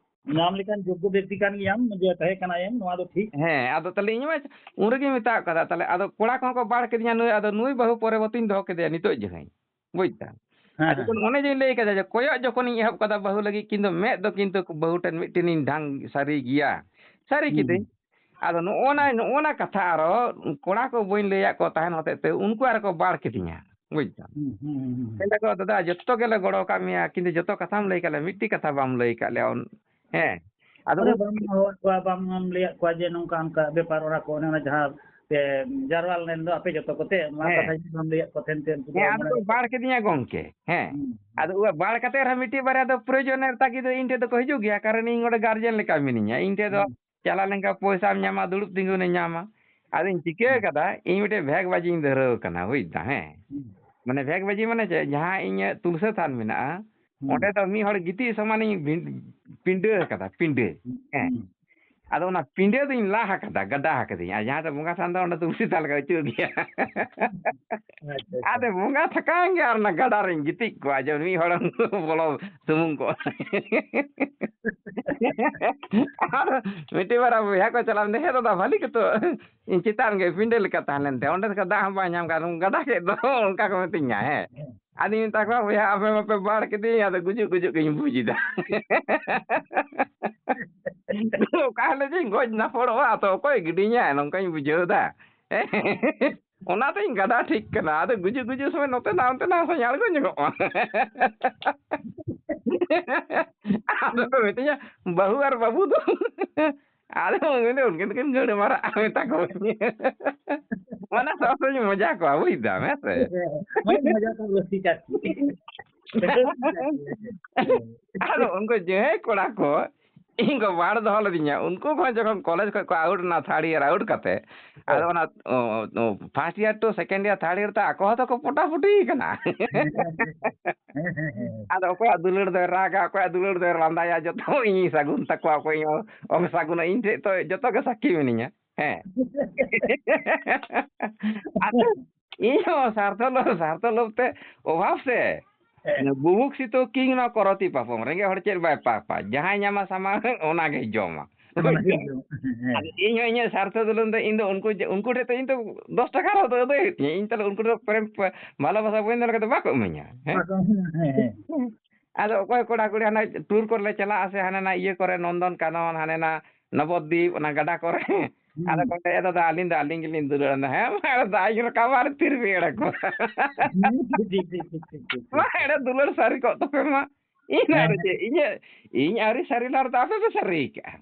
ᱧᱟᱢ ᱞᱮᱠᱟᱱ ᱡᱳᱜᱽᱜᱚ ᱵᱮᱠᱛᱤ ᱠᱟᱱ ᱜᱮᱭᱟᱢ, ᱡᱮ ᱛᱟᱦᱮᱸ ᱠᱟᱱᱟᱭᱮᱢ, ᱱᱚᱣᱟ ᱫᱚ ᱴᱷᱤᱠ᱾ ᱦᱮᱸ, ᱟᱫᱚ ᱛᱟᱦᱞᱮ ᱤᱧ ᱢᱟ ᱩᱱ ᱨᱮᱜᱮᱧ ᱢᱮᱛᱟᱣ ᱠᱟᱫᱟ, ᱛᱟᱦᱞᱮ ᱟᱫᱚ ᱠᱚᱲᱟ ᱠᱚᱦᱚᱸ ᱠᱚ ᱵᱟᱲ ᱠᱤᱫᱤᱧᱟ, ᱱᱩᱭ, ᱟᱫᱚ ᱱᱩᱭ ᱵᱟᱹᱦᱩ ᱯᱚᱨᱮᱵᱚᱨᱛᱤᱧ ᱫᱚᱦᱚ ᱠᱮᱫᱮᱭᱟ ᱱᱤᱛᱚᱜ ᱡᱟᱦᱟᱸᱭ, ᱵᱩᱡᱽ ᱫᱟᱢ? ᱦᱮᱸ, ᱟᱨ ᱦᱮᱸ, ᱡᱚᱠᱷᱚᱱ ᱦᱮᱸ᱾ ᱚᱱᱮ ᱡᱮᱧ ᱞᱟᱹᱭ ᱠᱟᱫᱟ ᱡᱮ ᱠᱚᱭᱚᱜ ᱡᱚᱠᱷᱚᱱᱤᱧ ᱮᱦᱚᱵ ᱠᱟᱫᱟ ᱵᱟᱹᱦᱩ ᱞᱟᱹᱜᱤᱫ, ᱠᱤᱱᱛᱩ ᱢᱮᱫ ᱫᱚ ᱠᱤᱱᱛᱩ ᱵᱟᱹᱦᱩ ᱴᱷᱮᱱ ᱢᱤᱫᱴᱮᱱᱤᱧ ᱰᱷᱟᱝ ᱥᱟᱹᱨᱤ ᱜᱮᱭᱟ, ᱥᱟᱹᱨᱤ ᱦᱩᱸ, ᱠᱤᱫᱟᱹᱧ᱾ ᱦᱩᱸ᱾ ᱟᱫᱚ ᱱᱚᱜᱼᱚ ᱱᱟ, ᱱᱚᱜᱼᱚ ᱱᱟ ᱠᱟᱛᱷᱟ ᱟᱨᱚ ᱠᱚᱲᱟ ᱠᱚ ᱵᱟᱹᱧ ᱞᱟᱹᱭᱟᱫ ᱠᱚ ᱛᱟᱦᱮᱱ ᱦᱚᱛᱮᱡ ᱛᱮ ᱩᱱᱠᱩ ᱟᱨᱚ ᱠᱚ ᱵᱟᱲ ᱠᱤᱫᱤᱧᱟ, ᱵᱩᱡᱽ ᱫᱟᱢ? ᱦᱩᱸ, ᱦᱩᱸ, ᱦᱩᱸ, ᱦᱩᱸ᱾ ᱢᱮᱱ ᱫᱟᱠᱚ, "ᱫᱟᱫᱟ, ᱡᱚᱛᱚ ᱜᱮᱞᱮ ᱜᱚᱲᱚ ᱟᱠᱟᱫ ᱢᱮᱭᱟ, ᱠᱤᱱᱛᱩ ᱡᱚᱛᱚ ᱠᱟᱛᱷᱟᱢ ᱞᱟᱹᱭ ᱠᱟᱫ ᱞᱮᱭᱟ, ᱢᱤᱫᱴᱤᱡ ᱠᱟᱛᱷᱟ ᱵᱟᱢ ᱞᱟᱹᱭ ᱠᱟᱫ ᱞᱮᱭᱟ᱾" ᱚᱱ-, ᱦᱮᱸ, ᱟᱫᱚ ᱟᱫᱚ ᱩᱱ ᱵᱟᱢ ᱦᱚᱦᱚᱣᱟᱫ ᱠᱚᱣᱟ, ᱵᱟᱢ ᱞᱟᱹᱭᱟᱫ ᱠᱚᱣᱟ ᱡᱮ ᱱᱚᱝᱠᱟ ᱚᱱᱠᱟ ᱵᱮᱯᱟᱨ, ᱚᱱᱟ ᱠᱚ, ᱚᱱᱮ ᱚᱱᱟ ᱡᱟᱦᱟᱸ ᱯᱮ ᱡᱟᱨᱣᱟ ᱞᱮᱱ ᱫᱚ ᱟᱯᱮ ᱡᱚᱛᱚ ᱠᱚᱛᱮ, ᱱᱚᱣᱟ ᱦᱮᱸ᱾ ᱠᱟᱛᱷᱟ ᱡᱩᱫᱤ ᱵᱟᱢ ᱞᱟᱹᱭᱟᱫ ᱠᱚ ᱛᱟᱦᱮᱱ ᱛᱮ ᱩᱱᱠᱩ ᱫᱚ ᱦᱮᱸ, ᱟᱫᱚ ᱢᱚᱱᱮ ᱠᱚ ᱵᱟᱲ ᱠᱤᱫᱤᱧᱟ ᱜᱚᱝᱠᱮ᱾ ᱦᱮᱸ᱾ ᱦᱩᱸ, ᱦᱩᱸ᱾ ᱟᱫᱚ ᱩᱣᱟᱹ ᱵᱟᱲ ᱠᱟᱛᱮ ᱨᱮᱦᱚᱸ ᱢᱤᱫᱴᱤᱡ ᱵᱟᱨᱭᱟ ᱫᱚ ᱯᱨᱚᱭᱳᱡᱚᱱ ᱨᱮ ᱛᱟᱠᱤ ᱫᱚ ᱤᱧ ᱴᱷᱮᱱ ᱫᱚᱠᱚ ᱦᱤᱡᱩᱜ ᱜᱮᱭᱟ, ᱠᱟᱨᱚᱱ ᱤᱧ ᱚᱸᱰᱮ guardian ᱞᱮᱠᱟ ᱢᱤᱱᱟᱹᱧᱟ᱾ ᱤᱧ ᱴᱷᱮᱱ ᱫᱚ ᱦᱩᱸ᱾ ᱪᱟᱞᱟᱣ ᱞᱮᱱᱠᱷᱟᱱ ᱯᱚᱭᱥᱟᱢ ᱧᱟᱢᱟ, ᱫᱩᱲᱩᱵ ᱛᱤᱸᱜᱩᱱᱮ ᱧᱟᱢᱟ᱾ ᱟᱫᱚᱧ ᱪᱤᱠᱟᱹ ᱦᱩᱸ᱾ ᱠᱟᱫᱟ, ᱤᱧ ᱢᱤᱫᱴᱮᱡ ᱵᱷᱮᱜᱽ ᱵᱟᱡᱤᱧ ᱫᱷᱩᱨᱟᱹᱣ ᱠᱟᱱᱟ, ᱵᱩᱡᱽ ᱫᱟᱢ? ᱦᱮᱸ᱾ ᱦᱩᱸ᱾ ᱢᱟᱱᱮ ᱵᱷᱮᱜᱽ ᱵᱟᱡᱤ ᱢᱟᱱᱮ ᱪᱮᱫ? ᱡᱟᱦᱟᱸ ᱤᱧᱟᱹᱜ ᱛᱩᱞᱥᱟᱹ ᱛᱷᱟᱱ ᱢᱮᱱᱟᱜᱼᱟ, ᱦᱩᱸ᱾ ᱚᱸᱰᱮ ᱫᱚ ᱢᱤᱫ ᱦᱚᱲ ᱜᱤᱛᱤᱡ ᱥᱚᱢᱟᱱᱤᱧ ᱵᱷᱤᱸᱰ-, ᱯᱤᱸᱰᱟᱹ ᱟᱠᱟᱫᱟ, ᱯᱤᱸᱰᱟᱹ᱾ ᱦᱩᱸ, ᱦᱮᱸ᱾ ᱦᱩᱸ᱾ ᱟᱫᱚ ᱚᱱᱟ ᱯᱤᱸᱰᱟᱹ ᱫᱚᱧ ᱞᱟ ᱟᱠᱟᱫᱟ, ᱜᱟᱰᱟ ᱟᱠᱟᱫᱟᱹᱧ᱾ ᱟᱨ ᱡᱟᱦᱟᱸ ᱨᱮ ᱵᱚᱸᱜᱟ ᱛᱷᱟᱱ ᱫᱚ, ᱚᱸᱰᱮ ᱫᱚ ᱩᱥᱤ ᱛᱟᱞ ᱠᱟᱛᱮ ᱟᱹᱪᱩᱨ ᱜᱮᱭᱟ᱾ ᱟᱪᱪᱷᱟ, ᱟᱪᱪᱷᱟ᱾ ᱟᱫᱚ ᱵᱚᱸᱜᱟ ᱛᱷᱟᱠᱟᱣᱮᱱ ᱜᱮ ᱟᱨ ᱚᱱᱟ ᱜᱟᱰᱟ ᱨᱤᱧ ᱜᱤᱛᱤᱡ ᱠᱚᱜᱼᱟ, ᱡᱮ ᱢᱤᱫ ᱦᱚᱲ ᱵᱚᱞᱚ ᱥᱩᱢᱩᱝ ᱠᱚᱜᱼᱟ᱾ ᱟᱨ ᱢᱤᱫᱴᱤᱡ ᱵᱟᱨᱭᱟ ᱵᱚᱭᱦᱟ ᱠᱚ ᱪᱟᱞᱟᱣ ᱮᱱ ᱛᱮ, "ᱦᱮᱸ ᱫᱟᱫᱟ, ᱵᱷᱟᱹᱞᱤ ᱜᱮᱛᱚ, ᱤᱧ ᱪᱮᱛᱟᱱ ᱜᱮ ᱯᱤᱸᱰᱟᱹ ᱞᱮᱠᱟ ᱛᱟᱦᱮᱸ ᱞᱮᱱ ᱛᱟᱭᱟ, ᱚᱸᱰᱮ ᱫᱟᱜ ᱦᱚᱸ ᱵᱟᱭ ᱧᱟᱢ ᱠᱟᱱ, ᱜᱟᱰᱟ ᱠᱮᱫ ᱫᱚ", ᱚᱱᱠᱟ ᱠᱚ ᱢᱤᱛᱟᱹᱧᱟ᱾ ᱦᱮᱸ᱾ ᱦᱮᱸ᱾ ᱟᱫᱚᱧ ᱢᱮᱛᱟ ᱠᱚᱣᱟ, "ᱵᱚᱭᱦᱟ, ᱟᱯᱮ ᱢᱟᱯᱮ ᱵᱟᱲ ᱠᱤᱫᱤᱧ, ᱟᱫᱚ ᱜᱩᱡᱩᱜ ᱜᱩᱡᱩᱜ ᱜᱤᱧ ᱵᱩᱡᱽ ᱮᱫᱟ᱾ ᱚᱠᱟ ᱦᱤᱞᱳᱜ ᱡᱮᱧ ᱜᱚᱡ ᱱᱟᱯᱚᱲᱚᱜᱼᱟ, ᱛᱚ ᱚᱠᱚᱭ ᱜᱤᱰᱤᱧᱟᱭ, ᱱᱚᱝᱠᱟᱧ ᱵᱩᱡᱷᱟᱹᱣ ᱮᱫᱟ᱾" ᱚᱱᱟᱛᱤᱧ ᱜᱟᱰᱟ ᱴᱷᱤᱠ ᱠᱟᱱᱟ᱾ ᱟᱫᱚ ᱜᱩᱡᱩᱜ ᱜᱩᱡᱩᱜ ᱥᱚᱢᱚᱭ ᱱᱚᱛᱮ ᱱᱟᱜ ᱚᱱᱛᱮ ᱱᱟᱜ ᱦᱚᱸ ᱟᱬᱜᱚ ᱧᱚᱜᱚᱜᱼᱟ᱾ ᱟᱫᱚ ᱠᱚ ᱢᱤᱛᱟᱹᱧᱟ, "ᱵᱟᱹᱦᱩ ᱟᱨ ᱵᱟᱹᱵᱩ ᱫᱚ?" ᱟᱫᱚ ᱩᱱᱠᱤᱱ ᱫᱚ, ᱩᱱᱠᱤᱱ ᱫᱚᱠᱤᱱ ᱜᱟᱹᱲ ᱢᱟᱨᱟᱜᱼᱟ, ᱢᱮᱛᱟ ᱠᱚᱣᱟᱧ᱾ ᱢᱟᱱᱮ ᱥᱚᱵ ᱥᱚᱢᱚᱭ ᱢᱚᱡᱟ ᱠᱚᱣᱟ, ᱵᱩᱡ ᱫᱟᱢ, ᱦᱮᱸ ᱥᱮ? ᱦᱮᱸ, ᱢᱟᱱᱮ ᱢᱚᱡᱟ ᱠᱚ ᱨᱟᱹᱥᱠᱟᱹ ᱪᱟᱥ᱾ ᱟᱫᱚ ᱩᱱᱠᱩ ᱡᱟᱦᱟᱸᱭ ᱠᱚᱲᱟ ᱠᱚ ᱤᱧ ᱠᱚ ᱵᱟᱲ ᱫᱚᱦᱚ ᱞᱤᱫᱤᱧᱟ, ᱩᱱᱠᱩ ᱠᱚᱦᱚᱸ ᱡᱚᱠᱷᱚᱱ ᱠᱚᱞᱮᱡᱽ ᱠᱷᱚᱱ ᱠᱚ ᱟᱣᱩᱴ ᱮᱱᱟ, ᱛᱷᱟᱨᱰ ᱤᱭᱟᱨ ᱟᱣᱩᱴ ᱠᱟᱛᱮ, ᱟᱫᱚ ᱚᱱᱟ first year two second year third year ᱛᱮ ᱟᱠᱚ ᱦᱚᱸᱛᱚ ᱠᱚ ᱯᱚᱴᱟᱯᱩᱴᱤ ᱠᱟᱱᱟ᱾ ᱟᱫᱚ ᱚᱠᱚᱭᱟᱜ ᱫᱩᱞᱟᱹᱲ ᱫᱚᱭ ᱨᱟᱜᱟ, ᱚᱠᱚᱭᱟᱜ ᱫᱩᱞᱟᱹᱲ ᱫᱚᱭ ᱞᱟᱸᱫᱟᱭᱟ, ᱡᱚᱛᱚ ᱤᱧᱤᱧ ᱥᱟᱹᱜᱩᱱ ᱛᱟᱠᱚᱣᱟ, ᱚᱠᱚᱭ ᱤᱧ ᱚᱝ ᱥᱟᱹᱜᱩᱱᱟ, ᱤᱧ ᱴᱷᱮᱡ ᱛᱚ ᱡᱚᱛᱚ ᱜᱮ ᱥᱟᱹᱠᱷᱤ ᱢᱤᱱᱟᱹᱧᱟ᱾ ᱦᱮᱸ᱾ ᱟᱫᱚ ᱤᱧ ᱦᱚᱸ ᱥᱟᱨᱛᱷᱚ ᱞᱳᱵᱷ, ᱥᱟᱨᱛᱷᱚ ᱞᱳᱵᱷ ᱛᱮ ᱚᱵᱷᱟᱵ ᱥᱮ᱾ ᱦᱮᱸ᱾ ᱵᱩᱵᱩᱠ ᱥᱤᱛᱚ ᱠᱤᱝ ᱱᱚ ᱠᱚᱨᱚᱛᱤ ᱯᱟᱯᱚᱢ, ᱨᱮᱸᱜᱮᱡ ᱦᱚᱲ ᱪᱮᱫ ᱵᱟᱭ ᱯᱟᱯᱟ, ᱡᱟᱦᱟᱸᱭ ᱧᱟᱢᱟ ᱥᱟᱢᱟᱝ ᱚᱱᱟᱜᱮᱭ ᱡᱚᱢᱟ᱾ ᱚᱱᱟ ᱜᱮ ᱡᱚᱢ᱾ ᱦᱮᱸ᱾ ᱟᱫᱚ ᱤᱧ ᱦᱚᱸ ᱤᱧᱟᱹᱜ ᱥᱟᱨᱛᱷᱚ ᱫᱩᱞᱟᱹᱲ ᱫᱚ ᱤᱧ ᱫᱚ ᱩᱱᱠᱩ ᱡᱮ, ᱩᱱᱠᱩ ᱴᱷᱮᱡ ᱫᱚ ᱤᱧ ᱫᱚ ᱫᱚᱥ ᱴᱟᱠᱟ ᱨᱮᱦᱚᱸ ᱫᱚ ᱟᱹᱫᱟᱹᱭ ᱦᱩᱭᱩᱜ ᱛᱤᱧᱟᱹ᱾ ᱤᱧ ᱛᱟᱦᱞᱮ ᱩᱱᱠᱩ ᱴᱷᱮᱡ ᱯᱨᱮᱢ ᱯ-, ᱵᱷᱟᱞᱚᱵᱟᱥᱟ ᱵᱟᱹᱧ ᱫᱚᱦᱚ ᱞᱮᱠᱷᱟᱱ ᱫᱚ ᱵᱟᱠᱚ ᱤᱢᱟᱹᱧᱟ᱾ ᱦᱮᱸ? ᱵᱟᱠᱚ ᱤᱢᱟᱹᱧᱟ, ᱦᱮᱸ, ᱦᱮᱸ᱾ ᱟᱫᱚ ᱚᱠᱚᱭ ᱠᱚᱲᱟ ᱠᱩᱲᱤ ᱦᱟᱱᱟ ᱴᱩᱨ ᱠᱚᱨᱮ ᱞᱮ ᱪᱟᱞᱟᱜᱼᱟ ᱥᱮ ᱦᱟᱱᱟ ᱱᱟ ᱤᱭᱟᱹ ᱠᱚᱨᱮ, ᱱᱚᱱᱫᱚᱱ ᱠᱟᱱᱚᱱ, ᱦᱟᱱᱮ ᱱᱟ ᱱᱚᱵᱚᱫᱫᱤᱯ, ᱚᱱᱟ ᱜᱟᱰᱟ ᱠᱚᱨᱮ᱾ ᱦᱩᱸ᱾ ᱟᱫᱚ ᱠᱚ ᱢᱮᱱᱫᱟ, "ᱮ ᱫᱟᱫᱟ, ᱟᱹᱞᱤᱧ ᱫᱚ ᱟᱹᱞᱤᱧ ᱜᱮᱞᱤᱧ ᱫᱩᱞᱟᱹᱲ ᱮᱱᱟ᱾" ᱦᱮᱸ, ᱢᱟ ᱮᱲᱮ ᱫᱟᱜ ᱤᱧ ᱨᱟᱠᱟᱵᱟ ᱟᱨ ᱛᱤᱨ ᱯᱮ ᱮᱲᱮ ᱠᱚ᱾ ᱦᱩᱸ, ᱴᱷᱤᱠ, ᱴᱷᱤᱠ, ᱴᱷᱤᱠ, ᱴᱷᱤᱠ, ᱴᱷᱤᱠ, ᱴᱷᱤᱠ᱾ ᱢᱟ ᱮᱲᱮ ᱫᱩᱞᱟᱹᱲ ᱥᱟᱹᱨᱤ ᱠᱚᱜ ᱛᱟᱯᱮ ᱢᱟ᱾ ᱤᱧ ᱦᱮᱸ, ᱟᱨ ᱦᱮᱸ᱾ ᱪᱮᱫ, ᱤᱧᱟᱹᱜ, ᱤᱧ ᱟᱹᱣᱨᱤ ᱥᱟᱹᱨᱤ ᱞᱟᱦᱟ ᱨᱮᱫᱚ ᱟᱯᱮ ᱯᱮ ᱥᱟᱹᱨᱤ ᱠᱟᱜᱼᱟ᱾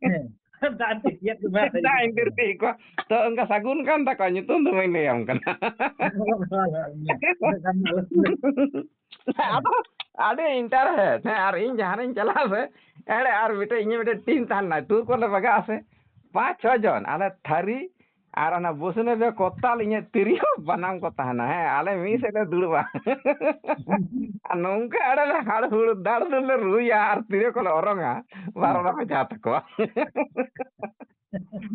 ᱦᱮᱸ᱾ ᱫᱟᱜ ᱮᱢ ᱛᱤᱨᱯᱤᱭᱟᱫ ᱠᱚᱣᱟ, ᱥᱟᱹᱨᱤ ᱫᱟᱜ ᱠᱟᱛᱷᱟ ᱤᱧ ᱠᱟᱱᱟ᱾ ᱛᱤᱨᱯᱤ ᱠᱚᱣᱟ᱾ ᱛᱚ, ᱚᱱᱠᱟ ᱥᱟᱹᱜᱩᱱ ᱠᱟᱱ ᱛᱟᱠᱚᱣᱟ, ᱧᱩᱛᱩᱢ ᱫᱚ ᱵᱟᱹᱧ ᱞᱟᱹᱭᱟᱢ ᱠᱟᱱᱟ᱾ ᱦᱳᱭ, ᱦᱳᱭ, ᱦᱳᱭ, ᱦᱳᱭ᱾ ᱚᱱᱟ ᱠᱷᱟᱱ ᱫᱚ ᱟᱞᱚ ᱟᱫᱚ ᱟᱹᱰᱤ ᱤᱱᱴᱟᱨᱮᱥᱴ, ᱦᱮᱸ, ᱟᱨ ᱤᱧ ᱡᱟᱦᱟᱸ ᱨᱤᱧ ᱪᱟᱞᱟᱜᱼᱟ ᱥᱮ, ᱮᱲᱮ ᱟᱨ ᱢᱤᱫᱴᱮᱡ ᱤᱧᱟᱹᱜ ᱢᱤᱫᱴᱮᱡ ᱴᱤᱢ ᱛᱟᱦᱮᱸ ᱞᱮᱱᱟ, ᱴᱩᱨ ᱠᱚᱞᱮ ᱵᱟᱜᱟᱜᱼᱟ ᱥᱮ, ᱯᱟᱸᱪ ᱪᱷᱚ ᱡᱚᱱ, ᱟᱞᱮ ᱛᱷᱟᱹᱨᱤ ᱟᱨ ᱚᱱᱟ ᱵᱩᱥᱱᱤ ᱨᱮ ᱠᱚᱨᱛᱟᱞ, ᱤᱧᱟᱹᱜ ᱛᱤᱨᱭᱳ ᱵᱟᱱᱟᱢ ᱠᱚ ᱛᱟᱦᱮᱱᱟ, ᱦᱮᱸ, ᱟᱞᱮ ᱢᱤᱫ ᱥᱮᱫ ᱞᱮ ᱫᱩᱲᱩᱵᱼᱟ᱾ ᱟᱨ ᱱᱚᱝᱠᱟ ᱮᱲᱮ ᱞᱮ ᱦᱟᱲ ᱦᱩᱲ ᱫᱟᱲ ᱫᱩᱲ ᱞᱮ ᱨᱩᱭᱟ ᱟᱨ ᱛᱤᱨᱭᱳ ᱠᱚᱞᱮ ᱚᱨᱚᱝᱟ, ᱵᱟᱨᱚ ᱦᱮᱸ᱾ ᱵᱟᱠᱚ ᱡᱟ ᱛᱟᱠᱚᱣᱟ᱾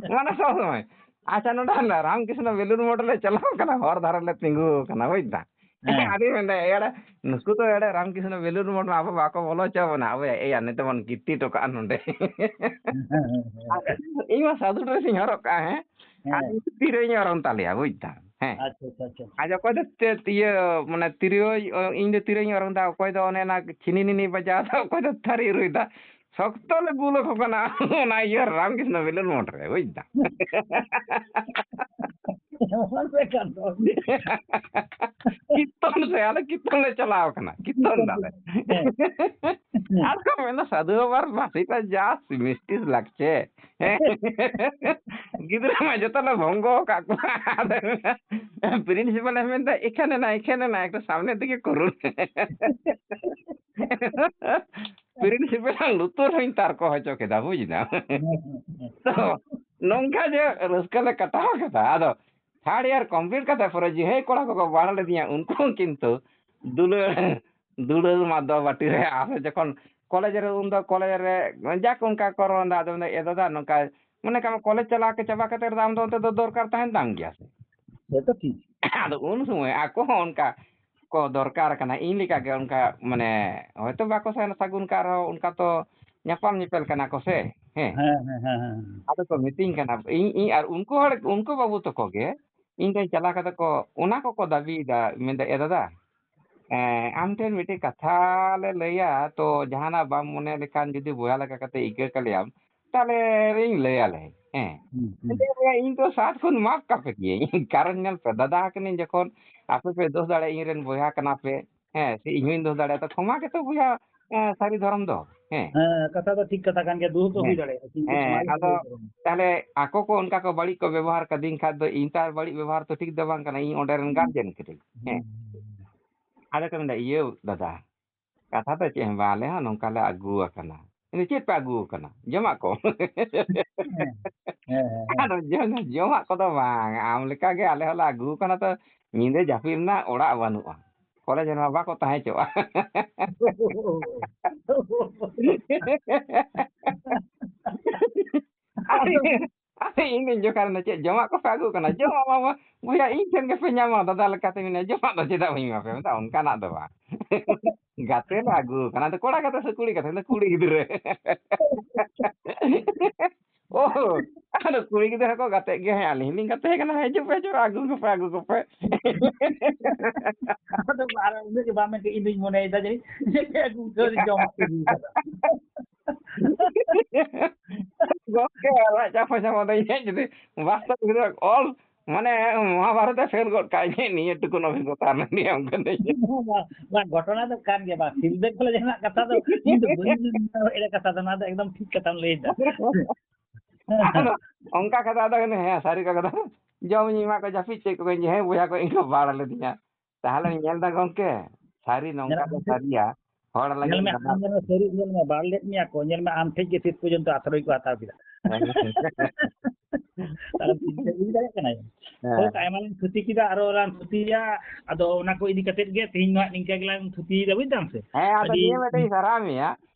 ᱢᱟᱱᱮ ᱥᱚᱵ ᱥᱚᱢᱚᱭ, ᱟᱪᱪᱷᱟ, ᱱᱚᱰᱮ ᱦᱟᱱᱟ ᱨᱟᱢᱠᱨᱤᱥᱱᱚ ᱵᱮᱞᱩᱱ ᱢᱚᱴ ᱞᱮ ᱪᱟᱞᱟᱣ ᱠᱟᱱᱟ, ᱦᱚᱨ ᱫᱷᱟᱨᱮ ᱞᱮ ᱛᱤᱸᱜᱩ ᱟᱠᱟᱱᱟ, ᱵᱩᱡ ᱫᱟ? ᱦᱮᱸ᱾ ᱟᱫᱚᱧ ᱢᱮᱱᱫᱟ, "ᱮᱭᱟ, ᱱᱩᱠᱩ ᱫᱚ ᱮᱲᱮ ᱨᱟᱢᱠᱨᱤᱥᱱᱚ ᱵᱮᱞᱩᱱ ᱢᱚᱴ ᱢᱟ ᱟᱵᱚ ᱵᱟᱠᱚ ᱵᱚᱞᱚ ᱦᱚᱪᱚ ᱵᱚᱱᱟ, ᱟᱵᱚ ᱮᱭᱟ, ᱱᱤᱛᱚᱜ ᱵᱚᱱ ᱠᱤᱨᱛᱤ ᱦᱚᱴᱚ ᱠᱟᱜᱼᱟ ᱱᱚᱰᱮ᱾" ᱦᱮᱸ, ᱦᱮᱸ, ᱦᱮᱸ᱾ ᱟᱫᱚ ᱤᱧ ᱢᱟ ᱥᱟᱫᱷᱩ ᱰᱨᱮᱥ ᱤᱧ ᱦᱚᱨᱚᱜ ᱠᱟᱜᱼᱟ, ᱦᱮᱸ? ᱟᱨ ᱦᱮᱸ᱾ ᱤᱧ ᱫᱚ ᱛᱤᱨᱭᱳᱧ ᱚᱨᱚᱝ ᱛᱟᱞᱮᱭᱟ, ᱵᱩᱡ ᱫᱟᱢ? ᱦᱮᱸ᱾ ᱟᱪᱪᱷᱟ, ᱟᱪᱪᱷᱟ, ᱟᱪᱪᱷᱟ, ᱟᱪᱪᱷᱟ᱾ ᱟᱨ ᱚᱠᱚᱭ ᱫᱚ ᱛᱮ-, ᱤᱭᱟᱹ, ᱢᱟᱱᱮ, ᱛᱤᱨᱭᱳ, ᱤᱧ ᱫᱚ ᱛᱤᱨᱭᱳᱧ ᱚᱨᱚᱝ ᱫᱟ, ᱚᱠᱚᱭ ᱫᱚ ᱚᱱᱮ ᱚᱱᱟ ᱪᱷᱤᱱᱤ ᱱᱤᱱᱤ ᱵᱟᱡᱟᱣ ᱫᱟ, ᱚᱠᱚᱭ ᱫᱚ ᱛᱷᱟᱹᱨᱤ ᱨᱩᱭ ᱫᱟ᱾ ᱥᱚᱠᱛᱚ ᱞᱮ ᱜᱩᱞ ᱟᱠᱚ ᱠᱟᱱᱟ ᱚᱱᱟ ᱤᱭᱟᱹ ᱨᱟᱢᱠᱨᱤᱥᱱᱚ ᱢᱤᱞᱚᱱ ᱢᱚᱴ ᱨᱮ, ᱵᱩᱡ ᱫᱟᱢ? ᱮᱢᱚᱱ ᱵᱮᱯᱟᱨ ᱫᱚ᱾ ᱠᱤᱨᱛᱚᱱ ᱥᱮ, ᱟᱞᱮ ᱠᱤᱨᱛᱚᱱ ᱞᱮ ᱪᱟᱞᱟᱣ ᱠᱟᱱᱟ, ᱠᱤᱨᱛᱚᱱ ᱫᱟᱞᱮ᱾ ᱦᱮᱸ᱾ ᱟᱨ ᱠᱚ ᱢᱮᱱᱟ, "ᱥᱟᱫᱷᱩ ᱵᱟᱵᱟᱨ ᱢᱟᱥᱤ ᱯᱟ ᱡᱟ ᱢᱤᱥᱴᱤ ᱞᱟᱜᱪᱮ᱾" ᱦᱮᱸ᱾ ᱜᱤᱫᱽᱨᱟᱹ ᱢᱟ ᱡᱚᱛᱚ ᱞᱮ ᱵᱷᱚᱝᱜᱚ ᱟᱠᱟᱫ ᱠᱚᱣᱟ᱾ ᱟᱫᱚ ᱯᱨᱤᱱᱥᱤᱯᱟᱞᱮ ᱢᱮᱱᱫᱟ, "ᱮᱠᱷᱟᱱᱮ ᱱᱟ, ᱮᱠᱷᱟᱱᱮ ᱱᱟ, ᱮᱠᱴᱩ ᱥᱟᱢᱱᱮ ᱫᱤᱠᱮ ᱠᱚᱨᱩᱱ।" ᱯᱨᱤᱱᱥᱤᱯᱟᱞ ᱞᱩᱛᱩᱨ ᱦᱚᱸᱧ ᱛᱟᱨᱠᱚ ᱦᱚᱪᱚ ᱠᱮᱫᱟ, ᱵᱩᱡᱽ ᱫᱟᱢ᱾ ᱛᱚ ᱱᱚᱝᱠᱟ ᱡᱮ ᱨᱟᱹᱥᱠᱟᱹ ᱞᱮ ᱠᱟᱴᱟᱣ ᱠᱮᱫᱟ᱾ ᱟᱫᱚ ᱛᱷᱟᱨᱰ ᱤᱭᱟᱨ ᱠᱚᱢᱯᱞᱤᱴ ᱠᱟᱛᱮ ᱯᱚᱨᱮ ᱡᱮ ᱦᱮᱸ ᱠᱚᱲᱟ ᱠᱚᱠᱚ ᱵᱟᱲᱟ ᱞᱤᱫᱤᱧᱟ, ᱩᱱᱠᱩ ᱦᱚᱸ ᱠᱤᱱᱛᱩ ᱫᱩᱞᱟᱹᱲ ᱫᱩᱞᱟᱹᱲ ᱢᱟᱫᱚ ᱵᱟᱹᱴᱤ ᱨᱮ ᱟᱨ ᱡᱚᱠᱷᱚᱱ ᱠᱚᱞᱮᱡᱽ ᱨᱮ, ᱩᱱᱫᱚ ᱠᱚᱞᱮᱡᱽ ᱨᱮ ᱡᱟᱠ ᱚᱱᱠᱟ ᱠᱚ ᱨᱚᱲ ᱮᱫᱟ, ᱟᱫᱚ ᱢᱮᱱᱫᱟ, "ᱮ ᱫᱟᱫᱟ, ᱱᱚᱝᱠᱟ ᱢᱚᱱᱮ ᱠᱟᱜ ᱢᱮ ᱠᱚᱞᱮᱡᱽ ᱪᱟᱞᱟᱣ ᱠᱟ-, ᱪᱟᱵᱟ ᱠᱟᱛᱮ ᱨᱮᱫᱚ ᱟᱢ ᱫᱚ ᱚᱱᱛᱮ ᱫᱚ ᱫᱚᱨᱠᱟᱨ ᱛᱟᱦᱮᱱ ᱛᱟᱢ ᱜᱮᱭᱟ ᱥᱮ?" ᱥᱮ ᱛᱚ ᱴᱷᱤᱠ᱾ ᱟᱫᱚ ᱩᱱ ᱥᱚᱢᱚᱭ ᱟᱠᱚ ᱦᱚᱸ ᱚᱱᱠᱟ ᱠᱚ ᱫᱚᱨᱠᱟᱨ ᱠᱟᱱᱟ, ᱤᱧ ᱞᱮᱠᱟ ᱜᱮ ᱚᱱᱠᱟ, ᱢᱟᱱᱮ, ᱦᱚᱭᱛᱳ ᱵᱟᱠᱚ ᱥᱟᱹ-, ᱥᱟᱹᱜᱩᱱ ᱠᱟᱜ ᱨᱮᱦᱚᱸ ᱚᱱᱠᱟ ᱛᱚ ᱧᱟᱯᱟᱢ ᱧᱮᱯᱮᱞ ᱠᱟᱱᱟ ᱠᱚ ᱥᱮ, ᱦᱮᱸ᱾ ᱦᱮᱸ, ᱦᱮᱸ, ᱦᱮᱸ, ᱦᱮᱸ᱾ ᱟᱫᱚ ᱠᱚ ᱢᱤᱛᱟᱹᱧ ᱠᱟᱱᱟ, ᱤᱧ, ᱤᱧ ᱟᱨ ᱩᱱᱠᱩ ᱦᱚᱲ, ᱩᱱᱠᱩ ᱵᱟᱹᱵᱩ ᱛᱟᱠᱚ ᱜᱮ ᱤᱧ ᱴᱷᱮᱱ ᱪᱟᱞᱟᱣ ᱠᱟᱛᱮ ᱠᱚ, ᱚᱱᱟ ᱠᱚᱠᱚ ᱫᱟᱹᱵᱤᱭᱮᱫᱟ, ᱢᱮᱱᱫᱟ, "ᱮ ᱫᱟᱫᱟ, ᱮᱸ, ᱟᱢ ᱴᱷᱮᱱ ᱢᱤᱫᱴᱮᱡ ᱠᱟᱛᱷᱟ ᱞᱮ ᱞᱟᱹᱭᱟ, ᱛᱚ ᱡᱟᱦᱟᱱᱟᱜ ᱵᱟᱢ ᱢᱚᱱᱮ ᱞᱮᱠᱷᱟᱱ ᱡᱩᱫᱤ ᱵᱚᱭᱦᱟ ᱞᱮᱠᱟ ᱠᱟᱛᱮ ᱤᱠᱟᱹ ᱠᱟᱞᱮᱭᱟᱢ, ᱛᱟᱦᱞᱮ ᱤᱧ ᱞᱟᱹᱭᱟᱞᱮ, ᱦᱮᱸ?" ᱦᱩᱸ, ᱦᱩᱸ᱾ ᱮᱱᱛᱮ ᱵᱚᱭᱦᱟ, ᱤᱧ ᱫᱚ ᱥᱟᱛ ᱠᱷᱚᱱ ᱢᱟᱯ ᱠᱟᱯᱮ ᱜᱤᱭᱟᱹᱧ᱾ ᱠᱟᱨᱚᱱ ᱧᱮᱞ ᱯᱮ, ᱫᱟᱫᱟ ᱠᱟᱹᱱᱟᱹᱧ ᱡᱚᱠᱷᱚᱱ, ᱟᱯᱮ ᱯᱮ ᱫᱳᱥ ᱫᱟᱲᱮᱭᱟᱜᱼᱟ, ᱤᱧ ᱨᱮᱱ ᱵᱚᱭᱦᱟ ᱠᱟᱱᱟ ᱯᱮ, ᱦᱮᱸ, ᱥᱮ ᱤᱧ ᱦᱚᱸᱧ ᱫᱳᱥ ᱫᱟᱲᱮᱭᱟᱜᱼᱟ, ᱛᱚ ᱠᱷᱚᱢᱟ ᱜᱮᱛᱚ ᱵᱚᱭᱦᱟ, ᱮᱸ, ᱥᱟᱹᱨᱤ ᱫᱷᱚᱨᱚᱢ ᱫᱚ, ᱦᱮᱸ᱾ ᱦᱮᱸ, ᱠᱟᱛᱷᱟ ᱫᱚ ᱴᱷᱤᱠ ᱠᱟᱛᱷᱟ ᱠᱟᱱ ᱜᱮᱭᱟ, ᱫᱳᱥ ᱫᱚ ᱦᱩᱭ ᱦᱮᱸ, ᱫᱟᱲᱮᱭᱟᱜᱼᱟ, ᱠᱤᱱᱛᱩ ᱦᱮᱸ, ᱠᱷᱚᱢᱟ ᱜᱮ ᱟᱫᱚ ᱥᱟᱹᱨᱤ ᱫᱷᱚᱨᱚᱢ᱾ ᱛᱟᱦᱞᱮ ᱟᱠᱚ ᱠᱚ ᱚᱱᱠᱟ ᱠᱚ ᱵᱟᱹᱲᱤᱡ ᱠᱚ ᱵᱮᱵᱚᱦᱟᱨ ᱠᱟᱫᱤᱧ ᱠᱷᱟᱡ ᱫᱚ ᱤᱧ ᱛᱚ ᱟᱨ ᱵᱟᱹᱲᱤᱡ ᱵᱮᱵᱚᱦᱟᱨ ᱛᱚ ᱴᱷᱤᱠ ᱫᱚ ᱵᱟᱝ ᱠᱟᱱᱟ, ᱤᱧ ᱚᱸᱰᱮ ᱨᱮᱱ ᱜᱟᱨᱡᱮᱱ ᱠᱟᱹᱱᱟᱹᱧ, ᱦᱮᱸ᱾ ᱦᱩᱸ᱾ ᱟᱫᱚ ᱠᱚ ᱢᱮᱱᱫᱟ, "ᱤᱭᱟᱹ ᱫᱟᱫᱟ, ᱠᱟᱛᱷᱟ ᱫᱚ ᱪᱮᱫ ᱦᱚᱸ ᱵᱟᱝ, ᱟᱞᱮ ᱦᱚᱸ ᱱᱚᱝᱠᱟ ᱞᱮ ᱟᱹᱜᱩ ᱟᱠᱟᱱᱟ᱾" ᱢᱮᱱᱫᱟ, "ᱪᱮᱫ ᱯᱮ ᱟᱹᱜᱩ ᱟᱠᱟᱱᱟ?" "ᱡᱚᱢᱟᱜ ᱠᱚ?" ᱦᱮᱸ, ᱦᱮᱸ, ᱦᱮᱸ᱾ ᱟᱫᱚ ᱡᱚ-, ᱡᱚᱢᱟᱜ ᱠᱚᱫᱚ ᱵᱟᱝ, ᱟᱢ ᱞᱮᱠᱟ ᱜᱮ ᱟᱞᱮ ᱦᱚᱸᱞᱮ ᱟᱹᱜᱩ ᱟᱠᱟᱱᱟ, ᱛᱚ ᱧᱤᱫᱟᱹ ᱡᱟᱹᱯᱤᱫ ᱨᱮᱱᱟᱜ ᱚᱲᱟᱜ ᱵᱟᱹᱱᱩᱜᱼᱟ, ᱠᱚᱞᱮᱡᱽ ᱨᱮᱢᱟ ᱵᱟᱠᱚ ᱛᱟᱦᱮᱸ ᱦᱚᱪᱚᱣᱟᱜᱼᱟ᱾ ᱟᱫᱚ ᱤᱧ ᱫᱩᱧ ᱡᱚᱠᱷᱟ ᱞᱮᱱᱟ, "ᱪᱮᱫ ᱡᱚᱢᱟᱜ ᱠᱚᱯᱮ ᱟᱹᱜᱩ ᱠᱟᱱᱟ?" "ᱡᱚᱢᱟᱜ ᱢᱟ ᱵᱚᱭᱦᱟ ᱤᱧ ᱴᱷᱮᱱ ᱜᱮᱯᱮ ᱧᱟᱢᱟ, ᱫᱟᱫᱟ ᱞᱮᱠᱟᱛᱮ ᱢᱮᱱᱟᱭᱟ, ᱡᱚᱢᱟᱜ ᱫᱚ ᱪᱮᱫᱟᱜ ᱵᱟᱹᱧ ᱮᱢᱟ ᱯᱮᱭᱟ?" ᱢᱮᱛᱟ ᱚᱱᱠᱟᱱᱟᱜ ᱫᱚ ᱵᱟᱝ᱾ ᱜᱟᱛᱮ ᱞᱮ ᱟᱹᱜᱩ ᱠᱟᱱᱟ, ᱟᱫᱚ ᱠᱚᱲᱟ ᱜᱟᱛᱮ ᱥᱮ ᱠᱩᱲᱤ ᱜᱟᱛᱮ? ᱢᱮᱱᱫᱟ, "ᱠᱩᱲᱤ ᱜᱤᱫᱽᱨᱟᱹ᱾" ᱳ, ᱟᱫᱚ ᱠᱩᱲᱤ ᱜᱤᱫᱽᱨᱟᱹ ᱦᱚᱸᱠᱚ ᱜᱟᱛᱮᱜ ᱜᱮᱭᱟ, ᱦᱮᱸ, ᱟᱹᱞᱤᱧ ᱦᱚᱸᱞᱤᱧ ᱜᱟᱛᱮ ᱠᱟᱱᱟ, ᱦᱤᱡᱩᱜ ᱯᱮ, ᱦᱤᱡᱩᱜ ᱯᱮ, ᱟᱹᱜᱩ ᱠᱚᱯᱮ, ᱟᱹᱜᱩ ᱠᱚᱯᱮ᱾ ᱟᱫᱚ ᱟᱨ ᱩᱱᱟᱹᱜ ᱜᱮ ᱵᱟᱝ ᱢᱮᱱ ᱠᱮᱫ, ᱤᱧ ᱫᱩᱧ ᱢᱚᱱᱮᱭᱮᱫᱟ ᱡᱟᱹᱱᱤᱡ ᱡᱮ ᱯᱮ ᱟᱹᱜᱩ ᱠᱟᱫᱟ, ᱡᱚᱢᱟᱜ ᱯᱮ ᱟᱹᱜᱩ ᱠᱟᱫᱟ᱾ ᱜᱚᱢᱠᱮ, ᱟᱞᱟᱜ ᱪᱟᱯᱟ ᱪᱟᱯᱟ ᱫᱚ ᱤᱧᱟᱹᱜ ᱡᱩᱫᱤ ᱵᱟᱥᱛᱚᱵ ᱜᱤᱫᱽᱨᱟᱹ ᱚᱞ, ᱢᱟᱱᱮ, ᱢᱚᱦᱟᱵᱷᱟᱨᱚᱛ ᱮ ᱯᱷᱮᱞ ᱜᱚᱫ ᱠᱟᱜ ᱤᱧᱟᱹ, ᱱᱤᱭᱟᱹ ᱴᱩᱠᱩᱱ ᱚᱵᱷᱤᱜᱽᱜᱚᱛᱟ ᱨᱮᱱᱟᱜ ᱱᱤᱭᱚᱢ ᱠᱟᱹᱱᱟᱹᱧ᱾ ᱵᱟᱝ, ᱵᱟᱝ, ᱜᱷᱚᱴᱚᱱᱟ ᱫᱚ ᱠᱟᱱ ᱜᱮᱭᱟ, ᱵᱟᱝ, ᱯᱷᱤᱞᱰ ᱵᱮᱠ ᱵᱚᱞᱮ ᱡᱟᱦᱟᱱᱟᱜ ᱠᱟᱛᱷᱟ ᱫᱚ ᱤᱧ ᱫᱚ ᱵᱟᱹᱧ ᱢᱮᱱ ᱮᱲᱮ ᱠᱟᱛᱷᱟ ᱫᱚ, ᱱᱚᱣᱟ ᱫᱚ ᱮᱠᱫᱚᱢ ᱴᱷᱤᱠ ᱠᱟᱛᱷᱟᱢ ᱞᱟᱹᱭ ᱮᱫᱟ᱾ ᱟᱫᱚ ᱚᱱᱠᱟ ᱠᱟᱛᱷᱟ ᱟᱫᱚ ᱦᱮᱸ, ᱥᱟᱹᱨᱤ ᱠᱟᱛᱷᱟ ᱫᱚ ᱡᱚᱢ ᱧᱩ ᱮᱢᱟ ᱠᱚ, ᱡᱟᱹᱯᱤᱫ ᱪᱮᱫ ᱠᱚ, ᱦᱮᱸ ᱵᱚᱭᱦᱟ ᱠᱚ, ᱤᱧ ᱠᱚ ᱵᱟᱲ ᱞᱮᱫᱤᱧᱟ᱾ ᱛᱟᱦᱚᱞᱮ ᱧᱮᱞ ᱫᱟ ᱜᱚᱝᱠᱮ, ᱥᱟᱹᱨᱤ ᱱᱚᱝᱠᱟ ᱫᱚ ᱥᱟᱹᱨᱤᱭᱟ, ᱦᱚᱲ ᱞᱟᱹᱜᱤᱫ ᱧᱮᱞ ᱢᱮ, ᱟᱢ ᱧᱮᱞ ᱢᱮ, ᱥᱟᱹᱨᱤ ᱧᱮᱞ ᱢᱮ, ᱵᱟᱲ ᱞᱮᱫ ᱢᱮᱭᱟ ᱠᱚ, ᱧᱮᱞ ᱢᱮ, ᱟᱢ ᱴᱷᱮᱡ ᱜᱮ ᱥᱤᱴ ᱯᱚᱨᱡᱚᱱᱛᱚ ᱟᱥᱨᱚᱭ ᱠᱚ ᱦᱟᱛᱟᱣ ᱠᱮᱫᱟ᱾ ᱦᱮᱸ᱾ ᱛᱟᱦᱚᱞᱮ ᱪᱤᱱᱛᱟᱹ ᱵᱩᱡᱽ ᱫᱟᱲᱮᱭᱟᱜ ᱠᱟᱱᱟ᱾ ᱦᱮᱸ᱾ ᱦᱳᱠ, ᱟᱭᱢᱟ ᱞᱟᱝ ᱛᱷᱩᱛᱤ ᱠᱮᱫᱟ, ᱟᱨᱚ ᱞᱟᱝ ᱛᱷᱩᱛᱤᱭᱟ᱾ ᱟᱫᱚ ᱚᱱᱟ ᱠᱚ ᱤᱫᱤ ᱠᱟᱛᱮᱫ ᱜᱮ ᱛᱮᱦᱮᱧ ᱫᱚ ᱦᱟᱸᱜ ᱱᱤᱝᱠᱟ ᱜᱮᱞᱟᱝ ᱛᱷᱩᱛᱤᱭᱮᱫᱟ, ᱵᱩᱡᱽ ᱫᱟᱢ ᱥᱮ? ᱦᱮᱸ, ᱟᱫᱚ ᱟᱹᱰᱤ ᱱᱤᱭᱟᱹ ᱢᱤᱫᱴᱮᱡ ᱤᱧ ᱥᱟᱨᱦᱟᱣ ᱢᱮᱭᱟ᱾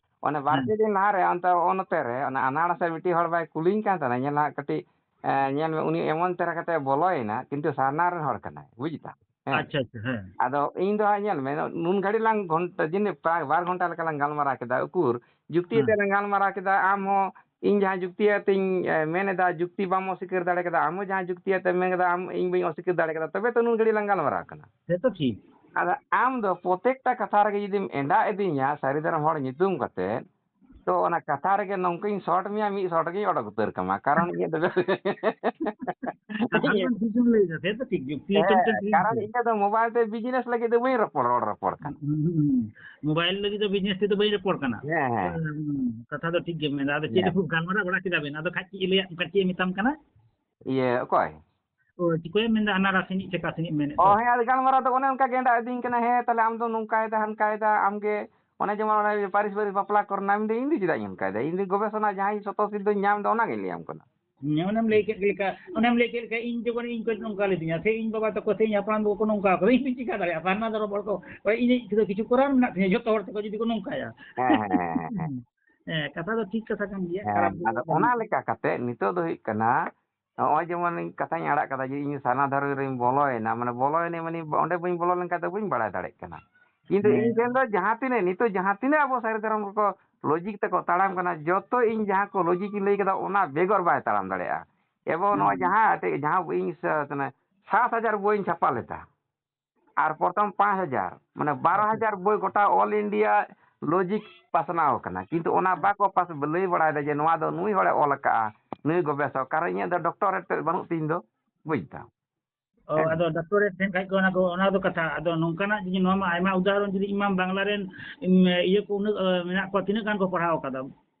ᱚᱱᱮ ᱵᱟᱨ ᱦᱮᱸ᱾ ᱯᱮ ᱫᱤᱱ ᱞᱟᱦᱟᱨᱮ ᱚᱱᱛᱮ ᱚᱱᱚᱛᱮ ᱨᱮ ᱚᱱᱟ ᱟᱱᱟᱲᱟ ᱥᱮ ᱢᱤᱫᱴᱤᱡ ᱦᱚᱲ ᱵᱟᱭ ᱠᱩᱞᱤᱧ ᱠᱟᱱ ᱛᱟᱦᱮᱱᱟ, ᱧᱮᱞ ᱦᱟᱸᱜ ᱠᱟᱹᱴᱤᱡ, ᱮ, ᱧᱮᱞ ᱢᱮ, ᱩᱱᱤ ᱮᱢᱚᱱ ᱛᱮᱨᱟ ᱠᱟᱛᱮ ᱵᱚᱞᱚᱭᱮᱱᱟ, ᱠᱤᱱᱛᱩ ᱥᱟᱨᱱᱟ ᱨᱮᱱ ᱦᱚᱲ ᱠᱟᱱᱟᱭ, ᱵᱩᱡᱽ ᱫᱟᱢ? ᱦᱮᱸ᱾ ᱟᱪᱪᱷᱟ, ᱟᱪᱪᱷᱟ, ᱦᱮᱸ᱾ ᱟᱫᱚ ᱤᱧ ᱫᱚ ᱦᱟᱸᱜ ᱧᱮᱞ ᱢᱮ, ᱱᱩᱱ ᱜᱷᱟᱹᱲᱤ ᱞᱟᱝ ᱜᱷᱚᱱᱴᱟ, ᱡᱟᱹᱱᱤᱡ ᱯᱨᱟᱭ ᱵᱟᱨ ᱜᱷᱚᱱᱴᱟ ᱞᱮᱠᱟ ᱞᱟᱝ ᱜᱟᱞᱢᱟᱨᱟᱣ ᱠᱮᱫᱟ᱾ ᱩᱠᱩᱨ, ᱡᱩᱠᱛᱤ ᱦᱮᱸ᱾ ᱟᱛᱮ ᱞᱟᱝ ᱜᱟᱞᱢᱟᱨᱟᱣ ᱠᱮᱫᱟ, ᱟᱢ ᱦᱚᱸ ᱤᱧ ᱡᱟᱦᱟᱸ ᱡᱩᱠᱛᱤ ᱟᱛᱮᱧ, ᱮ, ᱢᱮᱱ ᱮᱫᱟ, ᱡᱩᱠᱛᱤ ᱵᱟᱢ ᱚᱥᱤᱠᱟᱹᱨ ᱫᱟᱲᱮ ᱠᱟᱫᱟ, ᱟᱢ ᱦᱚᱸ ᱡᱟᱦᱟᱸ ᱡᱩᱠᱛᱤ ᱟᱛᱮᱢ ᱢᱮᱱ ᱠᱮᱫᱟ, ᱟᱢ, ᱤᱧ ᱵᱟᱹᱧ ᱚᱥᱤᱠᱟᱹᱨ ᱫᱟᱲᱮ ᱠᱟᱫᱟ, ᱛᱚᱵᱮ ᱛᱚ ᱱᱩᱱ ᱜᱷᱟᱹᱲᱤ ᱞᱟᱝ ᱜᱟᱞᱢᱟᱨᱟᱣ ᱠᱟᱱᱟ᱾ ᱥᱮ ᱛᱚ ᱴᱷᱤᱠ᱾ ᱟᱫᱚ ᱟᱢ ᱫᱚ ᱯᱨᱚᱛᱮᱠᱴᱟ ᱠᱟᱛᱷᱟ ᱨᱮᱜᱮ ᱡᱩᱫᱤᱢ ᱮᱸᱰᱟ ᱤᱫᱤᱧᱟ ᱥᱟᱹᱨᱤ ᱫᱷᱚᱨᱚᱢ ᱦᱚᱲ ᱧᱩᱛᱩᱢ ᱠᱟᱛᱮ, ᱛᱚ ᱚᱱᱟ ᱠᱟᱛᱷᱟ ᱨᱮᱜᱮ ᱱᱚᱝᱠᱟᱧ ᱥᱚᱨᱴ ᱢᱮᱭᱟ, ᱢᱤᱫ ᱥᱚᱨᱴ ᱜᱤᱧ ᱚᱰᱚᱠ ᱩᱛᱟᱹᱨ ᱠᱟᱢᱟ, ᱠᱟᱨᱚᱱ ᱤᱧᱟᱹᱜ ᱫᱚ ᱠᱟᱛᱷᱟ ᱫᱚ ᱴᱷᱤᱠ ᱮᱢ ᱞᱟᱹᱭ ᱫᱟ, ᱥᱮ ᱛᱚ ᱴᱷᱤᱠ, ᱡᱩᱠᱛᱤ ᱦᱮᱸ, ᱦᱚᱪᱚ ᱢᱤᱫᱴᱮᱱ ᱴᱷᱤᱠ ᱠᱟᱨᱚᱱ ᱜᱮᱭᱟ᱾ ᱤᱧᱟᱹᱜ ᱫᱚ ᱢᱳᱵᱟᱭᱤᱞ ᱛᱮ ᱵᱤᱡᱽᱱᱮᱥ ᱞᱟᱹᱜᱤᱫ ᱫᱚ ᱵᱟᱹᱧ ᱨᱚᱯᱚᱲ, ᱨᱚᱲ ᱨᱚᱯᱚᱲ ᱠᱟᱱᱟ᱾ ᱦᱩᱸ, ᱦᱩᱸ, ᱦᱩᱸ᱾ ᱢᱳᱵᱟᱭᱤᱞ ᱞᱟᱹᱜᱤᱫ ᱫᱚ ᱵᱤᱡᱽᱱᱮᱥ ᱛᱮᱫᱚ ᱵᱟᱹᱧ ᱨᱚᱯᱚᱲ ᱠᱟᱱᱟ᱾ ᱦᱮᱸ, ᱦᱮᱸ᱾ ᱦᱩᱸ, ᱠᱟᱛᱷᱟ ᱫᱚ ᱴᱷᱤᱠ ᱜᱮᱢ ᱢᱮᱱᱫᱟ᱾ ᱟᱫᱚ ᱪᱮᱫ ᱦᱮᱸ᱾ ᱜᱟᱞᱢᱟᱨᱟᱣ ᱵᱟᱲᱟ ᱠᱮᱫᱟ ᱵᱮᱱ? ᱟᱫᱚ ᱠᱷᱟᱡ ᱪᱮᱫ ᱮ ᱞᱟᱹᱭᱟᱫ, ᱠᱷᱟᱡ ᱪᱮᱫ ᱮ ᱢᱮᱛᱟᱢ ᱠᱟᱱᱟ? ᱤᱭᱟᱹ, ᱚᱠᱚᱭ? ᱚ, ᱪᱤᱠᱟᱹᱭᱮᱢ ᱢᱮᱱᱫᱟ? ᱟᱱᱟᱨᱟᱥᱤᱱᱤᱡ ᱥᱮ ᱠᱟᱥᱤᱱᱤᱡ ᱢᱮᱱᱮᱫ ᱚ, ᱫᱚ? ᱦᱮᱸ, ᱟᱫᱚ ᱜᱟᱞᱢᱟᱨᱟᱣ ᱫᱚ ᱚᱱᱮ ᱚᱱᱠᱟ ᱜᱮ ᱮᱸᱰᱟ ᱤᱫᱤᱧ ᱠᱟᱱᱟ᱾ ᱦᱮᱸ, ᱛᱟᱦᱞᱮ ᱟᱢ ᱫᱚ ᱱᱚᱝᱠᱟᱭᱮᱫᱟ, ᱦᱟᱱᱠᱟᱭᱮᱫᱟ, ᱟᱢ ᱜᱮ ᱚᱱᱮ ᱡᱮᱢᱚᱱ ᱚᱱᱮ ᱯᱟᱨᱤᱥᱯᱟᱨᱤᱠ ᱵᱟᱯᱞᱟ ᱠᱚᱨᱮᱱᱟᱜ, ᱤᱧ ᱫᱚ, ᱤᱧ ᱫᱚ ᱪᱮᱫᱟᱜ ᱤᱧ ᱚᱱᱠᱟᱭᱮᱫᱟ? ᱤᱧ ᱫᱚ ᱜᱚᱵᱮᱥᱚᱱᱟ ᱡᱟᱦᱟᱸᱭ ᱥᱚᱛᱚ ᱥᱤᱫᱷᱚᱧ ᱧᱟᱢ ᱮᱫᱟ, ᱚᱱᱟᱜᱤᱧ ᱞᱟᱹᱭᱟᱢ ᱠᱟᱱᱟ᱾ ᱦᱮᱸ, ᱚᱱᱮᱢ ᱞᱟᱹᱭ ᱠᱮᱫ ᱞᱮᱠᱟ, ᱚᱱᱮᱢ ᱞᱟᱹᱭ ᱠᱮᱫ ᱞᱮᱠᱟ, ᱤᱧ ᱡᱚᱠᱷᱚᱱ ᱤᱧ ᱠᱚ ᱱᱚᱝᱠᱟ ᱞᱤᱫᱤᱧᱟ, ᱥᱮ ᱤᱧ ᱵᱟᱵᱟ ᱛᱟᱠᱚ ᱥᱮ ᱤᱧ ᱦᱟᱯᱲᱟᱢ ᱵᱟᱠᱚ ᱱᱚᱝᱠᱟ ᱠᱟᱫᱟ, ᱤᱧ ᱫᱚᱧ ᱪᱤᱠᱟ ᱫᱟᱲᱮᱭᱟᱜᱼᱟ? ᱥᱟᱨᱱᱟ ᱫᱚ ᱨᱚᱯᱚᱲ ᱠᱚ, ᱤᱧ ᱫᱚ ᱠᱤᱪᱷᱩ ᱠᱚᱨᱟᱣ ᱢᱮᱱᱟᱜ ᱛᱤᱧᱟ, ᱡᱷᱚᱛᱚ ᱦᱚᱲ ᱛᱮᱠᱚ ᱡᱩᱫᱤ ᱠᱚ ᱱᱚᱝᱠᱟᱭᱟ᱾ ᱦᱮᱸ, ᱦᱮᱸ, ᱦᱮᱸ, ᱦᱮᱸ᱾ ᱦᱮᱸ, ᱠᱟᱛᱷᱟ ᱫᱚ ᱴᱷᱤᱠ ᱠᱟᱛᱷᱟ ᱠᱟᱱ ᱜᱮᱭᱟ, ᱦᱮᱸ, ᱠᱷᱟᱨᱟᱯ ᱫᱚ ᱟᱫᱚ ᱵᱟᱝ ᱠᱟᱱᱟ᱾ ᱚᱱᱟ ᱞᱮᱠᱟ ᱠᱟᱛᱮ ᱱᱤᱛᱚᱜ ᱫᱚ ᱦᱩᱭᱩᱜ ᱠᱟᱱᱟ, ᱱᱚᱜᱼᱚᱭ ᱡᱮᱢᱚᱱ ᱤᱧ ᱠᱟᱛᱷᱟᱧ ᱟᱲᱟᱜ ᱠᱟᱫᱟ ᱡᱮ ᱤᱧ ᱥᱟᱨᱱᱟ ᱫᱷᱚᱨᱚᱢ ᱨᱤᱧ ᱵᱚᱞᱚᱭᱮᱱᱟ, ᱢᱟᱱᱮ ᱵᱚᱞᱚᱭᱮᱱᱟᱹᱧ, ᱢᱟᱱᱮ ᱚᱸᱰᱮ ᱵᱟᱹᱧ ᱵᱚᱞᱚ ᱞᱮᱱᱠᱷᱟᱱ ᱫᱚ ᱵᱟᱹᱧ ᱵᱟᱲᱟᱭ ᱫᱟᱲᱮᱭᱟᱜ ᱠᱟᱱᱟ᱾ ᱤᱧ ᱫᱚ ᱤᱧ ᱦᱮᱸ᱾ ᱴᱷᱮᱱ ᱫᱚ ᱡᱟᱦᱟᱸ ᱛᱤᱱᱟᱹᱜ, ᱱᱤᱛᱚᱜ ᱡᱟᱦᱟᱸ ᱛᱤᱱᱟᱹᱜ ᱟᱵᱚ ᱥᱟᱹᱨᱤ ᱫᱷᱚᱨᱚᱢ ᱠᱚᱠᱚ ᱞᱚᱡᱤᱠ ᱛᱮᱠᱚ ᱛᱟᱲᱟᱢ ᱠᱟᱱᱟ, ᱡᱚᱛᱚ ᱤᱧ ᱡᱟᱦᱟᱸ ᱠᱚ ᱞᱚᱡᱤᱠ ᱤᱧ ᱞᱟᱹᱭ ᱠᱟᱫᱟ, ᱚᱱᱟ ᱵᱮᱜᱚᱨ ᱵᱟᱭ ᱛᱟᱲᱟᱢ ᱫᱟᱲᱮᱭᱟᱜᱼᱟ᱾ ᱮᱵᱚᱝ ᱱᱚᱣᱟ ᱦᱮᱸ᱾ ᱡᱟᱦᱟᱸ ᱮᱱᱛᱮᱫ, ᱡᱟᱦᱟᱸ ᱤᱧ ᱥᱟ-, ᱢᱟᱱᱮ ᱥᱟᱛ ᱦᱟᱡᱟᱨ ᱵᱳᱭᱤᱧ ᱪᱷᱟᱯᱟ ᱞᱮᱫᱟ, ᱟᱨ ᱯᱨᱚᱛᱷᱚᱢ ᱯᱟᱸᱪ ᱦᱟᱡᱟᱨ, ᱢᱟᱱᱮ ᱵᱟᱨᱚ ᱦᱟᱡᱟᱨ ᱵᱳᱭ ᱜᱚᱴᱟ all India ᱞᱚᱡᱤᱠ ᱯᱟᱥᱱᱟᱣ ᱟᱠᱟᱱᱟ, ᱠᱤᱱᱛᱩ ᱚᱱᱟ ᱵᱟᱠᱚ ᱯᱟᱥ, ᱞᱟᱹᱭ ᱵᱟᱲᱟᱭᱮᱫᱟ ᱡᱮ ᱱᱚᱣᱟ ᱫᱚ ᱱᱩᱭ ᱦᱚᱲᱮ ᱚᱞ ᱟᱠᱟᱫᱼᱟ, ᱱᱩᱭ ᱜᱚᱵᱮᱥᱚᱠ, ᱠᱟᱨᱚᱱ ᱤᱧᱟᱹᱜ ᱫᱚ ᱰᱚᱠᱴᱚᱨᱮᱴ ᱛᱮᱫ ᱵᱟᱹᱱᱩᱜ ᱛᱤᱧ ᱫᱚ, ᱵᱩᱡᱽ ᱫᱟᱢ᱾ ᱚ, ᱦᱮᱸ᱾ ᱟᱫᱚ ᱰᱚᱠᱴᱚᱨᱮᱴ ᱴᱷᱮᱱ ᱠᱷᱟᱡ ᱠᱚ ᱚᱱᱟ ᱠᱚ, ᱚᱱᱟ ᱫᱚ ᱠᱟᱛᱷᱟ᱾ ᱟᱫᱚ ᱱᱚᱝᱠᱟᱱᱟᱜ ᱡᱩᱫᱤ ᱱᱚᱣᱟ ᱢᱟ ᱟᱭᱢᱟ ᱩᱫᱟᱦᱚᱨᱚᱱ, ᱡᱩᱫᱤ ᱤᱧ ᱢᱟ ᱵᱟᱝᱞᱟ ᱨᱮᱱ, ᱤᱢ, ᱤᱭᱟᱹ ᱠᱚ ᱩᱱᱟᱹᱜ, ᱮ, ᱢᱮᱱᱟᱜ ᱠᱚᱣᱟ, ᱛᱤᱱᱟᱹᱜ ᱜᱟᱱ ᱠᱚ ᱯᱟᱲᱦᱟᱣ ᱟᱠᱟᱫᱟ?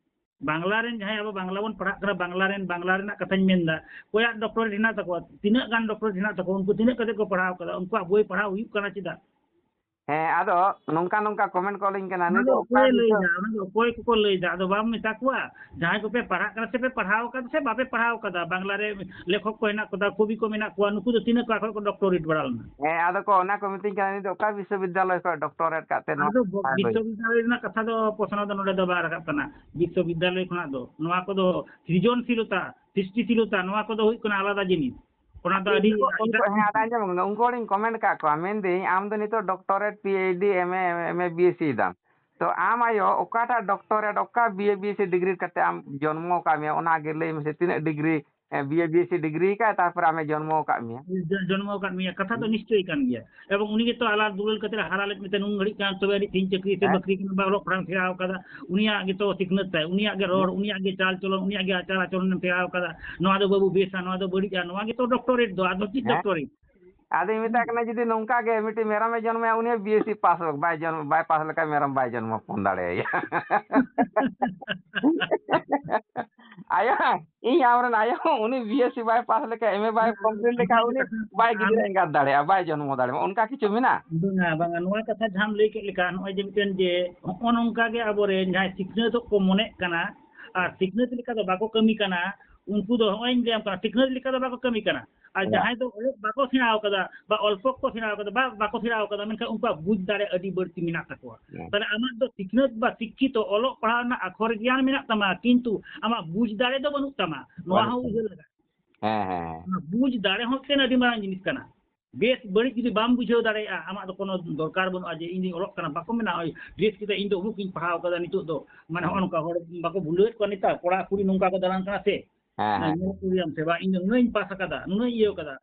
ᱵᱟᱝᱞᱟ ᱨᱮᱱ ᱡᱟᱦᱟᱸᱭ ᱟᱵᱚ ᱵᱟᱝᱞᱟ ᱵᱚᱱ ᱯᱟᱲᱦᱟᱜ ᱠᱟᱱᱟ, ᱵᱟᱝᱞᱟ ᱨᱮᱱ, ᱵᱟᱝᱞᱟ ᱨᱮᱱᱟᱜ ᱠᱟᱛᱷᱟᱧ ᱢᱮᱱᱫᱟ, ᱚᱠᱚᱭᱟᱜ doctorate ᱦᱮᱱᱟᱜ ᱛᱟᱠᱚᱣᱟ, ᱛᱤᱱᱟᱹᱜ ᱜᱟᱱ doctorate ᱦᱮᱱᱟᱜ ᱛᱟᱠᱚᱣᱟ, ᱩᱱᱠᱩ ᱛᱤᱱᱟᱹᱜ ᱠᱟᱛᱮ ᱠᱚ ᱯᱟᱲᱦᱟᱣ ᱠᱟᱫᱟ, ᱩᱱᱠᱩᱣᱟᱜ ᱵᱳᱭ ᱯᱟᱲᱦᱟᱣ ᱦᱩᱭᱩᱜ ᱠᱟᱱᱟ ᱪᱮᱫᱟᱜ? ᱦᱮᱸ, ᱟᱫᱚ ᱱᱚᱝᱠᱟ ᱱᱚᱝᱠᱟ comment ᱠᱚ ᱚᱞᱤᱧ ᱠᱟᱱᱟ, ᱚᱱᱟ ᱫᱚ ᱱᱤᱛᱚᱜ ᱚᱠᱟ ᱚᱠᱚᱭᱮ ᱫᱤᱥᱚᱢ ᱞᱟᱹᱭᱫᱟ? ᱚᱱᱟ ᱫᱚ ᱚᱠᱚᱭ ᱠᱚᱠᱚ ᱞᱟᱹᱭᱫᱟ? ᱟᱫᱚ ᱵᱟᱢ ᱢᱮᱛᱟ ᱠᱚᱣᱟ? ᱡᱟᱦᱟᱸᱭ ᱠᱚᱯᱮ ᱯᱟᱲᱦᱟᱜ ᱠᱟᱱᱟ ᱥᱮ ᱯᱮ ᱯᱟᱲᱦᱟᱣ ᱟᱠᱟᱫᱟ ᱥᱮ ᱵᱟᱯᱮ ᱯᱟᱲᱦᱟᱣ ᱟᱠᱟᱫᱟ, ᱵᱟᱝᱞᱟ ᱨᱮ ᱞᱮᱠᱷᱚᱠ ᱠᱚ ᱦᱮᱱᱟᱜ ᱠᱚᱫᱟ, ᱠᱚᱵᱤ ᱠᱚ ᱢᱮᱱᱟᱜ ᱠᱚᱣᱟ, ᱱᱩᱠᱩ ᱫᱚ ᱛᱤᱱᱟᱹᱜ ᱠᱚ ᱟᱠᱚ ᱠᱚ doctorate ᱵᱟᱲᱟ ᱞᱮᱱᱟ? ᱦᱮᱸ, ᱟᱫᱚ ᱠᱚ ᱚᱱᱟ ᱠᱚ ᱢᱤᱛᱟᱹᱧ ᱠᱟᱱᱟ, ᱱᱤᱛ ᱫᱚ ᱚᱠᱟ ᱵᱤᱥᱥᱚᱵᱤᱫᱽᱫᱟᱞᱚᱭ ᱠᱷᱚᱱ doctorate ᱠᱟᱛᱮ ᱱᱚᱣᱟ ᱟᱫᱚ ᱯᱟᱲᱦᱟᱣ ᱦᱩᱭ? ᱵᱤᱥᱥᱚᱵᱤᱫᱽᱫᱟᱞᱚᱭ ᱨᱮᱱᱟᱜ ᱠᱟᱛᱷᱟ ᱫᱚ ᱯᱨᱚᱥᱱᱚ ᱫᱚ ᱱᱚᱰᱮ ᱫᱚ ᱵᱟᱭ ᱨᱟᱠᱟᱵ ᱠᱟᱱᱟ᱾ ᱵᱤᱥᱥᱚᱵᱤᱫᱽᱫᱟᱞᱚᱭ ᱠᱷᱚᱱᱟᱜ ᱫᱚ ᱱᱚᱣᱟ ᱠᱚᱫᱚ ᱥᱨᱤᱡᱚᱱᱥᱤᱞᱚᱛᱟ, ᱥᱨᱤᱥᱴᱤᱥᱤᱞᱚᱛᱟ, ᱱᱚᱣᱟ ᱠᱚᱫᱚ ᱦᱩᱭᱩᱜ ᱠᱟᱱᱟ ᱟᱞᱟᱫᱟ ᱡᱤᱱᱤᱥ᱾ ᱚᱱᱟ ᱫᱚ ᱟᱹᱰᱤ ᱩᱱᱠᱩ, ᱩᱱᱠᱩ, ᱮᱴᱟᱜ ᱦᱮᱸ, ᱟᱫᱚ ᱟᱸᱡᱚᱢ ᱢᱮ, ᱩᱱᱠᱩ ᱦᱚᱲᱤᱧ comment ᱠᱟᱜ ᱠᱚᱣᱟ, ᱢᱮᱱᱫᱟᱹᱧ ᱟᱢ ᱫᱚ ᱱᱤᱛᱚᱜ doctorate, PhD, MA, MA, BSc ᱫᱟᱢ, ᱛᱚ ᱟᱢ ᱟᱭᱳ ᱚᱠᱟᱴᱟᱜ doctorate, ᱚᱠᱟ BA, BSc degree ᱠᱟᱛᱮ ᱟᱢ ᱡᱚᱱᱢᱚ ᱟᱠᱟᱫ ᱢᱮᱭᱟ, ᱚᱱᱟᱜᱮ ᱞᱟᱹᱭ ᱢᱮᱥᱮ, ᱛᱤᱱᱟᱹᱜ degree, ᱮ, BA, BSc degree ᱠᱟᱜ, ᱛᱟᱨᱯᱚᱨᱮ ᱟᱢᱮ ᱡᱚᱱᱢᱚ ᱟᱠᱟᱫ ᱢᱮᱭᱟ᱾ ᱡᱚ-, ᱡᱚᱱᱢᱚ ᱟᱠᱟᱫ ᱢᱮᱭᱟ, ᱠᱟᱛᱷᱟ ᱫᱚ ᱱᱤᱥᱪᱚᱭ ᱠᱟᱱ ᱜᱮᱭᱟ᱾ ᱮᱵᱚᱝ ᱩᱱᱤ ᱜᱮᱛᱚ ᱟᱞᱟᱫ ᱫᱩᱞᱟᱹᱲ ᱠᱟᱛᱮ ᱦᱟᱨᱟ ᱞᱮᱫ ᱢᱮᱛᱮ ᱱᱩᱱ ᱜᱷᱟᱹᱲᱤᱡ ᱠᱟᱱ, ᱛᱚᱵᱮ ᱟᱹᱱᱤᱡ ᱛᱮᱦᱮᱧ ᱪᱟᱹᱠᱨᱤ ᱥᱮ ᱦᱮᱸ᱾ ᱵᱟᱹᱠᱨᱤ ᱠᱤᱝᱵᱟ ᱚᱞᱚᱜ ᱯᱟᱲᱦᱟᱜ ᱥᱮᱬᱟ ᱟᱠᱟᱫᱟ, ᱩᱱᱤᱭᱟᱜ ᱜᱮᱛᱚ ᱥᱤᱠᱷᱱᱟᱹᱛ ᱛᱟᱭ, ᱩᱱᱤᱭᱟᱜ ᱜᱮ ᱨᱚᱲ, ᱩᱱᱤᱭᱟᱜ ᱜᱮ ᱪᱟᱞ ᱪᱚᱞᱚᱱ, ᱩᱱᱤᱭᱟᱜ ᱜᱮ ᱟᱪᱟᱨ ᱟᱪᱚᱨᱚᱱ ᱮᱢ ᱥᱮᱬᱟ ᱟᱠᱟᱫᱟ, ᱱᱚᱣᱟ ᱫᱚ ᱵᱟᱹᱵᱩ ᱵᱮᱥᱟ, ᱱᱚᱣᱟ ᱫᱚ ᱵᱟᱹᱲᱤᱡᱼᱟ, ᱱᱚᱣᱟ ᱜᱮᱛᱚ doctorate ᱫᱚ, ᱟᱫᱚ ᱪᱮᱫ ᱦᱮᱸ᱾ doctorate? ᱟᱫᱚᱧ ᱢᱮᱛᱟᱭ ᱠᱟᱱᱟ, ᱡᱩᱫᱤ ᱱᱚᱝᱠᱟ ᱜᱮ ᱢᱤᱫᱴᱤᱡ ᱢᱮᱨᱚᱢᱮ ᱡᱚᱱᱢᱮᱭᱟ, ᱩᱱᱤ BSc pass ᱵᱟᱭ ᱡᱚᱱᱢᱚ, ᱵᱟᱭ pass ᱞᱮᱠᱷᱟᱱ ᱢᱮᱨᱚᱢ ᱵᱟᱭ ᱡᱚᱱᱢᱚ ᱦᱚᱯᱚᱱ ᱫᱟᱲᱮᱭᱟᱭᱟ᱾ ᱟᱭᱳ, ᱤᱧ ᱟᱢᱨᱮᱱ ᱟᱭᱳ, ᱩᱱᱤ BSc ᱵᱟᱭ pass ᱞᱮᱠᱷᱟᱱ, MA ᱵᱟᱭ complete ᱞᱮᱠᱷᱟᱱ, ᱩᱱᱤ ᱵᱟᱭ ᱜᱤᱫᱽᱨᱟᱹ ᱮᱸᱜᱟᱛ ᱫᱟᱲᱮᱭᱟᱜᱼᱟ, ᱵᱟᱭ ᱡᱚᱱᱢᱚ ᱫᱟᱲᱮᱭᱟᱜᱼᱟ, ᱚᱱᱠᱟ ᱠᱤᱪᱷᱩ ᱢᱮᱱᱟᱜᱼᱟ? ᱵᱟᱝᱟ, ᱵᱟᱝᱟ, ᱱᱚᱣᱟ ᱠᱟᱛᱷᱟ ᱡᱟᱦᱟᱸᱢ ᱞᱟᱹᱭ ᱠᱮᱫ ᱞᱮᱠᱟ, ᱱᱚᱜᱼᱚᱭ ᱡᱮ ᱢᱤᱫᱴᱮᱱ ᱡᱮ ᱱᱚᱜᱼᱚ ᱱᱚᱝᱠᱟ ᱜᱮ ᱟᱵᱚᱨᱮᱱ ᱡᱟᱦᱟᱸᱭ ᱥᱤᱠᱷᱱᱟᱹᱛᱚᱜ ᱠᱚ ᱢᱚᱱᱮᱜ ᱠᱟᱱᱟ ᱟᱨ ᱥᱤᱠᱷᱱᱟᱹᱛ ᱞᱮᱠᱟ ᱫᱚ ᱵᱟᱠᱚ ᱠᱟᱹᱢᱤ ᱠᱟᱱᱟ, ᱩᱱᱠᱩ ᱫᱚ ᱱᱚᱜᱼᱚᱭ ᱤᱧ ᱞᱟᱹᱭᱟᱢ ᱠᱟᱱᱟ, ᱥᱤᱠᱷᱱᱟᱹᱛ ᱞᱮᱠᱟ ᱫᱚ ᱵᱟᱠᱚ ᱠᱟᱹᱢᱤ ᱠᱟᱱᱟ᱾ ᱟᱨ ᱦᱮᱸ᱾ ᱡᱟᱦᱟᱸᱭ ᱫᱚ ᱚᱞᱚᱜ ᱵᱟᱠᱚ ᱥᱮᱬᱟ ᱟᱠᱟᱫᱟ ᱵᱟ ᱚᱞᱯᱚ ᱠᱚ ᱥᱮᱬᱟ ᱟᱠᱟᱫᱟ ᱵᱟ ᱵᱟᱠᱚ ᱥᱮᱬᱟ ᱟᱠᱟᱫᱟ, ᱢᱮᱱᱠᱷᱟᱱ ᱩᱱᱠᱩᱣᱟᱜ ᱵᱩᱡᱽ ᱫᱟᱲᱮ ᱟᱹᱰᱤ ᱵᱟᱹᱲᱛᱤ ᱢᱮᱱᱟᱜ ᱛᱟᱠᱚᱣᱟ᱾ ᱦᱮᱸ᱾ ᱛᱟᱦᱞᱮ ᱟᱢᱟᱜ ᱫᱚ ᱥᱤᱠᱷᱱᱟᱹᱛ ᱵᱟ ᱥᱤᱠᱠᱷᱤᱛᱚ, ᱚᱞᱚᱜ ᱯᱟᱲᱦᱟᱣ ᱨᱮᱱᱟᱜ ᱟᱠᱷᱚᱨ ᱜᱮᱭᱟᱱ ᱢᱮᱱᱟᱜ ᱛᱟᱢᱟ, ᱠᱤᱱᱛᱩ ᱟᱢᱟᱜ ᱵᱩᱡᱽ ᱫᱟᱲᱮ ᱫᱚ ᱵᱟᱹᱱᱩᱜ ᱛᱟᱢᱟ, ᱱᱚᱣᱟ ᱵᱟᱹᱱᱩᱜ ᱦᱚᱸ ᱛᱟᱢᱟ᱾ ᱩᱭᱦᱟᱹᱨ ᱞᱟᱜᱟᱜᱼᱟ᱾ ᱦᱮᱸ, ᱦᱮᱸ, ᱦᱮᱸ᱾ ᱚᱱᱟ ᱵᱩᱡᱽ ᱫᱟᱲᱮ ᱦᱚᱸ ᱢᱤᱫᱴᱮᱱ ᱟᱹᱰᱤ ᱢᱟᱨᱟᱝ ᱡᱤᱱᱤᱥ ᱠᱟᱱᱟ᱾ ᱵᱮᱥ ᱵᱟᱹᱲᱤᱡ ᱡᱩᱫᱤ ᱵᱟᱢ ᱵᱩᱡᱷᱟᱹᱣ ᱫᱟᱲᱮᱭᱟᱜᱼᱟ, ᱟᱢᱟᱜ ᱫᱚ ᱠᱳᱱᱳ ᱫᱚᱨᱠᱟᱨ ᱵᱟᱹᱱᱩᱜᱼᱟ ᱡᱮ ᱤᱧ ᱫᱚᱧ ᱚᱞᱚᱜ ᱠᱟᱱᱟ᱾ ᱵᱟᱠᱚ ᱢᱮᱱᱟ, "ᱳᱭ dress ᱠᱮᱫᱟ, ᱤᱧ ᱫᱚ ᱩᱢᱩᱠ ᱤᱧ ᱯᱟᱲᱦᱟᱣ ᱠᱟᱫᱟ ᱱᱤᱛᱚᱜ ᱫᱚ", ᱢᱟᱱᱮ ᱦᱚᱸᱜᱼᱚ ᱦᱮᱸ᱾ ᱱᱚᱝᱠᱟ ᱦᱚᱲ ᱵᱟᱠᱚ ᱵᱷᱩᱞᱟᱹᱣᱮᱫ ᱠᱚᱣᱟ ᱱᱮᱛᱟᱨ, ᱠᱚᱲᱟ ᱠᱩᱲᱤ ᱱᱚᱝᱠᱟ ᱠᱚ ᱫᱟᱬᱟᱱ ᱠᱟᱱᱟ ᱥᱮ᱾ ᱦᱮᱸ, ᱦᱮᱸ, ᱧᱮᱞ ᱠᱚᱜᱮᱭᱟᱢ ᱥᱮ ᱵᱟᱝ, ᱤᱧ ᱫᱚ ᱱᱩᱱᱟᱹᱜ ᱤᱧ ᱯᱟᱥ ᱟᱠᱟᱫᱟ, ᱱᱩᱱᱟᱹᱜ ᱤᱧ ᱤᱭᱟᱹ ᱟᱠᱟᱫᱟ᱾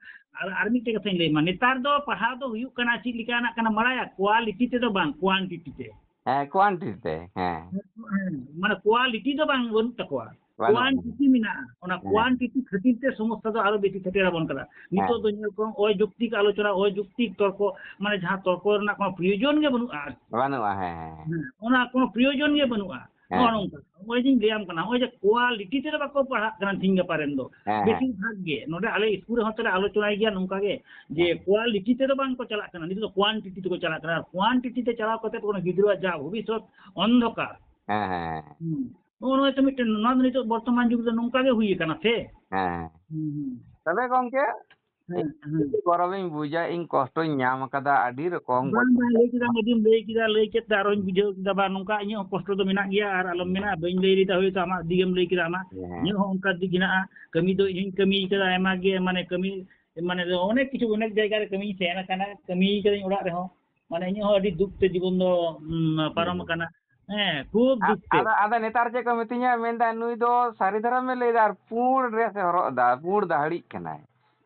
ᱟᱨ, ᱟᱨ ᱢᱤᱫᱴᱮᱡ ᱠᱟᱛᱷᱟᱧ ᱞᱟᱹᱭ ᱟᱢᱟ, ᱱᱮᱛᱟᱨ ᱫᱚ ᱯᱟᱲᱦᱟᱣ ᱫᱚ ᱦᱩᱭᱩᱜ ᱠᱟᱱᱟ ᱪᱮᱫ ᱞᱮᱠᱟᱱᱟᱜ ᱠᱟᱱᱟ ᱵᱟᱲᱟᱭᱟ? quality ᱛᱮᱫᱚ ᱵᱟᱝ, quantity ᱛᱮ᱾ ᱦᱮᱸ, quantity ᱛᱮ, ᱦᱮᱸ᱾ ᱦᱮᱸ, ᱢᱟᱱᱮ quality ᱫᱚ ᱵᱟᱝ, ᱵᱟᱹᱱᱩᱜ ᱛᱟᱠᱚᱣᱟ, ᱵᱟᱹᱱᱩᱜ quantity ᱢᱮᱱᱟᱜᱼᱟ᱾ ᱚᱱᱟ ᱦᱮᱸ᱾ quantity ᱠᱷᱟᱹᱛᱤᱨ ᱛᱮ ᱥᱚᱢᱚᱥᱥᱟ ᱫᱚ ᱟᱨᱚ ᱵᱮᱥᱤ ᱥᱮᱴᱮᱨ ᱟᱵᱚᱱ ᱠᱟᱱᱟ᱾ ᱱᱤᱛᱚᱜ ᱦᱮᱸ᱾ ᱫᱚ ᱧᱮᱞ ᱠᱚᱢ, ᱚᱡᱩᱠᱛᱤᱠ ᱟᱞᱳᱪᱚᱱᱟ, ᱚᱡᱩᱠᱛᱤᱠ ᱛᱚᱨᱠᱚ, ᱢᱟᱱᱮ ᱡᱟᱦᱟᱸ ᱛᱚᱨᱠᱚ ᱨᱮᱱᱟᱜ ᱠᱳᱱᱳ ᱯᱨᱚᱭᱳᱡᱚᱱ ᱜᱮ ᱵᱟᱹᱱᱩᱜᱼᱟ ᱟᱨ ᱵᱟᱹᱱᱩᱜᱼᱟ, ᱦᱮᱸ, ᱦᱮᱸ, ᱦᱮᱸ᱾ ᱦᱮᱸ, ᱚᱱᱟ ᱠᱳᱱᱳ ᱯᱨᱚᱭᱳᱡᱚᱱ ᱜᱮ ᱵᱟᱹᱱᱩᱜᱼᱟ᱾ ᱱᱚᱜᱼᱚ ᱱᱚᱝᱠᱟ᱾ ᱱᱚᱜᱼᱚᱭ ᱡᱮᱧ ᱞᱟᱹᱭᱟᱢ ᱠᱟᱱᱟ, ᱱᱚᱜᱼᱚᱭ ᱡᱮ quality ᱛᱮᱫᱚ ᱵᱟᱠᱚ ᱯᱟᱲᱦᱟᱜ ᱠᱟᱱᱟ ᱛᱤᱦᱤᱧ ᱜᱟᱯᱟ ᱨᱮᱱ ᱫᱚ᱾ ᱦᱮᱸ, ᱦᱮᱸ᱾ ᱵᱮᱥᱤᱨ ᱵᱷᱟᱜᱽ ᱜᱮ, ᱱᱚᱰᱮ ᱟᱞᱮ ᱥᱠᱩᱞ ᱨᱮᱦᱚᱸ ᱛᱟᱦᱞᱮ ᱟᱞᱳᱪᱚᱱᱟᱭ ᱜᱮᱭᱟ ᱱᱚᱝᱠᱟ ᱜᱮ, ᱡᱮ ᱦᱮᱸ᱾ Quality ᱛᱮᱫᱚ ᱵᱟᱝ ᱠᱚ ᱪᱟᱞᱟᱜ ᱠᱟᱱᱟ, ᱱᱤᱛᱚᱜ ᱫᱚ quantity ᱛᱮᱠᱚ ᱪᱟᱞᱟᱜ ᱠᱟᱱᱟ᱾ ᱟᱨ quantity ᱛᱮ ᱪᱟᱞᱟᱣ ᱠᱟᱛᱮ ᱚᱱᱟ ᱜᱤᱫᱽᱨᱟᱹᱣᱟᱜ ᱡᱟ ᱵᱷᱚᱵᱤᱥᱥᱚᱛ ᱚᱱᱫᱷᱚᱠᱟᱨ᱾ ᱦᱮᱸ, ᱦᱮᱸ, ᱦᱮᱸ᱾ ᱦᱩᱸ᱾ ᱱᱚᱜᱼᱚ ᱱᱚᱣᱟ ᱛᱚ ᱢᱤᱫᱴᱮᱱ, ᱱᱚᱣᱟ ᱫᱚ ᱱᱤᱛᱚᱜ ᱵᱚᱨᱛᱚᱢᱟᱱ ᱡᱩᱜᱽ ᱨᱮ ᱱᱚᱝᱠᱟ ᱜᱮ ᱦᱩᱭ ᱟᱠᱟᱱᱟ ᱥᱮ᱾ ᱦᱮᱸ᱾ ᱦᱩᱸ, ᱦᱩᱸ᱾ ᱛᱚᱵᱮ ᱜᱚᱝᱠᱮ, ᱦᱮᱸ, ᱦᱮᱸ᱾ ᱟᱹᱰᱤ ᱜᱚᱨᱚᱵᱤᱧ ᱵᱩᱡᱟ, ᱤᱧ ᱠᱚᱥᱴᱚᱧ ᱧᱟᱢ ᱟᱠᱟᱫᱟ, ᱟᱹᱰᱤ ᱨᱚᱠᱚᱢ ᱵᱟᱝ, ᱠᱚᱥᱴᱚ᱾ ᱵᱟᱝ, ᱞᱟᱹᱭ ᱠᱮᱫᱟᱢ, ᱟᱹᱰᱤᱢ ᱞᱟᱹᱭ ᱠᱮᱫᱟ, ᱞᱟᱹᱭ ᱠᱮᱫ ᱛᱮ ᱟᱨᱦᱚᱧ ᱵᱩᱡᱷᱟᱹᱣ ᱠᱮᱫᱟ, ᱵᱟᱝ, ᱱᱚᱝᱠᱟ ᱤᱧᱟᱹᱜ ᱦᱚᱸ ᱠᱚᱥᱴᱚ ᱫᱚ ᱢᱮᱱᱟᱜ ᱜᱮᱭᱟ, ᱟᱨ ᱟᱞᱚᱢ ᱢᱮᱱᱟ, ᱵᱟᱹᱧ ᱞᱟᱹᱭ ᱞᱮᱫᱟ, ᱦᱳᱭᱛᱳ ᱟᱢᱟᱜ ᱫᱤᱠᱮᱢ ᱞᱟᱹᱭ ᱠᱮᱫᱟ, ᱟᱢᱟᱜ᱾ ᱦᱮᱸ᱾ ᱤᱧᱟᱹᱜ ᱦᱚᱸ ᱚᱱᱠᱟ ᱫᱤᱠ ᱦᱮᱱᱟᱜᱼᱟ, ᱠᱟᱹᱢᱤ ᱫᱚ ᱤᱧ ᱦᱚᱧ ᱠᱟᱹᱢᱤ ᱠᱟᱫᱟ ᱟᱭᱢᱟ ᱜᱮ, ᱢᱟᱱᱮ ᱠᱟᱹᱢᱤ, ᱢᱟᱱᱮ ᱫᱚ ᱚᱱᱮᱠ ᱠᱤᱪᱷᱩ, ᱚᱱᱮᱠ ᱡᱟᱭᱜᱟ ᱨᱮ ᱠᱟᱹᱢᱤᱧ ᱥᱮᱱ ᱟᱠᱟᱱᱟ, ᱠᱟᱹᱢᱤ ᱠᱟᱹᱫᱟᱹᱧ ᱚᱲᱟᱜ ᱨᱮᱦᱚᱸ, ᱢᱟᱱᱮ ᱤᱧᱟᱹᱜ ᱦᱚᱸ ᱟᱹᱰᱤ ᱫᱩᱠ ᱛᱮ ᱡᱤᱵᱚᱱ ᱫᱚ, ᱩᱸ, ᱯᱟᱨᱚᱢ ᱦᱩᱸ᱾ ᱟᱠᱟᱱᱟ᱾ ᱦᱮᱸ, ᱠᱷᱩᱵ ᱟ-, ᱫᱩᱠ ᱛᱮ᱾ ᱟᱫᱚ, ᱟᱫᱚ ᱱᱮᱛᱟᱨ ᱪᱮᱫ ᱠᱚ ᱢᱤᱛᱟᱹᱧᱟ, ᱢᱮᱱᱫᱟ, "ᱱᱩᱭ ᱫᱚ ᱥᱟᱹᱨᱤ ᱫᱷᱚᱨᱚᱢᱮ ᱞᱟᱹᱭᱫᱟ ᱟᱨ ᱯᱩᱸᱰ dress ᱮ ᱦᱚᱨᱚᱜ ᱮᱫᱟ, ᱯᱩᱸᱰ ᱫᱟᱹᱦᱲᱤᱜ ᱠᱟᱱᱟᱭ᱾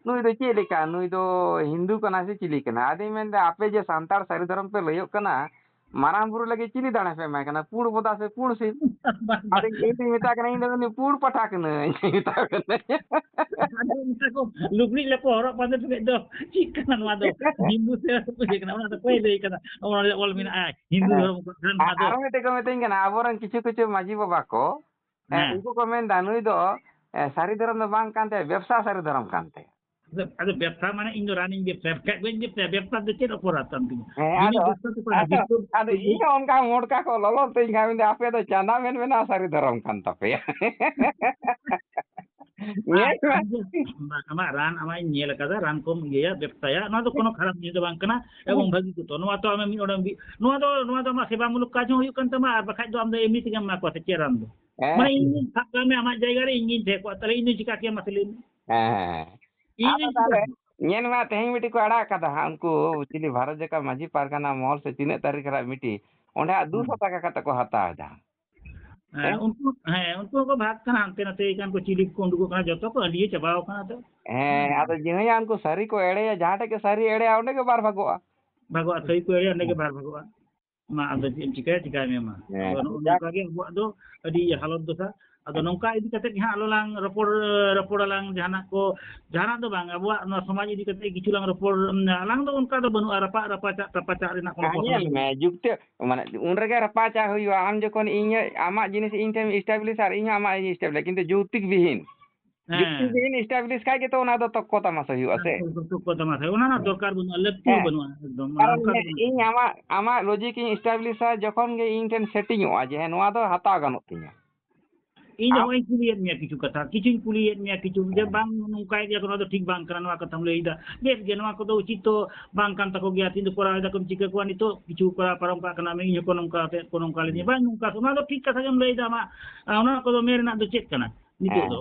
ᱱᱩᱭ ᱫᱚ ᱪᱮᱫ ᱞᱮᱠᱟ? ᱱᱩᱭ ᱫᱚ ᱦᱤᱱᱫᱩ ᱠᱟᱱᱟᱭ ᱥᱮ ᱪᱤᱞᱤ ᱠᱟᱱᱟᱭ?" ᱟᱫᱚᱧ ᱢᱮᱱᱫᱟ, "ᱟᱯᱮ ᱡᱮ ᱥᱟᱱᱛᱟᱲ ᱥᱟᱹᱨᱤ ᱫᱷᱚᱨᱚᱢ ᱯᱮ ᱞᱟᱹᱭᱚᱜ ᱠᱟᱱᱟ, ᱢᱟᱨᱟᱝ ᱵᱩᱨᱩ ᱞᱟᱹᱜᱤᱫ ᱪᱤᱞᱤ ᱫᱟᱲᱮ ᱯᱮ ᱮᱢᱟᱭ ᱠᱟᱱᱟ? ᱯᱩᱸᱰ ᱵᱚᱫᱟ ᱥᱮ ᱯᱩᱸᱰ ᱥᱤᱢ?" ᱵᱟᱝ, ᱵᱟᱝ᱾ ᱟᱫᱚ ᱤᱧ ᱫᱩᱧ ᱢᱮᱛᱟ ᱠᱟᱱᱟ, "ᱤᱧ ᱫᱚ ᱩᱱᱤ ᱯᱩᱸᱰ ᱯᱟᱴᱷᱟ ᱠᱟᱹᱱᱟᱹᱧ", ᱢᱮᱛᱟ ᱠᱟᱹᱱᱟᱹᱧ᱾ ᱟᱫᱚ ᱚᱱᱠᱟ ᱠᱚ ᱞᱩᱜᱽᱲᱤᱡ ᱞᱟᱯᱚ ᱦᱚᱨᱚᱜ ᱵᱟᱸᱫᱮ ᱴᱷᱮᱱ ᱫᱚ ᱪᱮᱫ ᱠᱟᱱᱟ ᱱᱚᱣᱟ ᱫᱚ? ᱦᱤᱱᱫᱩ ᱥᱮ ᱤᱭᱟᱹ ᱠᱟᱱᱟ, ᱚᱱᱟ ᱫᱚ ᱚᱠᱚᱭ ᱞᱟᱹᱭ ᱠᱟᱫᱟ? ᱚᱱᱟ ᱨᱮ ᱚᱞ ᱢᱮᱱᱟᱜᱼᱟ, ᱦᱤᱱᱫᱩ ᱦᱮᱸ᱾ ᱫᱷᱚᱨᱚᱢ ᱠᱚ ᱠᱷᱟᱱ ᱟᱨ, ᱟᱫᱚ ᱟᱨᱚ ᱢᱤᱫᱴᱮᱡ ᱠᱚ ᱢᱤᱛᱟᱹᱧ ᱠᱟᱱᱟ, ᱟᱵᱚᱨᱮᱱ ᱠᱤᱪᱷᱩ ᱠᱤᱪᱷᱩ ᱢᱟᱹᱡᱷᱤ ᱵᱟᱵᱟ ᱠᱚ, ᱦᱮᱸ, ᱦᱮᱸ᱾ ᱩᱱᱠᱩ ᱠᱚ ᱢᱮᱱᱫᱟ, "ᱱᱩᱭ ᱫᱚ, ᱮ, ᱥᱟᱹᱨᱤ ᱫᱷᱚᱨᱚᱢ ᱫᱚ ᱵᱟᱝ ᱠᱟᱱ ᱛᱟᱭᱟ, ᱵᱮᱵᱽᱥᱟ ᱥᱟᱹᱨᱤ ᱫᱷᱚᱨᱚᱢ ᱠᱟᱱ ᱛᱟᱭᱟ᱾" ᱟᱫᱚ, ᱟᱫᱚ ᱵᱮᱵᱽᱥᱟ ᱢᱟᱱᱮ ᱤᱧ ᱫᱚ ᱨᱟᱱᱤᱧ ᱵᱮᱵᱽᱥᱟᱭᱟ, ᱵᱟᱠᱷᱟᱡ ᱵᱟᱹᱧ ᱵᱮᱵᱽᱥᱟᱭᱟ᱾ ᱵᱮᱵᱽᱥᱟ ᱫᱚ ᱪᱮᱫ ᱚᱯᱚᱨᱟᱫ ᱛᱟᱢ ᱛᱤᱧᱟ? ᱦᱮᱸ, ᱵᱤᱱᱟᱹ ᱟᱫᱚ, ᱵᱮᱵᱽᱥᱟ ᱛᱮ ᱚᱠᱚᱭ ᱟᱫᱚ, ᱦᱟᱹᱡᱨᱤ ᱠᱚ ᱟᱫᱚ ᱤᱧ ᱦᱚᱸ ᱚᱱᱠᱟ ᱢᱚᱴᱠᱟ ᱠᱚ ᱞᱚᱞᱚ ᱛᱤᱧ ᱠᱷᱟᱱ, ᱢᱮᱱᱫᱟ, "ᱟᱯᱮ ᱫᱚ ᱪᱟᱸᱫᱟ ᱢᱮᱱ ᱢᱮᱱᱟ ᱥᱟᱹᱨᱤ ᱫᱷᱚᱨᱚᱢ ᱠᱟᱱ ᱛᱟᱯᱮᱭᱟ᱾" ᱟᱨ ᱧᱮᱞ ᱢᱮ᱾ ᱟᱢ ᱡᱮ ᱟᱢᱟᱜ ᱨᱟᱱ ᱟᱢᱟᱜ ᱤᱧ ᱧᱮᱞ ᱟᱠᱟᱫᱟ, ᱨᱟᱱ ᱠᱚᱢ ᱤᱭᱟᱹᱭᱟ, ᱵᱮᱵᱽᱥᱟᱭᱟ, ᱱᱚᱣᱟ ᱫᱚ ᱠᱳᱱᱳ ᱠᱷᱟᱨᱟᱯ ᱡᱤᱱᱤᱥ ᱫᱚ ᱵᱟᱝ ᱠᱟᱱᱟ, ᱮᱵᱚᱝ ᱦᱮᱸ᱾ ᱵᱷᱟᱹᱜᱤ ᱠᱚ ᱛᱚ᱾ ᱱᱚᱣᱟ ᱛᱚ ᱟᱢᱮᱢ ᱢᱤᱫ ᱦᱚᱲᱮᱢ ᱵᱤ-, ᱱᱚᱣᱟ ᱫᱚ, ᱱᱚᱣᱟ ᱫᱚ ᱟᱢᱟᱜ ᱥᱮᱵᱟ ᱢᱩᱞᱚᱠ ᱠᱟᱡᱽ ᱦᱚᱸ ᱦᱩᱭᱩᱜ ᱠᱟᱱ ᱛᱟᱢᱟ, ᱟᱨ ᱵᱟᱠᱷᱟᱡ ᱫᱚ ᱟᱢ ᱫᱚ ᱮᱢᱱᱤ ᱛᱮᱜᱮᱢ ᱮᱢᱟ ᱠᱚᱣᱟ ᱥᱮ ᱪᱮᱫ ᱨᱟᱱ ᱫᱚ? ᱦᱮᱸ᱾ ᱢᱟᱱᱮ ᱤᱧ, ᱥᱟᱵ ᱠᱟᱜ ᱢᱮ, ᱟᱢᱟᱜ ᱡᱟᱭᱜᱟ ᱨᱮ ᱤᱧ ᱜᱤᱧ ᱛᱟᱦᱮᱸ ᱠᱚᱜᱼᱟ, ᱛᱟᱦᱞᱮ ᱤᱧ ᱫᱚᱧ ᱪᱤᱠᱟ ᱠᱮᱭᱟ ᱢᱟᱥᱮ ᱞᱟᱹᱭ ᱢᱮ? ᱦᱮᱸ, ᱦᱮᱸ, ᱦᱮᱸ᱾ ᱤᱧ ᱟᱫᱚ ᱫᱚᱧ ᱪᱤᱠᱟ ᱛᱟᱦᱞᱮ ᱠᱮᱭᱟ? ᱧᱮᱞ ᱢᱮ, ᱛᱮᱦᱮᱧ ᱢᱤᱫᱴᱤᱡ ᱠᱚ ᱟᱲᱟᱜ ᱠᱟᱫᱟ ᱦᱟᱸᱜ, ᱩᱱᱠᱩ ᱪᱤᱞᱤ ᱵᱷᱟᱨᱚᱛ ᱡᱟᱠᱟᱛ ᱢᱟᱹᱡᱷᱤ ᱯᱟᱨᱜᱟᱱᱟ ᱢᱚᱦᱚᱞ ᱥᱮ ᱛᱤᱱᱟᱹᱜ ᱛᱟᱹᱨᱤᱠᱷ ᱨᱮ ᱢᱤᱴᱤᱝ, ᱚᱸᱰᱮ ᱦᱟᱸᱜ ᱦᱮᱸ᱾ ᱫᱩᱥᱚ ᱴᱟᱠᱟ ᱠᱟᱛᱮ ᱠᱚ ᱦᱟᱛᱟᱣ ᱮᱫᱟ᱾ ᱦᱮᱸ, ᱦᱮᱸ? ᱩᱱᱠᱩ, ᱦᱮᱸ, ᱩᱱᱠᱩ ᱦᱚᱸᱠᱚ ᱵᱷᱟᱜᱽ ᱠᱟᱱᱟ, ᱦᱟᱱᱛᱮ ᱱᱟᱛᱮ ᱠᱟᱱ ᱠᱚ, ᱪᱤᱞᱤ ᱠᱚ ᱩᱰᱩᱠᱚᱜ ᱠᱟᱱᱟ, ᱡᱚᱛᱚ ᱠᱚ ᱟᱹᱰᱤᱭᱟᱹ ᱪᱟᱵᱟᱣ ᱠᱟᱱᱟ ᱛᱚ᱾ ᱦᱮᱸ, ᱦᱮᱸ᱾ ᱟᱫᱚ ᱡᱟᱦᱟᱸᱭ ᱩᱱᱠᱩ ᱥᱟᱹᱨᱤ ᱠᱚ ᱮᱲᱮᱭᱟ, ᱡᱟᱦᱟᱸ ᱴᱷᱮᱡ ᱜᱮ ᱥᱟᱹᱨᱤ ᱮᱲᱮᱭᱟ, ᱚᱸᱰᱮ ᱜᱮ ᱵᱟᱨ ᱵᱷᱟᱜᱚᱜᱼᱟ᱾ ᱵᱷᱟᱜᱚᱜᱼᱟ, ᱥᱟᱹᱨᱤ ᱠᱚ ᱮᱲᱮᱭᱟ, ᱚᱸᱰᱮ ᱜᱮ ᱦᱮᱸ᱾ ᱵᱟᱨ ᱵᱷᱟᱜᱚᱜᱼᱟ᱾ ᱢᱟ ᱟᱫᱚ ᱪᱮᱫ ᱮᱢ ᱪᱤᱠᱟᱹᱭᱟ, ᱪᱤᱠᱟᱹᱭ ᱢᱮ ᱢᱟ᱾ ᱦᱮᱸ, ᱟᱫᱚ ᱱᱚᱜᱼᱚ ᱡᱟᱠ᱾ ᱱᱚᱝᱠᱟ ᱜᱮ ᱟᱵᱚᱣᱟᱜ ᱫᱚ ᱟᱹᱰᱤ ᱦᱟᱞᱚᱛ ᱫᱚᱥᱟ᱾ ᱟᱫᱚ ᱱᱚᱝᱠᱟ ᱤᱫᱤ ᱠᱟᱛᱮ ᱜᱮ ᱦᱟᱸᱜ ᱟᱞᱚ ᱞᱟᱝ ᱨᱚᱯᱚᱲ, ᱨᱚᱯᱚᱲ ᱟᱞᱟᱝ ᱡᱟᱦᱟᱱᱟᱜ ᱠᱚ, ᱡᱟᱦᱟᱱᱟᱜ ᱫᱚ ᱵᱟᱝ, ᱟᱵᱚᱣᱟᱜ ᱱᱚᱣᱟ ᱥᱚᱢᱟᱡᱽ ᱤᱫᱤ ᱠᱟᱛᱮ ᱠᱤᱪᱷᱩ ᱞᱟᱝ ᱨᱚᱯᱚᱲ, ᱟᱞᱟᱝ ᱫᱚ ᱚᱱᱠᱟ ᱫᱚ ᱵᱟᱹᱱᱩᱜᱼᱟ, ᱨᱟᱯᱟᱜ ᱨᱟᱯᱟᱪᱟᱜ ᱛᱟᱯᱟᱪᱟᱜ ᱨᱮᱱᱟᱜ ᱠᱳᱱᱳ ᱦᱮᱸ, ᱯᱨᱚᱥᱱᱚ ᱧᱮᱞ ᱜᱮ ᱢᱮ, ᱵᱟᱹᱱᱩᱜᱼᱟ᱾ ᱡᱩᱠᱛᱤ, ᱢᱟᱱᱮ ᱩᱱ ᱨᱮᱜᱮ ᱨᱟᱯᱟᱪᱟᱜ ᱦᱩᱭᱩᱜᱼᱟ᱾ ᱟᱢ ᱡᱚᱠᱷᱚᱱ ᱤᱧ, ᱟᱢᱟᱜ ᱡᱤᱱᱤᱥ ᱤᱧ ᱴᱷᱮᱱ ᱮᱥᱴᱟᱵᱞᱤᱥ ᱟᱨ ᱤᱧ ᱦᱚᱸ ᱟᱢᱟᱜ ᱤᱧ ᱮᱥᱴᱟᱵᱞᱤᱥ, ᱠᱤᱱᱛᱩ ᱡᱩᱠᱛᱤ ᱵᱤᱦᱤᱱ, ᱡᱩᱠᱛᱤ ᱦᱮᱸ᱾ ᱵᱤᱦᱤᱱ ᱮᱥᱴᱟᱵᱞᱤᱥ ᱠᱷᱟᱡ ᱜᱮᱛᱚ ᱚᱱᱟ ᱫᱚ ᱛᱚᱠᱠᱚ ᱛᱟᱢᱟᱥᱟ ᱦᱩᱭᱩᱜᱼᱟ ᱥᱮ? ᱛᱚᱠᱠᱚ ᱛᱟᱢᱟᱥᱟ, ᱚᱱᱟ ᱨᱮᱱᱟᱜ ᱦᱮᱸ᱾ ᱫᱚᱨᱠᱟᱨ ᱵᱟᱹᱱᱩᱜᱼᱟ, ᱞᱟᱹᱠᱛᱤ ᱦᱚᱸ ᱦᱮᱸ᱾ ᱵᱟᱹᱱᱩᱜᱼᱟ ᱮᱠᱫᱚᱢ, ᱚᱱᱟ ᱠᱟᱨᱚᱱ ᱚᱱᱠᱟ ᱫᱚ ᱤᱧ ᱵᱟᱹᱱᱩᱜᱼᱟ᱾ ᱟᱢᱟᱜ, ᱟᱢᱟᱜ ᱞᱚᱡᱤᱠ ᱤᱧ ᱮᱥᱴᱟᱵᱞᱤᱥᱟ ᱡᱚᱠᱷᱚᱱ ᱜᱮ ᱤᱧ ᱴᱷᱮᱱ ᱥᱮᱴᱤᱝᱚᱜᱼᱟ ᱡᱮ ᱦᱮᱸ ᱱᱚᱣᱟ ᱫᱚ ᱦᱟᱛᱟᱣ ᱜᱟᱱᱚᱜ ᱛᱤᱧᱟ᱾ ᱤᱧ ᱫᱚ ᱟᱢ ᱦᱚᱸᱜᱼᱚᱭ ᱠᱩᱞᱤᱭᱮᱫ ᱢᱮᱭᱟ ᱠᱤᱪᱷᱩ ᱠᱟᱛᱷᱟ, ᱠᱤᱪᱷᱩᱧ ᱠᱩᱞᱤᱭᱮᱫ ᱢᱮᱭᱟ ᱠᱤᱪᱷᱩ, ᱡᱮ ᱦᱮᱸ᱾ ᱵᱟᱝ ᱱᱚᱝᱠᱟᱭᱮᱫ ᱜᱮᱭᱟ ᱠᱚ, ᱱᱚᱣᱟ ᱫᱚ ᱴᱷᱤᱠ ᱵᱟᱝ ᱠᱟᱱᱟ, ᱱᱚᱣᱟ ᱠᱟᱛᱷᱟᱢ ᱞᱟᱹᱭᱮᱫᱟ᱾ ᱵᱮᱥ ᱜᱮ, ᱱᱚᱣᱟ ᱠᱚᱫᱚ ᱩᱪᱤᱛ ᱫᱚ ᱵᱟᱝ ᱠᱟᱱ ᱛᱟᱠᱚ ᱜᱮᱭᱟ, ᱛᱤᱦᱤᱧ ᱫᱚ ᱠᱚᱨᱟᱣ ᱮᱫᱟ ᱠᱚ, ᱪᱤᱠᱟᱹ ᱠᱚᱣᱟ ᱱᱤᱛᱚᱜ ᱠᱤᱪᱷᱩ ᱠᱚᱨᱟᱣ ᱯᱟᱨᱚᱢ ᱠᱟᱜ ᱠᱟᱱᱟ, ᱤᱧ ᱦᱚᱸᱠᱚ ᱱᱚᱝᱠᱟ ᱠᱟᱛᱮᱫ ᱠᱚ ᱱᱚᱝᱠᱟ ᱞᱤᱧᱟ, ᱦᱮᱸ᱾ ᱵᱟᱝ ᱱᱚᱝᱠᱟ, ᱚᱱᱟ ᱫᱚ ᱴᱷᱤᱠ ᱠᱟᱛᱷᱟ ᱜᱮᱢ ᱞᱟᱹᱭᱮᱫᱟ, ᱟᱢᱟᱜ, ᱟ, ᱚᱱᱟ ᱠᱚᱫᱚ ᱢᱮᱱ ᱨᱮᱱᱟᱜ ᱫᱚ ᱪᱮᱫ ᱠᱟᱱᱟ? ᱱᱤᱛᱚᱜ ᱫᱚ,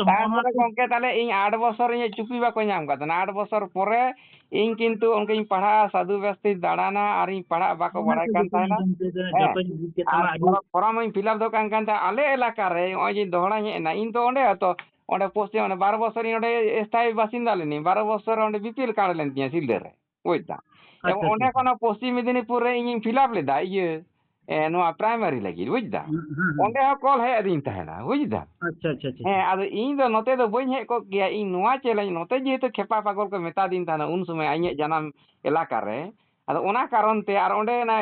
ᱦᱮᱸ᱾ ᱦᱚᱸᱜᱼᱚ ᱱᱚᱣᱟ ᱛᱟᱨᱯᱚᱨᱮ ᱠᱚ ᱜᱚᱝᱠᱮ, ᱛᱟᱦᱞᱮ ᱤᱧ ᱟᱴ ᱵᱚᱪᱷᱚᱨ ᱤᱧᱟᱹᱜ ᱪᱩᱯᱤ ᱵᱟᱠᱚ ᱧᱟᱢ ᱠᱟᱫ ᱛᱟᱦᱮᱱᱟ᱾ ᱟᱴ ᱵᱚᱪᱷᱚᱨ ᱯᱚᱨᱮ ᱤᱧ ᱠᱤᱱᱛᱩ ᱚᱱᱠᱟᱧ ᱯᱟᱲᱦᱟᱜᱼᱟ, ᱥᱟᱹᱫᱷᱩ ᱵᱮᱥᱛᱤᱧ ᱫᱟᱬᱟᱱᱟ ᱟᱨᱤᱧ ᱯᱟᱲᱦᱟᱜ ᱵᱟᱠᱚ ᱚᱱᱟ ᱵᱟᱲᱟᱭ ᱠᱚ ᱠᱟᱱ ᱡᱚᱛᱚᱧ ᱛᱟᱦᱮᱱᱟ᱾ ᱟᱸᱡᱚᱢ ᱠᱮᱫᱟ, ᱦᱮᱸ᱾ ᱡᱚᱛᱚᱧ ᱵᱩᱡᱽ ᱠᱮᱫ ᱟᱨ ᱛᱟᱢᱟ, ᱟᱹᱰᱤ ᱯᱷᱚᱨᱚᱢ, ᱯᱷᱚᱨᱚᱢ ᱤᱧ ᱯᱷᱤᱞᱟᱯ ᱫᱚ ᱠᱟᱱ, ᱠᱟᱱ ᱛᱟᱦᱮᱸᱫ ᱟᱞᱮ ᱮᱞᱟᱠᱟ ᱨᱮ, ᱱᱚᱜᱼᱚᱭ ᱡᱮ ᱫᱚᱦᱲᱟᱧ ᱦᱮᱡ ᱮᱱᱟ, ᱤᱧ ᱛᱚ ᱚᱸᱰᱮ ᱦᱚᱸᱛᱚ, ᱚᱸᱰᱮ ᱯᱚᱥᱪᱤᱢ, ᱚᱸᱰᱮ ᱵᱟᱨᱚ ᱵᱚᱪᱷᱚᱨ ᱤᱧ ᱚᱸᱰᱮ ᱥᱛᱷᱟᱭᱤ ᱵᱟᱥᱤᱱᱫᱟ ᱞᱮᱱᱟᱹᱧ, ᱵᱟᱨᱚ ᱵᱚᱪᱷᱚᱨ ᱚᱸᱰᱮ ᱵᱤᱯᱤᱮᱞ ᱠᱟᱨᱰ ᱞᱮᱱ ᱛᱤᱧᱟ ᱥᱤᱞᱫᱟᱹ ᱨᱮ, ᱵᱩᱡᱽ ᱫᱟᱢ᱾ ᱟᱪᱪᱷᱟ, ᱮᱵᱚᱝ ᱟᱪᱪᱷᱟ, ᱚᱸᱰᱮ ᱟᱪᱪᱷᱟ᱾ ᱠᱷᱚᱱ ᱯᱚᱥᱪᱤᱢ ᱢᱮᱫᱤᱱᱤᱯᱩᱨ ᱨᱮ ᱤᱧᱤᱧ ᱯᱷᱤᱞᱟᱯ ᱞᱮᱫᱟ, ᱤᱭᱟᱹ, ᱮ, ᱱᱚᱣᱟ ᱯᱨᱟᱭᱢᱟᱨᱤ ᱞᱟᱹᱜᱤᱫ, ᱵᱩᱡᱽ ᱫᱟᱢ᱾ ᱦᱩᱸ, ᱦᱩᱸ, ᱦᱩᱸ᱾ ᱚᱸᱰᱮ ᱦᱚᱸ ᱠᱚᱞ ᱦᱮᱡ ᱟᱹᱫᱤᱧ ᱛᱟᱦᱮᱱᱟ, ᱵᱩᱡᱽ ᱫᱟᱢ᱾ ᱟᱪᱪᱷᱟ, ᱟᱪᱪᱷᱟ, ᱟᱪᱪᱷᱟ, ᱦᱮᱸ, ᱟᱪᱪᱷᱟ᱾ ᱟᱫᱚ ᱤᱧ ᱫᱚ ᱱᱚᱛᱮ ᱫᱚ ᱵᱟᱹᱧ ᱦᱮᱡ ᱠᱚᱜ ᱠᱮᱭᱟ, ᱤᱧ ᱱᱚᱣᱟ ᱪᱮᱞᱮᱧᱡᱽ, ᱱᱚᱛᱮ ᱡᱮᱦᱮᱛᱩ ᱠᱷᱮᱯᱟ ᱯᱟᱜᱚᱞ ᱠᱚ ᱢᱮᱛᱟᱫᱤᱧ ᱛᱟᱦᱮᱱᱟ ᱩᱱ ᱥᱚᱢᱚᱭ ᱤᱧᱟᱹᱜ ᱡᱟᱱᱟᱢ ᱮᱞᱟᱠᱟ ᱨᱮ, ᱟᱫᱚ ᱚᱱᱟ ᱠᱟᱨᱚᱱ ᱛᱮ ᱟᱨ ᱚᱸᱰᱮ ᱚᱱᱟ,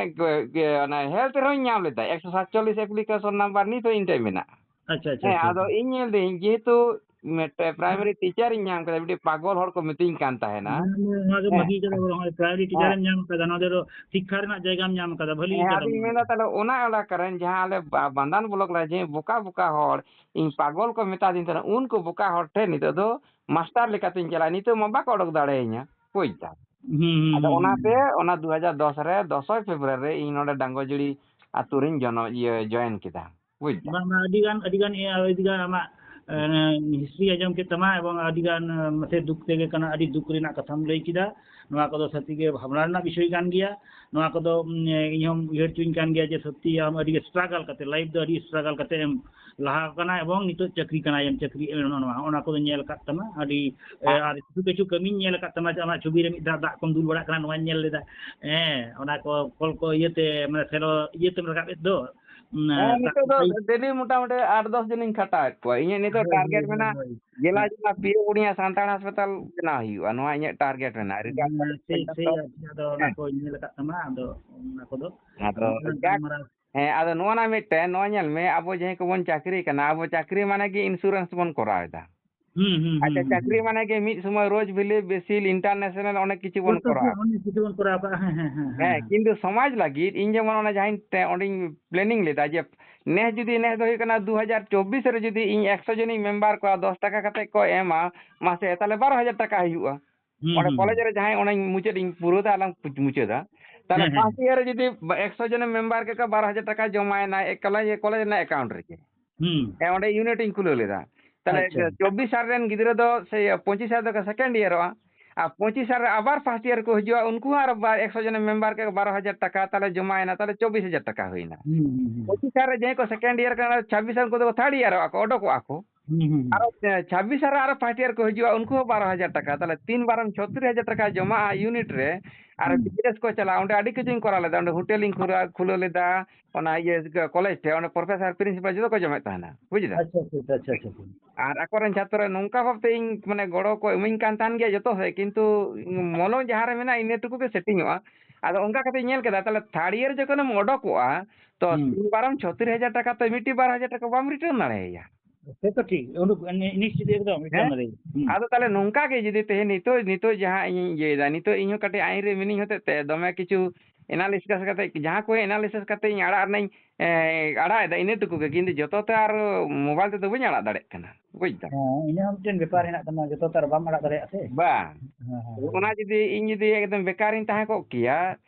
ᱜᱮ, ᱚᱱᱟ ᱦᱮᱞᱛᱷ ᱨᱮᱦᱚᱸᱧ ᱧᱟᱢ ᱞᱮᱫᱟ, ᱮᱠᱥᱚ ᱥᱟᱛᱪᱚᱞᱞᱤᱥ ᱮᱯᱞᱤᱠᱮᱥᱚᱱ ᱱᱟᱢᱵᱟᱨ ᱱᱤᱛ ᱦᱚᱸ ᱤᱧ ᱴᱷᱮᱱ ᱢᱮᱱᱟᱜᱼᱟ, ᱟᱪᱪᱷᱟ, ᱟᱪᱪᱷᱟ, ᱦᱮᱸ᱾ ᱟᱪᱪᱷᱟ, ᱟᱫᱚ ᱟᱪᱪᱷᱟ᱾ ᱤᱧ ᱧᱮᱞ ᱫᱟᱹᱧ, ᱡᱮᱦᱮᱛᱩ ᱢᱤᱫᱴᱮᱱ ᱯᱨᱟᱭᱢᱟᱨᱤ ᱴᱤᱪᱟᱨ ᱤᱧ ᱧᱟᱢ ᱠᱮᱫᱟ, ᱢᱤᱫᱴᱮᱱ ᱯᱟᱜᱚᱞ ᱦᱚᱲ ᱠᱚ ᱢᱤᱛᱟᱹᱧ ᱠᱟᱱ ᱛᱟᱦᱮᱱᱟ᱾ ᱱᱚᱣᱟ, ᱱᱚᱣᱟ ᱜᱮ ᱦᱮᱸ, ᱵᱷᱟᱹᱜᱤ ᱠᱟᱛᱷᱟ ᱵᱚᱞᱚ, ᱱᱚᱜᱼᱚᱭ ᱯᱨᱟᱭᱢᱟᱨᱤ ᱴᱤᱪᱟᱨ ᱦᱮᱸ, ᱮᱢ ᱧᱟᱢ ᱠᱟᱫᱟ, ᱱᱚᱣᱟ ᱫᱚ ᱟᱨᱚ ᱥᱤᱠᱠᱷᱟ ᱨᱮᱱᱟᱜ ᱡᱟᱭᱜᱟᱢ ᱧᱟᱢ ᱠᱟᱫᱟ, ᱵᱷᱟᱹᱞᱤ ᱦᱮᱸ, ᱠᱟᱛᱷᱟ ᱟᱫᱚᱧ ᱵᱚᱞᱚ᱾ ᱢᱮᱱᱫᱟ, ᱛᱟᱦᱞᱮ ᱚᱱᱟ ᱮᱞᱟᱠᱟ ᱨᱮᱱ ᱡᱟᱦᱟᱸ ᱟᱞᱮ ᱵᱟ-, ᱵᱟᱱᱫᱟᱱ ᱵᱞᱚᱠ ᱨᱮ ᱡᱮ ᱵᱚᱠᱟ ᱵᱚᱠᱟ ᱦᱚᱲ ᱤᱧ ᱯᱟᱜᱚᱞ ᱠᱚ ᱢᱮᱛᱟ ᱫᱤᱧ ᱛᱟᱦᱮᱱᱟ, ᱩᱱᱠᱩ ᱵᱚᱠᱟ ᱦᱚᱲ ᱴᱷᱮᱱ ᱱᱤᱛᱚᱜ ᱫᱚ ᱢᱟᱥᱴᱟᱨ ᱞᱮᱠᱟᱛᱤᱧ ᱪᱟᱞᱟᱜᱼᱟ, ᱱᱤᱛᱚᱜ ᱢᱟ ᱵᱟᱠᱚ ᱚᱰᱚᱠ ᱫᱟᱲᱮᱭᱟᱹᱧᱟ, ᱵᱩᱡᱽ ᱫᱟᱢ᱾ ᱦᱩᱸ, ᱦᱩᱸ, ᱟᱫᱚ ᱦᱩᱸ, ᱦᱩᱸ, ᱚᱱᱟᱛᱮ ᱦᱩᱸ᱾ ᱚᱱᱟ ᱫᱩ ᱦᱟᱡᱟᱨ ᱫᱚᱥ ᱨᱮ, ᱫᱚᱥᱚᱭ ᱯᱷᱮᱵᱽᱨᱩᱣᱟᱨᱤ ᱨᱮ ᱤᱧ ᱱᱚᱰᱮ ᱰᱟᱝᱜᱚᱡᱩᱲᱤ ᱟᱛᱳ ᱨᱤᱧ ᱡᱚᱱᱚ-, ᱤᱭᱟᱹ, ᱡᱚᱭᱮᱱ ᱠᱮᱫᱟ, ᱵᱩᱡᱽ ᱫᱟᱢ᱾ ᱵᱟᱝ, ᱵᱟᱝ, ᱟᱹᱰᱤ ᱜᱟᱱ, ᱟᱹᱰᱤ ᱜᱟᱱ, ᱤᱭᱟᱹ, ᱟᱹᱰᱤ ᱜᱟᱱ ᱟᱢᱟᱜ, ᱮ, history ᱟᱸᱡᱚᱢ ᱠᱮᱫ ᱛᱟᱢᱟ, ᱮᱵᱚᱝ ᱟᱹᱰᱤ ᱜᱟᱱ, ᱮ, ᱢᱟᱥᱮ ᱫᱩᱠ ᱛᱮᱜᱮ ᱠᱟᱱᱟ, ᱟᱹᱰᱤ ᱫᱩᱠ ᱨᱮᱱᱟᱜ ᱠᱟᱛᱷᱟᱢ ᱞᱟᱹᱭ ᱠᱮᱫᱟ᱾ ᱱᱚᱣᱟ ᱠᱚᱫᱚ ᱥᱟᱹᱛᱤ ᱜᱮ ᱵᱷᱟᱵᱽᱱᱟ ᱨᱮᱱᱟᱜ ᱵᱤᱥᱚᱭ ᱠᱟᱱ ᱜᱮᱭᱟ᱾ ᱱᱚᱣᱟ ᱠᱚᱫᱚ, ᱩᱢ, ᱤᱧ ᱦᱚᱸᱢ ᱩᱭᱦᱟᱹᱨ ᱦᱚᱪᱚᱧ ᱠᱟᱱ ᱜᱮᱭᱟ ᱡᱮ ᱥᱚᱛᱤ ᱟᱢ ᱟᱹᱰᱤ struggle ᱠᱟᱛᱮ, life ᱫᱚ ᱟᱹᱰᱤ struggle ᱠᱟᱛᱮ ᱮᱢ ᱞᱟᱦᱟ ᱟᱠᱟᱱᱟ, ᱮᱵᱚᱝ ᱱᱤᱛᱚᱜ ᱪᱟᱹᱠᱨᱤ ᱠᱟᱱᱟ, ᱮᱢ ᱪᱟᱹᱠᱨᱤ, ᱮᱢ, ᱱᱚᱜᱼᱚ ᱱᱚᱣᱟ, ᱚᱱᱟ ᱠᱚᱫᱚ ᱧᱮᱞ ᱟᱠᱟᱫ ᱛᱟᱢᱟ, ᱟᱹᱰᱤ, ᱮ, ᱟᱨ ᱠᱤᱪᱷᱩ ᱠᱤᱪᱷᱩ ᱠᱟᱹᱢᱤᱧ ᱧᱮᱞ ᱟᱠᱟᱫ ᱛᱟᱢᱟ, ᱡᱮ ᱟᱢᱟᱜ ᱪᱷᱚᱵᱤ ᱨᱮ ᱢᱤᱫ ᱫᱷᱟᱣ ᱫᱟᱜ ᱠᱚᱢ ᱫᱩᱞ ᱵᱟᱲᱟᱜ ᱠᱟᱱᱟ, ᱱᱚᱣᱟᱧ ᱧᱮᱞ ᱞᱮᱫᱟ᱾ ᱦᱮᱸ, ᱚᱱᱟ ᱠᱚ ᱠᱚᱞ ᱠᱚ ᱤᱭᱟᱹᱛᱮ, ᱢᱟᱱᱮ ᱥᱮᱞᱚ ᱤᱭᱟᱹᱛᱮᱢ ᱨᱟᱠᱟᱵ ᱮᱫ ᱫᱚ, ᱦᱮᱸ, ᱱᱤᱛᱚᱜ ᱫᱚ ᱰᱮᱞᱤ ᱢᱚᱴᱟᱢᱩᱴᱤ ᱟᱴ ᱫᱚᱥ ᱡᱚᱱᱤᱧ ᱠᱷᱟᱴᱟᱣᱮᱫ ᱠᱚᱣᱟ᱾ ᱤᱧᱟᱹᱜ ᱱᱤᱛᱚᱜ ᱦᱳᱭ, ᱴᱟᱨᱜᱮᱴ ᱦᱳᱭ, ᱦᱳᱭ, ᱢᱮᱱᱟᱜᱼᱟ, ᱦᱳᱭ᱾ ᱡᱮᱞᱟ ᱦᱮᱸ᱾ ᱡᱮᱞᱟ ᱯᱤᱭᱳ ᱵᱩᱱᱤᱭᱟ ᱥᱟᱱᱛᱟᱲ ᱦᱟᱥᱯᱟᱛᱟᱞ ᱵᱮᱱᱟᱣ ᱦᱩᱭᱩᱜᱼᱟ, ᱱᱚᱣᱟ ᱤᱧᱟᱹᱜ ᱴᱟᱨᱜᱮᱴ ᱢᱮᱱᱟᱜᱼᱟ᱾ ᱨᱤᱡᱟᱞᱴ ᱦᱮᱸ, ᱴᱷᱤᱠ, ᱴᱷᱤᱠ ᱟᱪᱪᱷᱟ, ᱟᱫᱚ ᱚᱱᱟ ᱦᱮᱸ᱾ ᱠᱚ ᱧᱮᱞ ᱟᱠᱟᱫ ᱛᱟᱢᱟ, ᱟᱫᱚ ᱚᱱᱟ ᱠᱚᱫᱚ ᱟᱫᱚ ᱚᱱᱟ ᱡᱟᱠ, ᱜᱟᱞᱢᱟᱨᱟᱣ ᱦᱮᱸ, ᱟᱫᱚ ᱱᱚᱜᱼᱚ ᱱᱟ ᱢᱤᱫᱴᱮᱱ, ᱱᱚᱣᱟ ᱧᱮᱞ ᱢᱮ, ᱟᱵᱚ ᱡᱟᱦᱟᱸᱭ ᱠᱚᱵᱚᱱ ᱪᱟᱹᱠᱨᱤ ᱠᱟᱱᱟ, ᱟᱵᱚ ᱪᱟᱹᱠᱨᱤ ᱢᱟᱱᱮ ᱜᱮ ᱤᱱᱥᱩᱨᱮᱱᱥ ᱵᱚᱱ ᱠᱚᱨᱟᱣ ᱮᱫᱟ᱾ ᱦᱩᱸ, ᱦᱩᱸ, ᱦᱩᱸ, ᱟᱪᱪᱷᱟ, ᱦᱩᱸ, ᱪᱟᱹᱠᱨᱤ ᱦᱩᱸ᱾ ᱢᱟᱱᱮ ᱜᱮ ᱢᱤᱫ ᱥᱚᱢᱚᱭ ᱨᱳᱡᱽ ᱵᱷᱮᱞᱤ, ᱵᱮᱥᱤᱞ, ᱤᱱᱴᱟᱨᱱᱮᱥᱱᱟᱞ, ᱚᱱᱮᱠ ᱠᱤᱪᱷᱩ ᱵᱚᱱ ᱦᱳᱭ, ᱛᱚ, ᱠᱚᱨᱟᱣᱟ᱾ ᱚᱱᱮ ᱠᱤᱪᱷᱩ ᱵᱚᱱ ᱠᱚᱨᱟᱣ ᱠᱟᱜᱼᱟ, ᱦᱮᱸ, ᱦᱮᱸ, ᱦᱮᱸ, ᱦᱮᱸ, ᱦᱮᱸ᱾ ᱠᱤᱱᱛᱩ ᱥᱚᱢᱟᱡᱽ ᱞᱟᱹᱜᱤᱫ ᱤᱧ ᱡᱮᱢᱚᱱ ᱚᱱᱟ ᱡᱟᱦᱟᱸᱧ ᱛᱮ ᱚᱸᱰᱮᱧ ᱯᱞᱮᱱᱤᱝ ᱞᱮᱫᱟ ᱡᱮ ᱱᱮᱥ ᱡᱩᱫᱤ, ᱱᱮᱥ ᱫᱚ ᱦᱩᱭᱩᱜ ᱠᱟᱱᱟ ᱫᱩ ᱦᱟᱡᱟᱨ ᱪᱚᱵᱵᱤᱥ ᱨᱮ ᱡᱩᱫᱤ ᱤᱧ ᱮᱠᱥᱚ ᱡᱚᱱᱤᱧ ᱢᱮᱢᱵᱟᱨ ᱠᱚᱣᱟ, ᱫᱚᱥ ᱴᱟᱠᱟ ᱠᱟᱛᱮ ᱠᱚ ᱮᱢᱟ ᱢᱟᱥᱮ, ᱛᱟᱦᱞᱮ ᱵᱟᱨᱚ ᱦᱟᱡᱟᱨ ᱴᱟᱠᱟ ᱦᱩᱭᱩᱜᱼᱟ᱾ ᱦᱩᱸ, ᱚᱸᱰᱮ ᱦᱩᱸ, ᱠᱚᱞᱮᱡᱽ ᱦᱩᱸ᱾ ᱨᱮ ᱡᱟᱦᱟᱸᱭ ᱚᱱᱟᱧ ᱢᱩᱪᱟᱹᱫ ᱤᱧ ᱯᱩᱨᱟᱹᱣ ᱫᱟ, ᱟᱞᱟᱝ ᱯᱩᱪ-, ᱢᱩᱪᱟᱹᱫᱟ᱾ ᱛᱟᱦᱞᱮ ᱦᱮᱸ, ᱦᱮᱸ, ᱯᱷᱟᱥᱴ ᱦᱮᱸ᱾ ᱤᱭᱟᱨ ᱨᱮ ᱡᱩᱫᱤ ᱮᱠᱥᱚ ᱡᱚᱱᱮᱢ ᱢᱮᱢᱵᱟᱨ ᱠᱮᱫ ᱠᱚᱣᱟ, ᱵᱟᱨᱚ ᱦᱟᱡᱟᱨ ᱴᱟᱠᱟ ᱡᱚᱢᱟᱭᱮᱱᱟ ᱮᱠ ᱠᱚᱞᱮᱡᱽ, ᱠᱚᱞᱮᱡᱽ ᱨᱮᱱᱟᱜ ᱮᱠᱟᱣᱩᱱᱴ ᱨᱮᱜᱮ᱾ ᱦᱩᱸ᱾ ᱦᱮᱸ, ᱚᱸᱰᱮ ᱤᱭᱩᱱᱤᱴ ᱤᱧ ᱠᱷᱩᱞᱟᱹᱣ ᱞᱮᱫᱟ᱾ ᱛᱟᱦᱞᱮ ᱟᱪᱪᱷᱟ᱾ ᱪᱚᱵᱵᱤᱥ ᱥᱟᱞ ᱨᱮᱱ ᱜᱤᱫᱽᱨᱟᱹ ᱫᱚ ᱥᱮ ᱯᱚᱸᱪᱤᱥ ᱥᱟᱞ ᱫᱚᱠᱚ ᱥᱮᱠᱮᱱᱰ ᱤᱭᱟᱨᱚᱜᱼᱟ᱾ ᱟᱨ ᱯᱚᱸᱪᱤᱥ ᱥᱟᱞ ᱨᱮ ᱟᱵᱟᱨ ᱯᱷᱟᱥᱴ ᱤᱭᱟᱨ ᱠᱚ ᱦᱤᱡᱩᱜᱼᱟ, ᱩᱱᱠᱩ ᱦᱚᱸ ᱟᱨᱚ ᱵᱟ-, ᱮᱠᱥᱚ ᱡᱚᱱᱮᱢ ᱢᱮᱢᱵᱟᱨ ᱠᱮᱫ ᱠᱚᱣᱟ, ᱵᱟᱨᱚ ᱦᱟᱡᱟᱨ ᱴᱟᱠᱟ, ᱛᱟᱦᱞᱮ ᱡᱚᱢᱟᱭᱮᱱᱟ, ᱛᱟᱦᱞᱮ ᱪᱚᱵᱵᱤᱥ ᱦᱟᱡᱟᱨ ᱴᱟᱠᱟ ᱦᱩᱭᱱᱟ᱾ ᱦᱩᱸ, ᱦᱩᱸ, ᱦᱩᱸ᱾ ᱯᱚᱸᱪᱤᱥ ᱥᱟᱞ ᱨᱮ ᱡᱟᱦᱟᱸᱭ ᱠᱚ ᱥᱮᱠᱮᱱᱰ ᱤᱭᱟᱨ ᱠᱟᱱᱟ, ᱪᱷᱟᱵᱵᱤᱥ ᱥᱟᱞ ᱩᱱᱠᱩ ᱫᱚᱠᱚ ᱛᱷᱟᱨᱰ ᱤᱭᱟᱨᱚᱜᱼᱟ ᱠᱚ, ᱚᱰᱚᱠᱚᱜᱼᱟ ᱠᱚ᱾ ᱦᱩᱸ, ᱦᱩᱸ, ᱦᱩᱸ᱾ ᱟᱨᱚ, ᱮ, ᱪᱷᱟᱵᱵᱤᱥ ᱥᱟᱞ ᱨᱮ ᱟᱨᱚ ᱯᱷᱟᱥᱴ ᱤᱭᱟᱨ ᱠᱚ ᱦᱤᱡᱩᱜᱼᱟ, ᱩᱱᱠᱩ ᱦᱚᱸ ᱵᱟᱨᱚ ᱦᱟᱡᱟᱨ ᱴᱟᱠᱟ, ᱛᱟᱦᱞᱮ ᱛᱤᱱ ᱵᱟᱨᱚᱢ ᱪᱷᱚᱛᱨᱤᱥ ᱦᱟᱡᱟᱨ ᱴᱟᱠᱟ ᱡᱚᱢᱟᱜᱼᱟ ᱤᱭᱩᱱᱤᱴ ᱨᱮ, ᱟᱨ ᱦᱩᱸ᱾ ᱵᱤᱡᱽᱱᱮᱥ ᱠᱚ ᱪᱟᱞᱟᱜᱼᱟ, ᱚᱸᱰᱮ ᱟᱹᱰᱤ ᱠᱤᱪᱷᱩᱧ ᱠᱚᱨᱟᱣ ᱞᱮᱫᱟ, ᱚᱸᱰᱮ ᱦᱳᱴᱮᱞᱤᱧ ᱠᱷᱩᱞᱟᱹ-, ᱠᱷᱩᱞᱟᱹᱣ ᱞᱮᱫᱟ, ᱚᱱᱟ ᱤᱭᱟᱹ ᱠᱚᱞᱮᱡᱽ ᱴᱷᱮᱱ, ᱚᱸᱰᱮ ᱯᱨᱚᱯᱷᱮᱥᱚᱨ ᱯᱨᱤᱱᱥᱤᱯᱟᱞ ᱡᱚᱛᱚ ᱠᱚ ᱡᱚᱢᱮᱫ ᱛᱟᱦᱮᱱᱟ, ᱵᱩᱡᱽ ᱫᱟ? ᱟᱪᱪᱷᱟ, ᱟᱪᱪᱷᱟ, ᱟᱪᱪᱷᱟ, ᱟᱪᱪᱷᱟ, ᱟᱪᱪᱷᱟ᱾ ᱟᱨ ᱟᱠᱚᱨᱮᱱ ᱪᱷᱟᱛᱨᱚ ᱱᱚᱝᱠᱟ ᱵᱷᱟᱵᱛᱮ ᱤᱧ ᱢᱟᱱᱮ ᱜᱚᱲᱚ ᱠᱚ ᱤᱢᱟᱹᱧ ᱠᱟᱱ ᱛᱟᱦᱮᱱ ᱜᱮᱭᱟ ᱡᱚᱛᱚ ᱥᱮᱫ, ᱠᱤᱱᱛᱩ ᱢᱚᱞᱚᱝ ᱡᱟᱦᱟᱸ ᱨᱮ ᱢᱮᱱᱟᱜᱼᱟ ᱤᱱᱟᱹ ᱴᱩᱠᱩ ᱜᱮ ᱥᱮᱴᱤᱝᱚᱜᱼᱟ᱾ ᱟᱫᱚ ᱚᱱᱠᱟ ᱠᱟᱛᱮ ᱧᱮᱞ ᱠᱮᱫᱟ, ᱛᱟᱦᱞᱮ ᱛᱷᱟᱨᱰ ᱤᱭᱟᱨ ᱡᱚᱠᱷᱚᱱᱮᱢ ᱚᱰᱚᱠᱚᱜᱼᱟ, ᱛᱚ ᱦᱩᱸ᱾ ᱛᱤᱱ ᱵᱟᱨᱚᱢ ᱪᱷᱚᱛᱨᱤᱥ ᱦᱟᱡᱟᱨ ᱴᱟᱠᱟ ᱛᱚ ᱢᱤᱫᱴᱤᱡ ᱵᱟᱨᱚ ᱦᱟᱡᱟᱨ ᱴᱟᱠᱟ ᱵᱟᱢ ᱨᱤᱴᱟᱨᱱ ᱫᱟᱲᱮᱭᱟᱭᱟ᱾ ᱥᱮ ᱛᱚ ᱴᱷᱤᱠ, ᱩᱰᱩᱠ ᱱᱤ-, ᱱᱤᱥᱪᱤᱛ ᱮᱠᱫᱚᱢ ᱨᱤᱴᱟᱨᱱ ᱦᱮᱸ? ᱫᱟᱲᱮᱭᱟᱜᱼᱟ᱾ ᱦᱩᱸ᱾ ᱟᱫᱚ ᱛᱟᱦᱞᱮ ᱱᱚᱝᱠᱟ ᱜᱮ ᱡᱩᱫᱤ ᱛᱮᱦᱮᱧ ᱱᱤᱛᱚᱜ, ᱱᱤᱛᱚᱜ ᱡᱟᱦᱟᱸ ᱤᱧᱤᱧ ᱤᱭᱟᱹᱭᱮᱫᱟ, ᱱᱤᱛᱚᱜ ᱤᱧ ᱦᱚᱸ ᱠᱟᱹᱴᱤᱡ ᱟᱭᱤᱱ ᱨᱮ ᱢᱤᱱᱟᱹᱧ ᱦᱚᱛᱮᱡ ᱛᱮ ᱫᱚᱢᱮ ᱠᱤᱪᱷᱩ ᱮᱱᱟᱞᱤᱥᱤᱥ ᱠᱟᱛᱮ, ᱡᱟᱦᱟᱸ ᱠᱚ ᱮᱱᱟᱞᱤᱥᱤᱥ ᱠᱟᱛᱮ ᱤᱧ ᱟᱲᱟᱜ ᱨᱮᱱᱟᱜ ᱤᱧ, ᱮ, ᱟᱲᱟᱜ ᱮᱫᱟ, ᱤᱱᱟᱹ ᱴᱩᱠᱩ ᱜᱮ, ᱠᱤᱱᱛᱩ ᱡᱚᱛᱚ ᱛᱚ ᱟᱨ ᱢᱳᱵᱟᱭᱤᱞ ᱛᱮᱫᱚ ᱵᱟᱹᱧ ᱟᱲᱟᱜ ᱫᱟᱲᱮᱭᱟᱜ ᱠᱟᱱᱟ, ᱵᱩᱡᱽ ᱫᱟᱢ? ᱦᱮᱸ, ᱤᱱᱟᱹ ᱦᱚᱸ ᱢᱤᱫᱴᱮᱱ ᱵᱮᱯᱟᱨ ᱦᱮᱱᱟᱜ ᱛᱟᱢᱟ, ᱡᱚᱛᱚ ᱛᱚ ᱟᱨ ᱵᱟᱢ ᱟᱲᱟᱜ ᱫᱟᱲᱮᱭᱟᱜᱼᱟ ᱥᱮ᱾ ᱵᱟᱝ᱾ ᱦᱮᱸ, ᱦᱮᱸ, ᱦᱮᱸ᱾ ᱚᱱᱟ ᱡᱩᱫᱤ ᱤᱧ ᱡᱩᱫᱤ ᱮᱠᱫᱚᱢ ᱵᱮᱠᱟᱨᱤᱧ ᱛᱟᱦᱮᱸ ᱠᱚᱜ ᱠᱮᱭᱟ,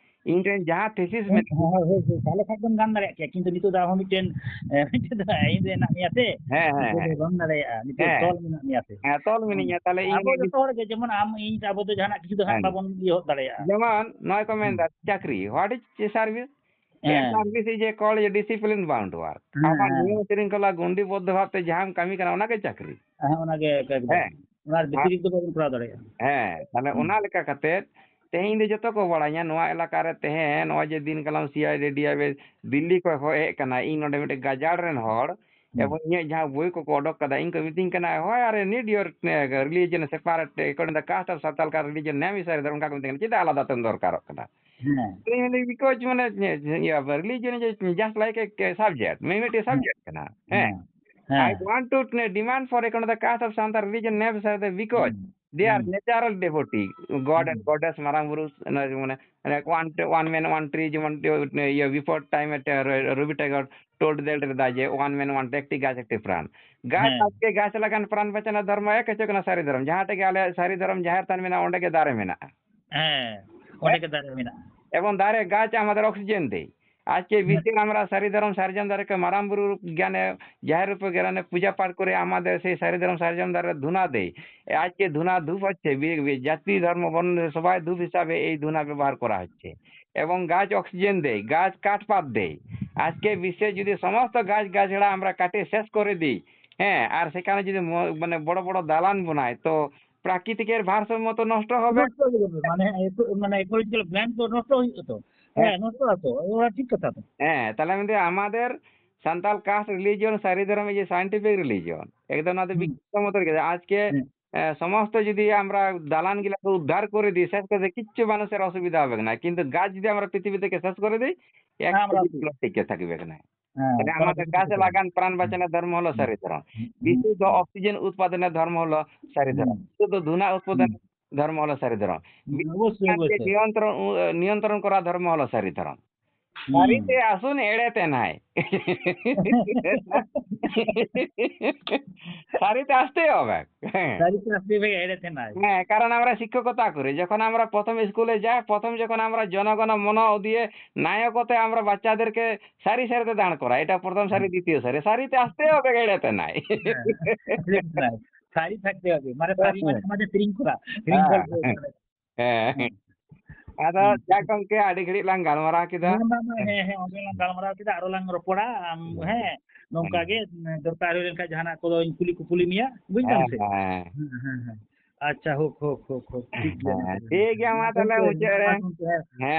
ᱤᱧ ᱴᱷᱮᱱ ᱡᱟᱦᱟᱸ ᱛᱷᱤᱥᱤᱥ ᱦᱮᱸ, ᱢᱮᱱᱟᱜᱼᱟ᱾ ᱦᱳᱭ, ᱦᱳᱭ, ᱦᱳᱭ, ᱛᱟᱦᱞᱮ ᱠᱷᱟᱡ ᱫᱚᱢ ᱜᱟᱱ ᱫᱟᱲᱮᱭᱟᱜ ᱠᱮᱭᱟ, ᱠᱤᱱᱛᱩ ᱱᱤᱛᱚᱜ ᱫᱚ ᱟᱢᱦᱚᱸ ᱢᱤᱫᱴᱮᱱ, ᱮ, ᱢᱤᱫᱴᱮᱱ ᱫᱚ ᱟᱭᱤᱱ ᱨᱮ ᱦᱮᱱᱟᱜ ᱢᱮᱭᱟ ᱥᱮ, ᱦᱮᱸ, ᱦᱮᱸ, ᱱᱤᱛᱚᱜ ᱫᱚ ᱦᱮᱸ᱾ ᱵᱟᱢ ᱫᱟᱲᱮᱭᱟᱜᱼᱟ, ᱱᱤᱛᱚᱜ ᱦᱮᱸ᱾ ᱛᱚᱞ ᱢᱮᱱᱟᱜ ᱢᱮᱭᱟ ᱥᱮ᱾ ᱦᱮᱸ, ᱛᱚᱞ ᱦᱮᱸ᱾ ᱢᱤᱱᱟᱹᱧᱟ, ᱛᱟᱦᱞᱮ ᱤᱧ ᱟᱵᱚ ᱡᱩᱫᱤ ᱡᱚᱛᱚ ᱦᱚᱲ ᱜᱮ, ᱡᱮᱢᱚᱱ ᱟᱢ, ᱤᱧ, ᱟᱵᱚ ᱫᱚ ᱡᱟᱦᱟᱱᱟᱜ ᱠᱤᱪᱷᱩ ᱫᱚ ᱦᱟᱸᱜ ᱦᱮᱸ᱾ ᱵᱟᱵᱚᱱ ᱤᱭᱟᱹ ᱦᱚᱫ ᱫᱟᱲᱮᱭᱟᱜᱼᱟ᱾ ᱡᱮᱢᱚᱱ ᱱᱚᱜᱼᱚᱭ ᱠᱚ ᱦᱩᱸ᱾ ᱢᱮᱱᱫᱟ, ᱪᱟᱹᱠᱨᱤ, what is service? ᱦᱮᱸ᱾ Service is a call, a discipline bound work. ᱦᱮᱸ, ᱟᱢᱟᱜ ᱦᱮᱸ᱾ ᱱᱤᱭᱚᱢ ᱥᱮᱨᱮᱧ ᱠᱚᱞᱟ ᱜᱚᱱᱰᱤ ᱵᱚᱫᱽᱫᱷᱚ ᱵᱷᱟᱵᱽ ᱛᱮ ᱡᱟᱦᱟᱸᱢ ᱠᱟᱹᱢᱤ ᱠᱟᱱᱟ, ᱚᱱᱟ ᱜᱮ ᱪᱟᱹᱠᱨᱤ᱾ ᱦᱮᱸ, ᱚᱱᱟ ᱜᱮ ᱮᱠᱫᱚᱢ᱾ ᱦᱮᱸ᱾ ᱚᱱᱟ ᱟᱨ ᱵᱷᱤᱛᱨᱤ ᱨᱮ ᱫᱚ ᱵᱟᱵᱚᱱ ᱠᱚᱨᱟᱣ ᱫᱟᱲᱮᱭᱟᱜᱼᱟ᱾ ᱦᱮᱸ, ᱛᱟᱦᱞᱮ ᱦᱩᱸ᱾ ᱚᱱᱟ ᱞᱮᱠᱟ ᱠᱟᱛᱮ ᱛᱮᱦᱮᱧ ᱫᱚ ᱡᱚᱛᱚ ᱠᱚ ᱵᱟᱲᱟᱭᱟ ᱱᱚᱣᱟ ᱮᱞᱟᱠᱟ ᱨᱮ ᱛᱟᱦᱮᱸ, ᱱᱚᱜᱼᱚᱭ ᱡᱮ ᱫᱤᱱ ᱠᱟᱞᱚᱢ ᱥᱤ ᱟᱭ ᱰᱤ ᱰᱤ ᱟᱭ ᱵᱤ ᱫᱤᱞᱞᱤ ᱠᱷᱚᱱ ᱦᱚᱸ ᱦᱮᱡ ᱠᱟᱱᱟ, ᱤᱧ ᱱᱚᱰᱮ ᱢᱤᱫᱴᱮᱡ ᱜᱟᱡᱟᱲ ᱨᱮᱱ ᱦᱚᱲ, ᱦᱩᱸ᱾ ᱮᱵᱚᱝ ᱤᱧᱟᱹᱜ ᱡᱟᱦᱟᱸ ᱵᱳᱭ ᱠᱚᱠᱚ ᱚᱰᱚᱠ ᱠᱟᱫᱟ, ᱤᱧ ᱠᱚ ᱢᱤᱛᱟᱹᱧ ᱠᱟᱱᱟ, "Why are you need your, eh, religion separate, according to the caste of Santal caste religion name is Saridhar?" ᱚᱱᱠᱟ ᱠᱚ ᱢᱤᱛᱟᱹᱧ ᱠᱟᱱᱟ, "ᱪᱮᱫᱟᱜ ᱟᱞᱟᱫᱟ ᱛᱮᱢ ᱫᱚᱨᱠᱟᱨᱚᱜ ᱠᱟᱱᱟ?" ᱦᱮᱸ᱾ ᱤᱧ ᱢᱮᱱᱫᱟᱹᱧ, "Because ᱢᱟᱱᱮ, ᱤᱭᱟᱹ, religion is just like a subject, ᱢᱤᱢᱤᱫᱴᱮᱡ ᱦᱮᱸ᱾ Subject ᱠᱟᱱᱟ᱾ ᱦᱮᱸ᱾ ᱦᱮᱸ᱾ I ᱦᱮᱸ᱾ Want to demand for according to the caste of Santal religion name is Saridhar because ᱦᱩᱸ᱾ They are ᱦᱩᱸ᱾ Natural devotee, God and ᱦᱩᱸ᱾ Goddess, ᱢᱟᱨᱟᱝ ᱵᱩᱨᱩ, ᱚᱱᱟ ᱡᱮᱢᱚᱱ, ᱚᱱᱮ one, one man, one tree, ᱡᱮᱢᱚᱱ ᱤᱭᱟᱹ, before time ᱮ ᱨᱚ-, ᱨᱚᱵᱤ ᱴᱮᱜᱳᱨ told ᱫᱟᱲᱮ ᱞᱮᱫᱟ ᱡᱮ, "One man, one tree, ᱮᱠᱴᱤ ᱜᱟᱪᱷ, ᱮᱠᱴᱤ ᱯᱨᱟᱱ᱾" ᱜᱟᱪᱷ ᱦᱮᱸ᱾ ᱟᱡᱠᱮ ᱜᱟᱪᱷ ᱞᱟᱜᱟᱱ ᱯᱨᱟᱱ ᱵᱟᱪᱟᱱᱟ ᱫᱷᱚᱨᱢᱚ ᱮᱠ ᱦᱚᱪᱚ ᱠᱟᱱᱟ ᱥᱟᱹᱨᱤ ᱫᱷᱚᱨᱚᱢ᱾ ᱡᱟᱦᱟᱸ ᱴᱷᱮᱡ ᱜᱮ ᱟᱞᱮᱭᱟᱜ ᱥᱟᱹᱨᱤ ᱫᱷᱚᱨᱚᱢ ᱡᱟᱦᱮᱨ ᱛᱷᱟᱱ ᱢᱮᱱᱟᱜᱼᱟ, ᱚᱸᱰᱮ ᱜᱮ ᱫᱟᱨᱮ ᱢᱮᱱᱟᱜᱼᱟ᱾ ᱦᱮᱸ, ᱚᱸᱰᱮ ᱦᱮᱸ? ᱜᱮ ᱫᱟᱨᱮ ᱢᱮᱱᱟᱜᱼᱟ᱾ ᱮᱵᱚᱝ ᱫᱟᱨᱮ, ᱜᱟᱪᱷ ᱟᱢᱟᱫᱮᱨ oxygen ᱫᱮᱭ᱾ ᱟᱡᱠᱮ ᱦᱮᱸ᱾ ᱵᱤᱥᱮᱨ ᱟᱢᱨᱟ ᱥᱟᱹᱨᱤ ᱫᱷᱚᱨᱚᱢ ᱥᱟᱨᱡᱚᱢ ᱫᱟᱨᱮ ᱠᱚ ᱢᱟᱨᱟᱝ ᱵᱩᱨᱩ ᱜᱮᱭᱟᱱᱮ ᱡᱟᱦᱮᱨ ᱨᱩᱯᱮ ᱜᱮᱨᱟᱱᱮ ᱯᱩᱡᱟ ᱯᱟᱴ ᱠᱚᱨᱮ ᱟᱢᱟᱫᱮᱨ ᱥᱮᱭ ᱥᱟᱹᱨᱤ ᱫᱷᱚᱨᱚᱢ ᱥᱟᱨᱡᱚᱢ ᱫᱟᱨᱮ ᱫᱷᱩᱱᱟ ᱫᱮᱭ᱾ ᱮ, ᱟᱡᱠᱮ ᱫᱷᱩᱱᱟ ᱫᱷᱩᱯ ᱦᱚᱪᱪᱷᱮ, ᱵᱤ-, ᱵᱤ-, ᱡᱟᱹᱛᱤ ᱫᱷᱚᱨᱢᱚ ᱵᱚᱨᱱᱚ ᱥᱚᱵᱟᱭ ᱫᱷᱩᱯ ᱦᱤᱥᱟᱵᱮ ᱮᱭ ᱫᱷᱩᱱᱟ ᱵᱮᱵᱚᱦᱟᱨ ᱠᱚᱨᱟ ᱦᱚᱪᱪᱷᱮ᱾ ᱮᱵᱚᱝ ᱜᱟᱪᱷ oxygen ᱫᱮᱭ, ᱜᱟᱪᱷ ᱠᱟᱴ ᱯᱟᱛ ᱫᱮᱭ᱾ ᱟᱡᱠᱮ ᱵᱤᱥᱮ ᱡᱩᱫᱤ ᱥᱚᱢᱚᱥᱛᱚ ᱜᱟᱪᱷ ᱜᱟᱪᱷᱲᱟ ᱟᱢᱨᱟ ᱠᱟᱴᱮ ᱥᱮᱥ ᱠᱚᱨᱮ ᱫᱮᱭ, ᱦᱮᱸ, ᱟᱨ ᱥᱮᱠᱷᱟᱱᱮ ᱡᱩᱫᱤ ᱢᱚ-, ᱢᱟᱱᱮ ᱵᱚᱲᱚ ᱵᱚᱲᱚ ᱫᱟᱞᱟᱱ ᱵᱚᱱᱟᱭ, ᱛᱚ ᱯᱨᱟᱠᱨᱤᱛᱤᱠᱮᱨ ᱵᱷᱟᱨᱥᱟᱢᱢᱚ ᱛᱚ ᱱᱚᱥᱴᱚ ᱦᱚᱵᱮ᱾ ᱱᱚᱥᱴᱚ ᱦᱩᱭᱩᱜ ᱛᱟᱵᱚᱱᱟ, ᱢᱟᱱᱮ ᱮᱠᱳ-, ᱢᱟᱱᱮ ecological balance ᱫᱚ ᱱᱚᱥᱴᱚ ᱦᱩᱭᱩᱜ ᱛᱚ᱾ ᱦᱮᱸ᱾ ᱦᱮᱸ, ᱱᱚᱥᱴᱚ ᱟᱛᱚ, ᱚᱱᱟ ᱴᱷᱤᱠ ᱠᱟᱛᱷᱟ ᱛᱚ᱾ ᱦᱮᱸ, ᱛᱟᱦᱞᱮ ᱢᱮᱱᱫᱟᱹᱧ ᱟᱢᱟᱫᱮᱨ ᱥᱟᱱᱛᱟᱞ caste religion ᱥᱟᱹᱨᱤ ᱫᱷᱚᱨᱚᱢ is a scientific religion᱾ ᱮᱠᱫᱚᱢ ᱱᱚᱣᱟ ᱫᱚ ᱦᱩᱸ᱾ ᱵᱤᱜᱽᱜᱟᱱ ᱥᱚᱢᱢᱚᱛ ᱨᱮ ᱜᱮ᱾ ᱟᱡᱠᱮ, ᱦᱩᱸ᱾ ᱮ, ᱥᱚᱢᱚᱥᱛᱚ ᱡᱩᱫᱤ ᱟᱢᱨᱟ ᱫᱟᱞᱟᱱ ᱜᱤᱞᱟ ᱠᱚ ᱩᱫᱽᱫᱷᱟᱨ ᱠᱚᱨᱮ ᱫᱤ, ᱥᱮᱥ ᱠᱚᱨᱮ ᱫᱤ ᱠᱤᱪᱷᱩ ᱢᱟᱱᱩᱥᱮᱨ ᱚᱥᱩᱵᱤᱫᱷᱟ ᱦᱚᱵᱮ ᱠᱟᱱᱟ, ᱠᱤᱱᱛᱩ ᱜᱟᱪᱷ ᱡᱩᱫᱤ ᱟᱢᱨᱟ ᱯᱨᱤᱛᱷᱤᱵᱤ ᱛᱮ ᱠᱮ ᱥᱮᱥ ᱠᱚᱨᱮ ᱫᱤ, ᱮᱠ ᱦᱮᱸ, ᱟᱢᱨᱟ ᱴᱷᱤᱠ ᱜᱮ ᱛᱷᱟᱠᱵᱮ ᱠᱟᱱᱟ᱾ ᱦᱮᱸ, ᱛᱟᱦᱞᱮ ᱠᱳᱱᱳ ᱟᱢᱟᱫᱮᱨ ᱠᱤᱪᱷᱩ ᱜᱟᱪᱷ ᱵᱟᱝ᱾ ᱞᱟᱜᱟᱱ ᱯᱨᱟᱱ ᱵᱟᱪᱟᱱᱟ ᱫᱷᱚᱨᱢᱚ ᱦᱚᱞᱚ ᱦᱩᱸ᱾ ᱥᱟᱹᱨᱤ ᱫᱷᱚᱨᱚᱢ᱾ ᱦᱩᱸ᱾ ᱵᱤᱥᱩᱫᱽᱫᱷᱚ oxygen ᱩᱛᱯᱟᱫᱚᱱᱮ ᱫᱷᱚᱨᱢᱚ ᱦᱚᱞᱚ ᱥᱟᱹᱨᱤ ᱫᱷᱚᱨᱚᱢ᱾ ᱦᱩᱸ᱾ ᱵᱤᱥᱩᱫᱽᱫᱷᱚ ᱫᱷᱩᱱᱟ ᱩᱛᱯᱟᱫᱚᱱ ᱦᱩᱸ᱾ ᱫᱷᱚᱨᱢᱚ ᱦᱚᱞᱚ ᱥᱟᱹᱨᱤ ᱫᱷᱚᱨᱚᱢ᱾ ᱦᱩᱸ, ᱚᱵᱚᱥᱥᱳᱭ, ᱵᱤᱜᱽᱜᱟᱱ ᱜᱮ ᱚᱵᱚᱥᱥᱳᱭ᱾ ᱱᱤᱭᱚᱱᱛᱨᱚᱱ, ᱩ-, ᱱᱤᱭᱚᱱᱛᱨᱚᱱ ᱠᱚᱨᱟ ᱫᱷᱚᱨᱢᱚ ᱦᱚᱞᱚ ᱥᱟᱹᱨᱤ ᱫᱷᱚᱨᱚᱢ᱾ ᱦᱩᱸ᱾ ᱥᱟᱹᱨᱤᱛᱮ ᱟᱥᱩᱱ ᱮᱲᱮ ᱛᱮᱱᱟᱭ᱾ ᱥᱟᱹᱨᱤᱛᱮ ᱟᱥᱛᱮ ᱦᱚᱵᱮ᱾ ᱥᱟᱹᱨᱤᱛᱮ ᱟᱥᱛᱮ ᱦᱚᱵᱮ ᱮᱲᱮ ᱛᱮᱱᱟᱭ᱾ ᱦᱮᱸ, ᱠᱟᱨᱚᱱ ᱟᱢᱨᱟ ᱥᱤᱠᱠᱷᱚᱠᱚᱛᱟ ᱠᱚᱨᱮ, ᱡᱚᱠᱷᱚᱱ ᱟᱢᱨᱟ ᱯᱨᱚᱛᱷᱚᱢ ᱥᱠᱩᱞᱮ ᱡᱟ, ᱯᱨᱚᱛᱷᱚᱢ ᱡᱚᱠᱷᱚᱱ ᱟᱢᱨᱟ ᱡᱚᱱᱚᱜᱚᱱ ᱢᱚᱱᱚ ᱩᱫᱤᱭᱮ ᱱᱟᱭᱚᱠᱚᱛᱮ ᱟᱢᱨᱟ ᱵᱟᱪᱪᱟᱫᱮᱨᱠᱮ ᱥᱟᱹᱨᱤ ᱥᱟᱹᱨᱤᱛᱮ ᱫᱟᱸᱲ ᱠᱚᱨᱟ, ᱮᱴᱟ ᱯᱨᱚᱛᱷᱚᱢ ᱥᱟᱹᱨᱤ, ᱦᱮᱸ᱾ ᱫᱤᱛᱤᱭᱚ ᱥᱟᱹᱨᱤ, ᱥᱟᱹᱨᱤᱛᱮ ᱟᱥᱛᱮ ᱦᱚᱵᱮ ᱮᱲᱮ ᱛᱮᱱᱟᱭ᱾ ᱦᱮᱸ, ᱮᱲᱮ ᱛᱮᱱᱟᱭ᱾ ᱥᱟᱹᱨᱤ ᱛᱷᱟᱠᱛᱮ ᱦᱚᱵᱮ, ᱢᱟᱱᱮ ᱥᱟᱹᱨᱤ ᱢᱟᱱᱮ ᱦᱮᱸ᱾ ᱟᱢᱟᱫᱮᱨ ᱥᱮᱨᱮᱧ ᱠᱚᱨᱟ, ᱥᱮᱨᱮᱧ ᱦᱮᱸ᱾ ᱠᱚᱨᱟ᱾ ᱦᱮᱸ᱾ ᱦᱮᱸ᱾ ᱟᱫᱚ ᱦᱮᱸ᱾ ᱡᱟᱠ ᱜᱚᱢᱠᱮ, ᱟᱹᱰᱤ ᱜᱷᱟᱹᱲᱤᱡ ᱞᱟᱝ ᱜᱟᱞᱢᱟᱨᱟᱣ ᱠᱮᱫᱟ᱾ ᱦᱮᱸ, ᱢᱟ, ᱢᱟ, ᱦᱮᱸ, ᱦᱮᱸ, ᱚᱸᱰᱮ ᱞᱟᱝ ᱜᱟᱞᱢᱟᱨᱟᱣ ᱠᱮᱫᱟ, ᱟᱨᱚ ᱞᱟᱝ ᱨᱚᱯᱚᱲᱟ, ᱟᱢ, ᱦᱮᱸ᱾ ᱦᱮᱸ, ᱱᱚᱝᱠᱟ ᱦᱮᱸ᱾ ᱜᱮ, ᱫᱚᱨᱠᱟᱨ ᱦᱩᱭ ᱞᱮᱱᱠᱷᱟᱱ ᱡᱟᱦᱟᱱᱟᱜ ᱠᱚᱫᱚᱧ ᱠᱩᱞᱤ ᱠᱩᱯᱩᱞᱤ ᱢᱮᱭᱟ, ᱵᱩᱡᱽ ᱫᱟᱢ ᱦᱮᱸ, ᱥᱮ? ᱦᱮᱸ᱾ ᱦᱮᱸ, ᱦᱮᱸ, ᱦᱮᱸ᱾ ᱟᱪᱪᱷᱟ, ᱦᱳᱠ, ᱦᱳᱠ, ᱦᱳᱠ, ᱦᱳᱠ, ᱴᱷᱤᱠ ᱜᱮᱭᱟ᱾ ᱦᱮᱸ, ᱴᱷᱤᱠ ᱜᱮᱭᱟ, ᱢᱟ ᱛᱟᱦᱞᱮ ᱢᱩᱪᱟᱹᱫ ᱨᱮ᱾ ᱦᱮᱸ᱾